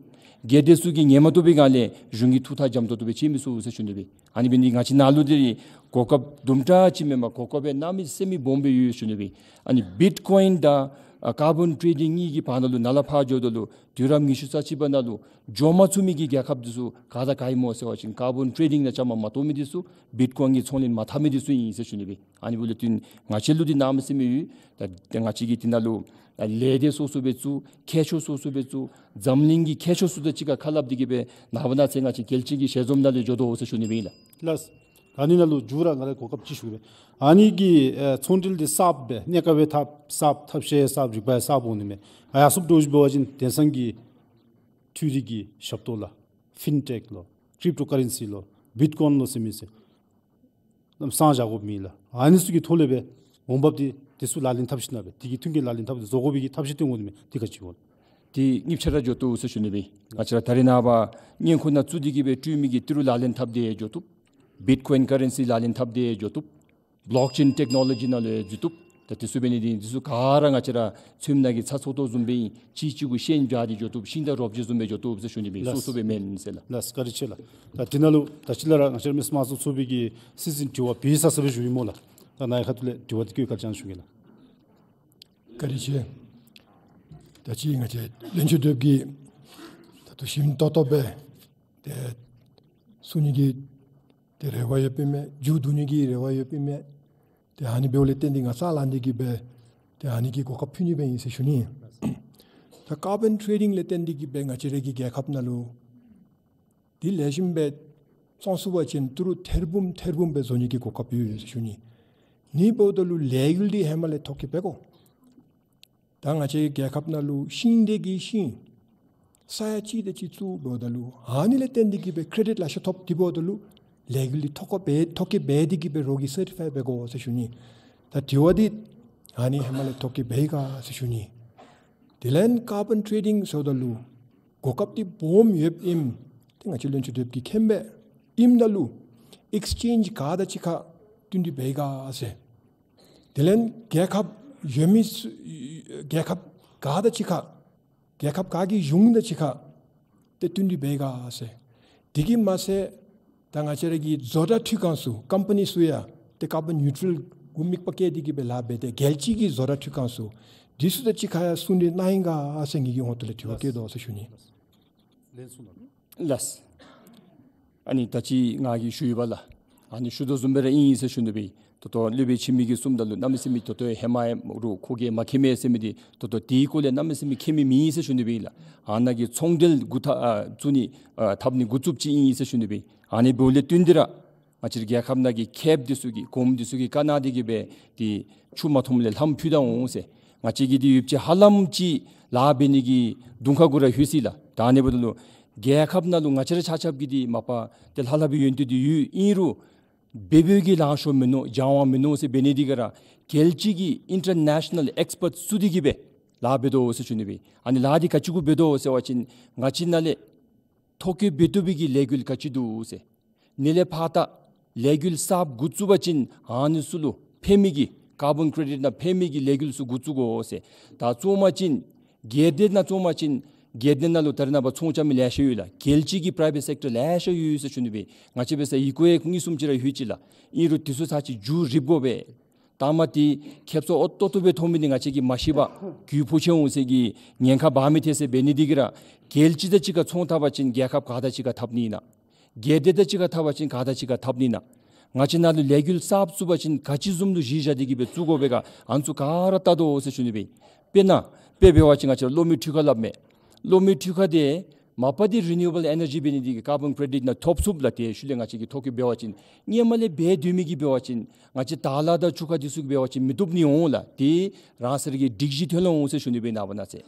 སྒེར་སྡེ་ཚུ་གིས་ཉན་མ་བཏུབ་པའི་སྒང་ལས་གཞུང་གིས་ཐུགས་ཐག་འཇམ་ཏོག་ཏོ་སྦེ་བཅད་མི་ཚུགས་ཟེར་ཞུ་ནི་སྦེ། ཨ་ནི་འབད་ནི་ང་བཅས་ནང་ལུ་འདི་གོ་སྐབས་དུམ་གྲ་ཅིག་མེན་པར་གོ་སྐབས་སྦེ་གནམ་མེད་ས་མེད་སྦོམ་སྦེ་ཡོད་ཟེར་ཞུ་ནི་སྦེ། ཨ་ནི་བིཊ་ཀོ་ཨིན་དང་ཨ་ཀར་བཱོན་ཊེ་ཌིང་གཉིས་ཀྱི་བར་ན་ལུ་ནཱ་ལས་ཕར་འགྱོཝ་ད་ལུ་དུས་རབས་ཉི་ཤུ་རྩ་གཅིག་པ་ནང་ལུ་འགྱོ་མ་ཚུགས་མི་གི་རྒྱལ་ཁབ་འདི་ཚུ་ག་དང་ག་ཨིནམ་སྨོ་ཟེར་བ་ཅིན་ཀར་བཱོན་ཊེ་ཌིང་ནང་བཅའ་མར་མ་གཏོགས་མི་འདི་ཚུ་བིཊ་ཀོ་ཨིན་གྱི་ཚོང་ལེན་མ་འཐབ་མི་འདི་ཚུ་ཨིན་ཟེར་ཞུ་ནི་སྦེ། ཨ་ནི་འབདཝ་ལས་བརྟེན་ང་བཅས་ལུ་འདི་གནམ་མེད་ས་མེད་ཡོད། ད་ང་བཅས་ཀྱིས་འདི་ནང་ལུ་ལས་སྡེ་སོ་སོ་སྦེ་བཙུགས། མཁས་མཆོག་སོ་སོ་སྦེ་བཙུགས། འཛམ་གླིང་གི་མཁས་མཆོག་ཚུ་དང་གཅིག་ཁར་ཁ་སླབ་སྟེ་གི་སྦེ་ནངས་པ་གནངས་ཚེ་ང་བཅས་རྒྱལ་སྤྱི་གི་ཞལ་འཛོམས་ནང་ལུ་འགྱོ་དོ་ཟེར་ཞུ་ནི་སྦེ་ཨིན་ལགས། ལགས། ཨ་ནི་ནང་ལུ་མཇུག་ར་ང་ར་གོ་སྐབས་ཅིག་ཞུ་གེ། ཨ་ནི་གི་ཨེ་ཚོང་འབྲེལ་འདི་གསརཔ་སྦེ་གནས་སྐབས་སྦེ་འཐབ་གསརཔ་ཐབས་ཤེས་གསརཔ་རིག་པ་གསརཔ་འོང་ནི་མས། ཨ་ཡར་སོངམ་འདྲཝ་ཅིག་འབད་བ་ཅིན་དེང་སང་གི་འཕྲུལ་རིག་གི་ཞབས་ཏོག་ལགས། ཕིན་ཊེཀ་ལོ། ཀྲིབ་ཊོ་ཀ་རེན་སི་ལོ། བིཊ་ཀོ་ཨིན་ལོ་ཟེར་མི་ཟེར་གནམ་མེད་ས་མེད་བཞག་དགོཔ་མེད་ལགས། ཨ་ནི་ཚུ་གི་ཐོག་ལས་སྦེ་འོང་འབབ་འདི་འདི་ཚུ་ལག་ལེན་འཐབ་ཞིནམ་སྦེ་དེ་གི་མཐུན་རྐྱེན་ལག་ལེན་འཐབ་སྟེ་བཟོ་དགོ་པའི་གི་ཐབས་ཤེས་སྟོན་དགོ་ནི་མས། དེ་ག་ཅི་འོང་། དེ་གཉིས་ཆ་ར་འགྱོ་བཏུབ་ཟེར་ཞུ་ནི་སྦེ། ང་བཅས་ར་ད་རེས་ནངས་པ་སྔོན་འགོག་ནང་བཙུགས་ཏེ་གི་སྦེ་སྤྲོད་མི་གི་ཏི་རུ་ལག་ལེན་འཐབ་སྟེ་འགྱོ་བཏུབ། བིཊ་ཀོ་ཨིན་ཀ་རེན་སི་ལག་ལེན་འཐབ་སྟེ་འགྱོ་བཏུབ། བློག་ཅེན་ཊེཀ་ནོ་ལོ་ཇི་ནང་ལུ་འཛུལ་བཏུབ། ད་དེ་ཚུ་འབད་ནི་འདི་འདི་ཚུ་ག་ར་ང་བཅས་ར་ཚོདམ་ནང་གི་ཚ་ཚོད་ཏོ་བཟུམ་སྦེ་ཨིན། གཅིག་གཅིག་གུ་ཤན་སྦྱར་ཏེ་འགྱོ་བཏུབ། ཤིང་དང་རོ་བརྒྱ་བཟུམ་སྦེ་འགྱོ་བཏུབ་ཟེར་ཞུ་ནི་སྦེ། ལགས། སོ་སོ་སྦེ་མེན་ཟེར་ལགས། ལགས། བཀའ་དྲིན་ཆེ་ལགས། ད་འདི་ནང་ལུ་ད་ཅི་ལས་ར་ང་བཅས་ར་མི་སེར་དམངས་གཙོ་ཚོགས་པའི་གི་སྲིད་འཛིན་དྲི་བ་འབད་ས་ས་སྦེ་ཞུ་ཡི་སྨོ་ལགས། ད་ནཱ་ཡང་ཁ་ཐུག་ལས་དྲི་བ་འདི་བཀོད་གལ་ཆེ་ཞུ་གེ་ལགས། བཀའ་དྲིན་ཆེ། ད་ཅི་ང་བཅས་བློན་ཆེན་ཚོགས་ཀྱིས་ད་ལྟོ་ཞིབ་ཏོག་ཏོ་སྦེ་ཏེ་གསུང་ནི་གི་ཏེ་རེ་བ་ཡོདཔ་ཨིན་མས། མཇུག་བསྡུ་ནི་གི་རེ་བ་ཡོདཔ་ཨིན་མས། ཏེ་ཨ་ནི་འབདཝ་ལས་བརྟེན་ཏེ་ང་ས་ལངས་ཏེ་གི་སྦེ་ཏེ་ཨ་ནི་གི་གོ་སྐབས་ཕུལ་ནི་སྦེ་ཨིན་ཟེར་ཞུ་ནི། ད་ཀར་བཱོན་ཊེ་ཌིང་ལས་བརྟེན་ཏེ་གི་སྦེ་ང་བཅས་ར་གི་རྒྱལ་ཁབ་ནང་ལུ་འདི་ལེགས་ཤོམ་སྦེ་བཙོང་ཚུགས་པ་ཅིན་ཏི་རུ་ཐེར་འབུམ་ཐེར་འབུམ་སྦེ་བཟོ་ནི་གི་གོ་སྐབས་ཡོད་ཟེར་ཞུ་ནི། ཨ་ནི་འབདཝ་ད་ལུ་ལས་འགུལ་འདི་ཧེ་མ་ལས་ཐོ་བཀོད་འབད་དགོ། ད་ང་བཅས་རྒྱལ་ཁབ་ནང་ལུ་ཤིང་འབྲས་ཀྱི་ཤིང་ས་ཡ་གཅིག་དང་གཅིག་བཙུགས་འབདཝ་ད་ལུ་ཨ་ནི་ལས་བརྟེན་ཏེ་གི་སྦེ་ཀེ་རེ་ཌིཊ་ལེ་ཤ་ཐོབ། དེ་འབདཝ་ད་ལུ་ལས་འགུལ་འདི་ཐོ་བཀོད་འབད་ཐོ་བཀོད་འབད་དེ་གི་སྦེ་རོགས་ཀྱིས་སར་ཊི་ཕའི་འབད་དགོ་ཟེར་ཞུ་ནི། ད་དྲི་བ་འདི་ཨ་ནི་ཧེ་མ་ལས་ཐོ་བཀོད་འབད་ཡི་ག་ཟེར་ཞུ་ནི། དེ་ལས་ཀར་བཱོན་ཊེ་ཌིང་ཟེརཝ་ད་ལུ་གོ་སྐབས་འདི་སྦོམ་ཡོདཔ་ཨིན། ཏེ་ང་བཅས་བློན་ཆེན་ཚོགས་ཀྱིས་མཁྱེན་པས། ཨིནམ་ད་ལུ་ཨེགསི་ཅེནཇ་ག་དང་གཅིག་ཁར་བསྟུན་ཏེ་འབད་ཡི་ག་ཟེར། དེ་ལས་རྒྱལ་ཁབ་ཡོད་མི་ཚུ་རྒྱལ་ཁབ་ག་དང་གཅིག་ཁར་རྒྱལ་ཁབ་ག་གི་གཞུང་དང་གཅིག་ཁར་ཏེ་བསྟུན་ཏེ་འབད་ཡི་ག་ཟེར། དེ་གིས་མ་ཚད་ད་ང་བཅས་ར་གི་བཟོ་གྲྭ་འཕྲུལ་ཁང་ཚུ་ཀམ་པ་ནི་ཚུ་ཡང་ཏེ་ཀར་བཱོན་ནིའུ་ཊྲལ་གུ་དམིགས་པ་བསྐྱེད་དེ་གི་སྦེ་ལཱ་འབད་དེ་རྒྱལ་སྤྱི་གི་བཟོ་གྲྭ་འཕྲུལ་ཁང་ཚུ་འདི་ཚུ་དང་གཅིག་ཁར་ཡང་ཟུང་འབྲེལ་གནང་ཡི་ག་ཟེར་ངེ་གི་ཧོངས་ཏོ་ལས་དྲི་བ་བཀོད་དོ་ཟེར་ཞུ་ནི། ལགས། ཨ་ནི་ད་ཅི་ང་གིས་ཞུ་ཡི་པ་ལགས། ཨ་ནི་ཞུ་དོ་བཟུམ་སྦེ་ར་ཨིན་ཟེར་ཞུ་ནི་སྦེ། ད་ལྟོ་སློབ་དཔོན་འཆི་མེད་ཀྱིས་གསུངམ་ད་ལུ་གནམ་མེད་ས་མེད་ད་ལྟོ་ཧེ་མ་ཡང་རུང་ཁོ་གིས་མ་མཁྱེན་མས་ཟེར་མི་འདི་ད་ལྟོ་དེའི་སྐོར་ལས་གནམ་མེད་ས་མེད་མཁྱེན་མི་མེད་ཟེར་ཞུ་ནི་སྦེ་ཨིན་ལགས། ཨ་ནཱ་གི་ཚོང་འབྲེལ་འགོ་ཐ་ཨ་བཙུགས་ནི་ཨ་འཐབ་ནི་འགོ་བཙུགསཔ་ཅིག་ཨིན་ཟེར་ཞུ་ནི་སྦེ། ཨ་ནི་འབདཝ་ལས་བརྟེན་ཏེ་ར་ང་བཅས་རྒྱལ་ཁབ་ནང་གི་མཁསཔ་འདི་ཚུ་གིས་གོངམ་འདི་ཚུ་གིས་བཀའ་གནང་སྟེ་གི་སྦེ་ཏེ་ཆུ་མ་འཐུངམ་ལས་ལྷམ་ཕུད་ད་འོང་ཟེར། ང་བཅས་ཀྱིས་འདི་ཡུདཔ་ཅིག་ཧ་ལམ་ཅིག་ལཱ་འབད་ནི་གི་གདོང་ཁ་གུ་ར་ལྷོད་ཅི་ལགས། ད་ཨ་ནི་འབདཝ་ད་ལུ་རྒྱལ་ཁབ་ནང་ལུ་ང་བཅས་ར་ཆ་ཁྱབ་ཀྱིས་འདི་མ་པ་ཏེ་ལྷབ་ལྷབ་པའི་ཡོན་ཏན་འདི་ཡོད། ཨིན་རུང་འབད་འབདཝ་གི་ལང་ཤོར་མིན་ནུག་སྦྱང་བ་མིན་ནུག་ཟེར་འབད་ནི་འདི་གིས་ར་རྒྱལ་སྤྱི་གི་ཨིན་ཊར་ནེ་ཤ་ནཱལ་ཨེགསི་པརཊ་བཙུགས་ཏེ་གི་སྦེ་ལཱ་འབད་དོ་ཟེར་ཞུ་ནི་སྦེ། ཨ་ནི་ལཱ་འདི་ག་ཅི་གུ་འབད་དོ་ཟེར་བ་ཅིན་ང་བཅས་ནཱ་ལས་ཐོ་བཀོད་འབད་བཏུབ་པའི་གི་ལས་འགུལ་ག་ཅི་འདུག་ཟེར། ཨ་ནི་ལས་ཕར་ད་ལས་འགུལ་གསརཔ་འགོ་བཙུགས་པ་ཅིན་ཨ་ནི་ཚུ་ལུ་ཕན་མི་གི་ཀར་བཱོན་ཀེ་རེ་ཌིཊ་ནང་ཕན་མི་གི་ལས་འགུལ་ཚུ་འགོ་བཙུགས་དགོ་ཟེར། ད་བཙུགས་པ་ཅིན་སྒེར་སྡེ་ནང་བཙུགས་པ་ཅིན་སྒེར་སྡེ་ནང་ལུ་ད་རེས་ནངས་པ་ཚོང་རྐྱབ་མི་ལེ་ཤ་ཡོད་ལགས། རྒྱལ་སྤྱི་གི་པི་རའི་ཝེཊ་སེཀ་ཊར་ལེ་ཤ་ཡོད་ཟེར་ཞུ་ནི་སྦེ། ང་བཅས་འབད་ས་ཡི་གུ་ཡང་གཉིས་གསུམ་ཅིག་ར་ཡོད་ཅི་ལགས། ཨིན་རུང་འདི་ཚུ་ཚར་ཅིག་མཇུག་རིག་དགོ་པས། ད་མ་ཏེ་ཁེབ་སང་ཨོ་ཏོ་ཏོ་སྦེ་མཐོང་མི་འདི་ང་བཅས་ཀྱིས་མ་ཤེས་པར་རྒུད་ཕོག་ཆི་འོང་ཟེར་གྱི་ཉེན་ཁ་འབག་མི་ཐལ་ཟེར་འབད་ནི་འདི་གིས་ར་རྒྱལ་སྤྱི་དང་གཅིག་ཁར་ཚོང་འཐབ་པ་ཅིན་རྒྱལ་ཁབ་ག་དང་གཅིག་ཁར་འཐབ་ནི་ཨིན་ན། སྒེར་སྡེ་དང་གཅིག་ཁར་འཐབ་པ་ཅིན་ག་དང་གཅིག་ཁར་འཐབ་ནི་ཨིན་ན། ང་བཅས་ནཱ་ལུ་ལས་འགུལ་གསརཔ་བཙུགས་པ་ཅིན་ག་ཅི་བཟུམ་ལུ་གཞི་བཞག་སྟེ་གི་སྦེ་བཙུགས་དགོ་པས་ག་ཨ་ནི་ཚུ་ག་ར་བལྟ་དོ་ཟེར་ཞུ་ནི་སྦེ། དཔེར་ན་དཔེ་འབད་བ་ཅིན་ང་བཅས་ར་གློག་མེ་འཕྲུལ་ཁང་སླབ་མས། གློག་མེ་འཕྲུལ་ཁང་འདི་མ་པ་འདི་རི་ནིའུ་བཱལ་ཨེ་ནར་ཇི་འབད་ནི་འདི་གིས་ཀར་བཱོན་ཀེ་རེ་ཌིཊ་ནང་ཐོབ་ཚུགསཔ་ལགས། ཏེ་ཤུལ་ལས་ང་བཅས་ཀྱིས་ཐོ་བཀོད་འབད་བ་ཅིན་སྔོན་མ་ལས་འབད་སྡོད་མི་གིས་འབད་བ་ཅིན་ང་བཅས་དར་ལ་དང་ཆུ་ཁ་འདི་ཚུ་གིས་འབད་བ་ཅིན་མི་བཏུབ་ནི་འོང་ལགས། ཏེ་རང་སོ་ར་གི་སྒྲིག་གཞི་ཐོན་ལ་འོང་ཟེར་ཞུ་ནི་སྦེ་ནངས་པ་གནངས་ཚེ།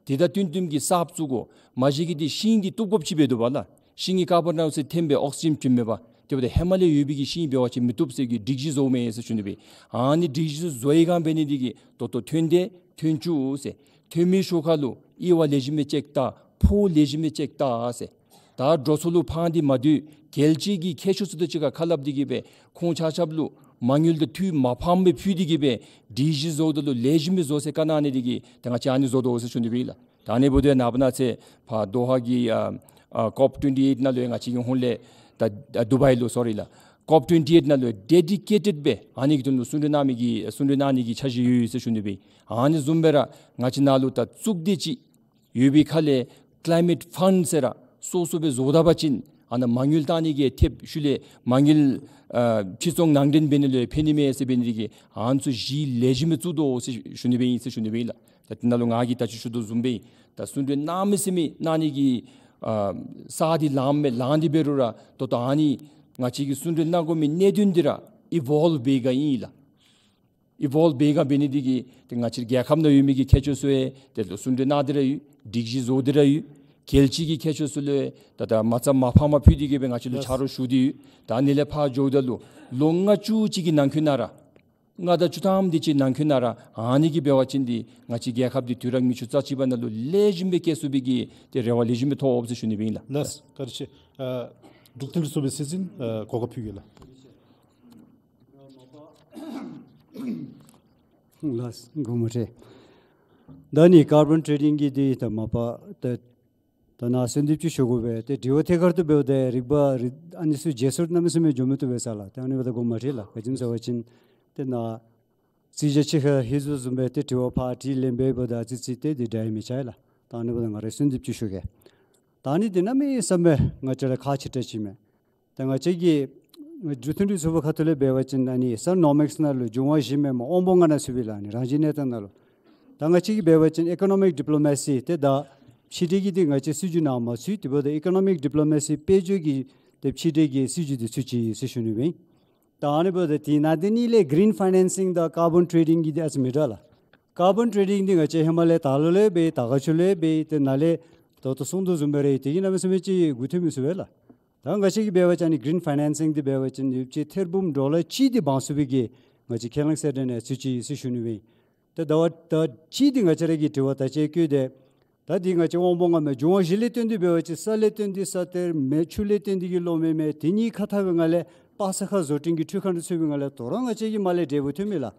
དེ་དང་བསྟུན་བསྟུནམ་གི་གསརཔ་བཙུགས་དགོ། མ་གཞི་གི་འདི་ཤིང་འདི་བཏུབ་དགོཔ་ཅིག་འབད་དོ་བ་ལགས། ཤིང་གིས་ཀར་བཱོན་ཌའི་ཨོག་སི་ཇེན་འཐེན་མེད་པ། དེ་འབདཝ་ད་ཧེ་མ་ལས་ཡོད་པའི་གི་ཤིང་འབད་བ་ཅིན་མི་བཏུབ་ཟེར་གྱི་སྒྲིག་གཞི་བཟོཝ་མས་ཟེར་ཞུ་ནི་སྦེ། ཨ་ནི་སྒྲིག་གཞི་བཟོ་བའི་སྒང་འབད་ནི་འདི་གིས་ད་ལྟོ་ཐོན་ཏེ་ཐོན་བཅུག་ཟེར། ཐོན་མི་ཤུལ་ཁ་ལུ་དབྱེ་བ་ལེགས་ཤོམ་སྦེ་ཅེཀ་བལྟ། ཕོགས་ལེགས་ཤོམ་སྦེ་ཅེཀ་བལྟ་ཟེར། ད་འགྲོ་སོང་ལུ་ཕངས་ཏེ་མ་སྡོད། རྒྱལ་སྤྱི་གི་མཁས་མཆོག་ཚུ་དང་གཅིག་ཁར་ཁ་སླབ་སྟེ་གི་སྦེ་ཁོང་ཆ་ཁྱབ་ལུ་མ་དངུལ་དང་འཐུས་མ་ཕངམ་སྦེ་ཕུལ་ཏེ་གི་སྦེ་སྒྲིག་གཞི་བཟོཝ་ད་ལུ་ལེགས་ཤོམ་སྦེ་བཟོ་ཟེར་བཀའ་གནང་ནི་འདི་གིས་ད་ང་བཅས་ཨ་ནི་བཟོ་དོ་ཟེར་ཞུ་ནི་སྦེ་ཨིན་ལགས། ད་ཨ་ནི་འབདཝ་ད་ནངས་པ་གནངས་ཚེ་ཕར་དོ་ཧ་གི་ཨ་ཨ་ཀོབ་ཊུ་ཝེན་ཊི་ཨེཊ་ནང་ལུ་ཡང་ང་བཅས་ཀྱི་ཧོངས་ལས་ད་ཨ་དུ་བའི་ལུ་སོ་རི་ལགས། ཀོབ་ཊུ་ཝེན་ཊི་ཨེཊ་ནང་ལུ་ཌེ་ཌི་ཀེ་ཊེཌ་སྦེ་ཨ་ནི་གི་དོན་ལུ་གསུང་གྲོས་གནང་མི་གི་གསུང་གྲོས་གནང་ནི་གི་འཆར་གཞི་ཡོད་ཡོད་ཟེར་ཞུ་ནི་སྦེ། ཨ་ནི་བཟུམ་སྦེ་ར་ང་བཅས་ནང་ལུ་ད་གཙུག་སྡེ་ཅིག་ཡོད་པའི་ཁ་ལས་ཀི་ལའི་མེཊ་ཕཱནཌ་ཟེར་ར་སོ་སོ་སྦེ་བཟོ་ད་པ་ཅིན་ཨ་ནཱ་མ་དངུལ་བཏང་ནི་གི་ཐེབས་ཤུལ་ལས་མ་དངུལ་ཨ་ཕྱིར་ཚོང་ནང་འདྲེན་འབད་ནི་ལུ་ཕན་ནི་མས་ཟེར་འབད་ནི་དེ་གིས་ཨ་ནི་ཚུ་གཞི་ལེགས་ཤོམ་སྦེ་བཙུགས་དོ་ཟེར་ཞུ་ནི་སྦེ་ཨིན་ཟེར་ཞུ་ནི་སྦེ་ཨིན་ལགས། ད་དེ་ནང་ལུ་ང་གིས་ད་ཅི་ཞུ་དོ་བཟུམ་སྦེ་ད་གསུང་གྲོས་གནང་མི་ཟེར་མི་གནང་ནི་གི་ཨ་ས་འདི་ལངམ་མས། ལངས་ཏེ་འབད་རུང་ར་ད་ལྟོ་ཨ་ནི་ང་བཅས་ཀྱིས་གསུང་གྲོས་གནང་དགོ་མི་གནད་དོན་འདི་ར་ཨི་བོལབ་འབད་ག་ཨིན་ལགས། ཨི་བོལབ་འབད་ག་འབད་ནི་དེ་གིས་ཏེ་ང་བཅས་རྒྱལ་ཁབ་ནང་ཡོད་མི་གི་མཁས་མཆོག་ཚུ་ཡང་ཏེ་ལོག་གསུང་གྲོས་གནང་སྟེ་ར་ཡོད། སྒྲིག་གཞི་བཟོ་སྟེ་ར་ཡོད། རྒྱལ་སྤྱི་གི་མཁས་མཆོག་ཚུ་ལུ་ཡང་ད་ད་མ་རྩ་མ་ཕངམ་ཕུལ་ཏེ་གི་སྦེ་ང་བཅས་ལུ་ཕྱག་རོགས་ཞུ་སྟེ་ཡོད། ད་ཨ་ནི་ལས་ཕར་འགྱོཝ་ད་ལུ་ལོ་ལྔ་བཅུ་ཅིག་གི་ནང་འཁོད་ནང་ར་ལྔ་དང་བཅུ་ཐམ་དེ་ཅིག་ནང་འཁོད་ནང་ར་ཨ་ནི་གིས་འབད་བ་ཅིན་ཏེ་ང་བཅས་རྒྱལ་ཁབ་འདི་དུས་རབས་ཉི་ཤུ་རྩ་གཅིག་པ་ནང་ལུ་ལེགས་ཤོམ་སྦེ་སྐྱེལ་ཚུགས་པའི་གི་ཏེ་རེ་བ་ལེགས་ཤོམ་སྦེ་ཐོབ་ཟེར་ཞུ་ནི་སྦེ་ཨིན་ལགས། ལགས། བཀའ་དྲིན་ཆེ། ཨ་འབྲུག་མཐུན་སྒྲིག་ཚོགས་པའི་སྲིད་འཛིན་ཨ་གོ་སྐབས་ཕུལ་གེ་ལགས། ལགས་དགོངསམ་མ་ཁྲེལ། ད་ནི་ཀར་བཱོན་ཊེ་རེ་ཌིང་གི་འདི་ད་མ་པ་ད་ད་ནཱ་གསོལ་འདེབས་ཅིག་ཞུ་དགོ་པས། ཏེ་དྲི་བ་ཐད་ཀར་དུ་འབདཝ་ད་རིག་པ་རིག་ཨ་ནི་ཚུ་བརྗེ་སོར་གནམ་མེད་ས་མེད་འགྱོ་མི་བཏུབ་པས་ས་ལགས། ཏེ་ཨ་ནི་འབདཝ་ད་དགོངསམ་མ་ཁྲེལ་ལགས། ག་ཅི་སྨོ་ཟེར་བ་ཅིན་ཏེ་ནཱ་རྩིས་རྒྱག་ཅིག་ཁར་ཧེ་ཟུ་བཟུམ་སྦེ་ཏེ་དྲི་བ་ཕར་དྲིས་ལན་འབདཝ་ད་ཨ་ཙི་ཙི་ཏེ་འདི་འདྲ་ཡང་མི་ཆགས་ལགས། ད་ཨ་ནི་འབདཝ་ད་ང་ར་གསོལ་འདེབས་ཅིག་ཞུ་གེ། ད་ཨ་ནི་འདི་གནམ་མེད་ས་མེད་ང་བཅས་ར་ཁག་ཆེ་དྲགས་ཅིག་མས། ད་ང་བཅས་ཀྱི་འབྲུག་མཐུན་སྒྲིག་ཚོགས་པའི་ཁ་ཐུག་ལས་འབད་བ་ཅིན་ཨ་ནི་སཱར་ནོ་མེགསི་ནང་ལུ་འབྱུང་བ་བཞི་མེན་པར་དབང་པོ་ལྔ་ནང་ཚུད་པས་ལགས། ཨ་ནི་རང་བཞིན་གནས་སྟངས་ནང་ལུ། ད་ང་བཅས་ཀྱིས་འབད་བ་ཅིན་ཨི་ཀོ་ནོ་མིག་ཌི་པི་ལོ་མེ་སི་ཏེ་ད་ཕྱི་འབྲེལ་གྱི་འདི་ང་བཅས་སྲིད་བྱུས་ནང་མ་ཚུད། དེ་འབདཝ་ད་ཨི་ཀོ་ནོ་མིག་ཌི་པི་ལོ་མེ་སི་དཔལ་འབྱོར་གྱི་ཏེ་ཕྱི་འབྲེལ་གྱི་སྲིད་བྱུས་འདི་ཚུད་ཅི་ཟེར་ཞུ་ནི་སྦེ་ཨིན། ད་ཨ་ནི་འབདཝ་ད་དེ་ནང་དེ་གཉིས་ལས་གི་རིན་ཕའི་ནེན་སིང་དང་ཀར་བཱོན་ཊེ་རེ་ཌིང་གི་འདི་ཨ་ཙི་མི་འདྲ་ལགས། ཀར་བཱོན་ཊེ་རེ་ཌིང་འདི་ང་བཅས་ཧེ་མ་ལས་ད་ལོ་ལས་འབད་ད་ག་ཅི་ལས་འབད་ཏེ་ནཱ་ལས་ད་ལྟོ་གསུང་དོ་བཟུམ་སྦེ་ར་དེ་གིས་གནམ་མེད་ས་མེད་ཅིག་འགོ་ཐོན་མི་ཚུགས་པས་ལགས། ད་ང་བཅས་ཀྱིས་འབད་བ་ཅིན་ཨ་ནི་གི་རིན་ཕའི་ནེན་སིང་འདི་འབད་བ་ཅིན་ཡོདཔ་ཅིག་ཐེར་འབུམ་ཌོ་ལར་གཅིག་འདི་འབང་ཚུགས་པའི་གི་ང་བཅས་ཁས་བླངས་གསལ་བསྒྲགས་ནང་ཚུད་ཅི་ཟེར་ཞུ་ནི་སྦེ་ཨིན། ཏེ་ཟླ་བ་ད་གཅིག་འདི་ང་བཅས་ར་གི་དྲི་བ་ད་ཅི་བཀོད་དེ། ད་འདི་ང་བཅས་དབང་པོ་ལྔ་མས། འབྱུང་བ་བཞི་ལས་བརྟེན་ཏེ་འབད་བ་ཅིན་ས་ལས་བརྟེན་ཏེ་ས་གཏེར་མེད། ཆུ་ལས་བརྟེན་ཏེ་གི་གློག་མེ་མས། དེ་གཉིས་ཁ་འཐབ་པའི་ངང་ལས་པ་ས་ཁ་བཟོ་སྐྲུན་གྱི་འཕྲུལ་ཁང་འདི་ཚུད་པའི་ངང་ལས་དོ་རུང་ང་བཅས་ཀྱི་མར་ལས་འབྲས་བུ་ཐོན་མས་ལགས།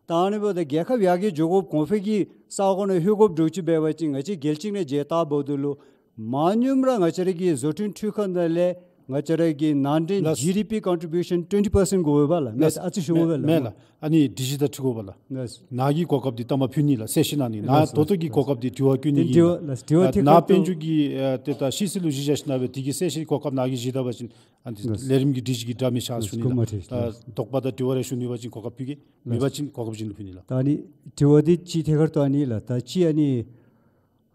ད་ཨ་ནི་འབདཝ་ད་རྒྱལ་ཁབ་ཡར་རྒྱས་འགྱོ་དགོཔ་གོང་འཕེལ་གྱི་ས་གོ་ནང་ལྷོད་དགོཔ་འདྲཝ་ཅིག་འབད་བ་ཅིན་ང་བཅས་རྒྱལ་སྤྱི་ནང་མཇལ་བལྟཝ་ད་ལུ་མ་ཉམས་ར་ང་བཅས་ར་གི་བཟོ་སྐྲུན་འཕྲུལ་ཁང་ནང་ལས་ང་བཅས་ར་གི་ནང་འདྲེན་ལགས། ཇི་ཌི་པི་ཀོན་ཊི་བིའུ་ཤཱན་ཊུ་ཝེན་ཊི་པར་སེནཊ་འགོ་འོས་པས་ལགས། མེན་ལགས། ཨ་ཙི་ཞུ་དགོ་པས་ལགས། མེན་ལགས། ཨ་ནི་དྲི་གཞི་དང་འཁྲིལ་དགོ་པས་ལགས། ལགས། ནཱ་གི་གོ་སྐབས་འདི་ལྟ་མ་ཕུལ་ནི་ལགས། གསལ་བཤད་གནང་ནི། ནཱ་ལགས། ད་ལྟོ་གི་གོ་སྐབས་འདི་དྲི་བ་བཀོད་ནི་ཨིན་ལགས། ལགས། དྲི་བ་ཐད་ནཱ་ཀར་དུ་དཔལ་འབྱོར་གྱི་ཨ་ཏེ་ད་ཤེས་ཚད་ལུ་གཞི་བཞག་ཞིནམ་ལས་འདི་གི་གསལ་བཤད་གོ་སྐབས་ནཱ་གིས་བཞེས་ད་པ་ཅིན་ཨ་ནི་ལགས། ལས་རིམ་གྱི་སྒྲིག་གཞི་གི་འདྲ་མི་ཤར་ལགས། ཞུ་ནི་ལགས། དགོངསམ་མ་ཁྲེལ། ད་དོགས་པ་དང་དྲི་བ་རེ་ཞུ་ནི་ཡོད་པ་ཅིན་གོ་སྐབས་ཕུལ་གེ། མེད་པ་ཅིན་གོ་སྐབས་གཞན་ལུ་ཕུལ་ནི་ལགས། ད་ཨ་ནི་དྲི་བ་འདི་གཅིག་ཐད་ཀར་དུ་ཨ་ནི་ལགས། ད་གཅིག་ཨ་ནི་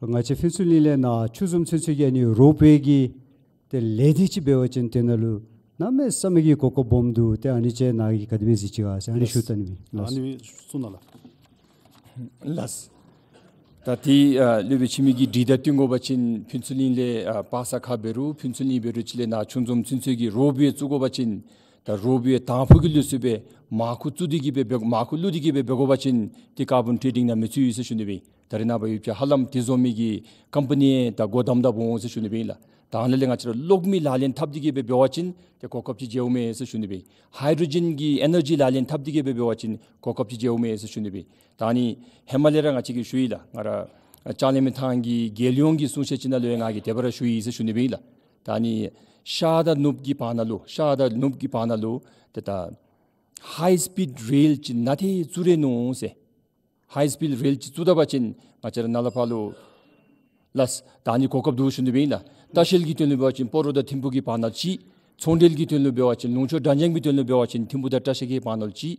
ང་བཅས་ཕུན་ཚོགས་གླིང་ལས་ནཱ་ཆུ་འཛོམས་ཚུན་ཚོད་ཀྱི་ཨ་ནི་རོབ་ཝེ་གི་ཏེ་ལས་སྡེ་ཅིག་འབད་བ་ཅིན་དེ་ནང་ལུ་གནམ་མེད་ས་མེད་ཀྱི་གོ་སྐབས་སྦོམ་འདུག། ཏེ་ཨ་ནི་ཅིག་ནཱ་གིས་ག་དེ་སྦེ་གཟིགས་ཅི་ག་ཟེར་ཨ་ནི་ཞུ་བལྟ་ནི་ཨིན། ལགས། ཨ་ནི་གསུང་གནང་ལགས། ལགས། ད་ཏེ་ཨ་སློབ་དཔོན་འཆི་མེད་ཀྱི་དྲི་དང་བསྟུན་དགོ་པ་ཅིན་ཕུན་ཚོགས་གླིང་ལས་ཨ་པ་ས་ཁ་འབད་རུང་ཕུན་ཚོགས་གླིང་འབད་རུང་ཅིག་ལས་ནཱ་ཆུ་འཛོམས་ཚུན་ཚོད་ཀྱི་རོབ་ཝེ་བཙུགས་དགོ་པ་ཅིན་ད་རོབ་ཝེ་དང་ཕུ་གི་ལུགས་སྲོལ་སྦེ་མར་ཁུ་བཙུགས་ཏེ་གི་སྦེ་འབད་མར་ཁུ་བླུགས་ཏེ་གི་སྦེ་འབད་དགོ་པ་ཅིན་ཏེ་ཀར་བཱོན་ཊེ་རེ་ཌིང་ནང་མི་ཚུད་ཟེར་ཞུ་ནི་སྦེ། ད་རེས་ནངས་པ་ཡོདཔ་ཅིག་ཧ་ལམ་དེ་བཟུམ་མའི་གི་ཀམ་པ་ནི་ད་སྒོ་བསྡམས་ད་འོང་ཟེར་ཞུ་ནི་སྦེ་ཨིན་ལགས། ད་ཨ་ནཱ་ལས་ང་བཅས་ར་གློག་མེ་ལག་ལེན་འཐབ་སྟེ་གི་སྦེ་འབད་བ་ཅིན་ཏེ་གོ་སྐབས་ཅིག་མཇལཝ་མས་ཟེར་ཞུ་ནི་སྦེ། ཧའི་ཌོ་རོ་ཇེན་གྱི་ཨེ་ནར་ཇི་ལག་ལེན་འཐབ་སྟེ་གི་སྦེ་འབད་བ་ཅིན་གོ་སྐབས་ཅིག་མཇལཝ་མས་ཟེར་ཞུ་ནི་སྦེ། ད་ཨ་ནི་ཧེ་མ་ལས་ར་ང་བཅས་ཀྱིས་ཞུ་ཡི་ལགས། ང་ར་ལྕང་གླིང་མི་ཐང་གི་རྒྱལ་ཡོངས་ཀྱི་གསུང་བཤད་ཅིག་ནང་ལུ་ཡང་ང་གིས་དེ་སྦེ་ར་ཞུ་ཡི་ཟེར་ཞུ་ནི་སྦེ་ཨིན་ལགས། ད་ཨ་ནི་ཤར་དང་ནུབ་ཀྱི་བར་ན་ལུ་ཤར་དང་ནུབ་ཀྱི་བར་ན་ལུ་ཏེ་ད་ཧའི་སི་པིཌ་རེལ་ཅིག་ནང་ཏེ་བཙུགས་རན་ནུག་ཟེར། ཧའི་སི་པིཌ་རེལ་ཅིག་བཙུགས་ད་པ་ཅིན་ང་བཅས་ར་ནཱ་ལས་ཕར་ལུ་ལགས། ད་ཨ་ནི་གོ་སྐབས་འདུག་ཞུ་ནི་སྦེ་ཨིན་ལགས། ལྟ་བཤལ་གྱི་དོན་ལུ་འབད་བ་ཅིན་སྤ་རོ་དང་ཐིམ་ཕུག་གི་བར་ན་ཅིག། ཚོང་འབྲེལ་གྱི་དོན་ལུ་འབད་བ་ཅིན་ལུང་ཕྱོགས་སྦྲང་རྒྱང་གི་དོན་ལུ་འབད་བ་ཅིན་ཐིམ་ཕུག་དང་བཀྲ་ཤིས་ཀྱི་བར་ན་ལུ་ཅིག།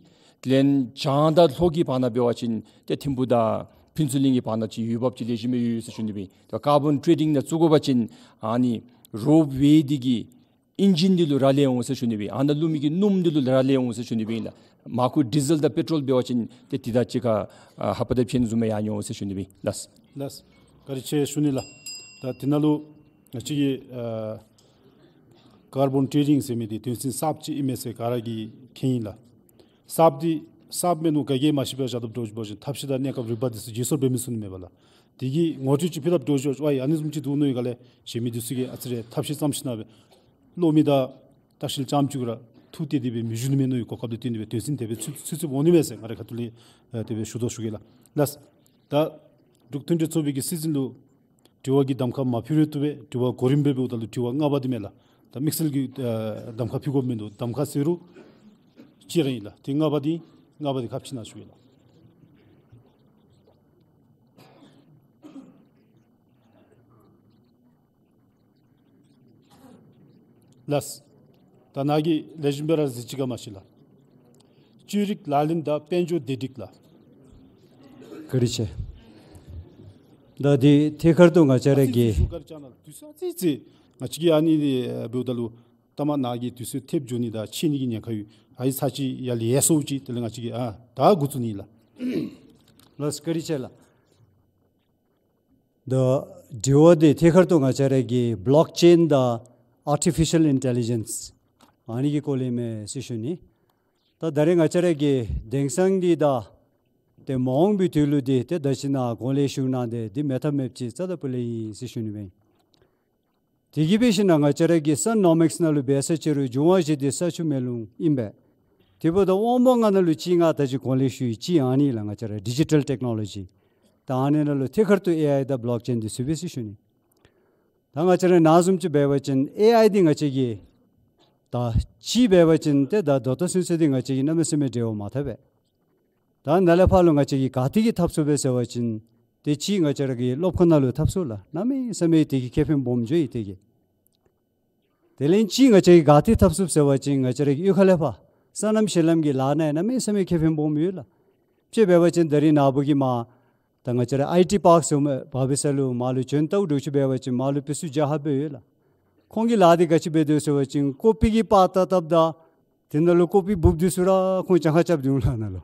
ལན་བྱང་དང་ལྷོ་གི་བར་ན་འབད་བ་ཅིན་ཏེ་ཐིམ་ཕུག་དང་ཕུན་ཚོགས་གླིང་གི་བར་ན་ཅིག་ཡོདཔ་ཅིག་ལེགས་ཤོམ་སྦེ་ཡོད་ཟེར་ཞུ་ནི་སྦེ། ད་ཀར་བཱོན་ཊེ་རེ་ཌིང་ནང་བཙུགས་དགོ་པ་ཅིན་ཨ་ནི་རོབ་ཝེ་འདི་གི་ཨིན་ཇིན་འདི་ལུ་རག་ལས་འོང་ཟེར་ཞུ་ནི་སྦེ། ཨ་ནཱ་བླུགས་མི་གི་སྣུམ་འདི་ལུ་རག་ལས་འོང་ཟེར་ཞུ་ནི་སྦེ་ཨིན་ལགས། མར་ཁུ་ཌི་ཟེལ་དང་པེ་ཊོལ་འབད་བ་ཅིན་ཏེ་དེ་དང་གཅིག་ཁར་ཨ་ཧ་པ་དང་ཕྱད་བཟུམ་སྦེ་ཡར་འགྱོ་འོང་ཟེར་ཞུ་ནི་སྦེ་ཨིན་ལགས། ལགས། བཀའ་དྲིན་ཆེ་ཞུ་ནི་ལགས། ད་དེ་ནང་ལུ་ང་བཅས་ཀྱི་ཨ་ཀར་བཱོན་ཊེ་རེ་ཌིང་ཟེར་མི་འདི་དོན་ཚན་གསརཔ་ཅིག་ཨིན་མས་ཟེར་ག་ར་གིས་མཁྱེན་ཡི་ལགས། གསརཔ་འདི་གསརཔ་མེན་ནོ་ག་གིས་མ་ཤེས་པར་བཞག་དོ་འདྲཝ་ཅིག་འབད་བ་ཅིན་ཐབས་ཤེས་དང་གནས་སྐབས་རིག་པ་འདི་ཚུ་བརྗེ་སོར་འབད་མི་ཚུགས་ནི་མས་པ་ལགས། དེ་གི་ངོ་སྤྲོད་ཅིག་ཕུལ་དོ་འདྲཝ་ཅིག་འབད་བ་ཅིན་ཨ་ནི་བཟུམ་ཅིག་འདུག་མནོ་བའི་སྒང་ལས་གཞན་མི་འདི་ཚུ་གིས་ཨ་ཙི་རེ་ཐབས་ཤེས་བརྩམས་ཞིནམ་ལས་གློག་མེ་དང་ལྟ་བཤལ་རྐྱངམ་ཅིག་ར་ཐུགས་གཏད་དེ་སྦེ་མི་བཞུགས་ནི་མས་མནོ་བའི་གོ་སྐབས་འདི་བཏོན་ཏེ་སྦེ་དོན་ཚན་དེ་སྦེ་ཚུད་ཚུད་ཚུདཔ་འོང་ནི་མས་ཟེར་ང་རའི་ཁ་ཐུག་ལས་ཨ་དེ་སྦེ་ཞུ་དོ་ཞུ་གེ་ལགས། ལགས། ད་འབྲུག་མཐུན་སྒྲིག་ཚོགས་པའི་གི་སྲིད་འཛིན་ལུ་ དྲི་བ་གི་གདམ་ཁ་མ་ཕུལ་རུང་བཏུབ་པས། དྲི་བ་གོ་རིམ་སྦེ་འབདཝ་ད་ལུ་དྲི་བ་ལྔ་པ་འདི་མས་ལགས། ད་དམིགས་བསལ་གྱི་ཨ་གདམ་ཁ་ཕུལ་དགོཔ་མིན་འདུག། གདམ་ཁ་ཟེར་རུང་གཅིག་ར་ཨིན་ལགས། ཏེ་ལྔ་པ་འདི་ལྔ་པ་འདི་ཁ་ཕྱེ་གནང་ཞུ་ཡི་ལགས། ལགས། ད་ནཱ་གིས་ལེགས་ཤོམ་སྦེ་ར་གཟིགས་ཅི་ག་མ་ཤེས་ལགས། ཅི་རིགས་ལག་ལེན་དང་དཔལ་འབྱོར་བདེ་སྒྲིག་ལགས། བཀའ་དྲིན་ཆེ། ད་འདི་ཐད་ཀར་དུ་ང་བཅས་ར་གི་ཨ་ཙི་ཙི་ཞུ་ག་ར་ཅ་ན་ལགས། དུས་ཚོད་ཨ་ཙི་ཙི་ང་བཅས་ཀྱིས་ཨ་ནི་འབདཝ་ད་ལུ་ལྟ་མ་ནཱ་གིས་དུས་ཚོད་ཐེབས་འགྱོ་ནི་དང་ཕྱེ་ནི་གི་ཉེན་ཁ་ཡོད། ཨའི་ཚར་ཅིག་ཡར་ལས་ཡར་སོང་ཅིག། དེ་ལས་ང་བཅས་ཀྱིས་ཨ་ད་འགོ་བཙུགས་ནི་ལགས། ལགས་བཀའ་དྲིན་ཆེ་ལགས། ད་དྲི་བ་འདི་ཐད་ཀར་དུ་ང་བཅས་ར་གི་བོ་ལོག་ཅེན་དང་ཨར་ཊི་ཕི་ཤལ་ཨིན་ཊེ་ལི་ཇེནསི་ཨ་ནི་གི་སྐོར་ལས་མས་ཟེར་ཞུ་ནི། ད་ད་རེས་ང་བཅས་ར་གི་དེང་སང་འདི་དང་ཏེ་མ་འོངས་པའི་དུས་ལུ་འདི་ཏེ་ད་ཅི་ནཱ་གོང་ལས་ཞུ་གནང་སྟེ་འདི་མེད་ཐབས་མེདཔ་ཅིག་རྩ་དང་སྤུ་ལས་ཨིན་ཟེར་ཞུ་ནི་མས། དེ་གིས་འབད་ཞིན་ན་ང་བཅས་ར་གི་སཱན་ནོ་མིགསི་ནང་ལུ་འབད་ས་ཅིག་རུང་འབྱུང་བ་བཞི་འདི་ས་ཆུ་མེ་རླུང་ཨིན་པས། དེ་འབདཝ་ད་དབང་པོ་ལྔ་ནང་ལུ་གཅིག་ང་ད་ཅི་གོང་ལས་ཞུ་ཡི་གཅིག་ཨ་ནི་ལགས། ང་བཅས་ར་ཌི་ཇི་ཊལ་ཊེག་ནོ་ལོ་ཇི། ད་ཨ་ནི་ནང་ལུ་ཐད་ཀར་དུ་ཨེ་ཨའི་དང་བོ་ལོག་ཅེན་འདི་ཚུདཔ་མས་ཟེར་ཞུ་ནི། ད་ང་བཅས་ར་ནཱ་བཟུམ་ཅིག་འབད་བ་ཅིན་ཨེ་ཨའི་འདི་ང་བཅས་ཀྱིས་ད་ཅིག་འབད་བ་ཅིན་ཏེ་ད་ད་ལྟོ་ཚུན་ཚོད་འདི་ང་བཅས་ཀྱིས་གནམ་མེད་ས་མེད་འབྲེལ་བ་མ་འཐབ་པས། ད་ནཱ་ལས་ཕར་ལུ་ང་བཅས་ཀྱིས་ག་ཏེ་གིས་འཐབ་ཚུགས་པས་ཟེར་བ་ཅིན་ཏེ་གཅིག་ང་བཅས་ར་གི་སློབ་ཁང་ནང་ལུ་འཐབ་ཚུགས་ལགས། གནམ་མེད་ས་མེད་དེ་གིས་ཁེ་ཕན་སྦོམ་འགྱོ་ཡི་དེ་གིས། དེ་ལས་གཅིག་ང་བཅས་ཀྱིས་ག་ཏེ་འཐབ་ཚུགས་ཟེར་བ་ཅིན་ང་བཅས་ར་གི་གཡུས་ཁ་ལས་ཕར་སོ་ནམ་ཤེལ་ལམ་གྱི་ལཱ་ནང་ཡང་གནམ་མེད་ས་མེད་ཁེ་ཕན་སྦོམ་ཡོད་ལགས། དཔྱེ་འབད་བ་ཅིན་ད་རིས་ནཱ་བུ་གིས་མར་ད་ང་བཅས་ར་ཨའི་ཊི་པཱརཀ་ཟེར་མི་འབད་བའི་ས་ལུ་མར་ལུ་བྱོན་བལྟཝ་འདྲཝ་ཅིག་འབད་བ་ཅིན་མར་ལུ་པི་སུ་བརྒྱ་ལྷག་སྦེ་ཡོད་ལགས། ཁོང་གི་ལཱ་འདི་ག་ཅི་འབད་དོ་ཟེར་བ་ཅིན་ཀོ་པི་གི་པར་བཏབ་བཏབ་ད་དེ་ནང་ལུ་ཀོ་པི་འབུཔ་འདི་ཚུ་ར་ཁོང་གྱངས་ཁ་རྐྱབ་སྟེ་འོང་ལགས་ནཱ་ལུ།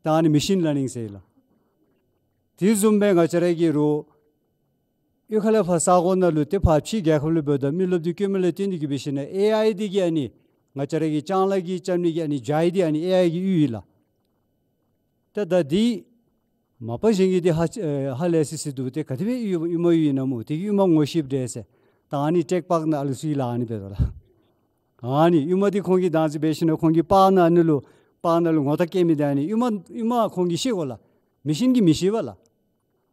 ད་ཨ་ནི་མེ་ཤིན་ལར་ནིང་ཟེར་ལགས། དེ་བཟུམ་སྦེ་ང་བཅས་ར་གི་རོགས་གཡུས་ཁ་ལས་ཕར་ས་གོ་ནང་ལུ་ཏེ་ཕར་ཕྱི་རྒྱལ་ཁབ་ལུ་འབདཝ་ད་མི་རློབས་འདི་བཀོད་མི་ལས་བརྟེན་ཏེ་གིས་འབད་ཞིན་ན་ཨེ་ཨའི་འདི་གིས་ཨ་ནི་ང་བཅས་ར་གི་ལྕང་ལཱ་གི་རྐྱབ་ནི་གི་ཨ་ནི་ཇའི་འདི་ཨ་ནི་ཨེ་ཨའི་གིས་ཡོད་ཡོད་ལགས། ཏེ་ད་འདི་མ་པ་གཞན་གྱིས་འདི་ཧ་ཨེ་ཧ་ལས་སི་སི་འདུག། ཏེ་ག་དེ་སྦེ་གཡུས་གཡུས་མ་ཡོད་ཨིན་ན་སྨོ། དེ་གིས་གཡུས་མ་ངོ་ཤེསཔ་འདྲས་ཟེར། ད་ཨ་ནི་ཊེག་པཱརཀ་ནང་ཨ་ལུ་ཚུ་གི་ལཱ་ཨ་ནི་འབད་དོ་ལགས། ཨ་ནི་གཡུས་མ་འདི་ཁོང་གིས་བདག་འཛིན་འབད་ཞིན་ན་ཁོང་གིས་པར་ནང་ཨ་ནི་ལུ་པར་ནང་ལུ་ངོ་རྟགས་བཀལ་མི་འདི་ཨ་ནི་གཡུས་མ་གཡུས་མ་ཁོང་གིས་ཤེས་དགོ་ལགས། མེ་ཤིན་གྱིས་མི་ཤེས་པས་ལགས།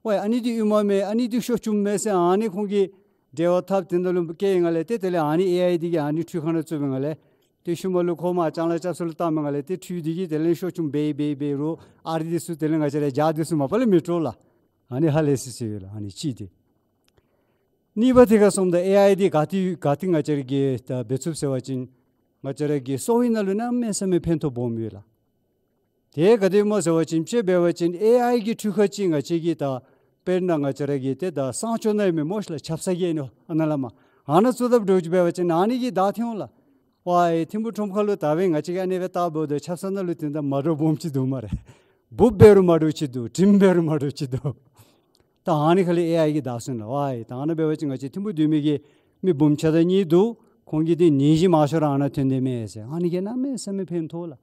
ཝའི་ཨ་ནི་འདི་གཡུས་མ་མས། ཨ་ནི་འདི་ཤོག་ཆུམ་མས་ཟེར་ཨ་ནི་ཁོང་གིས་འབྲེལ་བ་འཐབ་སྟེ་ནཱ་ལུ་བསྐྱལ་ཡི་ནང་ལས་ཏེ་དེ་ལས་ཨ་ནི་ཨེ་ཨའི་འདི་གིས་ཨ་ནི་འཕྲུལ་ཁང་ནང་བཙུགས་པའི་ནང་ལས་ཏེ་ཤུལ་མ་ལུ་ཁོ་མར་ལྕང་ལཱ་རྐྱབ་ས་ལུ་བཏང་པའི་ནང་ལས་ཏེ་འཕྲུལ་འདི་གིས་དེ་ལས་ཤོག་ཆུམ་འབད་འབད་འབད་རུང་ཨ་རི་འདི་ཚུ་དེ་ལས་ང་བཅས་ར་ཇ་འདི་ཚུ་མ་པ་ལས་མི་དཀྲོག་ལགས། ཨ་ནི་ཧ་ལས་སི་སི་ཡོད་ལགས། ཨ་ནི་གཅིག་འདི། གཉིས་པ་ཐད་ཁར་སོངམ་ད་ཨེ་ཨའི་འདི་ག་ཏེ་ག་ཏེ་ང་བཅས་ར་གིས་ད་འབད་ཚུགས་ཟེར་བ་ཅིན་ང་བཅས་ར་གི་གསོ་བའི་ནང་ལུ་གནམ་མེད་ས་མེད་ཕན་ཐོགས་སྦོམ་ཡོད་ལགས། དེ་ག་དེ་སྨོ་ཟེར་བ་ཅིན་དཔྱེ་འབད་བ་ཅིན་ཨེ་ཨའི་གི་འཕྲུལ་ཁང་ཅིག་ང་བཅས་ཀྱིས་ད་དཔེར་ན་ང་བཅས་ར་གི་ཏེ་ད་གསང་སྤྱོད་ནང་ཡོད་མི་སྨོ་ཤ་ལགས། ཆབ་གསང་གི་ཨ་ནི་ཨ་ནཱ་ལས་མར་ཨ་ནཱ་བཙུགས་དཔ་འདྲཝ་ཅིག་འབད་བ་ཅིན་ཨ་ནི་གིས་བདའ་ཐོན་འོང་ལགས། ཝའི་ཐིམ་ཕུག་ཁྲོམ་ཁ་ལུ་ད་འབདན་ང་བཅས་ཀྱིས་ཨ་ནི་སྦེ་བལྟཝ་ད་ཆབ་གསང་ནང་ལུ་དེ་འདྲ་མ་འདྲཝ་སྦོམ་ཅིག་འདུག་སྨ་རེ། འབུཔ་འབད་རུང་མ་འདྲཝ་ཅིག་འདུག། དྲིམ་འབད་རུང་མ་འདྲཝ་ཅིག་འདུག། ད་ཨ་ནི་ཁ་ལས་ཨེ་ཨའི་གིས་བདའ་སོང་ལགས། ཝའི་ད་ཨ་ནཱ་འབད་བ་ཅིན་ང་བཅས་ཐིམ་ཕུག་སྡོད་མི་གི་མི་འབུམ་ཕྱེད་དང་གཉིས་འདུག། ཁོང་གིས་འདི་ཉིན་བཞིན་མང་ཤོས་ར་ཨ་ནཱ་ཐོན་དེས་མས་ཟེར། ཨ་ནི་གིས་གནམ་མེད་ས་མེད་ཕན་ཐོགས་ལགས།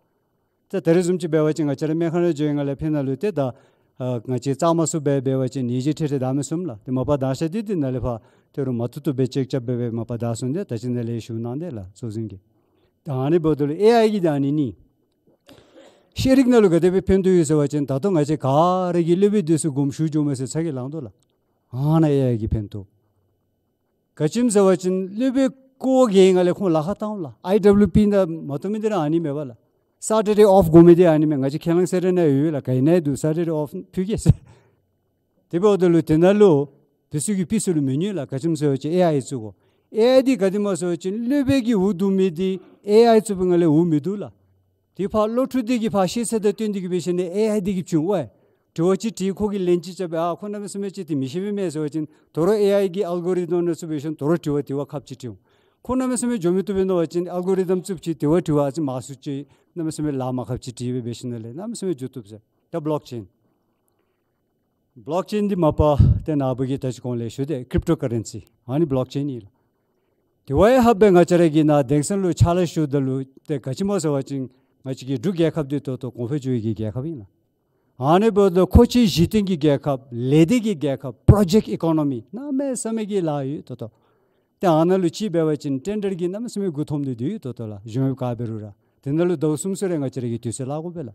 ད་ད་རེས་བཟུམ་ཅིག་འབད་བ་ཅིན་ང་བཅས་ར་སྨན་ཁང་ནང་འགྱོ་ཡི་ནང་ལས་ཕར་ནཱ་ལུ་ཏེ་ད་ཨ་ང་བཅས་བཙག་མ་ཚུགས་པར་འབད་བ་ཅིན་ཉིན་བཞི་ཁྲི་ཁྲི་བདའ་མི་ཚུགས་ལགས། ཏེ་མ་པ་བདའ་ཤ་འདི་འདི་ནཱ་ལས་ཕར་ཏེ་རུང་མ་བཏུབ་བཏུབ་སྦེ་ཅེཀ་རྐྱབ་སྦེ་སྦེ་མ་པ་བདའ་སོང་སྟེ་ད་ཅི་ནཱ་ལས་ཞུ་གནང་དེས་ལགས་གཙོ་འཛིན་གྱིས། ད་ཨ་ནི་འབདཝ་ད་ལུ་ཨེ་ཨའི་གི་ད་ཨ་ནི་ནི་ཤེས་རིག་ནང་ལུ་ག་དེ་སྦེ་ཕན་ཐོགས་ཡོད་ཟེར་བ་ཅིན་ད་ལྟོ་ང་བཅས་ག་ར་གིས་སློབ་དཔོན་འདི་ཚུ་དགོངསམ་ཞུ་འགྱོཝ་མས་ཟེར་ཚ་གྱང་ལང་དོ་ལགས། ཨ་ནཱ་ཨེ་ཨའི་གིས་ཕན་ཐོགས། ག་ཅི་སྨོ་ཟེར་བ་ཅིན་སློབ་དཔོན་བཀོ་བཀལ་ཡི་ནང་ལས་ཁོང་ལཱ་ཁག་བཏངམ་ལགས། ཨའི་ཌབ་ལུ་པི་ནང་མ་གཏོགས་མི་འདི་ར་ཨ་ནི་མེད་པས་ལགས། སེ་ཊར་ཌེ་ཨོཕ་དགོ་མི་འདི་ཨ་ནི་མས། ང་བཅས་ཁས་བླངས་ཟེར་ར་ནཱ་ཡོད་ལགས། ག་ཨིན་ན་འདུག། སེ་ཊར་ཌེ་ཨོཕ་ཕུལ་གེ་ཟེར། དེ་འབདཝ་ད་ལུ་དེ་ནང་ལུ་དེ་ཚུ་གིས་ཕུལ་ས་ལུ་མི་ཉན་ལགས། ག་ཅི་སྨོ་ཟེར་བ་ཅིན་ཨེ་ཨའི་བཙུགས་དགོ། ཨེ་ཨའི་འདི་ག་དེ་སྨོ་ཟེར་བ་ཅིན་སློབ་དཔོན་གྱིས་འུ་སྡུག་མི་འདི་ཨེ་ཨའི་བཙུགས་པའི་ནང་ལས་འུ་མི་སྡུག་ལགས། དེ་ཕར་སློབ་ཕྲུག་འདི་གིས་ཕར་ཤེས་ཚད་དང་བསྟུན་ཏེ་གིས་འབད་ཞིན་ན་ཨེ་ཨའི་འདི་གིས་བྱུང་བས། དྲི་བ་ཅིག་དྲིས་ཁོ་གིས་ལན་ཅིག་རྐྱབ་པས། ཨ་ཁོ་གནམ་མེད་ས་མེད་ཅིག་ཏེ་མི་ཤེས་པས་མས་ཟེར་བ་ཅིན་དོ་རུང་ཨེ་ཨའི་གི་ཨལ་གོ་རི་དམ་ནང་བཙུགས་འབད་ཞིན་དོ་རུང་དྲི་བ་དེ་བ་ཁབ་ཅིག་དྲིས་འོང་། ཁོ་གནམ་མེད་ས་མེད་འགྱོ་མི་བཏུབ་པས་མནོ་བ་ཅིན་ཨལ་གོ་རི་དམ་བཙུགསཔ་ཅིག་དེ་བ་དྲི་བ་ཨ་ཙི་མང་སུ་ཅིག་གནམ་མེད་ས་མེད་ལཱ་མང་ཁགཔ་ཅིག་དྲིས་སྦེ་འབད་ཞིན་ན་ལས་གནམ་མེད་ས་མེད་འགྱོ་བཏུབ་ཟེར། ད་བོ་ལོག་ཅེན། བོ་ལོག་ཅེན་འདི་མ་པ་ཏེ་ནཱ་བུ་གིས་ད་ཅི་གོང་ལས་ཞུ་སྟེ་ཀྲིབ་ཊོ་ཀ་རེན་སི་ཨ་ནི་བོ་ལོག་ཅེན་ཨིན་ལགས། དེ་བ་ཡང་ཧ་སྦེ་ང་བཅས་ར་གིས་ནཱ་དེང་སང་ལུ་ཕྱག་ལཱ་ཞུཝ་ད་ལུ་ཏེ་ག་ཅི་སྨོ་ཟེར་བ་ཅིན་ང་བཅས་ཀྱི་འབྲུག་རྒྱལ་ཁབ་འདི་ད་ལྟོ་གོང་འཕེལ་འགྱོ་ཡི་གི་རྒྱལ་ཁབ་ཨིན་ལགས། ཨ་ནི་འབདཝ་ད་མཁོ་ཆས་གཞི་རྟེན་གྱི་རྒྱལ་ཁབ་ལས་སྡེ་གི་རྒྱལ་ཁབ་པྲོ་ཇེཀཊ་ཨི་ཀོ་ནོ་མི་གནམ་མེད་ས་མེད་ཀྱི་ལཱ་ཡོད་ད་ལྟོ། ཏེ་ཨ་ནཱ་ལུ་ཅིག་འབད་བ་ཅིན་ཊེན་ཌར་གྱིས་གནམ་མེད་ས་མེད་མགུ་འཐོམས་ཏེ་སྡོད་ཡོད་ད་ལྟོ་ལགས། གཞུང་གཡོགཔ་ག་འབད་རུང་ར་དེ་ནང་ལུ་ཟླཝ་གསུམ་གསུམ་རེ་ང་བཅས་ར་གིས་དུས་ཚོད་བརླག་དགོ་པས་ལགས།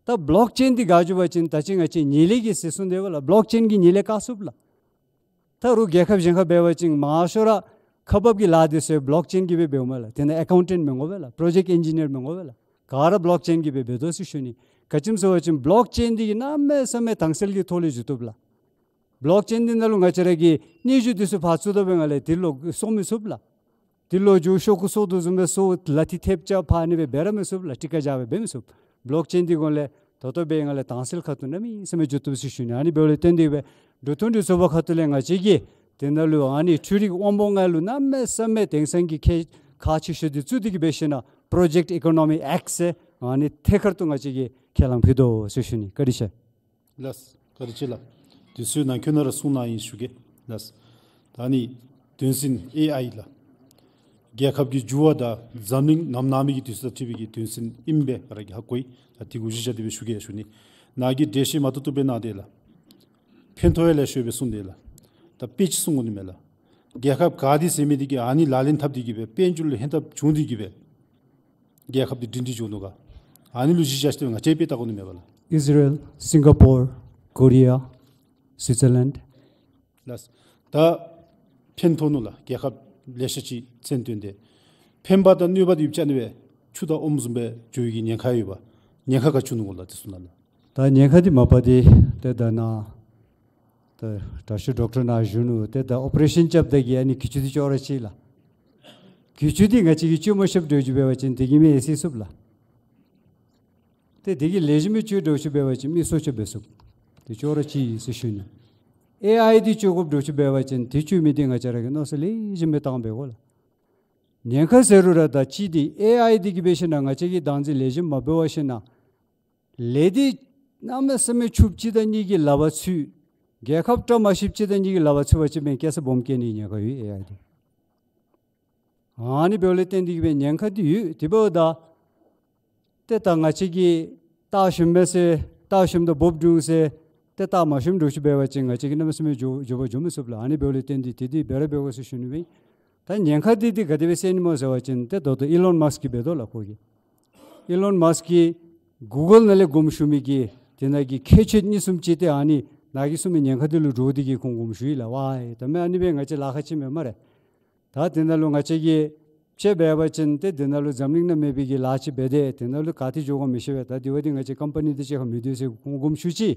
ད་བོ་ལོག་ཅེན་འདི་ག་ཅི་འབད་བ་ཅིན་ད་ཅི་ང་བཅས་ཉེས་ལས་ཀྱིས་ཟེར་གསུངས་ཏེ་ཡོད་ལགས། བོ་ལོག་ཅེན་གྱིས་ཉེས་ལས་བཀག་ཚུགས་ལགས། ད་རུང་རྒྱལ་ཁབ་གཞན་ཁར་འབད་བ་ཅིན་མང་ཤོས་ར་ཁ་འབབ་ཀྱི་ལཱ་འདི་ཚུ་བློག་ཅེན་གྱིས་སྦེ་འབདཝ་མས་ལགས། དེ་ནང་ཨེ་ཀའུན་ཊེནཊ་མི་དགོ་པས་ལགས། པྲོ་ཇེཀཊ་ཨིན་ཇི་ནིར་མི་དགོ་པས་ལགས། ག་ར་བློག་ཅེན་གྱིས་སྦེ་འབད་དོ་ཟེར་ཞུ་ནི། ག་ཅི་སྨོ་ཟེར་བ་ཅིན་བློག་ཅེན་འདི་གིས་གནམ་མེད་ས་མེད་དྭངས་གསལ་གྱི་ཐོག་ལས་འགྱོ་བཏུབ་ལགས། བློག་ཅེན་འདི་ནང་ལུ་ང་བཅས་ར་གི་སྙན་ཞུ་འདི་ཚུ་ཕར་བཙུགས་ད་འབདཝ་ལས་དེ་ལོག་སོང་མི་ཚུགས་ལགས། དེ་ལོག་འགྱོ་ཤོག་ཀུ་སོར་དོ་བཟུམ་སྦེ་སོར་ལག་མཐིལ་ཐེབས་རྐྱབ་ཕར་ཨ་ནི་སྦེ་འབད་ར་མི་ཚུགས་ལགས། ཊི་ཀ་རྐྱབ་སྦེ་འབད་མི་ཚུགས། བློག་ཅེན་འདི་གུ་ལས་ད་ལྟོ་འབད་ང་ལས་དྭངས་གསལ་ཁ་ཐུག་གནམ་མེད་ས་མེད་འགྱོ་བཏུབ་ཟེར་ཞུ་ནི། ཨ་ནི་འབདཝ་ལས་བརྟེན་ཏེ་སྦེ་འབྲུག་མཐོ་འབྲིང་ཚོགས་པ་ཁ་ཐུག་ལས་ང་བཅས་ཀྱིས་དེ་ནང་ལུ་ཨ་ནི་འཕྲུལ་རིག་དབང་པོ་ལྔ་ལུ་གནམ་མེད་ས་མེད་དེང་སང་གི་ཁག་ཁག་ཆེ་ཤོས་འདི་བཙུགས་ཏེ་གི་འབད་ཞིན་ན་པྲོ་ཇེཀཊ་ཨི་ཀོ་ནོ་མི་ཨེཀཊ་ཟེར་ཨ་ནི་ཐད་ཀར་དུ་ང་བཅས་ཀྱིས་ཁས་བླངས་ཕུལ་དོ་ཟེར་ཞུ་ནི། བཀའ་དྲིན་ཆེ། ལགས། བཀའ་དྲིན་ཆེ་ལགས། དུས་ཚོད་ནང་འཁོད་ནང་ར་གསུང་གནང་ཡི་ཞུ་གེ། ལགས། ད་ནི་དོན་ཚན་ཨེ་ཨའི་ལགས། རྒྱལ་ཁབ་ཀྱི་འགྱུར་བ་དང་འཛམ་གླིང་ནང་ནང་མི་གི་དུས་ཚོད་དང་འཁྲིལ་བའི་གི་དོན་ཚན་ཨིནམ་སྦེ་ར་གིས་ཧ་གོ་ཡི། ད་དེ་གུ་གཞི་བཞག་སྟེ་སྦེ་ཞུ་གེ་ཞུ་ནི། ནཱ་གིས་འགྲེལ་བཤད་མ་ཏོག་ཏོ་སྦེ་གནང་དེས་ལགས། ཕན་ཐོགས་ཡང་ལེགས་ཤོམ་སྦེ་གསུངས་དེས་ལགས། ད་དཔེ་ཅིག་གསུང་དགོ་ནི་མས་ལགས། རྒྱལ་ཁབ་ག་དེ་ཟེར་མི་འདི་གིས་ཨ་ནི་ལག་ལེན་འཐབ་སྟེ་གི་སྦེ་དཔལ་འབྱོར་ལུ་ཕན་ཐབས་བྱུང་སྟེ་གི་སྦེ་རྒྱལ་ཁབ་འདི་སྒྲིང་སྒྲི་འགྱོ་ནུག་ག། ཨ་ནི་ལུ་གཞི་བཞག་སྟེ་ང་བཅས་དཔེ་བལྟ་དགོ་ནི་མས་པ་ལགས། ཨིས་ར་ཨེལ། སིང་ག་པོར། ཀོ་རི་ཡ། སུའི་ཛར་ལེནཌ། ལགས། ད་ཕན་ཐོགས་ནུག་ལགས། རྒྱལ་ཁབ་ལེ་ཤ་ཅིག་མཚན་བཏོན་ཏེ། ཕན་པ་དང་གནོད་པ་འདི་ཡོདཔ་ཅིག་ཨ་ནི་སྦེ་ཆུ་དང་ཨོམ་བཟུམ་སྦེ་འགྱོ་བའི་གི་ཉེན་ཁ་ཡོད་པ། ཉེན་ཁ་ག་བྱུང་ནུག་གོ་ལགས་དེ་ཚུ་ནང་ལུ། ད་ཉེན་ཁ་འདི་མ་པ་འདི་ཏེ་ད་ནཱ་ད་དྲག་ཤོས་ཌོག་ཊར་ནཱ་ཞུ་ནུག། ཏེ་ད་ཨོ་པ་རེ་ཤཱན་རྐྱབ་ད་གི་ཨ་ནི་གྱི་ཅུ་འདི་ཅོག་ར་གཅིག་ལགས། གྱི་ཅུ་འདི་ང་བཅས་ཀྱིས་བཅོས་མ་ཤོབ་འདྲཝ་ཅིག་འབད་བ་ཅིན་དེ་གིས་མི་ཨེ་བསད་ཚུགས་ལགས། ཏེ་དེ་གིས་ལེགས་ཤོམ་སྦེ་བཅོས་འདྲཝ་ཅིག་འབད་བ་ཅིན་མི་སྲོག་སྐྱོབ་འབད་ཚུགས། ཏེ་ཅོག་ར་གཅིག་ཨིན་ཟེར་ཞུ་ནི། ཨེ་ཨའི་འདི་བཅོས་དགོཔ་འདྲཝ་ཅིག་འབད་བ་ཅིན་དེ་བཅོས་མི་འདི་ང་བཅས་ར་གིས་མནོ་བསམ་ལེགས་ཤོམ་སྦེ་བཏང་འབད་དགོ་ལགས། ཉེན་ཁ་ཟེར་རུང་ར་ད་ཅི་འདི་ཨེ་ཨའི་འདི་གིས་འབད་ཞིན་ན་ང་བཅས་ཀྱིས་བདག་འཛིན་ལེགས་ཤོམ་མ་འབད་བར་ཞིན་ན་ལས་འདི་གནམ་མེད་ས་མེད་ཕྱུགཔོ་ཅིག་དང་གཉིས་ཀྱི་ལག་པར་ཚུད། རྒྱལ་ཁབ་བཀྲ་མ་ཤིསཔ་ཅིག་དང་གཉིས་ཀྱི་ལག་པར་ཚུད་པ་ཅིན་མེན་སྐྱེ་ས་སྦོམ་སྐྱེ་ནི་ཉེན་ཁ་ཡོད་ཨེ་ཨའི་འདི། ཨ་ནི་འབདཝ་ལས་བརྟེན་ཏེ་གི་སྦེ་ཉེན་ཁ་འདི་ཡོད། དེ་འབདཝ་ད་ཏེ་ད་ང་བཅས་ཀྱིས་བལྟ་ཞིནམ་ཟེར་བལྟ་ཞིནམ་ད་འབོབ་འགྱོ་ཟེར་ཏེ་བལྟ་མ་ཞིནམ་འདྲཝ་ཅིག་འབད་བ་ཅིན་ང་བཅས་ཀྱིས་གནམ་མེད་ས་མེད་མགྱོགས་མགྱོགས་པར་འགྱོ་མི་ཚུགས་ལགས། ཨ་ནི་འབདཝ་ལས་བརྟེན་ཏེ་དེ་འདི་འབད་ར་འབད་དགོ་ཟེར་ཞུ་ནི་ཨིན། ད་ཉེན་ཁ་འདི་འདི་ག་དེ་སྦེ་སེལ་ནི་སྨོ་ཟེར་བ་ཅིན་ཏེ་ད་ལྟོ་ཨི་ལོན་མཱསཀ་གིས་འབད་དོ་ལགས་ཁོ་གིས། ཨི་ལོན་མཱསཀ་གིས་གུ་གཱལ་ནང་ལས་དགོངསམ་ཞུ་མི་གི་དེ་ནང་གི་ཁྱད་ཆོས་གཉིས་གསུམ་ཅིག་ཏེ་ཨ་ནི་ནཱ་གིས་གསུངས་མི་ཉེན་ཁ་འདི་ལུ་འདྲོག་སྟེ་གི་ཁོང་དགོངསམ་ཞུ་ཡི་ལགས། ཝའི་ད་མེན་ཨ་ནི་སྦེ་ང་བཅས་ལཱ་ཁག་ཅིག་མེན་སྨ་རེ། ད་དེ་ནང་ལུ་ང་བཅས་ཀྱིས་དཔྱེ་འབད་བ་ཅིན་ཏེ་དེ་ནང་ལུ་འཛམ་གླིང་ནང་མེད་པའི་གི་ལཱ་ཅིག་འབད་དེ་དེ་ནང་ལུ་ག་ཏེ་འགྱོ་དགོཔ་མི་ཤེས་པས། ད་དེ་བ་འདི་ང་བཅས་ཀམ་པ་ནི་འདི་གཅིག་ཁར་མི་སྡོད་ཟེར་ཁོང་དགོངསམ་ཞུ་ཅི།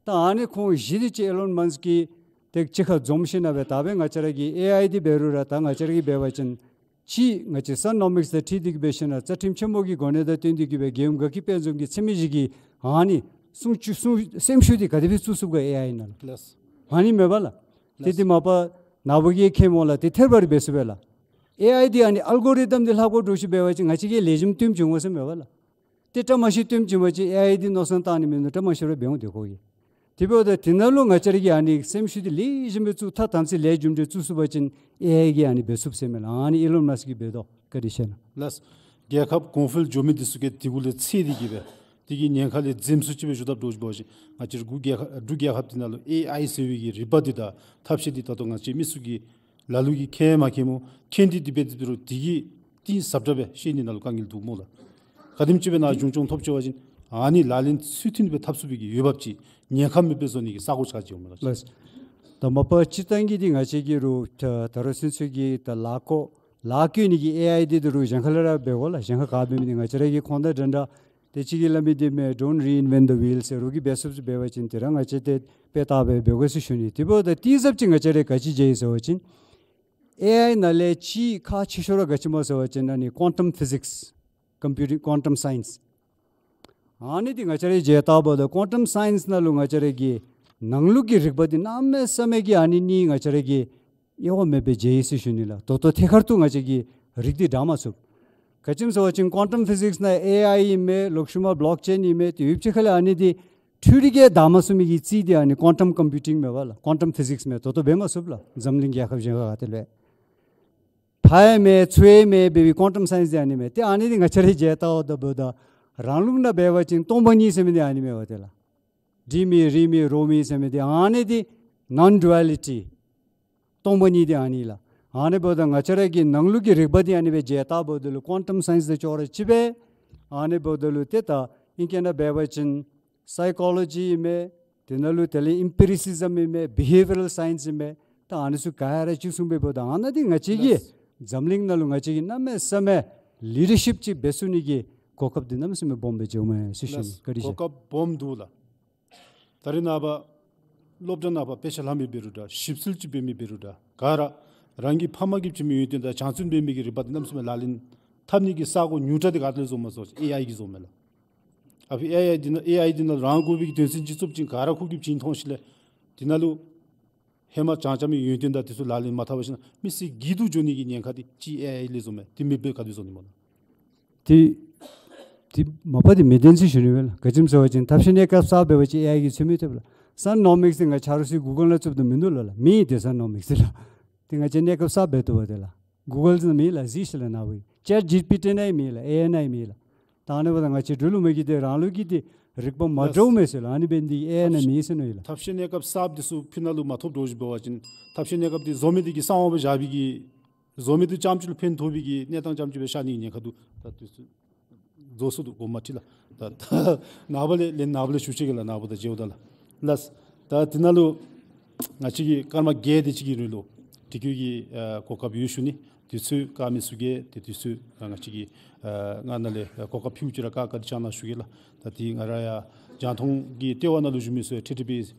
ད་ཨ་ནི་ཁོང་བཞི་འདི་ཅིག་ཨི་ལོན་མཱསཀ་གིས་ཏེ་གཅིག་ཁར་འཛོམས་ཞིན་ན་སྦེ་ད་སྦེ་ང་བཅས་ར་གི་ཨེ་ཨའི་འདི་འབད་རུང་ར་ད་ང་བཅས་ར་གིས་འབད་བ་ཅིན་ཅིག་ང་བཅས་སཱན་ནོ་མིགསི་དང་འཁྲིལ་ཏེ་གི་འབད་ཞིན་ན་རྩ་ཁྲིམས་ཆེན་མོ་གི་གོ་གནས་དང་བསྟུན་ཏེ་གི་སྦེ་རྒྱལ་ཡུམ་དགའ་སྐྱིད་དཔལ་འཛོམས་ཀྱི་འཚེ་མེད་བཞི་གི་ཨ་ནི་གསུང་ཆོས་གསུང་སེམས་ཤུགས་འདི་ག་དེ་སྦེ་བཙུགས་ཚུགས་ག་ཨེ་ཨའི་ནང་ལུ། ལགས། ཨ་ནི་མེན་པ་ལགས། ཏེ་ལགས། དེ་མ་པ་ནཱ་བུ་གིས་མཁྱེནམ་ལགས། ཏེ་ཐད་རི་བ་རི་འབད་ཚུགས་པས་ལགས། ཨེ་ཨའི་འདི་ཨ་ནི་ཨལ་གོ་རི་དམ་འདི་ལྷག་དགོ་འདྲཝ་ཅིག་འབད་བ་ཅིན་ང་བཅས་ཀྱིས་ལེགས་ཤོམ་སྟོནམ་བྱུང་དགོ་ཟེར་མེན་པ་ལགས། ཏེ་བཀྲ་མ་ཤིསཔ་སྟོནམ་བྱུང་པ་ཅིན་ཨེ་ཨའི་འདི་མནོ་བསམ་བཏང་ནི་མིན་འདུག། བཀྲ་མ་ཤིསཔ་ར་འབད་འོང་དེ་ཁོ་གིས། དེ་འབདཝ་ད་དེ་ནང་ལུ་ང་བཅས་ར་གིས་ཨ་ནི་སེམས་ཤུགས་འདི་ལེགས་ཤོམ་སྦེ་བཙུགས་ཐ་དམ་ཚིག་ལེགས་ཤོམ་སྦེ་བཙུགས་ཚུགས་པ་ཅིན་ཨེ་ཨའི་གིས་ཨ་ནི་འབད་ཚུགས་ཟེར་མས་ལགས། ཨ་ནི་ཨི་ལོན་མཱསཀ་གིས་འབད་དོ། བཀའ་དྲིན་ཆེ་ལགས། ལགས། རྒྱལ་ཁབ་གོང་འཕེལ་འགྱོ་མི་འདི་ཚུ་གིས་དེ་གུ་ལས་འཚེར་ཏེ་གི་སྦེ་དེ་གི་ཉེན་ཁ་ལས་འཛེམ་སུ་ཅིག་སྦེ་བཞུགས་དཔ་འདྲཝ་ཅིག་འབད་བ་ཅིན་ང་བཅས་ར་འབྲུག་རྒྱལ་ཁབ་འབྲུག་རྒྱལ་ཁབ་འདི་ནང་ལུ་ཨེ་ཨའི་ཟེར་བའི་གི་རིག་པ་འདི་དང་ཐབས་ཤེས་འདི་ད་ལྟོ་ང་བཅས་མི་ཚུ་གིས་ལ་ལུ་གིས་མཁྱེན་མ་མཁྱེནམ་སྨོ། མཁྱེན་ཏེ་དེ་སྦེ་འདི་རུང་དེ་གིས་གཏིང་ཟབ་དྲགས་སྦེ་ཤེས་ནི་ནང་ལུ་དཀའ་ངལ་འདུག་སྨོ་ལགས། ག་དེམ་ཅིག་སྦེ་ནཱ་གཞུང་སྐྱོང་ཐོབ་ཅི་བ་ཅིན་ཨ་ནི་ལག་ལེན་ཚུལ་མཐུན་སྦེ་འཐབ་ཚུགས་པའི་གི་འོས་འབབ་ཅིག་ཉེན་ཁ་མེདཔ་སྦེ་བཟོ་ནི་གི་ས་གོ་ཆགས་ཅི་འོང་མས་ལགས། ལགས། ད་མ་པ་སྤྱིར་བཏང་གི་འདི་ང་བཅས་ཀྱིས་རུང་ད་ད་རུང་ཚུན་ཚོད་ཀྱི་ད་ལཱ་བཀོད་ལཱ་བཀོད་ནི་གི་ཨེ་ཨའི་འདི་ད་རུང་གཞན་ཁ་ལས་ར་འབད་དགོ་ལགས། གཞན་ཁ་ག་འབད་མི་འདི་ང་བཅས་ར་གི་ཁོང་དང་འདྲན་འདྲ་ཏེ་གཅིག་གིས་སླབ་མི་འདི་མས། Don't reinvent the wheel ཟེར་རོགས་ཀྱིས་འབད་ཚུགསཔ་ཅིག་འབད་བ་ཅིན་དེ་ར་ང་བཅས་ཏེ་དཔེ་བལྟ་སྦེ་འབད་དགོ་ཟེར་ཞུ་ནི། དེ་འབདཝ་ད་གཏིང་ཟབ་ཅིག་ང་བཅས་ར་ག་ཅི་མཇལ་ཡི་ཟེར་བ་ཅིན་ཨེ་ཨའི་ནང་ལས་ཅིག་ཁག་ཆེ་ཤོས་ར་ག་ཅི་སྨོ་ཟེར་བ་ཅིན་ཨ་ནི་ཀོན་ཊམ་ཕི་ཟིགསི། ཀམ་པིའུ་ཊར་ཀོན་ཊམ་སའིནསི། ཨ་ནི་འདི་ང་བཅས་ར་མཇལ་བལྟཝ་ད་ཀོན་ཊམ་སའིནསི་ནང་ལུ་ང་བཅས་ར་གི་ནང་ལུགས་ཀྱི་རིག་པ་འདི་གནམ་མེད་ས་མེད་ཀྱི་ཨ་ནི་གཉིས་ང་བཅས་ར་གིས་དབྱེ་བ་མེདཔ་སྦེ་མཇལ་ཡི་ཟེར་ཞུ་ནི་ལགས། ད་ལྟོ་ཐད་ཀར་དུ་ང་བཅས་ཀྱིས་རིག་འདི་དྲང་མ་ཚུགས། ག་ཅི་སྨོ་ཟེར་བ་ཅིན་ཀོན་ཊམ་ཕི་ཟིགསི་ནང་ཨེ་ཨའི་ཨིན་མས། ལོག་ཤུལ་མ་བློག་ཅེན་ཨིན་མས། ཏེ་ཡུདཔ་ཅིག་ཁ་ལས་ཨ་ནི་འདི་འཕྲུལ་རིག་གིས་དྲང་མ་ཚུགས་མི་གི་རྩིས་འདི་ཨ་ནི་ཀོན་ཊམ་ཀམ་པིའུ་ཊིང་མས་པ་ལགས། ཀོན་ཊམ་ཕི་ཟིགསི་མས། ད་ལྟོ་འབད་མ་ཚུགས་ལགས། འཛམ་གླིང་རྒྱལ་ཁབ་གཞན་ཁར་ག་ཏེ་ལུ་ཡང་ཕར་ཡང་མེད་ཚུར་ཡང་མེད་འབད་བའི་ཀོན་ཊམ་སའིནསི་འདི་ཨ་ནི་མས། ཏེ་ཨ་ནི་འདི་ང་བཅས་ར་མཇལ་བལྟཝ་ད་འབདཝ་ད་རང་ལུགས་ནང་འབད་བ་ཅིན་སྟོང་པ་ཉིད་ཟེར་མི་འདི་ཨ་ནི་མས་པ་ཏེ་ལགས། སྒྲིབ་མེད་རིས་མེད་རོ་མེད་ཟེར་མི་འདི་ཨ་ནི་འདི་ནཱོན་ཌུ་ཨ་ལི་ཊི་སྟོང་པ་ཉིད་འདི་ཨ་ནི་ལགས། ཨ་ནི་འབདཝ་ད་ང་བཅས་ར་གི་ནང་ལུགས་ཀྱི་རིག་པ་འདི་ཨ་ནི་སྦེ་མཇལ་བལྟཝ་ད་ལུ་ཀོན་ཊམ་སའིནསི་དང་ཅོག་ར་གཅིག་པས། ཨ་ནི་འབདཝ་ད་ལུ་ཏེ་ད་ཨིང་སྐད་ནང་འབད་བ་ཅིན་སའི་ཀོ་ལོ་ཇི་ཨིན་མས། དེ་ནང་ལུ་དེ་ལས་ཨེམ་པི་རི་སི་ཛམ་ཨིན་མས། བི་ཧེ་བི་ཡ་རལ་སའིནསི་ཨིན་མས། ད་ཨ་ནི་ཚུ་ག་ར་ཅིག་གསུངས་པའི་འབདཝ་ད་ཨ་ནཱ་འདི་ང་བཅས་ཀྱིས་ལགས། འཛམ་གླིང་ནང་ལུ་ང་བཅས་ཀྱིས་གནམ་མེད་ས་མེད་ལི་ཌར་ཤིཔ་ཅིག་འབད་ཚུགས་ནི་གི་གོ་སྐབས་འདི་གནམ་མེད་ས་མེད་སྦོམ་སྦེ་བྱུངམ་མས་ཟེར་ཞུ་ནི། ལགས། བཀའ་དྲིན་ཆེ། གོ་སྐབས་སྦོམ་འདུག་ལགས། ད་རེས་ནངས་པ་སློབ་གྲྭ་ནང་པ་དཔེ་ཆ་ལྷབ་མི་འབད་རུང་འདྲ་ཞིབ་འཚོལ་ཅིག་འབད་མི་འབད་རུང་འདྲ་ག་ར་རང་གི་ཕམ་གིས་བྱིན་མི་ཡོན་ཏན་དང་སྦྱང་བརྩོན་འབད་མི་གི་རིག་པ་འདི་གནམ་མེད་ས་མེད་ལག་ལེན་འཐབ་ནི་གི་ས་གོ་ཉུང་དྲགས་འདི་ག་ཏེ་ལས་བཟོཝ་མས་ཟེར་བ་ཅིན་ཨེ་ཨའི་གིས་བཟོཝ་མས་ལགས། ཨ་ཕི་ཨེ་ཨའི་འདི་ནང་ཨེ་ཨའི་འདི་ནང་རང་དགོ་པའི་གི་དོན་ཚན་ཅིག་བཙུགས་ཞིནམ་ག་ར་ཁོ་གིས་བྱིན་ཐོན་ཞིནམ་ལས་འདི་ནང་ལུ་ཧེ་མ་སྦྱང་སྦྱང་མི་ཡོན་ཏན་དང་དེ་ཚུ་ལག་ལེན་མ་འཐབ་པར་ཞིནམ་མི་སེར་འགྱིར་དུ་འགྱོ་ནི་གི་ཉེན་ཁ་འདི་གཅིག་ཨེ་ཨའི་ལས་བཟོཝ་མས། དེ་མེདཔ་སྦེ་ག་ཏེ་བཟོ་ནི་སྨོ་ལགས། དེ་དེ་མ་པ་དེ་མི་བདེན་ཟེར་ཞུ་ནི་སྦེ་ལགས། ག་ཅི་སྨོ་ཟེར་བ་ཅིན་ཐབས་ཤེས་གནས་སྐབས་གསརཔ་འབད་བ་ཅིན་ཨེ་ཨའི་གིས་འཚོལ་མི་ཐོབ་ལགས། སན་ནོ་མིགས་འདི་ང་བཅས་ར་ཚུ་གུ་གཱལ་ནང་བཙུགས་དོ་མིན་འདུག་ལགས། ལགས་མེད། དེ་སན་ནོ་མིགས་ཟེར་ལགས། དེ་ང་བཅས་གནས་སྐབས་གསརཔ་འབད་བཏུབ་པ་དེ་ལགས། གུ་གཱལ་ནང་མེད་ལགས། གཟིགས་ཤིག་ལགས་ནཱ་བུ་ཅེཊ་ཇི་པི་ཊི་ནང་མེད་ལགས། ཨེ་ཨའི་ནང་མེད་ལགས། ད་ཨ་ནི་འབདཝ་ད་ང་བཅས་འབྲུག་ལུ་མི་གིས་དེ་རང་ལུགས་ཀྱི་དེ་རིག་པ་མ་འདྲཝ་མས་ཟེར་ལགས། ཨ་ནི་འབད་ནི་འདི་ཨེ་ཨའི་ནང་མེད་ཟེར་མནོ་ཡི་ལགས། ཐབས་ཤེས་གནས་སྐབས་གསརཔ་འདི་ཚུ་ཕི་ནང་ལུ་མ་ཐོབ་འགྱོ་ཞིནམ་འབད་བ་ཅིན་ཐབས་ཤེས་གནས་སྐབས་འདི་བཟོ་མི་འདི་གིས་གསང་བ་སྦེ་བཞག་པའི་གི་བཟོ་མི་འདི་རྐྱངམ་ཅིག་ལུ་ཕན་ཐོགས་པའི་གི་གནས་སྟངས་རྐྱངམ་ཅིག་སྦེ་ཤར་ནི་གི་ཉེན་ཁ་འདུག། ད་དུས་ཚོད་རྫོགས་སོ་ནུག། དགོངསམ་མ་ཁྲེལ་ལགས། ད་ད་ནངས་པ་ལས་ལན་ནངས་པ་ལས་ཞུ་ཆི་གེ་ལགས། ནངས་པ་དང་བཅས་པ་ད་ལགས། ལགས། ད་དེ་ནང་ལུ་ང་བཅས་ཀྱིས་སྐར་མ་བརྒྱད་དེ་ཅིག་གི་རིང་ལུ་དྲི་བཀོད་ཀྱི་ཨ་གོ་སྐབས་ཡོད་ཞུ་ནི། དུས་ཚོད་བཀག་མི་ཚུ་གིས་ཏེ་དུས་ཚོད་ང་བཅས་ཀྱིས་ཨ་ང་ནཱ་ལས་གོ་སྐབས་ཕུལཝ་ཅིག་ར་བཀག་བཀག་སྟེ་བཅར་གནང་ཞུ་གེ་ལགས། ད་དེ་ང་ར་ཡང་རྒྱང་མཐོང་གི་ལྟེ་བ་ནང་ལུ་བཞུགས་མི་ཚུ་ཡང་ཁྲིད་ཁྲིད་སྦེ་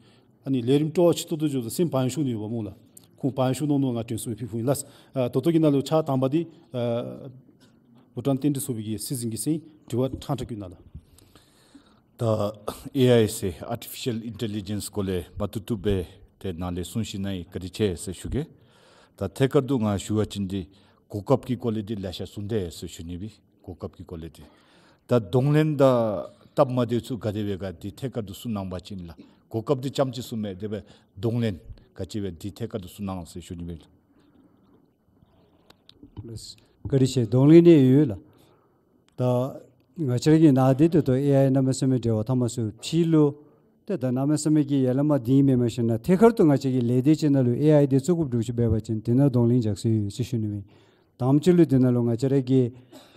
ཨ་ནི་ལས་རིམ་སྤྲོ་བ་ཆེ་ཏོག་ཏོ་འགྱོཝ་ད་སེམས་བག་ཡངས་ཤོར་ནི་ཡོདཔ་སྨོ་ལགས། ཁོང་བག་ཡངས་ཤོར་མནོ་མནོ་ང་དྲན་གསོ་སྦེ་ཕུལ་ཕུལཝ་ཨིན་ལགས། ཨ་ད་ལྟོ་གི་ནང་ལུ་ཕྱག་དང་པ་འདི་ཨ་བྷུ་ཊཱན་བསྟན་འགྲོའི་ཚོགས་པའི་གི་སྲིད་འཛིན་གྱི་སེང་དྲི་བ་ཕྲང་ཕྲང་བཀོད་གནང་ལགས། ད་ཨེ་ཨའི་ཟེར་ཨར་ཊི་ཕི་ཤཱལ་ཨིན་ཊེ་ལི་ཇེནསི་སྐོར་ལས་མ་ཐུག་ཐུག་སྦེ་ཏེ་ནཱ་ལས་གསུངས་ཞིནམ་ལས་བཀའ་དྲིན་ཆེ་ཟེར་ཞུ་གེ། ད་ཐད་ཀར་དུ་ང་ཞུ་བ་ཅིན་འདི་གོ་སྐབས་ཀྱི་སྐོར་ལས་འདི་ལེ་ཤ་གསུངས་ཏེ་ཟེར་ཞུ་ནི་སྦེ། གོ་སྐབས་ཀྱི་སྐོར་ལས་འདི་ད་གདོང་ལེན་དང་སྟབས་མ་བདེཝ་ཚུ་ག་དེ་སྦེ་ག་འདི་ཐད་ཀར་དུ་གསུངས་གནང་བ་ཅིན་ལགས། གོ་སྐབས་འདི་རྐྱངམ་ཅིག་གསུངས་མས། དེ་སྦེ་གདོང་ལེན་ག་ཅི་སྦེ་འདི་ཐད་ཀར་དུ་གསུངས་གནང་ཟེར་ཞུ་ནི་སྦེ། ལགས། བཀའ་དྲིན་ཆེ། གདོང་ལེན་ནི་ཡོད་ལགས། ད་ང་བཅས་ར་གི་ནང་འདི་ད་ལྟོ་ཨེ་ཨའི་གནམ་མེད་ས་མེད་འབྲེལ་བ་འཐབ་མ་ཚུགས། ཕྱི་ལུ་ཏེ་ད་གནམ་མེད་ས་མེད་ཀྱི་ཡར་ལས་མར་འདི་མེན་མ་ཤེས་ན་ཐད་ཀར་དུ་ང་བཅས་ཀྱི་ལས་སྡེ་ཅིག་ནང་ལུ་ཨེ་ཨའི་འདི་བཙུགས་དགོཔ་འདྲཝ་ཅིག་འབད་བ་ཅིན་དེ་ནང་གདོང་ལེན་རྒྱག་སྲོལ་ཡོད་ཟེར་ཞུ་ནི་སྦེ། དང་པ་ཅིག་ལུ་དེ་ནང་ལུ་ང་བཅས་ར་གི་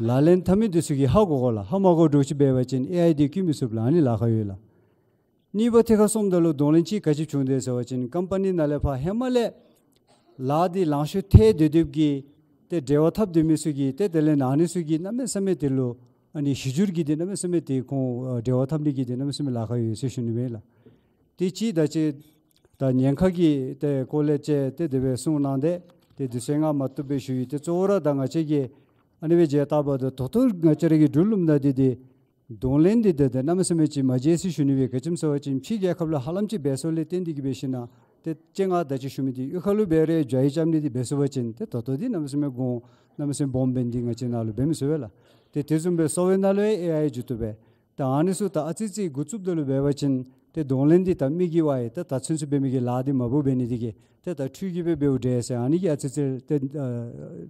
ལག་ལེན་འཐབ་མི་འདི་ཚུ་གིས་ཧ་གོ་དགོ་ལགས། ཧ་མ་གོ་འདྲཝ་ཅིག་འབད་བ་ཅིན་ཨེ་ཨའི་འདི་བཀོལ་མི་ཚུགས་ལགས། ཨ་ནི་ལཱ་ཁག་ཡོད་ལགས། གཉིས་པ་ཐད་ཁར་སོངམ་ད་ལུ་གདོང་ལེན་ཅིག་ག་ཅི་བྱུང་དེས་ཟེར་བ་ཅིན་ཀམ་པ་ནི་ནང་ལས་ཕར་ཧེ་མ་ལས་ལཱ་འདི་ལང་ཤོར་ཐལ་སྡོད་སྡོདཔ་གི་ཏེ་འབྲེལ་བ་འཐབ་སྡོད་མི་ཚུ་གིས་ཏེ་དེ་ལས་ནང་མི་ཚུ་གིས་གནམ་མེད་ས་མེད་དེ་ལུ་ཨ་ནི་གཞི་འགྱུར་གྱི་འདི་གནམ་མེད་ས་མེད་དེ་ཁོང་ཨ་འབྲེལ་བ་འཐབ་ནི་གི་འདི་གནམ་མེད་ས་མེད་ལཱ་ཁག་ཡོད་ཟེར་ཞུ་ནི་སྦེ་ལགས། ཏེ་ཅིག་ད་ཅི་ད་ཉེན་ཁ་གི་ཏེ་སྐོར་ལས་ཅིག་ཏེ་དེ་སྦེ་གསུངས་གནང་སྟེ་ཏེ་དུས་ཚོད་ང་མ་བཏུབ་པས་ཞུ་ཡི། ཏེ་གཙོ་བོ་ར་ད་ང་བཅས་ཀྱིས་ཨ་ནི་སྦེ་མཇལ་བལྟ་བ་ད་ད་ལྟོ་ང་བཅས་ར་གི་འབྲུག་ལུ་ནང་འདི་འདི་གདོང་ལེན་འདི་ཏེ་ཏེ་གནམ་མེད་ས་མེད་ཅིག་མ་མཇལ་ཟེར་ཞུ་ནི་སྦེ། ག་ཅི་སྨོ་ཟེར་བ་ཅིན་ཕྱི་རྒྱལ་ཁབ་ལུ་ཧ་ལམ་ཅིག་འབད་སོང་ལས་བརྟེན་ཏེ་གིས་འབད་ཞིན་ན་ཏེ་ཅིག་ང་ད་ཅི་ཞུ་མི་འདི་གཡུས་ཁ་ལུ་འབད་རུང་ཇ་ཡི་རྐྱབ་ནི་འདི་འབད་སོང་བ་ཅིན་ཏེ་ད་ལྟོ་འདི་གནམ་མེད་ས་མེད་གོང་གནམ་མེད་ས་མེད་སྦོམ་འབད་ནི་འདི་ང་བཅས་ནང་ལུ་འབད་མི་ཚུགས་པས་ལགས། ཏེ་དེ་བཟུམ་སྦེ་གསོ་བའི་ནང་ལུ་ཡང་ཨེ་ཨའི་འགྱོ་བཏུབ་པས། ད་ཨ་ནི་ཚུ་ད་ཨ་ཙི་ཅིག་འགོ་བཙུགསཔ་ད་ལུ་འབད་བ་ཅིན་ཏེ་གདོང་ལེན་འདི་ད་མི་གིས་འབད་ཡི། ད་ད་ཚུན་ཚོད་འབད་མི་གི་ལཱ་འདི་མ་བུ་འབད་ནི་འདི་གིས་ཏེ་ད་འཕྲུལ་གྱིས་སྦེ་འབདཝ་འདྲས་ཟེར་ཨ་ནི་གི་ཨ་ཙི་ཅིག་ཏེ་ཨ་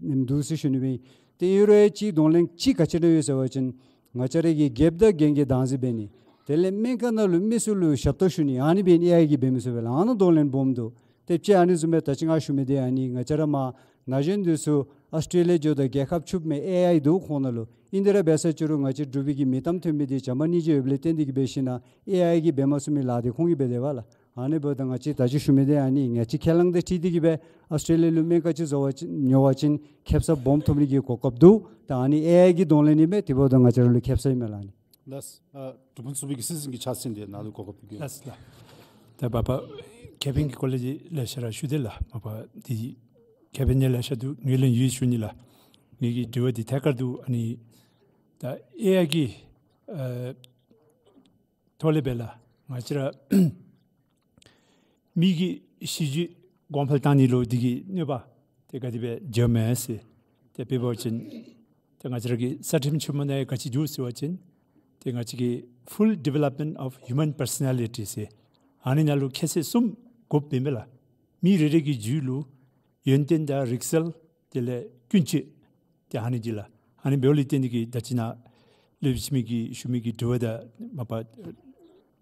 ནེམ་འདུག་ཟེར་ཞུ་ནི་སྦེ། ཏེ་ཨིན་རུང་ཅིག་གདོང་ལེན་ཅིག་ག་ཅི་ནང་ཡོད་ཟེར་བ་ཅིན་ང་བཅས་ར་གི་རྒསཔ་དང་རྒན་གྱི་བདག་འཛིན་འབད་ནི། དེ་ལས་སྨན་ཁང་ནང་ལུ་མི་ཚུ་ལུ་ཞབས་ཏོག་ཞུ་ནི། ཨ་ནི་འབད་ནི་ཨེ་ཨའི་གིས་འབད་མི་ཚུགས་པས་ལགས། ཨ་ནཱ་གདོང་ལེན་སྦོམ་འདུག། ཏེ་ཅིག་ཨ་ནི་བཟུམ་སྦེ་ད་ཅི་ང་ཞུ་མི་འདི་ཨ་ནི་ང་བཅས་ར་མར་ན་གཞོན་འདི་ཚུ་ཨཱོས་ཊྲེ་ལི་ཡ་འགྱོཝ་ད་རྒྱལ་ཁབ་ཕྱུགཔོ་མས་ཨེ་ཨའི་འདུག་ཁོང་ནང་ལུ། ཨིན་དེ་ར་འབད་ས་ཅིག་རུང་ང་བཅས་འབྲུག་པའི་གི་མིང་གཏམ་ཐོན་མི་འདི་བྱམས་པ་སྙིང་རྗེ་ཡོདཔ་ལས་བརྟེན་ཏེ་གིས་འབད་ཞིན་ན་ཨེ་ཨའི་གིས་འབད་མ་ཚུགས་མི་ལཱ་འདི་ཁོང་གིས་འབད་དེས་པ་ལགས། ཨ་ནི་འབདཝ་ད་ང་བཅས་ད་ཅི་ཞུ་མི་འདི་ཨ་ནི་ང་བཅས་ཁས་བླངས་འདི་ཁྲིད་དེ་གིས་སྦེ་ཨཱོས་ཊྲེ་ལི་ཡ་ལུ་སྨན་ཁང་ཅིག་བཟོ་བ་ཅིན་ཉོ་བ་ཅིན་ཁེ་སང་སྦོམ་ཐོབ་ནི་གི་གོ་སྐབས་འདུག། ད་ཨ་ནི་ཨེ་ཨའི་གི་གདོང་ལེན་ཨིན་མས། དེ་འབདཝ་ད་ང་བཅས་ར་ལུ་ཁེ་སང་ཨིན་མས་ལགས། ཨ་ནི་ལགས། ཨ་འབྲུག་ཕུན་ཚོགས་པའི་གི་སྲིད་འཛིན་གྱི་ཕྱག་སེང་འདི་ནཱ་ལུ་གོ་སྐབས་ཕུལ་གེ། ལགས་ལགས། ད་མ་པ་ཁེ་ཕན་གྱི་སྐོར་ལས་ལེ་ཤ་ར་ཞུ་དེས་ལགས། མ་པ་འདི་ཁེ་ཕན་ནི་ལེ་ཤ་འདུག། ངོས་ལེན་ཡོད་ཞུ་ནི་ལགས། ངེ་གི་དྲི་བ་འདི་ཐད་ཀར་དུ་ཨ་ནི་ད་ཨེ་ཨའི་གི་ཨ་ཐོག་ལས་སྦེ་ལགས་ང་བཅས་ར་མི་གི་གཤིས་རྒྱུད་གོང་འཕེལ་བཏང་ནི་ལུ་འདི་གིས་གནོད་པ་ཏེ་ག་དེ་སྦེ་འགྱོཝ་མས་ཟེར། ཏེ་དཔེ་འབད་བ་ཅིན་ཏེ་ང་བཅས་ར་གི་རྩ་ཁྲིམས་ཆེན་མོ་ནང་ག་ཅི་འདུག་ཟེར་བ་ཅིན་ཏེ་ང་བཅས་ཀྱི་Full Development of Human Personality ཟེར་ཨ་ནི་ནང་ལུ་ཁྱད་ཚད་གསུམ་དགོཔ་ཨིན་པས་ལགས། མི་རེ་རེ་གི་རྒྱུད་ལུ་ཡོན་ཏན་དང་རིག་རྩལ་དེ་ལས་ཀུན་སྤྱོད་ཏེ་ཨ་ནི་འདི་ལགས། ཨ་ནི་འབདཝ་ལས་བརྟེན་ཏེ་གིས་ད་ཅི་ནཱ་ལེགས་པ་ཅིག་མི་གིས་ཞུ་མི་གི་དྲི་བ་དང་མ་པ་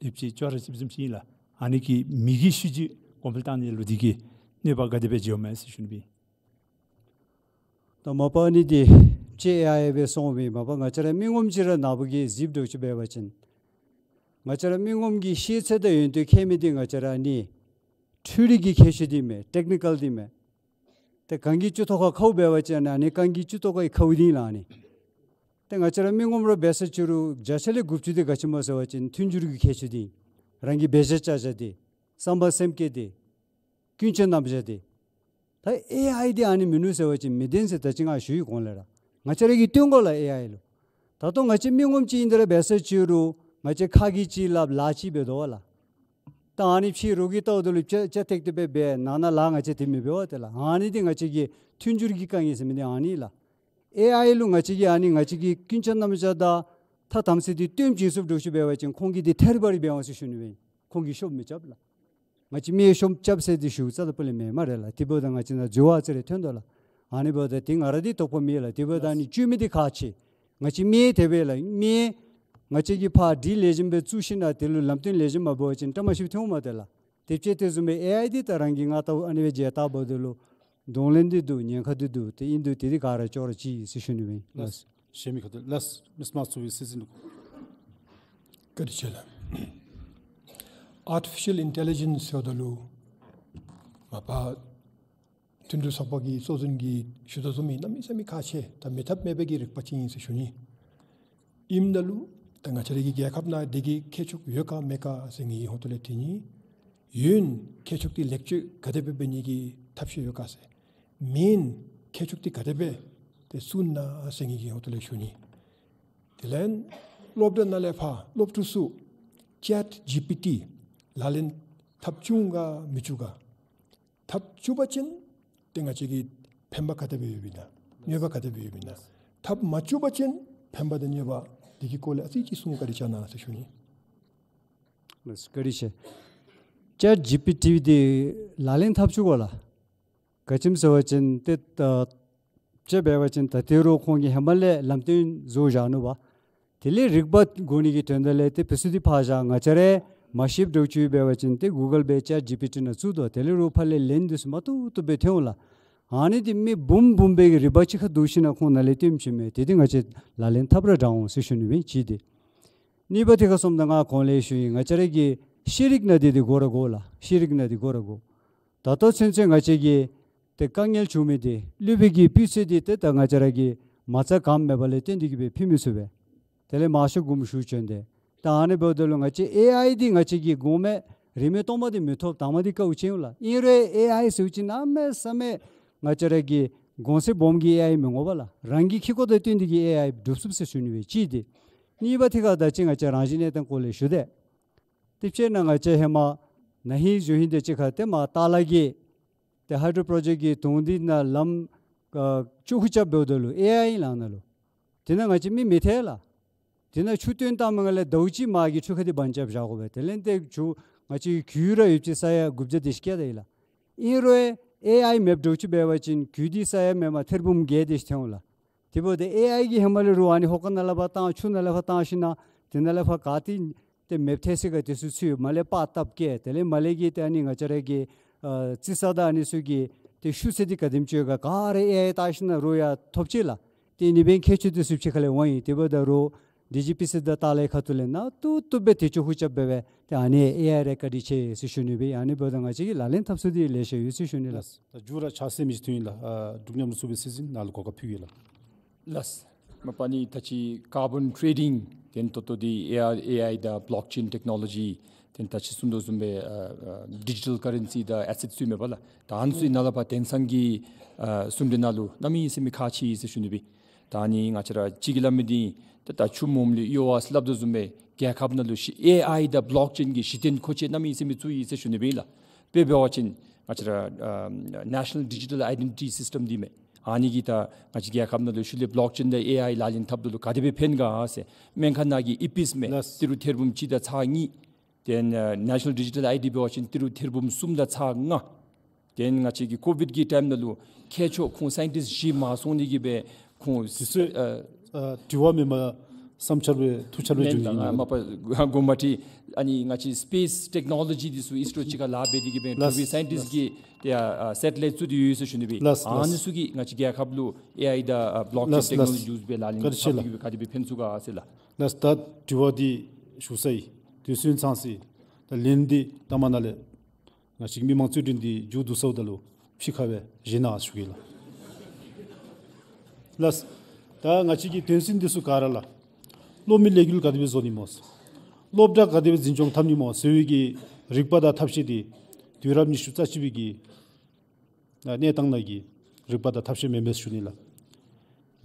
ལེགས་པ་ཅིག་ཅོག་ར་གཅིགཔ་བཟུམ་ཅིག་ཨིན་ལགས། ཨ་ནི་གིས་མི་གི་གཤིས་རྒྱུད་གོང་འཕེལ་བཏང་ནི་ལུ་འདི་གིས་གནོད་པ་ག་དེ་སྦེ་འགྱོཝ་མས་ཟེར་ཞུ་ནི་སྦེ། ད་མ་པ་ཨ་ནི་འདི་ཅིག་ཨེ་ཨའི་སྦེ་སོང་སྦེ་མ་པ་ང་བཅས་ར་མི་ངོམ་ཅིག་ར་ནཱ་བུ་གིས་གཟིགསཔ་འདྲཝ་ཅིག་འབད་བ་ཅིན་ང་བཅས་ར་མི་ངོམ་གྱི་ཤེས་ཚད་དང་ཡོན་ཏན་མཁས་མི་འདི་ང་བཅས་ར་ཨ་ནི་ འཕྲུལ་རིག་གི་ཁྱད་ཆོས་འདི་མས། ཊེཀ་ནི་ཀཱལ་འདི་མས། ཏེ་གངས་ཀྱི་ལྕུག་ཐོག་ཁར་ཁཝ་འབད་བ་ཅིན་ཨ་ནི་གངས་ཀྱི་ལྕུག་ཐོག་ཁར་ཁཝ་འདི་ལགས་ཨ་ནི། ཏེ་ང་བཅས་ར་མི་ངོམ་ར་འབད་ས་ཅིག་རུང་བརྒྱ་ཆ་ལས་དགུ་བཅུ་འདི་ག་ཅི་སྨོ་ཟེར་བ་ཅིན་མཐུན་འགྱུར་གྱི་ཁྱད་ཆོས་འདི། རང་གི་འབད་བཞག་བྱ་བཞག་འདི། བསམ་པ་སེམས་བསྐྱེད་འདི། ཀུན་སྤྱོད་རྣམ་གཞག་འདི། ད་ཨེ་ཨའི་འདི་ཨ་ནི་མིན་ནུག་ཟེར་བ་ཅིན་མི་བདེན་ཟེར་ད་ཅི་ང་ཞུ་ཡི་གོང་ལས་ར། ང་བཅས་ར་གིས་སྟོན་དགོ་ལགས་ཨེ་ཨའི་ལུ། ད་ལྟོ་ང་བཅས་མི་ངོམ་ཅིག་ཨིན་ཏེ་ར་འབད་ས་ཅིག་རུང་ང་བཅས་ཁ་གིས་ཅིག་སླབ་ལཱ་ཅིག་འབད་དོ་བ་ལགས། ད་ཨ་ནི་ཕྱི་རོགས་ཀྱིས་བལྟཝ་ད་ལུ་ཅ་ཅ་ཏེག་ཏེ་སྦེ་འབད་ནང་ན་ལཱ་ང་བཅས་དེ་མི་འབད་བ་ཏེ་ལགས། ཨ་ནི་འདི་ང་བཅས་ཀྱི་མཐུན་འགྱུར་གྱི་དཀའ་ངལ་ཟེར་མི་འདི་ཨ་ནི་ལགས། ཨེ་ཨའི་ལུ་ང་བཅས་ཀྱིས་ཨ་ནི་ང་བཅས་ཀྱི་ཀུན་སྤྱོད་རྣམ་གཞག་དང་ཐ་དམ་ཚིག་འདི་སྟོནམ་བྱིན་ཚུགསཔ་འདྲཝ་ཅིག་འབད་བ་ཅིན་ཁོང་གིས་འདི་ཐད་རི་བ་རི་འབད་འོང་ཟེར་ཞུ་ནི་སྦེ། ཁོང་གིས་ཤོབ་མི་རྐྱབ་ལགས། ང་བཅས་མི་ཤོབ་རྐྱབ་ཟེར་འདི་ཞུ་རྩ་དང་པོ་ལས་མེན་སྨ་རེ་ལགས། དེ་འབདཝ་ད་ང་བཅས་ནང་འཛོལ་བ་ཨ་ཙི་རེ་ཐོན་དོ་ལགས། ཨ་ནི་འབདཝ་ད་དེ་ང་ར་འདི་དོགས་པ་མེད་ལགས། དེ་འབདཝ་ད་ཨ་ནི་བཅོས་མི་འདི་ཁག་ཆེ། ང་བཅས་མི་དེ་སྦེ་ལགས། མི་ང་བཅས་ཀྱིས་ཕར་སྒྲིག་ལེགས་ཤོམ་སྦེ་བཙུགས་ཞིན་ན་དེ་ལུ་ལམ་སྟོན་ལེགས་ཤོམ་མ་འབད་བ་ཅིན་བཀྲ་མ་ཤིསཔ་ཐོན་འོང་མས་ཏེ་ལགས། དེ་བཅད་དེ་བཟུམ་སྦེ་ཨེ་ཨའི་འདི་ད་རང་གིས་ང་ལྟཝ་ཨ་ནི་སྦེ་མཇལ་བལྟ་འབདཝ་ད་ལུ་གདོང་ལེན་འདི་འདུག། ཉེན་ཁ་འདི་འདུག། དེ་ཨིན་འདུག། དེ་འདི་ག་ར་ཅོག་ར་གཅིག་ཨིན་ཟེར་ཞུ་ནི་སྦེ་ཨིན། ལགས། གཞན་མི་ཁ་ཐུག་ལགས། མི་སྨྲ་ཚུ་གི་སྲིད་འཛིན་ལུ། བཀའ་དྲིན་ཆེ་ལགས། ཨར་ཊི་ཕི་ཤལ་ཨིན་ཊེ་ལི་ཇེནསི་ཟེརཝ་ད་ལུ་མ་པ་མཐུན་འབྲེལ་ཚོགས་པ་གི་གཙོ་འཛིན་གྱིས་ཞུ་དོ་བཟུམ་སྦེ་གནམ་མེད་ས་མེད་ཁག་ཆེ་ད་མེད་ཐབས་མེད་པའི་གི་རིག་པ་ཅིག་ཨིན་ཟེར་ཞུ་ནི། ཨིནམ་ད་ལུ་ད་ང་བཅས་ར་གི་རྒྱལ་ཁབ་ནང་དེ་གི་ཁྱད་ཆོས་ཡོད་ག་མེད་ག་ཟེར་ངེའི་ཧོངས་ཏོ་ལས་དེ་ནི་ཡོད། ཁྱད་ཆོས་དེ་ལེགས་བཅོས་ག་དེ་སྦེ་འབད་ནི་གི་ཐབས་ཤེས་ཡོད་ག་ཟེར། མེད། ཁྱད་ཆོས་དེ་ག་དེ་སྦེ་དེ་བསུ་ན་ཟེར་ངེའི་ཧོངས་ཏོ་ལས་ཞུ་ནི། དེ་ལས་སློབ་གྲྭ་ནང་ལས་ཕར་སློབ་ཕྲུག་ཚུ་ཅེཊ་ཇི་པི་ཊི་ལག་ལེན་འཐབ་བཅུག་ག་མི་བཅུག་ག། འཐབ་བཅུག་པ་ཅིན་ཏེ་ང་བཅས་ཀྱི་ཕན་པ་ག་དེ་སྦེ་ཡོདཔ་ཨིན་ན། གནོད་པ་ག་དེ་སྦེ་ཡོདཔ་ཨིན་ན། འཐབ་མ་བཅུག་པ་ཅིན་ཕན་པ་དང་གནོད་པ་དེ་གི་སྐོར་ལས་ཨ་ཙི་ཅིག་གསུང་བཀའ་དྲིན་བསྐྱང་གནང་ཟེར་ཞུ་ནི། ལགས་སོ་བཀའ་དྲིན་ཆེ། ཅེཊ་ཇི་པི་ཊི་འདི་ལག་ལེན་འཐབ་བཅུག་དགོ་ལགས། ག་ཅི་སྨོ་ཟེར་བ་ཅིན་ཏེ་ད་ཅིག་འབད་བ་ཅིན་ད་ཏེ་རུང་ཁོང་གིས་ཧེ་མ་ལས་ལམ་སྟོན་བཟོ་བཞག་ནུག་པ། དེ་ལས་རིག་པ་དགོ་ནི་གི་དོན་དག་ལས་ཏེ་དཔེ་ཚུ་འདི་ཕར་བཞག། ང་བཅས་ར་མ་ཤེསཔ་འདྲཝ་ཅིག་འབད་བ་ཅིན་ཏེ་གུ་གཱལ་སྦེ་ཅེཊ་ཇི་པི་ཊི་ནང་བཙུགས་དོ། དེ་ལས་རུང་ཕར་ལས་ལན་འདི་ཚུ་མ་བཏུབ་བཏུབ་སྦེ་ཐོན་འོང་ལགས། ཨ་ནི་འདི་མི་འབུམ་འབུམ་སྦེ་གི་རིག་པ་གཅིག་ཁར་བསྡུ་ཞིན་ན་ཁོང་ནང་ལས་སྟོནམ་ཅིག་མས། དེ་འདི་ང་བཅས་ལག་ལེན་འཐབ་ར་དྲག་འོང་ཟེར་ཞུ་ནི་སྦེ་ཨིན། གཅིག་འདི། གཉིས་པ་འདི་ཁར་སོངམ་ད་ང་གོང་ལས་ཞུ་ཡི། ང་བཅས་ར་གི་ཤེས་རིག་ནང་འདི་འདི་དགོ་ར་དགོ་ལགས། ཤེས་རིག་ནང་འདི་དགོ་ར་དགོ། ད་ལྟོ་ཚུན་ཚོད་ང་བཅས་ཀྱི་ཏེ་དཀའ་ངལ་བྱུང་མི་འདི་སློབ་དཔོན་གྱི་སྤུས་ཚད་འདི་ཏེ་ད་ང་བཅས་ར་གིས་མ་རྩ་གང་མེད་པ་ལས་བརྟེན་ཏེ་གིས་སྦེ་ཕུལ་མི་ཚུགས་པས། དེ་ལས་མང་ཤོས་གུ་མ་ཞུ་བྱོན་ཏེ། ད་ཨ་ནི་འབདཝ་ད་ལུ་ང་བཅས་ཨེ་ཨའི་འདི་ང་བཅས་ཀྱིས་གོང་མ་རིན་མེད་སྟོང་པ་འདི་མི་ཐོབ། དང་པ་འདི་དཀའཝ་ཆེ་འོང་ལགས། ཨིན་རུང་ཨེ་ཨའི་ཟེརཝ་ཅིག་གནམ་མེད་ས་མེད་ང་བཅས་ར་གི་གོང་ཚད་སྦོམ་གྱི་ཨེ་ཨའི་མི་འོང་པ་ལགས། རང་གི་ཁེ་ཀོ་དང་བསྟུན་ཏེ་གིས་ཨེ་ཨའི་སྒྲུབ་ཚུགས་ཟེར་ཞུ་ནི་སྦེ་ཨིན། གཅིག་འདི། གཉིས་པ་འདི་ཁར་ད་ཅི་ང་བཅས་རང་བཞིན་གནས་སྟངས་སྐོར་ལས་ཞུ་སྟེ། ཏེ་དཔེར་ན་ང་བཅས་ཧེ་མ་ན་ཧིང་ཞུ་ཧིང་དེ་ཅིག་ཁར་ཏེ་མར་ཏཱ་ལ་གི་ཏེ་ཧའི་ཌྲོ་པྲོ་ཇེཀཊ་གི་དོང་འདི་ནང་ལམ་ཨ་ཅོག་ཁུ་རྐྱབ་འབདཝ་ད་ལུ་ཨེ་ཨའི་ཨིན་ལགས་ནཱ་ལུ། དེ་ནང་ང་བཅས་མི་མི་ཐལ་ལགས། དེ་ནང་ཆུ་བཏོན་བཏངམ་ལས་ཟླཝ་གཅིག་མར་གྱི་ཆུ་ཁ་འདི་བང་རྐྱབ་བཞག་དགོ་པས། དེ་ལས་ཏེ་ཆུ་ང་བཅས་ཀྱི་གུར་ར་ཡོད་ཅི་ས་ཡ་དགུ་བརྒྱ་དེ་ཅིག་བཀལ་ད་ཡི་ལགས། ཨིན་རུང་ཨེ་ཨའི་མེདཔ་འདྲཝ་ཅིག་འབད་བ་ཅིན་གུར་འདི་ས་ཡ་མེན་པར་ཐེར་འབུམ་བརྒྱད་དེ་ཅིག་ཐོན་འོང་ལགས། དེ་འབདཝ་ད་ཨེ་ཨའི་གིས་ཧེ་མ་ལས་རུང་ཨ་ནི་ཧོ་ཀ་ནང་ལས་ཕར་བཏང་ཆུ་ནང་ལས་ཕར་བཏང་ཞིན་ན་དེ་ནང་ལས་ཕར་ག་ཏེ་ཏེ་མེདཔ་ཐལ་སའི་ཁར་དེ་ཚུ་ཚུད། མར་ལས་པར་བཏབ་བཀལ། དེ་ལས་མར་ལས་ཀྱི་ཏེ་ཨ་ནི་ང་བཅས་ར་གི་ཨ་རྩི་ས་དང་ཨ་ནི་ཚུ་གི་ཏེ་ཤུགས་ཚད་འདི་ག་དེམ་ཅིག་ཡོད་ག་ག་ར་ཨེ་ཨའི་བལྟ་ཞིན་ན་རུང་ཡང་ཐོབ་ཅི་ལགས། ཏེ་ཨ་ནི་སྦེ་ཁྱད་ཆོས་འདི་ཚུ་ཕྱི་ཁ་ལས་འོང་ཡི། དེ་འབདཝ་ད་རུང་ཌི་ཇི་པི་སི་དང་ཏཱ་ལའི་ཁ་ཐུག་ལས་ནཱ་བཏུབ་བཏུབ་སྦེ་ཏེ་ཅོག་ཁུ་རྐྱབ་འབད་བས། ཏེ་ཨ་ནི་ཨེ་ཨའི་ར་བཀའ་དྲིན་ཆེ་ཟེར་ཞུ་ནི་སྦེ། ཨ་ནི་འབདཝ་ད་ང་བཅས་ཀྱི་ལག་ལེན་འཐབ་ས་འདི་ལེ་ཤ་ཡོད་ཟེར་ཞུ་ནི་ལགས། ལགས། ད་མཇུག་ར་ཕྱག་འཚལ་མི་ཅིག་ཐོན་ཡི་ལགས། ཨ་འབྲུག་མཉམ་རུབ་ཚོགས་པའི་སྲིད་འཛིན་ནཱ་ལུ་གོ་སྐབས་ཕུལ་ཡི་ལགས། ལགས། མ་པ་ནི་ད་ཅི་ཀར་བཱོན་ཊེ་རེ་ཌིང་དེ་ལས་ཏོག་ཏོ་འདི་ཨེ་ཨའི་དང་བི་ལོག་ཅེན་ཊེཀ་ནོ་ལོ་ཇི་དེ་ལས་ད་ཅི་གསུང་དོ་བཟུམ་སྦེ་ཨ་ཨ་ཌི་ཇི་ཊལ་ཀ་རེན་སི་དང་ཨེ་སེཊ་ཚུ་མས་པ་ལགས། ད་ཨ་ནི་ཚུ་ནང་ལས་ཕར་དེང་སང་གི་ཨ་གསུང་གྲོས་ནང་ལུ་གནམ་མེད་ས་མེད་ཁག་ཆེ་ཟེར་ཞུ་ནི་སྦེ། ད་ཨ་ནི་ང་བཅས་ར་གཅིག་གིས་སླབ་མི་འདི་ད་ད་ཆུ་མོམ་ལུ་གཡོ་བ་ཟེར་སླབ་དོ་བཟུམ་སྦེ་རྒྱལ་ཁབ་ནང་ལུ་ཤི་ཨེ་ཨའི་དང་བི་ལོག་ཅེན་གྱི་གཞི་རྟེན་མཁོ་ཆས་གནམ་མེད་ས་མེད་བཙུགས་ཡི་ཟེར་ཞུ་ནི་སྦེ་ལགས། དཔེ་འབད་བ་ཅིན་ང་བཅས་ར་ཨ་ནེ་ཤ་ནཱལ་ཌི་ཇི་ཊལ་ཨའི་ཌེན་ཊི་ཊི་སིསི་ཊེམ་འདི་མས། ཨ་ནི་གིས་ད་ང་བཅས་རྒྱལ་ཁབ་ནང་ལུ་ཤུལ་ལས་བི་ལོག་ཅེན་དང་ཨེ་ཨའི་ལག་ལེན་འཐབ་ད་ལུ་ག་དེ་སྦེ་ཕན་ག་ཟེར། སྨན་ཁང་ནང་གི་ཨི་པིསི་མས། ལགས། ཏི་རུ་ཐེར་འབུམ་གཅིག་དང་ཚག་གཉིས། དེ་ལས་ཨ་ནེ་ཤ་ནཱལ་ཌི་ཇི་ཊལ་ཨའི་ཌི་འབད་བ་ཅིན་ཏི་རུ་ཐེར་འབུམ་གསུམ་དང་ཚག་ལྔ། དེ་ལས་ང་བཅས་ཀྱི་ཀོ་བིཌ་ཀྱི་ཊའིམ་ནང་ལུ་མཁས་མཆོག་ཁོང་སའིན་ཊིསིཊ་བཞི་མ་སོང་ནི་གིས་སྦེ་ཁོང་དུས་ཚོད་ཨ་ཨ་དྲི་བ་མེན་པར་བསམ་འཆར་སྦེ་ཐུགས་འཆར་སྦེ་མེན་ལགས། བྱུང་ཡི་མ་པ་དགོངསམ་མ་ཁྲེལ། ཨ་ནི་ང་བཅས་སི་པེསི་ཊེཀ་ནོ་ལོ་ཇི་འདི་ཚུ་ཨིསི་རོ་གཅིག་ཁར་ལཱ་འབད་དེ་གིས་སྦེ་ལགས། གྲུབ་པའི་སའིན་ཊིསིཊ་ལགས། ཀྱི་ཏེ་ཨ་ཨ་སེ་ཊི་ལའིཊ་བཙུགས་ཏེ་ཡོད་ཟེར་ཞུ་ནི་སྦེ། ལགས། ཨ་ནི་ལགས། ཚུ་གིས་ང་བཅས་རྒྱལ་ཁབ་ལུ་ཨེ་ཨའི་དང་ཨ་བི་ལོག་ཅེན་ལགས། ཊེཀ་ནོ་ལོ་ཇི་ལགས། ཡུསི་འབད་ལག་ལེན་བཀའ་དྲིན་ཆེ་འཐབ་ལགས། དེ་གིས་སྦེ་ག་དེ་སྦེ་ཕན་ཚུགས་ག་ཟེར་ལགས། ལགས། ད་དྲི་བ་འདི་ཞུ་ཚར་ཡི། དུས་ཚོད་ཚང་སོ་ཡི། ད་ལན་འདི་ལྟ་མ་ནཱ་ལས་ ང་བཅས་མི་མང་རྩོད་འགྲན་འདི་མཇུག་བསྡུ་ཚརཝ་ད་ལུ་ཕྱི་ཁར་སྦེ་བཞེངས་གནང་ཞུ་གེ་ལགས། ལགས། ད་ང་བཅས་ཀྱི་དོན་ཚན་འདི་ཚུ་ག་ར་ལགས། སློབ་མའི་ལས་འགུལ་ག་དེ་སྦེ་བཟོ་ནི་སྨོ། སློབ་གྲྭ་ག་དེ་སྦེ་འཛིན་སྐྱོང་འཐབ་ནི་སྨོ་ཟེར་བའི་གི་རིག་པ་དང་ཐབས་ཤེས་འདི་དུས་རབས་ཉི་ཤུ་རྩ་གཅིག་པའི་གི་གནས་སྟངས་ནང་གི་རིག་པ་དང་ཐབས་ཤེས་མེན་མས་ཞུ་ནི་ལགས།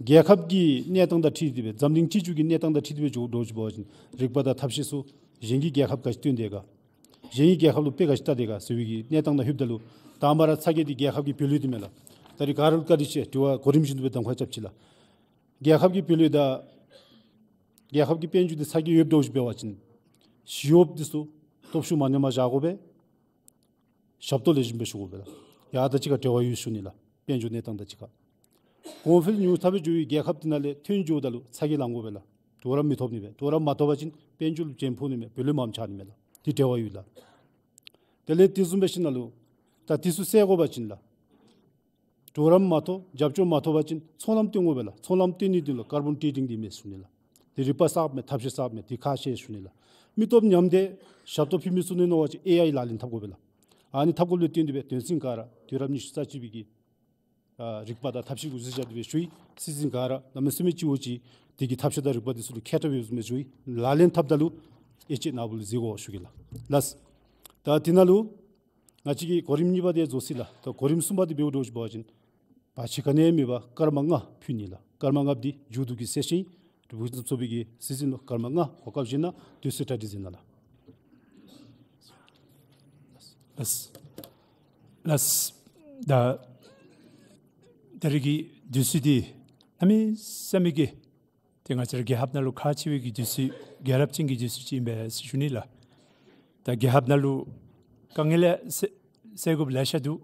རྒྱལ་ཁབ་ཀྱི་གནས་སྟངས་དང་འཁྲིལ་ཏེ་སྦེ་འཛམ་གླིང་སྤྱི་ཚོགས་ཀྱི་གནས་སྟངས་དང་འཁྲིལ་ཏེ་སྦེ་འགྱོ་དོ་ཅིག་འབད་བ་ཅིན་རིག་པ་དང་ཐབས་ཤེས་ཚུ་གཞན་གྱི་རྒྱལ་ཁབ་ག་ཅི་སྟོན་དེས་ག། གཞན་གྱི་རྒྱལ་ཁབ་ལུ་དཔེ་ག་ཅི་ལྟ་དེས་ག་ཟེར་བའི་གི་གནས་སྟངས་ནང་ལྷོདཔ་ད་ལུ་དང་པ་ར་ཚ་གྱང་འདི་རྒྱལ་ཁབ་ཀྱི་བུ་ལོན་འདི་མས་ལགས། ད་རིས་ག་ར་ལུ་བཀའ་དྲིན་ཆེ་དྲི་བ་གོ་རིམ་བཞིན་དུ་སྦེ་གདམ་ཁ་རྐྱབ་ཅི་ལགས། རྒྱལ་ཁབ་ཀྱི་བུ་ལོན་དང་རྒྱལ་ཁབ་ཀྱི་དཔལ་འབྱོར་འདི་ཚ་གྱང་ཡོདཔ་འདྲཝ་ཅིག་འབད་བ་ཅིན་ཞི་གཡོགཔ་འདི་ཚུ་སྟོབས་ཤུགས་མ་ཉམས་པར་བཞག་དགོ་པས། ཞབས་ཏོག་ལེགས་ཤོམ་སྦེ་ཞུ་དགོ་པས་ལགས། ཡ་ད་ཅི་ག་འབྲེལ་བ་ཡོད་ཞུ་ནི་ལགས། དཔལ་འབྱོར་གནས་སྟངས་དང་ཅི་ག། གོང་འཕེལ་ཉུང་མཐའ་སྦེ་འགྱོ་བའི་རྒྱལ་ཁབ་འདི་ནང་ལས་ཐོན་འགྱོཝ་ད་ལུ་ཚ་གྱང་ལང་དགོ་པས་ལགས། གྲོགས་རམ་མི་ཐོབ་ནི་མས། གྲོགས་རམ་མ་ཐོབ་པ་ཅིན་དཔལ་འབྱོར་ལུ་བྱེམ་ཕོག་ནི་མས། བུ་ལོན་མངམ་ཆག་ནི་མས་ལགས། འདི་འབྲེལ་བ་ཡོད་ལགས། དེ་ལས་དེ་བཟུམ་འབད་ཞིནམ་ལས་ད་འདི་ཚུ་སེལ་དགོ་པ་ཅིན་ལགས། གྲོགས་རམ་མ་ཐོབ་རྒྱབ་སྐྱོར་མ་ཐོབ་པ་ཅིན་ཚོང་ལམ་བཏོན་དགོ་པས་ལགས། ཚོང་ལམ་བཏོན་ནི་འདི་ལུ་ཀར་བོན་ཊེ་ཌིང་འདི་མས་ཞུ་ནི་ལགས། དེ་རིག་པ་གསརཔ་མས། ཐབས་ཤེས་གསརཔ་མས། དེ་ཁག་ཆེ་ཞུ་ནི་ལགས། མི་སྟོབས་ཉམས་ཏེ་ཞབས་ཏོག་ཕུལ་མི་ཚུགས་ནི་མནོ་བ་ཅིན་ཨེ་ཨའི་ལག་ལེན་འཐབ་དགོ་པས་ལགས། ཨ་ནི་འཐབ་དགོཔ་ལས་བརྟེན་ཏེ་སྦེ་དོན་ཚན་ག་ར་དུས་རབས་ཉི་ཤུ་རྩ་གཅིག་པའི་གི་ཨ་རིག་པ་དང་ཐབས་ཤེས་གུ་གཟིགས་བཞག་སྟེ་སྦེ་ཞུ་ཡི། སྲིད་འཛིན་ག་ར་གནམ་མེད་ས་མེད་ཅིག་འོ་ཅིག་དེ་གི་ཐབས་ཤེས་དང་རིག་པ་འདི་ཚུ་ལུ་མཁས་དྲགས་སྦེ་བཟུམ་སྦེ་ཞུ་ཡི། ལག་ལེན་འཐབ་ད་ལུ་ཨེ་ཅིག་ན་བུ་ལུ་གཟིགས་དགོ་ཞུ་གེ་ལགས། ལགས། ད་དེ་ནང་ལུ་ང་བཅས་ཀྱི་གོ་རིམ་གཉིས་པ་འདི་རྫོགས་ཅི་ལགས། ད་གོ་རིམ་གསུམ་པ་འདི་འབདཝ་འདྲཝ་ཅིག་འབད་བ་ཅིན་བར་ཆད་ག་ནི་ཡང་མེད་པར་སྐར་མ་ལྔ་ཕུལ་ནི་ལགས། སྐར་མ་ལྔ་འདི་མཇུག་བསྡུ་གི་གསལ་བཤད་ཨིན། འབྲུག་ཕུན་སུམ་ཚོགས་པའི་གི་སྲིད་འཛིན་ལུ་སྐར་མ་ལྔ་གོ་སྐབས་བཞེས་གནང་། དུས་ཚོད་གྲ་སྒྲིག་མཛད་གནང་ལགས། ལགས། ལགས། ད་ད་རིས་ཀྱི་དུས་ཚོད་འདི་གནམ་མེད་ས་མེད་ཀྱི་ཏེ་ང་བཅས་ར་རྒྱལ་ཁབ་ནང་ལུ་ཁག་ཆེ་བའི་གི་དུས་ཚོད་རྒྱལ་རབས་ཅན་གྱི་དུས་ཚོད་ཅིག་ཨིན་པས་ཟེར་ཞུ་ནི་ལགས། ད་རྒྱལ་ཁབ་ནང་ལུ་དཀའ་ངལ་ཡང་སེལ་སེལ་དགོཔ་ལེ་ཤ་འདུག།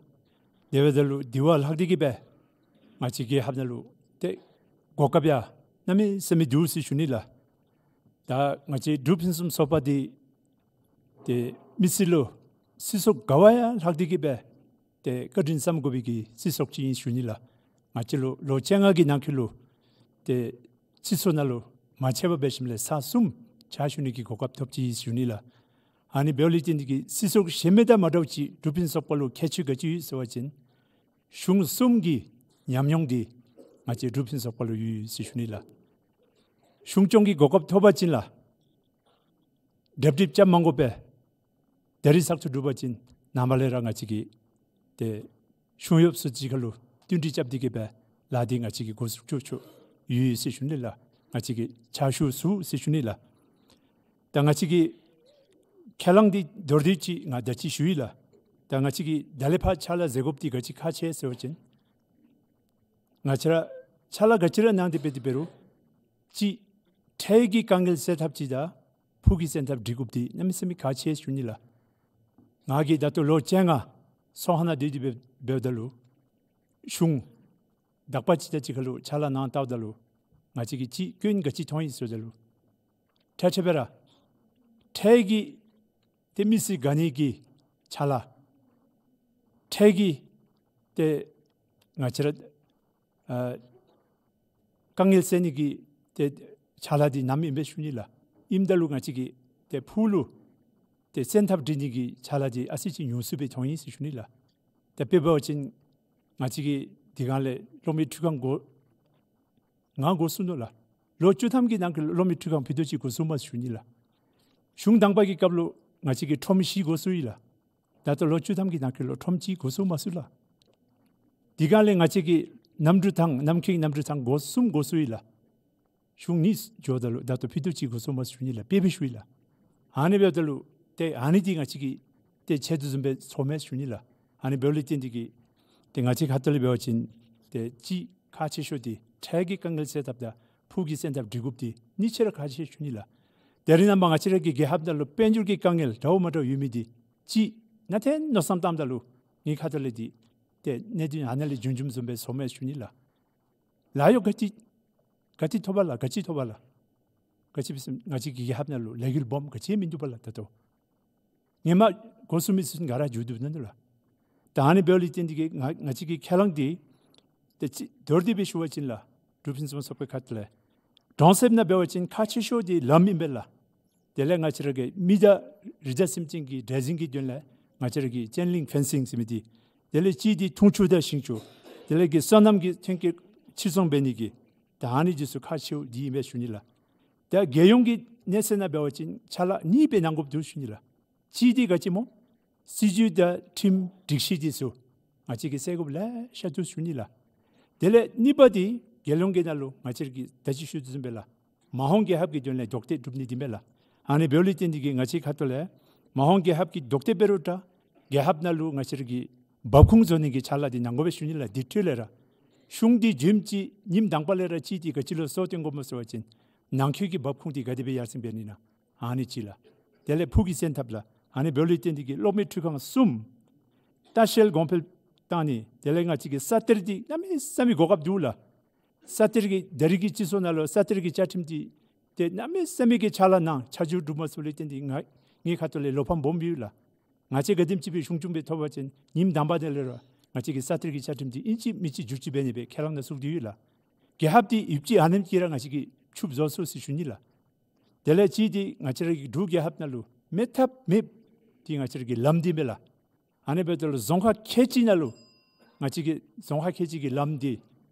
དེ་འབདཝ་ད་ལུ་དེ་བ་ལྷག་སྟེ་གི་སྦེ་ང་བཅས་རྒྱལ་ཁབ་ནང་ལུ་ཏེ་གོ་སྐབས་ཡང་གནམ་མེད་ས་མེད་འདུག་ཟེར་ཞུ་ནི་ལགས། ད་ང་བཅས་འབྲུག་ཕུན་སུམ་ཚོགས་པ་འདི་ཏེ་མི་སེར་ལུ་སྲིད་ཚོགས་ག་བ་ཡང་ལྷག་སྟེ་གི་སྦེ་ཏེ་བཀའ་དྲིན་བསམ་དགོ་པའི་གི་སྲིད་ཚོགས་ཅིག་ཨིན་ཞུ་ནི་ལགས། ང་བཅས་ལུ་ལོ་བཅོ་ལྔ་གི་ནང་འཁོད་ལུ་ཏེ་སྤྱི་ཚོགས་ནང་ལུ་མང་ཆེ་བ་འབད་ཞིནམ་ལས་ས་གསུམ་ཕྱག་ཞུ་ནི་གི་གོ་སྐབས་ཐོབ་ཅི་ཞུ་ནི་ལགས། ཨ་ནི་འབདཝ་ལས་བརྟེན་ཏེ་གི་སྲིད་ཚོགས་གཞན་མི་དང་མ་འདྲཝ་ཅིག་འབྲུག་ཕུན་སུམ་ཚོགས་པ་ལུ་ཁྱད་ཆོས་ག་ཅི་ཡོད་ཟེར་བ་ཅིན་གཞུང་གསུམ་གྱི་ཉམས་མྱོང་འདི་ང་བཅས་འབྲུག་ཕུན་སུམ་ཚོགས་པ་ལུ་ཡོད་ཟེར་ཞུ་ནི་ལགས། གཞུང་སྐྱོང་གི་གོ་སྐབས་ཐོབ་པ་ཅིན་ལགས་གྲབ་གྲིབ་རྐྱབ་མ་དགོ་པས། ད་རིས་ཚགས་ཚུད་གྲུབ་པ་ཅིན་ནངས་པ་ལས་ར་ང་བཅས་ཀྱིས་ཏེ་གཞུང་གཡོགཔ་ཚུ་གཅིག་ཁར་ལུ་བསྟུན་གྲོས་རྐྱབ་སྟེ་གི་སྦེ་ལཱ་འདི་ང་བཅས་ཀྱིས་འགོ་བཙུགས་ཆོག་ཆོག་ཡོད་ཡོད་ཟེར་ཞུ་ནི་ལགས། ང་བཅས་ཀྱིས་ཕྱག་ཞུ་ཚུགས་ཟེར་ཞུ་ནི་ལགས། ད་ང་བཅས་ཀྱི་ཁས་བླངས་འདི་མདོར་བསྡུས་ཅིག་ང་ད་ཅི་ཞུ་ཡི་ལགས། ད་ང་བཅས་ཀྱིས་ད་ལས་ཕར་ཕྱག་ལཱ་མཛད་དགོཔ་འདི་ག་ཅི་ཁག་ཆེ་ཟེར་བ་ཅིན་ང་བཅས་ར་ཕྱག་ལཱ་ག་ཅི་ར་གནང་སྟེ་འབད་དེ་འབད་རུང་ཅིག་འཕྲལ་གྱི་དཀའ་ངལ་སེལ་ཐབས་ཅིག་དང་ཕུགས་ཀྱི་སེལ་ཐབས་སྒྲིག་དགོཔ་འདི་གནམ་མེད་ས་མེད་ཁག་ཆེ་ཞུ་ནི་ལགས། ང་གིས་ད་ལྟོ་ལོ་བཅོ་ལྔ་ཚོང་ཁང་ནང་སྡོད་དེ་འབད་འབདཝ་ད་ལུ་གཞུང་དག་པ་ཅིག་དང་གཅིག་ཁར་ལུ་ཕྱག་ལཱ་གནང་བལྟཝ་ད་ལུ་ང་བཅས་ཀྱིས་ཅིག་སྐྱོན་ག་ཅི་མཐོང་ཡི་ཟེརཝ་ད་ལུ་འཕྲལ་འཕྲལ་སྦེ་ར་འཕྲལ་གྱི་ཏེ་མི་སེར་དགའ་ནི་གི་ཕྱག་ལཱ་འཕྲལ་གྱི་ཏེ་ང་བཅས་ར་ཨ་དཀའ་ངལ་སེལ་ནི་གི་ཏེ་ཕྱག་ལཱ་འདི་གནངམ་ཨིན་པས་ཞུ་ནི་ལགས། ཨིནམ་ད་ལུ་ང་བཅས་ཀྱིས་ཏེ་ཕུགས་ལུ་ཏེ་སེལ་ཐབས་སྒྲིག་ནི་གི་ཕྱག་ལཱ་འདི་ཨ་ཙི་ཅིག་ཉུང་སུ་སྦེ་མཐོང་ཡི་ཟེར་ཞུ་ནི་ལགས། ཏེ་དཔེ་འབད་བ་ཅིན་ང་བཅས་ཀྱིས་དེ་སྒང་ལས་གློག་མེ་འཕྲུལ་ཁང་འགོ་ང་འགོ་བཙུགས་ནུག་ལགས། ལོ་བཅུ་ཐམ་གྱི་ནང་གི་གློག་མེ་འཕྲུལ་ཁང་ཕུད་རྡོག་ཅིག་འགོ་བཙུགས་མས་ཞུ་ནི་ལགས། གཞུང་དང་པ་གི་སྐབས་ལུ་ང་བཅས་ཀྱིས་ཁྲོམ་བཞི་འགོ་བཙུགས་ཡི་ལགས། ད་ལྟོ་ལོ་བཅུ་ཐམ་གྱི་ནང་གི་ལུ་ཁྲོམ་གཅིག་འགོ་བཙུགས་མ་ཚུགས་ལགས། དེ་སྒང་ལས་ང་བཅས་ཀྱིས་གནམ་གྲུ་ཐང་གནམ་འཁྱིལ་གནམ་གྲུ་ཐང་འགོ་གསུམ་འགོ་བཙུགས་ཡི་ལགས། གཞུང་གཉིས་འགྱོཝ་ད་ལུ་ད་ལྟོ་ཕུད་རྡོག་གཅིག་འགོ་བཙུགས་མས་ཞུ་ནི་ལགས། དཔེ་སྦེ་ཞུ་ཡི་ལགས། ཨ་ནི་འབདཝ་ད་ལུ་ཏེ་ཨ་ནི་འདི་ང་བཅས་ཀྱིས་ཏེ་ཆེད་དུ་བཟུམ་སྦེ་ཚོརཝ་མས་ཞུ་ནི་ལགས། ཨ་ནི་འབདཝ་ལས་བརྟེན་ཏེ་གི་ཏེ་ང་བཅས་ཁ་ཐུག་ལས་འབད་བ་ཅིན་ཏེ་ཅིག་ཁག་ཆེ་ཤོས་འདི་འཕྲལ་གྱི་དཀའ་ངལ་སེལ་ཐབས་དང་ཕུགས་ཀྱི་སེལ་ཐབས་སྒྲིག་དགོཔ་འདི་གཉིས་ཆ་ར་ཁག་ཆེ་ཞུ་ནི་ལགས། ད་རེས་ནངས་པ་ང་བཅས་ར་གི་རྒྱལ་ཁབ་ནང་ལུ་དཔལ་འབྱོར་གྱི་དཀའ་ངལ་འདྲཝ་མ་འདྲཝ་ཡོད་མི་འདི་ཅིག་ནང་ཏེ་མནོ་བསམ་བཏངམ་ད་ལུ་ངེའི་ཁ་ཐུག་ལས་འདི་ཏེ་གནད་དོན་ཨ་ནཱ་ལས་བྱུང་བྱུངམ་བཟུམ་སྦེ་ཚོརཝ་མས་ཞུ་ནི་ལགས། ལཱ་གཡོག་ག་ཅི་ག་ཅི་ཐོབ་པ་ལགས། ག་ཅི་ཐོབ་པ་ལགས། ག་ཅི་འབད་ཟེར་ང་བཅས་ཀྱི་རྒྱལ་ཁབ་ནང་ལུ་ལས་འགུལ་སྦོམ་ག་ཅི་མིན་འདུག་པ་ལགས། ད་ལྟོ་ཧེ་མ་འགོ་བཙུགས་མི་ཚུ་ག་ར་མཇུག་བསྡུ་ནུག་ལགས། ད་ཨ་ནི་འབདཝ་ལས་བརྟེན་ཏེ་གི་ང་ང་བཅས་ཀྱི་ཁས་བླངས་འདི་ཏེ་ཅིག་མདོར་བསྡུས་སྦེ་ཞུ་བ་ཅིན་ལགས། འབྲུག་ཕུན་སུམ་ཚོགས་པའི་ཁ་ཐུག་ལས་གྲོང་གསེབ་ནང་འབད་བ་ཅིན་ཁག་ཆེ་ཤོས་འདི་ལམ་ཨིན་པས་ལགས། དེ་ལས་ང་བཅས་ར་གི་མི་དང་རི་དྭགས་སེམས་ཅན་གྱི་བདེ་འཛིན་གྱི་དོན་ལས་ ང་བཅས་ར་གི་ཅེན་ལིང་ཕེན་སིང་ཟེར་མི་འདི། དེ་ལས་གཅིག་འདི་འཐུང་ཆུ་དང་ཞིང་ཆུ། དེ་ལས་གི་སོ་ནམ་གྱི་ཐོན་སྐྱེད་ཕྱིར་ཚོང་འབད་ནི་གི། ད་ཨ་ནི་འདི་ཚུ་ཁག་ཆེཝ་འདི་ཨིན་པས་ཞུ་ནི་ལགས། ད་རྒྱལ་ཡོངས་ཀྱི་གནས་ཚད་ནང་འབད་བ་ཅིན་ཕྱག་ལཱ་གཉིས་སྦེ་གནང་དགོཔ་འདུག་ཞུ་ནི་ལགས། གཅིག་འདི་ག་ཅི་སྨོ། སྲིད་བྱུས་དང་ཁྲིམས་སྒྲིག་གཞི་འདི་ཚུ་ང་བཅས་ཀྱིས་སེལ་དགོཔ་ལེ་ཤ་འདུག་ཞུ་ནི་ལགས། དེ་ལས་གཉིས་པ་འདི་རྒྱལ་ཡོངས་ཀྱི་ནང་ལུ་ང་བཅས་ར་གིས་ད་ཅི་ཞུ་དོ་བཟུམ་སྦེ་ལགས། མ་འོངས་རྒྱལ་ཁབ་ཀྱི་དོན་ལས་རྡོག་གཏད་གྲུབ་ནི་འདི་མས་ལགས། ཨ་ནི་འབདཝ་ལས་བརྟེན་ཏེ་གིས་ང་བཅས་ཁ་ཐུག་ལས་མ་འོངས་རྒྱལ་ཁབ་ཀྱི་རྡོག་གཏད་འབད་རུང་འདྲ། རྒྱལ་ཁབ་ནང་ལུ་ང་བཅས་ར་གི་འབབ་ཁུངས་བཟོ་ནི་གི་ཕྱག་ལཱ་འདི་གནང་དགོ་པས་ཞུ་ནི་ལགས། འདི་འཕྲོ་ལས་ར་གཞུང་འདི་བྱོནམ་ཅིག་ཉིནམ་དང་པ་ལས་ར་གཅིག་འདི་ག་ཅི་ལུ་གཙོ་བོར་བཏོན་དགོཔ་སྨོ་ཟེར་བ་ཅིན་ནང་འཁོད་ཀྱི་འབབ་ཁུངས་འདི་ག་དེ་སྦེ་ཡར་སེང་འབད་ནི་ཨིན་ན། ཨ་ནི་གཅིག་ལགས། དེ་ལས་ཕུགས་ཀྱི་སེམས་ཐབས་ལགས། ཨ་ནི་འབདཝ་ལས་བརྟེན་ཏེ་གིས་གློག་མེ་འཕྲུལ་ཁང་གསུམ་ལྟ་བཤལ་གོང་འཕེལ་བཏང་ནི། དེ་ལས་ང་བཅས་ཀྱི་ས་གཏེར་འདི་གནམ་མེད་ས་མེད་གོ་སྐབས་འདུག་ལགས། ས་གཏེར་གྱི་ད་རེས་ཀྱི་སྤྱི་ཚོགས་ནང་ལུ་ས་གཏེར་གྱི་བཅའ་ཁྲིམས་འདི་ཏེ་གནམ་མེད་ས་མེད་ཀྱི་ཕྱག་ལཱ་གནང་ཆ་འཇོག་གྲུབ་མ་ཚུགསཔ་ལས་བརྟེན་ཏེ་ང་ངེའི་ཁ་ཐུག་ལས་བློ་ཕམ་སྦོམ་ཡོད་ལགས། ང་བཅས་ག་དེམ་ཅིག་སྦེ་གཞུང་སྐྱོང་འབད་ཐོབ་པ་ཅིན་ཉིནམ་དང་པ་དེ་ལས་ར་ང་བཅས་ཀྱི་ས་གཏེར་གྱི་བཅའ་ཁྲིམས་འདི་ཨིན་ཅི་མིན་ཅི་བསྒྱུར་བཅོས་འབད་ནི་སྦེ་ཁས་བླངས་གནང་ཚུགས་ཏེ་ཡོད་ལགས། རྒྱལ་ཁབ་འདི་ཡོདཔ་ཅིག་ཨ་ནེམ་ཅིག་ར་ང་བཅས་ཀྱིས་ཕྱུགཔོ་བཟོ་ཚུགས་ཟེར་ཞུ་ནི་ལགས། དེ་ལས་གཅིག་འདི་ང་བཅས་ར་གི་འབྲུག་རྒྱལ་ཁབ་ནང་ལུ་མེད་ཐབས་མེདཔ་འདི་ང་བཅས་ར་གི་ལམ་འདི་མས་ལགས། ཨ་ནི་འབདཝ་ད་ལུ་རྫོང་ཁག་ཁལ་གཅིག་ནང་ལུ་ང་བཅས་ཀྱི་རྫོང་ཁག་ཁལ་གཅིག་གི་ལམ་འདི་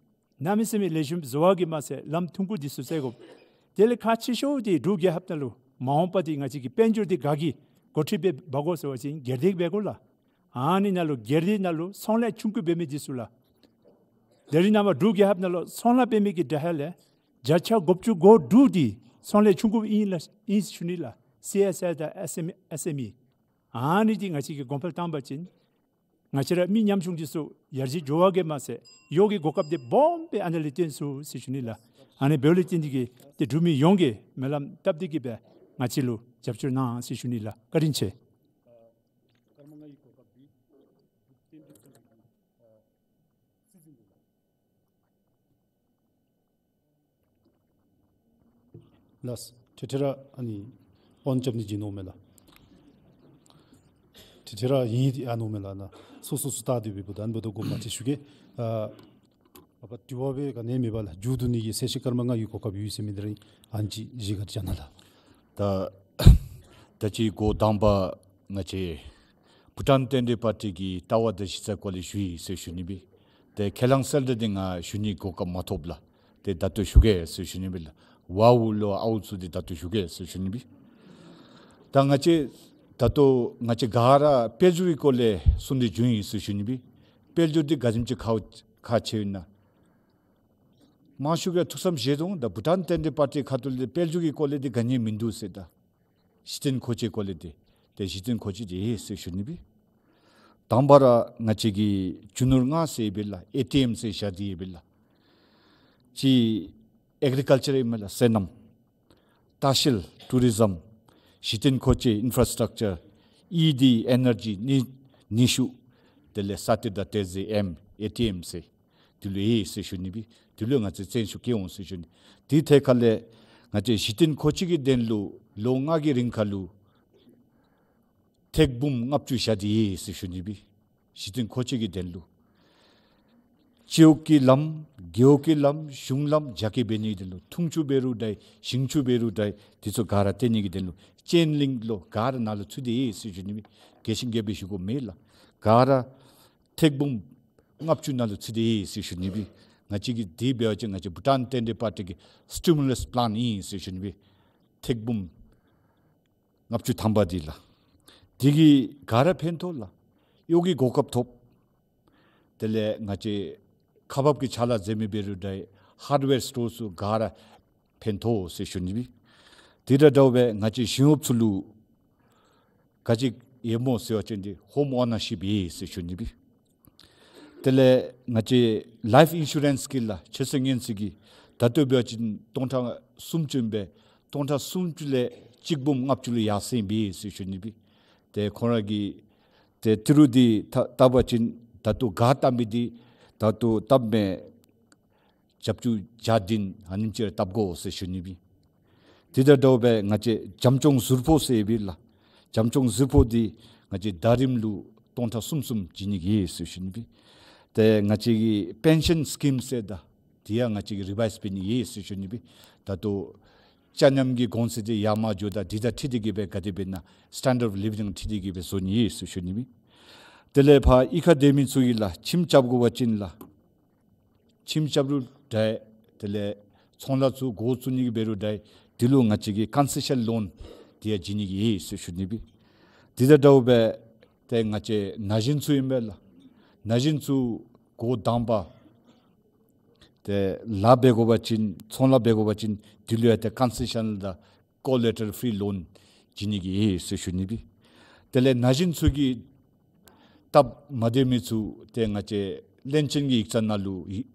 གནམ་མེད་ས་མེད་ལེགས་ཤོམ་བཟོ་བ་གིས་མ་ཚད་ལམ་ཐུང་ཀུ་འདི་ཚུ་བསལ་དགོ། དེ་ལས་ཁག་ཆེ་ཤོས་འདི་འབྲུག་རྒྱལ་ཁབ་ནང་ལུ་མ་འོངས་པ་འདི་ང་བཅས་ཀྱི་དཔལ་འབྱོར་འདི་ག་གིས་འགོ་ཁྲིད་འབད་འབག་དགོ་ཟེར་བ་ཅིན་སྒེར་སྡེ་འབད་དགོ་ལགས། ཨ་ནི་ནང་ལུ་སྒེར་སྡེ་ནང་ལུ་ཚོང་ལས་ཆུང་ཀུ་འབད་མི་འདི་ཚུ་ལགས། ད་རེས་ནངས་པ་འབྲུག་རྒྱལ་ཁབ་ནང་ལུ་ཚོང་ལཱ་འབད་མི་གི་དྲག་ཧ་ལས་བརྒྱ་ཆ་དགུ་བཅུ་གོ་དྲུག་འདི་ཚོང་ལས་ཆུང་ཀུ་ཨིན་ལགས་ཨིན་ཞུ་ནི་ལགས། སི་ཨེསི་ཨའི་དང་ཨེསི་ཨེམ་ཨི། ཨ་ནི་འདི་ང་བཅས་ཀྱིས་གོང་འཕེལ་བཏང་པ་ཅིན་ང་བཅས་ར་མི་ཉམ་ཆུང་འདི་ཚུ་ཡར་རྒྱས་འགྱོ་བ་གིས་མ་ཚད་གཡོག་གི་གོ་སྐབས་འདི་སྦོམ་སྦེ་ཨ་ནཱ་ལས་བཏོན་ཚུགས་ཟེར་ཞུ་ནི་ལགས། ཨ་ནི་འབདཝ་ལས་བརྟེན་ཏེ་གིས་ཏེ་འབྲུག་མི་ཡོངས་ཀྱིས་སྨོན་ལམ་བཏབ་སྟེ་གིས་སྦེ་ང་བཅས་ལུ་རྒྱབ་སྐྱོར་གནང་ཟེར་ཞུ་ནི་ལགས། བཀའ་དྲིན་ཆེ། ལགས། ཏེ་ཏེ་ར་ཨ་ནི་ཨོན་རྐྱབ་ནི་བྱིན་ནུག་མས་ལགས། ཏེ་ཏེ་ར་ཨིན་ཏེ་ཨ་ནུག་མས་ལགས་ན། སོ་སོ་སོ་བལྟ་སྟེ་འབདཝ་ད་ཨ་ནི་འབདཝ་ད་དགོངསམ་མ་ཁྲེལ་ཞུ་གེ། ཨ་ཨ་པ་དྲི་བ་སྦེ་ག་ནི་མེད་པས་ལགས། མཇུག་བསྡུ་ནི་གི་གསལ་བཤད་སྐར་མ་ལྔ་གི་གོ་སྐབས་ཡོད་ཟེར་མི་འདི་ར་ཨིན། ཨ་ནི་ཅིག་གཞི་བཀའ་དྲིན་བསྐྱང་གནང་ལགས། ད་ད་ཅི་འགོ་དང་པ་ང་བཅས་བྷུ་ཊཱན་རྟེན་འབྲེལ་པར་ཊི་གི་ལྟ་བ་དང་གཞི་རྩ་སྐོར་ལས་ཞུ་ཡི་ཟེར་ཞུ་ནི་སྦེ། ཏེ་ཁས་བླངས་གསལ་བསྒྲགས་འདི་ང་ཞུ་ནི་གོ་སྐབས་མ་ཐོབ་ལགས། ཏེ་ད་ལྟོ་ཞུ་གེ་ཟེར་ཞུ་ནི་སྦེ་ལགས། ཝའོ་ལོ་ཨའོ་ཚུ་འདི་ད་ལྟོ་ཞུ་གེ་ཟེར་ཞུ་ནི་སྦེ། ད་ང་བཅས་ད་ལྟོ་ང་བཅས་ག་ར་དཔལ་འབྱོར་གྱི་སྐོར་ལས་གསུང་སྟེ་བྱོན་ཡི་ཟེར་ཞུ་ནི་སྦེ། དཔལ་འབྱོར་འདི་ག་དེམ་ཅིག་ཁག་ཁག་ཆེཝ་ཨིན་ན། མང་ཤོས་ཀྱིས་ཐུགས་བསམ་བཞེས་དོ་འོང་། ད་བྷུ་ཊཱན་རྟེན་འབྲེལ་པར་ཊི་ཁ་ཐུག་ལས་དཔལ་འབྱོར་གྱི་སྐོར་ལས་འདི་ག་ནི་མིན་འདུག་ཟེར། ད་གཞི་རྟེན་མཁོ་ཆས་སྐོར་ལས་འདི་ཏེ་གཞི་རྟེན་མཁོ་ཆས་འདི་ཡོད་ཟེར་ཞུ་ནི་སྦེ། དང་པ་ར་ང་བཅས་ཀྱི་རྒྱུ་ནོར་ལྔ་ཟེར་ཡོད་པས་ལགས། ཨེ་ཊི་ཨེམ་ཟེར་བཞག་སྟེ་ཡོད་པས་ལགས། གཅིག་ཨེག་རི་ཀཱལ་ཅར་ཨིན་མས་ལགས། སོ་ནམ། ལྟ་བཤལ་ཊུ་རི་ཛམ། གཞི་རྟེན་མཁོ་ཆས་ཨིན་ཕ་ར་སི་ཊག་ཅར། ཨི་ཌི་ཨེ་ནར་ཇི་ནུས་ནུས་ཤུགས། དེ་ལས་ས་གཏེར་དང་གཏེར་ཟས་ཨེམ་ཨེ་ཊི་ཨེམ་ཟེར། དེ་ལུ་ཡོད་ཟེར་ཞུ་ནི་སྦེ། དེ་ལུ་ང་བཅས་བརྩོན་ཤུགས་བསྐྱེད་འོང་ཟེར་ཞུ་ནི། དེ་ཐད་ཁར་ལས་ང་བཅས་གཞི་རྟེན་མཁོ་ཆས་ཀྱི་དོན་ལུ་ལོ་ལྔ་གི་རིང་ཁར་ལུ་ཐེག་འབུམ་ལྔ་བཅུ་བཞག་སྟེ་ཡོད་ཟེར་ཞུ་ནི་སྦེ། གཞི་རྟེན་མཁོ་ཆས་ཀྱི་དོན་ལུ་སྤྱི་འོག་གི་ལམ་རྒེད་འོག་གི་ལམ་གཞུང་ལམ་རྒྱ་སྐྱེད་འབད་ནི་དོན་ལུ་འཐུང་ཆུ་འབད་རུང་འདྲ་ཞིང་ཆུ་འབད་རུང་འདྲ་དེ་ཚུ་ག་ར་བཏོན་ནི་གི་དོན་ལུ་ཅེན་ལིང་ལུ་ག་ར་ནང་ལུ་ཚུད་དེ་ཡོད་ཟེར་ཞུ་ནི་སྦེ། རྒྱས་ཤིང་རྒྱས་པ་སྦེ་ཞུ་དགོཔ་མེད་ལགས། ག་ར་ཐེག་འབུམ་ལྔ་བཅུ་ནང་ལུ་ཚུད་དེ་ཡོད་ཟེར་ཞུ་ནི་སྦེ། ང་བཅས་ཀྱི་དེ་འབད་བ་ཅིན་ང་བཅས་བྷུ་ཊཱན་རྟེན་འབྲེལ་པར་ཊི་གི་སི་ཊི་མུ་ལས་པི་ལཱན་ཨིན་ཟེར་ཞུ་ནི་སྦེ། ཐེག་འབུམ་ལྔ་བཅུ་ཐམ་པ་འདི་ལགས། འདི་གིས་ག་ར་ཕན་ཐོགས་ལགས། གཡོག་གི་གོ་སྐབས་ཐོབ། དེ་ལས་ང་བཅས་ཁག་འབག་གི་ཕྱག་ལཱ་མཛད་མི་འབད་རུང་འདྲ་ཧརཌ་ཝེར་སི་ཊོར་ཚུ་ག་ར་ཕན་ཐོགས་ཟེར་ཞུ་ནི་སྦེ། དེ་དང་འདྲཝ་སྦེ་ང་བཅས་ཞིང་འོགཔ་ཚུ་ལུ་ག་ཅི་ཡོདཔ་སྨོ་ཟེར་བ་ཅིན་འདི་ཧོམ་ཨོ་ནར་ཤིཔ་ཡོད་ཟེར་ཞུ་ནི་སྦེ། དེ་ལས་ང་བཅས་ལའིཕ་ཨིན་ཤུ་རེནསི་གི་ལགས་ཆོད་སེམས་མངོན་གསལ་གྱིས་ད་ལྟོ་འབད་བ་ཅིན་སྟོང་ཕྲག་སུམ་ཅུ་ཨིན་པས། སྟོང་ཕྲག་སུམ་ཅུ་ལས་གཅིག་འབུམ་ལྔ་བཅུ་ལུ་ཡར་སེང་སྦེ་ཟེར་ཞུ་ནི་སྦེ། ཏེ་ཁོང་ར་གིས་ཏེ་ཏི་རུ་འདི་བཏབ་བཏབ་པ་ཅིན་ད་ལྟོ་ག་བཏབ་མི་འདི་ད་ལྟོ་བཏབ་མི་རྒྱབ་ཆུ་བརྒྱ་བདུན་ཨ་ནེམ་ཅིག་ར་བཏབ་དགོ་ཟེར་ཞུ་ནི་སྦེ། དེ་དང་འདྲཝ་སྦེ་ང་བཅས་བྱམས་སྐྱོང་ཟུར་ཕོགས་ཟེར་ཡོད་པས་ལགས། བྱམས་སྐྱོང་ཟུར་ཕོགས་འདི་ང་བཅས་ཟླ་རིམ་ལུ་སྟོང་ཕྲག་གསུམ་གསུམ་བྱིན་ནི་ཡོད་ཟེར་ཞུ་ནི་སྦེ། ཏེ་ང་བཅས་ཀྱི་པེན་ཤཱན་སི་ཀིམ་ཟེར་ད་འདི་ཡང་ང་བཅས་ཀྱིས་རི་བའིཛ་འབད་ནི་ཡོད་ཟེར་ཞུ་ནི་སྦེ། ད་ལྟོ་ཅ་མཉམ་གྱི་གོང་ཚད་འདི་ཡར་མར་འགྱོཝ་ད་འདི་དང་འཁྲིལ་ཏེ་གིས་སྦེ་ག་དེ་སྦེ་ཨིན་ན་སི་ཊེན་ཌརཌ་ཨོཕ་ལི་ཝིང་དང་འཁྲིལ་ཏེ་གིས་སྦེ་བཟོ་ནི་ཡོད་ཟེར་ཞུ་ནི་སྦེ། དེ་ལས་ཕར་གཡུས་ཁར་སྡོད་མི་ཚུ་གིས་ལགས་ཁྱིམ་རྐྱབ་དགོ་པ་ཅིན་ལགས་ཁྱིམ་རྐྱབ་རུང་འདྲ། དེ་ལས་ཚོང་ལཱ་ཚུ་སྒོ་བཙུགས་ནི་གི་འབད་རུང་འདྲ། དེ་ལུ་ང་བཅས་ཀྱིས་ཀོན་སེ་ཤཱན་ལོན་དེ་ཡང་བྱིན་ནི་གི་ཡོད་ཟེར་ཞུ་ནི་སྦེ། དེ་དང་འདྲཝ་སྦེ་ཏེ་ང་བཅས་ན་གཞོན་ཚུ་ཨིན་པས་ལགས། ན་གཞོན་ཚུ་འགོ་དང་པ་ཏེ་ལཱ་འབད་དགོ་པ་ཅིན་ཚོང་ལཱ་འབད་དགོ་པ་ཅིན་དེ་ལུ་ཡང་ཏེ་ཀོན་སེ་ཤཱན་དང་ཀོ་ལེ་ཊ་རཱལ་ཕི་རི་ལོན་བྱིན་ནི་གི་ཡོད་ཟེར་ཞུ་ནི་སྦེ། དེ་ལས་ན་གཞོན་ཚུ་གིས་སྟབས་མ་བདེ་མི་ཚུ་ཏེ་ང་བཅས་བློན་ཆེན་གྱི་ཡིག་ཚང་ནང་ལུ་ཡིག་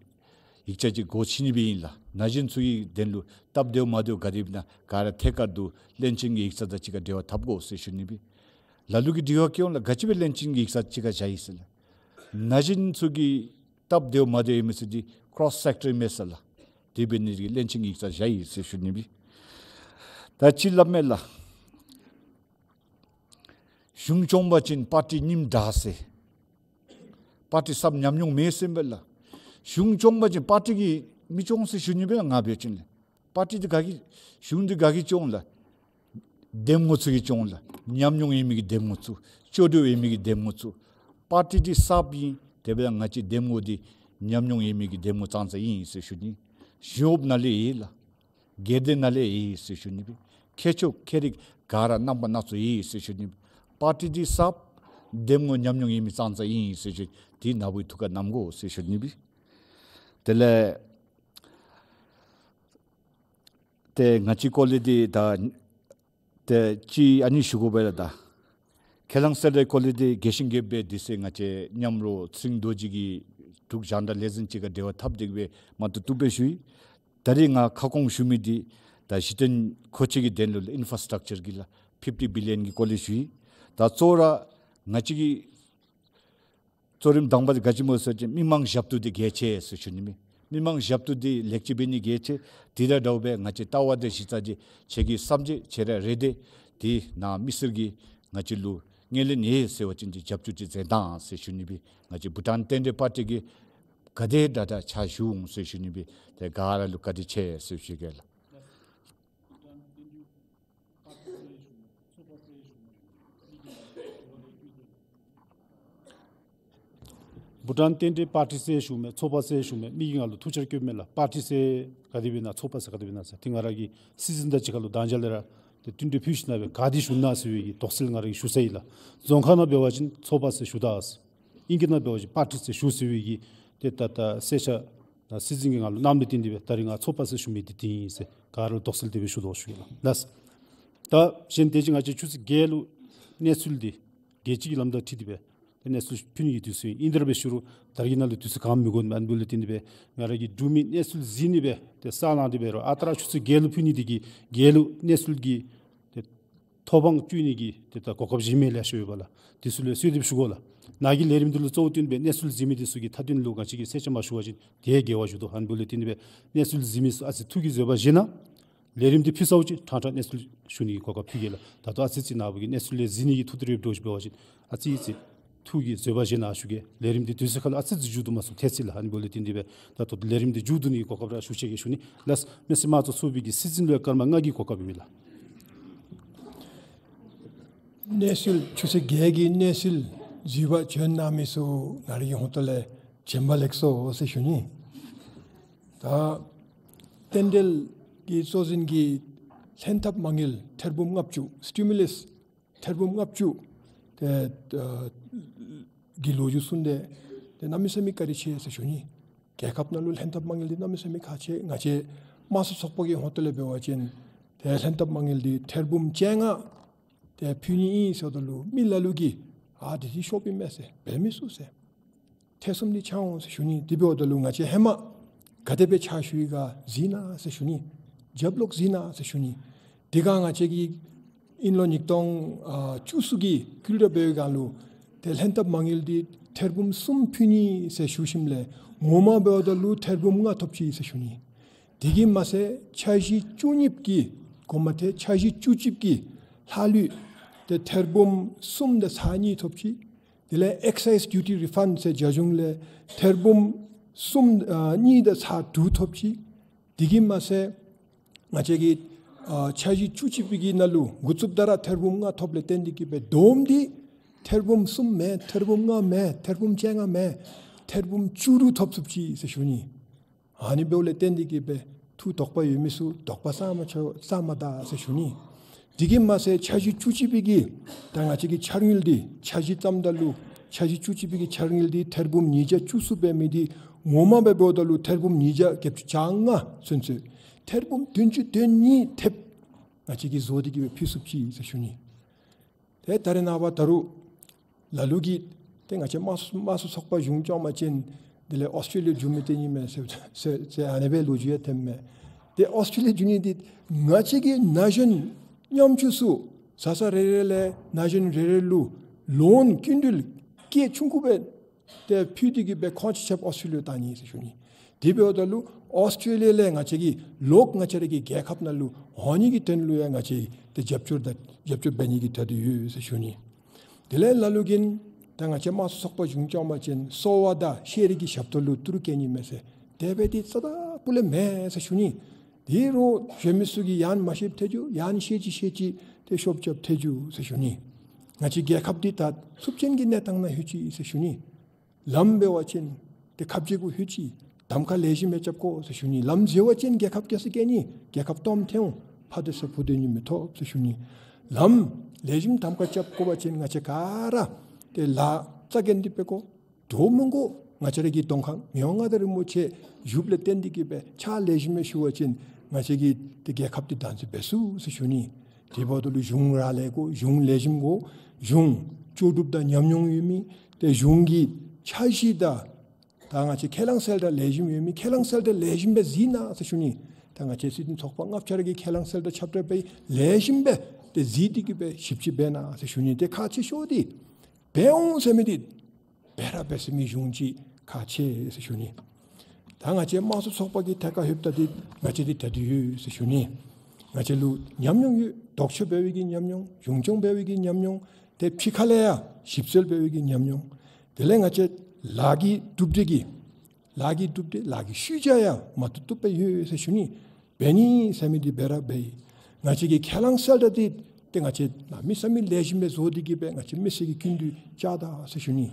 ཡིག་ཆ་ཅིག་སྒོ་ཕྱེ་ནི་སྦེ་ཨིན་ལགས། ན་གཞོན་ཚུ་གི་དོན་ལུ་སྟབས་བདེཝ་མ་བདེཝ་ག་དེ་ཨིན་ན་ག་ར་ཐད་ཀར་དུ་བློན་ཆེན་གྱི་ཡིག་ཚང་དང་གཅིག་ཁར་འབྲེལ་བ་འཐབ་དགོ་ཟེར་ཞུ་ནི་སྦེ། ལ་ལུ་གིས་དྲི་བ་བཀོད་འོང་ལགས། ག་ཅི་སྦེ་བློན་ཆེན་གྱི་ཡིག་ཚང་གཅིག་ཁར་བཞག་ཡི་ཟེར་ལགས། ན་གཞོན་ཚུ་གི་སྟབས་བདེཝ་མ་བདེཝ་ཨིན་མི་ཚུ་འདི་ཀོརོས་སེཀ་ཊར་ཨིན་མས་ཟེར་ལགས། དེ་འབད་ནི་འདི་གིས་བློན་ཆེན་གྱི་ཡིག་ཚང་བཞག་ཡི་ཟེར་ཞུ་ནི་སྦེ། ད་ཅི་སླབ་མས་ལགས། གཞུང་སྐྱོང་པ་ཅིན་པར་ཊི་རྙིངམ་དྲག་ཟེར། པར་ཊི་གསརཔ་ཉམས་མྱོང་མེད་ཟེར་ཨིན་པས་ལགས། གཞུང་སྐྱོང་པ་ཅིན་པར་ཊི་གིས་མི་སྐྱོང་ཟེར་ཞུ་ནི་སྦེ་ང་འབད་བ་ཅིན་ལགས། པར་ཊི་འདི་ག་གིས་གཞུང་འདི་ག་གིས་སྐྱོང་ལགས། འདེམས་ངོ་ཚུ་གིས་སྐྱོང་ལགས། ཉམས་མྱོང་ཡོད་མི་གི་འདེམས་ངོ་ཚུ། ལྕོགས་གྲུབ་ཡོད་མི་གི་འདེམས་ངོ་ཚུ། པར་ཊི་འདི་གསརཔ་ཨིན། དེ་འབདཝ་ད་ང་བཅས་འདེམས་ངོ་འདི་ཉམས་མྱོང་ཡོད་མི་གི་འདེམས་ངོ་ཙང་ཙ་ཨིན་ཟེར་ཞུ་ནི། གཞུང་གཡོགཔ་ནང་ལས་ཡོད་ལགས། སྒེར་སྡེ་ནང་ལས་ཡོད་ཟེར་ཞུ་ནི་སྦེ། མཁས་མཆོག་མཁས་རིག་ག་ར་རྣམ་པ་སྣ་ཚོགས་ཡོད་ཟེར་ཞུ་ནི་སྦེ། པར་ཊི་འདི་གསརཔ་འདེམས་ངོ་ཉམས་མྱོང་ཡོད་མི་ཙང་ཙ་ཨིན་ཟེར་ཞུ། དེ་ནཱ་བུ་ཐུགས་ཁར་བསྣམ་དགོ་ཟེར་ཞུ་ནི་སྦེ། དེ་ལས་ཏེ་ང་བཅས་ཀོ་ལེཇ་འདི་ད་ཏེ་ཅིག་ཨ་ནི་ཞུ་དགོ་པས་ལགས། ད་ཁས་བླངས་གསལ་བསྒྲགས་ཀོ་ལེཇ་འདི་རྒྱས་ཤིང་རྒྱསཔ་སྦེ་དེ་ཚེ་ང་བཅས་མཉམ་རོགས་ཚེ་རིང་རྡོ་རྗེ་གིས་འབྲུག་རྒྱང་བསྒྲགས་ལས་འཛིན་ཅིག་ཁར་འབྲེལ་བ་འཐབ་སྟེ་གི་སྦེ་མ་བཏུབ་བཏུབ་སྦེ་ཞུ་ཡི། ད་རིས་ང་ཁ་སྐོང་ཞུ་མི་འདི་ད་གཞི་རྟེན་མཁོ་ཆས་ཀྱི་དོན་ལུ་ཨིན་ཕ་ར་སི་ཊག་ཅར་གྱི་ལགས་ཕིཕ་ཊི་བི་ལི་ཡོན་གྱི་སྐོར་ལས་ཞུ་ཡི། ད་གཙོ་བོ་ར་ང་བཅས་ཀྱི་གཙོ་རིམ་དང་པ་འདི་ག་ཅི་སྨོ་ཟེར་བ་ཅིན་མི་མང་ཞབས་ཏོག་འདི་གལ་ཆེ་ཟེར་ཞུ་ནི་མས། མི་མང་ཞབས་ཏོག་འདི་ལེགས་བཅོས་འབད་ནི་གལ་ཆེ། དེ་དང་འདྲཝ་སྦེ་ང་བཅས་ལྟ་བ་དང་གཞི་རྩ་འདི་ཁྱེད་ཀྱི་བསམ་འཆར་ཁྱེད་ར་རེ་འདོད་འདི་ནཱ་མི་སེར་གྱིས་ང་བཅས་ལུ་ངོས་ལེན་ཡོད་ཟེར་བ་ཅིན་འདི་རྒྱབ་སྐྱོར་འདི་མཛད་གནང་ཟེར་ཞུ་ནི་སྦེ། ང་བཅས་བྷུ་ཊཱན་རྟེན་འབྲེལ་པར་ཊི་གིས་ག་དེ་དྲག་དྲག་ཕྱག་ཞུ་འོང་ཟེར་ཞུ་ནི་སྦེ། ཏེ་ག་ར་ལུ་བཀའ་དྲིན་ཆེ་ཟེར་ཞུ་གེ་ལགས། བྷུ་ཊཱན་རྟེན་འབྲེལ་པར་ཊི་ཟེར་ཞུཝ་མས། ཚོགས་པ་ཟེར་ཞུཝ་མས། མི་གིས་ང་ལུ་ཐུགས་འཆར་བཀོདཔ་མས་ལགས། པར་ཊི་ཟེར་ག་དེ་སྦེ་ཨིན་ན་ཚོགས་པ་ཟེར་ག་དེ་སྦེ་ཨིན་ན་ཟེར། ཏེ་ང་ར་གིས་སྲིད་འཛིན་དང་གཅིག་ཁར་ལུ་དང་འཇགས་ལས་ར་ཏེ་བསྟུན་གྲོས་ཕུལ་ཞིནམ་སྦེ་ག་དེ་ཞུ་ན་ཟེར་བའི་གི་དོགས་སེལ་ང་ར་གིས་ཞུ་ཚར་ཡི་ལགས། རྫོང་ཁ་ནང་འབད་བ་ཅིན་ཚོགས་པ་ཟེར་ཞུ་ད་ཟེར། ཨིང་སྐད་ནང་འབད་བ་ཅིན་པར་ཊི་ཟེར་ཞུ་ཟེར་བའི་གི་ཏེ་ད་ལྟོ་གསལ་ཆ་ནཱ་སྲིད་འཛིན་གྱིས་ང་ལུ་གནངམ་ལས་བརྟེན་ཏེ་སྦེ་ད་རིས་ང་ཚོགས་པ་ཟེར་ཞུ་མི་འདི་འདི་ཨིན་ཟེར་ག་ར་ལུ་དོགས་སེལ་འདི་སྦེ་ཞུ་དོ་ཞུ་ཡི་ལགས། ལགས། ད་གཞན་དེ་ཅིག་ང་བཅས་ཆུ་ཚོད་བརྒྱད་ལུ་གནས་ཚུལ་འདི་རྒྱལ་སྤྱི་གི་ལམ་དང་འཁྲིལ་ཏེ་སྦེ་ཏེ་གནས་ཚུལ་ཕུལ་ནི་གི་དུས་ཚོད་ཨིན། དེ་ར་སྦེ་ཞུ་རུང་ད་རིས་ནཱ་ལུ་དུས་ཚོད་གང་མི་དགོ་ཨ་ནི་འབདཝ་ལས་བརྟེན་ཏེ་སྦེ་ང་ར་གིས་འབྲུག་མི་གནས་ཚུལ་གཟིགས་ནི་སྦེ་ཏེ་ས་ནང་འདི་སྦེ་རོགས་ཨ་རྟག་ར་ཆུ་ཚོད་བརྒྱད་ལུ་ཕུལ་ནི་འདི་གིས་བརྒྱད་ལུ་གནས་ཚུལ་གྱི་ཏེ་ཐོབ་དབང་སྤྱོད་ནི་གི་ཏེ་ད་གོ་སྐབས་གཞན་མི་ལེ་ཤ་ཡོད་པས་ལགས། དེ་ཚུ་ལུ་གསོལ་འདེབས་ཞུ་དགོ་ལགས། ནཱ་གི་ལས་རིམ་འདི་ལུ་གཙོ་བོ་བཏོན་སྦེ་གནས་ཚུལ་གཟིགས་མི་འདི་ཚུ་གི་མཐའ་དོན་ལུ་ང་བཅས་ཀྱིས་གསལ་ཆ་མ་ཞུ་བ་ཅིན་དེ་དགེ་བ་ཞུ་དོ། ཨ་ནི་འབདཝ་ལས་བརྟེན་ཏེ་སྦེ་གནས་ཚུལ་གཟིགས་མི་ཚུ་ཨ་ཙི་ཐུགས་ཀྱིས་བཟོད་པ་བཞེས་གནང་། ལས་རིམ་འདི་ཕུལ་ཚརཝ་ཅིག་ཕྲང་ཕྲང་གནས་ཚུལ་ཞུ་ནི་གི་གོ་སྐབས་ཕུལ་གེ་ལགས། ད་ལྟོ་ཨ་ཙི་ཅིག་ནཱ་བུ་གིས་གནས་ཚུལ་ལས་གཟིགས་ནི་གི་ཐུགས་དེ་རེ་འདྲོག་ཅིག་འབད་བ་ཅིན་ཨ་ཙི་ཅིག་ཐུགས་ཀྱིས་བཟོད་པ་བཞེས་གནང་ཞུ་གེ། ལས་རིམ་འདི་དུས་ཚོད་ཁར་ལུ་ཨ་ཙི་ཅིག་མཇུག་བསྡུ་མ་ཚུགས་ཐལ་ཅི་ལགས། ཨ་ནི་འབདཝ་ལས་བརྟེན་ཏེ་སྦེ་ད་ལྟོ་ལས་རིམ་འདི་མཇུག་བསྡུ་ནི་གི་གོ་སྐབས་ར་ཞུ་ཅི་གེ་ཞུ་ནི་ལགས། མི་སེར་དམངས་གཙོ་ཚོགས་པའི་གི་སྲིད་འཛིན་ལོ་ཡ་སྐར་མ་ལྔ་གི་གོ་སྐབས་ཨིན་མས་ལགས། གནས་ཚུལ་ཆུ་ཚོད་བརྒྱད་ཀྱི་གནས་ཚུལ་གཟིགས་པར་བྱོན་གནང་མི་ཚུ་ང་རའི་ཧོངས་ལས་བྱོན་པ་ལེགས་སོ་ཟེར་ཞུ་ནི། ད་རྟེན་འབྲེལ་གྱི་གཙོ་འཛིན་གྱིས་ལྷན་ཐབས་མ་དངུལ་ཐེར་འབུམ་ལྔ་བཅུ་སི་ཊི་མུ་ལས་ཐེར་འབུམ་ལྔ་བཅུ་དེ་ཨ་གི་ལོ་རྒྱུས་གསུངས་ཏེ་དེ་གནམ་མེད་ས་མེད་བཀའ་དྲིན་ཆེ་ཟེར་ཞུ་ནི། རྒྱལ་ཁབ་ནང་ལུ་ལྷན་ཐབས་མ་དངུལ་འདི་གནམ་མེད་ས་མེད་ཁག་ཆེ། ང་བཅས་དམངས་གཙོ་ཚོགས་པ་གི་ཧོངས་ལས་འབད་བ་ཅིན་དེ་ལྷན་ཐབས་མ་དངུལ་འདི་ཐེར་འབུམ་བཅོ་ལྔ་དེ་ཕུལ་ནི་ཨིན་ཟེརཝ་ད་ལུ་མི་ལ་ལུ་གིས་ཨ་དེ་ཅིག་ཤོར་བའི་མས་ཟེར་འབད་མི་ཚུགས་ཟེར། ཐེ་ཚོམ་འདི་ཆགས་འོང་ཟེར་ཞུ་ནི། དེ་འབདཝ་ད་ལུ་ང་བཅས་ཧེ་མ་ག་དེ་སྦེ་ཕྱག་ཞུ་ཡི་ག་གཟིགས་གནང་ཟེར་ཞུ་ནི། རྒྱབ་ལོགས་གཟིགས་གནང་ཟེར་ཞུ་ནི། དེ་སྒང་ང་བཅས་ཀྱིས་དབྱིན་ལོ་ཉིས་སྟོང་ཨ་བཅུ་གསུམ་གྱི་ཀུན་ར་འབད་བའི་སྒང་ལུ་དེ་ལྷན་ཐབས་མ་དངུལ་འདི་ཐེར་འབུམ་གསུམ་ཕུལ་ནི་ཟེར་ཞུ་ཞིནམ་ལས་ངོ་མ་འབདཝ་ད་ལུ་ཐེར་འབུམ་ལྔ་ཐོབ་ཅི་ཟེར་ཞུ་ནི། དེ་གིས་མ་ཚད་འཆར་གཞི་བཅུ་གཉིས་ཀྱི་གོང་མ་ཏེ་འཆར་གཞི་བཅུ་གཅིག་གི་ལྷག་ལུས་ཏེ་ཐེར་འབུམ་གསུམ་དང་ཚག་གཉིས་ཐོབ་ཅི། དེ་ལས་ཨེག་སའིས་ཌིའུ་ཊི་རི་ཕཱན་ཟེར་རྒྱ་གཞུང་ལས་ཐེར་འབུམ་གསུམ་ཨ་གཉིས་དང་ཚག་དྲུག་ཐོབ་ཅི། དེ་གིས་མ་ཚད་ང་བཅས་ཀྱི་ཨ་འཆར་གཞི་བཅུ་གཅིག་པའི་གི་ནང་ལུ་འགོ་བཙུགསཔ་ད་ར་ཐེར་འབུམ་ལྔ་ཐོབ་ལས་བརྟེན་ཏེ་གིས་སྦེ་བསྡོམས་ཏེ་ ཐེར་འབུམ་གསུམ་མེན། ཐེར་འབུམ་ལྔ་མེན། ཐེར་འབུམ་བཅོ་ལྔ་མེན། ཐེར་འབུམ་བཅུ་རུ་ཐོབ་ཚུགསཔ་ཅིག་ཟེར་ཞུ་ནི། ཨ་ནི་འབདཝ་ལས་བརྟེན་ཏེ་གིས་སྦེ་ཐུགས་དོགས་པ་ཡོད་མི་ཚུ་དོགས་པ་ཟ་མ་ཆོག་ཟ་མ་ད་ཟེར་ཞུ་ནི། དེ་གིས་མ་ཚད་འཆར་གཞི་བཅུ་གཅིག་པའི་གི་ད་ང་བཅས་ཀྱི་འཆར་དངུལ་འདི་འཆར་གཞི་བརྩམ་ད་ལུ་འཆར་གཞི་བཅུ་གཅིག་པའི་གི་འཆར་དངུལ་འདི་ཐེར་འབུམ་ཉིས་བརྒྱ་བཅུ་གསུམ་འབད་མི་འདི་ངོ་མ་སྦེ་འབདཝ་ད་ལུ་ཐེར་འབུམ་ཉིས་བརྒྱ་བརྒྱད་ཅུ་གྱ་ལྔ་ཚུན་ཚོད་ཐེར་འབུམ་བདུན་ཅུ་དོན་གཉིས་ཐེབས་ང་བཅས་ཀྱིས་བཟོ་སྟེ་གིས་སྦེ་ཕུལ་ཚུགསཔ་ཅིག་ཟེར་ཞུ་ནི། ཏེ་ད་རེས་ནངས་པ་ད་རུང་ལ་ལུ་གིས་ཏེ་ང་བཅས་དམངས་གཙོ་དམངས་གཙོ་ཚོགས་པ་གཞུང་སྐྱོང་པ་ཅིན་དེ་ལས་ཨོསི་ཊྲེ་ལི་ཡ་འགྱོ་མི་སྟེར་ནི་མས་ཟེར་ཟེར་ཟེར་ཨ་ནི་སྦེ་ལོ་རྒྱུས་ཡང་ཐོནམ་མས། ཏེ་ཨོསི་ཊྲེ་ལི་ཡ་འགྱོ་ནི་འདི་ང་བཅས་ཀྱི་ན་གཞོན་ཉམ་ཆུང་ཚུ་བཟའ་ཚང་རེ་རེ་ལས་ན་གཞོན་རེ་རེ་ལུ་ལོན་སྐྱིན་འགྲུལ་སྐྱེད་ཆུང་ཀུ་སྦེ་ཏེ་ཕུལ་ཏེ་གིས་སྦེ་ཁོང་ཆ་ཁྱབ་ཨོསི་ཊྲེ་ལི་ཡ་བཏང་ནི་ཟེར་ཞུ་ནི། དེ་འབདཝ་ད་ལུ་ཨོསི་ཊྲེ་ལི་ཡ་ལས་ང་བཅས་ཀྱིས་ལོག་ང་བཅས་ར་གི་རྒྱལ་ཁབ་ནང་ལུ་འོང་ནི་གི་དོན་ལུ་ཡང་ང་བཅས་ཏེ་རྒྱབ་སྐྱོར་དང་རྒྱབ་སྐྱོར་འབད་ནི་གི་གྲ་སྒྲིག་ཡོད་ཟེར་ཞུ་ནི། དེ་ལས་ལ་ལུ་གིས་ད་ང་བཅས་དམངས་གཙོ་ཚོགས་པ་གཞུང་སྐྱོང་པ་ཅིན་གསོ་བ་དང་ཤེས་རིག་གི་ཞབས་ཏོག་ལུ་ཏི་རུ་བཀལ་ནི་མས་ཟེར། དེ་སྦེ་འདི་རྩ་དང་སྤུ་ལས་མེན་ཟེར་ཞུ་ནི། དེ་རུང་གཞན་མི་ཚུ་གིས་ཡང་མ་ཤེསཔ་ཐལ་འགྱོ། ཡང་ཤེས་ཅི་ཤེས་ཅི་ཏེ་ཤོབ་རྐྱབ་ཐལ་འགྱོ་ཟེར་ཞུ་ནི། ང་བཅས་རྒྱལ་ཁབ་འདི་ད་ཚབས་ཆེན་གྱི་གནས་སྟངས་ནང་ལྷོད་ཅི་ཟེར་ཞུ་ནི། ལམ་འབད་བ་ཅིན་ཏེ་ཁ་བརྗེ་གུ་ལྷོད་ཅི། གདམ་ཁ་ལེགས་ཤོམ་སྦེ་རྐྱབ་དགོ་ཟེར་ཞུ་ནི། ལམ་བཟོ་བ་ཅིན་རྒྱལ་ཁབ་སྐྱེ་ས་སྐྱེ་ནི། རྒྱལ་ཁབ་སྟོངམ་ཐལ་འོང་། ཕ་དེ་ཚུ་བུ་དེ་གཉིས་མི་ཐོབ་ཟེར་ཞུ་ནི། ལམ་ལེགས་ཤོམ་གདམ་ཁ་རྐྱབ་དགོ་པ་ཅིན་ང་བཅས་ག་ར་ཏེ་ལཱ་རྩ་འགེངས་ཏེ་འབད་དགོ། འདྲོག་མི་དགོ། ང་བཅས་ར་གི་གདོང་ཁར་མི་དབང་མངའ་བདག་རིན་པོ་ཆེ་བཞུགསཔ་ལས་བརྟེན་ཏེ་གིས་སྦེ་ཕྱག་ལེགས་ཤོམ་སྦེ་ཞུ་བ་ཅིན་ང་བཅས་ཀྱི་ཏེ་རྒྱལ་ཁབ་འདི་བདག་འཛིན་འབད་ཚུགས་ཟེར་ཞུ་ནི། དེ་འབདཝ་ད་ལུ་གཞུང་རག་ལས་དགོ། གཞུང་ལེགས་ཤོམ་དགོ། གཞུང་ལྕོགས་གྲུབ་དང་ཉམས་མྱོང་ཡོད་མི་ཏེ་གཞུང་གི་འཆར་གཞི་དང་ད་ང་བཅས་ཁས་བླངས་གསལ་བསྒྲགས་ལེགས་ཤོམ་ཡོད་མི་ཁས་བླངས་གསལ་བསྒྲགས་ལེགས་ཤོམ་སྦེ་གཟིགས་གནང་ཟེར་ཞུ་ནི། ད་ང་བཅས་སྲིད་དོན་ཚོགས་པ་ལྔ་བཅུ་ར་གི་ཁས་བླངས་གསལ་བསྒྲགས་ཁྱབ་བསྒྲགས་སྦེ་ལེགས་ཤོམ་སྦེ་ཏེ་གཟིགས་ཏེ་གིས་སྦེ་ཞིབ་དཔྱད་འབད་གནང་ཟེར་ཞུ་ནི། ཏེ་ཁག་ཆེ་ཤོས་འདི་འབད་འོང་ཟེར་མི་འདི་འབད་ར་འབད་ཟེར་མི་གཞུང་ཅིག་ཁག་ཆེ་ཟེར་ཞུ་ནི། ད་ང་བཅས་དམངས་གཙོ་ཚོགས་པ་གི་ཐད་ཁར་ལྷོདཔ་ད་འདི་ང་བཅས་འདི་གྲ་སྒྲིག་ཡོད་ཟེར་ཞུ་ནི། ང་བཅས་ལུ་ཉམས་མྱོང་ཡོད། ལྡོག་ཕྱོགས་འབད་བའི་གི་ཉམས་མྱོང་། གཞུང་སྐྱོང་འབད་བའི་གི་ཉམས་མྱོང་། ཏེ་ཕྱི་ཁ་ལས་ཡང་ཞིབ་འཚོལ་འབད་བའི་གི་ཉམས་མྱོང་། དེ་ལས་ང་བཅས་ལཱ་གི་གྲུབ་འབྲས་ཀྱི་ལཱ་གི་གྲུབ་འབྲས་ལཱ་གི་ཤུལ་བཞག་ཡང་མ་བཏུབ་བཏུབ་སྦེ་ཡོད་ཟེར་ཞུ་ནི། འབད་ནི་ཟེར་མི་འདི་འབད་ར་འབད་ཡི། ང་བཅས་ཀྱི་ཁས་བླངས་གསལ་བསྒྲགས་འདི་ཏེ་ང་བཅས་གནམ་མེད་ས་མེད་ལེགས་ཤོམ་སྦེ་བཟོ་སྟེ་གིས་སྦེ་ང་བཅས་མི་སེར་གྱི་སྐྱིད་སྡུག་བཅར་ད་ཟེར་ཞུ་ནི།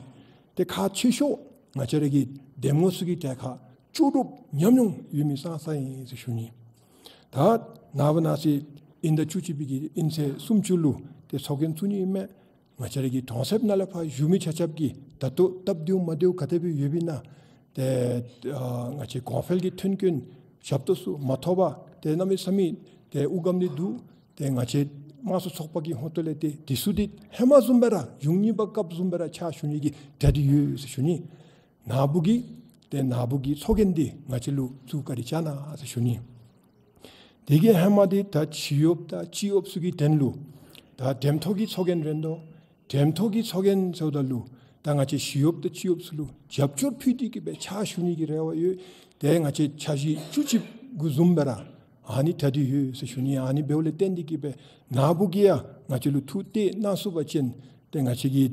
ཏེ་ཁག་ཆེ་ཤོས་ང་བཅས་ར་གི་འདེམས་ངོ་ཚུ་གི་གྲལ་ཁར་ལྕོགས་གྲུབ་ཉམས་མྱོང་ཡོད་མི་ཙང་ཙང་ཨིན་ཟེར་ཞུ་ནི། ད་ནངས་པ་གནངས་ཚེ་དབྱིན་ཟླ་བཅུ་གཅིག་པའི་གི་དབྱིན་ཚེས་སུམ་ཅུ་ལུ་ཏེ་ཚོགས་རྒྱན་བཙུགས་ནི་ཨིན་མས། ང་བཅས་ར་གི་གྲོང་གསེབ་ནང་ལས་ཕར་བཞུགས་མི་ཆ་ཁྱབ་ཀྱིས་ད་ལྟོ་སྟབས་བདེཝ་མ་བདེཝ་ག་དེ་སྦེ་ཡོདཔ་ཨིན་ན། ཏེ་ཨ་ང་བཅས་གོང་འཕེལ་གྱི་ཐོན་སྐྱེད་ཞབས་ཏོག་ཚུ་མ་ཐོབ་པར་ཏེ་གནམ་མེད་ས་མེད་ཏེ་དབུགས་སྒམ་ནི་འདུག། ཏེ་ང་བཅས་དམངས་གཙོ་ཚོགས་པ་གི་ཧོངས་ཏོ་ལས་ཏེ་དེ་ཚུ་འདི་ཧེ་མ་བཟུམ་སྦེ་ར་གཞུང་གཉིས་པ་སྐབས་བཟུམ་སྦེ་ར་ཕྱག་ཞུ་ནི་གི་གྲ་སྒྲིག་ཡོད་ཟེར་ཞུ་ནི། ནཱ་བུ་གི་ཏེ་ནཱ་བུ་གི་ཚོགས་རྒྱན་འདི་ང་བཅས་ལུ་བཙུགས་བཀའ་དྲིན་བསྐྱང་གནང་ཟེར་ཞུ་ནི། དེ་གི་ཧེ་མ་འདི་ད་ཞི་གཡོགཔ་དང་སྤྱི་གཡོགཔ་ཚུ་གི་དོན་ལུ་ད་འགྲེམས་ཐོག་གི་ཚོགས་རྒྱན་རན་དོ། འགྲེམས་ཐོག་གི་ཚོགས་རྒྱན་ཟེརཝ་ད་ལུ་ད་ང་བཅས་ཞི་གཡོགཔ་དང་སྤྱི་གཡོགཔ་ཚུ་ལུ་རྒྱབ་སྐྱོར་ཕུལ་ཏེ་གིས་སྦེ་ཕྱག་ཞུ་ནི་གི་རེ་བ་ཡོད། ཏེ་ང་བཅས་འཆར་གཞི་བཅུ་གཅིག་གུ་བཟུམ་སྦེ་ར་ཨ་ནི་གྲ་སྒྲིག་ཡོད་ཟེར་ཞུ་ནི། ཨ་ནི་འབདཝ་ལས་བརྟེན་ཏེ་གིས་སྦེ་ནཱ་བུ་གིས་ཡང་ང་བཅས་ལུ་ཐུགས་གཏད་གནང་ཚུགས་པ་ཅིན་ཏེ་ང་བཅས་ཀྱི་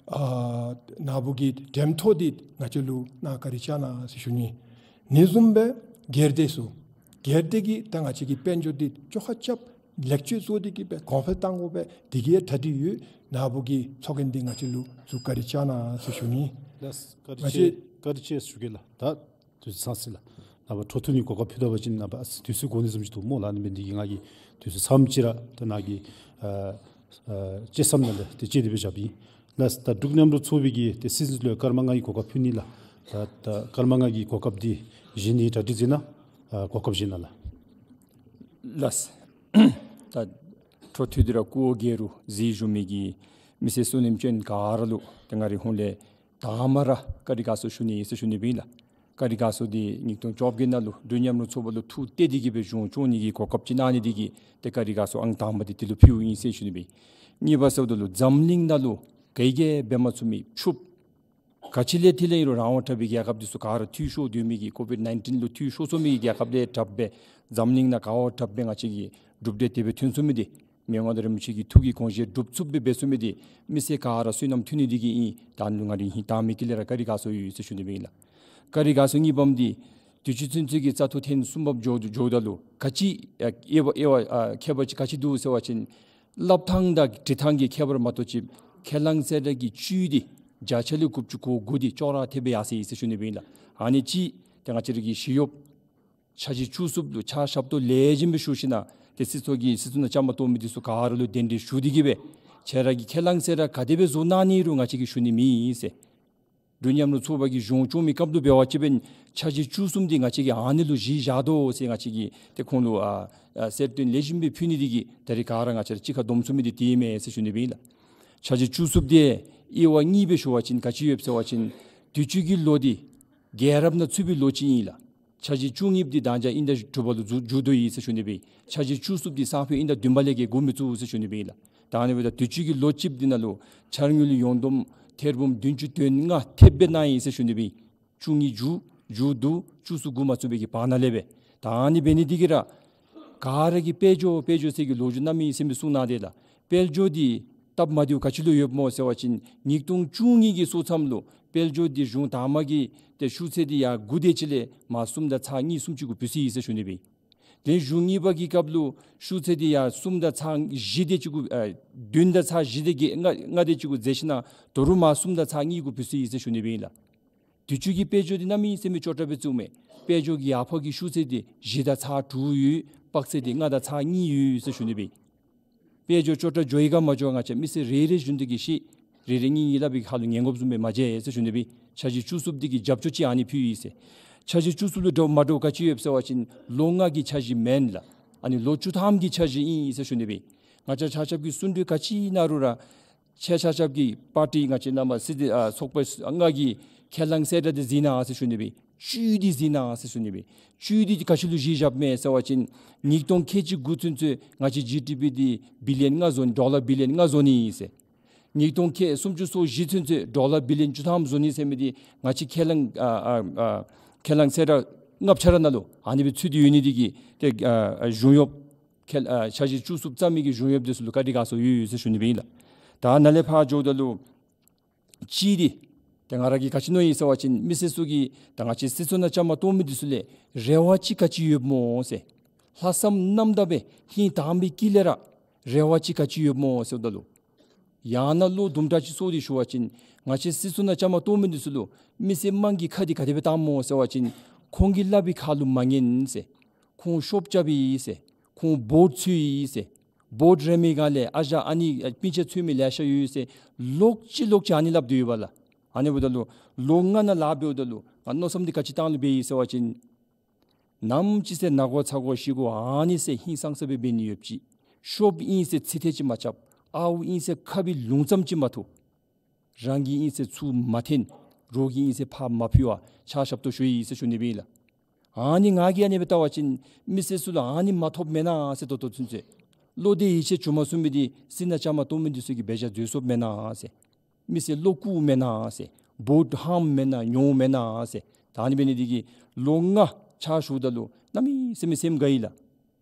ཨ་ནཱ་བུ་གི་འགྲེམས་ཐོག་འདི་ང་བཅས་ལུ་གནང་བཀའ་དྲིན་བསྐྱང་གནང་ཟེར་ཞུ་ནི། ཨ་ནི་བཟུམ་སྦེ་སྒེར་སྡེ་ཚུ་སྒེར་སྡེ་གིས་ད་ང་བཅས་ཀྱི་དཔལ་འབྱོར་འདི་བཅོ་ཁ་རྐྱབ་ལེགས་བཅོས་བཟོ་སྟེ་གིས་སྦེ་གོང་འཕེལ་གཏང་དགོ་པས། དེ་གི་གྲ་སྒྲིག་ཡོད། ནཱ་བུ་གི་ཚོགས་རྒྱན་འདི་ང་བཅས་ལུ་བཙུགས་བཀའ་དྲིན་བསྐྱང་གནང་ཟེར་ཞུ་ནི། ལགས་བཀའ་དྲིན་ང་བཅས་ཆེ་བཀའ་དྲིན་ཆེ་ཞུ་གེ་ལགས། ད་དུས་ཚོད་ཚང་སོ་ཡི་ལགས། ནངས་པ་འཕྲོ་མཐུད་ནི་གོ་སྐབས་ཕུལ་ད་པ་ཅིན་ནངས་པ་དུས་ཚོད་འགོར་ནི་བཟུམ་ཅིག་འདུག་སྨོ་ལགས། ཨ་ནི་འབད་ནི་འདི་གིས་ང་གིས་དུས་ཚོད་མཚམས་ཅིག་ར་ད་ནཱ་གི་ཨ་ཨ་བཅད་མཚམས་ནང་ལས་ཏེ་བཅད་དེ་སྦེ་བཞགཔ་ཨིན། ལགས་ད་འབྲུག་མཉམ་རུབ་ཚོགས་པའི་གི་ཏེ་སྲིད་འཛིན་ལུ་སྐར་མ་ལྔ་གི་གོ་སྐབས་ཕུལ་ནི་ལགས། ད་ད་སྐར་མ་ལྔ་གི་གོ་སྐབས་འདི་བཞེས་ནི་གྲ་སྒྲིག་མཛད་གནང་། ཨ་གོ་སྐབས་བཞེས་གནང་ལགས། ལགས། ད་འཕྲོ་མཐུད་དེ་ར་སྐུ་འོ་བརྒྱལ་རུང་གཟིགས་བཞུགས་མི་གི་མི་སེར་བསོད་ནམས་ཅན་ག་ར་ལུ་ཏེ་ང་རའི་ཧོངས་ལས་དང་པ་ར་བཀའ་དྲིན་དགའ་ཚོར་ཞུ་ནི་ཟེར་ཞུ་ནི་སྦེ་ཨིན་ལགས། བཀའ་དྲིན་དགའ་ཚོར་འདི་ཉིས་སྟོང་བཅོ་བརྒྱད་ནང་ལུ་འབྲུག་མཉམ་རུབ་ཚོགས་པ་ལུ་ཐུགས་གཏད་དེ་གིས་སྦེ་གཞུང་སྐྱོང་ནི་གི་གོ་སྐབས་ཅིག་གནང་ནི་འདི་གིས་ཏེ་བཀའ་དྲིན་དགའ་ཚོར་ཨང་དང་པ་འདི་དེ་ལུ་ཕུལཝ་ཨིན་ཟེར་ཞུ་ནི་སྦེ་ཨིན། གཉིས་པ་ཟེརཝ་ད་ལུ་འཛམ་གླིང་ནང་ལུ་ག་གིས་ཡང་འབད་མ་ཚུགས་མི་ཕྱུགཔ་ག་ཅི་ལས་ཐིལ་ལས་ཨིན་རུང་རང་དབང་དྲག་པའི་རྒྱལ་ཁབ་འདི་ཚུ་ག་ར་འཐུས་ཤོར་སྡོད་མི་གི་ཀོ་བིཌ་ནའིན་ཊིན་ལུ་འཐུས་ཤོར་སོང་མི་གི་རྒྱལ་ཁབ་ལས་དྲག་སྦེ་འཛམ་གླིང་ནང་ག་བ་དྲག་སྦེ་ང་བཅས་ཀྱི་གྲུབ་འབྲས་དེ་སྦེ་ཐོན་ཚུགས་མི་འདི་མི་དབང་མངའ་བདག་རིན་པོ་ཆེ་གི་ཐུགས་ཀྱི་དགོངས་བཞེད་འགྲུབ་ཚུགསཔ་སྦེ་འབད་ཚུགས་མི་འདི་མི་སེར་ག་ར་བསོད་ནམས་ཐོན་ནི་འདི་གིས་ཨིན། ད་ནཱ་ལུ་ང་རའི་ཧིང་དྭངས་མའི་དཀྱིལ་ལས་ར་བཀའ་དྲིན་དགའ་ཚོར་ཡོད་ཟེར་ཞུ་ནི་སྦེ་ཨིན་ལགས། བཀའ་དྲིན་དགའ་ཚོར་གཉིས་པམ་འདི་དུས་ཅི་ཚུན་ཚོད་ཀྱི་བཙག་འཐུ་ཐེངས་གསུམ་པ་འགྱོ་འགྱོཝ་ད་ལུ་ག་ཅི་ཨ་དབྱེ་བ་དབྱེ་བ་ཨ་ཁྱད་པར་ཅིག་ག་ཅི་འདུག་ཟེར་བ་ཅིན་སླབ་ཐངས་དང་འབྲི་ཐངས་ཀྱི་ཁྱད་པར་མ་གཏོགས་ཅིག་ ཁས་བླངས་ཟེར་ར་གི་བཅུད་འདི་བརྒྱ་ཆ་ལས་དགུ་བཅུ་གོ་དགུ་འདི་ཅོག་ར་འཐདཔ་སྦེ་ཡར་སོ་ཡི་ཟེར་ཞུ་ནི་སྦེ་ཨིན་ལགས། ཨ་ནི་ཅིག་ཏེ་ང་བཅས་ར་གི་ཞི་གཡོགཔ་འཆར་གཞི་བཅུ་གསུམ་ལུ་ཕྱག་ཞབས་ཏོག་ལེགས་ཤོམ་སྦེ་ཞུ་ཞིནམ་ཏེ་སྲིད་ཚོགས་ཀྱི་སྲིད་ཚོགས་ནང་བཅའ་མར་གཏོགས་མི་འདི་ཚུ་ག་ར་ལུ་གདན་འདྲེན་ཞུ་སྟེ་གི་སྦེ་ཁྱེད་ར་གི་ཁས་བླངས་ཟེར་ར་ག་དེ་སྦེ་བཟོ་གནང་ནི་རུང་ང་བཅས་ཀྱིས་ཞུ་ནི་མེད་ཟེར། འབྲུག་མཉམ་རུབ་ཚོགས་པ་གི་གཞུང་སྐྱོང་མི་སྐབས་ལུ་འབད་བ་ཅིན་འཆར་གཞི་བཅུ་གསུམ་འདི་ང་བཅས་ཀྱིས་ཨ་ནི་ལུ་གཞི་བཞག་དོ་ཟེར་ང་བཅས་ཀྱིས་ཏེ་ཁོང་ལུ་ཨ་ཨ་གསལ་སྟོན་ལེགས་ཤོམ་སྦེ་ཕུལ་ནི་འདི་གིས་ད་རིས་ག་ར་ང་བཅས་ར་གཅིག་ཁར་བསྡོམས་ཚུགས་མི་འདི་དེ་ཨིན་མས་ཟེར་ཞུ་ནི་སྦེ་ཨིན་ལགས། འཆར་གཞི་བཅུ་གསུམ་འདི་དབྱེ་བ་གཉིས་སྦེ་ཞུ་བ་ཅིན་ག་ཅི་ཡོདཔ་ཟེར་བ་ཅིན་དུས་ཅི་གི་ལོ་འདི་རྒྱལ་རབས་ནང་ཚུད་པའི་ལོ་ཅིག་ཨིན་ལགས། འཆར་གཞི་བཅུ་གཉིས་པ་འདི་ད་ཅི་ཨིན་ཟླ་དྲུག་པ་ལུ་མཇུག་མཇུག་བསྡུ་ཡི་ཟེར་ཞུ་ནི་སྦེ། འཆར་གཞི་བཅུ་གསུམ་འདི་སང་ཕོད་ཨིན་ཟླ་བདུན་པ་ལས་འགོ་འགོ་མི་བཙུགས་ཟེར་ཞུ་ནི་སྦེ་ཨིན་ལགས། ད་ཨ་ནི་འབདཝ་ད་དུས་ཅི་གི་ལོ་གཅིག་འདི་ནང་ལུ་འཆར་དངུལ་ཡོངས་བསྡོམས་ཐེར་འབུམ་བདུན་ཅུ་དོན་ལྔ་ཐེབས་སྦེ་གནང་ཡི་ཟེར་ཞུ་ནི་སྦེ། བཅུ་གཉིས་མཇུག་མཇུག་བསྡུ་བཅུ་གསུམ་འགོ་མ་བཙུགས་པའི་གི་བར་ན་ལས་སྦེ། ད་ཨ་ནི་འབད་ནི་འདི་གིས་ར་ག་ར་གིས་དཔལ་འབྱོར་དཔལ་འབྱོར་ཟེར་གྱི་ལོ་རྒྱུས་གནམ་མེད་ས་མེད་གསུང་གནང་དེས་ལགས། དཔལ་འབྱོར་འདི་སྟབས་མ་བདེཝ་ག་ཅི་ལུ་ཡོདཔ་སྨོ་ཟེར་བ་ཅིན་ཉིས་སྟོང་བཅུ་གཉིས་ཀྱི་སོ་མཚམས་ལུ་དཔལ་འབྱོར་འདི་གཞུང་དང་པ་གི་ཏེ་ཤུགས་ཚད་འདི་ཡར་དགུ་དེ་ཅིག་ལས་མར་གསུམ་དང་ཚག་གཉིས་གསུམ་ཅིག་གུ་བུད་སོ་ཡི་ཟེར་ཞུ་ནི་སྦེ། དེ་གཞུང་གཉིས་པ་གི་སྐབས་ལུ་ཤུགས་ཚད་འདི་ཡར་གསུམ་དང་ཚག་བཞི་དེ་ཅིག་གུ་ཨ་བདུན་དང་ཚག་བཞི་དེ་གི་ལྔ་ལྔ་དེ་ཅིག་གུ་འཛེགས་ཞིནམ་ད་རུང་མར་གསུམ་དང་ཚག་གཉིས་གུ་བུད་སོ་ཡི་ཟེར་ཞུ་ནི་སྦེ་ཨིན་ལགས། དུས་ཅི་གི་དཔལ་འབྱོར་འདི་གནམ་མེད་ས་མེད་སྐྱོ་དྲགས་སྦེ་བཙུགས་མས། དཔལ་འབྱོར་གྱི་ཡར་འཕར་གྱི་ཤུགས་ཚད་འདི་བཞི་དང་ཚག་དྲུག་ཡོད། དཔག་ཚད་འདི་ལྔ་དང་ཚག་གཉིས་ཡོད་ཟེར་ཞུ་ནི་སྦེ། དཔལ་འབྱོར་སྐྱོ་དྲགས་འགྱོ་ཡི་ག་མ་འགྱོ་ང་བཅས་མི་སེར་རེ་རེ་བཞིན་དུ་གིས་ཤེས། རེ་རེ་གཉིས་གཉིས་སླབ་པའི་ཁ་ལུ་ཉན་དགོཔ་བཟུམ་སྦེ་མ་མཇལ་ཟེར་ཞུ་ནི་སྦེ། འཆར་གཞི་བཅུ་གསུམ་འདི་གི་རྒྱབ་སྐྱོར་ཅིག་ཨ་ནི་ཕུལ་ཡི་ཟེར། འཆར་གཞི་བཅུ་གསུམ་ལུ་འདྲཝ་མ་འདྲཝ་ག་ཅི་ཡོདཔ་ཟེར་བ་ཅིན་ལོ་ལྔ་གི་འཆར་གཞི་མེན་ལགས། ཨ་ནི་ལོ་བཅུ་ཐམ་གྱི་འཆར་གཞི་ཨིན་ཟེར་ཞུ་ནི་སྦེ། ང་བཅས་ཆ་ཁྱབ་ཀྱི་གསུང་གྲོས་ག་ཅི་ནང་རུང་ར་ཁྱེད་ཆ་ཁྱབ་ཀྱི་པར་ཊི་ང་བཅས་ནང་མ་སྲིད་དེ་ཨ་ཚོགས་པ་ལྔ་གི་ཁས་བླངས་གསལ་བསྒྲགས་འདི་གཟིགས་གནང་ཟེར་ཞུ་ནི་སྦེ། བཅུད་འདི་གཟིགས་གནང་ཟེར་ཞུ་ནི་སྦེ། བཅུད་འདི་ག་ཅི་ལུ་གཞི་བཞགཔ་མས་ཟེར་བ་ཅིན་ཉིས་སྟོང་ཁལ་གཅིག་དགུ་ཚུན་ཚོད་ང་བཅས་ཇི་ཌི་པི་འདི་བི་ལི་ཡོན་ལྔ་བཟོ་ནི་ཌོ་ལར་བི་ལི་ཡོན་ལྔ་བཟོ་ནི་ཨིན་ཟེར། ཉིས་སྟོང་ཁལ་སུམ་ཅུ་སོ་བཞི་ཚུན་ཚོད་ཌོ་ལར་བི་ལི་ཡོན་བཅུ་ཐམ་བཟོ་ནི་ཟེར་མི་འདི་ང་བཅས་ཁས་བླངས་ཨ་ཨ་ཨ་ཁས་བླངས་གསལ་བསྒྲགས་ལྔ་ཆ་ར་ནང་ལུ་ཨ་ནི་སྦེ་ཚུད་དེ་ཡོད་ནི་འདི་གིས་ཏེ་ཨ་ཨ་གཞུང་གཡོགཔ་ཁས་ཨ་འཆར་གཞི་བཅུ་གསུམ་བརྩམ་མི་གི་གཞུང་གཡོགཔ་འདི་ཚུ་ལུ་བཀའ་དྲིན་དགའ་ཚོར་ཡོད་ཡོད་ཟེར་ཞུ་ནི་སྦེ་ཨིན་ལགས། ད་ནཱ་ལས་ཕར་འགྱོཝ་ད་ལུ་གཅིག་འདི་ཏེ་ང་ར་གིས་ག་ཅི་མནོ་ཡི་ཟེར་བ་ཅིན་མི་སེར་ཚུ་གིས་ད་ང་བཅས་སྲིད་ཚོགས་ནང་བཅའ་མར་གཏོགས་མི་འདི་ཚུ་ལས་རེ་བ་ཅིག་ག་ཅི་ཡོདཔ་སྨོ་ཟེར། ལྷག་བསམ་རྣམ་དག་སྦེ་ཧིང་དྭངས་པའི་དཀྱིལ་ལས་ར་རེ་བ་ཅིག་ག་ཅི་ཡོདཔ་སྨོ་ཟེརཝ་ད་ལུ། ཡང་ན་བློ་དུམ་གྲ་ཅིག་ཚོར་ཏེ་ཞུ་བ་ཅིན་ང་བཅས་སྲིད་ཚོགས་ནང་བཅའ་མར་གཏོགས་མི་འདི་ཚུ་ལུ་མི་སེར་དམངས་ཀྱི་ཁ་འདི་ག་དེ་སྦེ་བཏངམ་སྨོ་ཟེར་བ་ཅིན་ཁོང་གིས་སླབ་པའི་ཁ་ལུ་མ་ཉན་ཟེར། ཁོང་ཤོབ་རྐྱབ་ཨིན་ཟེར། ཁོང་བོཊ་འཚོལ་ཨིན་ཟེར། བོཊ་རན་མི་སྒང་ལས་ཨ་ཞང་ཨ་ནི་ཨ་སྤུན་ཆ་འཚོལ་མི་ལེ་ཤ་ཡོད་ཟེར་ལོག་ཅི་ལོག་ཅི་ཨ་ནི་སླབ་སྡོད་ཡོདཔ་ལགས། ཨ་ནི་འབདཝ་ད་ལུ་ལོ་ལྔ་ནང་ལཱ་འབདཝ་ད་ལུ་ང་མནོ་བསམ་འདི་ག་ཅི་བཏང་ལུ་འབད་ཡི་ཟེར་བ་ཅིན་ནམ་ཅིག་ཟེར་ན་གོ་ཚ་གོ་ཤི་གོ་ཨ་ནི་ཟེར་ཧིང་སངས་ས་སྦེ་འབད་ནི་ཡོདཔ་ཅིག། ཤོབ་ཨིན་ཟེར་ཚིག་ཐེངས་ཅིག་མ་རྐྱབ། ཨརཝ་ཨིན་ཟེར་ཁ་སྦེ་ལུང་ཙམ་ཅིག་མ་ཐོབ། རང་གི་ཨིན་ཟེར་ཚུར་མ་འཐེན། རོགས་ཀྱི་ཨིན་ཟེར་ཕར་མ་ཕུལ་བར་ཕྱག་ཞབས་ཏོག་ཞུ་ཡི་ཟེར་ཞུ་ནི་སྦེ་ཨིན་ལགས། ཨ་ནི་ང་གིས་ཨ་ནི་སྦེ་བལྟ་བ་ཅིན་མི་སེར་ཚུ་ལུ་ཨ་ནི་མ་ཐོབ་མེན་ན་ཟེར། ད་ལྟོ་ཚུན་ཚོད་བློ་བདེ་ཡིད་ཆེས་བྱུང་མ་ཚུགས་མི་འདི་སྲིད་ནང་བཅའ་མར་གཏོགས་མི་འདི་ཚུ་གིས་འབད་བཞག་འཛོལ་སོངམ་མེན་ན་ཟེར། མི་སེར་བློ་བཀུག་མེན་ན་ཟེར། བོཊ་ཧམ་མེན་ན་ཉོ་མེན་ན་ཟེར། ད་ཨ་ནི་འབད་ནི་འདི་གིས་ལོ་ལྔ་ཕྱག་ཞུཝ་ད་ལུ་གནམ་མེད་ས་མེད་སེམས་དགའ་ཡི་ལགས།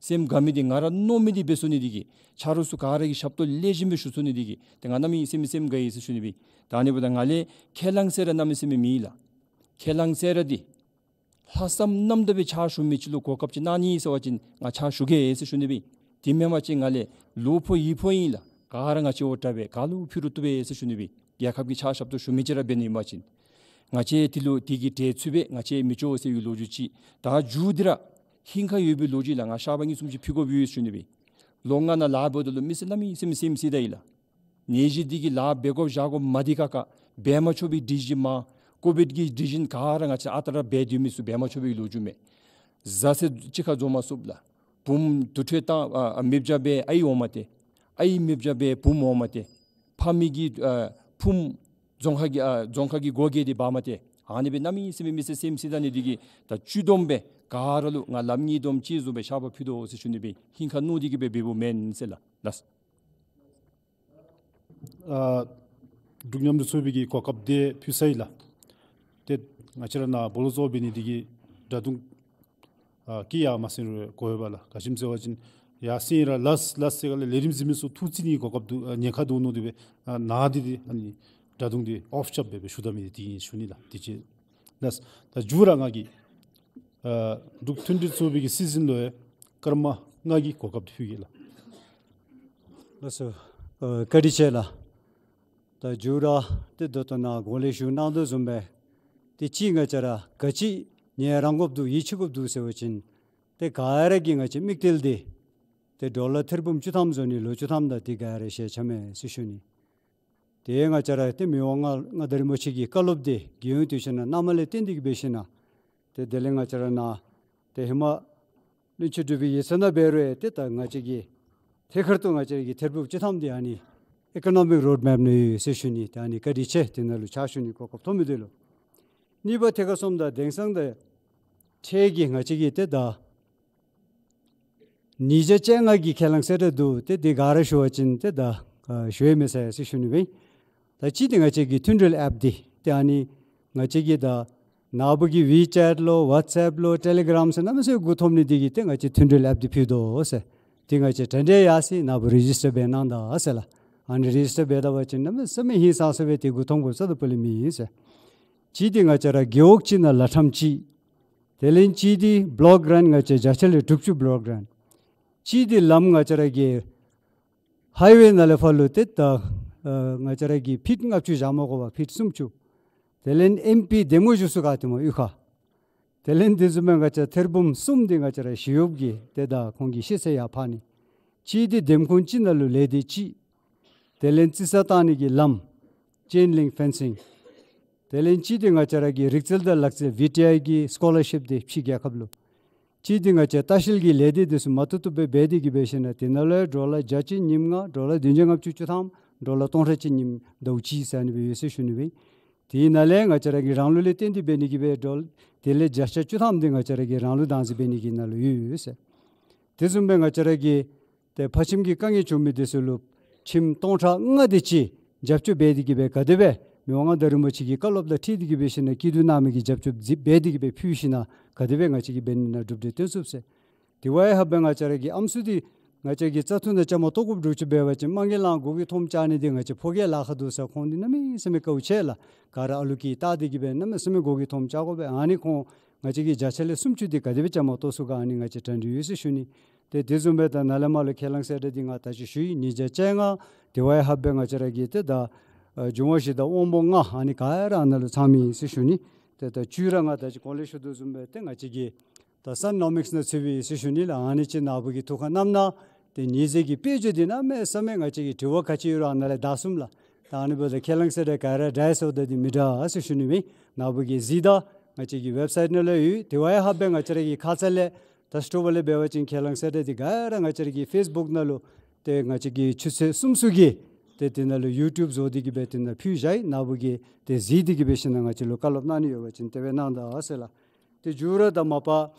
སེམས་དགའ་མི་འདི་ང་ར་མནོ་མི་འདི་འབད་ཚུགས་ནི་འདི་གིས་ཆ་རོགས་ཚུ་ག་ར་གིས་ཞབས་ཏོག་ལེགས་ཤོམ་སྦེ་ཞུ་ཚུགས་ནི་འདི་གིས་ཏེ་ང་གནམ་མེད་ས་མེད་སེམས་དགའ་ཡི་ཟེར་ཞུ་ནི་སྦེ། ད་ཨ་ནི་འབདཝ་ད་ང་ལས་ཁས་བླངས་ཟེར་ར་གནམ་མེད་ས་མེད་མེད་ལགས། ཁས་བླངས་ཟེར་ར་འདི་ལྷག་བསམ་རྣམ་དག་སྦེ་ཕྱག་ཞུ་མི་ཅིག་ལུ་གོ་སྐབས་ཅིག་གནང་ནི་ཟེར་བ་ཅིན་ང་ཕྱག་ཞུ་གེ་ཟེར་ཞུ་ནི་སྦེ། དེ་མེན་པ་ཅིན་ང་ལས་ལོ་ཕོ་ཡི་ཕོ་ཨིན་ལགས། ག་ར་ང་བཅས་འོ་དྲག་སྦེ་ག་ལུ་ཕུལ་རུང་བཏུབ་པས་ཟེར་ཞུ་ནི་སྦེ། རྒྱལ་ཁབ་ཀྱི་ཕྱག་ཞབས་ཏོག་ཞུ་མི་ཅིག་ར་འབད་ནི་མ་ཅིན་ང་བཅས་དེ་ལུ་དེ་གི་གྲལ་ཚུད་སྦེ་ང་བཅས་མི་ལྕོགས་ཟེར་བའི་ལོ་རྒྱུས་ཅིག། ད་མཇུག་འདི་ར་ཧིང་ཁར་ཡོད་པའི་ལོ་རྒྱུས་ལགས། ང་ཤ་པ་གཉིས་གསུམ་ཅིག་ཕུལ་དགོཔ་ཡོད་ཟེར་ཞུ་ནི་སྦེ། ལོ་ལྔ་ནང་ལཱ་འབདཝ་ད་ལུ་མི་སེར་གནམ་མེད་ས་མེད་སེམས་སི་ད་ཡི་ལགས། ནད་གཞི་འདི་གིས་ལཱ་འབད་དགོ་བཞག་དགོ་མ་བདེ་ཁག་ཁ་འབད་མ་ཆོག་པའི་སྒྲིག་གཞི་མ་ཀོ་བིཌ་ཀྱི་སྒྲིག་གཞི་ག་ར་ང་བཅས་ཨ་རྟག་ར་འབད་སྡོད་མི་ཚུ་འབད་མ་ཆོག་པའི་ལོ་རྒྱུས་མས། བཟའ་ཚང་གཅིག་ཁར་འཛོམས་མ་ཚུགསཔ་ལགས། བུམོ་དུར་ཁྲོད་བཏང་ཨ་ཨ་མེདཔ་བྱ་སྦེ་ཨའི་འོང་མ་སྟེར། ཨའི་མེདཔ་བྱ་སྦེ་བུམོ་འོང་མ་སྟེར། ཕ་མའི་གི་ཨ་ཕུངམ་རྫོང་ཁག་གི་ཨ་རྫོང་ཁག་གི་སྒོ་བརྒྱད་འདི་འབག་མ་སྟེར། ཨ་ནི་སྦེ་གནམ་མེད་ས་མེད་མི་སེར་སེམས་སི་ད་ནི་འདི་གིས་ད་བཅུད་བསྡོམས་སྦེ་ག་ར་ལུ་ང་ལགཔ་གཉིས་བསྡོམས་ཅིག་བཟུམ་སྦེ་ཤ་པ་ཕུལ་དོ་ཟེར་ཞུ་ནི་སྦེ། ཧིང་ཁར་མནོ་སྟེ་གི་སྦེ་འབདཝ་མེན་ཟེར་ལགས། ལགས། ཨ་འབྲུག་མཉམ་འབྲེལ་ཚོགས་པའི་གི་གོ་སྐབས་འདི་ཕུལ་ཚར་ཡི་ལགས། ཏེ་ང་བཅས་ར་ནཱ་སྦོ་ལོགས་ཚུ་འབད་ནི་འདི་གིས་ད་དུང་ཨ་སྐྱེལ་ཡར་མ་སོང་རུང་གོ་ཡོདཔ་ལགས། ག་ཅི་སྨོ་ཟེར་བ་ཅིན་ཡར་སོང་ར་ལས་ལས་ཟེར་ག་ལས་ལས་རིམ་གཟིགས་མི་ཚུ་ཐུགས་རྗེ་ནི་གོ་སྐབས་འདུག་ཨ་ཉེན་ཁ་འདུག་མནོ་སྟེ་སྦེ་ཨ་ནཱ་འདི་འདི་ཨ་ནི་ད་དུང་འདི་ཨོཕ་རྐྱབ་སྦེ་སྦེ་ཞུ་ད་མི་འདི་ཨིན་ཞུ་ནི་ལགས། དེ་ཅིག་ལགས། ད་མཇུག་ར་ང་གིས་ཨ་འབྲུག་མཐུན་སྒྲིལ་ཚོགས་པའི་གི་སྲིད་འཛིན་ལུ་ཡང་སྐར་མ་ལྔ་གི་གོ་སྐབས་འདི་ཕུལ་གེ་ལགས། ལགས་སོ། ཨ་བཀའ་དྲིན་ཆེ་ལགས། ད་མཇུག་ར་ཏེ་ད་ལྟོ་ནཱ་གོང་ལས་ཞུ་གནང་དོ་བཟུམ་སྦེ་ཏེ་ཅིག་ང་བཅས་ར་ག་ཅི་ཉན་རང་དགོཔ་འདུག་ཡིད་ཆེས་དགོཔ་འདུག་ཟེར་བ་ཅིན་ཏེ་ག་ར་གིས་ང་བཅས་དམིགས་གཏད་འདི་ཏེ་ཌོ་ལར་ཐེར་འབུམ་བཅུ་ཐམ་བཟོ་ནི་ལོ་བཅུ་ཐམ་དང་དེ་ག་ར་ཞལ་ཆ་མས་ཟེར་ཞུ་ནི། ཏེ་ང་བཅས་ར་ཏེ་མི་དབང་མངའ་མངའ་བདག་རིན་པོ་ཆེ་གི་བཀའ་སློབ་འདི་རྒྱལ་ཡོངས་དུས་ཆེན་ནང་གནངམ་ལས་བརྟེན་ཏེ་གི་འབད་ཞིན་ན་ཏེ་དེ་ལས་ང་བཅས་ར་ནཱ་ཏེ་ཧེ་མ་བློན་ཆེན་འབྲུག་པའི་ཡིག་ཚང་ནང་འབད་རུང་ཏེ་ད་ང་བཅས་ཀྱི་ཐད་ཀར་དུ་ང་བཅས་ཀྱི་ཐེར་འབུམ་བཅུ་ཐམ་འདི་ཨ་ནི་ཨི་ཀོ་ནོ་མིག་རོཌ་མེཔ་ནང་ཡོད་ཟེར་ཞུ་ནི། ཏེ་ཨ་ནི་བཀའ་དྲིན་ཆེ། དེ་ནང་ལུ་ཕྱག་ཞུ་ནི་གོ་སྐབས་ཐོབ་མི་འདི་ལུ། གཉིས་པ་ཐད་ཀར་སོངམ་ད་དེང་སང་ད་ཁྱེད་ཀྱིས་ང་བཅས་ཀྱི་ཏེ་ད་ཉིས་བརྒྱ་བཅོ་ལྔ་གི་ཁས་བླངས་གསལ་བསྒྲགས་འདུག། ཏེ་དེ་ག་ར་ཞུ་བ་ཅིན་ཏེ་ད་ཨ་ཞུ་ཡང་མི་ཚར་ཟེར་ཞུ་ནི་སྦེ། ད་གཅིག་འདི་ང་བཅས་ཀྱི་མཐུན་སྒྲིལ་ཨེཔ་འདི་ཏེ་ཨ་ནི་ང་བཅས་ཀྱི་ད་ནཱ་བུ་གི་ཝི་ཅེཊ་ལོ་ཝཊས་ཨེཔ་ལོ་ཊེ་ལི་གརམ་ཟེར་གནམ་མེད་ས་མེད་མགུ་འཐོམ་ནི་འདི་གིས་ཏེ་ང་བཅས་མཐུན་སྒྲིལ་ཨེཔ་འདི་ཕུལ་དོ་ཟེར། ཏེ་ང་བཅས་གྲ་སྒྲིག་ཡར་སོ་ཡི། ནཱ་བུ་རི་ཇིས་ཊར་འབད་གནང་ད་ཟེར་ལགས། ཨ་ནི་རི་ཇིས་ཊར་འབད་ད་པ་ཅིན་གནམ་མེད་ས་མེད་ཧིང་སངས་ས་སྦེ་ཏེ་མགུ་འཐོམ་དགོཔ་རྩ་དང་པོ་ལས་མེད་ཟེར། གཅིག་འདི་ང་བཅས་ར་རྒེད་འོག་གཅིག་ནང་ལ་ཁྲམ་གཅིག། དེ་ལས་གཅིག་འདི་བློཀ་གྲན་ང་བཅས་བརྒྱ་ཆ་ལས་དྲུག་ཅུ་བློཀ་གྲན། གཅིག་འདི་ལམ་ང་བཅས་ར་གི་ཧའི་ཝེ་ནང་ལས་ཕར་ལུ་ཏེ་ད་ཨ་ང་བཅས་ར་གི་ཕིཊ་ལྔ་བཅུ་བཞག་མ་དགོ་པར་ཕིཊ་སུམ་ཅུ། དེ་ལས་ཨེམ་པི་གདམ་ངོ་བཞུགས་ས་ཁར་ཏེ་སྨོ་གཡུས་ཁར། དེ་ལས་དེ་བཟུམ་སྦེ་ང་བཅས་ཐེར་འབུམ་གསུམ་འདི་ང་བཅས་ར་ཞི་གཡོགཔ་གི་ཏེ་ད་ཁོང་གི་ཤེས་ཚད་ཡར་འཕར་ནི། གཅིག་འདི་འདེམས་ཁོངས་གཅིག་ནང་ལུ་ལས་སྡེ་གཅིག། དེ་ལས་རྩི་ས་བཏང་ནི་གི་ལམ་ཅེན་ལིང་ཕེན་སིང་། དེ་ལས་གཅིག་འདི་ང་བཅས་ར་གི་རིག་རྩལ་དང་ལག་རྩལ་ཝི་ཊི་ཨའི་གི་སི་ཀོ་ལར་ཤིཔ་འདི་ཕྱི་རྒྱལ་ཁབ་ལུ། གཅིག་འདི་ང་བཅས་ལྟ་བཤལ་གྱི་ལས་སྡེ་འདི་ཚུ་མ་བཏུབ་བཏུབ་སྦེ་འབད་དེ་གི་འབད་ཞིན་ན་དེ་ནང་ལས་ཌོ་ལར་བརྒྱ་གཅིག་ཉིས་ལྔ་ཌོ་ལར་བདུན་བརྒྱ་ལྔ་བཅུ་བཅུ་ཐམ་ཌོ་ལར་སྟོང་ཕྲག་གཅིག་ཉིས་ཟླཝ་གཅིག་ཟེར་ཨ་ནི་སྦེ་ཡོད་ཟེར་ཞུ་ནི་སྦེ། དེའི་ནང་ལས་ང་བཅས་ར་གི་རང་ལུགས་ལས་བརྟེན་ཏེ་འབད་ནི་གི་སྦེ་ཌོ་དེ་ལས་བརྒྱ་ཆ་བཅུ་ཐམ་འདི་ང་བཅས་ར་གི་རང་ལུགས་བདག་འཛིན་འབད་ནི་གི་ནང་ལུ་ཡོད་ཟེར། དེ་བཟུམ་སྦེ་ང་བཅས་ར་གི་ཏེ་ཕར་ཁྱིམ་གྱི་དཀའ་ངལ་བྱུང་མི་འདི་ཚུ་ལུ་ཁྱིམ་སྟོང་ཕྲག་ལྔ་དེ་ཅིག་རྒྱབ་སྐྱོར་འབད་དེ་གི་སྦེ་ག་དེ་སྦེ་མི་དབང་མངའ་བདག་རིན་པོ་ཆེ་གི་བཀའ་སློབ་དང་འཁྲིལ་ཏེ་གི་འབད་ཞིན་ན་སྐྱིད་སྡུག་གནང་མི་གི་རྒྱབ་སྐྱོར་འདི་འབད་དེ་གི་སྦེ་ཕུལ་ཞིན་ན་ག་དེ་སྦེ་ང་བཅས་ཀྱིས་འབད་ནི་ནང་གྲུབ་འབྲས་སྟོན་ཚུགས་ཟེར། དེ་བ་ཡང་ཧ་སྦེ་ང་བཅས་ར་གི་ཨམ་སྲུ་འདི་ང་བཅས་ཀྱི་བཙག་འཐུ་ནང་བཅའ་མར་གཏོགས་དགོཔ་འདྲཝ་ཅིག་འབད་བ་ཅིན་མ་གི་ལང་མགུ་གི་འཐོམ་བཅའ་ནི་འདི་ང་བཅས་ཕོ་སྐྱེས་ལཱ་ཁག་འདུག་ཟེར་ཁོང་འདི་གནམ་མེད་ས་མེད་དཀའཝ་སྤྱད་ལགས། ག་ར་ཨ་ལུ་གིས་བལྟ་སྟེ་གི་སྦེ་གནམ་མེད་ས་མེད་མགུ་གི་འཐོམ་བཅའ་དགོ་པས། ཨ་ནི་ཁོང་ང་བཅས་ཀྱི་བརྒྱ་ཆ་ལས་སུམ་ཅུ་འདི་ག་དེ་སྦེ་བཅའ་མར་གཏོགས་ཚུགས་ག་ཨ་ནི་ང་བཅས་གྲ་སྒྲིག་ཡོད་ཟེར་ཞུ་ནི། ཏེ་དེ་བཟུམ་སྦེ་ད་ནཱ་ལས་མར་ལུ་ཁས་བླངས་གསལ་བསྒྲགས་འདི་ང་ད་ཅི་ཞུ་ཡི། ཉིས་བརྒྱ་བཅོ་ལྔ་དེ་བ་ཡང་ཧ་སྦེ་ང་བཅས་ར་གི་ཏེ་ད་ཨ་འབྱུང་བ་བཞི་དང་དབང་པོ་ལྔ་ཨ་ནི་ག་ར་ཨ་ནཱ་ལུ་ཚང་མི་ཨིན་ཟེར་ཞུ་ནི། ཏེ་ད་བཅུད་ར་ང་ད་ཅི་གོང་ལས་ཞུ་དོ་བཟུམ་སྦེ་ཏེ་ང་བཅས་ཀྱི་ད་སན་ནོ་མིགས་ནང་ཚུད་པའི་ཨིན་ཟེར་ཞུ་ནི་ལགས། ཨ་ནི་ཅིག་ནཱ་བུ་གི་ཐུགས་ཁར་བསྣམས་གནང་། ཏེ་ཉིས་བརྩེགས་ཀྱི་དཔལ་འབྱོར་འདི་གནམ་མེད་ས་མེད་ང་བཅས་ཀྱི་དྲི་བ་ག་ཅི་ཡོད་རུང་ཨ་ནཱ་ལས་བདའ་ཚུགས་ལགས། ད་ཨ་ནི་འབདཝ་ད་ཁས་བླངས་གསལ་བསྒྲགས་ག་ར་དྲག་སོངམ་ད་འདི་མི་དྲག་ཟེར་ཞུ་ནི་མེན། ནཱ་བུ་གིས་གཟིགས་ད་ང་བཅས་ཀྱི་ཝེབ་སའིཊ་ནང་ལུ་ཡོད། དེ་བ་ཡང་ཧ་སྦེ་ང་བཅས་ར་གི་ཁ་ཙ་ལས་ད་སྤྲོ་བ་ལས་འབད་བ་ཅིན་ཁས་བླངས་གསལ་བསྒྲགས་འདི་ག་ར་ང་བཅས་ར་གི་ཕེསི་བུཀ་ནང་ལུ་ཏེ་ང་བཅས་ཀྱི་ཆུ་ཚོད་གསུམ་ཚུ་གི་ཏེ་དེ་ནང་ལུ་ཡུ་ཊུབ་བཟོ་སྟེ་གི་སྦེ་དེ་ནང་ཕུལ་བཞག་ཡི། ནཱ་བུ་གིས་ཏེ་གཟིགས་ཏེ་གི་འབད་ཞིན་ན་ང་བཅས་ལུ་བཀའ་སློབ་གནང་ནི་ཡོད་པ་ཅིན་དེ་སྦེ་གནང་ད་ཟེར་ལགས། ཏེ་མཇུག་ར་ད་མ་པ་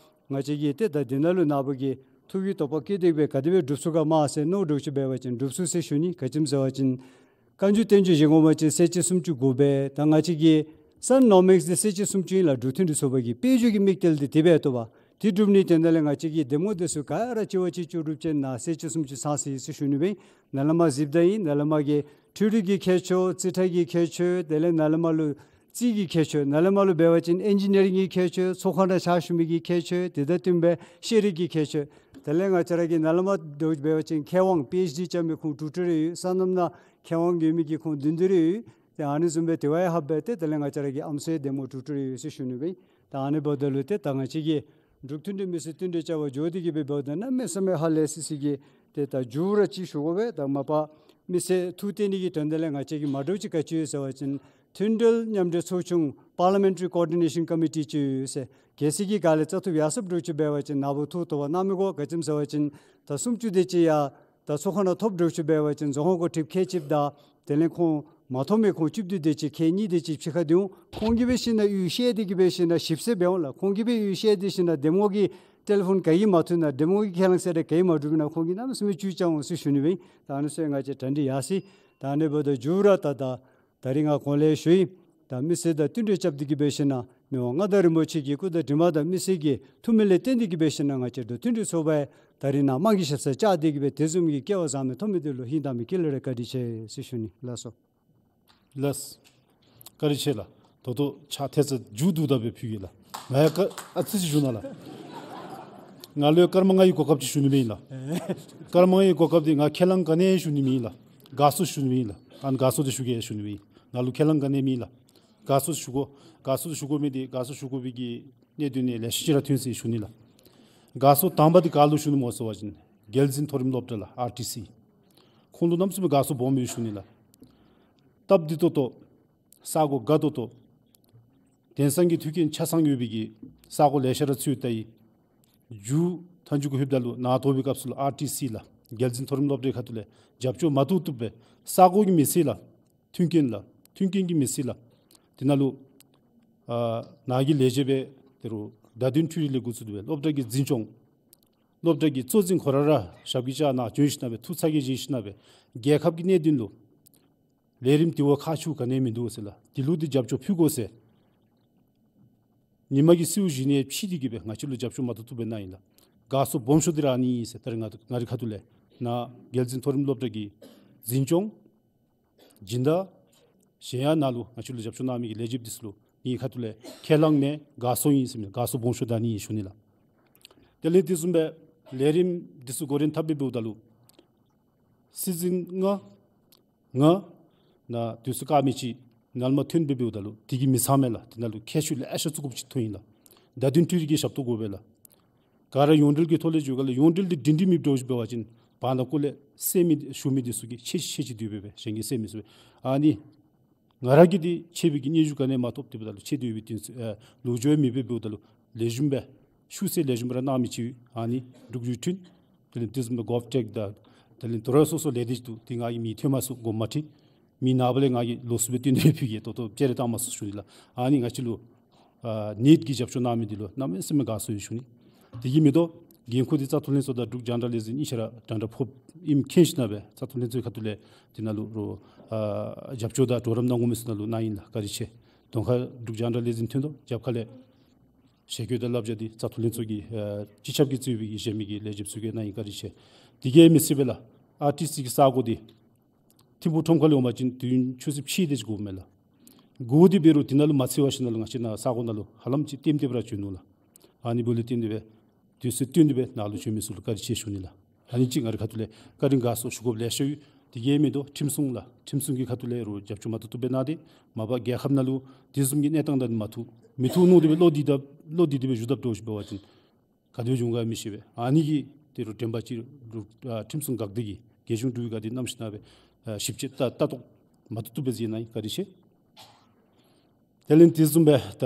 ང་བཅས་ཀྱིས་ཏེ་ད་འདི་ནང་ལུ་ནཱ་བུ་གིས་ཐུགས་ཀྱི་དོགས་པ་བསྐྱེད་དེ་སྦེ་ག་དེ་སྦེ་སྒྲུབ་ཚུགས་ག་མ་ཟེར་མནོ་འདྲཝ་ཅིག་འབད་བ་ཅིན་སྒྲུབ་ཚུགས་ཟེར་ཞུ་ནི། ག་ཅི་སྨོ་ཟེར་བ་ཅིན་བཀའ་འགྱུར་བསྟན་འགྱུར་བཞེངས་དགོ་པ་ཅིན་གསལ་བྱེད་སུམ་ཅུ་དགོ་པས། ད་ང་བཅས་ཀྱི་སན་ནོ་མིགས་འདི་གསལ་བྱེད་སུམ་ཅུ་ཨིན་ལགས། འབྲུག་མཐུན་སྒྲིལ་ཚོགས་པ་གི་དཔལ་འབྱོར་གྱི་དམིགས་གཏད་འདི་དེ་སྦེ་ཐོབ་པས། དེ་སྒྲུབ་ནི་དེ་ནང་ལས་ང་བཅས་ཀྱི་འདེམས་ངོ་འདི་ཚུ་ག་ར་གཅིག་བ་གཅིག་ཅོག་འགྲུབ་ཅིག་ནང་གསལ་བྱེད་སུམ་ཅུ་ཚང་སོ་ཡི་ཟེར་ཞུ་ནི་སྦེ། ནཱ་ལས་མར་གཟིགསཔ་ད་ཨིན། ནཱ་ལས་མར་གྱི་འཕྲུལ་རིག་གི་ཁྱད་ཆོས་རྩིས་ཁྲ་གི་ཁྱད་ཆོས་དེ་ལས་ནཱ་ལས་མར་ལུ་རྩིས་ཀྱི་ཁྱད་ཆོས། ནཱ་ལས་མར་ལུ་འབད་བ་ཅིན་ཨིན་ཇི་ནི་ཡ་རིང་གི་ཁྱད་ཆོས། ཚོགས་ཁང་ནང་ཕྱག་ཞུ་མི་གི་ཁྱད་ཆོས། དེ་དང་བསྟུན་སྦེ་ཤེས་རིག་གི་ཁྱད་ཆོས། དེ་ལས་ང་བཅས་ར་གི་ནཱ་ལས་མར་འདྲཝ་འབད་བ་ཅིན་མཁས་དབང་པི་ཨེཆ་ཌི་རྐྱབ་མི་ཁོང་དྲུག་དྲུག་རེ་ཡོད། སོ་ནམ་ནང་མཁས་དབང་ཡོད་མི་གི་ཁོང་བདུན་བདུན་རེ་ཡོད། ཏེ་ཨ་ནི་བཟུམ་སྦེ་དེ་བ་ཡང་ཧ་སྦེ་ཏེ་དེ་ལས་ང་བཅས་ར་གི་ཨམ་སྲུའི་འདེམས་ངོ་དྲུག་དྲུག་རེ་ཡོད་ཟེར་ཞུ་ནི་སྦེ། ད་ཨ་ནི་འབདཝ་ད་ལུ་ཏེ་ད་ང་བཅས་ཀྱིས་འབྲུག་མཐུན་སྒྲིལ་མི་སེར་མཐུན་སྒྲིལ་བཅའ་བ་འགྱོ་སྟེ་གི་སྦེ་འབདཝ་ད་གནམ་མེད་ས་མེད་ཧ་ལས་སི་སི་གི་ཏེ་ད་མཇུག་ར་ཅིག་ཞུ་དགོ་པས། ད་མ་པ་མི་སེར་ཐུགས་གཏད་ནི་གི་དོན་དག་ལས་ང་བཅས་ཀྱིས་མ་འདྲཝ་ཅིག་ག་ཅི་ཡོད་ཟེར་བ་ཅིན་མཐུན་སྒྲིལ་མཉམ་འབྲེལ་ཚོགས་ཆུང་པར་ལི་མེན་ཊ་རི་ཀོ་ཨོར་ཌི་ནེ་ཤཱན་ཀོ་མི་ཊི་ཅིག་ཡོད་ཟེར། གལ་སྲིད་ཀྱི་ག་ལས་བཙག་འཐུ་ཡར་སོངམ་འདྲཝ་ཅིག་འབད་བ་ཅིན་ནཱ་བུ་ཐུགས་དོགས་པ་གནང་མི་དགོ། ག་ཅི་སྨོ་ཟེར་བ་ཅིན་ད་སུམ་ཅུ་དེ་ཅིག་ཡང་ད་ཚོགས་ཁང་ནང་ཐོབ་འདྲཝ་ཅིག་འབད་བ་ཅིན་རྫོང་ཁག་འགོ་ཁྲིདཔ་ཁལ་གཅིག་དང་དེ་ལས་ཁོང་མ་ཐོབ་མི་ཁོང་བཅུ་བདུན་དེ་ཅིག་ཁལ་གཉིས་དེ་ཅིག་ཕྱི་ཁར་སྡོད་འོང་། ཁོང་གིས་འབད་ཞིན་ན་གཡུས་བཤལ་ཏེ་གི་འབད་ཞིན་ན་ཞིབ་འཚོལ་འབད་འོང་ལགས། ཁོང་གིས་འབད་གཡུས་བཤལ་ཏེ་ཞིན་ན་འདེམས་ངོ་གི་ཊེ་ལི་ཕོན་ག་གིས་མ་ཐུབ་ན་འདེམས་ངོ་གི་ཁས་བླངས་གསལ་བསྒྲགས་ག་གིས་མ་གྲུབ་ན་ཁོང་གིས་གནམ་མེད་ས་མེད་ཅིག་བཅར་འོང་ཟེར་ཞུ་ནི་སྦེ། ད་ཨ་ནི་ཚུ་ཡང་ང་བཅས་གྲ་སྒྲིག་ཡར་སོ་ཡི། ད་ཨ་ནི་འབདཝ་ད་མཇུག་ར་ད་ད་ད་རིས་ང་གོང་ལས་ཞུ་ཡི། ད་མི་སེར་དང་བསྟུན་གྲོས་རྐྱབ་སྟེ་གི་འབད་ཞིན་ན་མི་དབང་མངའ་བདག་རིན་པོ་ཆེ་གི་སྐུ་དྲིན་དྲི་མ་དང་མི་སེར་གྱི་ཐུགས་སྨོན་ལས་བརྟེན་ཏེ་གི་འབད་ཞིན་ན་ང་བཅས་འབྲུག་མཐུན་སྒྲིལ་ཚོགས་པ་ད་རིས་ནཱ་དམངས་ཀྱི་ཞབས་སར་བཅར་ཏེ་གི་སྦེ་དེ་བཟུམ་གྱི་སྐལ་བ་བཟང་པོ་ཐོབ་མི་འདི་ལུ་ཧིང་དྭངས་མའི་དཀྱིལ་ལས་ར་བཀའ་དྲིན་ཆེ་ཟེར་ཞུ་ནི། ལགས་སོ། ལགས། བཀའ་དྲིན་ཆེ་ལགས། ད་ལྟོ་ཕྱག་ཐལ་ཚར་མཇུག་བསྡུ་ད་སྦེ་ཕུལ་གེ་ལགས། ང་ཡང་ཨ་ཙི་ཅིག་ཞུ་ན་ལགས། ང་ལུ་སྐར་མ་ལྔའི་གོ་སྐབས་ཅིག་ཞུ་ནི་མེད་ལགས། སྐར་མ་ལྔའི་གོ་སྐབས་འདི་ང་ཁས་བླངས་ག་ནི་ཡང་ཞུ་ནི་མེད་ལགས། དགའ་བསུ་ཞུ་ནི་མེད་ལགས། ཨ་ནི་དགའ་ཚོར་འདི་ཞུ་གེ་ཞུ་ནི་སྦེ་ཨིན། ནཱ་ལུ་ཁས་བླངས་ག་ནི་ཡང་མེད་ལགས། དགའ་ཚོར་ཞུ་དགོ། དགའ་ཚོར་ཞུ་དགོ་མི་འདི་དགའ་ཚོར་ཞུ་དགོ་པའི་གི་གནད་དོན་ནི་ལེ་ཤ་ཅིག་ར་ཐོན་ཅི་ཞུ་ནི་ལགས། དགའ་ཚོར་དང་པ་འདི་ག་ལུ་ཞུ་ནི་སྨོ་ཟེར་བ་ཅིན་རྒྱལ་འཛིན་མཐོ་རིམ་སློབ་གྲྭ་ལགས། ཨར་ཊི་སི། ཁོང་ལུ་གནམ་མེད་ས་མེད་དགའ་ཚོར་སྦོམ་ཡོད་ཞུ་ནི་ལགས། སྟབས་བདེ་ཏོག་ཏོ། ས་གོ་དགའ་ཏོག་ཏོ། དེང་སང་གི་མཐུན་རྐྱེན་ཆ་ཚང་ཡོད་པའི་གི་ས་གོ་ལེ་ཤ་ར་ཚུད་ད་ཡི། མཇུག་མཐའ་མཇུག་གུ་ལྷོདཔ་ད་ལུ་ནཱ་ཐོབ་པའི་སྐབས་སུ་ལུ་ཨར་ཊི་སི་ལགས། རྒྱལ་འཛིན་མཐོ་རིམ་སློབ་གྲྭའི་ཁ་ཐུག་ལས་རྒྱབ་སྐྱོར་མ་བཏུབ་བཏུབ་སྦེ་ས་གོ་གིས་མི་སེལ་ལགས། མཐུན་རྐྱེན་ལགས། མཐུན་རྐྱེན་གྱིས་མི་སེལ་ལགས། དེ་ནང་ལུ་ཨ་ནཱ་གི་ལས་བྱེདཔ་སྦེ་ཏེ་རུང་བརྡ་དོན་འཕྲུལ་རིག་ལས་འགོ་བཙུགས་ཏེ་སྦེ་སློབ་གྲྭ་གི་འཛིན་སྐྱོང་། སློབ་གྲྭ་གི་གཙོ་འཛིན་ཁོ་ར་ར་ཞབས་ཀྱིས་བཅགས་ནཱ་བྱོན་ཞིན་ན་སྦེ་ཐུགས་ཚ་གྱང་བཞེས་ཞིན་ན་སྦེ་རྒྱལ་ཁབ་ཀྱི་གནད་དོན་ལུ་ལས་རིམ་དེ་བ་ཁག་ཆེཝ་ག་ནི་ཡང་མིན་འདུག་ཟེར་ལགས། དེ་ལུ་འདི་རྒྱབ་སྐྱོར་ཕུལ་དགོ་ཟེར། ཉིན་མ་གི་གསོལཝ་བཞེས་ནི་ཕྱིས་ཏེ་གི་སྦེ་ང་བཅས་ལུ་རྒྱབ་སྐྱོར་མ་བཏུབ་བཏུབ་སྦེ་གནང་ཡི་ལགས། དགའ་ཚོར་སྦོམ་ཤོས་འདི་ར་ཨ་ནི་ཨིན་ཟེར། ད་རེས་ང་ང་རའི་ཁ་ཐུག་ལས་ནཱ་རྒྱལ་འཛིན་མཐོ་རིམ་སློབ་གྲྭ་གི་འཛིན་སྐྱོང་སྦྱིན་བདག་གཞན་ཡང་ནཱ་ལུ་ང་བཅས་ལུ་རྒྱབ་སྐྱོར་གནང་མི་གི་ལས་བྱེདཔ་འདི་ཚུ་ལུ་ངེའི་ཁ་ཐུག་ལས་ཁས་བླངས་མེད། དགའ་ཚོར་ཨིན་ཟེར་མི་དགའ་ཚོར་སྦོམ་ཤོས་འདི་ཨ་ནི་ཨིན་ཞུ་ནི་ལགས། དེ་ལས་དེ་བཟུམ་སྦེ་ལས་རིམ་འདི་ཚུ་འགོ་འདྲེན་འཐབ་སྦེ་འབདཝ་ད་ལུ་སྲིད་འཛིན་ང་ང་ནཱ་དུས་ཚོད་དཀའ་མི་ཅིག་ནཱ་ལུ་མ་ཐོན་སྦེ་འབདཝ་ད་ལུ་དེ་གིས་མི་ཚང་མས་ལགས། དེ་ནང་ལུ་ཁྱད་ཆོས་ལེ་ཤ་ཚུ་དགོཔ་ཅིག་ཐོན་ཡི་ལགས། བརྡ་དོན་འཕྲུལ་རིག་གི་ཞབས་ཏོག་དགོ་པས་ལགས། ག་ར་ཡོངས་འབྲེལ་གྱི་ཐོག་ལས་འགྱོ་ག་ལས་ཡོངས་འབྲེལ་འདི་སྒྲིང་སྒྲིང་མེདཔ་འདྲཝ་ཅིག་འབད་བ་ཅིན་བར་ན་ཀོ་ལས་སེལ་མི་ཞུ་མི་འདི་ཚུ་གིས་ཆེ་ཆེ་ཆེ་ཅིག་སྡོད་པས་སྦེ་གཞན་གྱིས་སེལ་མི་ཚུགས་པས། ཨ་ནི་ང་ར་གིས་འདི་ཆད་པའི་གི་སྙན་ཞུ་ག་ནི་ཡང་མ་ཐོབ། དེ་འབདཝ་ད་ལུ་ཆད་དེ་ཡོད་པའི་དུས་ཚོད་ཨ་ལོ་རྒྱུས་མེད་པར་འབདཝ་ད་ལུ་ལེགས་ཤོམ་སྦེ་ཤུགས་ཚད་ལེགས་ཤོམ་ར་གནང་མི་ཅིག་ཨ་ནི་འབྲུག་རུ་ཐོན། དེ་ལས་དེ་བཟུམ་སྦེ་གོབ་ཊེཀ་དང་དེ་ལས་དོ་རུང་སོ་སོ་ལས་སྡེ་ཅིག་འདུག། དེ་ང་གིས་མིང་ཐོན་མ་ཚུགས། དགོངསམ་མ་ཁྲེལ། མི་ནངས་པ་ལས་ང་གིས་ལོགས་སུ་སྦེ་བཏོན་ཏེ་ཕུལ་གེ། ད་ལྟོ་ཅིག་ར་བཏང་མ་ཚུགས་ཞུ་ནི་ལགས། ཨ་ནི་ང་བཅས་ལུ་ཨ་ནེཊ་ཀྱི་རྒྱབ་སྐྱོར་གནང་མི་འདི་ལུ་གནམ་མེད་ས་མེད་དགའ་ཚོར་ཡོད་ཞུ་ནི། དེ་གིས་མི་དོ་འགན་ཁུར་འདི་རྩ་ཐོ་ལྷན་ཚོགས་དང་འབྲུག་རྒྱང་བསྒྲགས་ལས་འཛིན་གཉིས་ཆ་ར་འདྲན་འདྲ་ཕོགཔ་ཨིནམ་མཁྱེན་ཞིན་ན་སྦེ་རྩ་ཐོ་ལྷན་ཚོགས་ཁ་ཐུག་ལས་དེ་ནང་ལུ་རུང་ཨ་རྒྱབ་སྐྱོར་དང་གྲོགས་རམ་གནང་དགོ་མི་ཚུ་ནང་ལུ་གནང་ཡི་ལགས། བཀའ་དྲིན་ཆེ། གདོང་ཁར་འབྲུག་རྒྱང་བསྒྲགས་ལས་འཛིན་ཐོན་དོ། རྒྱབ་ཁ་ལས་ཞལ་བཀོད་དང་བསླབ་བྱ་འདི་རྩ་ཐོ་ལྷན་ཚོགས་ཀྱི་ཨ་སྤྱི་ཁྱབ་ཀྱིས་གཙོས་པའི་གཞན་མི་གི་ལས་བྱེདཔ་ཚུ་གིས་གནང་ཡི། བཀའ་དྲིན་ཆེ། དེ་གིས་མི་ཚད་སྦེ་ལགས་ཨར་ཊི་སི་གི་ས་གོ་འདི་ཐིམ་ཕུག་ཁྲོམ་ཁ་ལས་འོང་པ་ཅིན་དུས་ཡུན་ཆུ་ཚོད་ཕྱེད་དེ་ཅིག་འགོརཝ་མས་ལགས། འགོར་ཏེ་འབད་རུང་དེ་ནང་ལུ་མ་ཚད་པ་ཞིན་ན་ལུ་ང་བཅས་ནཱ་ས་གོ་ནང་ལུ་ཧ་ལམ་ཅིག་ལྟེམ་ལྟེམ་ར་བྱོན་ནུག་ལགས། ཨ་ནི་འབདཝ་ལས་བརྟེན་ཏེ་སྦེ་དུས་ཚོད་བཏོན་ཏེ་སྦེ་ནཱ་ལུ་བྱོན་མི་ཚུ་ལུ་བཀའ་དྲིན་ཆེ་ཞུ་ནི་ལགས། ཨ་ནི་ཅིག་ང་རའི་ཁ་ཐུག་ལས་བཀའ་དྲིན་དགའ་ཚོར་ཞུ་དགོཔ་ལེ་ཤ་ཡོད། དེ་གིས་མི་དོ་ཁྲིམས་སྲུང་ལགས། ཁྲིམས་སྲུང་གི་ཁ་ཐུག་ལས་རུང་རྒྱབ་སྐྱོར་མ་བཏུབ་བཏུབ་སྦེ་གནང་སྟེ་མ་པ་རྒྱལ་ཁབ་ནང་ལུ་དེ་བཟུམ་གྱི་གནས་སྟངས་འདི་མ་ཐུག་མི་ཐུག་མནོ་སྟེ་སྦེ་བློ་འདི་དང་བློ་འདི་དེ་སྦེ་བཞུགས་དཔ་འདྲཝ་ཅིག་འབད་བ་ཅིན་ག་དེ་སྦེ་འབྱུང་ག་མི་ཤེས་པས། ཨ་ནི་གིས་དེ་རུང་དྲན་པ་ཅིག་རུང་ཨ་ཁྲིམས་སྲུང་འགག་སྡེ་གིས་རྒྱལ་གཞུང་འབྲུག་པའི་འགག་སྡེ་གནང་ཞིན་ན་སྦེ་ཨ་ཞིབ་དཔྱད་ལྟ་ལྟ་རྟོག་མ་བཏུབ་བཏུབ་སྦེ་མཛད་གནང་ཡི། བཀའ་དྲིན་ཆེ། དེ་ལས་དེ་བཟུམ་སྦེ་ད་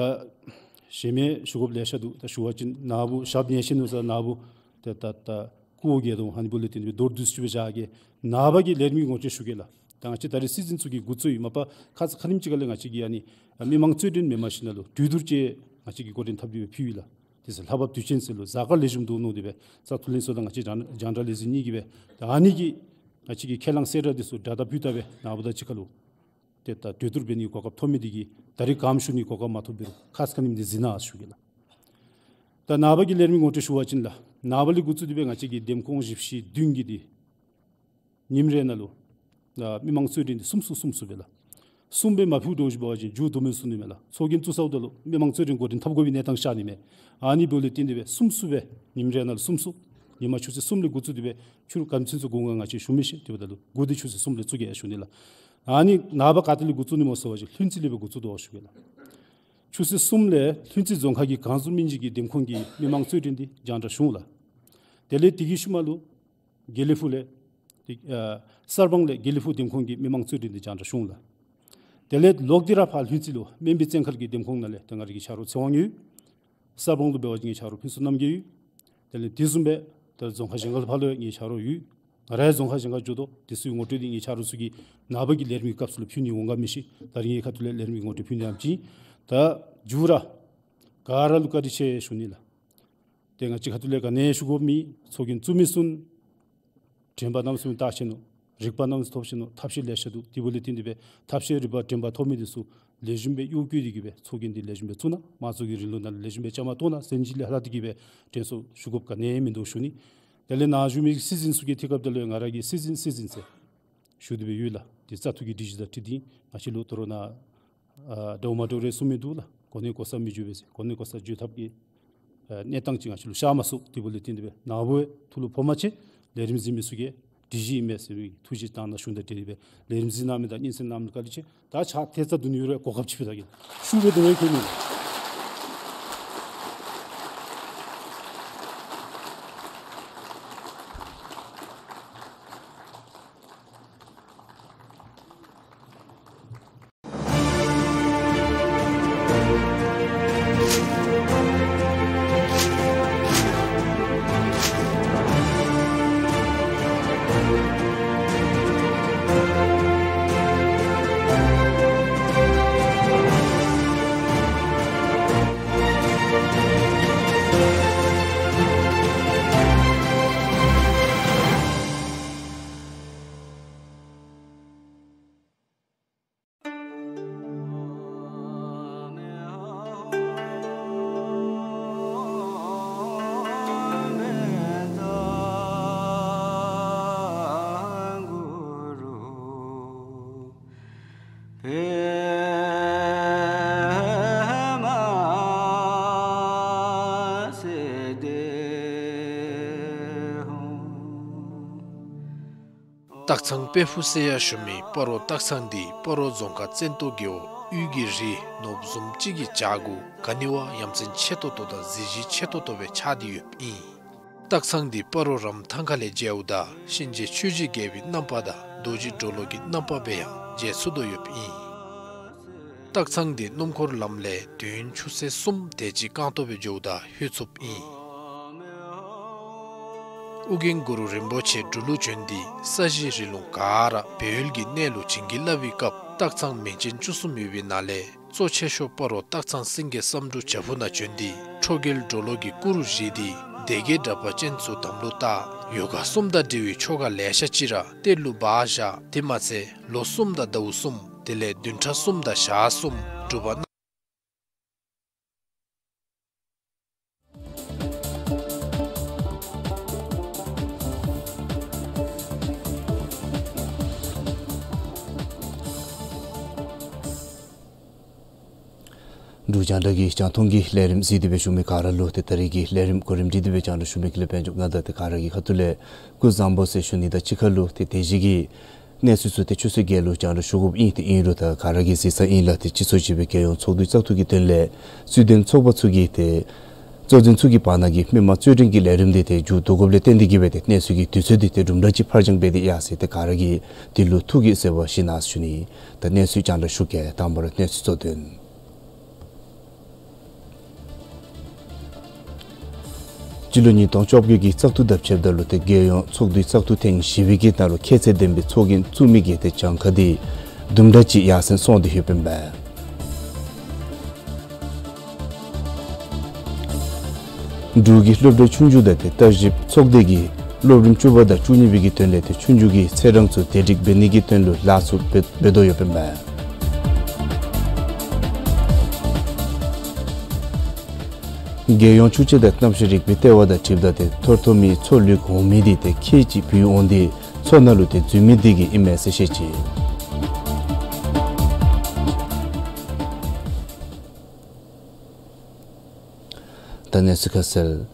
གཞན་མི་ཞུ་དགོཔ་ལེ་ཤ་འདུག། ད་ཞུ་བ་ཅིན་ནཱ་བུ་ཞབས་ཉེས་ཆེ་ནུག་ཟེར་ནཱ་བུ་ཏེ་ད་ད་སྐུ་འོ་བརྒྱལ་དོ། ཨ་ནི་འབདཝ་ལས་བརྟེན་ཏེ་མདོར་བསྡུས་ཅིག་སྦེ་བཞག་གེ། ནངས་པ་གི་ལས་རིམ་གྱི་ངོ་སྤྲོད་ཞུ་གེ་ལགས། ད་ང་བཅས་ད་རེས་སྲིད་འཛིན་ཚུ་གིས་འགོ་བཙུགས་ཡི། མ་པ་ཁ་ཙ་ཁ་ཉིནམ་ཅིག་ཁ་ལས་ང་བཅས་ཀྱིས་ཨ་ནི་མི་མང་རྩོད་འགྲན་མེནམ་ཞིན་ན་ལུ་གྲོས་བསྡུར་ཅིག་ང་བཅས་ཀྱིས་འགོ་འདྲེན་འཐབ་སྟེ་སྦེ་ཕུལ་ཡི་ལགས། དེ་ཚེ་ལྷ་བབས་དུས་ཆེན་ཟེར་ལོ་གཟའ་སྐར་ལེགས་ཤོམ་འདུག་མནོ་སྟེ་སྦེ་རྩ་ཐོ་ལྷན་ཚོགས་དང་ང་བཅས་རྒྱང་རྒྱང་བསྒྲགས་ལས་འཛིན་གཉིས་ཀྱིས་སྦེ་ད་ཨ་ནི་གི་ང་བཅས་ཀྱི་ཁས་བླངས་གསལ་བསྒྲགས་འདི་ཚུ་དྲ་བརྡ་ཕུལ་ད་སྦེ་ནངས་པ་དང་གཅིག་ཁར་ལུ་ཏེ་ད་གྲོས་བསྡུར་འབད་ནི་གོ་སྐབས་ཐོབ་མི་འདི་གིས་ད་རེས་གནམ་ཞུ་ནི་གོ་སྐབས་མ་ཐོབ་འབད་རུང་ཁ་ཙ་ཁ་ཉིནམ་འདི་གཟིགས་གནང་ཞུ་གེ་ལགས། ད་ནངས་པ་གི་ལས་རིམ་གྱི་ངོ་སྤྲོད་ཞུ་བ་ཅིན་ལགས། ནངས་པ་ལས་འགོ་བཙུགས་ཏེ་སྦེ་ང་བཅས་ཀྱི་འདེམས་ཁོངས་བཞི་བཅུ་ཞེ་བདུན་གྱི་འདི་ཉིནམ་རེ་ནང་ལུ་ཨ་མི་མང་རྩོད་འགྲན་འདི་གསུམ་གསུམ་གསུམ་གསུམ་སྦེ་ལགས། གསུམ་སྦེ་མ་ཕུལཝ་འདྲཝ་ཅིག་འབད་བ་ཅིན་མཇུག་བསྡུ་མི་ཚུགས་ནི་མས་ལགས། ཚོགས་རྒྱན་བཙུགས་ཚརཝ་ད་ལུ་མི་མང་རྩོད་འགྲན་འགོ་འདྲེན་འཐབ་དགོ་པའི་གནས་སྟངས་ཤར་ནི་མས། ཨ་ནི་འབདཝ་ལས་བརྟེན་ཏེ་སྦེ་གསུམ་གསུམ་སྦེ་ཉིནམ་རེ་ནང་ལུ་གསུམ་གསུམ་ཉིན་མ་ཆུ་ཚོད་གསུམ་ལས་འགོ་བཙུགས་ཏེ་སྦེ་ཕྱི་རུ་ག་དེམ་ཅིག་འགོར་འོང་ག་ང་བཅས་ཞུ་མི་ཤེས། དེ་འབདཝ་ད་ལུ་འགོ་འདི་ཆུ་ཚོད་གསུམ་ལས་བཙུགས་གེ་ཞུ་ནི་ལགས། ཨ་ནི་ནངས་པ་ག་ཏེ་ལས་འགོ་བཙུགས་ནི་སྨོ་ཟེར་བ་ཅིན་ལྷུན་རྩེ་ལས་སྦེ་འགོ་བཙུགས་དོ་ཞུ་གེ་ལགས། ཆུ་ཚོད་གསུམ་ལས་ལྷུན་རྩེ་རྫོང་ཁག་གི་གངས་ཟུར་སྨན་རྩིས་ཀྱི་འདེམས་ཁོངས་ཀྱི་མི་མང་རྩོད་འགྲན་འདི་རྒྱང་བསྒྲགས་ཞུ་འོང་ལགས། དེ་ལས་དེ་གི་ཤུལ་མ་ལུ་དགེ་ལེགས་ཕུག་ལས་ཏེ་ཨ་གསར་སྤང་ལས་དགེ་ལེགས་ཕུག་འདེམས་ཁོངས་ཀྱི་མི་མང་རྩོད་འགྲན་འདི་རྒྱང་བསྒྲགས་ཞུ་འོང་ལགས། དེ་ལས་ལོག་སྟེ་ར་ཕར་ལྷུན་རྩེ་ལུ་སྨན་པའི་བཙན་མཁར་གྱི་འདེམས་ཁོངས་ནང་ལས་ད་ང་རའི་གི་ཆ་རོགས་ཚེ་དབང་ཡོད། གསར་སྤང་ལུ་འབད་བ་ཅིན་ངེའི་ཆ་རོགས་ཕུན་ཚོགས་རྣམ་རྒྱལ་ཡོད། དེ་ལས་དེ་བཟུམ་སྦེ་ད་རྫོང་ཁག་གཞན་ཁར་ཕར་ལུ་ཡང་ངེའི་ཆ་རོགས་ཡོད། ང་ར་ཡང་རྫོང་ཁག་གཞན་ཁར་འགྱོ་དོ། དེ་ཚུ་གི་ངོ་སྤྲོད་འདི་ངེའི་ཆ་རོགས་ཚུ་གིས་ནངས་པ་གི་ལས་རིམ་གྱི་སྐབས་སུ་ལུ་ཕུལ་ནི་འོང་ག་མི་ཤེས། ད་རིས་ངེའི་ཁ་ཐུག་ལས་ལས་རིམ་གྱི་ངོ་སྤྲོད་ཕུལ་ནི་ཨིནམ་ཅིག། ད་མཇུག་ར་ག་ར་ལུ་བཀའ་དྲིན་ཆེ་ཞུ་ནི་ལགས། ཏེ་ང་བཅས་ཁ་ཐུག་ལས་ག་ནི་ཡང་ཞུ་དགོཔ་མེད། ཚོགས་རྒྱན་བཙུགས་མི་ཚུན་དྲན་པ་གནམ་མེད་ས་མེད་དྲག་ཆེ་ནུག། རིག་པ་གནམ་མེད་ས་མེད་ཐོབ་ཆེ་ནུག། ཐབས་ཤེས་ལེ་ཤ་འདུག། དེ་འབདཝ་ལས་བརྟེན་ཏེ་སྦེ་ཐབས་ཤེས་རིག་པ་དྲན་པ་ཐོབ་མི་འདི་ཚུ་ལེགས་ཤོམ་སྦེ་གཡོག་བཀོལ་ཏེ་གི་སྦེ་ཚོགས་རྒྱན་འདི་ལེགས་ཤོམ་སྦེ་བཙུགས་གནང་། དམངས་གཙོ་གི་རིང་ལུགས་ནང་ལུ་ལེགས་ཤོམ་སྦེ་བཅའ་མར་གཏོགས་གནང་ཟེར་ཅིག་ལས་ལྷག་སྟེ་གི་སྦེ་དྲན་གསོ་ཞུ་དགོཔ་ག་ནི་ཡང་མིན་འདུག་ཞུ་ནི། དེ་ལས་ནཱ་བཞུགས་མི་སྲིད་འཛིན་ཚུ་གི་ཐད་ཁར་ད་ལུ་ཡང་ང་ར་གིས་སྲིད་འཛིན་སྲིད་འཛིན་ཟེར་ཞུ་སྟེ་སྦེ་ཡོད་ལགས། དེ་བཙག་འཐུ་གི་སྒྲིག་གཞི་དང་འཁྲིལ་ཏེ་ང་བཅས་ལུ་དོ་རུང་ནཱ་ཨ་འདྲཝ་མ་འདྲཝ་རེ་གསུང་མི་འདུག་ལགས། གོ་གནས་གོ་ས་མི་འགྱོ་བས་ཟེར། གོ་གནས་གོ་ས་འགྱོ་ཐབས་ཀྱི་ཨ་གནས་སྟངས་ཅིག་ང་བཅས་ལུ་ཤར་མ་སོང་། དེ་འབདཝ་ལས་བརྟེན་ཏེ་སྦེ་ནཱ་བུ་ཐུགས་ལུ་ཕོག་མ་ཆེ། ལས་རིམ་གཟིགས་མི་ཚུ་གིས་ གཞི་ཨིན་མས་ཟེར་བའི་ཐུགས་བཞེད་བཏང་གནང་ཞུ་ནི་དང་འབྲེལ་བའི་ལས་རིམ་གཟིགས་གནང་མི་དང་སྙན་གསན་གནང་མི་ག་ལུ་ཅིག་ད་ཕྱག་ཐལ་རྩ་བརྡུང་ནི་ཡོད་རུང་གོ་སྐབས་ཅིག་ཕུལ་ད་གེ་ཞུ་སྦེ་དོ་རུང་ཁེ་མི། སྟག་ཚང་དཔལ་ཕུག་ཟེར་ཡང་ཞུ་མི་སྤ་རོ་སྟག་ཚང་འདི་སྤ་རོ་རྫོང་ཁག་བཙན་ཏོ་རྒེད་འོག་དབུས་ཀྱི་རི་ནོར་བུ་བཟུམ་ཅིག་གི་བྱག་གུ་ག་ནི་བ་ཡ་མཚན་ཆེ་ཏོག་ཏོ་དང་གཟི་བརྗིད་ཆེ་ཏོག་ཏོ་སྦེ་ཆགས་ཏེ་ཡོདཔ་ཨིན། སྟག་ཚང་འདི་སྤ་རོ་རམ་ཐང་ཁ་ལས་མཇལཝ་ད་གཤིན་རྗེ་ཆོས་ཀྱི་རྒྱལ་པོའི་རྣམ་པ་དང་རྡོ་རྗེ་གྲོ་ལོད་ཀྱི་རྣམ་པ་སྦེ་ཡང་མཇལ་ཚུགས་དོ་ཡོདཔ་ཨིན། སྟག་ཚང་འདི་སྣུམ་འཁོར་ལམ་ལས་དུས་ཡུན་ཆུ་ཚོད་གསུམ་དེ་ཅིག་རྐང་ཐང་སྦེ་འགྱོཝ་ད་ལྷོད་ཚུགསཔ་ཨིན། ཨོ་རྒྱན་གུ་རུ་རིན་པོ་ཆེ་འབྲུག་ལུ་བྱོན་ཏེ་ས་གཞི་རི་ལུང་ག་ར་སྦས་ཡུལ་གྱི་གནས་ལུ་བྱིན་གྱིས་བརླབས་པའི་སྐབས་སྟག་ཚང་མིང་ཅན་བཅུ་གསུམ་ཡོད་པའི་ནང་ལས་གཙོ་ཆེ་ཤོས་སྤ་རོ་སྟག་ཚང་སེང་གེ་བསམ་འགྲུབ་བྱག་ཕུག་ནང་བྱོན་ཏེ་ཁྲོ་རྒྱལ་གྲོ་ལོད་ཀྱི་སྐུ་རུ་བཞེངས་ཏེ་སྡེ་བརྒྱད་དྲེགས་པ་ཅན་ཚུ་དམ་ལུ་བཏགས། ཡོ་ག་གསུམ་དང་འབྲེལ་བའི་ཆོ་ག་ལེ་ཤ་ཅིག་ར་གཏེར་ལུ་སྦ་བཞག། དེ་མ་ཚད་ལོ་གསུམ་དང་ཟླཝ་གསུམ་དེ་ལས་བདུན་ཕྲག་གསུམ་དང་ཞག་གསུམ་སྒྲུབ་པ་གནང་། འབྲུག་རྒྱང་བསྒྲགས་ཀྱི་རྒྱང་མཐོང་གི་ལས་རིམ་གཟིགས་ཏེ་སྦེ་བཞུགས་མི་ག་ར་ལུ་ཏེ་ད་རིས་ཀྱི་ལས་རིམ་གོ་རིམ་སྒྲིག་སྟེ་སྦེ་རྒྱང་བསྒྲགས་ཞུ་མི་གི་ལས་དཔལ་འབྱོར་ང་དང་ཏེ་ག་ར་གི་ཁ་ཐུག་ལས་སྐུ་གཟུགས་བཟང་པོ་ཟེར་ཞུ་ནི་དང་གཅིག་ཁར་ལུ་ཏེ་དེ་བཞིན་གྱི་གནས་ཚུལ་ཚུ་ཏེ་ཆུ་ཚོད་བརྒྱད་ལུ་རྒྱང་བསྒྲགས་ཞུ་དགོཔ་ཨིན། ཏེ་ཨིན་རུང་ད་ག་ར་གིས་གཟིགས་ས་ཨིན་ལགས། ཏེ་སྤྱི་ཚོགས་སྤྱི་པའི་རྒྱལ་ཡོངས་ཚོགས་འདུའི་བཙག་འཐུ་གི་དོན་ལས་རྩོད་ལྡན་ཚོགས་པ་ཚུ་གིས་ཏེ་གཙོ་འཛིན་ཚུ་གི་བར་ན་གི་མི་མང་རྩོད་འགྲན་གྱི་ལས་རིམ་འདི་ཏེ་མཇུག་བསྡུ་དགོཔ་ལས་བརྟེན་ཏེ་གིས་སྦེ་ཏེ་གནས་ཚུལ་གྱི་དུས་ཚོད་འདི་ཏེ་དུམ་གྲ་ཅིག་ཕར་འགྱངས་འབད་དེ་ཡར་སོ་ཡི། ཏེ་ག་ར་གིས་འདི་ལུ་ཐུགས་ཀྱི་བརྩེ་བ་བཞེས་གནང་ཞུ་ནི། ད་གནས་ཚུལ་རྒྱང་བསྒྲགས་ཞུ་གེ། དང་པ་ར་གནས་ཚུལ་གཙོ་དོན། སྤྱི་ལོ་ཉིས་སྟོང་བཅོ་བརྒྱད་ཀྱི་བཙག་འཐུ་དང་ཕྱདཔ་ད་ལུ་ཏེ་རྒྱལ་ཡོངས་ཚོགས་འདུའི་བཙག་འཐུ་ཐེངས་བཞི་པའི་གི་ནང་ལུ་ཁྱད་ཚད་ལྡན་པའི་ཚོགས་རྒྱན་བཙུགས་མི་གི་ཏེ་གྱངས་ཁ་འདི་དུམ་གྲ་ཅིག་ཡར་སེང་སོང་སྟེ་ཡོདཔ་ཨིན་པས། འབྲུག་གི་སློབ་གྲྭའི་ཆོས་རྒྱུགས་དང་ཏེ་བརྟག་ཞིབ་ཚོགས་སྡེ་གིས་སློབ་རིམ་བཅུ་པ་དང་བཅུ་གཉིས་པའི་གི་དོན་ལས་ཏེ་ཆོས་རྒྱུགས་ཀྱི་ཚེས་གྲངས་ཚུ་བདེ་སྒྲིག་འབད་ནི་གི་དོན་ལུ་ལཱ་ཚུ་འབད་འབད་དོ་ཡོདཔ་ཨིན་པས། རྒྱལ་ཡོངས་ཆུ་དཔྱད་དང་གནམ་གཤིས་རིག་པའི་ལྟེ་བ་དང་འཁྲིལཝ་ད་ཏེ་ཐོར་ཐོར་མའི་མཚོ་ལུད་གོང་མི་འདི་ཏེ་ཁལ་གཅིག་བུད་འོང་སྟེ་མཚོ་ནང་ལུ་ཏེ་འཛུལ་མི་འདི་གིས་ཨིན་མས་ཟེར་བཤད་ཅི། ད་གནས་ཚུལ་ཁ་གསལ།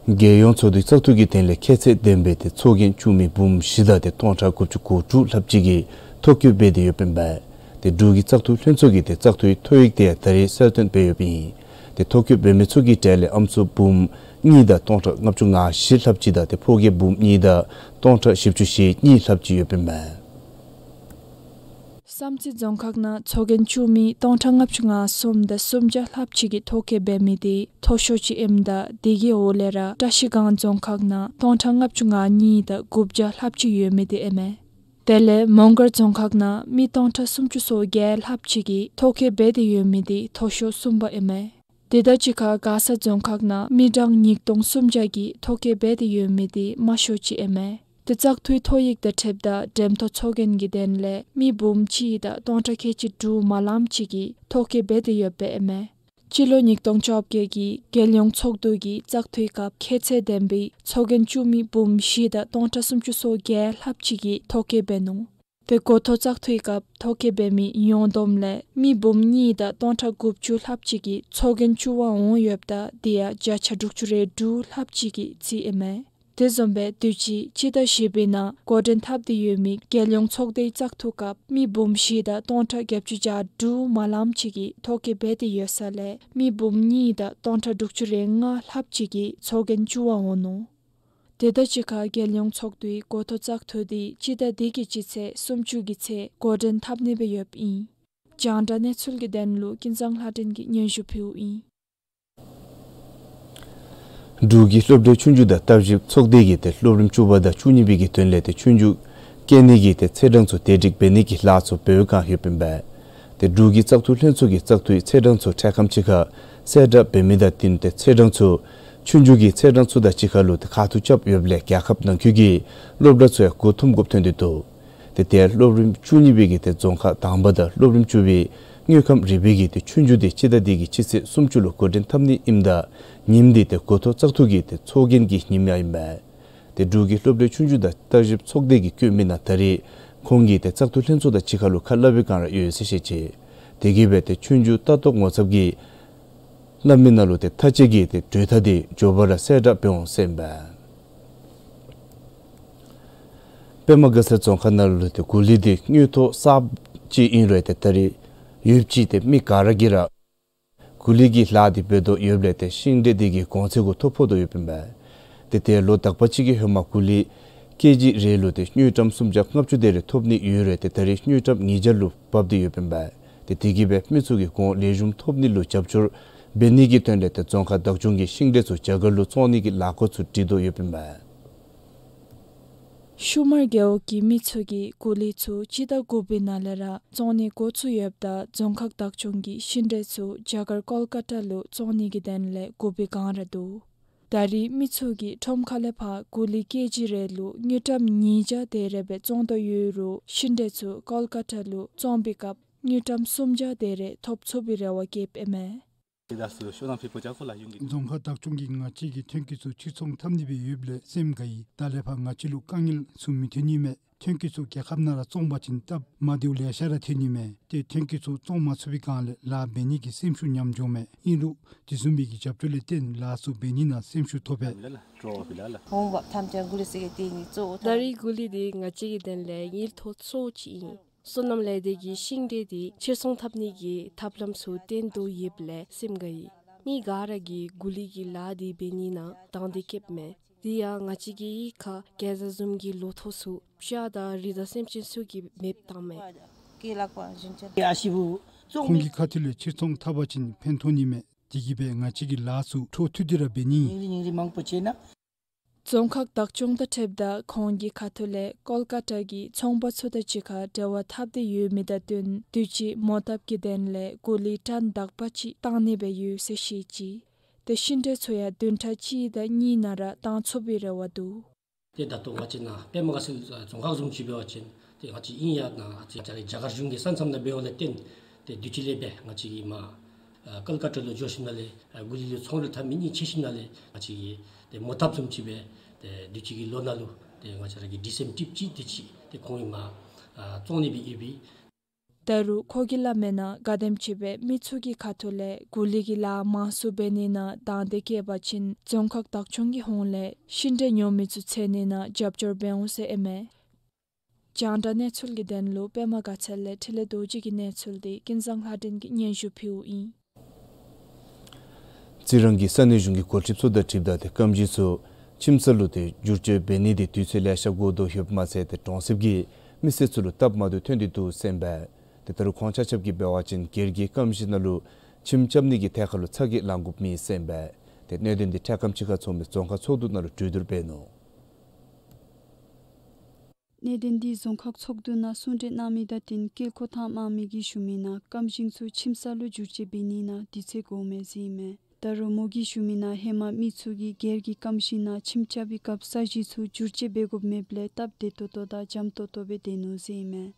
རྒྱལ་ཡོངས་ཚོགས་འདུའི་བཙག་འཐུ་གི་དོན་ལས་ཁྱད་ཚད་ལྡན་པའི་ཏེ་ཚོགས་རྒྱན་བཙུགས་མི་འབུམ་བཞི་དང་ཏེ་སྟོང་ཕྲག་དགུ་བཅུ་གོ་དྲུག་ལྷགཔ་ཅིག་གིས་ཐོ་བཀོད་འབད་དེ་ཡོདཔ་ཨིན་པས། ཏེ་འབྲུག་གི་བཙག་འཐུ་ལྷན་ཚོགས་ཀྱི་ཏེ་བཙག་འཐུའི་ཐོ་ཡིག་དེ་ད་རིས་གསལ་སྟོན་འབད་ཡོདཔ་ཨིན། ཏེ་ཐོ་བཀོད་འབད་མི་ཚུ་གི་གྲས་ལས་ཨམ་སྲུ་འབུམ་གཉིས་དང་སྟོང་ཕྲག་ལྔ་བཅུ་ང་བཞི་ལྷགཔ་ཅིག་དང་ཏེ་ཕོ་སྐྱེས་འབུམ་གཉིས་དང་སྟོང་ཕྲག་བཞི་བཅུ་ཞེ་གཉིས་ལྷགཔ་ཅིག་ཡོདཔ་ཨིན་པས། བསམ་རྩེ་རྫོང་ཁག་ནང་ཚོགས་རྒྱན་བཙུགས་མི་སྟོང་ཕྲག་ལྔ་བཅུ་ང་གསུམ་དང་སུམ་བརྒྱ་ལྷགཔ་ཅིག་གིས་ཐོ་བཀོད་འབད་མི་འདི་མཐོ་ཤོས་ཅིག་ཨིནམ་ད་དེ་གི་འོག་ལས་ར་བཀྲ་ཤིས་སྒང་རྫོང་ཁག་ནང་སྟོང་ཕྲག་ལྔ་བཅུ་ང་གཉིས་དང་དགུ་བརྒྱ་ལྷགཔ་ཅིག་ཡོད་མི་འདི་ཨིན་མས། དེ་ལས་མོང་སྒར་རྫོང་ཁག་ནང་མི་སྟོང་ཕྲག་སུམ་ཅུ་སོ་བརྒྱད་ལྷགཔ་ཅིག་གིས་ཐོ་བཀོད་འབད་དེ་ཡོད་མི་འདི་མཐོ་ཤོས་གསུམ་པ་ཨིན་མས། དེ་དང་གཅིག་ཁར་མགར་ས་རྫོང་ཁག་ནང་མི་གྲངས་ཉིས་སྟོང་སུམ་བརྒྱ་གིས་ཐོ་བཀོད་འབད་དེ་ཡོད་མི་འདི་དམའ་ཤོས་ཅིག་ཨིན་མས། ཏེ་བཙག་འཐུའི་ཐོ་ཡིག་དང་འཁྲིལཝ་ད་འགྲེམས་ཐོ་ཚོགས་རྒྱན་གྱི་དོན་ལས་མི་འབུམ་གཅིག་དང་སྟོང་ཕྲག་ཁལ་གཅིག་དྲུག་མ་ལངམ་ཅིག་གིས་ཐོ་བཀོད་འབད་དེ་ཡོདཔ་ཨིན་མས། སྤྱི་ལོ་ཉིས་སྟོང་བཅོ་བརྒྱད་ཀྱི་རྒྱལ་ཡོངས་ཚོགས་འདུ་གི་བཙག་འཐུའི་སྐབས་ཁྱད་ཚད་ལྡན་པའི་ཚོགས་རྒྱན་བཙུགས་མི་འབུམ་བཞི་དང་སྟོང་ཕྲག་སུམ་ཅུ་སོ་བརྒྱད་ལྷགཔ་ཅིག་གིས་ཐོ་བཀོད་འབད་ནུག། ཏེ་འགོ་ཐོག་བཙག་འཐུའི་སྐབས་ཐོ་བཀོད་འབད་མི་ཡོངས་བསྡོམས་ལས་མི་འབུམ་གཉིས་དང་སྟོང་ཕྲག་དགུ་བཅུ་ལྷགཔ་ཅིག་གིས་ཚོགས་རྒྱན་བཙུགས་པར་འོང་ཡོདཔ་ད་དེ་ཡང་བརྒྱ་ཆ་དྲུག་ཅུ་རེ་དྲུག་ལྷགཔ་ཅིག་གི་རྩིས་ཨིན་མས། དེ་བཟུམ་སྦེ་དུས་ཅི་སྤྱི་ཟླ་བཞི་པའི་ནང་འགོ་འདྲེན་འཐབ་སྟེ་ཡོད་མི་རྒྱལ་ཡོངས་ཚོགས་སྡེའི་བཙག་འཐུ་སྐབས་མི་འབུམ་བཞི་དང་སྟོང་ཕྲག་བརྒྱད་ཅུ་གྱ་དྲུག་མ་ལངམ་ཅིག་གིས་ཐོ་བཀོད་འབད་དེ་ཡོད་ས་ལས་མི་འབུམ་གཉིས་དང་སྟོང་ཕྲག་དྲུག་ཅུ་རེ་ལྔ་ལྷགཔ་ཅིག་གིས་ཚོགས་རྒྱན་བཙུགས་པ་འོང་ནུག། དེ་དང་གཅིག་ཁར་རྒྱལ་ཡོངས་ཚོགས་འདུའི་འགོ་ཐོག་བཙག་འཐུ་དེ་སྤྱི་ཟླ་འདི་གི་སྤྱི་ཚེས་སུམ་ཅུ་གི་ཚེ་འགོ་འདྲེན་འཐབ་ནི་སྦེ་ཡོདཔ་ཨིན། རྒྱང་བསྒྲགས་གནས་ཚུལ་གྱི་དོན་ལུ་ཀུན་བཟང་ལྷ་སྒྲོན་གྱིས་སྙན་ཞུ་ཕུལཝ་ཨིན། འབྲུག་གི་སློབ་གྲྭའི་ཆོས་རྒྱུགས་དང་བརྟག་ཞིབ་ཚོགས་སྡེ་གིས་ཏེ་སློབ་རིམ་བཅུ་པ་དང་བཅུ་གཉིས་པའི་གི་དོན་ལས་ཏེ་ཆོས་རྒྱུགས་རྐྱབ་ནི་གི་ཏེ་ཚེས་གྲངས་ཚུ་དེ་སྒྲིག་འབད་ནི་གི་ལཱ་ཚུ་འབད་བའི་བསྒང་ཡོདཔ་ཨིན་པས། ཏེ་འབྲུག་གི་བཙག་འཐུ་ལྷན་ཚོགས་ཀྱིས་བཙག་འཐུའི་ཚེས་གྲངས་ཚུ་འཕྲལ་ཁམས་ཅིག་ཁར་གསལ་བསྒྲགས་འབད་མི་དང་བསྟུན་ཏེ་ཚེས་གྲངས་ཚུ་ཆོས་རྒྱུགས་ཀྱི་ཚེས་གྲངས་ཚུ་དང་གཅིག་ཁར་ལུ་ཏེ་ཁ་ཐུག་རྐྱབ་ཡོདཔ་ལས་རྒྱལ་ཁབ་ནང་འཁོད་ཀྱི་སློབ་གྲྭ་ཚུ་ཡང་མགུ་འཐོམ་དགོཔ་ཐོན་ཏེ་འདུག། ཏེ་ཏེ་སློབ་རིམ་བཅུ་གཉིས་པའི་གི་ཏེ་རྫོང་ཁག་དང་པ་དང་སློབ་རིམ་བཅུ་པའི་དངོས་ཁམས་རིག་པའི་གི་ཏེ་ཆོས་རྒྱུགས་དེ་སྤྱི་ཟླ་འདི་གི་སྤྱི་ཚེས་སུམ་ཅུ་ལུ་འགོ་འདྲེན་འཐབ་ནི་ཨིནམ་ད་ཉིནམ་དེ་ཏེ་འགོ་ཐོག་བཙག་འཐུ་གི་ཏེ་ཚོགས་རྒྱན་གྱི་ཉིནམ་ཡང་ཨིན་པས། ཏེ་འབྲུག་གི་སློབ་གྲྭའི་ཆོས་རྒྱུགས་དང་བརྟག་ཞིབ་ཚོགས་སྡེ་གིས་བཀོད་མི་ནང་ད་རེས་ཁོང་གིས་ཏེ་བཙག་འཐུ་ལྷན་ཚོགས་དང་གཅིག་ཁར་ལུ་ཁ་སླབ་པའི་བསྒང་ར་ཡོད་ཟེར་བཤད་ཅི། དེ་གིས་སྦེ་ཏེ་ཆོས་རྒྱུགས་ལྟ་རྟོག་ངོ་ཚབ་ཀྱིས་སླབ་མི་ནང་ལུ་ཏེ་མཐའ་དཔྱད་ཀྱི་ཏེ་གྲོས་ཐག་དེ་མགྱོགས་པ་ར་གསལ་བསྒྲགས་འབད་འོང་ཟེར་ཨིན་པས། པདྨ་དགའ་ཚལ་རྫོང་ཁག་ནང་ལུ་ཏེ་གོ་ལི་དེ་དངུལ་ཐོག་གསརཔ་ཅིག་ཨིན་རུང་ཏེ་ད་རེས་ཡོདཔ་ཅིག་ཏེ་མི་ག་ར་གིས་ར་གོ་ལི་གི་ལཱ་དེ་འབད་དོ་ཡོདཔ་ལས་ཏེ་ཤིང་འབྲས་དེ་གི་གོང་ཚད་གུ་ཐོ་ཕོག་དོ་ཡོདཔ་ཨིན་པས། ཏེ་ཏེ་ལོ་དག་པ་ཅིག་གི་ཧེ་མ་གོ་ལི་ཀེ་ཇི་རེ་ལུ་ཏེ་དངུལ་ཀྲམ་སུམ་བརྒྱ་ལྔ་བཅུ་དེ་རེ་ཐོབ་ནི་ཡོད་རུང་ཏེ་ད་རེས་དངུལ་ཀྲམ་ཉིས་བརྒྱ་ལུ་བབས་ཏེ་ཡོདཔ་ཨིན་པས། ཏེ་དེ་གིས་སྦེ་མི་ཚུ་གིས་གོང་ལེགས་ཤོམ་ཐོབ་ནི་ལུ་རྒྱབ་སྐྱོར་འབད་ནི་གི་དོན་ལས་ཏེ་རྫོང་ཁག་བདག་སྐྱོང་གིས་ཤིང་འབྲས་ཚུ་རྒྱ་གར་ལུ་བཙོང་ནི་གི་ལཱ་འགོ་ཚུ་སྒྲིག་དོ་ཡོདཔ་ཨིན་པས། ཤུ་མར་རྒེད་འོག་གི་མི་ཚུ་གིས་གོ་ལི་ཚུ་སྤྱི་ཟླ་དགུ་པའི་ནང་ལས་ར་བཙོང་ནི་འགོ་བཙུགས་ཡོདཔ་ད་རྫོང་ཁག་བདག་སྐྱོང་གིས་ཤིང་འབྲས་ཚུ་རྒྱ་གར་ཀོལ་ཀ་ཏ་ལུ་བཙོང་ནི་གི་དོན་ལས་སྒུག་པའི་བསྒང་ར་འདུག། ད་རེས་མི་ཚུ་གིས་ཁྲོམ་ཁ་ལས་ཕར་གོ་ལི་ཀེ་ཇི་རེ་ལུ་དངུལ་ཀྲམ་ཉིས་བརྒྱ་དེ་རེ་སྦེ་བཙོང་དོ་ཡོད་རུང་ཤིང་འབྲས་ཚུ་ཀོལ་ཀ་ཏ་ལུ་བཙོང་པའི་སྐབས་དངུལ་ཀྲམ་སུམ་བརྒྱ་དེ་རེ་ཐོབ་ཚུགས་པའི་རེ་བ་བསྐྱེདཔ་ཨིན་མས། རྫོང་ཁག་བདག་སྐྱོང་གིས་ང་བཅས་ཀྱི་ཐོན་སྐྱེད་ཚུ་ཕྱིར་ཚོང་འཐབ་ནི་སྦེ་ཡོདཔ་ལས་སེམས་དགའ་ཡི། ད་ལས་ཕར་ང་བཅས་ལུ་དཀའ་ངལ་ཚུ་མི་ཐོན་ནི་མས། ཐོན་སྐྱེད་ཚུ་རྒྱལ་ཁབ་ནང་ར་བཙོང་པ་ཅིན་སྟབས་མ་བདེཝ་ལེ་ཤ་ར་ཐོན་ནི་མས། ཏེ་ཐོན་སྐྱེད་ཚུ་བཙོང་མ་ཚུགས་པའི་བསྒང་ལས་ལཱ་འབད་ནི་གི་སེམས་ཤུགས་ཉམས་འགྱོཝ་མས། ཨིན་རུང་དེ་བཟུམ་མའི་གི་རྒྱབ་སྐྱོར་ལས་བརྟེན་ལཱ་ཚུ་འབད་ནི་ནང་སེམས་ཤུགས་ཐོབ་པས། ད་རེས་གོ་ལི་འདི་ང་བཅས་ཀྱི་དོན་ལས་དངུལ་ཐོག་གཙོ་བོ་ཅིག་ཨིན། སོ་ནམ་ལས་སྡེ་གིས་ཤིང་འབྲས་འདི་ཕྱིར་ཚོང་འཐབ་ནི་གི་ཐབས་ལམ་ཚུ་བཏོན་དོ་ཡོདཔ་ལས་སེམས་དགའ་ཡི། མི་ག་ར་གིས་གོ་ལི་གི་ལཱ་འདི་འབད་ནི་ནང་དང་འདོད་བསྐྱེདཔ་མས། དེ་ཡང་ང་བཅས་ཀྱི་ཁ་གེ་ཛ་བཟུམ་གྱི་ལོ་ཐོག་ཚུ་བྱ་དང་རི་དྭགས་སེམས་ཅན་ཚུ་གིས་མེདཔ་བཏངམ་མས། ཁོང་གི་ཁ་ཐུག་ལས་ཕྱིར་ཚོང་འཐབ་པ་ཅིན་ཕན་ཐོགས་ནི་མས། དེ་གིས་སྦེ་ང་བཅས་ཀྱིས་ལཱ་ཚུ་འཕྲོ་མཐུད་དེ་ར་འབད་ནི། རྫོང་ཁག་བདག་སྐྱོང་དང་འཁྲིལཝ་ད་ཁོང་གི་ཁ་ཐུག་ལས་ཀོལ་ཀ་ཏ་གི་ཚོང་པ་ཚུ་དང་གཅིག་ཁར་འབྲེལ་བ་འཐབ་སྟེ་ཡོད་མི་དང་བསྟུན་དུས་ཅི་མོ་བཏབ་ཀྱི་དོན་ལས་གོ་ལི་ཊཱན་དག་པ་ཅིག་བཏང་ནི་སྦེ་ཡོད་ཟེར་བཤད་ཅི། ཏེ་ཤིང་འབྲས་ཚུ་ཡང་བདུན་ཕྲག་གཅིག་དང་གཉིས་ནང་ར་བཏང་ཚུགས་པའི་རེ་བ་འདུག། ཏེ་ད་ལྟོ་ང་བཅས་ནཱ་པདྨ་དགའ་ཚལ་རྫོང་ཁག་བཟུམ་ཅིག་འབད་བ་ཅིན་ཏེ་ང་བཅས་ཨིན་ཡང་ནཱ་ང་བཅས་ར་རྒྱ་གར་གཞུང་གི་ས་མཚམས་ནང་འབདཝ་ལས་བརྟེན་ཏེ་དུས་ཅི་ལས་སྦེ་ང་བཅས་ཀྱིས་མར་ཨ་ཀོལ་ཀ་ཏ་ལུ་འགྱོ་ཞིནམ་ལས་ཨ་གོ་ལི་ལུ་ཚོང་ར་འཐབ་མི་གཉིས་ཕྱད་ཞིནམ་ལས་ང་བཅས་ཀྱིས་ཏེ་མོ་བཏབ་བཟུམ་ཅིག་སྦེ་ཏེ་དུས་ཅི་གི་ལོ་ནང་ལུ་ཏེ་ང་བཅས་ར་གི་ཌི་སེམ་ཊིབ་ཅིག་དེ་ཅིག་ཏེ་ཁོང་གིས་མར་ཨ་བཙོང་ནི་སྦེ་ཨིན་པས། ད་རུང་ཁོ་གིས་སླབ་མིའི་ནང་ག་དེམ་ཅིག་སྦེ་མི་ཚུ་གི་ཁ་ཐུག་ལས་གོ་ལི་གི་ལཱ་མང་སུ་འབད་ནི་ནང་དང་འདོད་བསྐྱེད་པ་ཅིན་རྫོང་ཁག་བདག་སྐྱོང་གི་ཧོངས་ལས་ཤིང་འབྲས་ཉོ་མི་ཚུ་འཚོལ་ནི་ནང་རྒྱབ་སྐྱོར་འབད་འོང་ཟེར་ཨིན་མས། རྒྱང་བསྒྲགས་གནས་ཚུལ་གྱི་དོན་ལུ་པདྨ་དགའ་ཚལ་ལས་འཕྲིན་ལས་རྡོ་རྗེ་གི་གནས་ཚུལ་དེ་ཀུན་བཟང་ལྷ་སྒྲོན་གྱིས་སྙན་ཞུ་ཕུལཝ་ཨིན། རྩི་རང་གི་ས་གནས་གཞུང་གི་འགོ་ཁྲིདཔ་ཚུ་དང་འཁྲིལཝ་ད་ཏེ་སྐམ་ཞིང་ཚུ་ཁྱིམ་ས་ལུ་ཏེ་བསྒྱུར་བཅོས་འབད་ནི་དེ་དུས་ཚོད་ལེ་ཤ་འགོར་དོ་ཡོདཔ་མ་ཚད་ཏེ་གྲོང་གསེབ་ཀྱི་མི་སེར་ཚུ་ལུ་སྟབས་མ་བདེཝ་ཐོན་ཏེ་འདུག་ཟེར་ཨིན་པས། ཏེ་ད་རུང་ཁོང་ཆ་ཁྱབ་ཀྱིས་འབད་བ་ཅིན་སྒེར་གྱི་སྐམ་ཞིང་ནང་ལུ་ཁྱིམ་རྐྱབ་ནི་གི་ཐད་ཁར་ལུ་ཚ་གྱང་ལང་དགོཔ་མེད་ཟེར་ཨིན་པས། ཏེ་གནད་དོན་འདི་འཕྲལ་ཁམས་ཅིག་ཁར་ཚོགས་མི་རྫོང་ཁག་ཚོགས་འདུ་ནང་ལུ་གྲོས་བསྡུར་འབད་ནུག། གནད་དོན་འདི་རྫོང་ཁག་ཚོགས་འདུ་ནང་གསུང་གྲོས་གནང་མི་དང་བསྟུན་དཀྱིལ་འཁོར་ཐང་དམངས་མི་གིས་ཞུ་མིའི་ནང་སྐམ་ཞིང་ཚུ་ཁྱིམ་ས་ལུ་བསྒྱུར་བཅོས་འབད་ནི་ནང་དུས་ཚོད་འགོརཝ་མས་ཟེར་ཨིན་མས། ད་རུང་མོ་གིས་ཞུ་མིའི་ནང་ཧེ་མ་མི་ཚུ་གིས་སྒེར་གྱི་སྐམ་ཞིང་ནང་ཁྱིམ་རྐྱབ་པའི་སྐབས་ས་གཞི་ཚུ་བསྒྱུར་བཅོས་འབད་དགོཔ་མེདཔ་ལས་སྟབས་བདེ་ཏོག་ཏོ་དང་འཇམ་ཏོག་ཏོ་སྦེ་སྡོད་ནུག་ཟེར་ཨིན་མས།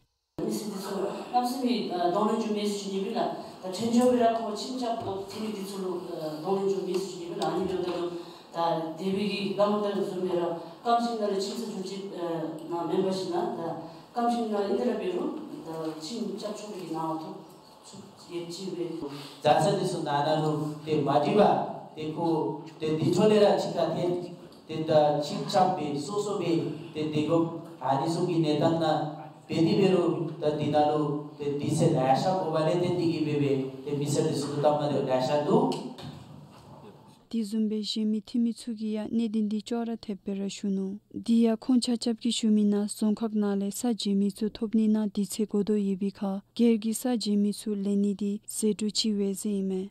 མི་སེར་འདི་ཚུ་གནམ་མེད་ས་མེད་ཨ་གདོང་ལེན་འགྱོ་མི་ཚུ་ཅིག་ཨིན་པས་ལགས། ད་འཕྲལ་མགྱོགས་སྦེ་ར་ཁོང་ཁྱིམ་རྐྱབ་དགོཔ་ཐོན་མི་འདི་ཚུ་ལུ་ཨ་གདོང་ལེན་འགྱོ་མི་ཚུ་ཅིག་ཨིན་པས་ལགས། ཨ་ནི་འབདཝ་ད་ལུ་ད་དེ་སྦེ་གི་བླམ་དང་བཟུམ་སྦེ་ར་སྐམ་ཞིང་ནང་ལས་ཁྱིམ་ས་བསྒྱུར་བཅོས་ཨ་ནང་མེན་པར་ཞིན་ན་ད་སྐམ་ཞིང་ནང་ཨིན་ཏེ་ར་འབད་རུང་ད་ཁྱིམ་རྐྱབ་ཆོག་པའི་གི་གནང་བ་ཐོབ་ཚུགས་ཡོདཔ་ཅིག་སྦེ། བཟའ་ཚང་འདི་ཚུ་ནང་ན་ལུ་ཏེ་མ་འགྲིག་པ་ཏེ་ཁོ་ཏེ་འདི་འཕྲོ་ལས་ར་ཅིག་ཁར་ཏེ་ ཏེ་ད་ཁྱིམ་རྐྱབ་སྦེ་སོ་སོ་སྦེ་ཏེ་སྡོད་དགོཔ་ཨ་ནི་ཚུ་གི་གནས་སྟངས་ནང་འབད་དེ་འབད་རུང་ད་འདི་ནང་ལུ་ཏེ་དུས་ཚོད་ལེ་ཤ་འགོར་བ་ལས་བརྟེན་ཏེ་གིས་འབད་སྦེ་ཏེ་མི་སེར་འདི་ཚུ་ལུ་སྟབས་མ་བདེཝ་ལེ་ཤ་འདུག། དེ་བཟུམ་སྦེ་གཞན་མི་འཐུས་མི་ཚུ་གིས་ཡང་གནད་དོན་འདི་ཅོག་ར་འཐདཔ་སྦེ་ར་ཞུ་ནུག། དེ་ཡང་ཁོང་ཆ་ཁྱབ་ཀྱིས་ཞུ་མི་ནང་རྫོང་ཁག་ནང་ལས་ས་འཇལ་མི་ཚུ་ཐོབ་ནི་ནང་དུས་ཚོད་འགོར་དོ་ཡོད་པའི་ཁར་སྒེར་གྱི་ས་འཇལ་མི་ཚུ་ལེན་ནི་འདི་ཟད་འགྲོ་ཅིག་འབད་ཟེར་ཨིན་མས།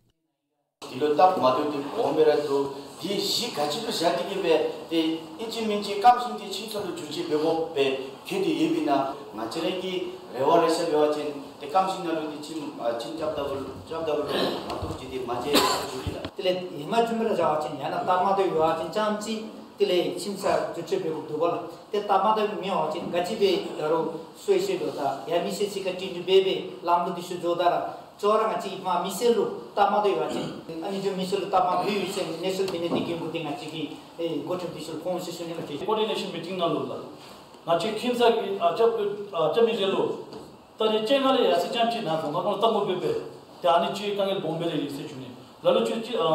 འདི་ལུ་སྟབས་མ་བདེཝ་འདི་འོང་སྦེ་ར་འདུག། འདི་གཞི་ག་ཅི་ལུ་བཞག་སྟེ་གིས་སྦེ་ཏེ་ཨིན་ཅི་མིན་ཅི་སྐམ་ཞིང་འདི་ཁྱིམ་ཚུ་ལུ་བསྒྱུར་བཅོས་འབད་དགོཔ་སྦེ་བཀོད་དེ་ཡོད་པའི་ནང་ང་བཅས་ར་གི་རེ་བ་རེ་ཆ་འབད་བ་ཅིན་ཏེ་སྐམ་ཞིང་ནང་ལུ་འདི་ཁྱིམ་ཨ་ཁྱིམ་རྐྱབ་ད་བུ་རྐྱབ་ད་བུ་རུང་མ་གཏོགས་ཅིག་འདི་མ་མཇལ་ཟེར་ཞུ་ནི་ལགས། དེ་ལས་ཧེ་མ་བཟུམ་སྦེ་ར་བཞག་པ་ཅིན་ཡང་ན་སྟབས་མ་བདེཝ་ཡོད་པ་ཅིན་རྐྱངམ་ཅིག་དེ་ལས་ཁྱིམ་ས་བསྒྱུར་བཅོས་འབད་དགོཔ་འདུག་པ་ལགས། ཏེ་སྟབས་མ་བདེཝ་མེད་པ་ཅིན་ག་ཅི་སྦེ་ད་རུང་གསོལ་ཞུ་དོ་ད་ཡང་མི་སེར་ཚུ་ག་ཅི་འདུག་འབད་སྦེ་ལམ་ལུགས་འདི་ཚུ་འགྱོ་ད་ར་ཅོག་ར་ང་བཅས་ཀྱི་མ་མི་སེར་ལུ་སྟབས་མ་བདེཝ་ཡོད་པ་ཅིན་ཨ་ནི་ཚུ་མི་སེར་ལུ་སྟབས་མ་བདེཝ་ཡོད་ཟེར་གནས་ཚུལ་འབད་ནི་འདི་འགན་ཁུར་འདི་ང་བཅས་ཀྱི་ཨེ་འགོ་ཁྲིདཔ་འདི་ཚུ་ལུ་ཁོང་ཚུ་ཞུ་ནི་ལགས། ཀོ་ཨོར་ཌི་ནེ་ཤཱན་མི་ཊིང་ནང་ལུ་ལགས། ང་བཅས་ཁྱིམ་ས་གི་ཨ་རྐྱབ་ཨ་རྐྱབ་མི་འདི་ལུ་ཏ་རིག་བཅོ་ལྔ་ལས་ཡར་སེང་རྐྱངམ་ཅིག་ནཱ་རྫོང་ཁག་ཁོངས་ལུ་བཏབ་དགོཔ་སྦེ་ཏེ་ཨ་ནི་ཅིག་དཀའ་ངལ་སྦོམ་སྦེ་ར་ཡོད་ཟེར་ཞུ་ནི། ལ་ལུ་ཅིག་ཅིག་ཨ་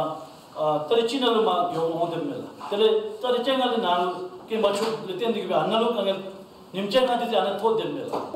ཨ་ཏ་རིག་གཅིག་ནང་ལུ་མར་འགྱོ་འོང་སྡོདཔ་མས་ལགས། དེ་ལས་ཏ་རིག་བཅོ་ལྔ་ལས་ནཱ་ལུ་བསྐྱལ་མ་ཆོགཔ་ལས་བརྟེན་ཏེ་གིས་སྦེ་ཨ་ནཱ་ལུ་དཀའ་ངལ་ཉིནམ་བཅོ་ལྔ་དེ་ཅིག་ཨ་ནཱ་ཐོག་སྡོདཔ་མས་ལགས།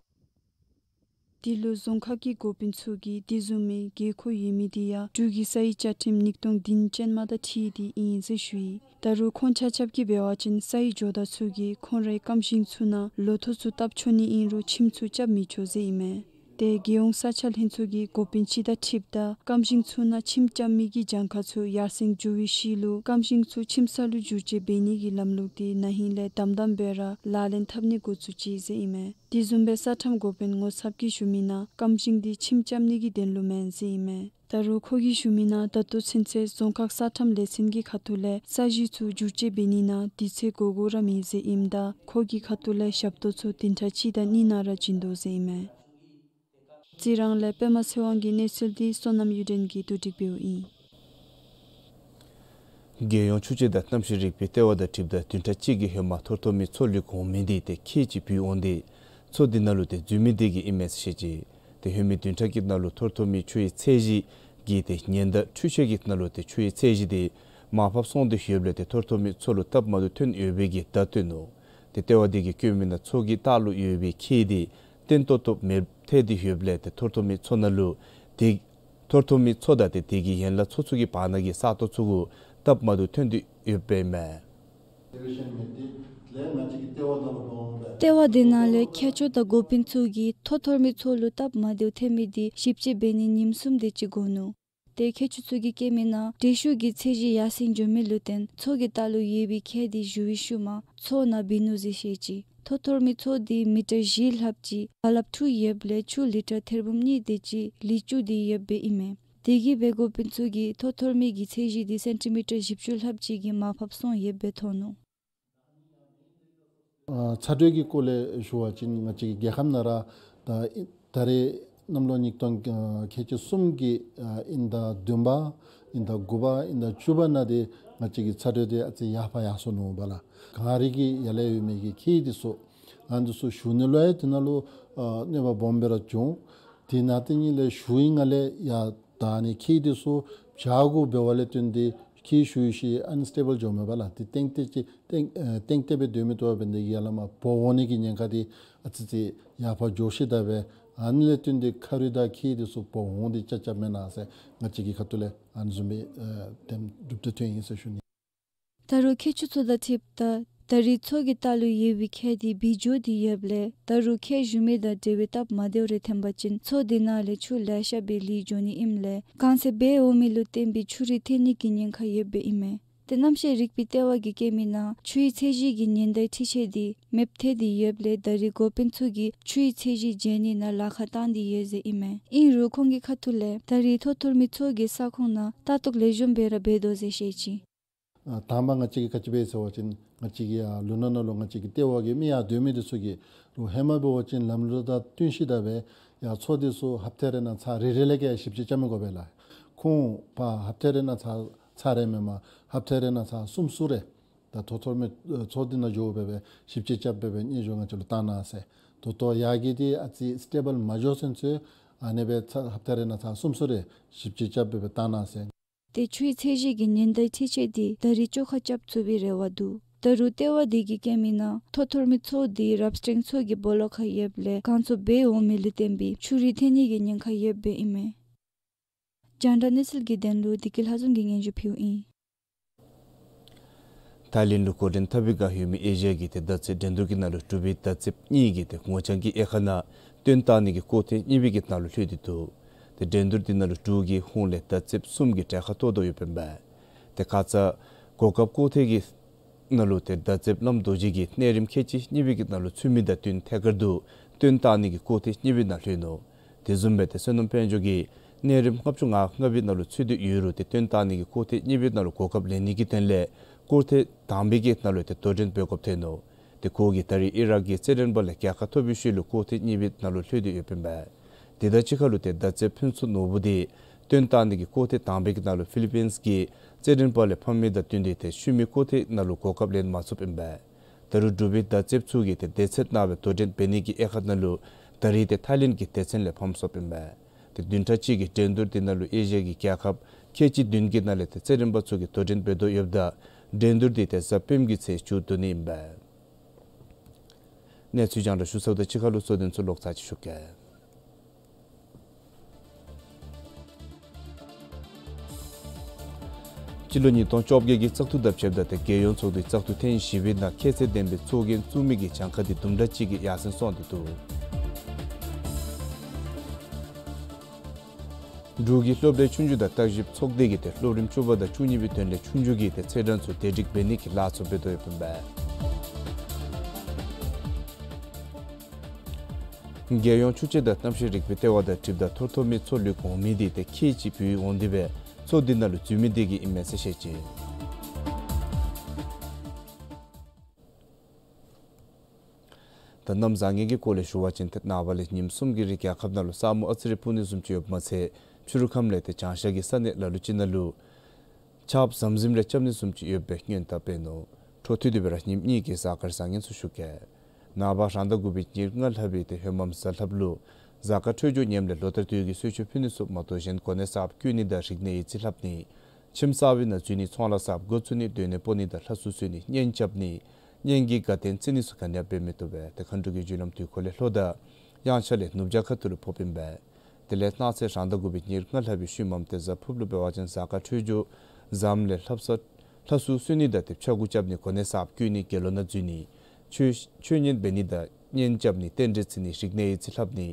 འདི་ལུ་རྫོང་ཁག་གི་འགོ་དཔོན་ཚུ་གིས་དེ་བཟུམ་མའི་དགོས་མཁོ་ཡོད་མི་འདི་ཡང་འབྲུག་གི་ས་ཡི་བཅའ་ཁྲིམས་ཉིས་སྟོང་བདུན་ཅན་མ་དང་འཁྲིལ་ཏེ་ཨིན་ཟེར་ཞུ་ཡི། ད་རུང་ཁོང་ཆ་ཁྱབ་ཀྱིས་འབད་བ་ཅིན་ས་ཡི་ཇོ་བདག་ཚུ་གིས་ཁོང་རའི་སྐམ་ཞིང་ཚུ་ནང་ལོ་ཐོག་ཚུ་བཏབ་ཆོག་ནི་ཨིན་རུང་ཁྱིམ་ཚུ་རྐྱབ་མི་ཆོག་ཟེར་ཨིན་མས། ཏེ་རྒྱལ་ཡོངས་ས་ཆ་ལྷན་ཚོགས་ཀྱི་འགོ་དཔོན་སྤྱི་ཟླ་ཁྲིཔ་དང་སྐམ་ཞིང་ཚུ་ནང་ཁྱིམ་རྐྱབ་མི་གི་གྱངས་ཁ་ཚུ་ཡར་སེང་འགྱོ་བའི་ཤུལ་ལུ་སྐམ་ཞིང་ཚུ་ཁྱིམ་ས་ལུ་བསྒྱུར་བཅོས་འབད་ནི་གི་ལམ་ལུགས་འདི་ན་ཧིང་ལས་དམ་དམ་སྦེ་ར་ལག་ལེན་འཐབ་ནི་འགོ་བཙུགས་ཅི་ཟེར་ཨིན་མས། དེ་བཟུམ་སྦེ་ས་ཁྲམ་འགོ་དཔོན་ངོ་ཚབ་ཀྱིས་ཞུ་མི་ནང་སྐམ་ཞིང་འདི་ཁྱིམ་རྐྱབ་ནི་གི་དོན་ལུ་མེན་ཟེར་ཨིན་མས། ད་རུང་ཁོ་གིས་ཞུ་མི་ནང་ད་ལྟོ་ཚུན་ཚོད་རྫོང་ཁག་ས་ཁྲམ་ལས་ཚན་གྱི་ཁ་ཐུག་ལས་ས་གཞི་ཚུ་བསྒྱུར་བཅོས་འབད་ནི་ནང་དུས་ཚོད་འགོར་འགོར་ར་མེད་ཟེར་ཨིནམ་ད་ཁོ་གི་ཁ་ཐུག་ལས་ཞབས་ཏོག་ཚུ་བདུན་ཕྲག་གཅིག་དང་གཉིས་ནང་ར་བྱིན་དོ་ཟེར་ཨིན་མས། རྩི་རང་ལས་པདྨ་ཚེ་དབང་གི་གནས་ཚུལ་འདི་བསོད་ནམས་གཡུ་སྒྲོན་གྱིས་བསྡུ་སྒྲིག་འབདཝ་ཨིན། རྒྱལ་ཡོངས་ཆུ་དཔྱད་དང་གནམ་གཤིས་རིག་པའི་ལྟེ་བ་དང་འཁྲིལཝ་ད་བདུན་ཕྲག་གཅིག་གི་ཧེ་མ་ཐོ་ཐོ་མི་མཚོ་ལུད་གོང་མི་འདི་ཏེ་ཁྱེགས་ཅིག་བུད་འོང་སྟེ་མཚོ་འདི་ནང་ལུ་ཏེ་འཛུལ་མི་འདི་གིས་ཨིན་མས་ཟེར་བཤད་ཅི། ཏེ་ལྷོད་མི་བདུན་ཕྲག་གི་ནང་ལུ་ཐོ་ཐོ་མི་ཆུའི་ཚད་གཞི་གི་ཏེ་ཉེན་བརྡ་འཕྲུལ་ཆས་ཀྱི་ནང་ལུ་ཏེ་ཆུའི་ཚད་གཞི་འདི་མར་ཕབ་སོང་སྟེ་ཡོདཔ་ལས་ཏེ་ཐོ་ཐོ་མི་མཚོ་ལུ་སྟབས་མ་བདེཝ་ཐོན་ཡོད་པའི་གི་བརྡ་སྟོན་ནུག། ཏེ་ལྟེ་བ་འདི་གིས་བཀོད་མི་ནང་མཚོ་གི་ལྟག་ལུ་ཡོད་པའི་ཁྱེགས་འདི་བརྟན་ཏོག་ཏོ་མེདཔ་ཐལ་ཏེ་ཡོདཔ་ལས་ཏེ་ཐོ་ཐོ་མི་མཚོ་ནང་ལུ་ཏེ་ཐོ་ཐོ་མི་མཚོ་དང་ཏེ་དེ་གི་ཡན་ལག་མཚོ་ཚུ་གི་བར་ན་གི་ས་སྟོང་ཚུ་གུ་སྟབས་མ་བདེཝ་ཐོན་ཏེ་ཡོདཔ་ཨིན་མས། ལྟེ་བ་འདི་ནང་ལས་མཁས་མཆོག་དང་འགོ་དཔོན་ཚུ་གིས་ཐོ་ཐོ་མི་མཚོ་ལུ་སྟབས་མ་བདེཝ་ཐོན་མི་འདི་ཞིབ་དཔྱད་འབད་ནི་ཉིནམ་གསུམ་དེ་ཅིག་འགོར་ནུག། ཏེ་མཁས་མཆོག་ཚུ་གིས་བཀོད་མི་ནང་དྲོད་ཤུགས་ཀྱི་ཚད་གཞི་ཡར་སེང་འགྱོ་མི་ལུ་བརྟེན་མཚོ་གི་ལྟག་ལུ་ཡོད་པའི་ཁྱེགས་འདི་ཞུ་བའི་ཤུལ་མ་མཚོ་ནང་བུད་ནུག་ཟེར་བཤད་ཅི། ཐོ་ཐོ་མི་མཚོ་འདི་མི་ཊར་བཞི་ལྷགཔ་ཅིག་རྦ་རླབས་འཁྲུགས་ཡོདཔ་ལས་ཆུ་ལི་ཊར་ཐེར་འབུམ་གཉིས་དེ་ཅིག་ལུད་བཅུག་སྟེ་ཡོདཔ་ཨིན་མས། དེ་གིས་འབད་འགོ་དཔོན་ཚུ་གིས་ཐོ་ཐོ་མི་གི་ཚད་གཞི་འདི་སེན་ཊི་མི་ཊར་བཞི་བཅུ་ལྷགཔ་ཅིག་གིས་མར་ཕབ་སོང་ཡོདཔ་སྦེ་མཐོང་ནུག། ཨ་ཚ་དྲོད་ཀྱི་སྐོར་ལས་ཞུ་བ་ཅིན་ང་བཅས་ཀྱི་རྒྱལ་ཁབ་ནང་ར་ད་ཨིན་ད་རེས་གནམ་ལོ་ཉིས་སྟོང་ཨ་ཁལ་གཅིག་གསུམ་གྱི་ཨ་དབྱིན་ཟླ་བདུན་པ་དབྱིན་ཟླ་དགུ་པ་དབྱིན་ཟླ་བཅུ་པ་ནང་འདི་ང་བཅས་ཀྱི་ཚ་དྲོད་འདི་ཨ་ཙི་ཡར་འཕར་ཡར་སོ་ནུག་པ་ལགས། གངས་རི་གི་ཡར་ལས་ཡོད་མི་གི་ཁྱེགས་འདི་ཚུ་ཨ་ནི་འདི་ཚུ་ཞུ་ནི་ལུ་ཡང་དེ་ནང་ལུ་ཨ་གནོད་པ་སྦོམ་སྦེ་ར་བྱུང་། དེ་ནང་དེ་ཉིད་ལས་ཞུ་ཡི་ནང་ལས་ཡར་ད་ཨ་ནི་ཁྱེགས་འདི་ཚུ་བྱག་གུ་འབད་བ་ལས་བརྟེན་ཏེ་ཁྱེགས་ཞུ་ཡི་ཤུལ་ཨན་སི་ཊེ་བཱལ་འགྱོཝ་མས་པ་ལགས། ཏེ་ཏེང་ཏེ་ཅིག་ཏེང་ཨེ་ཏེང་ཏེ་སྦེ་སྡོད་མི་བཏུབ་པ་འབད་ནི་དེ་གིས་ཡར་ལས་མར་བོག་འོང་ནི་གི་ཉེན་ཁ་འདི་ཨ་ཙི་ཅིག་ཡར་འཕར་འགྱོ་ཤི་ད་སྦེ་ཨ་ནི་ལས་བརྟེན་ཏེ་ཁ་རུ་དང་ཁྱེགས་འདི་ཚུ་བོག་འོང་སྟེ་རྐྱབ་རྐྱབ་མེན་ན་ཟེར་ང་བཅས་ཀྱི་ཁ་ཐུག་ལས་ཨ་ནི་བཟུམ་སྦེ་ཨེ་དེམ་གྲུབ་འབྲས་ཐོན་ཡི་ཟེར་ཞུ་ནི། ད་རུང་མཁས་མཆོག་ཚུ་དང་འཁྲིལཝ་ད་ད་རེས་མཚོ་གི་ལྟག་ལུ་ཡོད་པའི་ཁྱེགས་འདི་བུད་འགྱོ་སྟེ་ཡོདཔ་ལས་ད་རུང་ཁྱེགས་ཞུ་མི་དང་འབྲེལ་བའི་སྟབས་མ་བདེཝ་རེ་ཐོན་པ་ཅིན་མཚོ་འདི་ནང་ལས་ཆུ་ལེ་ཤ་སྦེ་ལུད་འགྱོ་ནི་ཨིནམ་ལས་གངས་སེང་འབབ་འོང་མི་ལུ་བརྟེན་པའི་ཆུ་རུད་ཐོན་ནི་གི་ཉེན་ཁ་ཡོདཔ་ཨིན་མས། ཏེ་གནམ་གཤིས་རིག་པའི་ལྟེ་བ་གིས་བཀོད་མི་ནང་ཆུའི་ཚད་གཞི་གི་ཉེན་བརྡའི་འཕྲུལ་ཆས་འདི་མེདཔ་ཐལ་ཏེ་ཡོདཔ་ལས་ད་རེས་འགོ་དཔོན་ཚུ་གིས་ཆུའི་ཚད་གཞི་འཇལ་ནི་ནང་ལཱ་ཁག་བཏང་སྟེ་ཡོད་ཟེར་ཨིན་མས། ཨིན་རུང་ཁོང་གི་ཁ་ཐུག་ལས་ད་རེས་ཐོ་ཐོ་མི་མཚོ་གི་ས་ཁོངས་ནང་ལྟ་རྟོག་ལེགས་ཤོམ་སྦེ་ར་འབད་དོ་ཟེར་བཤད་ཅི། ཨ་དང་པ་ང་བཅས་ཀྱིས་ག་ཅི་འབད་ཟེར་བ་ཅིན་ང་བཅས་ཀྱི་ཡར་ལུང་ནག་ནང་ལུ་ང་བཅས་ཀྱི་ལྟེ་བ་གི་མི་ཡར་སྡོད་མི་འདི་ཚུ་གིས་རུང་ཧེ་མ་འབད་བ་ཅིན་ལམ་ལུགས་དང་བསྟུན་ཤི་ད་སྦེ་ཡར་མཚོ་འདི་ཚུ་ཧབ་ཏ་རེ་ནང་ཚར་རེ་རེ་ལས་ཀྱི་ཞིབ་དཔྱད་རྐྱབ་མི་དགོ་པས་ལགས། ཁོང་ཕར་ཧབ་ཏ་རེ་ནང་ཚར་ཚར་རེ་མེན་པར་ཧབ་ཏ་རེ་ནང་ཚར་གསུམ་གསུམ་རེ་ད་ཐོ་ཐོ་མི་ཨེ་མཚོ་འདི་ནང་འགྱོ་སྦེ་སྦེ་ཞིབ་དཔྱད་རྐྱབ་སྦེ་སྦེ་སྙན་ཞུ་ང་བཅས་ལུ་བཏང་གནང་ཟེར། ད་ལྟོ་ཡར་གྱི་འདི་ཨ་ཙི་སི་ཊེ་བཱལ་མ་འགྱོ་ཚུན་ཚོད་ཨ་ནི་སྦེ་ཚར་ཧབ་ཏ་རེ་ནང་ཚར་གསུམ་གསུམ་རེ་ཞིབ་དཔྱད་རྐྱབ་སྦེ་སྦེ་བཏང་གནང་ཟེར། ཏེ་ཆུའི་ཚད་གཞི་གི་ཉེན་བརྡའི་འཕྲུལ་ཆས་འདི་ད་རེས་བཅོ་ཁ་རྐྱབ་ཚུགས་པའི་རེ་བ་འདུག། ད་རུང་ལྟེ་བ་དེ་གིས་སྐྱེལ་མི་ནང་ཐོ་ཐོར་མི་ཚོགས་དེ་རབ་སྤྲིང་ཚོགས་ཀྱི་སྦོ་ལོགས་ཁར་ཡོདཔ་ལས་གང་ཚུ་འབད་འོང་མི་ལུ་བརྟེན་པའི་ཆུ་རུད་ཐོན་ནི་གི་ཉེན་ཁ་ཡོདཔ་ཨིན་མས། རྒྱང་བསྒྲགས་གནས་ཚུལ་གྱི་དོན་ལུ་བདེ་སྐྱིད་ལྷ་འཛོམས་ཀྱིས་སྙན་ཞུ་ཕུལཝ་ཨིན། ཐའི་ལེནཌ་ལུ་འགོ་འདྲེན་འཐབ་པའི་བསྒང་ཡོད་མི་ཨེ་ཤི་ཡ་གི་ཏེ་མདའ་རྩེད་འགྲན་བསྡུར་གྱི་ནང་ལུ་འབྲུག་པའི་མདའ་རྩེདཔ་གཉིས་ཀྱིས་ཏེ་ངོ་རྐྱང་གི་དབྱེ་ཁག་ནང་བཏོན་བཏང་ནི་གི་སྐོར་ཐེངས་གཉིས་པའི་གི་ནང་ལུ་ལྷོད་དེ་འདུག། ཏེ་འགྲན་བསྡུར་འདི་ནང་ལུ་འབྲུག་གི་ཧོངས་ལས་མདའ་རྩེདཔ་གསུམ་གྱིས་གྲལ་ཁར་གཏོགས་དོ་ཡོདཔ་ཨིན་པས། ཏེ་ཁ་ཙ་གོ་སྐབས་སྐོར་ཐེངས་ཀྱི་ནང་ལུ་ཏེ་མདའ་རྩེདཔ་བླམ་རྡོ་རྗེ་གིས་གནས་རིམ་ཁལ་གཅིག་གཉིས་པའི་གི་ནང་ལུ་ཚུད་མི་དང་བསྟུན་ཐད་ཀར་དུ་བཏོན་བཏང་ནི་གི་སྐོར་ཐེངས་གཉིས་པའི་ནང་ལྷོད་ནུག། དེ་བཟུམ་སྦེ་ཏེ་བསོད་ནམས་དཔལ་འབྱོར་གྱིས་གནས་རིམ་ལྔ་བཅུ་ང་ལྔ་པའི་ནང་ལུ་ཚུད་དེ་ཡོད་རུང་ཏེ་བཏོན་བཏང་ནི་གི་སྐོར་ཐེངས་གཉིས་པའི་ནང་ལུ་གོ་སྐབས་ལེན་ནི་གི་དོན་ལས་སྐོར་ཐེངས་དང་པའི་གི་ནང་ལུ་ཏེ་དོ་འགྲན་འབད་དགོཔ་ཐོན་ནུག། ཏེ་ཁོ་གིས་ད་རེས་ཨི་རག་གི་རྩེད་འགྲན་པ་ལས་རྒྱལ་ཁ་ཐོབ་པའི་ཤུལ་ལུ་སྐོར་ཐེངས་གཉིས་པའི་ནང་ལུ་ལྷོད་དེ་ཡོདཔ་ཨིན་པས། དེ་དང་གཅིག་ཁར་ལུ་ཏེ་མདའ་རྩེདཔ་ཕུན་ཚོགས་ནོར་བུ་དེ་བཏོན་བཏང་ནི་གི་སྐོར་ཐེངས་དང་པའི་གི་ནང་ལུ་ཕི་ལི་པིནསི་གི་རྩེད་འགྲན་པ་ལས་ཕམ་མི་དང་བསྟུན་ཏེ་ཏེ་ཤུལ་མའི་སྐོར་ཐེངས་ནང་ལུ་གོ་སྐབས་ལེན་མ་ཚུགསཔ་ཨིན་པས། ད་རུང་འབྲུག་པའི་མདའ་རྩེདཔ་ཚུ་གིས་ཏེ་སྡེ་ཚན་ནང་སྦེ་དོ་འགྲན་འབད་ནི་གི་དབྱེ་ཁག་ནང་ལུ་ད་རེས་ཏེ་ཐའི་ལེནཌ་གི་སྡེ་ཚན་ལས་ཕམ་སོཔ་ཨིན་པས། ཏེ་བདུན་ཕྲག་གཅིག་གི་འགྲན་བསྡུར་འདི་ནང་ལུ་ཨེ་ཤི་ཡ་གི་རྒྱལ་ཁབ་ཁལ་གཅིག་བདུན་གྱི་ནང་ལས་ཏེ་རྩེད་འགྲན་པ་ཚུ་གིས་དོ་འགྲན་འབད་དོ་ཡོདཔ་ད་འགྲན་བསྡུར་འདི་ཏེ་གཟའ་སྤེནམ་གི་ཚེས་མཇུག་བསྡུ་ནི་ཨིན་པས། གནས་ཚུལ་རྒྱང་བསྒྲགས་ཞུ་ཚརཝ་དང་གཅིག་ཁར་ལུ་གཙོ་དོན་ཚུ་ལོག་ཚར་ཅིག་ཞུ་གེ། སྤྱི་ལོ་ཉིས་སྟོང་བཅོ་བརྒྱད་ཀྱི་བཙག་འཐུ་དང་ཕྱདཔ་ད་ཏེ་རྒྱལ་ཡོངས་ཚོགས་འདུའི་བཙག་འཐུ་ཐེངས་བཞི་པའི་ནང་ཁྱད་ཚད་ལྡན་པའི་ཚོགས་རྒྱན་བཙུགས་མི་གི་གྱངས་ཁ་དེ་དུམ་གྲ་གཅིག་གིས་ཡར་སེང་སོང་སྟེ་འདུག། འབྲུག་གི་སློབ་གྲྭའི་ཆོས་རྒྱུགས་དང་བརྟག་ཞིབ་ཚོགས་སྡེ་གིས་ཏེ་སློབ་རིམ་བཅུ་པ་དང་བཅུ་གཉིས་པའི་དོན་ལས་ཆོས་རྒྱུགས་ཀྱི་ཏེ་ཚེས་གྲངས་ཚུ་བདེ་སྒྲིག་འབད་ནི་གི་ལཱ་ཚུ་འབད་དོ་ཡོདཔ་ཨིན་པས། རྒྱལ་ཡོངས་ཆུ་དཔྱད་དང་གནམ་གཤིས་རིག་པའི་ལྟེ་བ་དང་འཁྲིལཝ་ད་ཐོར་ཐོར་མའི་མཚོ་ལུད་གོང་མི་དེ་ཏེ་ཁལ་གཅིག་བུད་འོང་སྟེ་སྦེ་མཚོ་དེ་ནང་ལུ་འཛུལ་མི་དེ་གིས་ཨིན་མས་ཟེར་བཤད་ཅི། ད་གནམ་བཟང་ངན་གྱི་སྐོར་ལས་ཞུ་བ་ཅིན་ཏེ་ནངས་པ་ལས་ཉིནམ་གསུམ་གྱི་རིང་རྒྱལ་ཁབ་ནང་ལུ་ས་སྨུག་ཨ་ཙི་རེ་སྤུབ་ནི་བཟུམ་ཅིག་ཡོདཔ་མ་ཚད་ཕྱི་རུ་ཁམས་ལས་ཏེ་བྱང་ཤར་གྱི་ས་གནས་ལ་ལུ་ཅིག་ནང་ལུ་ཆརཔ་ཟམ་ཟིམ་རེ་རྐྱབ་ནི་བཟུམ་ཅིག་ཡོད་པའི་སྔོན་བརྡ་སྤེལ་ནུག། འཕྲོ་མཐུད་དེ་སྦེ་ར་ཉིནམ་གཉིས་ཀྱི་གཟའ་སྐར་བཟང་ངན་ཚུ་ཞུ་གེ། ནངས་པ་རང་ཟླ་དགུ་པའི་ཉེར་ལྔ་ལྷག་པའི་ཏེ་ཧོད་མམ་གཟའ་ལྷགཔ་ལུ་གཟའ་སྐར་འཕྲོད་སྦྱོར་ཉམས་ལས་ལོ་ལྟར་དུས་ཀྱི་གསོལ་མཆོད་ཕུལ་ནི་ཚུ་མ་གཏོགས་གཞན་གོ་གནས་གསརཔ་བསྐོ་ནི་དང་རིག་གནས་ཡིག་རྩིས་ལྷབ་ནི་ཁྱིམ་གསར་པའི་ནང་འཛུལ་ནི་ཚོང་ལཱ་གསརཔ་འགོ་བཙུགས་ནི་སྡོད་གནས་སྤོ་ནི་དང་ལྷ་གསོལ་གསོལ་ནི་གཉེན་རྐྱབ་ནི་གཉེན་གྱི་དགའ་སྟོན་བརྩི་ནི་ཚུ་ག་ནི་ཡང་འབད་མི་བཏུབ་པས། ཏེ་མཁའ་འགྲོ་གི་རྒྱུ་ལམ་དུས་འཁོར་ལས་ལྷོ་དང་དབྱངས་འཆར་ལས་ནུབ་བྱང་ཁ་ཐུག་ལུ་ཕོགཔ་ཨིན་པས། དེ་ལས་གནངས་ཚེ་རང་ཟླ་དགུ་པའི་ཉེར་ལྔ་ལྷག་པའི་ཤུལ་མམ་ཏེ་གཟའ་ཕུརཔ་ལུ་འབད་བ་ཅིན་གཟའ་སྐར་འཕྲོད་སྦྱོར་ཟམ་ལས་ལྷ་གསོལ་ལྷ་གསོལ་གསོལ་ནི་དང་ཏེ་ཕྱྭ་འགུགས་རྐྱབ་ནི་གོ་གནས་གསརཔ་བསྐོ་ནི་དགེ་སློང་ནང་འཛུལ་ནི་ཆོས་ཆོས་ཉན་འབད་ནི་དང་གཉེན་རྐྱབ་ནི་རྟེན་འབྲེལ་བརྩི་ནི་རིག་གནས་ཡིག་རྩིས་ལྷབ་ནི་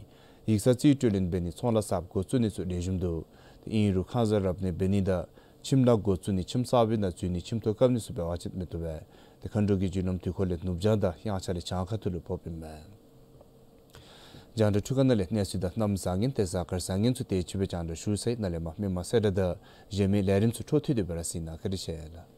ཡིག་ཚང་རྩིས་སྤྲོད་ལེན་འབད་ནི་ཚོང་ལཱ་གསརཔ་འགོ་བཙུགས་ནི་ཚུ་ལེགས་ཤོམ་འདུག། ཏེ་ཨིན་རུང་ཁང་གསར་རབ་གནས་འབད་ནི་དང་ཁྱིམ་ལཱ་འགོ་བཙུགས་ནི་ཁྱིམ་གསར་པའི་ནང་འཛུལ་ནི་ཁྱིམ་ཐོག་བཀབ་ནི་ཚུ་འབད་བ་ཅིན་མི་བཏུབ་པས། ཏེ་མཁའ་འགྲོ་གི་རྒྱུ་ལམ་དུས་འཁོར་ལས་ནུབ་བྱང་དང་དབྱངས་འཆར་ལས་བྱང་ཁ་ཐུག་ལུ་ཕོགཔ་ཨིན་པས། རྒྱང་བསྒྲགས་འཕྲུལ་ཁང་ནང་ལས་གནས་ཚུལ་དང་གནམ་བཟང་ངན་ཏེ་གཟའ་སྐར་བཟང་ངན་ཚུ་དེ་ཅིག་སྦེ་རྒྱང་བསྒྲགས་ཞུ་ཚར་ཡི། ནཱ་ལས་མར་མི་མང་གསལ་བསྒྲགས་དང་གཞན་མི་ལས་རིམ་ཚུ་འཕྲོ་མཐུད་དེ་སྦེ་ར་གཟིགས་གནང་། བཀའ་དྲིན་ཆེ་ལགས།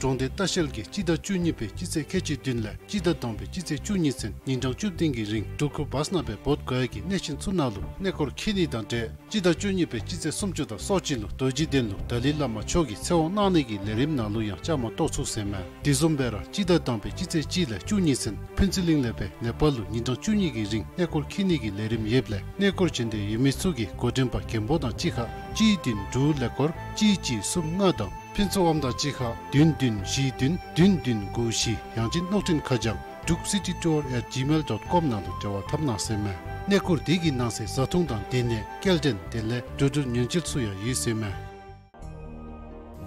གྲོང་སྡེ་ལྟ་བཤལ་གྱིས་སྤྱི་ཟླ་བཅུ་གཉིས་པའི་སྤྱི་ཚེས་ཁལ་གཅིག་བདུན་ལས་སྤྱི་ཟླ་དང་པའི་སྤྱི་ཚེས་བཅུ་གཉིས་ཚུན་ཉིན་གྲངས་བཅུ་བདུན་གྱི་རིང་འགྲུལ་འཁོར་བཱསི་ནང་སྦེ་འབོ་དགོ་ཡ་གི་གནས་ཆེན་ཚུ་ནང་ལུ་གནས་སྐོར་འཁྱིད་ནི་དང་འབྲེལ་སྤྱི་ཟླ་བཅུ་གཉིས་པའི་སྤྱི་ཚེས་སུམ་ཅུ་དང་སོ་གཅིག་ལུ་རྡོ་རྗེ་གདན་ལུ་ཏཱ་ལའི་བླ་མ་མཆོག་གི་ཚེ་དབང་གནང་ནི་གི་ལས་རིམ་ནང་ལུ་ཡང་བཅའ་མར་གཏོགས་ཚུགས་ཟེར་མས། དེ་བཟུམ་སྦེ་ར་སྤྱི་ཟླ་དང་པའི་སྤྱི་ཚེས་གཅིག་ལས་བཅུ་གཉིས་ཚུན་ཕུན་ཚོགས་གླིང་ལས་སྦེ་ནེ་པཱལ་ལུ་ཉིན་གྲངས་བཅུ་གཉིས་ཀྱི་རིང་གནས་སྐོར་འཁྱིད་ནི་གི་ལས་རིམ་ཡོདཔ་ལས་གནས་སྐོར་བྱོན་འདོད་ཡོད་མི་ཚུ་གིས་འགོ་འདྲེན་པ་མགོན་པོ་དང་གཅིག་ཁར་གཅིག་བདུན་དྲུག་ཀླད་ཀོར་གཅིག་གཅིག་གསུམ་ལྔ་དང་ཕུན་ཚོགས་དབང་དང་གཅིག་ཁར་བདུན་བདུན་བཞི་བདུན་བདུན་བདུན་དགུ་བཞི་ཡང་ཅིན་གློག་འཕྲིན་ཁ་བྱང་འབྲུག་སི་ཊི་ཊུར་ཨེཊ་ཇི་མེལ་ཌོཊ་ཀོམ་ནང་ལུ་འབྲེལ་བ་འཐབ་གནང་ཟེར་མས། གནས་སྐོར་དེ་གི་ནང་གསེས་བཟའ་འཐུང་དང་སྡོད་གནས་སྐྱེལ་འདྲེན་དེ་ལས་འགྲོ་འགྲུལ་ཉེན་བཅོལ་ཚུ་ཡང་ཡོད་ཟེར་མས།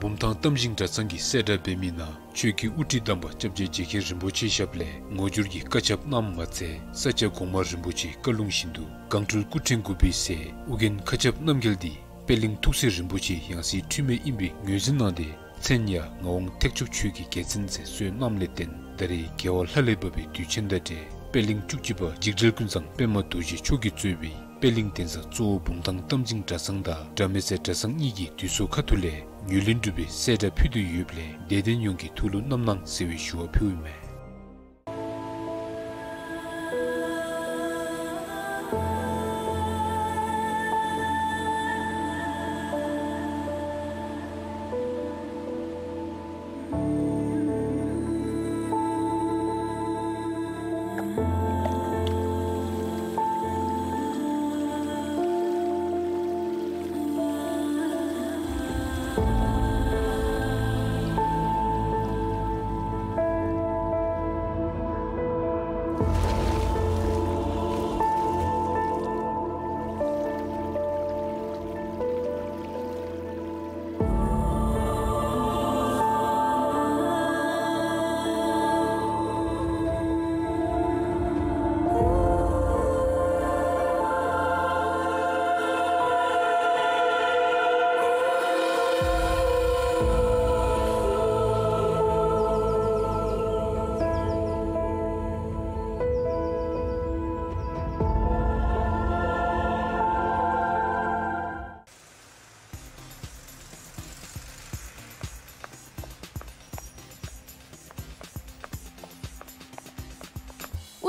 བུམ་ཐང་རྟ་མགྲིན་གྲྭ་ཚང་གིས་གསལ་བསྒྲགས་འབད་མི་ནང་ཆོས་ཀྱི་དབུ་ཁྲིད་དམ་པ་སྐྱབས་རྗེ་རྗེ་མཁན་རིན་པོ་ཆེ་ཞབས་ལས་ངོ་སྦྱོར་གྱི་བཀའ་ཁྱབ་གནངམ་མ་ཚད་ས་སྐྱ་གོང་མ་རིན་པོ་ཆེའི་བཀའ་ལུང་བཞིན་དུ་སྒང་སྤྲུལ་སྐུ་ཕྲེང་དགུ་པའི་སྲས་ཨོ་རྒྱན་མཁའ་ཁྱབ་རྣམ་རྒྱལ་འདི་པད་གླིང་ཐུགས་སྲས་རིན་པོ་ཆེ་ཡང་སྲིད་འཁྲུལ་མེད་ཨིན་པའི་ངོས་འཛིན་གནང་སྟེ་མཚན་ཡང་ངག་དབང་ཐེག་མཆོག་ཆོས་ཀྱི་རྒྱལ་མཚན་ཟེར་གསོལ་གནངམ་ལས་བརྟེན་ད་རེས་རྒྱལ་བ་ལྷ་ལས་བབས་པའི་དུས་ཆེན་དང་འབྲེལ་པད་གླིང་བཅུ་གཅིག་པ་འཇིགས་བྲལ་ཀུན་བཟང་པདྨ་རྡོ་རྗེ་མཆོག་གིས་གཙོས་པའི་པད་གླིང་གདན་ས་གཙོ་བོ་བུམ་ཐང་རྟ་མགྲིན་གྲྭ་ཚང་དང་དགྲ་མེད་ཟེར་གྲྭ་ཚང་གཉིས་ཀྱིས་དུས་ཚོད་ཁ་ཐུག་ལས་ངོས་ལེན་གྲུབ་པའི་གསལ་བསྒྲགས་ཕུལ་དོ་ཡོདཔ་ལས་དད་ལྡན་ཡོངས་ཀྱིས་ཐུགས་ལུ་བསྣམ་གནང་ཟེར་བའི་ཞུ་བ་ཕུལཝ་ཨིན་མས།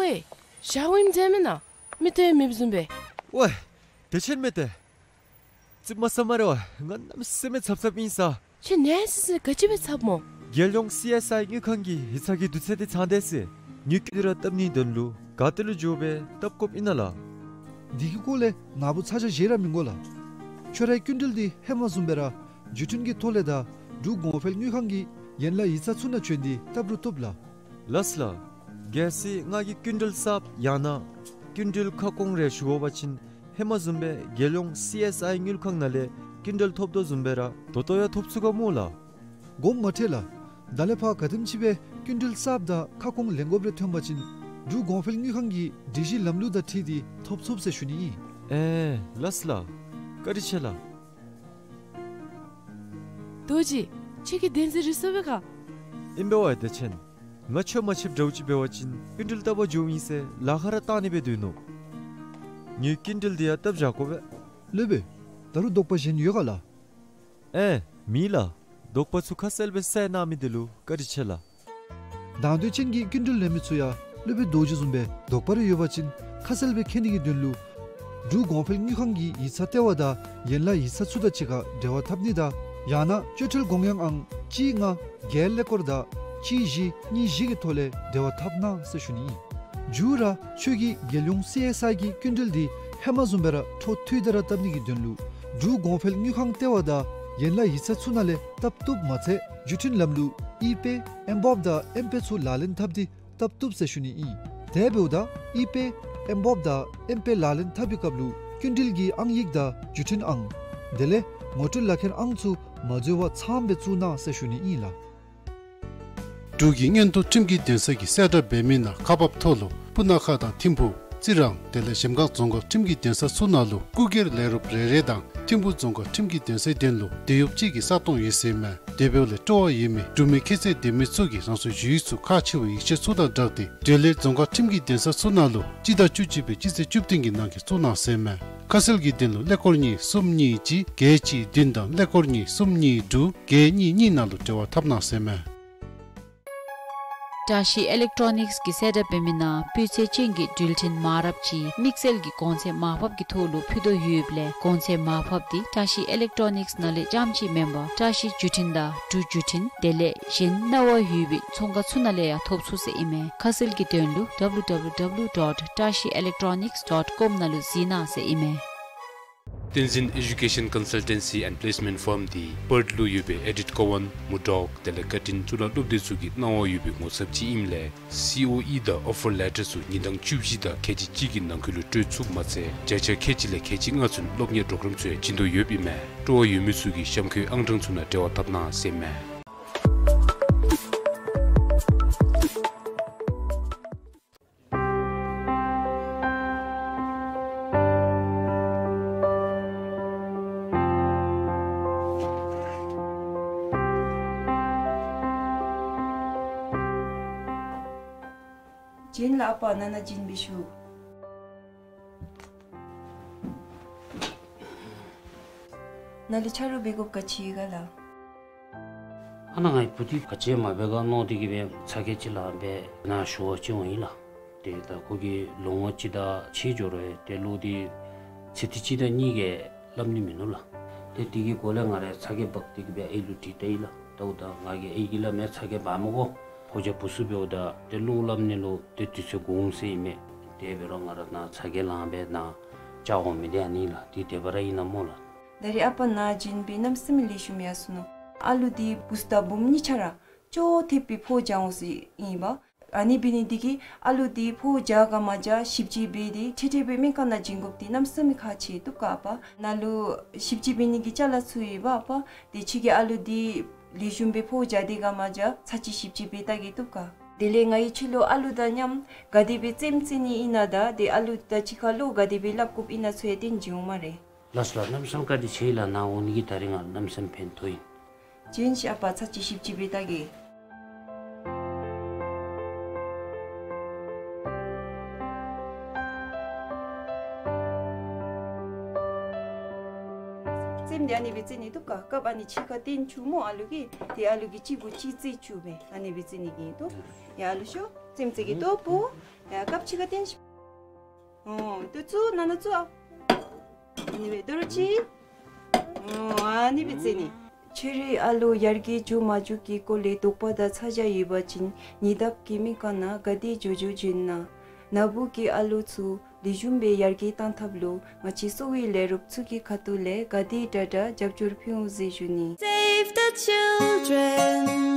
ཝའེ། ཞག་ཝིམ་མཛད་མེན་ན། མི་སྟོན་མེདཔ་བཟུམ་སྦེ། ཝའེ། བདེ་ཆེན་མས་ཏེ། ཙིགཔ་མ་ཟ་སྨ་རེ་ཝའེ། ང་གནམ་མེད་ས་མེད་འཚབ་འཚབ་ཨིན་ས། ཁྱོད་ནད་སི་སི་ག་ཅི་སྦེ་འཚབ་སྨོ། རྒྱལ་ཡོངས་སི་ཨེསི་ཨའི་དངུལ་ཁང་གི་ཡིག་ཚང་གི་དུས་ཚོད་འདི་ཚང་སྟེ་ཟེར། ངེའི་སྐྱིད་སྡུག་ར་བཏབ་ནིའི་དོན་ལུ་ག་ཏེ་ལུ་འགྱོ་སྦེ་བཏབ་དགོཔ་ཨིན་ན་ལགས། འདི་གི་སྐོར་ལས་ནཱ་བུ་ཚ་གྱང་བཞེས་ར་མི་དགོ་ལགས། ཁྱོད་རའི་སྐྱིན་འགྲུལ་འདི་ཧེ་མ་བཟུམ་སྦེ་ར་བརྒྱུད་འཕྲིན་གྱི་ཐོག་ལས་དང་འབྲུག་གོང་འཕེལ་དངུལ་ཁང་གི་ཡན་ལག་ཡིག་ཚང་ཚུ་ནང་བྱོན་ཏེ་བཏབ་རུང་བཏུབ་ལགས། ལགས་ལགས། གལ་སྲིད་ང་གིས་སྐྱིན་འགྲུལ་གསརཔ་ཡང་ན་སྐྱིན་འགྲུལ་ཁ་སྐོང་རེ་ཞུ་དགོ་པ་ཅིན་ཧེ་མ་བཟུམ་སྦེ་རྒྱལ་ཡོངས་སི་ཨེསི་ཨའི་དངུལ་ཁང་ནང་ལས་སྐྱིན་འགྲུལ་ཐོབ་དོ་བཟུམ་སྦེ་ར་ད་ལྟོ་ཡང་ཐོབ་ཚུགས་ག་སྨོ་ལགས། དགོངསམ་མ་ཁྲེལ་ལགས། ད་ལས་ཕར་ག་དེམ་ཅིག་སྦེ་སྐྱིན་འགྲུལ་གསརཔ་དང་ཁ་སྐོང་ལེན་དགོཔ་རེ་ཐོན་པ་ཅིན་འབྲུག་གོང་འཕེལ་དངུལ་ཁང་གི་སྒྲིག་གཞི་ལམ་ལུགས་དང་འཁྲིལ་ཏེ་ཐོབ་ཚུགས་ཟེར་ཞུ་ནི་ཨིན། ཨེ་ལགས་ལགས། བཀའ་དྲིན་ཆེ་ལགས། རྡོ་རྗེ། ཁྱོད་ཀྱི་བདེན་འཛིན་རེ་སོང་པས་ག། ཨིན་པས་ཝའེ་བདེ་ཆེན། ང་ཁྱོད་མ་ཕྱདཔ་འདྲཝ་ཅིག་འབད་བ་ཅིན་སྐྱིན་འགྲུལ་བཏབ་པར་འགྱོཝ་ཨིན་ཟེར་ལཱ་ཁག་ར་བཏང་ནི་སྦེ་སྡོད་ནུག། ངེའི་སྐྱིན་འགྲུལ་འདི་ཡང་བཏབ་བཞག་དགོ་པས། སློབ་དཔོན། ད་རུང་དོགས་པ་གཞན་ཡོད་ག་ལགས། ཨེ་མེད་ལགས། དོགས་པ་ཚུ་ཁ་གསལ་སྦེ་བསལ་གནང་མི་འདི་ལུ་བཀའ་དྲིན་ཆེ་ལགས། དང་འདོད་ཅན་གྱི་སྐྱིན་འགྲུལ་ལེན་མི་ཚུ་ཡང་སློབ་དཔོན་རྡོ་རྗེ་བཟུམ་སྦེ་དོགས་པ་རེ་ཡོད་པ་ཅིན་ཁ་གསལ་སྦེ་མཁྱེན་ནི་གི་དོན་ལུ་འབྲུག་གོང་འཕེལ་དངུལ་ཁང་གི་ཡིག་ཚང་ལྟེ་བ་དང་ཡན་ལག་ཡིག་ཚང་ཚུ་དང་གཅིག་ཁར་འབྲེལ་བ་འཐབ་ནི་དང་ཡང་ན་སྤྱོད་ཁྲལ་དགོངས་ཡངས་ཨང་གཅིག་ལྔ་བརྒྱད་ཀླད་ཀོར་དང་གཅིག་བཞི་གཉིས་བཞི་གི་ཐོག་ལས་འབྲེལ་བ་འཐབ་གནང་ཟེར་ཞུ་ནི་ཨིན། མཇུག་ར་ཁྱོད་ཀྱིས་རྒྱལ་ཡོངས་སི་ཨེསི་ཨའི་གི་སྐྱིན་འགྲུལ་འདི་ཧེ་མ་བཟུམ་སྦེ་ར་འཕྲོ་མཐུད་དེ་ར་བཏབ་ནི་གི་དོན་ལུ་འབྲུག་གོང་འཕེལ་དངུལ་ཁང་ལྟེ་བ་དང་ཡན་ལག་ཡིག་ཚང་ཚུ་ནང་ལས་བཏབ་བཏུབ་མ་ཚད་བརྒྱུད་འཕྲིན་ལམ་ལུགས་ཨི་པེ་ཨེམ་བོབ་དང་ཨེམ་པེ་ཚུ་ལག་ལེན་འཐབ་སྟེ་བཏབ་བཏུབ་ཟེར་ཞུ་ནི་ཨིན། དེ་འབདཝ་ད་ཨི་པེ་ཨེམ་བོབ་དང་ཨེམ་པེ་ལག་ལེན་འཐབ་པའི་སྐབས་ལུ་སྐྱིན་འགྲུལ་གྱི་ཨང་ཡིག་དང་བརྒྱུད་འཕྲིན་ཨང་དེ་ལས་ངོ་སྤྲོད་ལག་ཁྱེར་ཨང་ཚུ་མ་འཛོལ་བར་ཚངམ་སྦེ་བཙུགས་གནང་ཟེར་ཞུ་ནི་ཨིན་ལགས། འབྲུག་གི་མངོན་མཐོ་ཁྲིམས་ཀྱི་འདུན་ས་གིས་གསལ་བསྒྲགས་འབད་མི་ནང་ཁག་འབགཔ་ཐོག་ལུ་སྤུ་ན་ཁ་དང་ཐིམ་ཕུ་རྩི་རང་དེ་ལས་གཞལམ་སྒང་རྫོང་ཁག་ཁྲིམས་ཀྱི་འདུན་ས་ཚུ་ནང་ལུ་སྐུ་སྒེར་ལས་རོགསཔ་རེ་རེ་དང་ཐིམ་ཕུ་རྫོང་ཁག་ཁྲིམས་ཀྱི་འདུན་སའི་དོན་ལུ་དེད་གཡོགཔ་གཅིག་གི་ས་སྟོང་ཡོད་ཟེར་མས། དེ་འབདཝ་ལས་སྤྲོ་བ་ཡོད་མི་འབྲུག་མི་ཁྱད་ཚད་ལྡན་མི་ཚུ་གིས་རང་སོའི་ཞུ་ཡིག་ཚུ་ཁག་ཆེ་བའི་ཡིག་ཆ་ཚུ་དང་སྦྲགས་ཏེ་འབྲོག་ལས་རྫོང་ཁག་ཁྲིམས་ཀྱི་འདུན་ས་ཚུ་ནང་ལུ་སྤྱི་ཟླ་བཅུ་གཅིག་པའི་སྤྱི་ཚེས་བཅུ་བདུན་གྱི་ནང་འཁོད་བཙུགས་གནང་ཟེར་མས། ཁ་གསལ་གྱི་དོན་ལུ་ཀླད་ཀོར་གཉིས་གསུམ་གཉིས་གཅིག་བརྒྱད་གཅིག་བདུན་དང་ཀླད་ཀོར་གཉིས་གསུམ་གཉིས་དྲུག་བརྒྱད་གཉིས་གཉིས་ནང་ལུ་འབྲེལ་བ་འཐབ་གནང་ཟེར་མས། བཀྲ་ཤིས་ཨི་ལེག་ཊོ་ནིགསི་གི་སེཊ་ཨཔ་འབད་མི་ནང་སྤུས་ཚད་ཅན་གྱི་འགྲུལ་འཕྲིན་མ་འདྲཝ་ཅིག་དམིགས་བསལ་གྱི་གོང་ཚད་མར་ཕབ་ཀྱི་ཐོག་ལུ་ཕུལ་དོ་ཡོདཔ་ལས་གོང་ཚད་མར་ཕབ་འདི་བཀྲ་ཤིས་ཨི་ལེག་ཊོ་ནིགསི་ནང་ལས་རྐྱངམ་ཅིག་མེན་པར་བཀྲ་ཤིས་བརྒྱུད་འཕྲིན་དང་འབྲུག་བརྒྱུད་འཕྲིན་དེ་ལས་གཞན་གནང་བ་ཡོད་པའི་ཚོང་ཁང་ཚུ་ནང་ལས་ཡང་ཐོབ་ཚུགས་ཟེར་ཨིན་མས། ཁ་གསལ་གྱི་དོན་ལུ་ཌབ་ལུ་ཌབ་ལུ་ཌབ་ལུ་ཌོཊ་བཀྲ་ཤིས་ཨི་ལེག་ཊོ་ནིགསི་ཌོཊ་ཀོམ་ནང་ལུ་གཟིགས་གནང་ཟེར་ཨིན་མས། བསྟན་འཛིན་ཨེ་ཌུ་ཀེ་ཤཱན་ཀོན་སཱལ་ཊེན་སི་ཨེནཌ་པི་ལེསི་མེནཊ་ཕརམ་འདི་པརཐ་ལུ་ཡོད་པའི་ཨེ་ཌིཐ་ཀོ་ཝཱན་མུར་ཌོག་དེ་ལས་ཀར་ཊིན་གཙུག་ལག་སློབ་སྡེ་ཚུ་གིས་གནང་བ་ཡོད་པའི་ངོ་ཚབ་ཅིག་ཨིནམ་ལས་སི་ཨོ་ཨི་དང་ཨོ་ཕར་ལེ་ཊར་ཚུ་ཉིན་གྲངས་བཅུ་བཞི་དང་ཁལ་གཅིག་གཅིག་གི་ནང་འཁོད་ལུ་སྤྲོད་ཚུགསཔ་མ་ཚད་བརྒྱ་ཆ་ཁལ་གཅིག་ལས་ཁལ་གཅིག་ལྔ་ཚུན་སློབ་གཉེར་པོརོ་གརམ་ཚུ་ཡང་བྱིན་དོ་ཡོདཔ་ཨིན་མས། སྤྲོ་བ་ཡོད་མི་ཚུ་གིས་གཤམ་འཁོད་ཨང་གྲངས་ཚུ་ནང་འབྲེལ་བ་འཐབ་གནང་ཟེར་ཨིན་མས། བྱིན་ལ་ཨ་པ་ནང་ན་བྱིན་འབད་ཤོག། ནཱ་ལུ་ཆ་རོགས་འབད་དགོཔ་ག་ཅི་ཡོད་ག་ལགས། ཨ་ནཱ་ངེའི་བུ་འདི་ག་ཅི་མ་འབད་ག་མནོ་སྟེ་གིས་སྦེ་ཚ་གྱང་ཅིག་ལངས་སྦེ་ནཱ་ཞུ་བར་བྱོན་ཡི་ལགས། ཏེ་ད་ཁོ་གིས་ལོ་ངོ་གཅིག་དང་ཕྱེད་འགྱོ་རུང་ཏེ་གློག་འདི་ཚེ་ཐིག་གཅིག་དང་གཉིས་ཀྱིས་སླབ་ནི་མིན་ནུག་ལགས། ཏེ་དེ་གི་འགོ་ལས་ང་ར་ཚ་གྱང་འབག་སྟེ་གིས་སྦེ་ཨའི་ལུ་དྲིས་ད་ཡི་ལགས། ད་འོ་ད་ང་གིས་ཨའི་གིས་སླབ་མས། ཚ་གྱང་འབག་མི་དགོ། ཕོ་རྒྱས་བུ་ཚུ་འབདཝ་ད་ཏེ་གློག་སླབ་ནི་ལུ་ཏེ་དུས་ཚོད་འགོར་འོང་ཟེར་ཨིན་མས། དེ་འབད་རུང་ང་ར་ནཱ་ཚ་གྱང་ལངས་སྦེ་ནཱ་བཅར་འོང་མི་འདི་ཨ་ནི་ལགས། འདི་དེ་སྦེ་ར་ཨིན་ན་སྨོ་ལགས། ད་རེས་ཨ་པ་ནཱ་བྱིན་སྦེ་གནམ་མེད་ས་མེད་ལེགས་ཤོམ་ཡར་སོ་ནུག། ཨ་ལུ་འདི་བུཚ་དང་བུམོ་གཉིས་ཆ་ར་ཅོག་འཐདཔ་སྦེ་ཕོཝ་རྒྱག་འོང་ཟེར་ཨིན་པས། ཨ་ནི་འབད་ནི་འདི་གིས་ཨ་ལུ་འདི་ཕོཝ་རྒྱག་ག་མ་རྒྱག་ཞིབ་དཔྱད་འབད་དེ་འཕྲལ་འཕྲལ་སྦེ་སྨན་ཁང་ནང་བྱིན་དགོཔ་འདི་གནམ་མེད་ས་མེད་ཁག་ཆེ་བཏུབ་ག་ཨ་པ། ནཱ་ལུ་ཞིབ་དཔྱད་འབད་ནི་གི་ཅ་ལ་ཚུ་ཡོད་པ་ཨ་པ། དེ་ཁྱོད་ཀྱིས་ཨ་ལུ་འདི་ལེགས་ཤོམ་སྦེ་ཕོཝ་རྒྱག་སྟེ་ག་མ་རྒྱག་ཚར་གཅིག་ཞིབ་དཔྱད་འབད་བལྟ་གེ་བཏུབ་ག། དེ་ལས་ང་གིས་ཁྱོད་ལུ་ཨ་ལུ་དང་མཉམ་ག་དེ་སྦེ་རྩེདམོ་རྩེ་ནི་ཨིན་ན་དང་ཏེ་ཨ་ལུ་དང་གཅིག་ཁར་གློག་ག་དེ་སྦེ་སླབ་དགོཔ་ཨིན་ན་ཚུ་ཡང་སྟོན་བྱིན་འོང་སྨ་རེ། ལགས་སོ་ལགས། གནམ་མེད་ས་མེད་བཀའ་དྲིན་ཆེ་ལགས། ནཱ་འོང་ནི་གིས་ད་རིས་ང་གནམ་མེད་ས་མེད་ཕན་ཐོགས་ཡི། བྱིན་ཤིག་ཨ་པ། ཚར་གཅིག་ཞིབ་དཔྱད་འབད་བལྟ་གེ། རྩེདམོ་འདི་ཨ་ནི་སྦེ་རྩེ་ནི་བཏུབ་ག། རྐངམ་ཨ་ནི་གཅིག་ཁར་བཏོན་བཅུག་སྨོ་ཨ་ལུ་གིས། ཏེ་ཨ་ལུ་གིས་གཅིག་གུ་གཅིག་རྩེ་བཅུག་སྦེ་ཨ་ནི་སྦེ་རྩེ་ནི་གི་ཨིན་འདུག། ཡ་ཨ་ལུ་ཤོག། རྩེདམོ་རྩེ་གེ་བཏུབ་པོ། ཡ་རྐངམ་གཅིག་ཁར་བཏོན་ཤིག། ཨོ་ཏེ་བཙུགས། ནང་ན་བཙུགས་ཨ། ཨ་ནི་སྦེ་དོ་རུང་ཅིག། ཨོ་ཨ་ནི་སྦེ་རྩེ་ནི། ཁྱོད་རའི་ཨ་ལོ་ཡར་རྒྱས་འགྱོ་མ་འགྱོ་གི་སྐོར་ལས་དོགས་པ་དང་ཚ་གྱང་ཡོད་པ་ཅིན་ཉེ་འདབས་ཀྱི་སྨན་ཁང་ནང་ག་དེ་འགྱོ་འགྱོ་བྱོན་གནང་། ནཱ་བུ་གི་ཨ་ལོ་ཚུ་ལེགས་ཤོམ་སྦེ་ཡར་རྒྱས་གཏང་ཐབས་ལུ་ང་བཅས་གསོ་བའི་ལས་རོགསཔ་ཚུ་གི་ཁ་ཐུག་ལས་ག་དེ་དྲག་དྲག་རྒྱབ་སྐྱོར་ཕུལ་འོང་ཟེར་ཞུ་ནི། Save the children.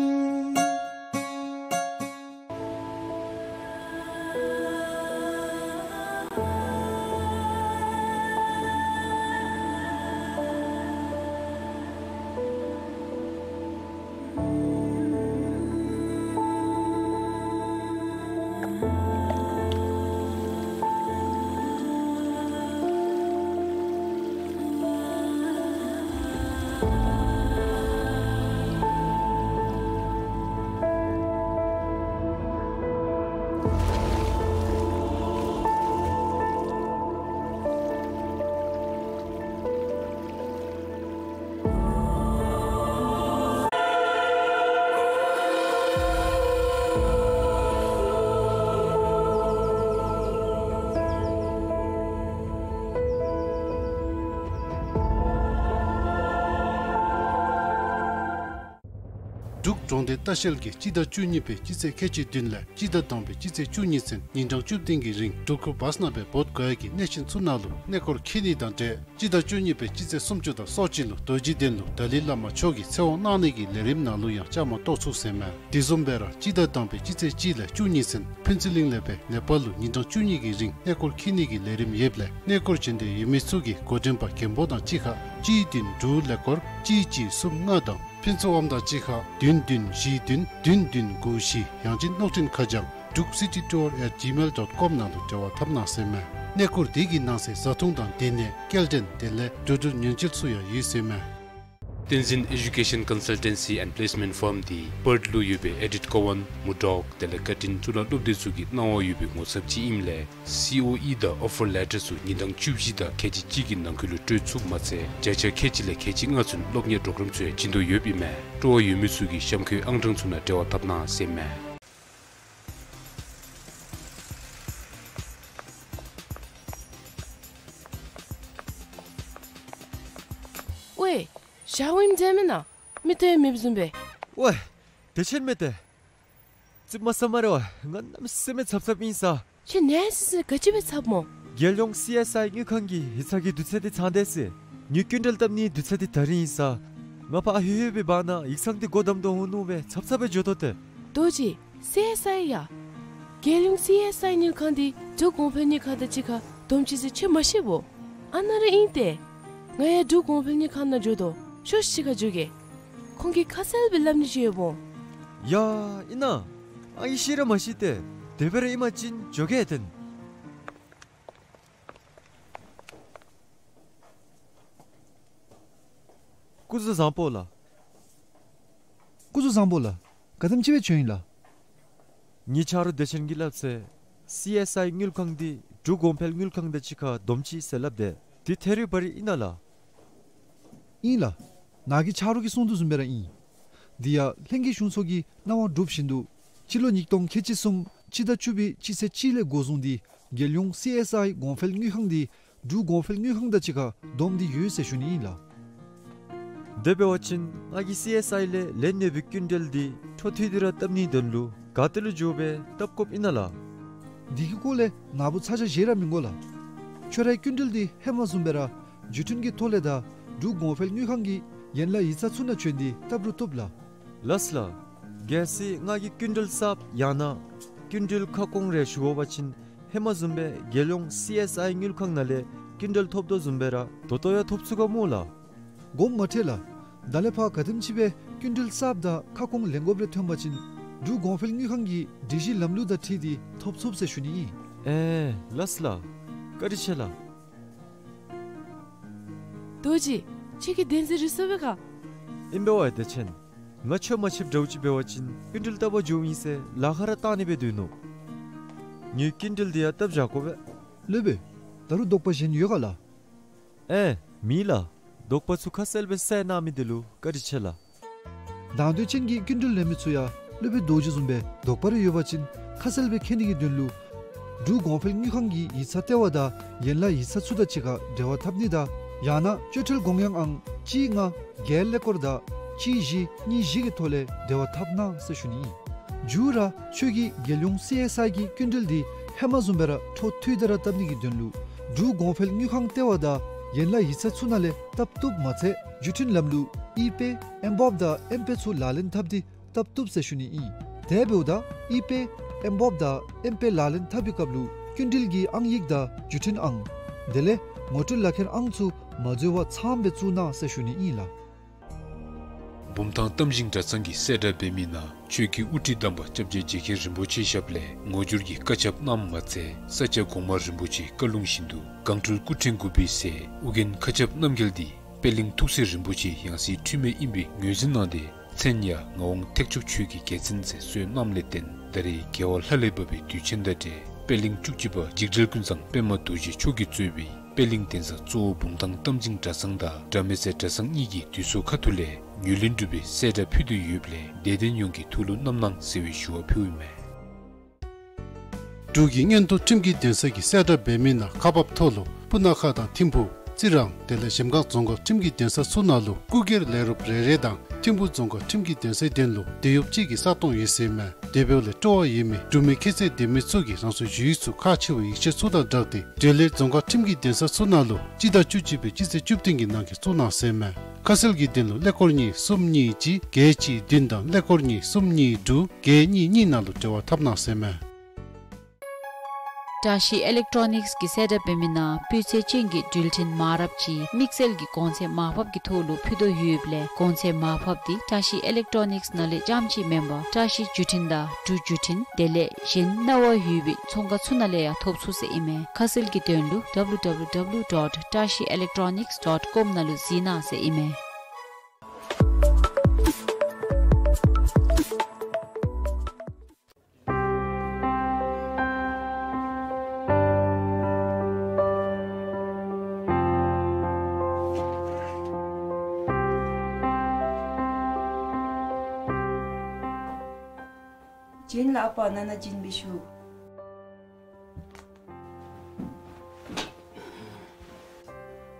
འབྲུག་གྲོང་སྡེ་ལྟ་བཤལ་གྱིས་སྤྱི་ཟླ་བཅུ་གཉིས་པའི་སྤྱི་ཚེས་ཁལ་གཅིག་བདུན་ལས་སྤྱི་ཟླ་དང་པའི་སྤྱི་ཚེས་བཅུ་གཉིས་ཚུན་ཉིན་གྲངས་བཅུ་བདུན་གྱི་རིང་འབྲུག་ཁུལ་བ་སྣ་སྦེ་འབོ་དགོ་ཡ་གི་གནས་ཆེན་ཚུ་ནང་ལུ་གནས་སྐོར་འཁྱིད་ནི་དང་འབྲེལ་སྤྱི་ཟླ་བཅུ་གཉིས་པའི་སྤྱི་ཚེས་སུམ་ཅུ་དང་སོ་གཅིག་ལུ་རྡོ་རྗེ་གདན་ལུ་ཏཱ་ལའི་བླ་མ་མཆོག་གི་ཚེ་དབང་གནང་ནི་གི་ལས་རིམ་ནང་ལུ་ཡང་བཅའ་མར་གཏོགས་ཚུགས་ཟེར་མས། དེ་བཟུམ་སྦེ་ར་སྤྱི་ཟླ་དང་པའི་སྤྱི་ཚེས་གཅིག་ལས་བཅུ་གཉིས་ཚུན་ཕུན་ཚོགས་གླིང་ལས་སྦེ་ནེ་པཱལ་ལུ་ཉིན་གྲངས་བཅུ་གཉིས་ཀྱི་རིང་གནས་སྐོར་འཁྱིད་ནི་གི་ལས་རིམ་ཡོདཔ་ལས་གནས་སྐོར་བྱོན་འདོད་ཡོད་མི་ཚུ་གིས་འགོ་འདྲེན་པ་མགོན་པོ་དང་གཅིག་ཁར་གཅིག་བདུན་དྲུག་ཀླད་ཀོར་གཅིག་གཅིག་གསུམ་ལྔ་དང་ཕུན་ཚོགས་དབང་དང་གཅིག་ཁར་བདུན་བདུན་བཞི་བདུན་བདུན་བདུན་དགུ་བཞི་ཡང་ཅིན་གློག་འཕྲིན་ཁ་བྱང་འབྲུག་སི་ཊི་ཊུར་ཨེཊ་ཇི་མེལ་ཌོཊ་ཀོམ་ནང་ལུ་འབྲེལ་བ་འཐབ་གནང་ཟེར་མས། གནས་སྐོར་དེ་གི་ནང་གསེས་བཟའ་འཐུང་དང་སྡོད་གནས་སྐྱེལ་འདྲེན་དེ་ལས་འགྲོ་འགྲུལ་ཉེན་བཅོལ་ཚུ་ཡང་ཡོད་ཟེར་མས། བསྟན་འཛིན་ཨེ་ཌུ་ཀེ་ཤཱན་ཀོན་སཱལ་ཊེན་སི་ཨེནཌ་པི་ལེསི་མེནཊ་ཕརམ་འདི་པརཐ་ལུ་ཡོད་པའི་ཨེ་ཌིཐ་ཀོ་ཝཱན་མུར་ཌོག་དེ་ལས་ཀར་ཊིན་གཙུག་ལག་སློབ་སྡེ་ཚུ་གིས་གནང་བ་ཡོད་པའི་ངོ་ཚབ་ཅིག་ཨིནམ་ལས་སི་ཨོ་ཨི་དང་ཨོ་ཕར་ལེ་ཊར་ཚུ་ཉིན་གྲངས་བཅུ་བཞི་དང་ཁལ་གཅིག་གཅིག་གི་ནང་འཁོད་ལུ་སྤྲོད་ཚུགསཔ་མ་ཚད་བརྒྱ་ཆ་ཁལ་གཅིག་ལས་ཁལ་གཅིག་ལྔ་ཚུན་སློབ་གཉེར་པོརོ་གརམ་ཚུ་ཡང་བྱིན་དོ་ཡོདཔ་ཨིན་མས། སྤྲོ་བ་ཡོད་མི་ཚུ་གིས་གཤམ་འཁོད་ཨང་གྲངས་ཚུ་ནང་འབྲེལ་བ་འཐབ་གནང་ཟེར་མས། ཝའེ། ཞརཝ་ཨིནམ་འདྲས་མེན་ན། མིག་ཏོ་ཡང་མེདཔ་བཟུམ་སྦེ། ཝའེ། བདེ་ཆེན་མས་ཏེ། ཙིགཔ་མ་ཟ་སྨ་རེ་ཝ། ང་གནམ་མེད་ས་མེད་འཚབ་འཚབ་ཨིན་ས། ཁྱོད་ནད་ཡམས་ཟེར་ག་ཅི་སྦེ་འཚབ་སྨོ། རྒྱལ་ཡོངས་སི་ཨེསི་ཨའི་དངུལ་ཁང་གི་ཡིག་ཚང་གི་དུས་ཚོད་འདི་ཚང་སྟེ་ཟེར། ངེའི་སྐྱིན་འགྲུལ་བཏབ་ནིའི་དུས་ཚོད་འདི་ད་རིས་ཨིན་ས། ང་ཕར་ཨ་ཧེ་ཧེ་སྦེ་འབག་ནཱ་ཡིག་ཚང་འདི་སྒོ་བསྡམ་དོ་འོང་མནོ་སྦེ་འཚབ་འཚབ་སྦེ་འགྱོ་དོ་ཏེ། རྡོ་རྗེ། སི་ཨེསི་ཨའི་ཡ། རྒྱལ་ཡོངས་སི་ཨེསི་ཨའི་དངུལ་ཁང་འདི་འབྲུག་གོང་འཕེལ་དངུལ་ཁང་དང་གཅིག་ཁར་བསྡོམས་ཅི་ཟེར་ཁྱོད་མ་ཤེས་བོ། ཨ་ནཱ་ར་ཨིན་ཏེ། ང་ཡང་འབྲུག་གོང་འཕེལ་དངུལ་ཁང་ནང་འགྱོ་དོ། ཤོག་ཤིག་གཅིག་ཁར་འགྱོ་གེ། ཁོང་གིས་ཁ་གསལ་སྦེ་སླབ་ནི་ཅིག་ཡོདཔ་འོང་། ཡ་ཨིན་ན། ཨ་ངེ་ཤེས་ར་མ་ཤེས་ཏེ། དེ་སྦེ་ར་ཨིན་པ་ཅིན་འགྱོ་གེ་ཏེ། སྐུ་གཟུགས་བཟང་པོ་ལགས། སྐུ་གཟུགས་བཟང་པོ་ལགས། ག་དེམ་ཅིག་སྦེ་བྱོན་ཡི་ལགས། ངེའི་ཆ་རོགས་བདེ་ཆེན་གྱིས་སླབ་ཚེ་སི་ཨེསི་ཨའི་དངུལ་ཁང་འདི་འབྲུག་གོང་འཕེལ་དངུལ་ཁང་དང་གཅིག་ཁར་བསྡོམས་ཅི་ཟེར་སླབ་དེས། འདི་ཐད་རི་བ་རི་ཨིན་ན་ལགས། ཨིན་ལགས། ནཱ་གི་ཆ་རོགས་ཀྱིས་གསུང་དོ་བཟུམ་སྦེ་ར་ཨིན། འདི་ཡང་ལྷན་རྒྱས་གཞུང་ཚོགས་ཀྱི་གནང་བ་སྒྲུབ་བཞིན་དུ་སྤྱི་ལོ་ཉིས་སྟོང་ཁལ་གཅིག་གསུམ་སྤྱི་ཟླ་བཅུ་པའི་སྤྱི་ཚེས་གཅིག་ལས་འགོ་བཟུང་སྟེ་རྒྱལ་ཡོངས་སི་ཨེསི་ཨའི་གོང་འཕེལ་དངུལ་ཁང་འདི་འབྲུག་གོང་འཕེལ་དངུལ་ཁང་དང་གཅིག་ཁར་བསྡོམས་ཏེ་ཡོད་ཟེར་ཞུ་ནི་ཨིན་ལགས། དེ་འབད་བ་ཅིན་ང་གིས་སི་ཨེསི་ཨའི་ལས་ལེན་ནི་ཡོད་པའི་སྐྱིན་འགྲུལ་འདི་འཕྲོ་མཐུད་དེ་ར་བཏབ་ནིའི་དོན་ལུ་ག་ཏེ་ལུ་འགྱོ་སྦེ་བཏབ་དགོཔ་ཨིན་ན་ལགས། འདི་གི་སྐོར་ལས་ནཱ་བུ་ཚ་གྱང་བཞེས་ར་མི་དགོ་ལགས། ཁྱོད་རའི་སྐྱིན་འགྲུལ་འདི་ཧེ་མ་བཟུམ་སྦེ་ར་བརྒྱུད་འཕྲིན་གྱི་ཐོག་ལས་དང་འབྲུག་གོང་འཕེལ་དངུལ་ཁང་གི་ཡན་ལག་ཡིག་ཚང་ཚུ་ནང་བྱོན་ཏེ་བཏབ་རུང་བཏུབ་ལགས། ལགས་ལགས། གལ་སྲིད་ང་གིས་སྐྱིན་འགྲུལ་གསརཔ་ཡང་ན་སྐྱིན་འགྲུལ་ཁ་སྐོང་རེ་ཞུ་དགོ་པ་ཅིན་ཧེ་མ་བཟུམ་སྦེ་རྒྱལ་ཡོངས་སི་ཨེསི་ཨའི་དངུལ་ཁང་ནང་ལས་སྐྱིན་འགྲུལ་ཐོབ་དོ་བཟུམ་སྦེ་ར་ད་ལྟོ་ཡང་ཐོབ་ཚུགས་ག་སྨོ་ལགས། དགོངསམ་མ་ཁྲེལ་ལགས། ད་ལས་ཕར་ག་དེམ་ཅིག་སྦེ་སྐྱིན་འགྲུལ་གསརཔ་དང་ཁ་སྐོང་ལེན་དགོཔ་རེ་ཐོན་པ་ཅིན་འབྲུག་གོང་འཕེལ་དངུལ་ཁང་གི་སྒྲིག་གཞི་ལམ་ལུགས་དང་འཁྲིལ་ཏེ་ཐོབ་ཚུགས་ཟེར་ཞུ་ནི་ཨིན། ཨེ་ལགས་ལགས། བཀའ་དྲིན་ཆེ་ལགས། རྡོ་རྗེ། ཁྱོད་ཀྱིས་གདན་ས་རིག་སོང་པས་ག། ཨིན་པས་ཝའེ་བདེ་ཆེན། ང་ཁྱོད་མ་ཕྱདཔ་འདྲཝ་ཅིག་འབད་བ་ཅིན་སྐྱིན་འགྲུལ་བཏབ་པར་འགྱོཝ་ཨིན་ཟེར་ལཱ་ཁག་ར་བཏང་ནི་སྦེ་སྡོད་ནུག། ངེའི་སྐྱིན་འགྲུལ་འདི་ཡང་བཏབ་བཞག་དགོ་པས། སློབ་དཔོན། ད་རུང་དོགས་པ་གཞན་ཡོད་ག་ལགས། ཨེ་མེད་ལགས། དོགས་པ་ཚུ་ཁ་གསལ་སྦེ་བསལ་གནང་མི་འདི་ལུ་བཀའ་དྲིན་ཆེ་ལགས། དང་འདོད་ཅན་གྱི་སྐྱིན་འགྲུལ་ལེན་མི་ཚུ་ཡང་སློབ་དཔོན་རྡོ་རྗེ་བཟུམ་སྦེ་དོགས་པ་རེ་ཡོད་པ་ཅིན་ཁ་གསལ་སྦེ་མཁྱེན་ནི་གི་དོན་ལུ་འབྲུག་གོང་འཕེལ་དངུལ་ཁང་གི་ཡིག་ཚང་ལྟེ་བ་དང་ཡན་ལག་ཡིག་ཚང་ཚུ་དང་གཅིག་ཁར་འབྲེལ་བ་འཐབ་ནི་དང་ཡང་ན་སྤྱོད་ཁྲལ་དགོངས་ཡངས་ཨང་གཅིག་ལྔ་བརྒྱད་ཀླད་ཀོར་དང་གཅིག་བཞི་གཉིས་བཞི་གི་ཐོག་ལས་འབྲེལ་བ་འཐབ་གནང་ཟེར་ཞུ་ནི་ཨིན། མཇུག་ར་ཁྱོད་ཀྱིས་རྒྱལ་ཡོངས་སི་ཨེསི་ཨའི་གི་སྐྱིན་འགྲུལ་འདི་ཧེ་མ་བཟུམ་སྦེ་ར་འཕྲོ་མཐུད་དེ་ར་བཏབ་ནི་གི་དོན་ལུ་འབྲུག་གོང་འཕེལ་དངུལ་ཁང་ལྟེ་བ་དང་ཡན་ལག་ཡིག་ཚང་ཚུ་ནང་ལས་བཏབ་བཏུབ་མ་ཚད་བརྒྱུད་འཕྲིན་ལམ་ལུགས་ཨི་པེ་ཨེམ་བོབ་དང་ཨེམ་པེ་ཚུ་ལག་ལེན་འཐབ་སྟེ་བཏབ་བཏུབ་ཟེར་ཞུ་ནི་ཨིན། དེ་འབདཝ་ད་ཨི་པེ་ཨེམ་བོབ་དང་ཨེམ་པེ་ལག་ལེན་འཐབ་པའི་སྐབས་ལུ་སྐྱིན་འགྲུལ་གྱི་ཨང་ཡིག་དང་བརྒྱུད་འཕྲིན་ཨང་དེ་ལས་ངོ་སྤྲོད་ལག་ཁྱེར་ཨང་ཚུ་མ་འཛོལ་བར་ཚངམ་སྦེ་བཙུགས་གནང་ཟེར་ཞུ་ནི་ཨིན་ལགས། བུམ་ཐང་གཏམ་ཞིང་གྲྭ་ཚང་གི་གསལ་བསྒྲགས་འབད་མི་ནང་ཆོས་ཀྱི་དབུ་ཁྲིད་དམ་པ་སྐྱབས་རྗེ་རྗེ་མཁན་རིན་པོ་ཆེའི་ཞབས་ལས་ངོ་སྦྱོར་གྱི་བཀའ་ཁྱབ་གནངམ་མ་ཚད་ས་སྐྱ་གོང་མ་རིན་པོ་ཆེའི་བཀའ་ལུང་བཞིན་དུ་སྒང་སྤྲུལ་སྐུ་ཕྲེང་དགུ་པའི་སྲས་ཨོ་རྒྱན་མཁའ་ཁྱབ་རྣམ་རྒྱལ་འདི་པད་གླིང་ཐུགས་སྲས་རིན་པོ་ཆེའི་ཡང་སྲིད་འཁྲུལ་མེད་ཨིན་པའི་ངོས་འཛིན་གནང་སྟེ་མཚན་ཡང་ངག་དབང་ཐེག་མཆོག་ཆོས་ཀྱི་རྒྱལ་མཚན་ཟེར་གསོལ་གནངམ་ལས་བརྟེན་ད་རེས་རྒྱལ་བ་ལྷ་ལས་བབས་པའི་དུས་ཆེན་དང་འབྲེལ་པད་གླིང་བཅུ་གཅིག་པ་འཇིགས་བྲལ་ཀུན་བཟང་པདྨ་རྡོ་རྗེ་མཆོག་གིས་གཙོས་པའི་པད་གླིང་གདན་ས་གཙོ་བོ་བུམ་ཐང་གཏམ་ཞིང་གྲྭ་ཚང་དང་དགྲ་མེད་ཟས་གྲྭ་ཚང་གཉིས་ཀྱིས་དུས་ཚོད་ཁ་ཐུག་ལས་ངོས་ལེན་གྲུབ་པའི་གསལ་བསྒྲགས་ཕུལ་དོ་ཡོདཔ་ལས་དད་ལྡན་ཡོངས་ཀྱིས་ཐུགས་ལུ་བསྣམ་གནང་ཟེར་བའི་ཞུ་བ་ཕུལཝ་ཨིན་མས། འབྲུག་གི་མངོན་མཐོ་ཁྲིམས་ཀྱི་གདན་ས་གི་གསལ་བསྒྲགས་འབད་མི་ནང་ཁག་འབགཔ་ཐོག་ལུ་སྤུ་ན་ཁ་དང་ཐིམ་ཕུ་རྩི་རང་དེ་ལས་གཞལམ་སྒང་རྫོང་ཁག་ཁྲིམས་ཀྱི་གདན་ས་ཚུ་ནང་ལུ་སྐུ་སྒེར་ལས་རོགསཔ་རེ་རེ་དང་ཐིམ་ཕུ་རྫོང་ཁག་ཁྲིམས་ཀྱི་གདན་སའི་དོན་ལུ་དེད་གཡོགཔ་གཅིག་གི་ས་སྟོང་ཡོད་ཟེར་མས། དེ་འབདཝ་ལས་སྤྲོ་བ་ཡོད་མི་འབྲུག་མི་ཁྱད་ཚད་ལྡན་མི་ཚུ་གིས་རང་སོའི་ཞུ་ཡིག་ཚུ་ཁག་ཆེ་བའི་ཡིག་ཆ་ཚུ་དང་སྦྲགས་ཏེ་འབྲེལ་ཡོད་རྫོང་ཁག་ཁྲིམས་ཀྱི་གདན་ས་ཚུ་ནང་ལུ་སྤྱི་ཟླ་བཅུ་གཅིག་པའི་སྤྱི་ཚེས་བཅུ་བདུན་གྱི་ནང་འཁོད་བཙུགས་གནང་ཟེར་མས། ཁ་གསལ་གྱི་དོན་ལུ་ཀླད་ཀོར་གཉིས་གསུམ་གཉིས་གཅིག་བརྒྱད་གཅིག་བདུན་དང་ཀླད་ཀོར་གཉིས་གསུམ་གཉིས་དྲུག་བརྒྱད་གཉིས་གཉིས་ནང་ལུ་འབྲེལ་བ་འཐབ་གནང་ཟེར་མས། བཀྲ་ཤིས་ཨི་ལེག་ཊོ་ནིགསི་གི་གསལ་བསྒྲགས་འབད་མི་ནང་སྤུས་ཚད་ཅན་གྱི་འགྲུལ་འཕྲིན་མ་འདྲཝ་ཅིག་དམིགས་བསལ་གྱི་གོང་ཚད་མར་ཕབ་ཀྱི་ཐོག་ལུ་ཕུལ་དོ་ཡོདཔ་ལས་གོང་ཚད་མར་ཕབ་འདི་བཀྲ་ཤིས་ཨི་ལེག་ཊོ་ནིགསི་ནང་ལས་རྐྱངམ་གཅིག་མེན་པར་བཀྲ་ཤིས་བརྒྱུད་འཕྲིན་དང་འབྲུག་བརྒྱུད་འཕྲིན་དེ་ལས་གཞན་གནང་བ་ཡོད་པའི་ཚོང་ཁང་ཚུ་ནང་ལས་ཡང་ཐོབ་ཚུགས་ཟེར་ཨིན་མས། ཁ་གསལ་གྱི་དོན་ལུ་ཌབ་ལུ་ཌབ་ལུ་ཌབ་ལུ་ཌོཊ་བཀྲ་ཤིས་ཨི་ལེག་ཊོ་ནིགསི་ཌོཊ་ཀོམ་ནང་ལུ་གཟིགས་གནང་ཟེར་ཨིན་མས། བྱིན་ལགས། ཨ་པ་ནཱ་ནཱ་བྱིན་འབད་ཤོག།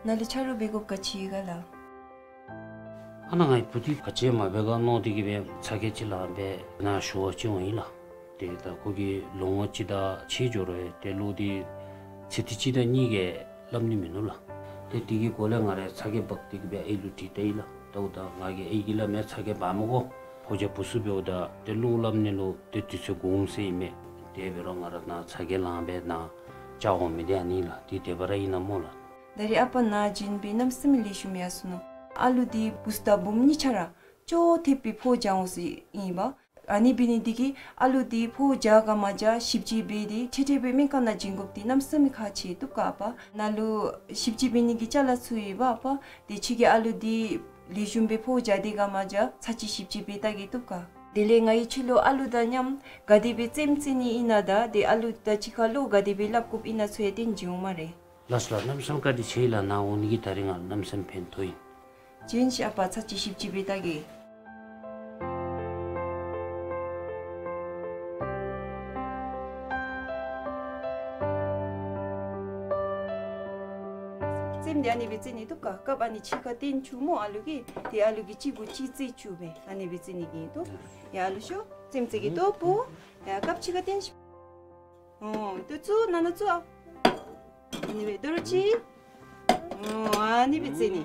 ནཱ་ལུ་ཆ་རོགས་འབད་དགོཔ་ག་ཅི་ཡོད་ག་ལགས། ནཱ་ངེའི་བུ་འདི་ག་ཅི་མ་འབད་ག་མནོ་སྟེ་གིས་སྦེ་ཚ་གྱང་ཅིག་ལངས་སྦེ་ནཱ་ཞུ་བར་བྱོན་ཡི་ལགས། ཏེ་ད་ཁོ་གིས་ལོ་ངོ་གཅིག་དང་ཕྱེད་འགྱོ་རུང་ཏེ་གློག་འདི་ཚེ་ཐིག་གཅིག་དང་གཉིས་ཀྱིས་སླབ་ནི་མིན་ནུག་ལགས། ཏེ་དེ་གི་སྒོ་ལས་ང་ར་ཚ་གྱང་འབག་སྟེ་གིས་སྦེ་ཨའི་ལུ་དྲིས་བལྟ་ཡི་ལགས། ད་འོ་ད་ང་གིས་ཨའི་གིས་སླབ་མི་ཚ་གྱང་འབག་མི་དགོ། ཕོ་རྒྱས་བུ་ཚུ་འབདཝ་ད་ཏེ་གློག་སླབ་ནི་ལུ་ཏེ་དུས་ཚོད་འགོར་འོང་ཟེར་ཨིན་མས། དེ་འབད་རུང་ང་ར་ནཱ་ཚ་གྱང་ལངས་སྦེ་ནཱ་བཅར་འོང་མི་འདི་ཨ་ནི་ལགས། འདི་དེ་སྦེ་ར་ཨིན་ན་སྨོ་ལགས། ད་རེས་ཨ་པ་ནཱ་བྱོན་སྦེ་གནམ་མེད་ས་མེད་ལེགས་ཤོམ་ཡར་སོ་ནུག། ཨ་ལུ་འདི་བུཚ་དང་བུམོ་གཉིས་ཆ་ར་ཅོག་འཐདཔ་སྦེ་ཕོཝ་རྒྱག་འོང་ཟེར་ཨིན་པས། ཨ་ནི་འབད་ནི་འདི་གིས་ཨ་ལུ་འདི་ཕོཝ་རྒྱག་ག་མ་རྒྱག་ཞིབ་དཔྱད་འབད་དེ་འཕྲལ་འཕྲལ་སྦེ་སྨན་ཁང་ནང་བྱིན་དགོཔ་འདི་གནམ་མེད་ས་མེད་ཁག་ཆེ་བཏུབ་ག་ཨ་པ། ནཱ་ལུ་ཞིབ་དཔྱད་འབད་ནི་གི་ཅ་ལ་ཚུ་ཡོད་པ་ཨ་པ། ཏེ་ཁྱོད་ཀྱིས་ཨ་ལུ་འདི་ལེགས་ཤོམ་སྦེ་ཕོཝ་རྒྱག་དེས་ག་མ་རྒྱག་ཚར་གཅིག་ཞིབ་དཔྱད་འབད་བལྟ་གེ་བཏུབ་ག། དེ་ལས་ང་གིས་ཁྱོད་ལུ་ཨ་ལུ་དང་མཉམ་ག་དེ་སྦེ་རྩེདམོ་རྩེ་ནི་ཨིན་ན་དང་ཏེ་ཨ་ལུ་དང་གཅིག་ཁར་བློ་ག་དེ་སྦེ་སླབ་དགོཔ་ཨིན་ན་ཚུ་ཡང་སྟོན་བྱིན་འོང་སྨ་རེ། ལགས་སོ་ལགས། གནམ་མེད་ས་མེད་བཀའ་དྲིན་ཆེ་ལགས། ནཱ་འོང་ནི་གིས་ད་རིས་ང་གནམ་མེད་ས་མེད་ཕན་ཐོགས་ཡི། བྱོན་ཤིག་ཨ་པ། ཚར་གཅིག་ཞིབ་དཔྱད་འབད་བལྟ་གེ། རྩེདམོ་འདི་ཨ་ནི་སྦེ་རྩེ་ནི་བཏུབ་ག། སྐབས་ཨ་ནི་ཕྱི་ཁར་བཏོན་བཅུག་སྨོ་ཨ་ལུ་གིས། ཏེ་ཨ་ལུ་གིས་གཅིག་གུ་གཅིག་རྩེ་བཅུག་སྦེ་ཨ་ནི་སྦེ་རྩེ་ནི་གི་བཏུབ། ཡ་ཨ་ལུ་ཤོག། རྩེདམོ་རྩེ་གེ་བཏུབ་པོ། ཡ་སྐབས་ཕྱི་ཁར་བཏོན་ཤིག། ཨོ་ཏེ་བཙུགས་ནཱ་ནཱ་བཙུགས་ཨ། ཨ་ནི་སྦེ་དོ་རུང་ཅིག། ཨོ་ཨ་ནི་སྦེ་རྩེ་ནི།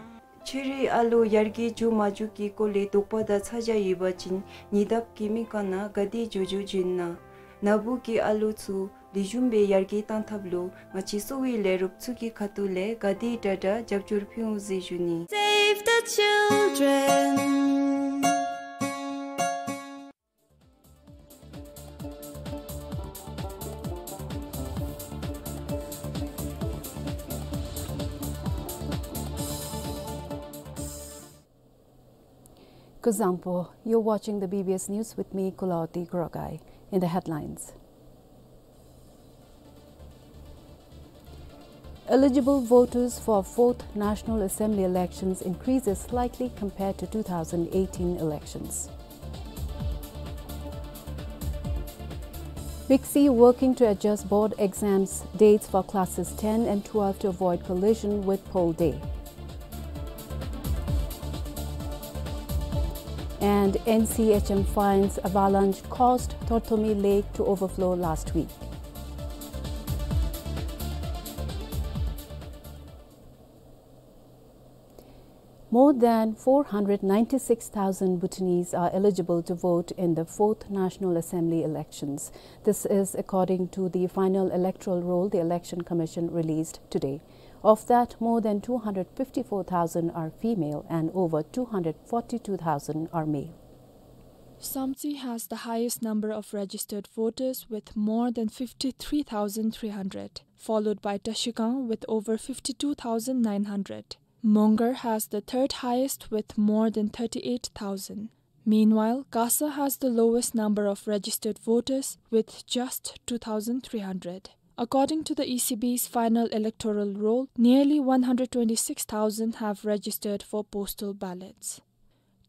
ཁྱོད་རའི་ཨ་ལུ་ཡར་རྒྱས་འགྱོ་མ་འགྱོ་གི་སྐོར་ལས་དོགས་པ་དང་ཚ་གྱང་ཡོད་པ་ཅིན་ཉེ་འདབས་ཀྱི་སྨན་ཁང་ནང་ག་དེ་མགྱོགས་མགྱོགས་བྱོན་གནང་། ནཱ་བུ་གི་ཨ་ལུ་ཚུ་ལེགས་ཤོམ་སྦེ་ཡར་རྒྱས་གཏང་ཐབས་ལུ་ང་བཅས་གསོ་བའི་ལས་རོགས་ཚུ་གི་ཁ་ཐུག་ལས་ག་དེ་དྲག་དྲག་རྒྱབ་སྐྱོར་ཕུལ་འོང་ཟེར་ཞུ་ནི། Save the children. Kuzuzangpo, you're watching the B B S News with me, Kulaoti Korogai. In the headlines. Eligible voters for fourth National Assembly elections increases slightly compared to two thousand eighteen elections. BICSI working to adjust board exams dates for classes ten and twelve to avoid collision with poll day. And N C H M finds avalanche caused Torthomi Lake to overflow last week. More than four hundred ninety-six thousand Bhutanese are eligible to vote in the fourth National Assembly elections. This is according to the final electoral roll the Election Commission released today. Of that, more than two hundred fifty-four thousand are female and over two hundred forty-two thousand are male. Samtse has the highest number of registered voters with more than fifty-three thousand three hundred, followed by Trashigang with over fifty-two thousand nine hundred. Mongar has the third highest with more than thirty-eight thousand. Meanwhile, Gasa has the lowest number of registered voters with just two thousand three hundred. According to the E C B's final electoral roll, nearly one hundred twenty-six thousand have registered for postal ballots.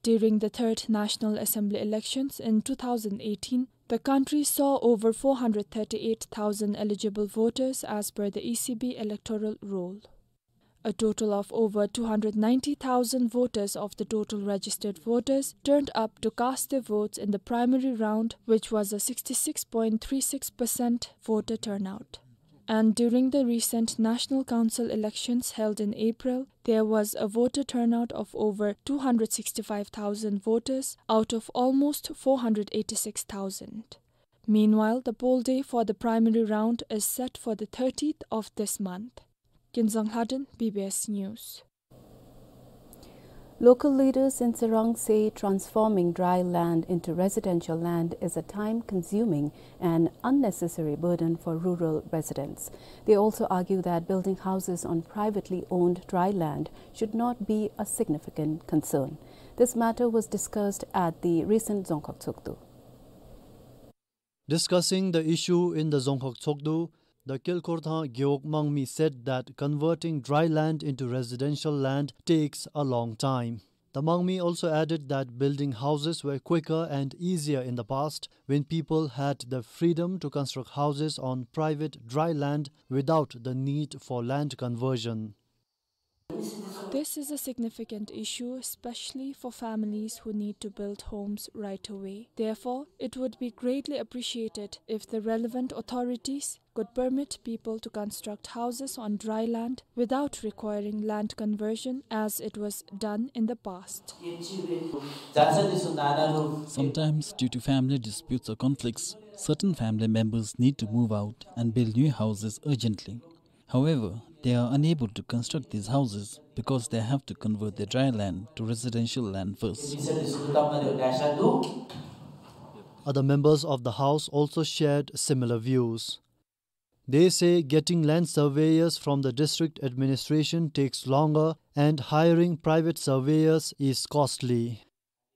During the third National Assembly elections in two thousand eighteen, the country saw over four hundred thirty-eight thousand eligible voters as per the E C B electoral roll. A total of over two hundred ninety thousand voters of the total registered voters turned up to cast their votes in the primary round, which was a sixty-six point three six percent voter turnout. And during the recent National Council elections held in April, there was a voter turnout of over two hundred sixty-five thousand voters out of almost four hundred eighty-six thousand. Meanwhile, the poll day for the primary round is set for the thirtieth of this month. Kinzang Lhaden, B B S News. Local leaders in Tsirang say transforming dry land into residential land is a time-consuming and unnecessary burden for rural residents. They also argue that building houses on privately owned dry land should not be a significant concern. This matter was discussed at the recent Dzongkhag Tshogdu. Discussing the issue in the Dzongkhag Tshogdu, the Kyelkhorthang Gewog Mangmi said that converting dry land into residential land takes a long time. The Mangmi also added that building houses were quicker and easier in the past when people had the freedom to construct houses on private dry land without the need for land conversion. This is a significant issue, especially for families who need to build homes right away. Therefore, it would be greatly appreciated if the relevant authorities could permit people to construct houses on dry land without requiring land conversion as it was done in the past. Sometimes, due to family disputes or conflicts, certain family members need to move out and build new houses urgently. However, they are unable to construct these houses because they have to convert their dry land to residential land first. Other members of the house also shared similar views. They say getting land surveyors from the district administration takes longer and hiring private surveyors is costly.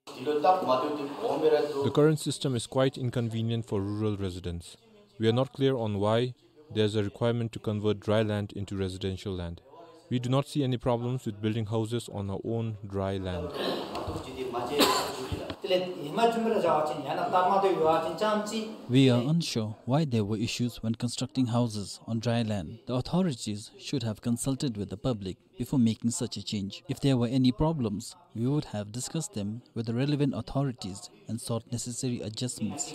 The current system is quite inconvenient for rural residents. We are not clear on why there's a requirement to convert dry land into residential land. We do not see any problems with building houses on our own dry land. We are unsure why there were issues when constructing houses on dry land. The authorities should have consulted with the public before making such a change. If there were any problems, we would have discussed them with the relevant authorities and sought necessary adjustments.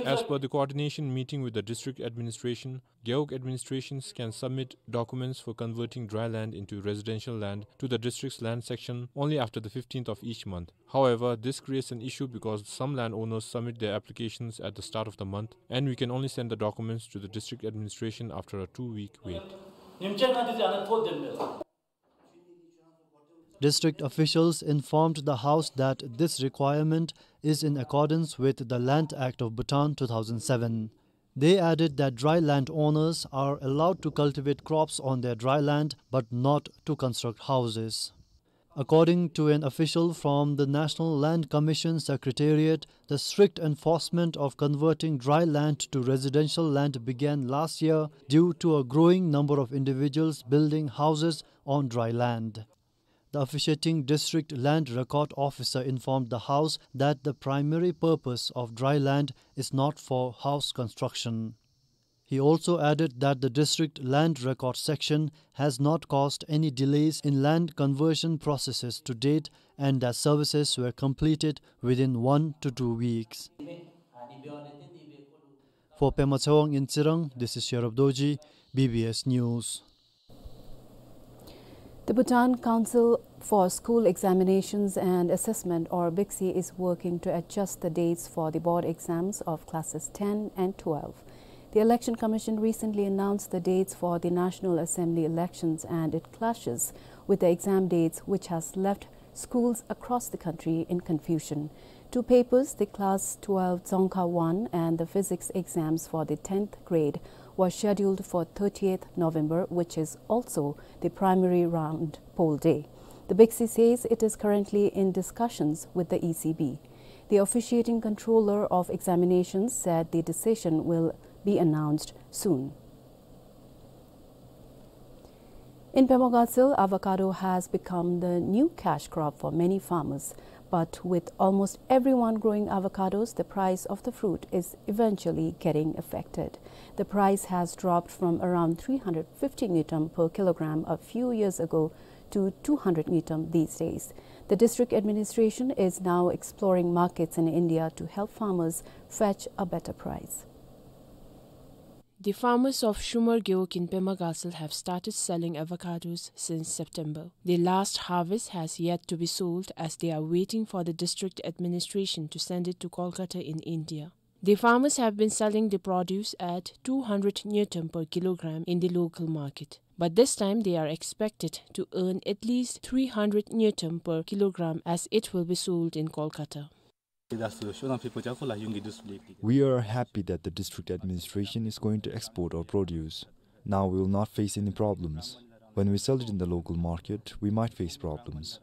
As per the coordination meeting with the district administration, Gewog administrations can submit documents for converting dry land into residential land to the district's land section only after the fifteenth of each month. However, this creates an issue because some landowners submit their applications at the start of the month, and we can only send the documents to the district administration after a two-week wait. District officials informed the House that this requirement is in accordance with the Land Act of Bhutan two thousand seven. They added that dry land owners are allowed to cultivate crops on their dry land but not to construct houses. According to an official from the National Land Commission Secretariat, the strict enforcement of converting dry land to residential land began last year due to a growing number of individuals building houses on dry land. The officiating district land record officer informed the House that the primary purpose of dry land is not for house construction. He also added that the district land record section has not caused any delays in land conversion processes to date and that services were completed within one to two weeks. For Pema Tshewang in Tsirang, this is Sherab Dorji, B B S News. The Bhutan Council for School Examinations and Assessment, or BICSE, is working to adjust the dates for the board exams of classes ten and twelve. The Election Commission recently announced the dates for the National Assembly elections, and it clashes with the exam dates, which has left schools across the country in confusion. Two papers, the Class twelve Dzongkha one and the physics exams for the tenth grade, were scheduled for thirtieth November, which is also the primary round poll day. The BICSE says it is currently in discussions with the E C B. The officiating controller of examinations said the decision will be announced soon. In Pema Gatshel, avocado has become the new cash crop for many farmers. But with almost everyone growing avocados, the price of the fruit is eventually getting affected. The price has dropped from around three hundred fifty ngultrum per kilogram a few years ago to two hundred ngultrum these days. The district administration is now exploring markets in India to help farmers fetch a better price. The farmers of Shumar Gewog in Pema Gatshel have started selling avocados since September. The last harvest has yet to be sold as they are waiting for the district administration to send it to Kolkata in India. The farmers have been selling the produce at two hundred ngultrum per kilogram in the local market. But this time they are expected to earn at least three hundred ngultrum per kilogram as it will be sold in Kolkata. We are happy that the district administration is going to export our produce. Now we will not face any problems. When we sell it in the local market, we might face problems.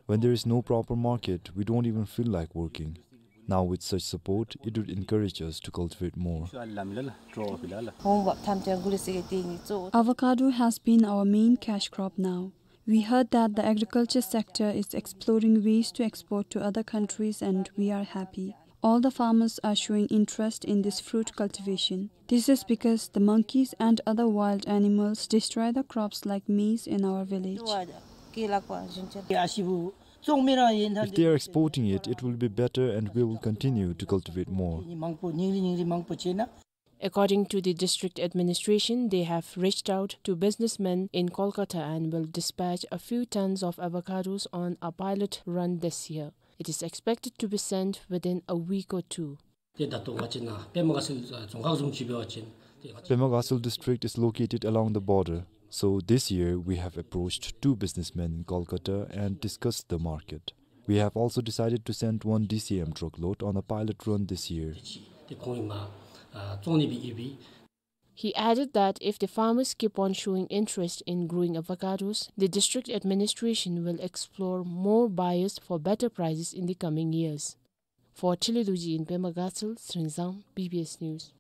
When there is no proper market, we don't even feel like working. Now with such support, it would encourage us to cultivate more. Avocado has been our main cash crop now. We heard that the agriculture sector is exploring ways to export to other countries, and we are happy. All the farmers are showing interest in this fruit cultivation. This is because the monkeys and other wild animals destroy the crops like maize in our village. If they are exporting it, it will be better and we will continue to cultivate more. According to the district administration, they have reached out to businessmen in Kolkata and will dispatch a few tons of avocados on a pilot run this year. It is expected to be sent within a week or two. ཏེ་ད་ལྟོ་ང་བཅས་ནཱ་པདྨ་དགའ་ཚལ་རྫོང་ཁག་བཟུམ་ཅིག་འབད་བ་ཅིན་ཏེ་Pema Ghasal district is located along the border, so this year we have approached two businessmen in Kolkata and discussed the market. We have also decided to send one D C M truckload on a pilot run this year. ཏེ་ཁོང་ཨིན་མ་ཨ་བཙོང་ནི་སྦེ་ཨིན་པས། He added that if the farmers keep on showing interest in growing avocados, the district administration will explore more buyers for better prices in the coming years. For Thilidorji in Pema Gatshel, Srinidzan, B B S News.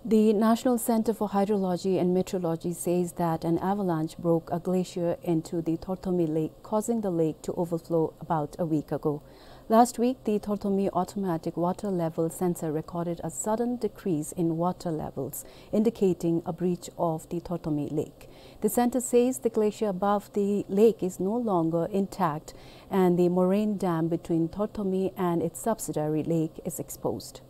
The National Center for Hydrology and Meteorology says that an avalanche broke a glacier into the Thorthormi Lake, causing the lake to overflow about a week ago. Last week, the Thorthormi automatic water level sensor recorded a sudden decrease in water levels, indicating a breach of the Thorthormi Lake. The center says the glacier above the lake is no longer intact, and the moraine dam between Thorthormi and its subsidiary lake is exposed.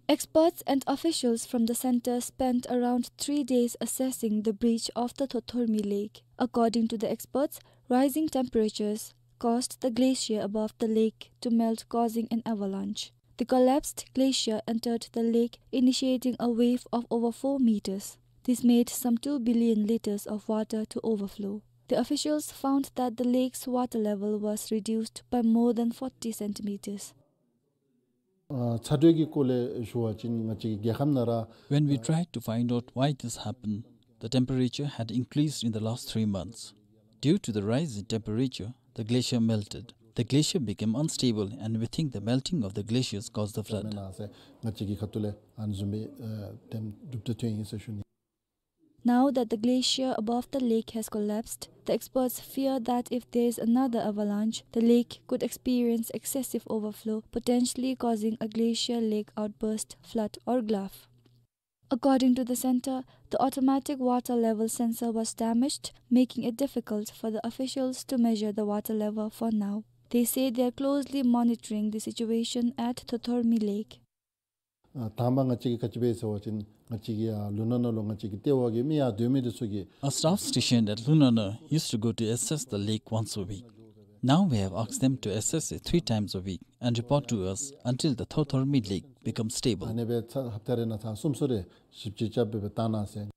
Experts and officials from the center spent around three days assessing the breach of the Thorthormi Lake. According to the experts, rising temperatures caused the glacier above the lake to melt, causing an avalanche. The collapsed glacier entered the lake, initiating a wave of over four meters. This made some two billion liters of water to overflow. The officials found that the lake's water level was reduced by more than forty centimeters. ཨ་ཚ་དྲོད་ཀྱི་སྐོར་ལས་ཞུ་བ་ཅིན་ང་བཅས་ཀྱི་རྒྱལ་ཁབ་ནང་ར། When we tried to find out why this happened, the temperature had increased in the last three months. Due to the rise in temperature, the glacier melted. The glacier became unstable, and we think the melting of the glaciers caused the flood. ང་བཅས་ཀྱི་ཁ་ཐུག་ལས་ཨ་ནི་བཟུམ་སྦེ་ཨ་དེམ་གྲུབ་སྟེ་ཐོན་ཡི་ཟེར་ཞུ་ནི། Now that the glacier above the lake has collapsed, the experts fear that if there is another avalanche, the lake could experience excessive overflow, potentially causing a glacial lake outburst, flood, or gulf. According to the center, the automatic water level sensor was damaged, making it difficult for the officials to measure the water level for now. They say they are closely monitoring the situation at Thorthormi Lake. ཨ་དང་པ་ང་བཅས་ཀྱིས་ག་ཅི་འབད་ཟེར་བ་ཅིན་ང་བཅས་ཀྱི་ཨ་ལུ་ནན་ལུ་ང་བཅས་ཀྱི་ལྟེ་བ་གི་མི་ཡར་སྡོད་མི་འདི་ཚུ་གིས། Our staff stationed at Lunana used to go to assess the lake once a week. Now we have asked them to assess it three times a week and report to us until the Thorthormi Lake becomes stable. ཨ་ནི་སྦེ་ཚར་ཧབ་ཏ་རེ་ནང་ཚར་གསུམ་གསུམ་རེ་ཞིབ་དཔྱད་རྐྱབ་སྦེ་བཏང་གནང་ཟེར།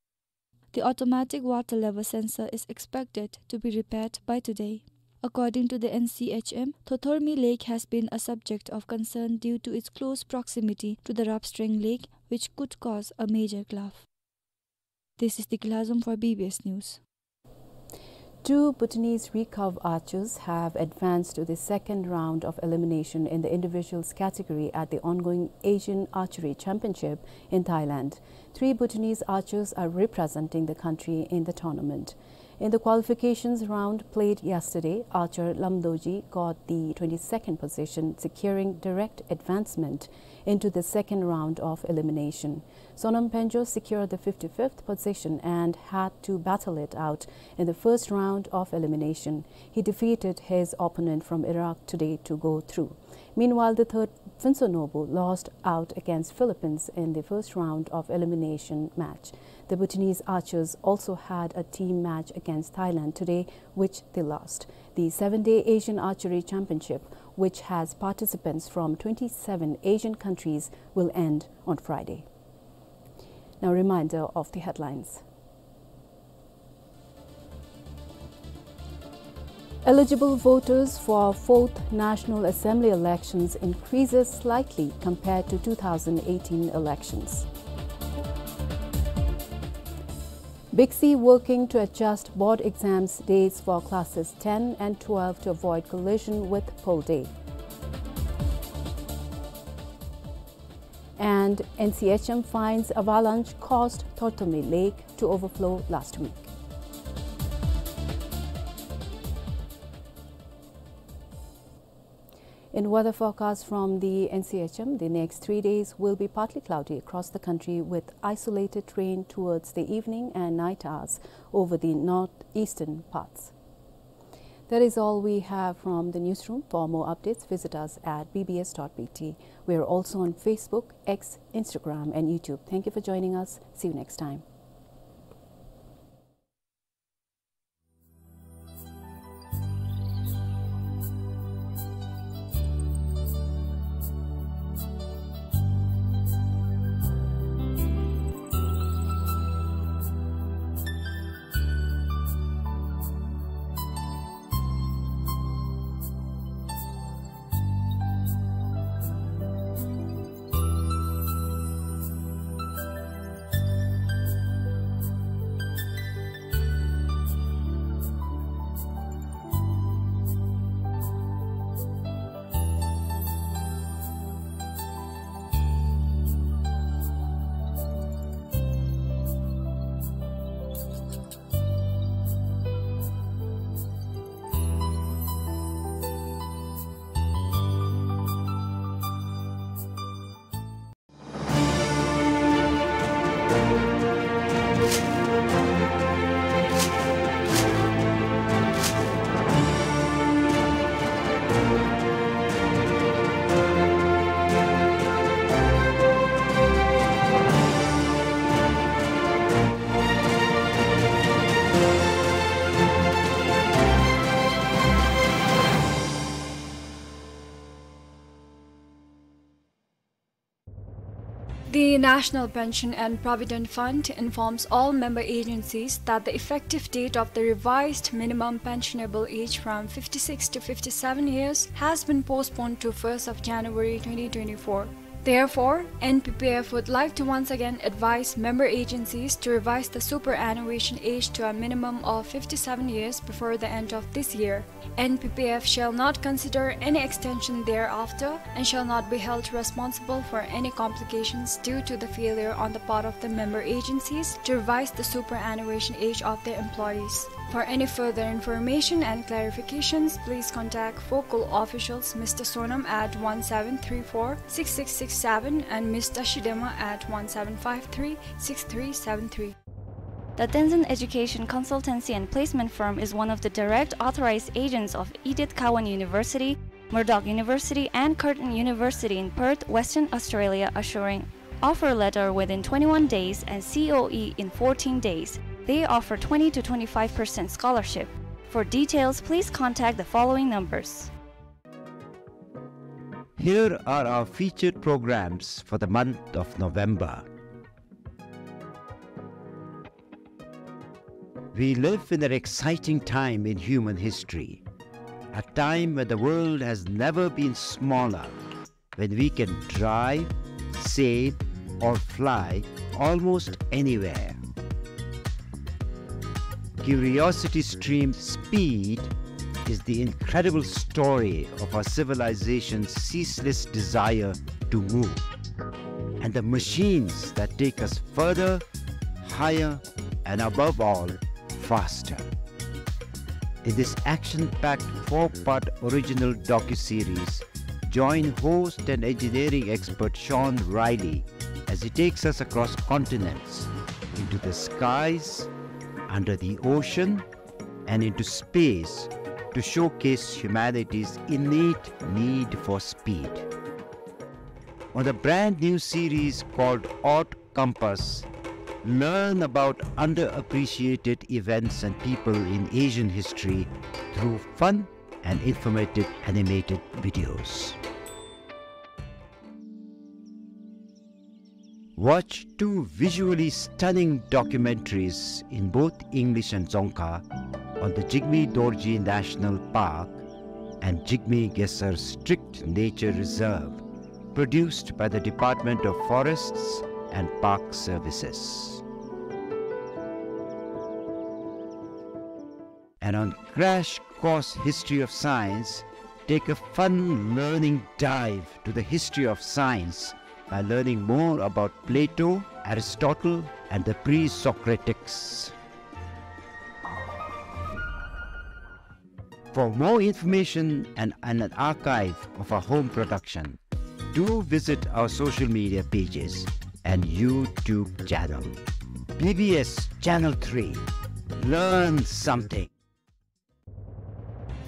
The automatic water level sensor is expected to be repaired by today. According to the N C H M, Thorthormi Lake has been a subject of concern due to its close proximity to the Rapstreng Lake, which could cause a major gulf. This is Diki Lhazom for B B S News. Two Bhutanese recurve archers have advanced to the second round of elimination in the individuals category at the ongoing Asian Archery Championship in Thailand. Three Bhutanese archers are representing the country in the tournament. In the qualifications round played yesterday, archer Lam Dorji got the twenty-second position, securing direct advancement into the second round of elimination. Sonam Phensho secured the fifty-fifth position and had to battle it out in the first round of elimination. He defeated his opponent from Iraq today to go through. Meanwhile, the third, Phuntsho Norbu, lost out against Philippines in the first round of elimination match. The Bhutanese archers also had a team match against Thailand today, which they lost. The seven-day Asian Archery Championship, which has participants from twenty-seven Asian countries, will end on Friday. Now, reminder of the headlines. Eligible voters for fourth National Assembly elections increases slightly compared to two thousand eighteen elections. BICSI working to adjust board exams dates for classes ten and twelve to avoid collision with poll day. And N C H M finds avalanche caused Thorthormi Lake to overflow last week. In weather forecast from the N C H M, the next three days will be partly cloudy across the country with isolated rain towards the evening and night hours over the northeastern parts. That is all we have from the newsroom. For more updates, visit us at B B S dot B T. We are also on Facebook, X, Instagram, and YouTube. Thank you for joining us. See you next time. The National Pension and Provident Fund informs all member agencies that the effective date of the revised minimum pensionable age from fifty-six to fifty-seven years has been postponed to first of January twenty twenty-four. Therefore, N P P F would like to once again advise member agencies to revise the superannuation age to a minimum of fifty-seven years before the end of this year. N P P F shall not consider any extension thereafter and shall not be held responsible for any complications due to the failure on the part of the member agencies to revise the superannuation age of their employees. For any further information and clarifications, please contact focal officials Mister Sonam at one seven three four six six six seven and Mister Shidema at one seven five three six three seven three. The Tenzin Education Consultancy and Placement Firm is one of the direct authorized agents of Edith Cowan University, Murdoch University, and Curtin University in Perth, Western Australia, assuring offer letter within twenty-one days and C O E in fourteen days. They offer twenty to twenty-five percent scholarship. For details, please contact the following numbers. Here are our featured programs for the month of November. We live in an exciting time in human history, a time when the world has never been smaller, when we can drive, sail, or fly almost anywhere. Curiosity Stream Speed is the incredible story of our civilization's ceaseless desire to move, and the machines that take us further, higher, and above all, faster. In this action-packed four-part original docuseries, join host and engineering expert Sean Riley as he takes us across continents, into the skies, under the ocean, and into space to showcase humanity's innate need for speed. On the brand new series called Odd Compass, learn about underappreciated events and people in Asian history through fun and informative animated videos. Watch two visually stunning documentaries in both English and Dzongkha on the Jigme Dorji National Park and Jigme Khesar Strict Nature Reserve, produced by the Department of Forests and Park Services. And on Crash Course History of Science, take a fun learning dive to the history of science by learning more about Plato, Aristotle, and the pre-Socratics. For more information and, and an archive of our home production, do visit our social media pages and YouTube channel. B B S Channel three. Learn something.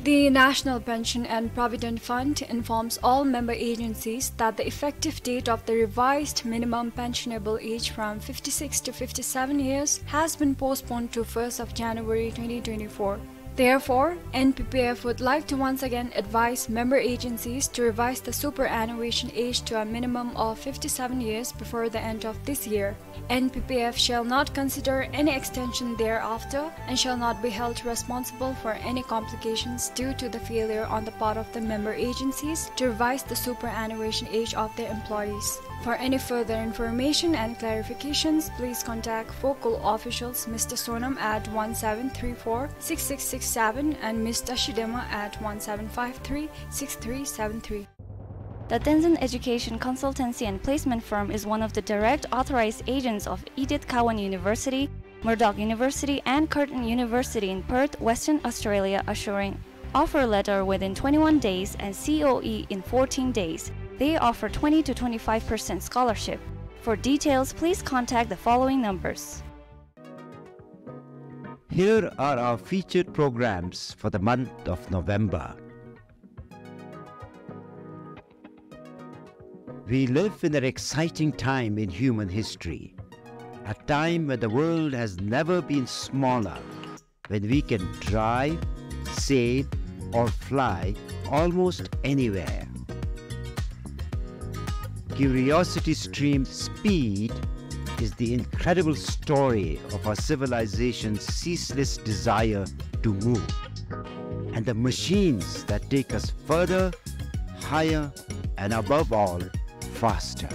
The National Pension and Provident Fund informs all member agencies that the effective date of the revised minimum pensionable age from fifty-six to fifty-seven years has been postponed to first of January twenty twenty-four. Therefore, N P P F would like to once again advise member agencies to revise the superannuation age to a minimum of fifty-seven years before the end of this year. N P P F shall not consider any extension thereafter and shall not be held responsible for any complications due to the failure on the part of the member agencies to revise the superannuation age of their employees. For any further information and clarifications, please contact focal officials Mister Sonam at one seven three four six six six seven and Mister Shidema at one seven five three six three seven three. The Tenzin Education Consultancy and Placement Firm is one of the direct authorized agents of Edith Cowan University, Murdoch University, and Curtin University in Perth, Western Australia, assuring offer letter within twenty-one days and C O E in fourteen days. They offer twenty to twenty-five percent scholarship. For details, please contact the following numbers. Here are our featured programs for the month of November. We live in an exciting time in human history, a time when the world has never been smaller, when we can drive, sail, or fly almost anywhere. Curiosity Stream Speed is the incredible story of our civilization's ceaseless desire to move, and the machines that take us further, higher, and above all, faster.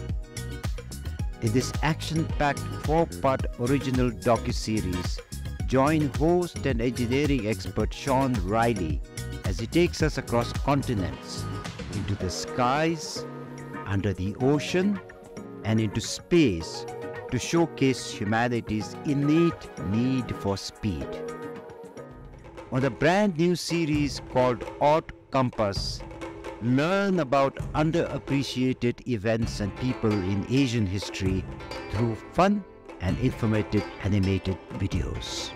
In this action-packed four-part original docuseries, join host and engineering expert Sean Riley as he takes us across continents, into the skies, under the ocean, and into space to showcase humanity's innate need for speed. On the brand new series called Odd Compass, learn about underappreciated events and people in Asian history through fun and informative animated videos.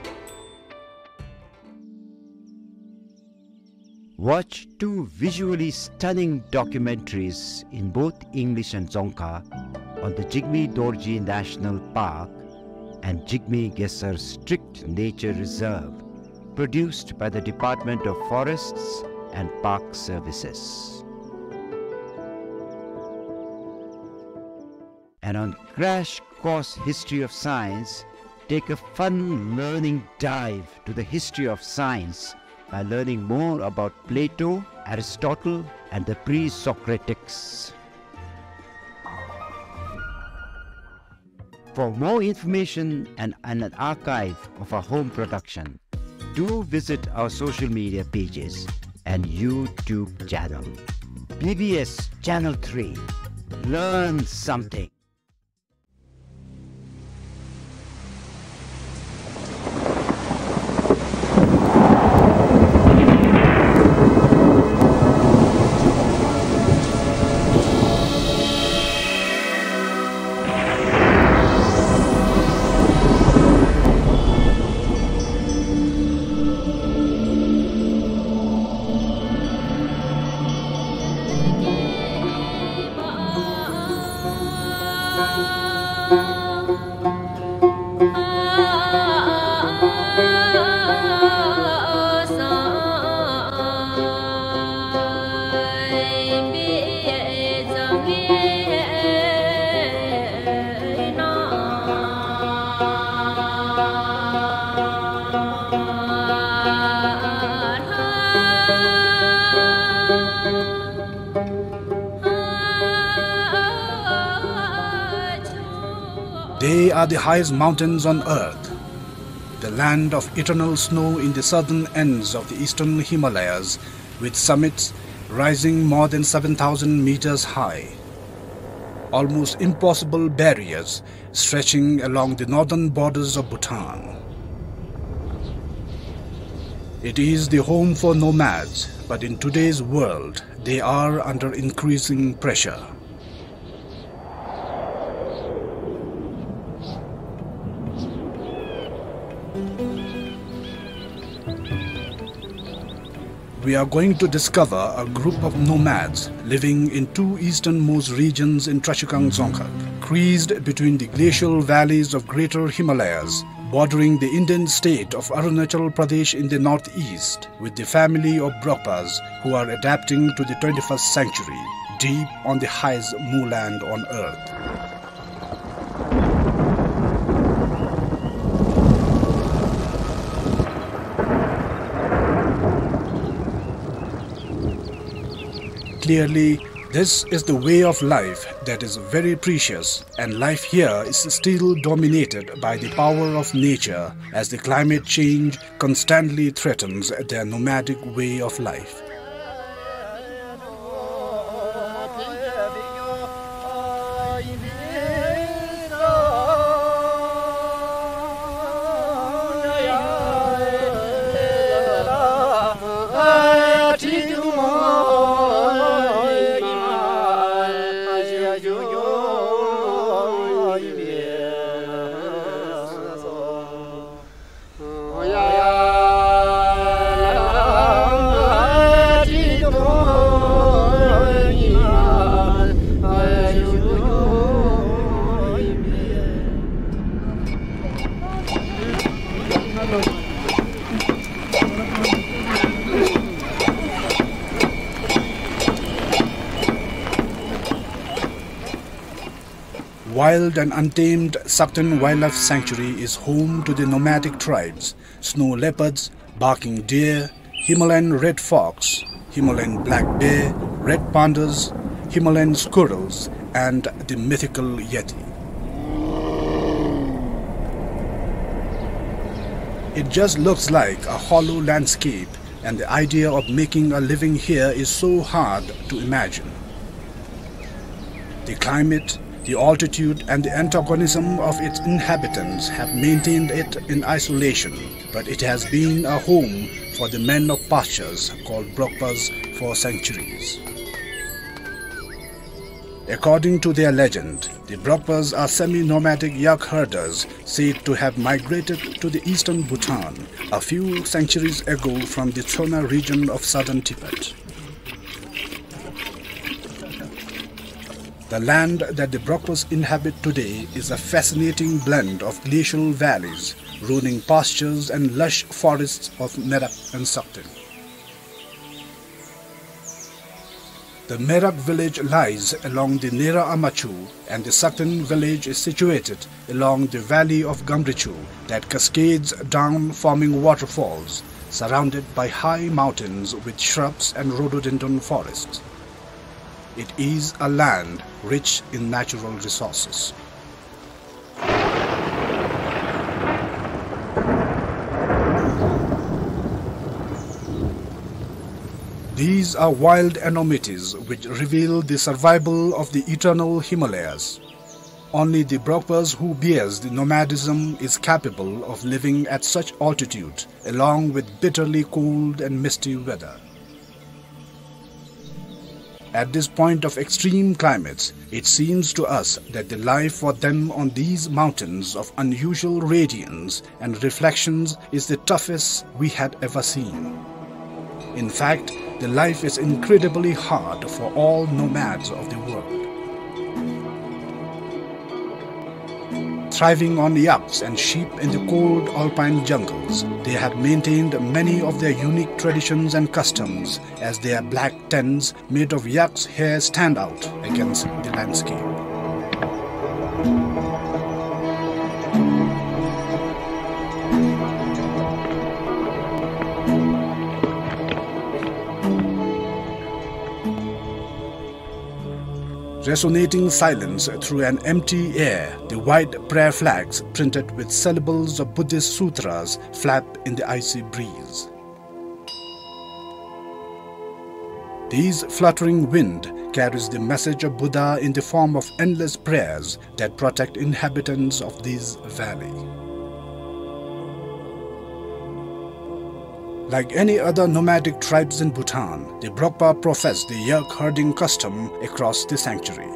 Watch two visually stunning documentaries in both English and Dzongkha on the Jigme Dorji National Park and Jigme Khesar Strict Nature Reserve, produced by the Department of Forests and Park Services. And on Crash Course History of Science, take a fun learning dive to the history of science by learning more about Plato, Aristotle, and the pre-Socratics. For more information and, and an archive of our home production, do visit our social media pages and YouTube channel. B B S Channel three. Learn something. They are the highest mountains on earth, the land of eternal snow in the southern ends of the eastern Himalayas, with summits rising more than seven thousand meters high. Almost impossible barriers stretching along the northern borders of Bhutan. It is the home for nomads, but in today's world, they are under increasing pressure. We are going to discover a group of nomads living in two easternmost regions in Trashigang Dzongkhag, creased between the glacial valleys of Greater Himalayas, bordering the Indian state of Arunachal Pradesh in the northeast, with the family of Brokpas who are adapting to the twenty-first century, deep on the highest moorland on earth. Clearly, this is the way of life that is very precious, and life here is still dominated by the power of nature, as the climate change constantly threatens their nomadic way of life. Wild and untamed Sakteng Wildlife Sanctuary is home to the nomadic tribes, snow leopards, barking deer, Himalayan red fox, Himalayan black bear, red pandas, Himalayan squirrels, and the mythical yeti. It just looks like a hollow landscape, and the idea of making a living here is so hard to imagine. The climate, the altitude, and the antagonism of its inhabitants have maintained it in isolation, but it has been a home for the men of pastures called Brokpas for centuries. According to their legend, the Brokpas are semi-nomadic yak herders said to have migrated to the eastern Bhutan a few centuries ago from the Tsona region of southern Tibet. The land that the Brokpas inhabit today is a fascinating blend of glacial valleys, rolling pastures and lush forests of Merak and Sakteng. The Merak village lies along the Nera Amachu, and the Sakteng village is situated along the valley of Gamrichu that cascades down, forming waterfalls, surrounded by high mountains with shrubs and rhododendron forests. It is a land rich in natural resources. These are wild enormities which reveal the survival of the eternal Himalayas. Only the Brokpas who bears the nomadism is capable of living at such altitude, along with bitterly cold and misty weather. At this point of extreme climates, it seems to us that the life for them on these mountains of unusual radiance and reflections is the toughest we had ever seen. In fact, the life is incredibly hard for all nomads of the world. Thriving on yaks and sheep in the cold alpine jungles, they have maintained many of their unique traditions and customs, as their black tents made of yak's hair stand out against the landscape. Resonating silence through an empty air, the white prayer flags printed with syllables of Buddhist sutras flap in the icy breeze. These fluttering wind carries the message of Buddha in the form of endless prayers that protect inhabitants of this valley. Like any other nomadic tribes in Bhutan, the Brokpa profess the yak herding custom across the sanctuary.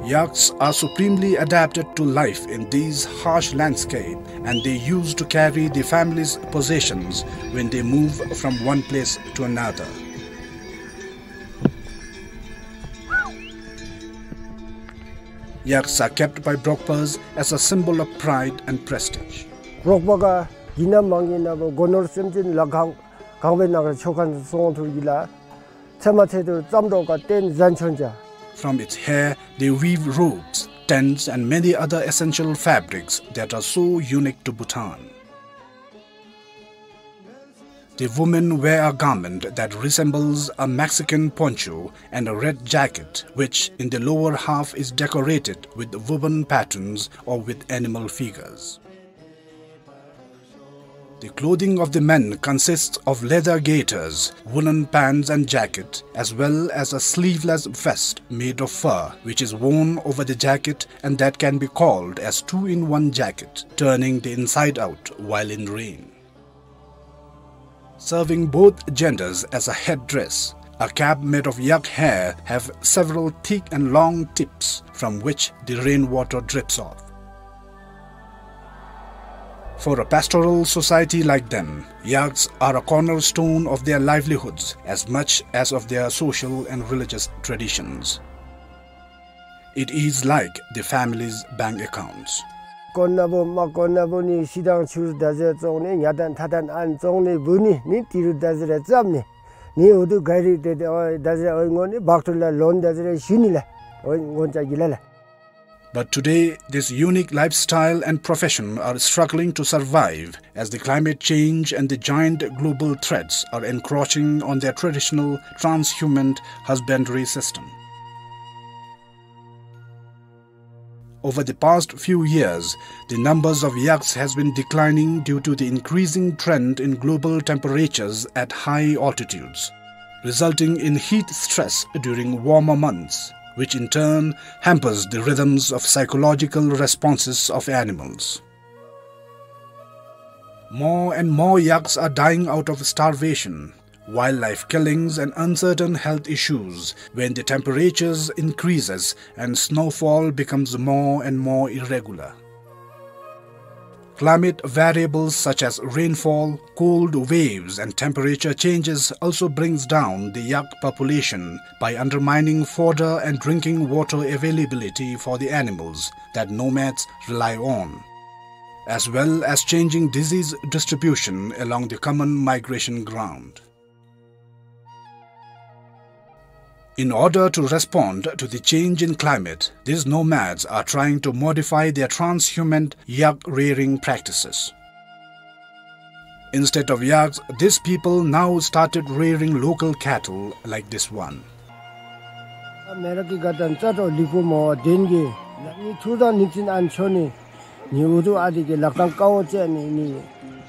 Yaks are supremely adapted to life in these harsh landscape, and they used to carry the family's possessions when they move from one place to another. Yaks are kept by Brokpas as a symbol of pride and prestige. རོགས་པ་ག་གི་ན་མང་གི་ན་བོ་སྒོ་ནོར་སེམས་ཅན་ལ་གང་གང་བའི་ནང་ཆོ་ག་སོང་ཐུབ་ཀྱི་ལ། ཚེ་མ་ཚེ་དུ་ཙམ་འགྲོ་ག་བརྟེན་བཟང་ཆོན་ཅ། From its hair, they weave robes, tents, and many other essential fabrics that are so unique to Bhutan. The women wear a garment that resembles a Mexican poncho and a red jacket, which in the lower half is decorated with woven patterns or with animal figures. The clothing of the men consists of leather gaiters, woolen pants and jacket, as well as a sleeveless vest made of fur, which is worn over the jacket and that can be called as two-in-one jacket, turning the inside out while in rain. Serving both genders as a headdress, a cap made of yak hair have several thick and long tips from which the rainwater drips off. For a pastoral society like them, yaks are a cornerstone of their livelihoods as much as of their social and religious traditions. It is like the family's bank accounts. དཀོན་ན་བུ་མ་དཀོན་ན་བུ་ནི་ཤི་དང་ཆུར་ད་ཟེར་བཙོང་ནི་ཉ་དང་ཐ་དང་ཨན་བཙོང་ནི་བུ་ནི་ནི་ཏི་རུ་ད་ཟེར་རེ་བཙབ་ནི་ནི་འུ་དུ་ག་རི་ཏེ་ཏེ་ཨོ་ད་ཟེར་ཨོ་ངོ་ནི་བག་ཁྲུ་ལ་ལོན་ད་ཟེར་རེ་ཞུ་ནི་ལ་ཨོ་ངོ་ཅ་གི་ལ་ལ། But today, this unique lifestyle and profession are struggling to survive as the climate change and the giant global threats are encroaching on their traditional transhuman husbandry system. Over the past few years, the numbers of yaks has been declining due to the increasing trend in global temperatures at high altitudes, resulting in heat stress during warmer months, which in turn hampers the rhythms of psychological responses of animals. More and more yaks are dying out of starvation, wildlife killings and uncertain health issues when the temperatures increases and snowfall becomes more and more irregular. Climate variables such as rainfall, cold waves and temperature changes also brings down the yak population by undermining fodder and drinking water availability for the animals that nomads rely on, as well as changing disease distribution along the common migration ground. In order to respond to the change in climate, these nomads are trying to modify their transhuman yak rearing practices. Instead of yaks, these people now started rearing local cattle like this one. མེ་རག་གི་ག་དང་ཙ་ཏོ་ལི་ཀུ་མོ་བ་དེན་གི་ནི་ཐུ་དང་ནི་ཙིན་ཨན་ཆོ་ནི་ནི་འུ་དུ་ཨ་དི་གི་ལག་ཏང་ཀ་བོ་ཅན་ནི་ནི་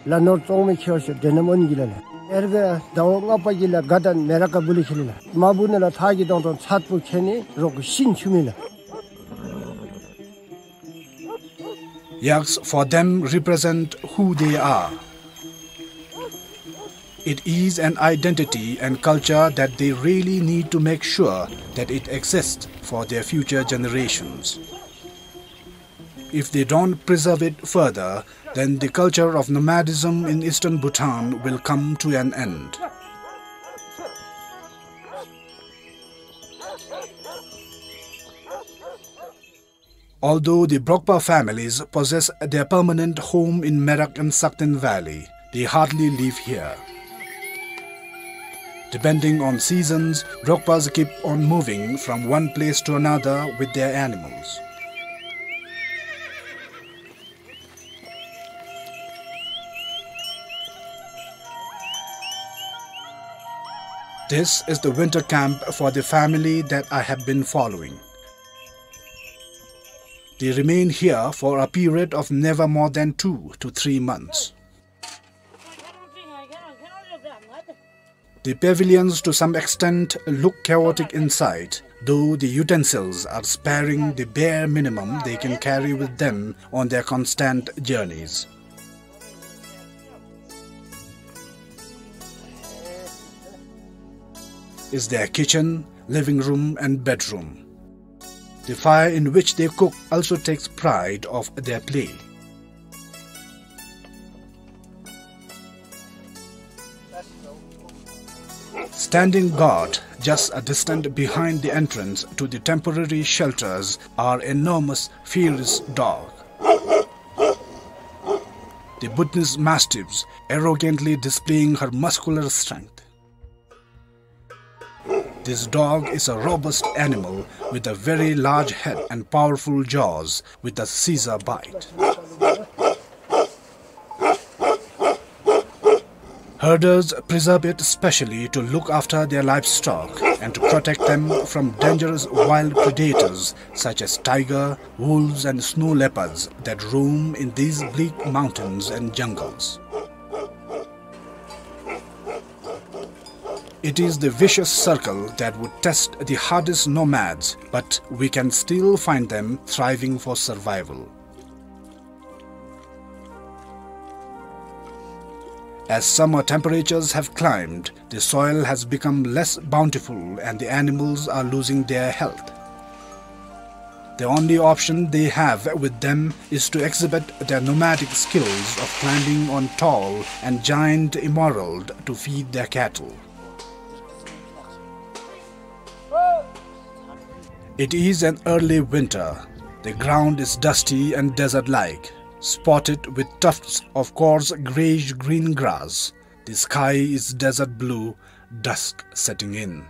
ལ་ནོར་བཙོང་མི་ཁྱེར་ཤོ་དེ་ནམ་འོན་གི་ལ་ལ། ཨེར་ག་ཟླ་བ་ལྔ་པ་གི་ལ་ག་དང་མེ་རག་ག་བུ་ལི་ཁེ་ལི་ལ། མ་བུ་ནི་ལ་ཐག་གི་དོང་དོང་ཚད་པོ་ཁེ་ནི་རོག་གི་ཤིན་ཆུ་མི་ལ། Yaks for them represent who they are. It is an identity and culture that they really need to make sure that it exists for their future generations. If they don't preserve it further, then the culture of nomadism in eastern Bhutan will come to an end. Although the Brokpa families possess their permanent home in Merak and Sakten Valley, they hardly live here. Depending on seasons, Brokpas keep on moving from one place to another with their animals. This is the winter camp for the family that I have been following. They remain here for a period of never more than two to three months. The pavilions to some extent look chaotic inside, though the utensils are sparing, the bare minimum they can carry with them on their constant journeys. is their kitchen, living room and bedroom. The fire in which they cook also takes pride of their play. Standing guard just a distance behind the entrance to the temporary shelters are enormous, fierce dogs. The Bhutanese mastiffs arrogantly displaying her muscular strength. This dog is a robust animal with a very large head and powerful jaws with a scissor bite. Herders preserve it specially to look after their livestock and to protect them from dangerous wild predators such as tiger, wolves and snow leopards that roam in these bleak mountains and jungles. It is the vicious circle that would test the hardest nomads, but we can still find them thriving for survival. As summer temperatures have climbed, the soil has become less bountiful and the animals are losing their health. The only option they have with them is to exhibit their nomadic skills of climbing on tall and giant emerald to feed their cattle. It is an early winter. The ground is dusty and desert-like, spotted with tufts of coarse grayish-green grass. The sky is desert blue, dusk setting in.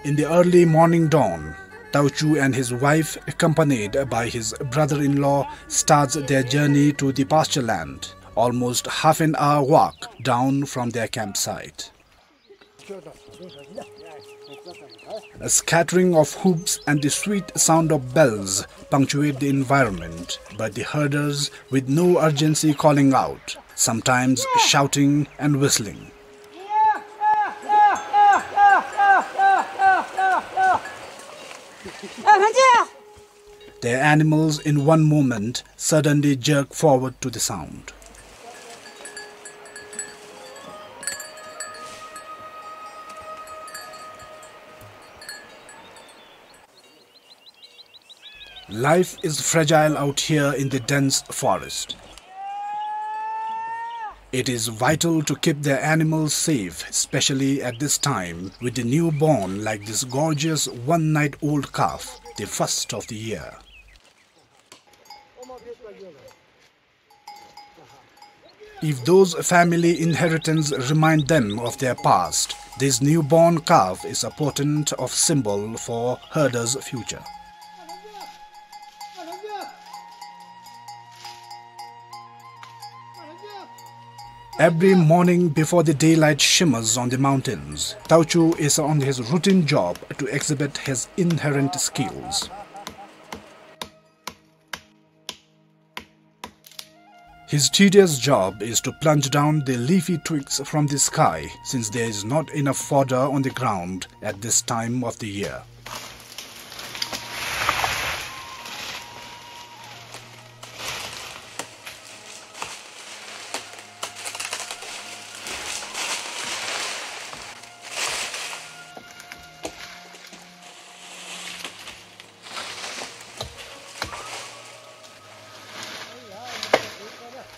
In the early morning dawn, Tauchu and his wife, accompanied by his brother-in-law, starts their journey to the pasture land, almost half an hour walk down from their campsite. A scattering of hoofs and the sweet sound of bells punctuate the environment, but the herders, with no urgency, calling out, sometimes shouting and whistling. Their animals in one moment suddenly jerk forward to the sound. Life is fragile out here in the dense forest. It is vital to keep their animals safe, especially at this time, with the newborn like this gorgeous one-night-old calf, the first of the year. If those family inheritance remind them of their past, this newborn calf is a potent of symbol for herders' future. Every morning before the daylight shimmers on the mountains, Tauchu is on his routine job to exhibit his inherent skills. His tedious job is to plunge down the leafy twigs from the sky, since there is not enough fodder on the ground at this time of the year.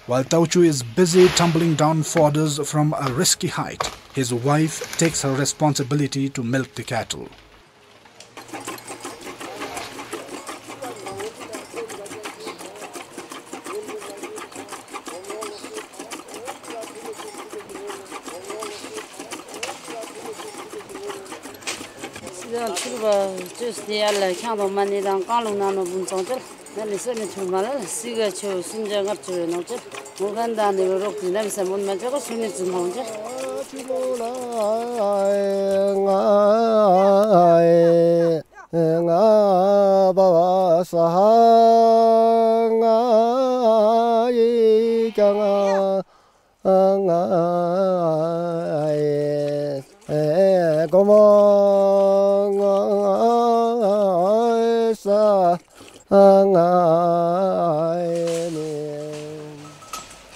While Tauchu is busy tumbling down fodders from a risky height, his wife takes her responsibility to milk the cattle.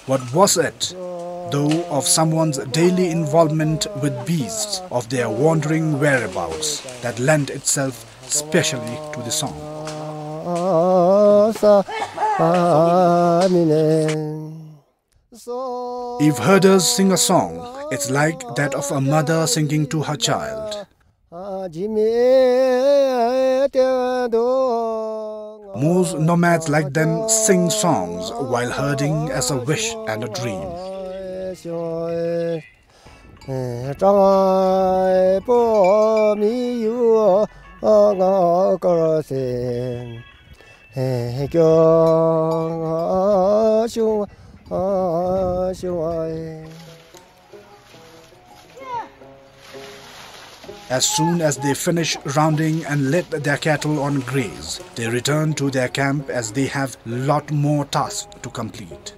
What was it? though of someone's daily involvement with beasts, of their wandering whereabouts, that lend itself specially to the song. If herders sing a song, it's like that of a mother singing to her child. Most nomads like them sing songs while herding as a wish and a dream. As soon as they finish rounding and let their cattle on graze, they return to their camp as they have lot more tasks to complete.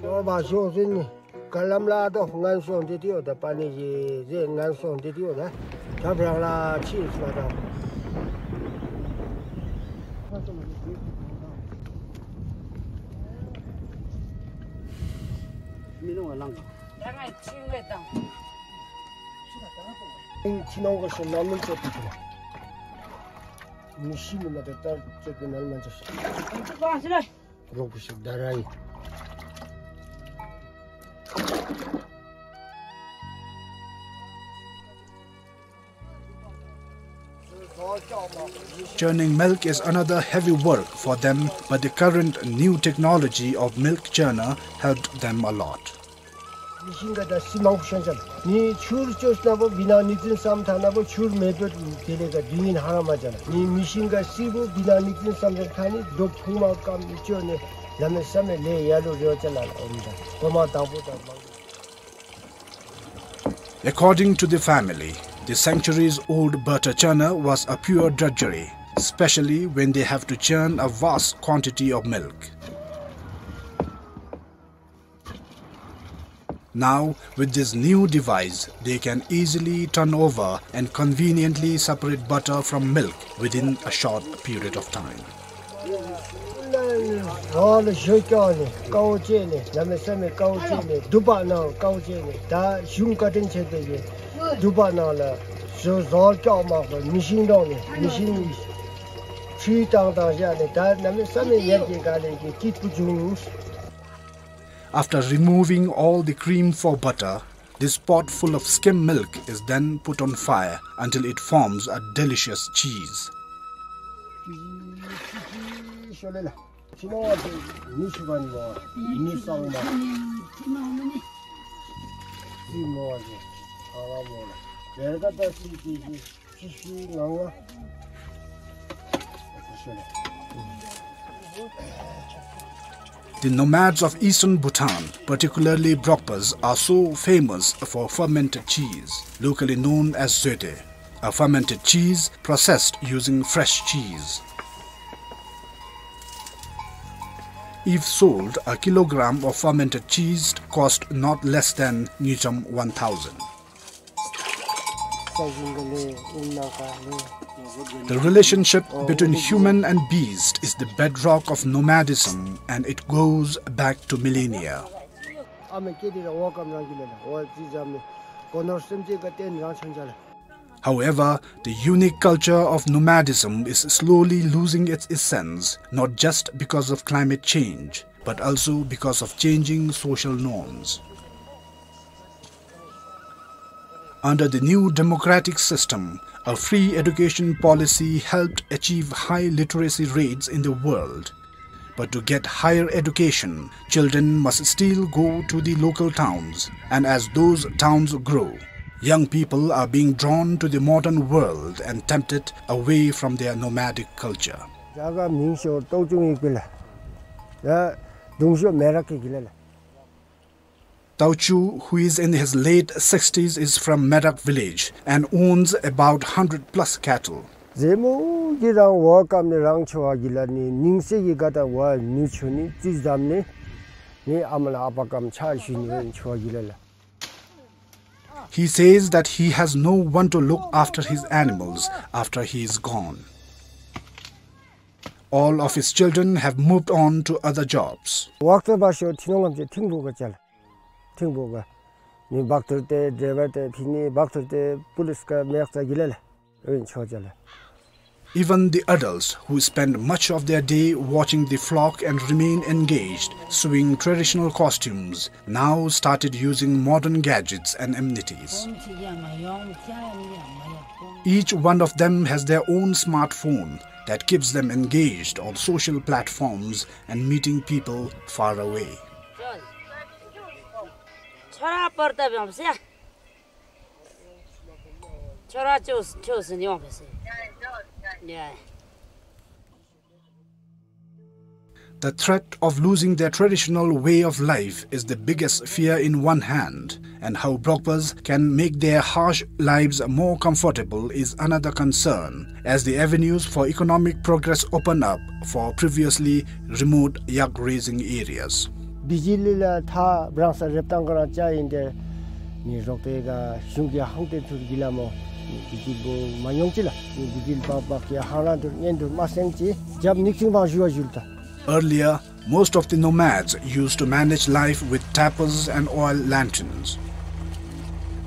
ནོར་བ་ཤོག་ཟིན་ནི། ག་ལམ་ལ་ཏོ་ངན་སོང་འདི་དེའོ་ད་པ་ནི་ཞེ་ཟེ་ངན་སོང་འདི་དེའོ་ད། ཁྱབ་རང་ལ་ཕྱིས་མ་དང་། མི་ནོར་བ་ལང་ག་ད་ང་ཕྱིས་ངེ་དང་། ཕྱི་ནང་ག་ཤོ་ན་མི་ཚེ་ཏི་ཏི་ན། མི་ཤི་ནི་མ་ཏེ་ཏར་ཚེ་ཏི་ན་མ་ཚེ་ཤི། རོགས་པོ་ཞིག་ད་ར་ཡི། Churning milk is another heavy work for them, but the current new technology of milk churner helped them a lot. མི་ཤིང་ག་ད་སི་མང་པོ་ཤོན་ཅན། མི་ཆུར་ཅོས་ན་བོ་བི་ན་ནིག་ཙིན་སམ་ཐ་ན་བོ་ཆུར་མེ་པེ་དེ་ལེ་ག་དུས་ཡིན་ཧ་ར་མ་ཅན། མི་མི་ཤིང་ག་སི་བོ་བི་ན་ནིག་ཙིན་སམ་ཐ་ནི་རྡོ་ཕུང་མ་ཀམ་ཅོ་ནི་ལ་མེ་ས་མེ་ལེ་ཡ་ལུ་རེ་བ་ཅན་ལ་ཨོམ་ད་གོ་མ་དང་པོ་དང་མང་། According to the family, the centuries old butter churner was a pure drudgery, especially when they have to churn a vast quantity of milk. Now, with this new device, they can easily turn over and conveniently separate butter from milk within a short period of time. ཟོར་ལ་ཞོ་སྐྱོག་ནི་ཀའོ་ཅེ་ནི་ལ་མེ་ས་མེ་ཀའོ་ཅེ་ནི་དུ་པ་ནང་ཀའོ་ཅེ་ནི་ད་གཞུང་བཀའ་དྲིན་ཆེ་དེ་གི་དུ་པ་ནང་ལ་ཞོ་ཟོར་སྐྱོག་མ་གོ་མི་ཤིང་དོང་ནི་མི་ཤིང་ནི་ཆུའི་བཏང་བཏང་བཞག་ནི་ད་ལ་མེ་ས་མེ་ཡར་གྱི་ག་ལེ་གི་སྐྱིད་པོ་བྱུང་། After removing all the cream for butter, this pot full of skim milk is then put on fire until it forms a delicious cheese. The nomads of eastern Bhutan, particularly Brokpas, are so famous for fermented cheese, locally known as zoete, a fermented cheese processed using fresh cheese. If sold, a kilogram of fermented cheese cost not less than ngultrum one thousand. The relationship between human and beast is the bedrock of nomadism, and it goes back to millennia. However, the unique culture of nomadism is slowly losing its essence, not just because of climate change, but also because of changing social norms. Under the new democratic system, a free education policy helped achieve high literacy rates in the world. But to get higher education, children must still go to the local towns, and as those towns grow, young people are being drawn to the modern world and tempted away from their nomadic culture. རྒྱ་གར་མིང་ཤོར་ཏོག་ཅུང་ཡིག་པི་ལ། ཡ་དུང་ཤོར་མེ་རག་གི་གི་ལ་ལ། Tauchu, who is in his late sixties, is from Merak village and owns about hundred plus cattle. ཟེ་མོ་གི་རང་བ་ཀམ་ནི་རང་ཆོ་བ་གི་ལ་ནི་ནིང་སེ་གི་ག་ད་བ་མི་ཆུ་ནི་ཙི་ཛམ་ནི་ ངེའི་ཨ་མ་ལགས་ཨ་པ་ཀམ་ཕྱག་ཞུ་ནི་ཨིན་ཆོས་ཀྱི་ལ་ལ། He says that he has no one to look after his animals after he is gone. All of his children have moved on to other jobs. ཝག་ཙ་བ་ཤོ་ཐི་ནོང་ངམ་ཅིག་ཐིང་པོ་ག་ཅལ། ཐིང་པོ་ག། ནི་བག་ཐུར་ཏེ་ཌའི་ཝར་ཏེ་ཕི་ནི་བག་ཐུར་ཏེ་པུ་ལིས་ག་མེག་ཙ་གི་ལ་ལ། ཨིན་ཆོས་ཅལ། Even the adults who spend much of their day watching the flock and remain engaged, sewing traditional costumes, now started using modern gadgets and amenities. Each one of them has their own smartphone that keeps them engaged on social platforms and meeting people far away. छोरा पर्दा भ्याउँछ या। छोरा चोस, चोस नि ओके से। या। The threat of losing their traditional way of life is the biggest fear in one hand, and how Brokpas can make their harsh lives more comfortable is another concern, as the avenues for economic progress open up for previously remote yak raising areas. བི་ཇི་ལི་ལ་ཐ་བྲང་ས་རེབ་ཏང་ག་རང་ཅ་ཨིན་ཏེ་ནི་རོག་ཏེ་ག་གཞུང་གི་ཧང་ཏེ་ཐུར་གི་ལ་མོ་ནི་བི་ཇི་ལི་བོ་མ་ཡོང་ཅི་ལ་ནི་བི་ཇི་ལི་བག་བག་གི་ཧང་རང་ཐུར་ཉན་ཐུར་མ་སེང་ཅི་རྒྱབ་ནིག་ཅིང་བང་ཞུ་བ་ཞུལ་ཏ། Earlier, most of the nomads used to manage life with tapas and oil lanterns.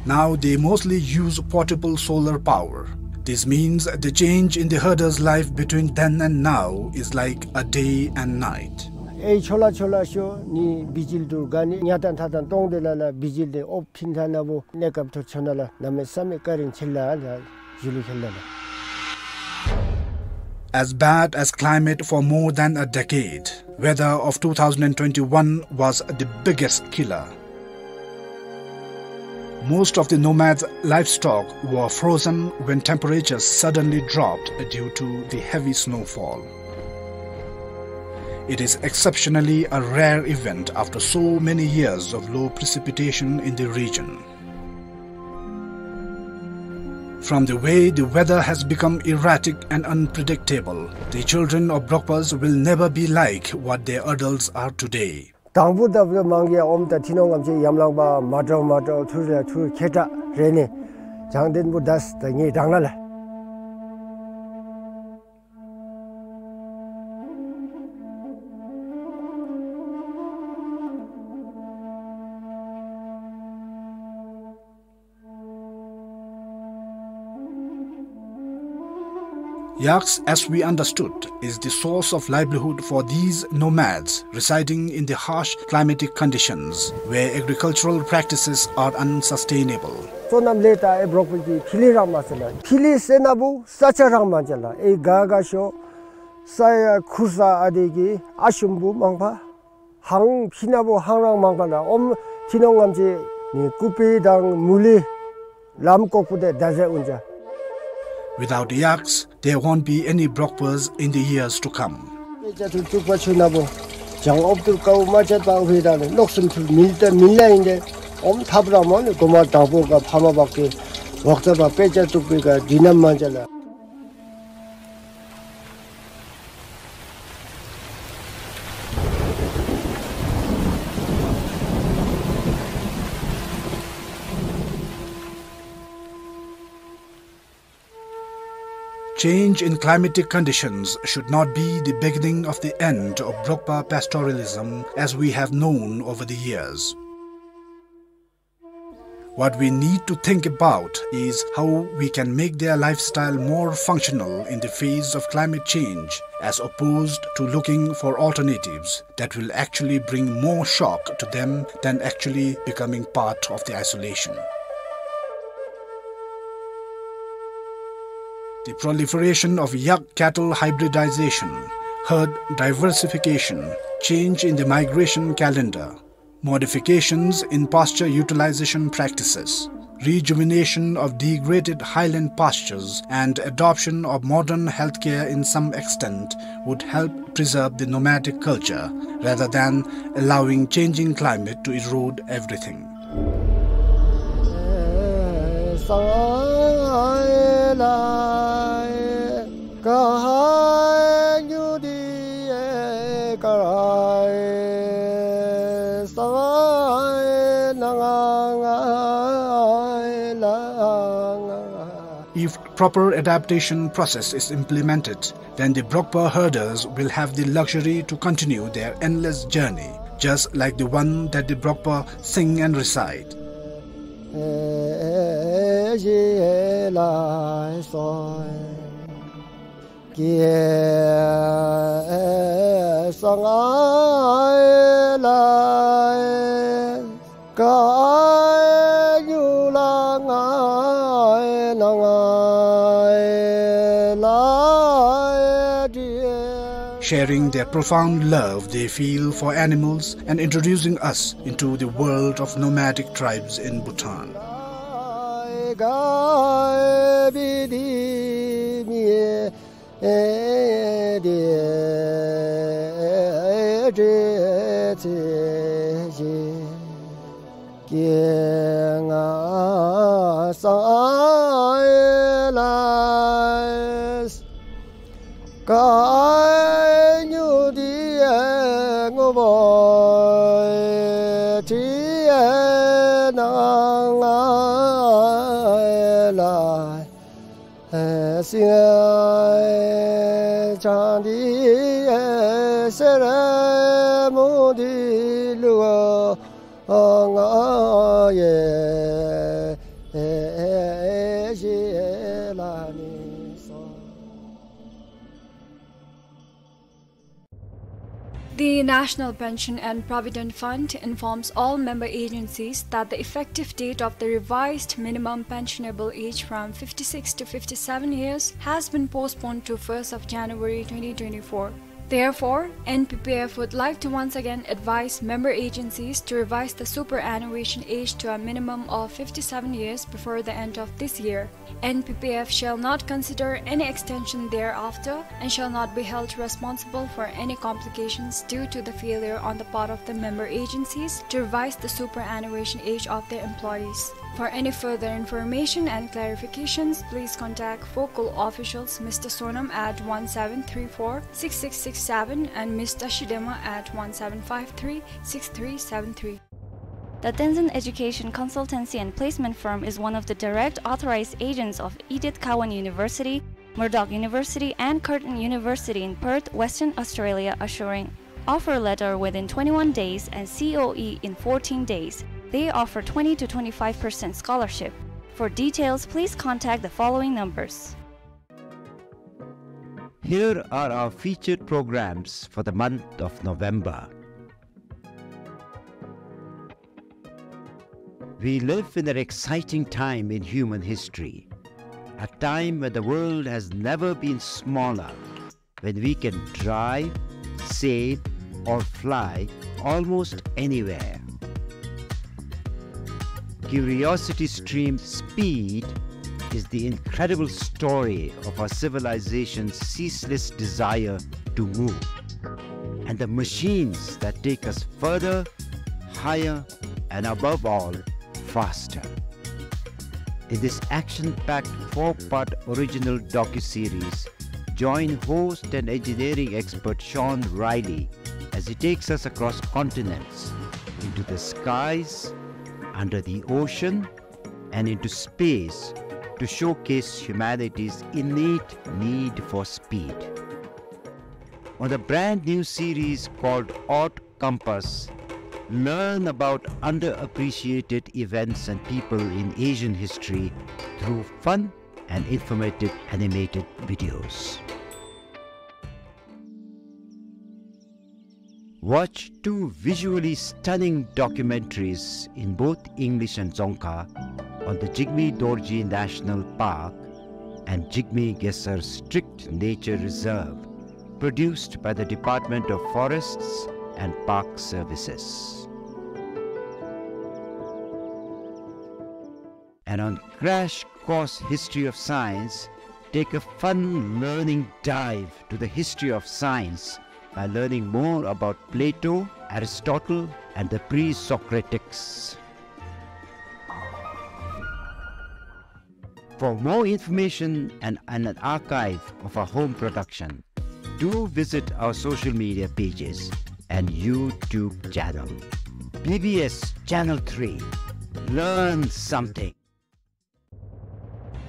Now they mostly use portable solar power. This means the change in the herder's life between then and now is like a day and night. ཨེ་ཆོ་ལ་ཆོ་ལ་ཤོ་ནི་བི་ཇི་ལི་ཐུར་ག་ནི་ཉ་ཏན་ཐ་ཏན་ཏོང་ཏེ་ལ་ལ་བི་ཇི་ལི་ཨོ་ཕིན་ཐ་ན་བོ་གནས་སྐབས་ཐུར་ཆོ་ན་ལ་གནམ་མེད་ས་མེད་བཀའ་དྲིན་ཆེ་ལ་ལ་ཞུ་ལུ་ཁེལ་ལ་ལ། As bad as climate for more than a decade, weather of two thousand twenty-one was the biggest killer. Most of the nomads' livestock were frozen when temperatures suddenly dropped due to the heavy snowfall. It is exceptionally a rare event after so many years of low precipitation in the region. From the way the weather has become erratic and unpredictable, the children of Brokpas will never be like what their adults are today. དང་པོ་ད་བུ་མང་གི་ཨོམ་ད་ཐི་ནོང་ངམ་ཅིག་ཡམ་ལང་པ་མ་འདྲཝ་མ་འདྲཝ་ཐུར་ལ་ཐུར་ཁེ་ཏྲ་རེ་ནི་བྱང་ལྡན་པོ་དས་ད་ངེ་དྲང་ན་ལ། Yaks, as we understood, is the source of livelihood for these nomads residing in the harsh climatic conditions where agricultural practices are unsustainable. སོ་ནམ་ལས་ད་ཨེ་བྲོག་པའི་གི་ཕི་ལི་རང་མ་ཟེར་ལ། ཕི་ལི་ཟེར་ན་བུ་ས་ཆ་རང་མ་ཅ་ལ། ཨེ་ག་ག་ཤོ་ས་ཡ་ཁུར་ས་ཨ་དེ་གི་ཨ་ཤུམ་བུ་མང་པ། ཧང་ཕི་ན་བོ་ཧང་རང་མང་པ་ལ་ཨོམ་ཐི་ནོང་ངམ་ཅིག་ནི་ཀུ་པི་དང་མུ་ལི་ལམ་ཀོག་པུ་དེ་ད་ཟེ་ཨུན་ཅ། Without yaks, there won't be any Brokpas in the years to come. ཨེ་ཅ་ཐུར་ཅུག་པ་ཆུ་ན་བོ་བྱང་ཨོབ་ཐུར་ཀའུ་མ་ཅད་པ་ཧུའི་ར་ནི་ལོག་སུམ་ཐུར་མིལ་ཏེ་མིལ་ལ་ཨིན་ཏེ་ཨོམ་ཐབ་ར་མོ་ནི་གོ་མ་དང་པོ་ག་ཕ་མ་བག་གི་ཝག་ཙ་བ་པེ་ཅ་ཏུག་པི་ག་དི་ནམ་མ་ཅ་ལ། Change in climatic conditions should not be the beginning of the end of Brokpa pastoralism as we have known over the years. What we need to think about is how we can make their lifestyle more functional in the face of climate change, as opposed to looking for alternatives that will actually bring more shock to them than actually becoming part of the isolation. The proliferation of yak cattle hybridization, herd diversification, change in the migration calendar, modifications in pasture utilization practices, rejuvenation of degraded highland pastures, and adoption of modern healthcare in some extent would help preserve the nomadic culture rather than allowing changing climate to erode everything. If proper adaptation process is implemented, then the Brokpa herders will have the luxury to continue their endless journey, just like the one that the Brokpa sing and recite. Sharing their profound love they feel for animals and introducing us into the world of nomadic tribes in Bhutan. The National Pension and Provident Fund informs all member agencies that the effective date of the revised minimum pensionable age from fifty-six to fifty-seven years has been postponed to first of January twenty twenty-four. Therefore, N P P F would like to once again advise member agencies to revise the superannuation age to a minimum of fifty-seven years before the end of this year. N P P F shall not consider any extension thereafter and shall not be held responsible for any complications due to the failure on the part of the member agencies to revise the superannuation age of their employees. For any further information and clarifications, please contact focal officials Mister Sonam at one seven three four six six six seven and Mister Shidema at one seven five three six three seven three. The Tenzin Education Consultancy and Placement Firm is one of the direct authorized agents of Edith Cowan University, Murdoch University, and Curtin University in Perth, Western Australia, assuring offer letter within twenty-one days and C O E in fourteen days. They offer twenty to twenty-five percent scholarship. For details, please contact the following numbers. Here are our featured programs for the month of November. We live in an exciting time in human history, a time when the world has never been smaller, when we can drive, sail, or fly almost anywhere. Curiosity Stream Speed is the incredible story of our civilization's ceaseless desire to move, and the machines that take us further, higher, and above all, faster. In this action-packed four-part original docuseries, join host and engineering expert Sean Riley as he takes us across continents, into the skies, under the ocean, and into space to showcase humanity's innate need for speed. On the brand new series called Odd Compass, learn about underappreciated events and people in Asian history through fun and informative animated videos. Watch two visually stunning documentaries in both English and Dzongkha on the Jigme Dorji National Park and Jigme Khesar Strict Nature Reserve, produced by the Department of Forests and Park Services. And on Crash Course History of Science, take a fun learning dive to the history of science by learning more about Plato, Aristotle, and the pre-Socratics. For more information and, and an archive of our home production, do visit our social media pages and YouTube channel. B B S Channel three. Learn something.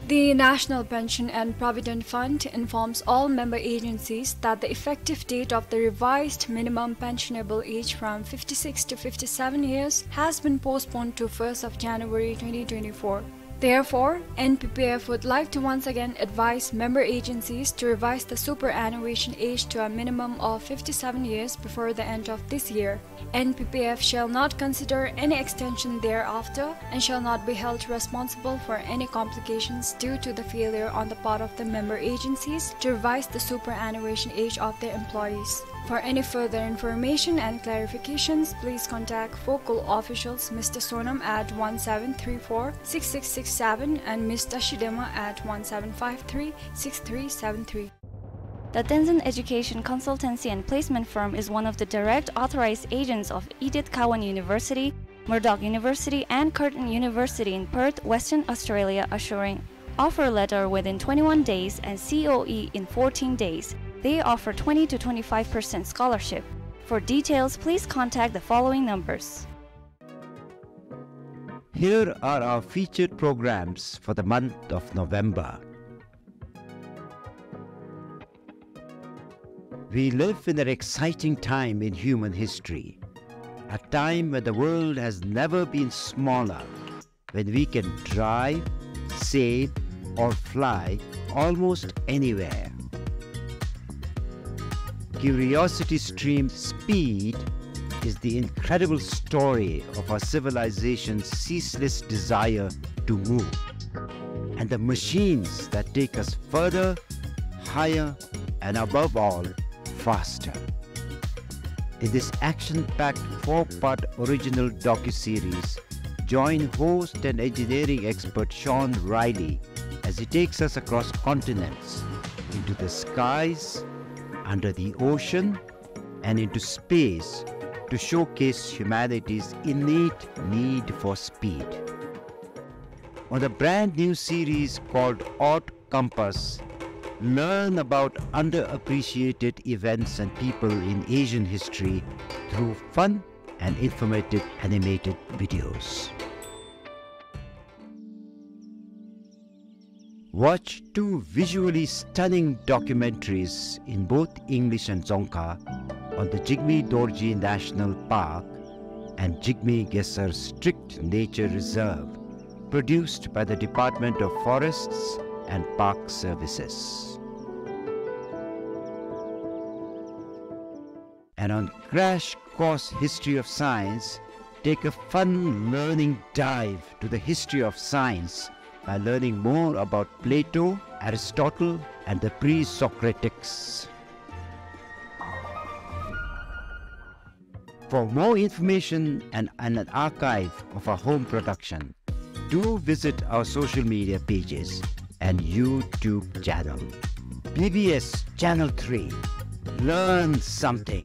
The National Pension and Provident Fund informs all member agencies that the effective date of the revised minimum pensionable age from fifty-six to fifty-seven years has been postponed to first of January twenty twenty-four. Therefore, N P P F would like to once again advise member agencies to revise the superannuation age to a minimum of fifty-seven years before the end of this year. N P P F shall not consider any extension thereafter and shall not be held responsible for any complications due to the failure on the part of the member agencies to revise the superannuation age of their employees. For any further information and clarifications, please contact focal officials Mister Sonam at one seven three four six six six seven and Mister Shidema at one seven five three six three seven three. The Tenzin Education Consultancy and Placement Firm is one of the direct authorized agents of Edith Cowan University, Murdoch University, and Curtin University in Perth, Western Australia, assuring offer letter within twenty-one days and C O E in fourteen days. They offer twenty to twenty-five percent scholarship. For details, please contact the following numbers. Here are our featured programs for the month of November. We live in an exciting time in human history, a time when the world has never been smaller, when we can drive, sail, or fly almost anywhere. Curiosity Stream Speed is the incredible story of our civilization's ceaseless desire to move, and the machines that take us further, higher, and above all, faster. In this action-packed four-part original docuseries, join host and engineering expert Sean Riley as he takes us across continents, into the skies, under the ocean, and into space to showcase humanity's innate need for speed. On the brand new series called Odd Compass, learn about underappreciated events and people in Asian history through fun and informative animated videos. Watch two visually stunning documentaries in both English and Dzongkha on the Jigme Dorji National Park and Jigme Khesar Strict Nature Reserve, produced by the Department of Forests and Park Services. And on Crash Course History of Science, take a fun learning dive to the history of science by learning more about Plato, Aristotle, and the pre-Socratics. For more information and, and an archive of our home production, do visit our social media pages and YouTube channel. B B S Channel three. Learn something.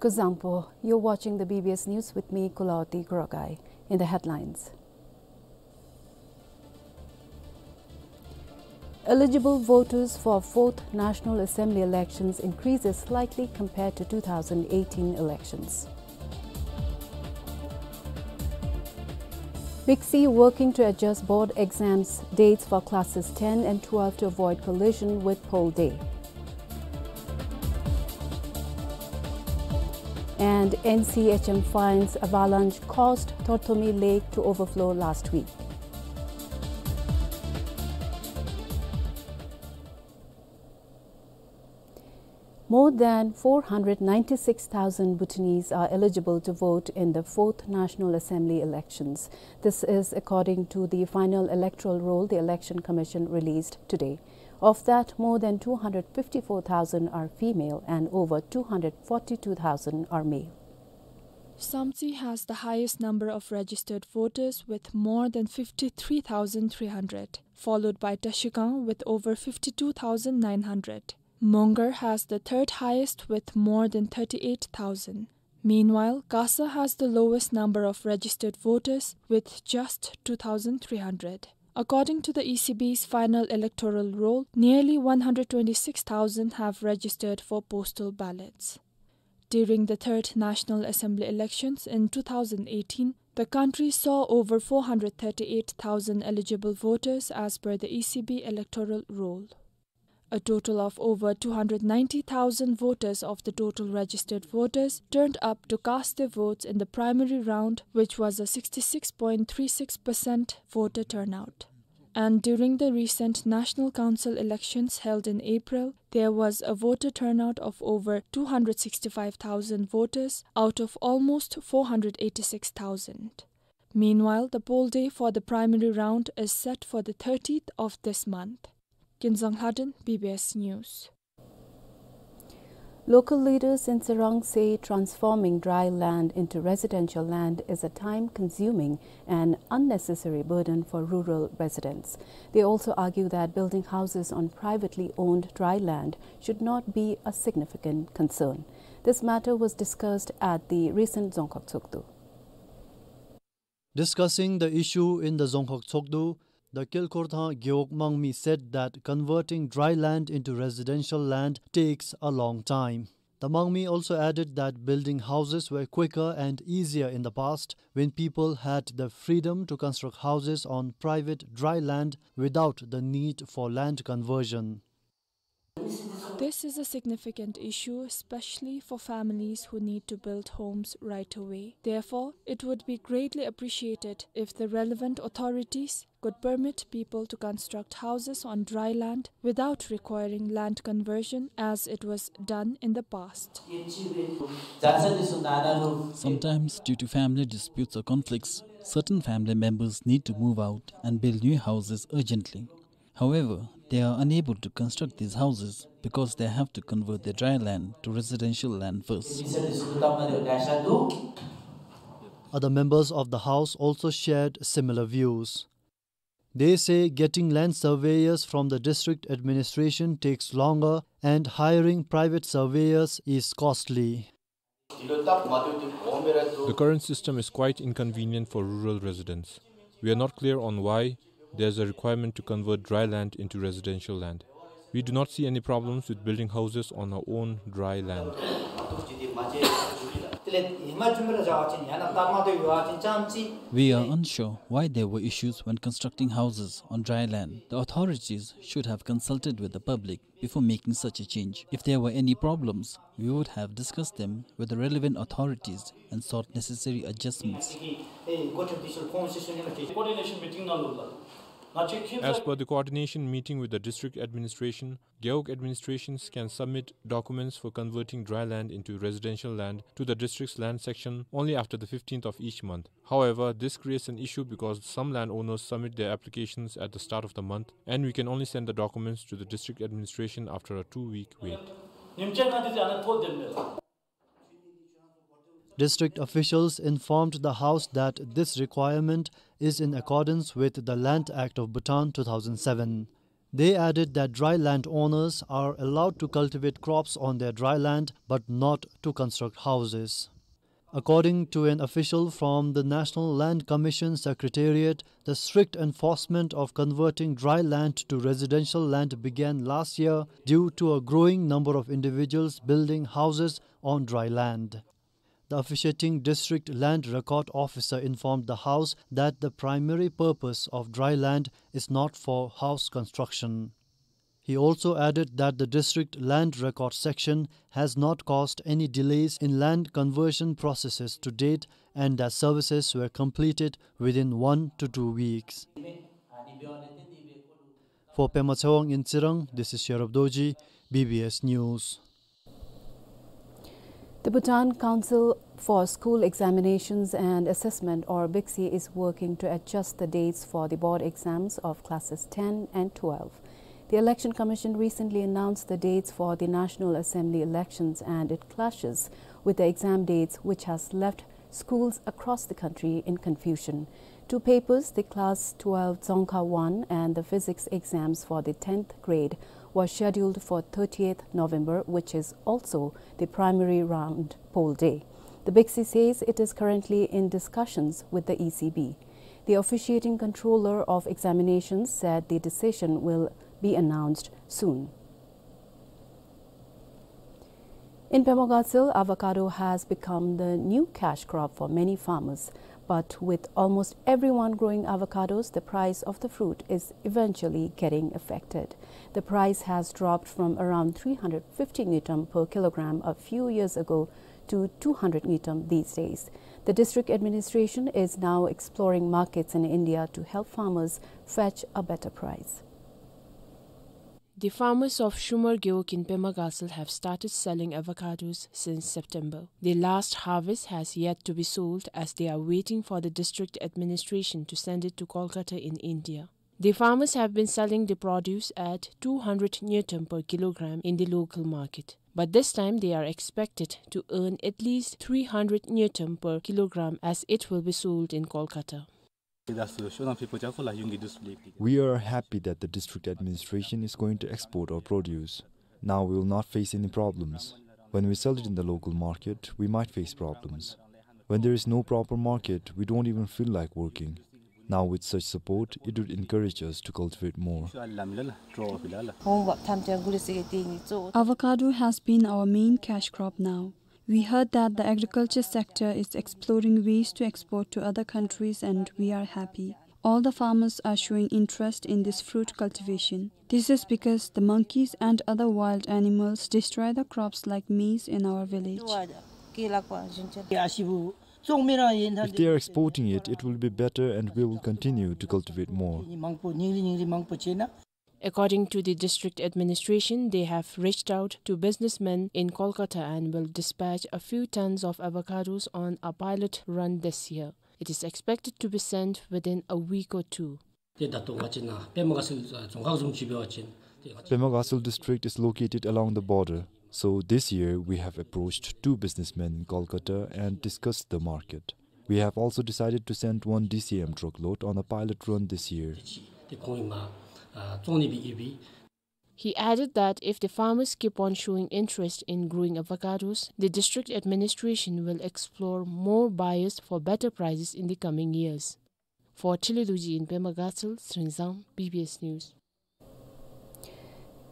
Kuzuzangpo, you're watching the B B S News with me, Kulaoti Korogai. In the headlines, eligible voters for fourth National Assembly elections increases slightly compared to two thousand eighteen elections. BICSI working to adjust board exams dates for classes ten and twelve to avoid collision with poll day. And N C H M finds avalanche caused Thorthomi Lake to overflow last week. More than four hundred ninety-six thousand Bhutanese are eligible to vote in the fourth National Assembly elections. This is according to the final electoral roll the Election Commission released today. Of that, more than two hundred fifty-four thousand are female and over two hundred forty-two thousand are male. Samtse has the highest number of registered voters with more than fifty-three thousand three hundred, followed by Trashigang with over fifty-two thousand nine hundred. Mongar has the third highest with more than thirty-eight thousand. Meanwhile, Kasa has the lowest number of registered voters with just two thousand three hundred. According to the E C B's final electoral roll, nearly one hundred twenty-six thousand have registered for postal ballots. During the third National Assembly elections in two thousand eighteen, the country saw over four hundred thirty-eight thousand eligible voters as per the E C B electoral roll. A total of over two hundred ninety thousand voters of the total registered voters turned up to cast their votes in the primary round, which was a sixty-six point three six percent voter turnout. And during the recent National Council elections held in April, there was a voter turnout of over two hundred sixty-five thousand voters out of almost four hundred eighty-six thousand. Meanwhile, the poll day for the primary round is set for the thirtieth of this month. Kinzang Lhaden, B B S News. Local leaders in Tsirang say transforming dry land into residential land is a time-consuming and unnecessary burden for rural residents. They also argue that building houses on privately owned dry land should not be a significant concern. This matter was discussed at the recent Dzongkhag Tshogdu. Discussing the issue in the Dzongkhag Tshogdu, the Kyalkhorthang Gewog Mangmi said that converting dry land into residential land takes a long time. The Mangmi also added that building houses were quicker and easier in the past when people had the freedom to construct houses on private dry land without the need for land conversion. This is a significant issue, especially for families who need to build homes right away. Therefore, it would be greatly appreciated if the relevant authorities could permit people to construct houses on dry land without requiring land conversion as it was done in the past. Sometimes, due to family disputes or conflicts, certain family members need to move out and build new houses urgently. However, they are unable to construct these houses because they have to convert their dry land to residential land first. Other members of the house also shared similar views. They say getting land surveyors from the district administration takes longer and hiring private surveyors is costly. The current system is quite inconvenient for rural residents. We are not clear on why there's a requirement to convert dry land into residential land. We do not see any problems with building houses on our own dry land. We are unsure why there were issues when constructing houses on dry land. The authorities should have consulted with the public before making such a change. If there were any problems, we would have discussed them with the relevant authorities and sought necessary adjustments. As per the coordination meeting with the district administration, Gewog administrations can submit documents for converting dry land into residential land to the district's land section only after the fifteenth of each month. However, this creates an issue because some landowners submit their applications at the start of the month, and we can only send the documents to the district administration after a two-week wait. District officials informed the House that this requirement is in accordance with the Land Act of Bhutan two thousand seven. They added that dry land owners are allowed to cultivate crops on their dry land, but not to construct houses. According to an official from the National Land Commission Secretariat, the strict enforcement of converting dry land to residential land began last year due to a growing number of individuals building houses on dry land. The officiating district land record officer informed the House that the primary purpose of dry land is not for house construction. He also added that the district land record section has not caused any delays in land conversion processes to date and that services were completed within one to two weeks. For Pema Tshewang in Tsirang, this is Sherab Dorji, B B S News. The Bhutan Council for School Examinations and Assessment, or BICSE, is working to adjust the dates for the board exams of classes ten and twelve. The Election Commission recently announced the dates for the National Assembly elections, and it clashes with the exam dates, which has left schools across the country in confusion. Two papers, the Class twelve Dzongkha one and the physics exams for the tenth grade, were scheduled for thirtieth November, which is also the primary round poll day. The BICSE says it is currently in discussions with the E C B. The officiating controller of examinations said the decision will be announced soon. In Pema Gatshel, avocado has become the new cash crop for many farmers. But with almost everyone growing avocados, the price of the fruit is eventually getting affected. The price has dropped from around three hundred fifty ngultrum per kilogram a few years ago to two hundred ngultrum these days. The district administration is now exploring markets in India to help farmers fetch a better price. The farmers of Shumar Gewog in Pema Gatshel have started selling avocados since September. The last harvest has yet to be sold as they are waiting for the district administration to send it to Kolkata in India. The farmers have been selling the produce at two hundred ngultrum per kilogram in the local market. But this time they are expected to earn at least three hundred ngultrum per kilogram as it will be sold in Kolkata. We are happy that the district administration is going to export our produce. Now we will not face any problems. When we sell it in the local market, we might face problems. When there is no proper market, we don't even feel like working. Now with such support, it would encourage us to cultivate more. Avocado has been our main cash crop now. We heard that the agriculture sector is exploring ways to export to other countries, and we are happy. All the farmers are showing interest in this fruit cultivation. This is because the monkeys and other wild animals destroy the crops like maize in our village. If they are exporting it, it will be better and we will continue to cultivate more. According to the district administration, they have reached out to businessmen in Kolkata and will dispatch a few tons of avocados on a pilot run this year. It is expected to be sent within a week or two. Pema Gatshel district is located along the border, so this year we have approached two businessmen in Kolkata and discussed the market. We have also decided to send one D C M truckload on a pilot run this year. He added that if the farmers keep on showing interest in growing avocados, the district administration will explore more buyers for better prices in the coming years. For Thili Dorji in Pema Gatshel, Srinzang, B B S News.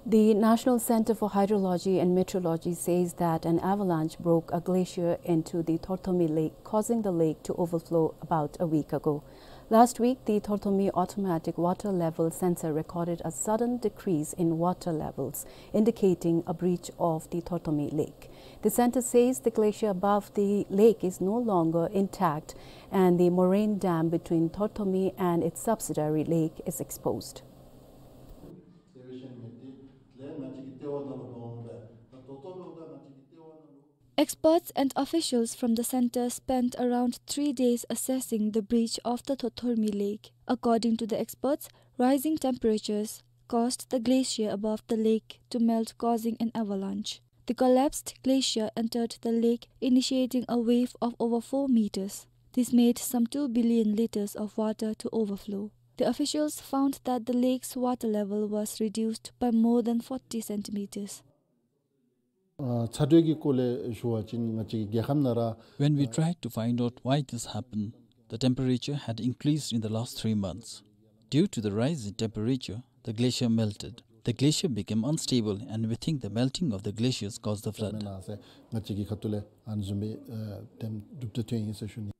The National Center for Hydrology and Meteorology says that an avalanche broke a glacier into the Thorthomi Lake, causing the lake to overflow about a week ago. Last week, the Thorthomi Automatic Water Level Sensor recorded a sudden decrease in water levels, indicating a breach of the Thorthomi Lake. The center says the glacier above the lake is no longer intact, and the moraine dam between Thorthomi and its subsidiary lake is exposed. Experts and officials from the center spent around three days assessing the breach of the Thorthomi Lake. According to the experts, rising temperatures caused the glacier above the lake to melt, causing an avalanche. The collapsed glacier entered the lake, initiating a wave of over four meters. This made some two billion liters of water to overflow. The officials found that the lake's water level was reduced by more than forty centimeters. ཨ་ཚ་དྲོད་ཀྱི་སྐོར་ལས་ཞུ་བ་ཅིན་ང་བཅས་ཀྱི་རྒྱལ་ཁབ་ནང་ར། When we tried to find out why this happened, the temperature had increased in the last three months. Due to the rise in temperature, the glacier melted. The glacier became unstable, and we think the melting of the glaciers caused the flood. ང་བཅས་ཀྱི་ཁ་ཐུག་ལས་ཨ་ནི་བཟུམ་སྦེ་ཨ་དེམ་གྲུབ་འབྲས་ཐོན་ཡི་ཟེར་ཞུ་ནི།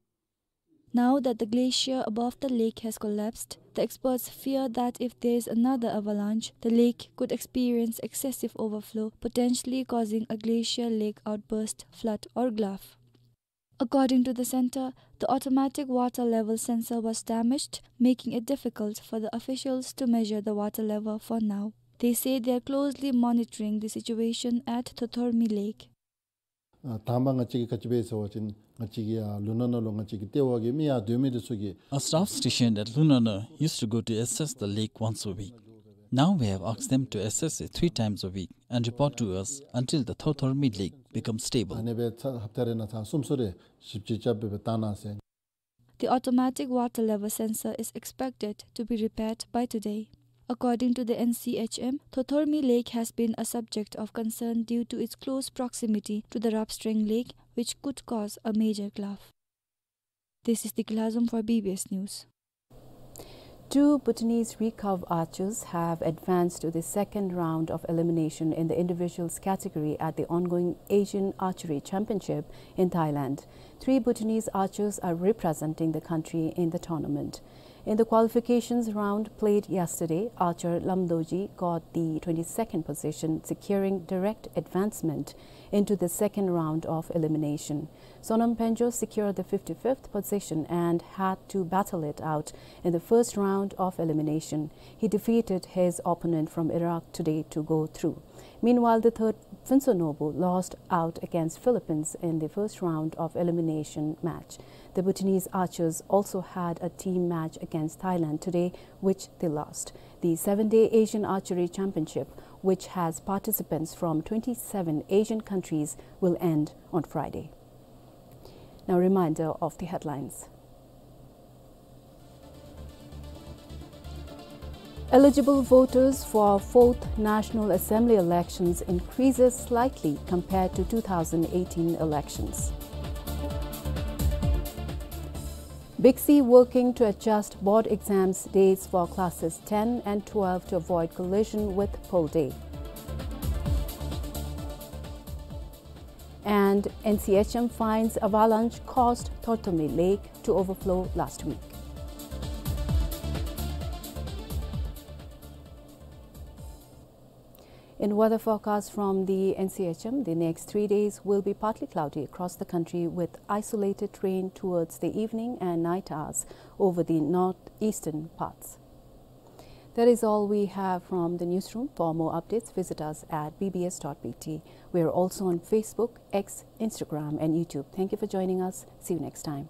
Now that the glacier above the lake has collapsed, the experts fear that if there is another avalanche, the lake could experience excessive overflow, potentially causing a glacial lake outburst, flood, or gulf. According to the center, the automatic water level sensor was damaged, making it difficult for the officials to measure the water level for now. They say they are closely monitoring the situation at Thothomi Lake. ཨ་དང་པ་ང་བཅས་ཀྱིས་ག་ཅི་འབད་ཟེར་བ་ཅིན་ང་བཅས་ཀྱི་ཨ་ལུ་ན་ན་ལུ་ང་བཅས་ཀྱི་ལྟེ་བ་གི་མི་ཡར་སྡོད་མི་འདི་ཚུ་གིས། Our staff stationed at Lunana used to go to assess the lake once a week. Now we have asked them to assess it three times a week and report to us until the Thothomi Lake becomes stable. ཨ་ནི་སྦེ་ཚར་ཧབ་ཏ་རེ་ནང་ཚར་གསུམ་གསུམ་རེ་ཞིབ་དཔྱད་རྐྱབ་སྦེ་བཏང་གནང་ཟེར། The automatic water level sensor is expected to be repaired by today. According to the N C H M, Thothomi Lake has been a subject of concern due to its close proximity to the Rapstreng Lake, which could cause a major gulf. This is Dikla Zum for B B S News. Two Bhutanese recurve archers have advanced to the second round of elimination in the individuals category at the ongoing Asian Archery Championship in Thailand. Three Bhutanese archers are representing the country in the tournament. In the qualifications round played yesterday, archer Lam Dorji got the twenty-second position, securing direct advancement into the second round of elimination. Sonam Phengcho secured the fifty-fifth position and had to battle it out in the first round of elimination. He defeated his opponent from Iraq today to go through. Meanwhile, the third, Phuntsho Norbu, lost out against Philippines in the first round of elimination match. The Bhutanese archers also had a team match against Thailand today, which they lost. The seven-day Asian Archery Championship, which has participants from twenty-seven Asian countries, will end on Friday. Now, reminder of the headlines. Eligible voters for fourth National Assembly elections increases slightly compared to two thousand eighteen elections. BICSI working to adjust board exams dates for classes ten and twelve to avoid collision with poll day. And N C H M finds avalanche caused Thothomi Lake to overflow last week. In weather forecast from the N C H M, the next three days will be partly cloudy across the country with isolated rain towards the evening and night hours over the northeastern parts. That is all we have from the newsroom. For more updates, visit us at B B S dot B T. We are also on Facebook, X, Instagram, and YouTube. Thank you for joining us. See you next time.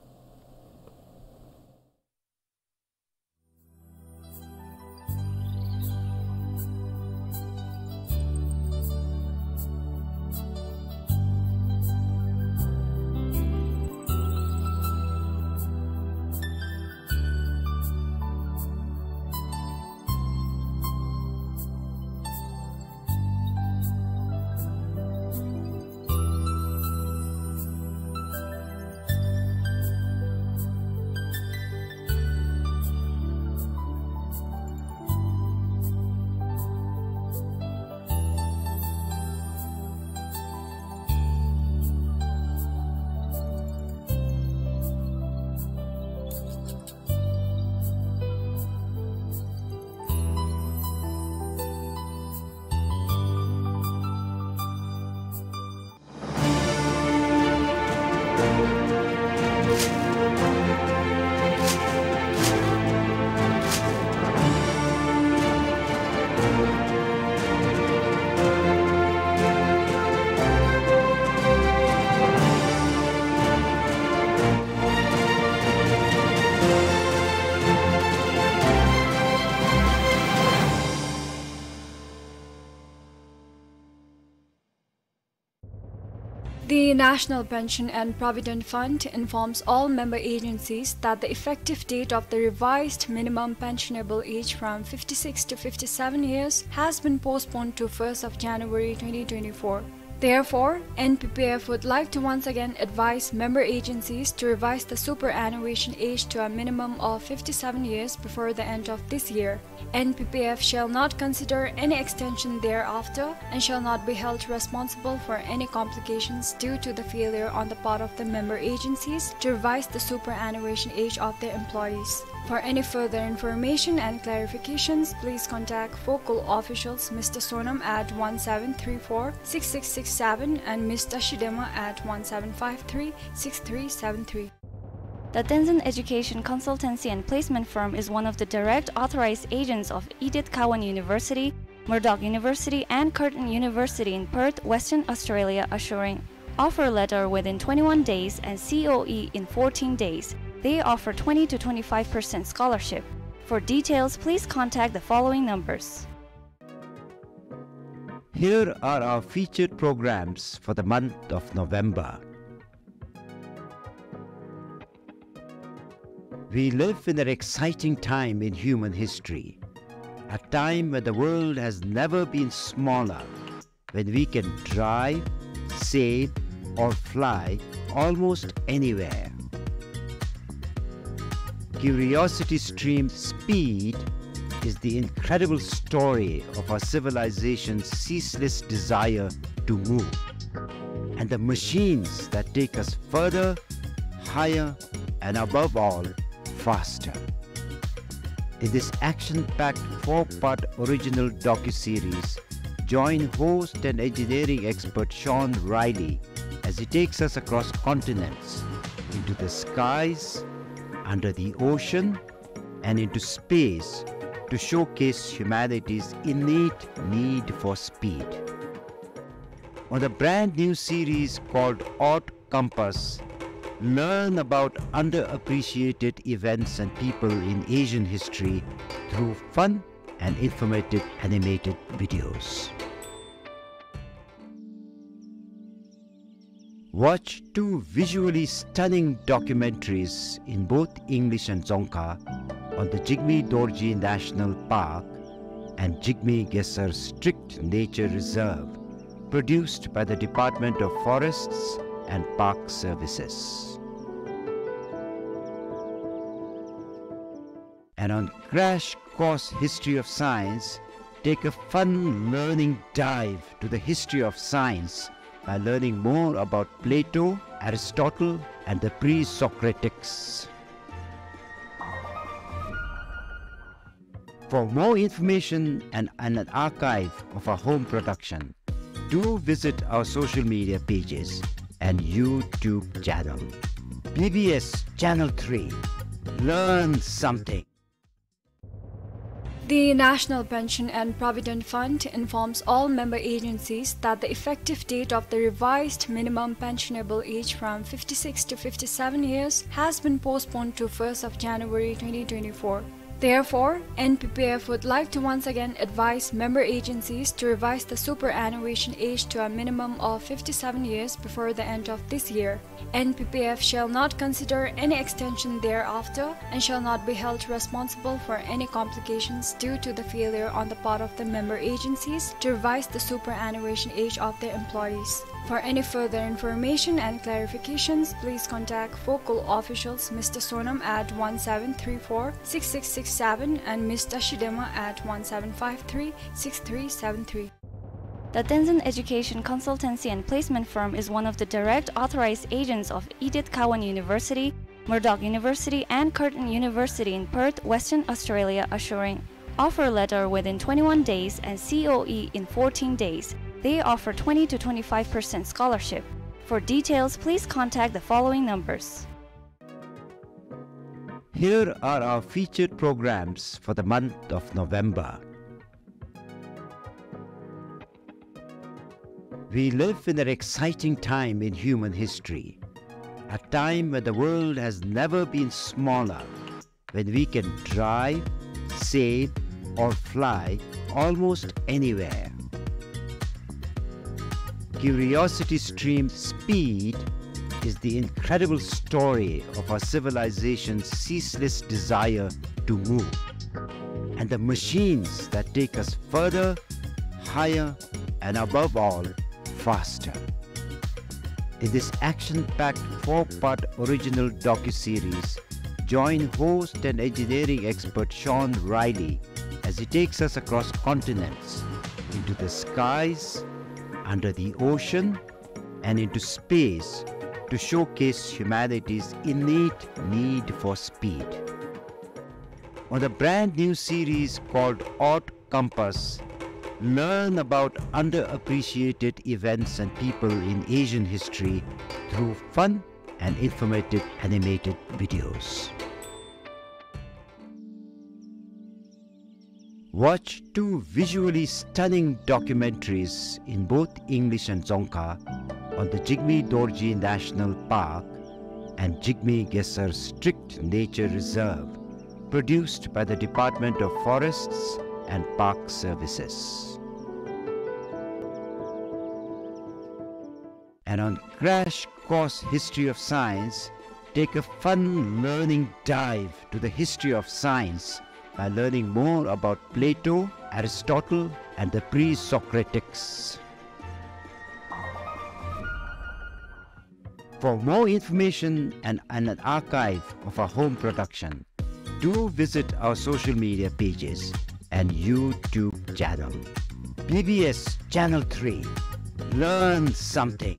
The National Pension and Provident Fund informs all member agencies that the effective date of the revised minimum pensionable age from fifty-six to fifty-seven years has been postponed to first of January twenty twenty-four. Therefore, N P P F would like to once again advise member agencies to revise the superannuation age to a minimum of fifty-seven years before the end of this year. N P P F shall not consider any extension thereafter and shall not be held responsible for any complications due to the failure on the part of the member agencies to revise the superannuation age of their employees. For any further information and clarifications, please contact focal officials Mister Sonam at one seven three four six six six seven and Mister Shidema at one seven five three six three seven three. The Tenzin Education Consultancy and Placement Firm is one of the direct authorized agents of Edith Cowan University, Murdoch University, and Curtin University in Perth, Western Australia, assuring offer letter within twenty-one days and C O E in fourteen days. They offer twenty to twenty-five percent scholarship. For details, please contact the following numbers. Here are our featured programs for the month of November. We live in an exciting time in human history, a time when the world has never been smaller, when we can drive, sail, or fly almost anywhere. Curiosity Stream Speed is the incredible story of our civilization's ceaseless desire to move, and the machines that take us further, higher, and above all, faster. In this action-packed four-part original docuseries, join host and engineering expert Sean Riley as he takes us across continents, into the skies, under the ocean, and into space to showcase humanity's innate need for speed. On the brand new series called Odd Compass, learn about underappreciated events and people in Asian history through fun and informative animated videos. Watch two visually stunning documentaries in both English and Dzongkha on the Jigme Dorji National Park and Jigme Khesar Strict Nature Reserve, produced by the Department of Forests and Park Services. And on Crash Course History of Science, take a fun learning dive to the history of science by learning more about Plato, Aristotle, and the pre-Socratics. For more information and, and an archive of our home production, do visit our social media pages and YouTube channel. P B S Channel three. Learn something. The National Pension and Provident Fund informs all member agencies that the effective date of the revised minimum pensionable age from fifty-six to fifty-seven years has been postponed to first of January twenty twenty-four. Therefore, N P P F would like to once again advise member agencies to revise the superannuation age to a minimum of fifty-seven years before the end of this year. N P P F shall not consider any extension thereafter and shall not be held responsible for any complications due to the failure on the part of the member agencies to revise the superannuation age of their employees. For any further information and clarifications, please contact focal officials Mister Sonam at one seven three four six six six seven and Mister Shidema at one seven five three six three seven three. The Tenzin Education Consultancy and Placement Firm is one of the direct authorized agents of Edith Cowan University, Murdoch University, and Curtin University in Perth, Western Australia, assuring offer letter within twenty-one days and C O E in fourteen days. They offer twenty to twenty-five percent scholarship. For details, please contact the following numbers. Here are our featured programs for the month of November. We live in an exciting time in human history, a time when the world has never been smaller, when we can drive, sail, or fly almost anywhere. curiosity stream Speed is the incredible story of our civilization's ceaseless desire to move, and the machines that take us further, higher, and above all, faster. In this action-packed four-part original docuseries, join host and engineering expert Sean Riley as he takes us across continents, into the skies, under the ocean, and into space to showcase humanity's innate need for speed. On the brand new series called Odd Compass, learn about underappreciated events and people in Asian history through fun and informative animated videos. Watch two visually stunning documentaries in both English and Dzongkha on the Jigme Dorji National Park and Jigme Khesar Strict Nature Reserve, produced by the Department of Forests and Park Services. And on Crash Course History of Science, take a fun learning dive to the history of science by learning more about Plato, Aristotle, and the pre-Socratics. For more information and, and an archive of our home production, do visit our social media pages and YouTube channel. B B S Channel three. Learn something.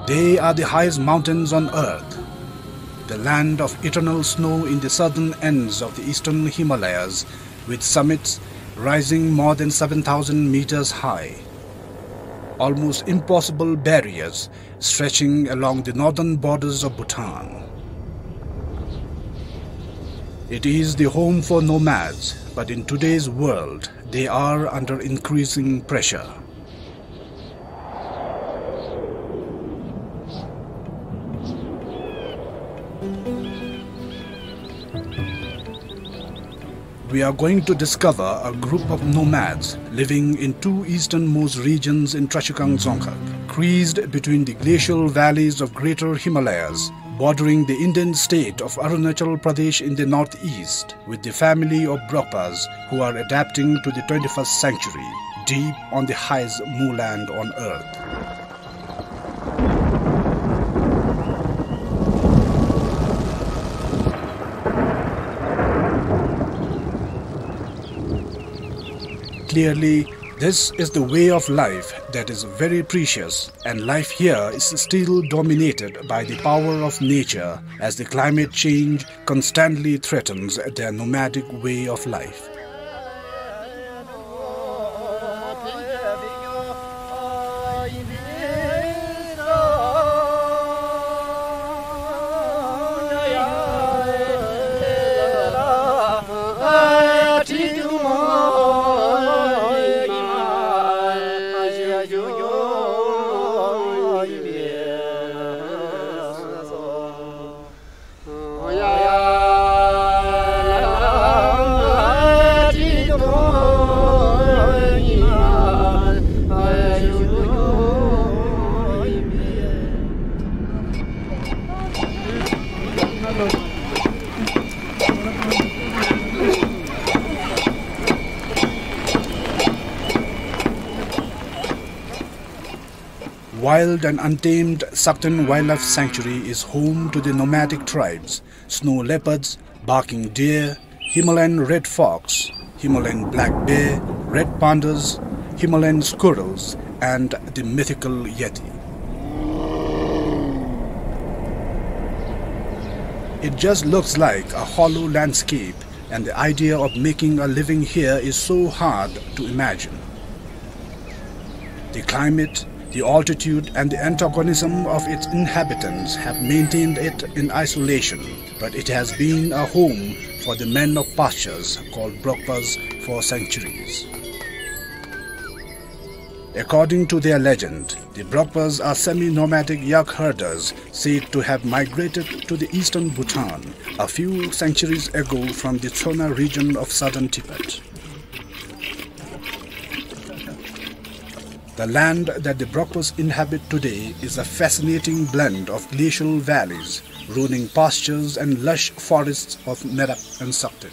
They are the highest mountains on earth, the land of eternal snow in the southern ends of the eastern Himalayas, with summits rising more than seven thousand meters high, almost impossible barriers stretching along the northern borders of Bhutan. It is the home for nomads, but in today's world, they are under increasing pressure. We are going to discover a group of nomads living in two easternmost regions in Trashigang Dzongkhag, creased between the glacial valleys of Greater Himalayas, bordering the Indian state of Arunachal Pradesh in the northeast, with the family of Brokpas, who are adapting to the twenty-first century, deep on the highest moorland on earth. Clearly, this is the way of life that is very precious, and life here is still dominated by the power of nature, as the climate change constantly threatens their nomadic way of life. Wild and untamed Sakten Wildlife Sanctuary is home to the nomadic tribes, snow leopards, barking deer, Himalayan red fox, Himalayan black bear, red pandas, Himalayan squirrels, and the mythical yeti. It just looks like a hollow landscape, and the idea of making a living here is so hard to imagine. The climate, the altitude, and the antagonism of its inhabitants have maintained it in isolation, but it has been a home for the men of pastures called Brokpas for centuries. According to their legend, the Brokpas are semi-nomadic yak herders said to have migrated to the eastern Bhutan a few centuries ago from the Tsona region of southern Tibet. The land that the Brokpas inhabit today is a fascinating blend of glacial valleys, rolling pastures, and lush forests of Merak and Sakten.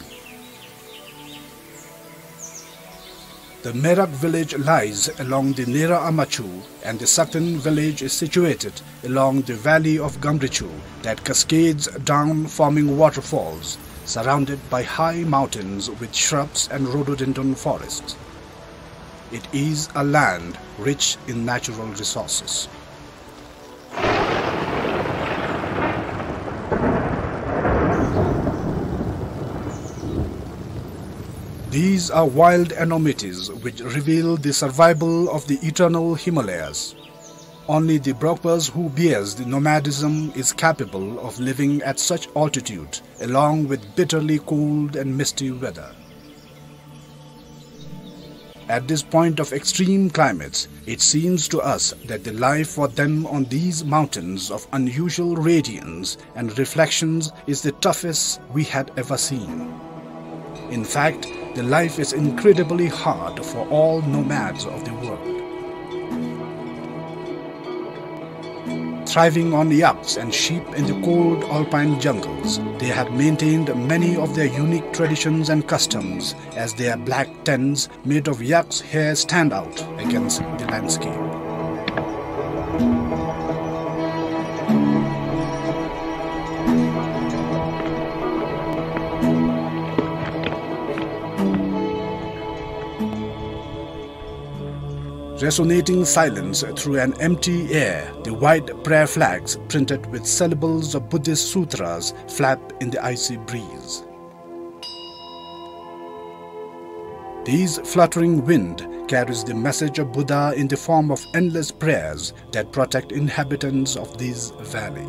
The Merak village lies along the Nera Amachu, and the Sakten village is situated along the valley of Gamrichu that cascades down, forming waterfalls, surrounded by high mountains with shrubs and rhododendron forests. It is a land rich in natural resources. These are wild enormities which reveal the survival of the eternal Himalayas. Only the Brokpas who bears the nomadism is capable of living at such altitude, along with bitterly cold and misty weather. At this point of extreme climates, it seems to us that the life for them on these mountains of unusual radiance and reflections is the toughest we had ever seen. In fact, the life is incredibly hard for all nomads of the world. Thriving on yaks and sheep in the cold alpine jungles, they have maintained many of their unique traditions and customs, as their black tents made of yak's hair stand out against the landscape. Resonating silence through an empty air, the white prayer flags printed with syllables of Buddhist sutras flap in the icy breeze. This fluttering wind carries the message of Buddha in the form of endless prayers that protect inhabitants of this valley.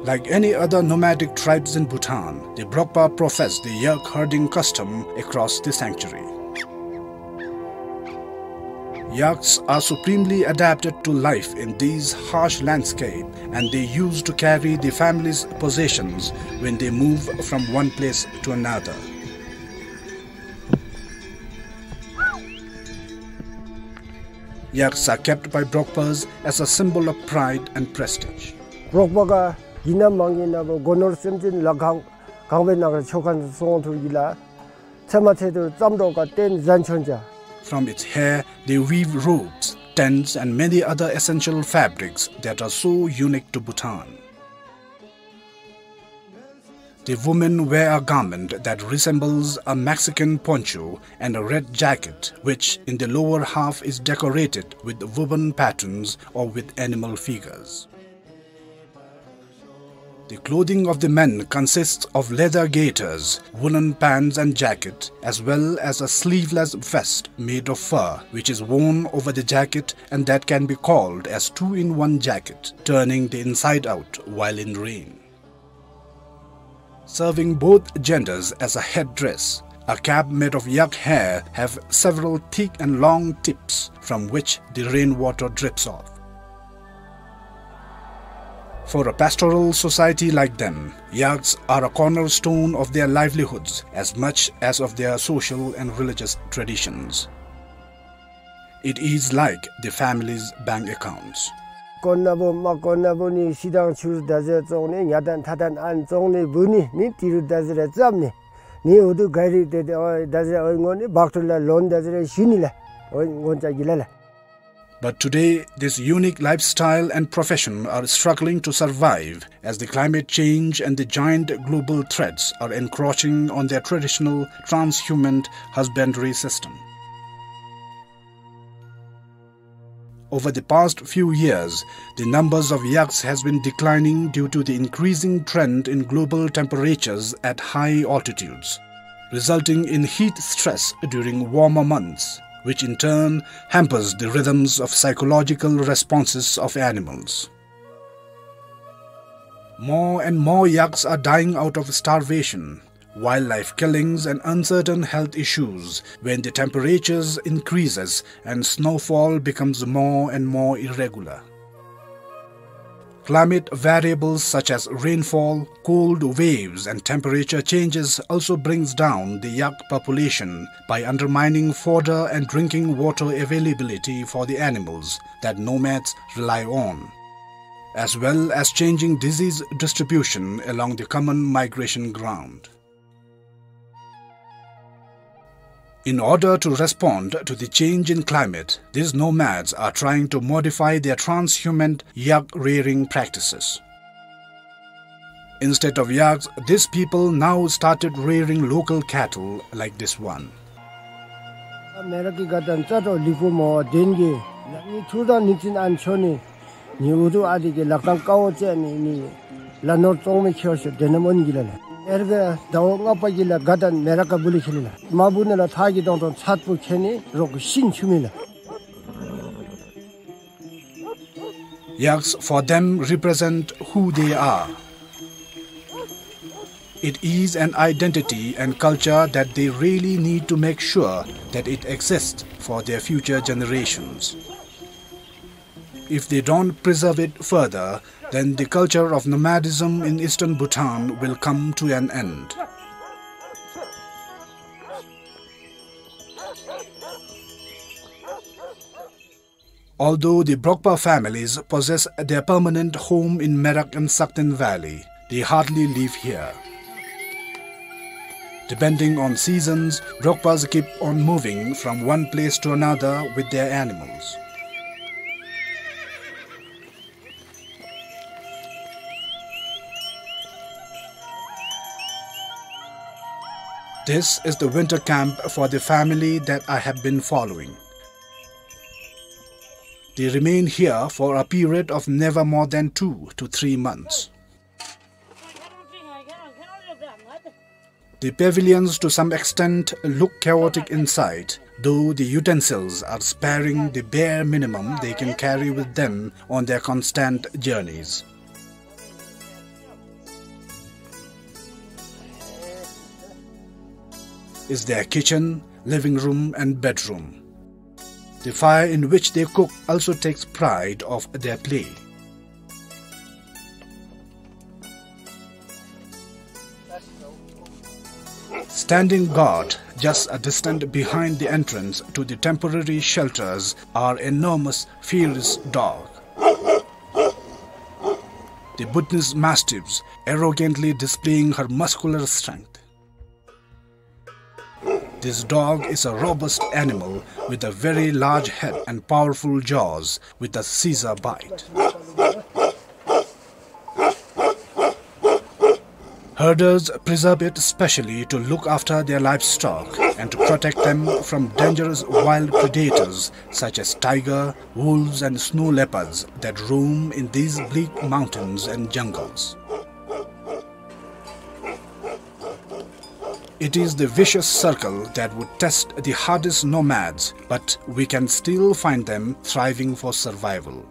Like any other nomadic tribes in Bhutan, the Brokpa profess the yak herding custom across the sanctuary. Yaks are supremely adapted to life in these harsh landscape, and they used to carry the family's possessions when they move from one place to another. Yaks are kept by Brokpas as a symbol of pride and prestige. རོགས་པ་ག་ཡིན་ན་མང་ཡིན་ན་བོ་སྒོ་ནོར་སེམས་ཅན་ལ་གང་གང་བའི་ནང་ར་ཆོ་ག་སོང་ཐུབ་ཡི་ལ། ཚེ་མ་ཚེ་དུ་ཙམ་འགྲོ་ག་རྟེན་བཟང་ཆོན་ཅ། From its hair, they weave robes, tents, and many other essential fabrics that are so unique to Bhutan. The women wear a garment that resembles a Mexican poncho and a red jacket, which in the lower half is decorated with woven patterns or with animal figures. The clothing of the men consists of leather gaiters, woolen pants and jacket, as well as a sleeveless vest made of fur, which is worn over the jacket and that can be called as two-in-one jacket, turning the inside out while in rain. Serving both genders as a headdress, a cap made of yak hair have several thick and long tips from which the rainwater drips off. For a pastoral society like them, yaks are a cornerstone of their livelihoods as much as of their social and religious traditions. It is like the family's bank accounts. དཀོན་ན་བོ་མ་དཀོན་ན་བོ་ནི་ཤི་དང་ཆུ་རུ་ད་ཟེར་བཙོང་ནི་ཉ་དང་ཐ་དང་ཨན་བཙོང་ནི་བུ་ནི་ནི་ཏི་རུ་ད་ཟེར་ར་བཙབ་ནི་ནི་འུ་དུ་ག་རི་ཏེ་ཏེ་ཨོ་ད་ཟེར་ཨོ་ངོ་ནི་བག་ཏུ་ལ་ལོན་ད་ཟེར་ར་ཞུ་ནི་ལ། འོ་འོན་ཀྱང་གི་ལ་ལ། But today, this unique lifestyle and profession are struggling to survive as the climate change and the giant global threats are encroaching on their traditional transhuman husbandry system. Over the past few years, the numbers of yaks has been declining due to the increasing trend in global temperatures at high altitudes, resulting in heat stress during warmer months, which in turn hampers the rhythms of psychological responses of animals. More and more yaks are dying out of starvation, wildlife killings and uncertain health issues when the temperatures increases and snowfall becomes more and more irregular. Climate variables such as rainfall, cold waves and temperature changes also brings down the yak population by undermining fodder and drinking water availability for the animals that nomads rely on, as well as changing disease distribution along the common migration ground. In order to respond to the change in climate, these nomads are trying to modify their transhuman yak rearing practices. Instead of yaks, these people now started rearing local cattle like this one. མེ་རག་གི་དགའ་སྟོན་རྩ་དྲོ་ལི་ཀུ་མོ་དེན་གི་ནག་ཉི་ཐུར་དང་ནི་ཙིན་ཨན་ཆོ་ནི་ནི་འུ་ཐུ་ཨ་དི་གི་ལག་ཏང་ཀའོ་ཙེ་ནི་ནི་ལ་ནོར་ཙོང་མི་ཁྱེར་ཤོ་དེ་ནམ་འོན་གི་ལ་ལ། ཨེར་གི་ཟླ་བ་ལྔ་པ་གི་ལ་དགའ་སྟོན་མེ་རག་ག་བུ་ལི་ཁྱེར་ལ་ལ། མ་བུ་ནི་ལ་ཐག་གི་དོང་དོང་ཚད་པོ་ཁྱེར་ནི་རོག་གི་ཤིན་ཆུ་མི་ལ། Yaks for them represent who they are. It is an identity and culture that they really need to make sure that it exists for their future generations. If they don't preserve it further, then the culture of nomadism in eastern Bhutan will come to an end. Although the Brokpa families possess their permanent home in Merak and Sakten Valley, they hardly live here. Depending on seasons, Brokpas keep on moving from one place to another with their animals. This is the winter camp for the family that I have been following. They remain here for a period of never more than two to three months. The pavilions to some extent look chaotic inside, though the utensils are sparing the bare minimum they can carry with them on their constant journeys. Is their kitchen, living room and bedroom. The fire in which they cook also takes pride of their play. Standing guard just a distance behind the entrance to the temporary shelters are enormous, fierce dog. The Bhutanese mastiffs arrogantly displaying her muscular strength. This dog is a robust animal with a very large head and powerful jaws with a scissor bite. Herders preserve it specially to look after their livestock and to protect them from dangerous wild predators such as tiger, wolves and snow leopards that roam in these bleak mountains and jungles. It is the vicious circle that would test the hardest nomads, but we can still find them thriving for survival.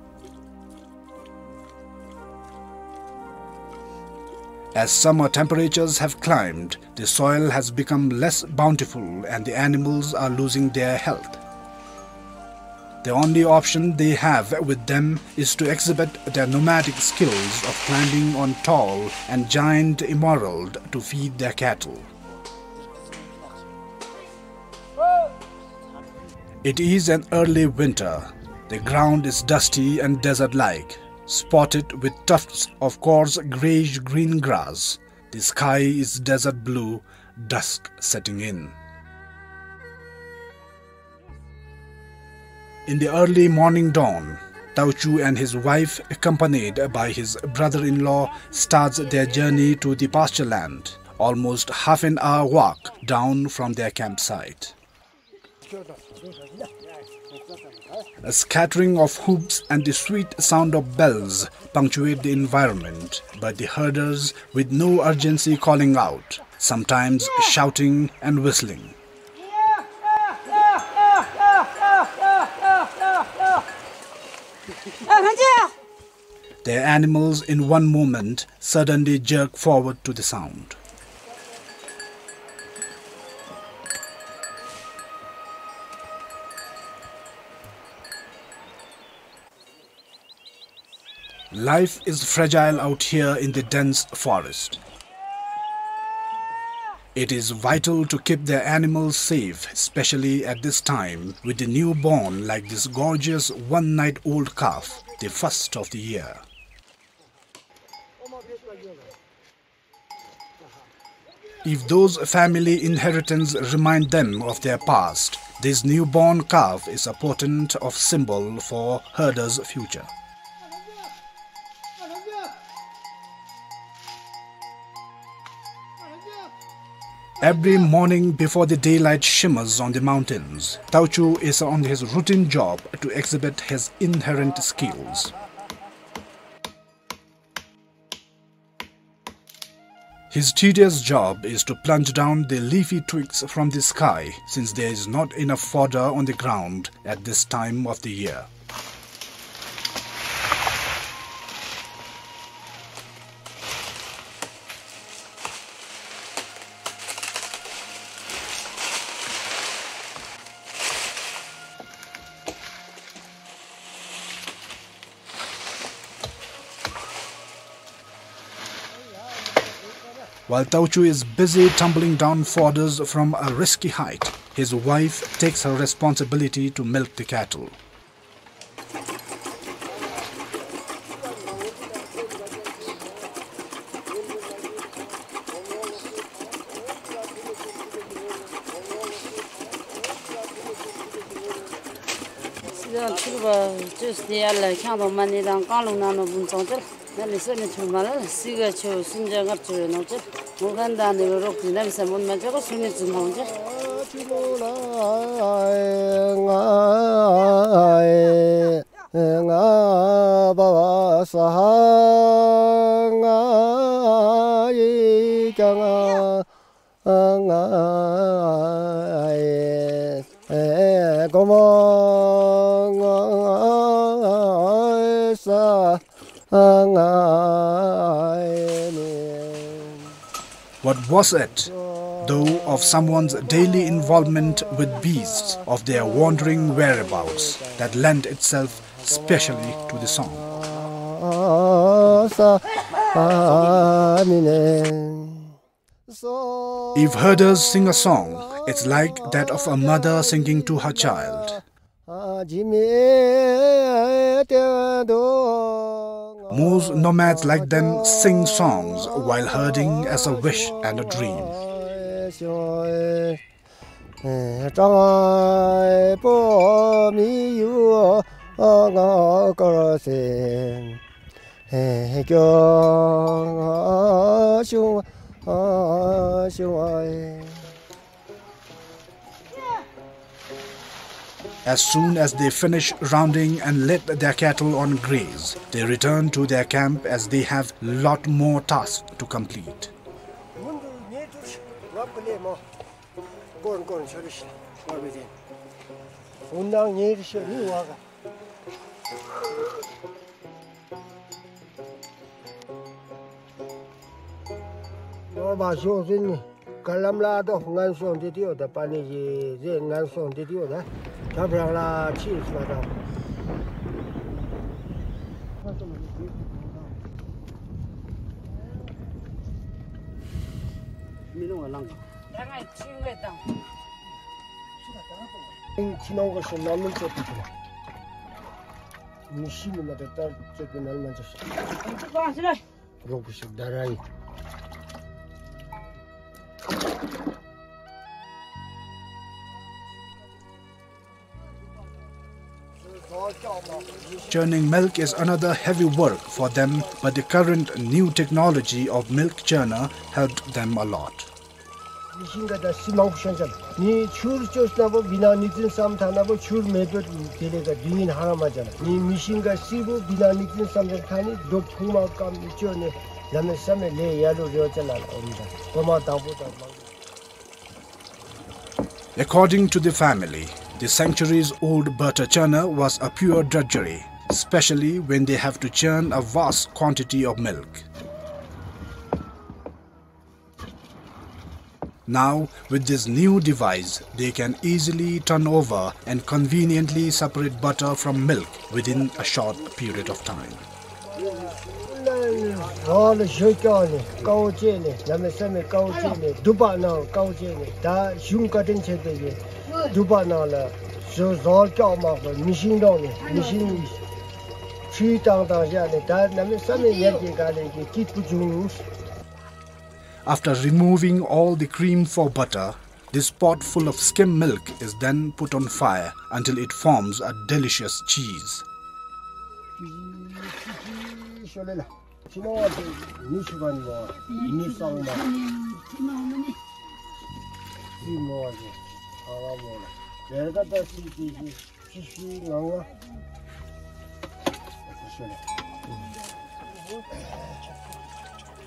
As summer temperatures have climbed, the soil has become less bountiful and the animals are losing their health. The only option they have with them is to exhibit their nomadic skills of climbing on tall and giant emerald to feed their cattle. It is an early winter. The ground is dusty and desert-like, spotted with tufts of coarse grayish-green grass. The sky is desert blue, dusk setting in. In the early morning dawn, Tauchu and his wife, accompanied by his brother-in-law, starts their journey to the pasture land, almost half an hour walk down from their campsite. A scattering of hoofs and the sweet sound of bells punctuate the environment, but the herders, with no urgency, calling out, sometimes shouting and whistling. Their animals in one moment suddenly jerk forward to the sound. Life is fragile out here in the dense forest. It is vital to keep their animals safe, especially at this time, with the newborn like this gorgeous one-night-old calf, the first of the year. If those family inheritance remind them of their past, this newborn calf is a potent of symbol for herders' future. Every morning before the daylight shimmers on the mountains, Tauchu is on his routine job to exhibit his inherent skills. His tedious job is to plunge down the leafy twigs from the sky, since there is not enough fodder on the ground at this time of the year. While Tauchu is busy tumbling down fodders from a risky height, his wife takes her responsibility to milk the cattle. སི་ལ་ཚུར་བ་ཅོས་ཏེ་ཡར་ལ་ཁྱང་དང་མ་ཎི་དང་རྐང་ལུག་ནང་ན་བུམ་ཚང་ཅིག་ན་ནི་སོ་ནི་ཚུར་མ་ལ་སི་ག་ཆུ་སུམ་བརྒྱ་ལྔ་བཅུ་ཡོད་ནོ་ཅིག་མོ་གན་དང་ནི་རོགས་ཀྱི་ན་མི་ས་མོན་མ་ཅིག་གོ་སུ་ནི་ཚུར་མ་འོང་ཅིག་ང་ང་བ་བ་ས་ཧ་ང་ཡི་ཀྱང་ང་ང་ཨེ་ཨེ་གོ་མོ་ང་ཨེ་ས་ང་ཨེ་ནི། What was it, though, of someone's daily involvement with beasts, of their wandering whereabouts, that lent itself specially to the song? If herders sing a song, it's like that of a mother singing to her child. Most nomads like them sing songs while herding as a wish and a dream. As soon as they finish rounding and let their cattle on graze, they return to their camp as they have lot more tasks to complete. ནོར་བ་ཤོག་ཟིན་ནི། ག་ལམ་ལ་ཏོ་ངན་སོང་འདི་ཏི་ཡོད་ད། པ་ནི་ཡི་ཟེ་ངན་སོང་འདི་ཏི་ཡོད་ད། ཁྱབ་རང་ལ་ཕྱིས་སོ་ད། མི་ནོར་བ་ལང་། ད་ང་ཁྱིམ་ངེ་དང་། ཁྱིམ་ནང་གི་སོ་ནམ་ལུགས་ཅོ་ཏི་ཏི་ལ། མི་ཤི་ནི་མ་ཏེ་ལྟར་ཅོ་ཏི་ནལ་མ་ཅོ་ཤི། ཨ་ཅོ་གང་ཤི་ལ། རོགས་པོ་ཞིག་ད་ར་ཡིན། Churning milk is another heavy work for them, but the current new technology of milk churner helped them a lot. མི་ཤིང་ག་དང་སི་མང་པོ་ཤོང་ཅ་ལགས། མི་ཆུར་ཅོས་ན་བོ་བི་ནང་ནིག་ཙིང་སམ་ཐ་ན་བོ་ཆུར་མེ་བོ་དེ་ལས་ག་དུས་ངན་ཧ་ར་མ་ཅ་ལགས། མི་མི་ཤིང་ག་སི་བོ་བི་ནང་ནིག་ཙིང་སམ་ཐ་ནི་རྡོ་ཕུང་མ་ཀམ་ནི་ཅོ་ནི་ལ་མེ་ས་མེ་ལས་ཡ་ལོ་རེ་བ་ཅ་ལགས་ཨོ་མི་ད་གོ་མ་དང་པོ་དང་མང་པོ། According to the family, the centuries-old butter churner was a pure drudgery, especially when they have to churn a vast quantity of milk. Now, with this new device, they can easily turn over and conveniently separate butter from milk within a short period of time. རོགས་ལ་ཞོ་སྐྱོག་ནི་དཀའཝ་སྤྱད་ནི་གནམ་མེད་ས་མེད་དཀའཝ་སྤྱད་ནི་དུ་པ་ནང་དཀའཝ་སྤྱད་ནི་ད་གཞུང་བཀའ་དྲིན་ཆེ་དེ་གི་དུ་པ་ནང་ལ་ཞོ་རོགས་སྐྱོག་མ་གོ་མི་ཤིང་འདོང་ནི་མི་ཤིང་ཆུའི་བཏང་བཏང་བཞག་ནི་ད་གནམ་མེད་ས་མེད་ཡར་གྱི་ག་ལས་ཀྱི་སྐྱིད་པོ་བྱུང་། After removing all the cream for butter, this pot full of skim milk is then put on fire until it forms a delicious cheese.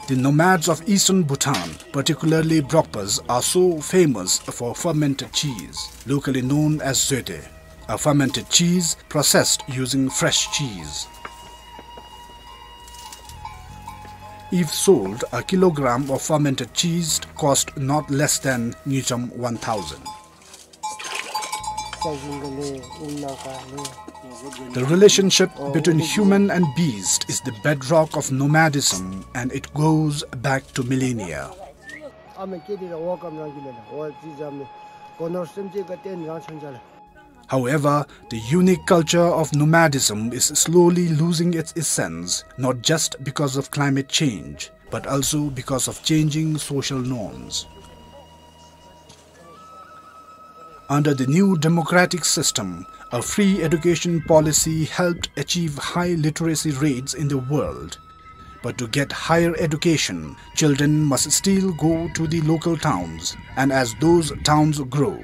The nomads of eastern Bhutan, particularly Brokpas, are so famous for fermented cheese, locally known as zoete, a fermented cheese processed using fresh cheese. If sold, a kilogram of fermented cheese cost not less than ngultrum one thousand. The relationship between human and beast is the bedrock of nomadism, and it goes back to millennia. However, the unique culture of nomadism is slowly losing its essence, not just because of climate change, but also because of changing social norms. Under the new democratic system, a free education policy helped achieve high literacy rates in the world. But to get higher education, children must still go to the local towns, and as those towns grow,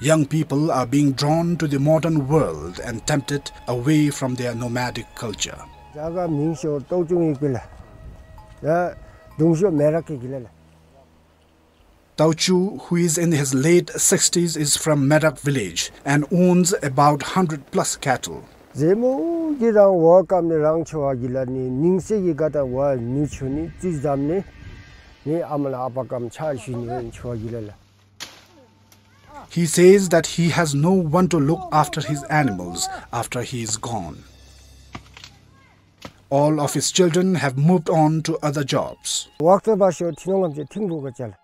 young people are being drawn to the modern world and tempted away from their nomadic culture. རྒྱ་གར་མིང་ཤོ་ཏོག་ཅུང་ཡིག་པི་ལ། ཡ་དུང་ཤོ་མེ་རག་གི་གི་ལ་ལ། Tauchu, who is in his late sixties, is from Merak village and owns about hundred plus cattle. ཟེ་མོ་གི་རང་བ་ཀམ་ནི་རང་ཆོ་བ་གི་ལ་ནི་ནིང་སེ་གི་ག་ད་བ་ནུ་ཆུ་ནི་ཙི་ཛམ་ནི་ནི་ཨ་མ་ལ་ཨ་པ་ཀམ་ཆ་ཞུ་ནི་ཆོ་བ་གི་ལ་ལ། He says that he has no one to look after his animals after he is gone. All of his children have moved on to other jobs. ཝག་ཏོ་བ་ཤོ་ཐི་ནོ་ངམ་ཅེ་ཐིང་བུ་ག་ཅལ།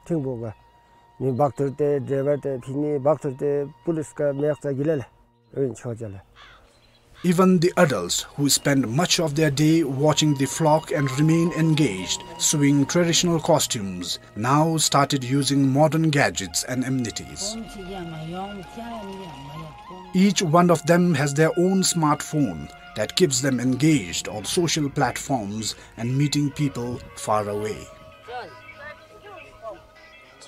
ཐིང་བུ་ག། ནི་བག་ཐུར་ཏེ་ཌྲའི་ཝར་ཏེ་ཕི་ནི་བག་ཐུར་ཏེ་པུ་ལིས་ག་མེག་ཙ་གི་ལ་ལ། ཨིན་ཆོ་ཅ་ལ། Even the adults who spend much of their day watching the flock and remain engaged sewing traditional costumes now started using modern gadgets and amenities. Each one of them has their own smartphone that keeps them engaged on social platforms and meeting people far away.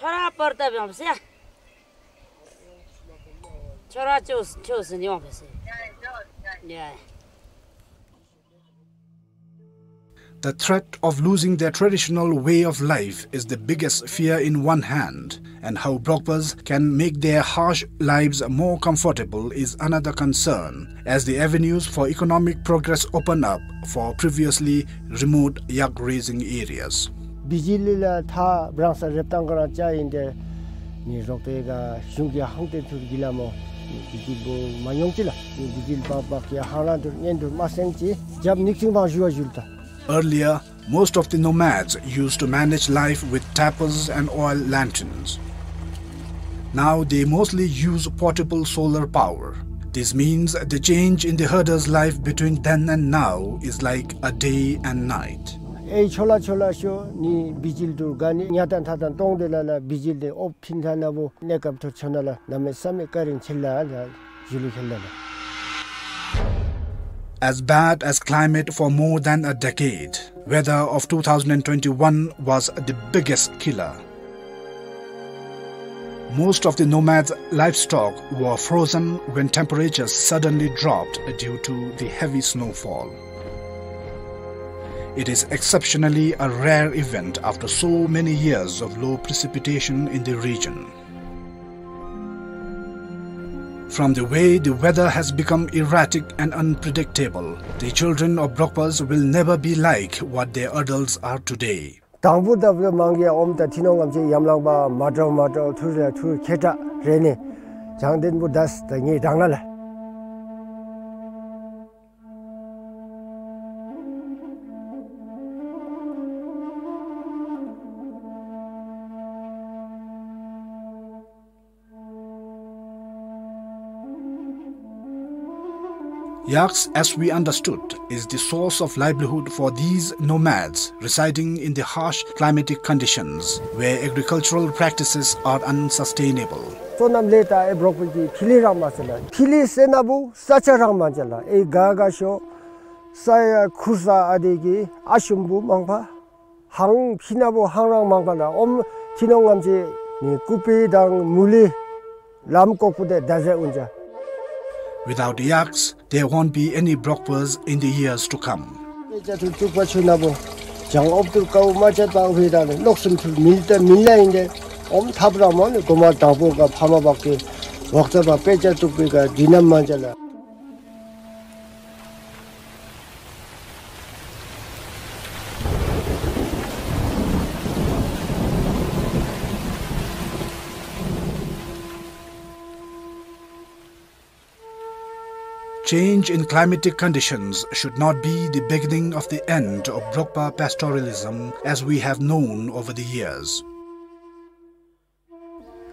ཁྱོད་ར་པར་ཏ་བྱང་ཟེ། ཁྱོད་ར་ཅོས་ཅོས་ཟེ་ཡོང་བས་ཟེ། ཡ། The threat of losing their traditional way of life is the biggest fear in one hand, and how Brokpas can make their harsh lives more comfortable is another concern, as the avenues for economic progress open up for previously remote yak grazing areas. བི་ཇི་ལི་ལ་ཐ་བྲང་ས་རེབ་ཏང་ག་རང་ཅ་ཡིན་ཏེ། ནི་རོགས་ཏེ་ག་གཞུང་གི་ཧང་ཏེ་ཐུར་གི་ལ་མོ། ནི་བི་ཇི་ལི་བོ་མ་ཉོང་ཅི་ལ། ནི་བི་ཇི་ལི་བག་བག་གི་ཧང་རང་ཐུར་ཉན་ཐུར་མ་སེང་ཅི། རྒྱབ་ནིག་ཅིང་བང་ཞུ་བ་ཞུལ་ཏ། Earlier, most of the nomads used to manage life with tapers and oil lanterns. Now they mostly use portable solar power. This means the change in the herder's life between then and now is like a day and night. ཨེ་ཆོ་ལ་ཆོ་ལ་ཤོ་ནི་བི་ཇི་ལི་ཐུར་ག་ནི་ཉ་ཏན་ཐ་ཏན་ཏོང་ཏེ་ལ་ལ་བི་ཇི་ལི་ཨོ་ཕིན་ཐ་ན་བོ་ནེ་ཀབ་ཐུར་ཆོ་ན་ལ་ན་མེ་ས་མེ་ཀ་རིན་ཆེ་ལ་ལ་ཞུ་ལི་ཁེ་ལ་ལ། as bad as climate for more than a decade. Weather of two thousand and twenty-one was the biggest killer. Most of the nomads' livestock were frozen when temperatures suddenly dropped due to the heavy snowfall. It is exceptionally a rare event after so many years of low precipitation in the region. From the way the weather has become erratic and unpredictable, the children of Brokpas will never be like what their adults are today. དང་པོ་ད་བུ་མང་གི་ཨོམ་ད་ཐི་ནོང་ངམ་ཅིག་ཡམ་ལང་པ་མ་འདྲཝ་མ་འདྲཝ་ཐུར་རེ་ཐུར་ཁེ་ཏྲ་རེ་ནི་བྱང་ལྡན་པོ་དཱས་ད་ངེ་དྲང་ན་ལ། Yaks, as we understood, is the source of livelihood for these nomads residing in the harsh climatic conditions where agricultural practices are unsustainable. བསོད་ནམས་ལས་ད་ཨེ་འབྲོག་པའི་གི་ཐིག་ལེ་རང་མ་ཚད་ལ་ཐིག་ལེ་ཟེར་ན་བུ་ས་ཆ་རང་མ་ཚད་ལ་ཨེ་ག་ག་ཤོ་ས་ཡ་ཁུར་ས་ཨ་དེ་གི་ཨ་ཤུམ་བུ་མང་པ། ཧང་ཕི་ན་བུ་ཧང་རང་མང་པ་ལ་ཨོམ་ཐི་ནོང་ངམ་ཅིག་ནི་ཀུ་པི་དང་མུ་ལི་ལམ་ཀོག་པུ་དེ་ད་ཟེར་འུན་ཅ། Without yaks, there won't be any Brokpas in the years to come. དཔེ་ཆ་ཐུར་བཙུགས་པ་ཆུ་ན་བུ་བྱང་ཨོབ་ཐུར་ཀའུ་མ་ཆད་པ་ཧུའི་ར་ནི་ལོག་སུམ་ཐུར་མིལ་ཏེ་མིལ་ལ་ཨིན་ཏེ་ཨོམ་ཐབ་ར་མོ་ནི་གོ་མ་དང་པོ་ག་ཕ་མ་བག་གི་བག་ཚ་བ་དཔེ་ཆ་བཙུགས་པའི་ག་དུས་ནམ་མ་ཆད་ལ། Change in climatic conditions should not be the beginning of the end of Brokpa pastoralism as we have known over the years.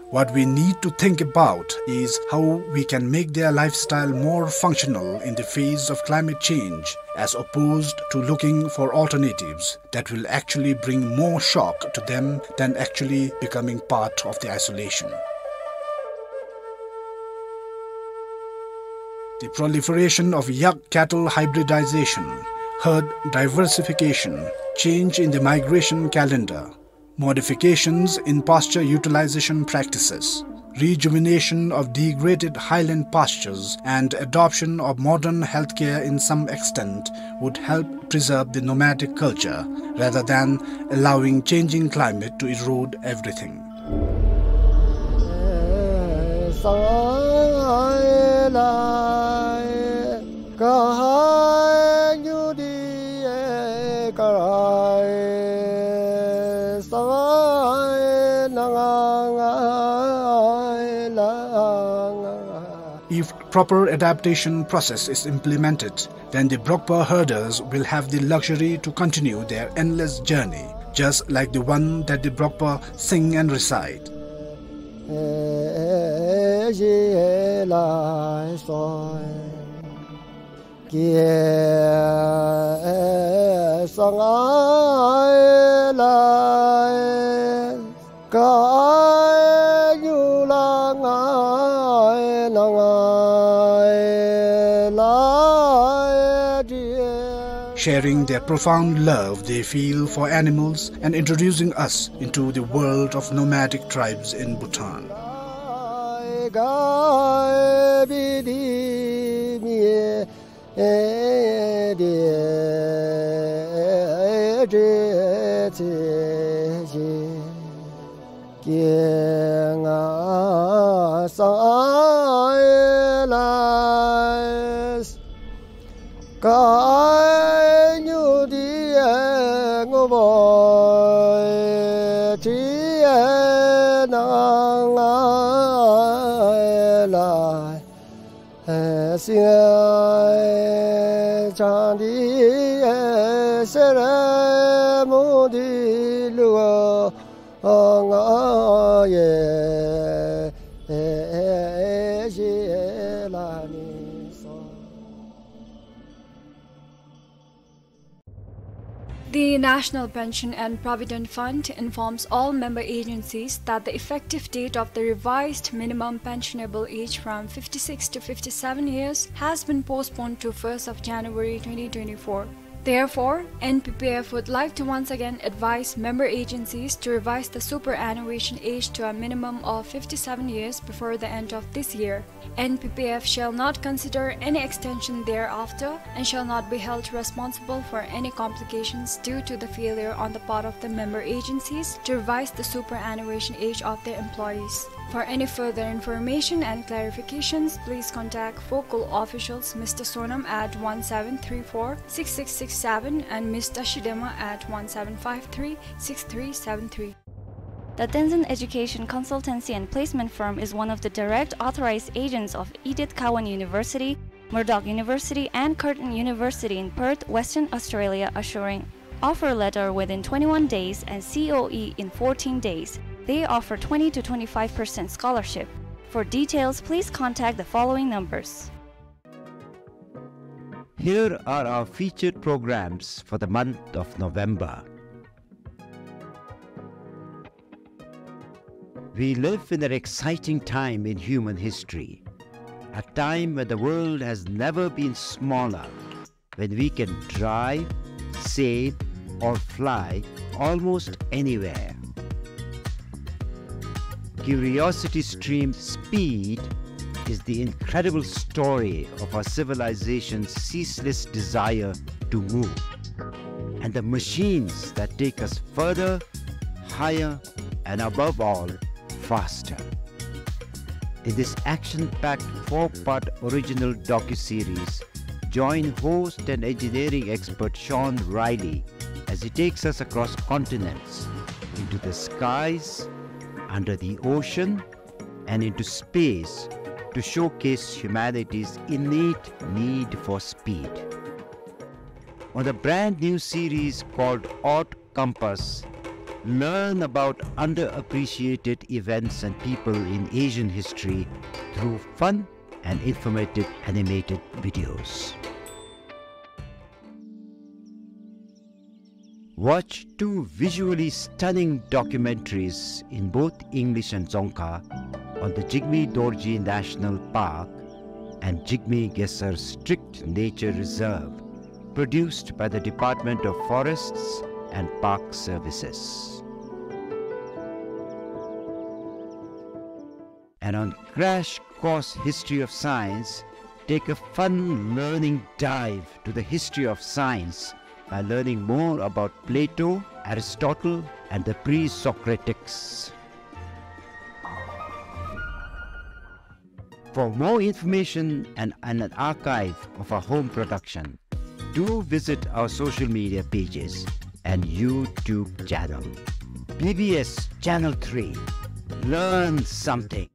What we need to think about is how we can make their lifestyle more functional in the face of climate change, as opposed to looking for alternatives that will actually bring more shock to them than actually becoming part of the isolation. The proliferation of yak cattle hybridization, herd diversification, change in the migration calendar, modifications in pasture utilization practices, rejuvenation of degraded highland pastures, and adoption of modern healthcare in some extent would help preserve the nomadic culture rather than allowing changing climate to erode everything. If proper adaptation process is implemented, then the Brokpa herders will have the luxury to continue their endless journey, just like the one that the Brokpa sing and recite. Sharing their profound love they feel for animals and introducing us into the world of nomadic tribes in Bhutan. The National Pension and Provident Fund informs all member agencies that the effective date of the revised minimum pensionable age from fifty-six to fifty-seven years has been postponed to first of January twenty twenty-four. Therefore, N P P F would like to once again advise member agencies to revise the superannuation age to a minimum of fifty-seven years before the end of this year. N P P F shall not consider any extension thereafter and shall not be held responsible for any complications due to the failure on the part of the member agencies to revise the superannuation age of their employees. For any further information and clarifications, please contact focal officials Mister Sonam at one seven three four six six six seven and Mister Shidema at one seven five three six three seven three. The Tenzin Education Consultancy and Placement Firm is one of the direct authorized agents of Edith Cowan University, Murdoch University, and Curtin University in Perth, Western Australia, assuring offer letter within twenty-one days and C O E in fourteen days. They offer twenty to twenty-five percent scholarship. For details, please contact the following numbers. Here are our featured programs for the month of November. We live in an exciting time in human history, a time when the world has never been smaller, when we can drive, sail, or fly almost anywhere. Curiosity Stream Speed is the incredible story of our civilization's ceaseless desire to move, and the machines that take us further, higher, and above all, faster. In this action-packed four-part original docuseries, join host and engineering expert Sean Riley as he takes us across continents, into the skies, under the ocean, and into space to showcase humanity's innate need for speed. On the brand new series called Odd Compass, learn about underappreciated events and people in Asian history through fun and informative animated videos. Watch two visually stunning documentaries in both English and Dzongkha on the Jigme Dorji National Park and Jigme Khesar Strict Nature Reserve, produced by the Department of Forests and Park Services. And on Crash Course History of Science, take a fun learning dive to the history of science by learning more about Plato, Aristotle, and the pre-Socratics. For more information and, and an archive of our home production, do visit our social media pages and YouTube channel. B B S Channel three. Learn something.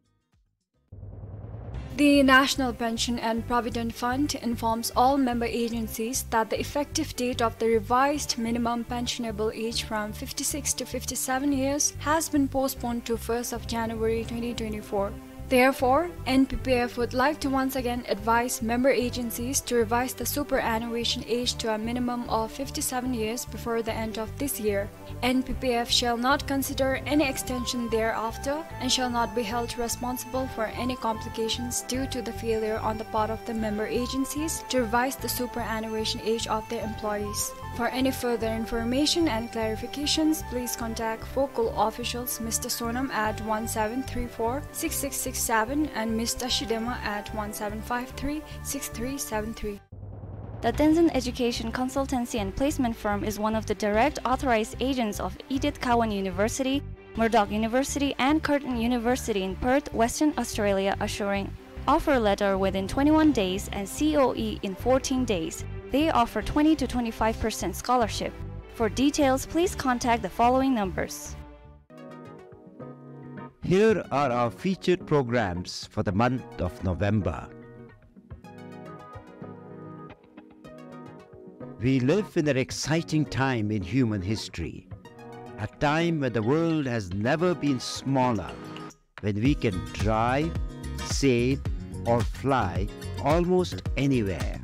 The National Pension and Provident Fund informs all member agencies that the effective date of the revised minimum pensionable age from fifty-six to fifty-seven years has been postponed to first of January twenty twenty-four. Therefore, N P P F would like to once again advise member agencies to revise the superannuation age to a minimum of fifty-seven years before the end of this year. N P P F shall not consider any extension thereafter and shall not be held responsible for any complications due to the failure on the part of the member agencies to revise the superannuation age of their employees. For any further information and clarifications, please contact focal officials Mister Sonam at one seven three four six six six seven and Mister Shidema at one seven five three six three seven three. The Tenzin Education Consultancy and Placement Firm is one of the direct authorized agents of Edith Cowan University, Murdoch University, and Curtin University in Perth, Western Australia, assuring offer letter within twenty-one days and C O E in fourteen days. They offer twenty to twenty-five percent scholarship. For details, please contact the following numbers. Here are our featured programs for the month of November. We live in an exciting time in human history, a time when the world has never been smaller, when we can drive, sail, or fly almost anywhere.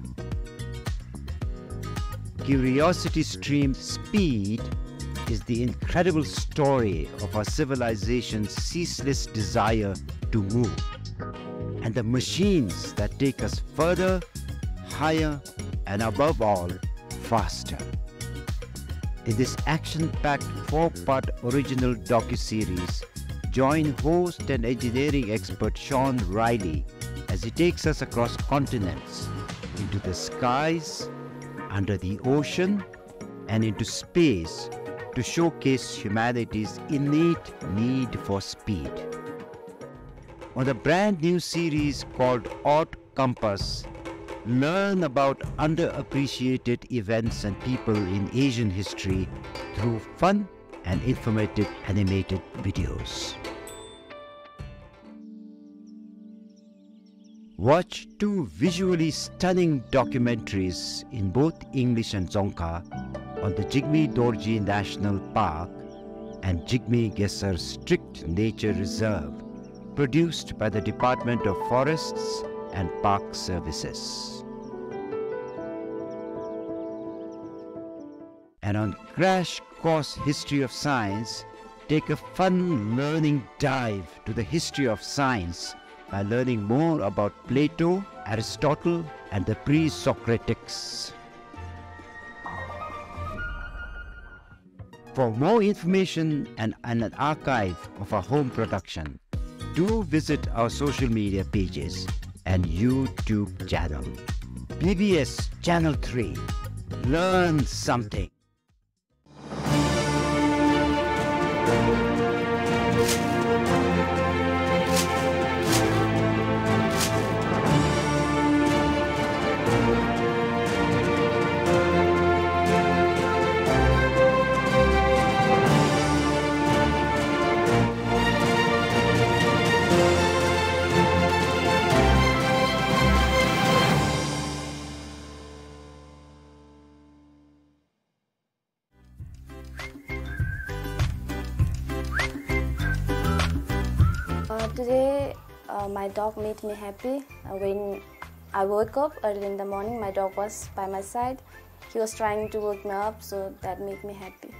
curiosity stream Speed is the incredible story of our civilization's ceaseless desire to move and the machines that take us further, higher, and above all, faster. In this action-packed four-part original docuseries, join host and engineering expert Sean Riley as he takes us across continents, into the skies, under the ocean, and into space to showcase humanity's innate need for speed. On the brand new series called Odd Compass, learn about underappreciated events and people in Asian history through fun and informative animated videos. Watch two visually stunning documentaries in both English and Dzongkha on the Jigme Dorji National Park and Jigme Khesar Strict Nature Reserve, produced by the Department of Forests and Park Services. And on Crash Course History of Science, take a fun learning dive to the history of science by learning more about Plato, Aristotle, and the pre-Socratics. For more information and, and an archive of our home production, do visit our social media pages and YouTube channel. B B S Channel three. Learn something. Uh, today, uh, my dog made me happy. Uh, when I woke up early in the morning, my dog was by my side. He was trying to wake me up, so that made me happy.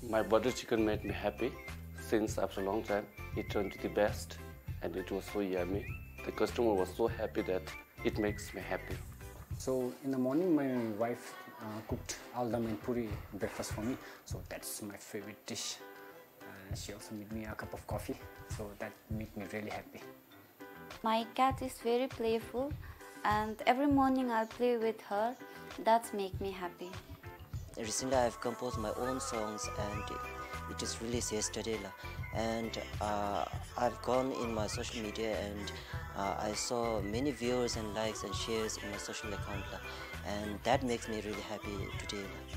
My butter chicken made me happy since after a long time. It turned to the best and it was so yummy. The customer was so happy that it makes me happy. So in the morning, my wife, uh, cooked aldam and puri breakfast for me. So that's my favorite dish. Uh, she also made me a cup of coffee. So that made me really happy. My cat is very playful, and every morning I'll play with her. That's make me happy. Recently, I've composed my own songs, and it is released yesterday, la. And, uh, I've gone in my social media, and, uh, I saw many viewers and likes and shares in my social account, la. And that makes me really happy today, la.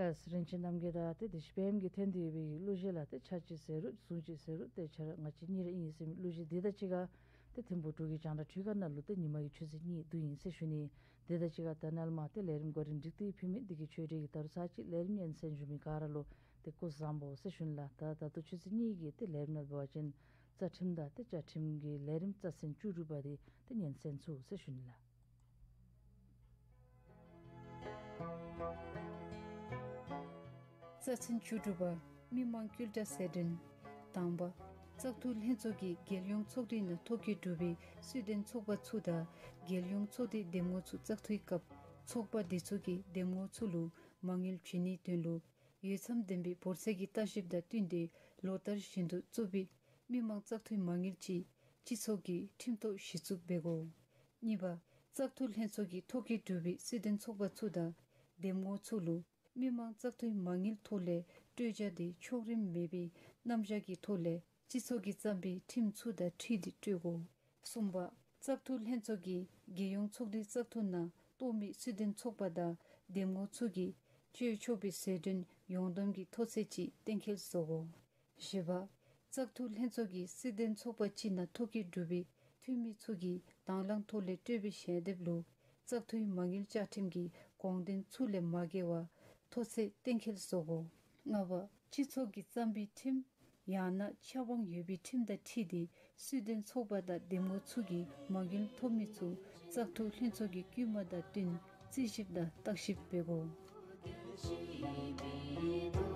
ལགས། རིན་ཆེན་རྣམ་རྒྱལ་དང་ཏེ་དེ་བཞིན་པའི་གི་ཐོན་ཏེ་ཡོད་པའི་གི་གླུ་གཞས་ལགས། ཏེ་ཆ་གཅིག་ཟེར་རུང་ཟུང་གཅིག་ཟེར་རུང་ཏེ་ཆ་ར་ང་བཅས་གཉིས་ར་ཨིན་ཟེར་མི་གླུ་གཞས་འདི་དང་གཅིག་ཁར་ཏེ་ཐིམ་ཕུག་འབྲུག་གི་རྒྱང་བསྒྲགས་འཕྲུལ་ཁང་ནང་ལུ་ཏེ་ཉིན་མ་གི་ཆུ་ཚོད་གཉིས་བསྡུ་ཡི་ཟེར་ཞུ་ནི། དེ་དང་གཅིག་ཁར་ད་ནཱ་ལས་མར་ཏེ་ལས་རིམ་འགོ་འདྲེན་སྒྲིག་སྟེ་ཕུལ་མི་འདི་གིས་ཆོས་འབྲེལ་གྱི་ད་རུང་ཚར་གཅིག་ལས་རིམ་ཉན་གསན་བཞུགས་མི་ག་ར་ལུ་ཏེ་སྐུ་གཟུགས་བཟང་པོ་ཟེར་ཞུ་ནི་ལགས། ད་ད་ལྟོ་ཆུ་ཚོད་གཉིས་ཀྱི་ཏེ་ལས་རིམ་ནང་འབད་བ་ཅིན་རྩ་ཁྲིམས་དང་ཏེ་བཅའ་ཁྲིམས་ཀྱི་ལས་རིམ་རྩ་ཚན་བཅུ་དྲུག་པ་འདི་ཏེ་ཉན་གསན་ཚུགས་ཟེར་ཞུ་ནི་ལགས། རྩ་ཚན་བཅུ་དྲུག་པ། མི་མང་སྐྱུལ་བསྒྲགས་ཟད་འགྲན། དང་པ། བཙག་འཐུ་ལྷན་ཚོགས་ཀྱིས་རྒྱལ་ཡོངས་ཚོགས་སྡེའི་ནང་ཐོ་བཀོད་གྲུབ་པའི་སུད་ལྡན་ཚོགས་པ་ཚུ་དང་རྒྱལ་ཡོངས་ཚོགས་སྡེའི་འདེམས་ངོ་ཚུ་བཙག་འཐུའི་སྐབས་ཚོགས་པ་དེ་ཚུ་གིས་འདེམས་ངོ་ཚུ་ལུ་མ་དངུལ་བྱིན་ནིའི་དོན་ལུ་འོས་འཚམ་ལྡན་པའི་འབོར་ཚད་ཀྱི་ལྟ་ཞིབ་དང་བསྟུན་ཏེ་ལོ་ལྟར་བཞིན་དུ་བཙུགས་པའི་མི་མང་བཙག་འཐུའི་མ་དངུལ་ཅིག་སྤྱི་ཚོགས་ཀྱི་ཁྲིམས་ཐོག་གཞི་བཙུགས་འབད་དགོ། གཉིས་པ། བཙག་འཐུ་ལྷན་ཚོགས་ཀྱིས་ཐོ་བཀོད་གྲུབ་པའི་སུད་ལྡན་ཚོགས་པ་ཚུ་དང་འདེམས་ངོ་ཚུ་ལུ་མི་མང་བཙག་འཐུའི་མ་དངུལ་ཐོག་ལས་སྤྲོད་བྱ་དེ་ཕྱོགས་རིས་མེད་པའི་རྣམ་གཞག་གི་ཐོག་ལས་སྤྱི་ཚོགས་ཀྱིས་བརྩམས་པའི་ཁྲིམས་ཚུ་དང་འཁྲིལ་ཏེ་སྤྲོད་དགོ། གསུམ་པ། བཙག་འཐུ་ལྷན་ཚོགས་ཀྱིས་རྒྱལ་ཡོངས་ཚོགས་སྡེའི་བཙག་འཐུ་ནང་གཏོགས་མི་སུད་ལྡན་ཚོགས་པ་དང་འདེམས་ངོ་ཚུ་གིས་སྤྱོད་ཆོག་པའི་ཟད་འགྲན་ཡོངས་བསྡོམས་ཀྱི་མཐོ་ཚད་ཅིག་གཏན་འཁེལ་བཟོ་དགོ། བཞི་པ། བཙག་འཐུ་ལྷན་ཚོགས་ཀྱིས་སུད་ལྡན་ཚོགས་པ་ཅིག་ནང་ཐོ་བཀོད་གྲུབ་པའི་འཐུས་མི་ཚུ་གིས་དང་བླངས་ཐོག་ལས་སྤྲོད་པའི་ཞལ་འདེབས་ལུ་བཙག་འཐུའི་མ་དངུལ་བཅའ་ཁྲིམས་ཀྱི་དགོངས་དོན་ཚུ་ལས་མ་འགལ་བར་མཐོ་ཚད་གཏན་འཁེལ་བཟོ་དགོ། ལྔ་པ། སྤྱི་ཚོགས་ཀྱིས་བརྩམས་པའི་ཁྲིམས་ཡང་ན་ཆབ་འབངས་ཡོད་པའི་ཁྲིམས་དང་འཁྲིལ་ཏེ་སུད་ལྡན་ཚོགས་པ་དང་འདེམས་ངོ་ཚུ་གིས་མ་དངུལ་ཐོབ་མི་ཚུ་བཙག་འཐུ་ལྷན་ཚོགས་ཀྱི་བསྐུལ་མ་དང་བསྟུན་རྩིས་ཞིབ་དང་བརྟག་ཞིབ་འབད་དགོ།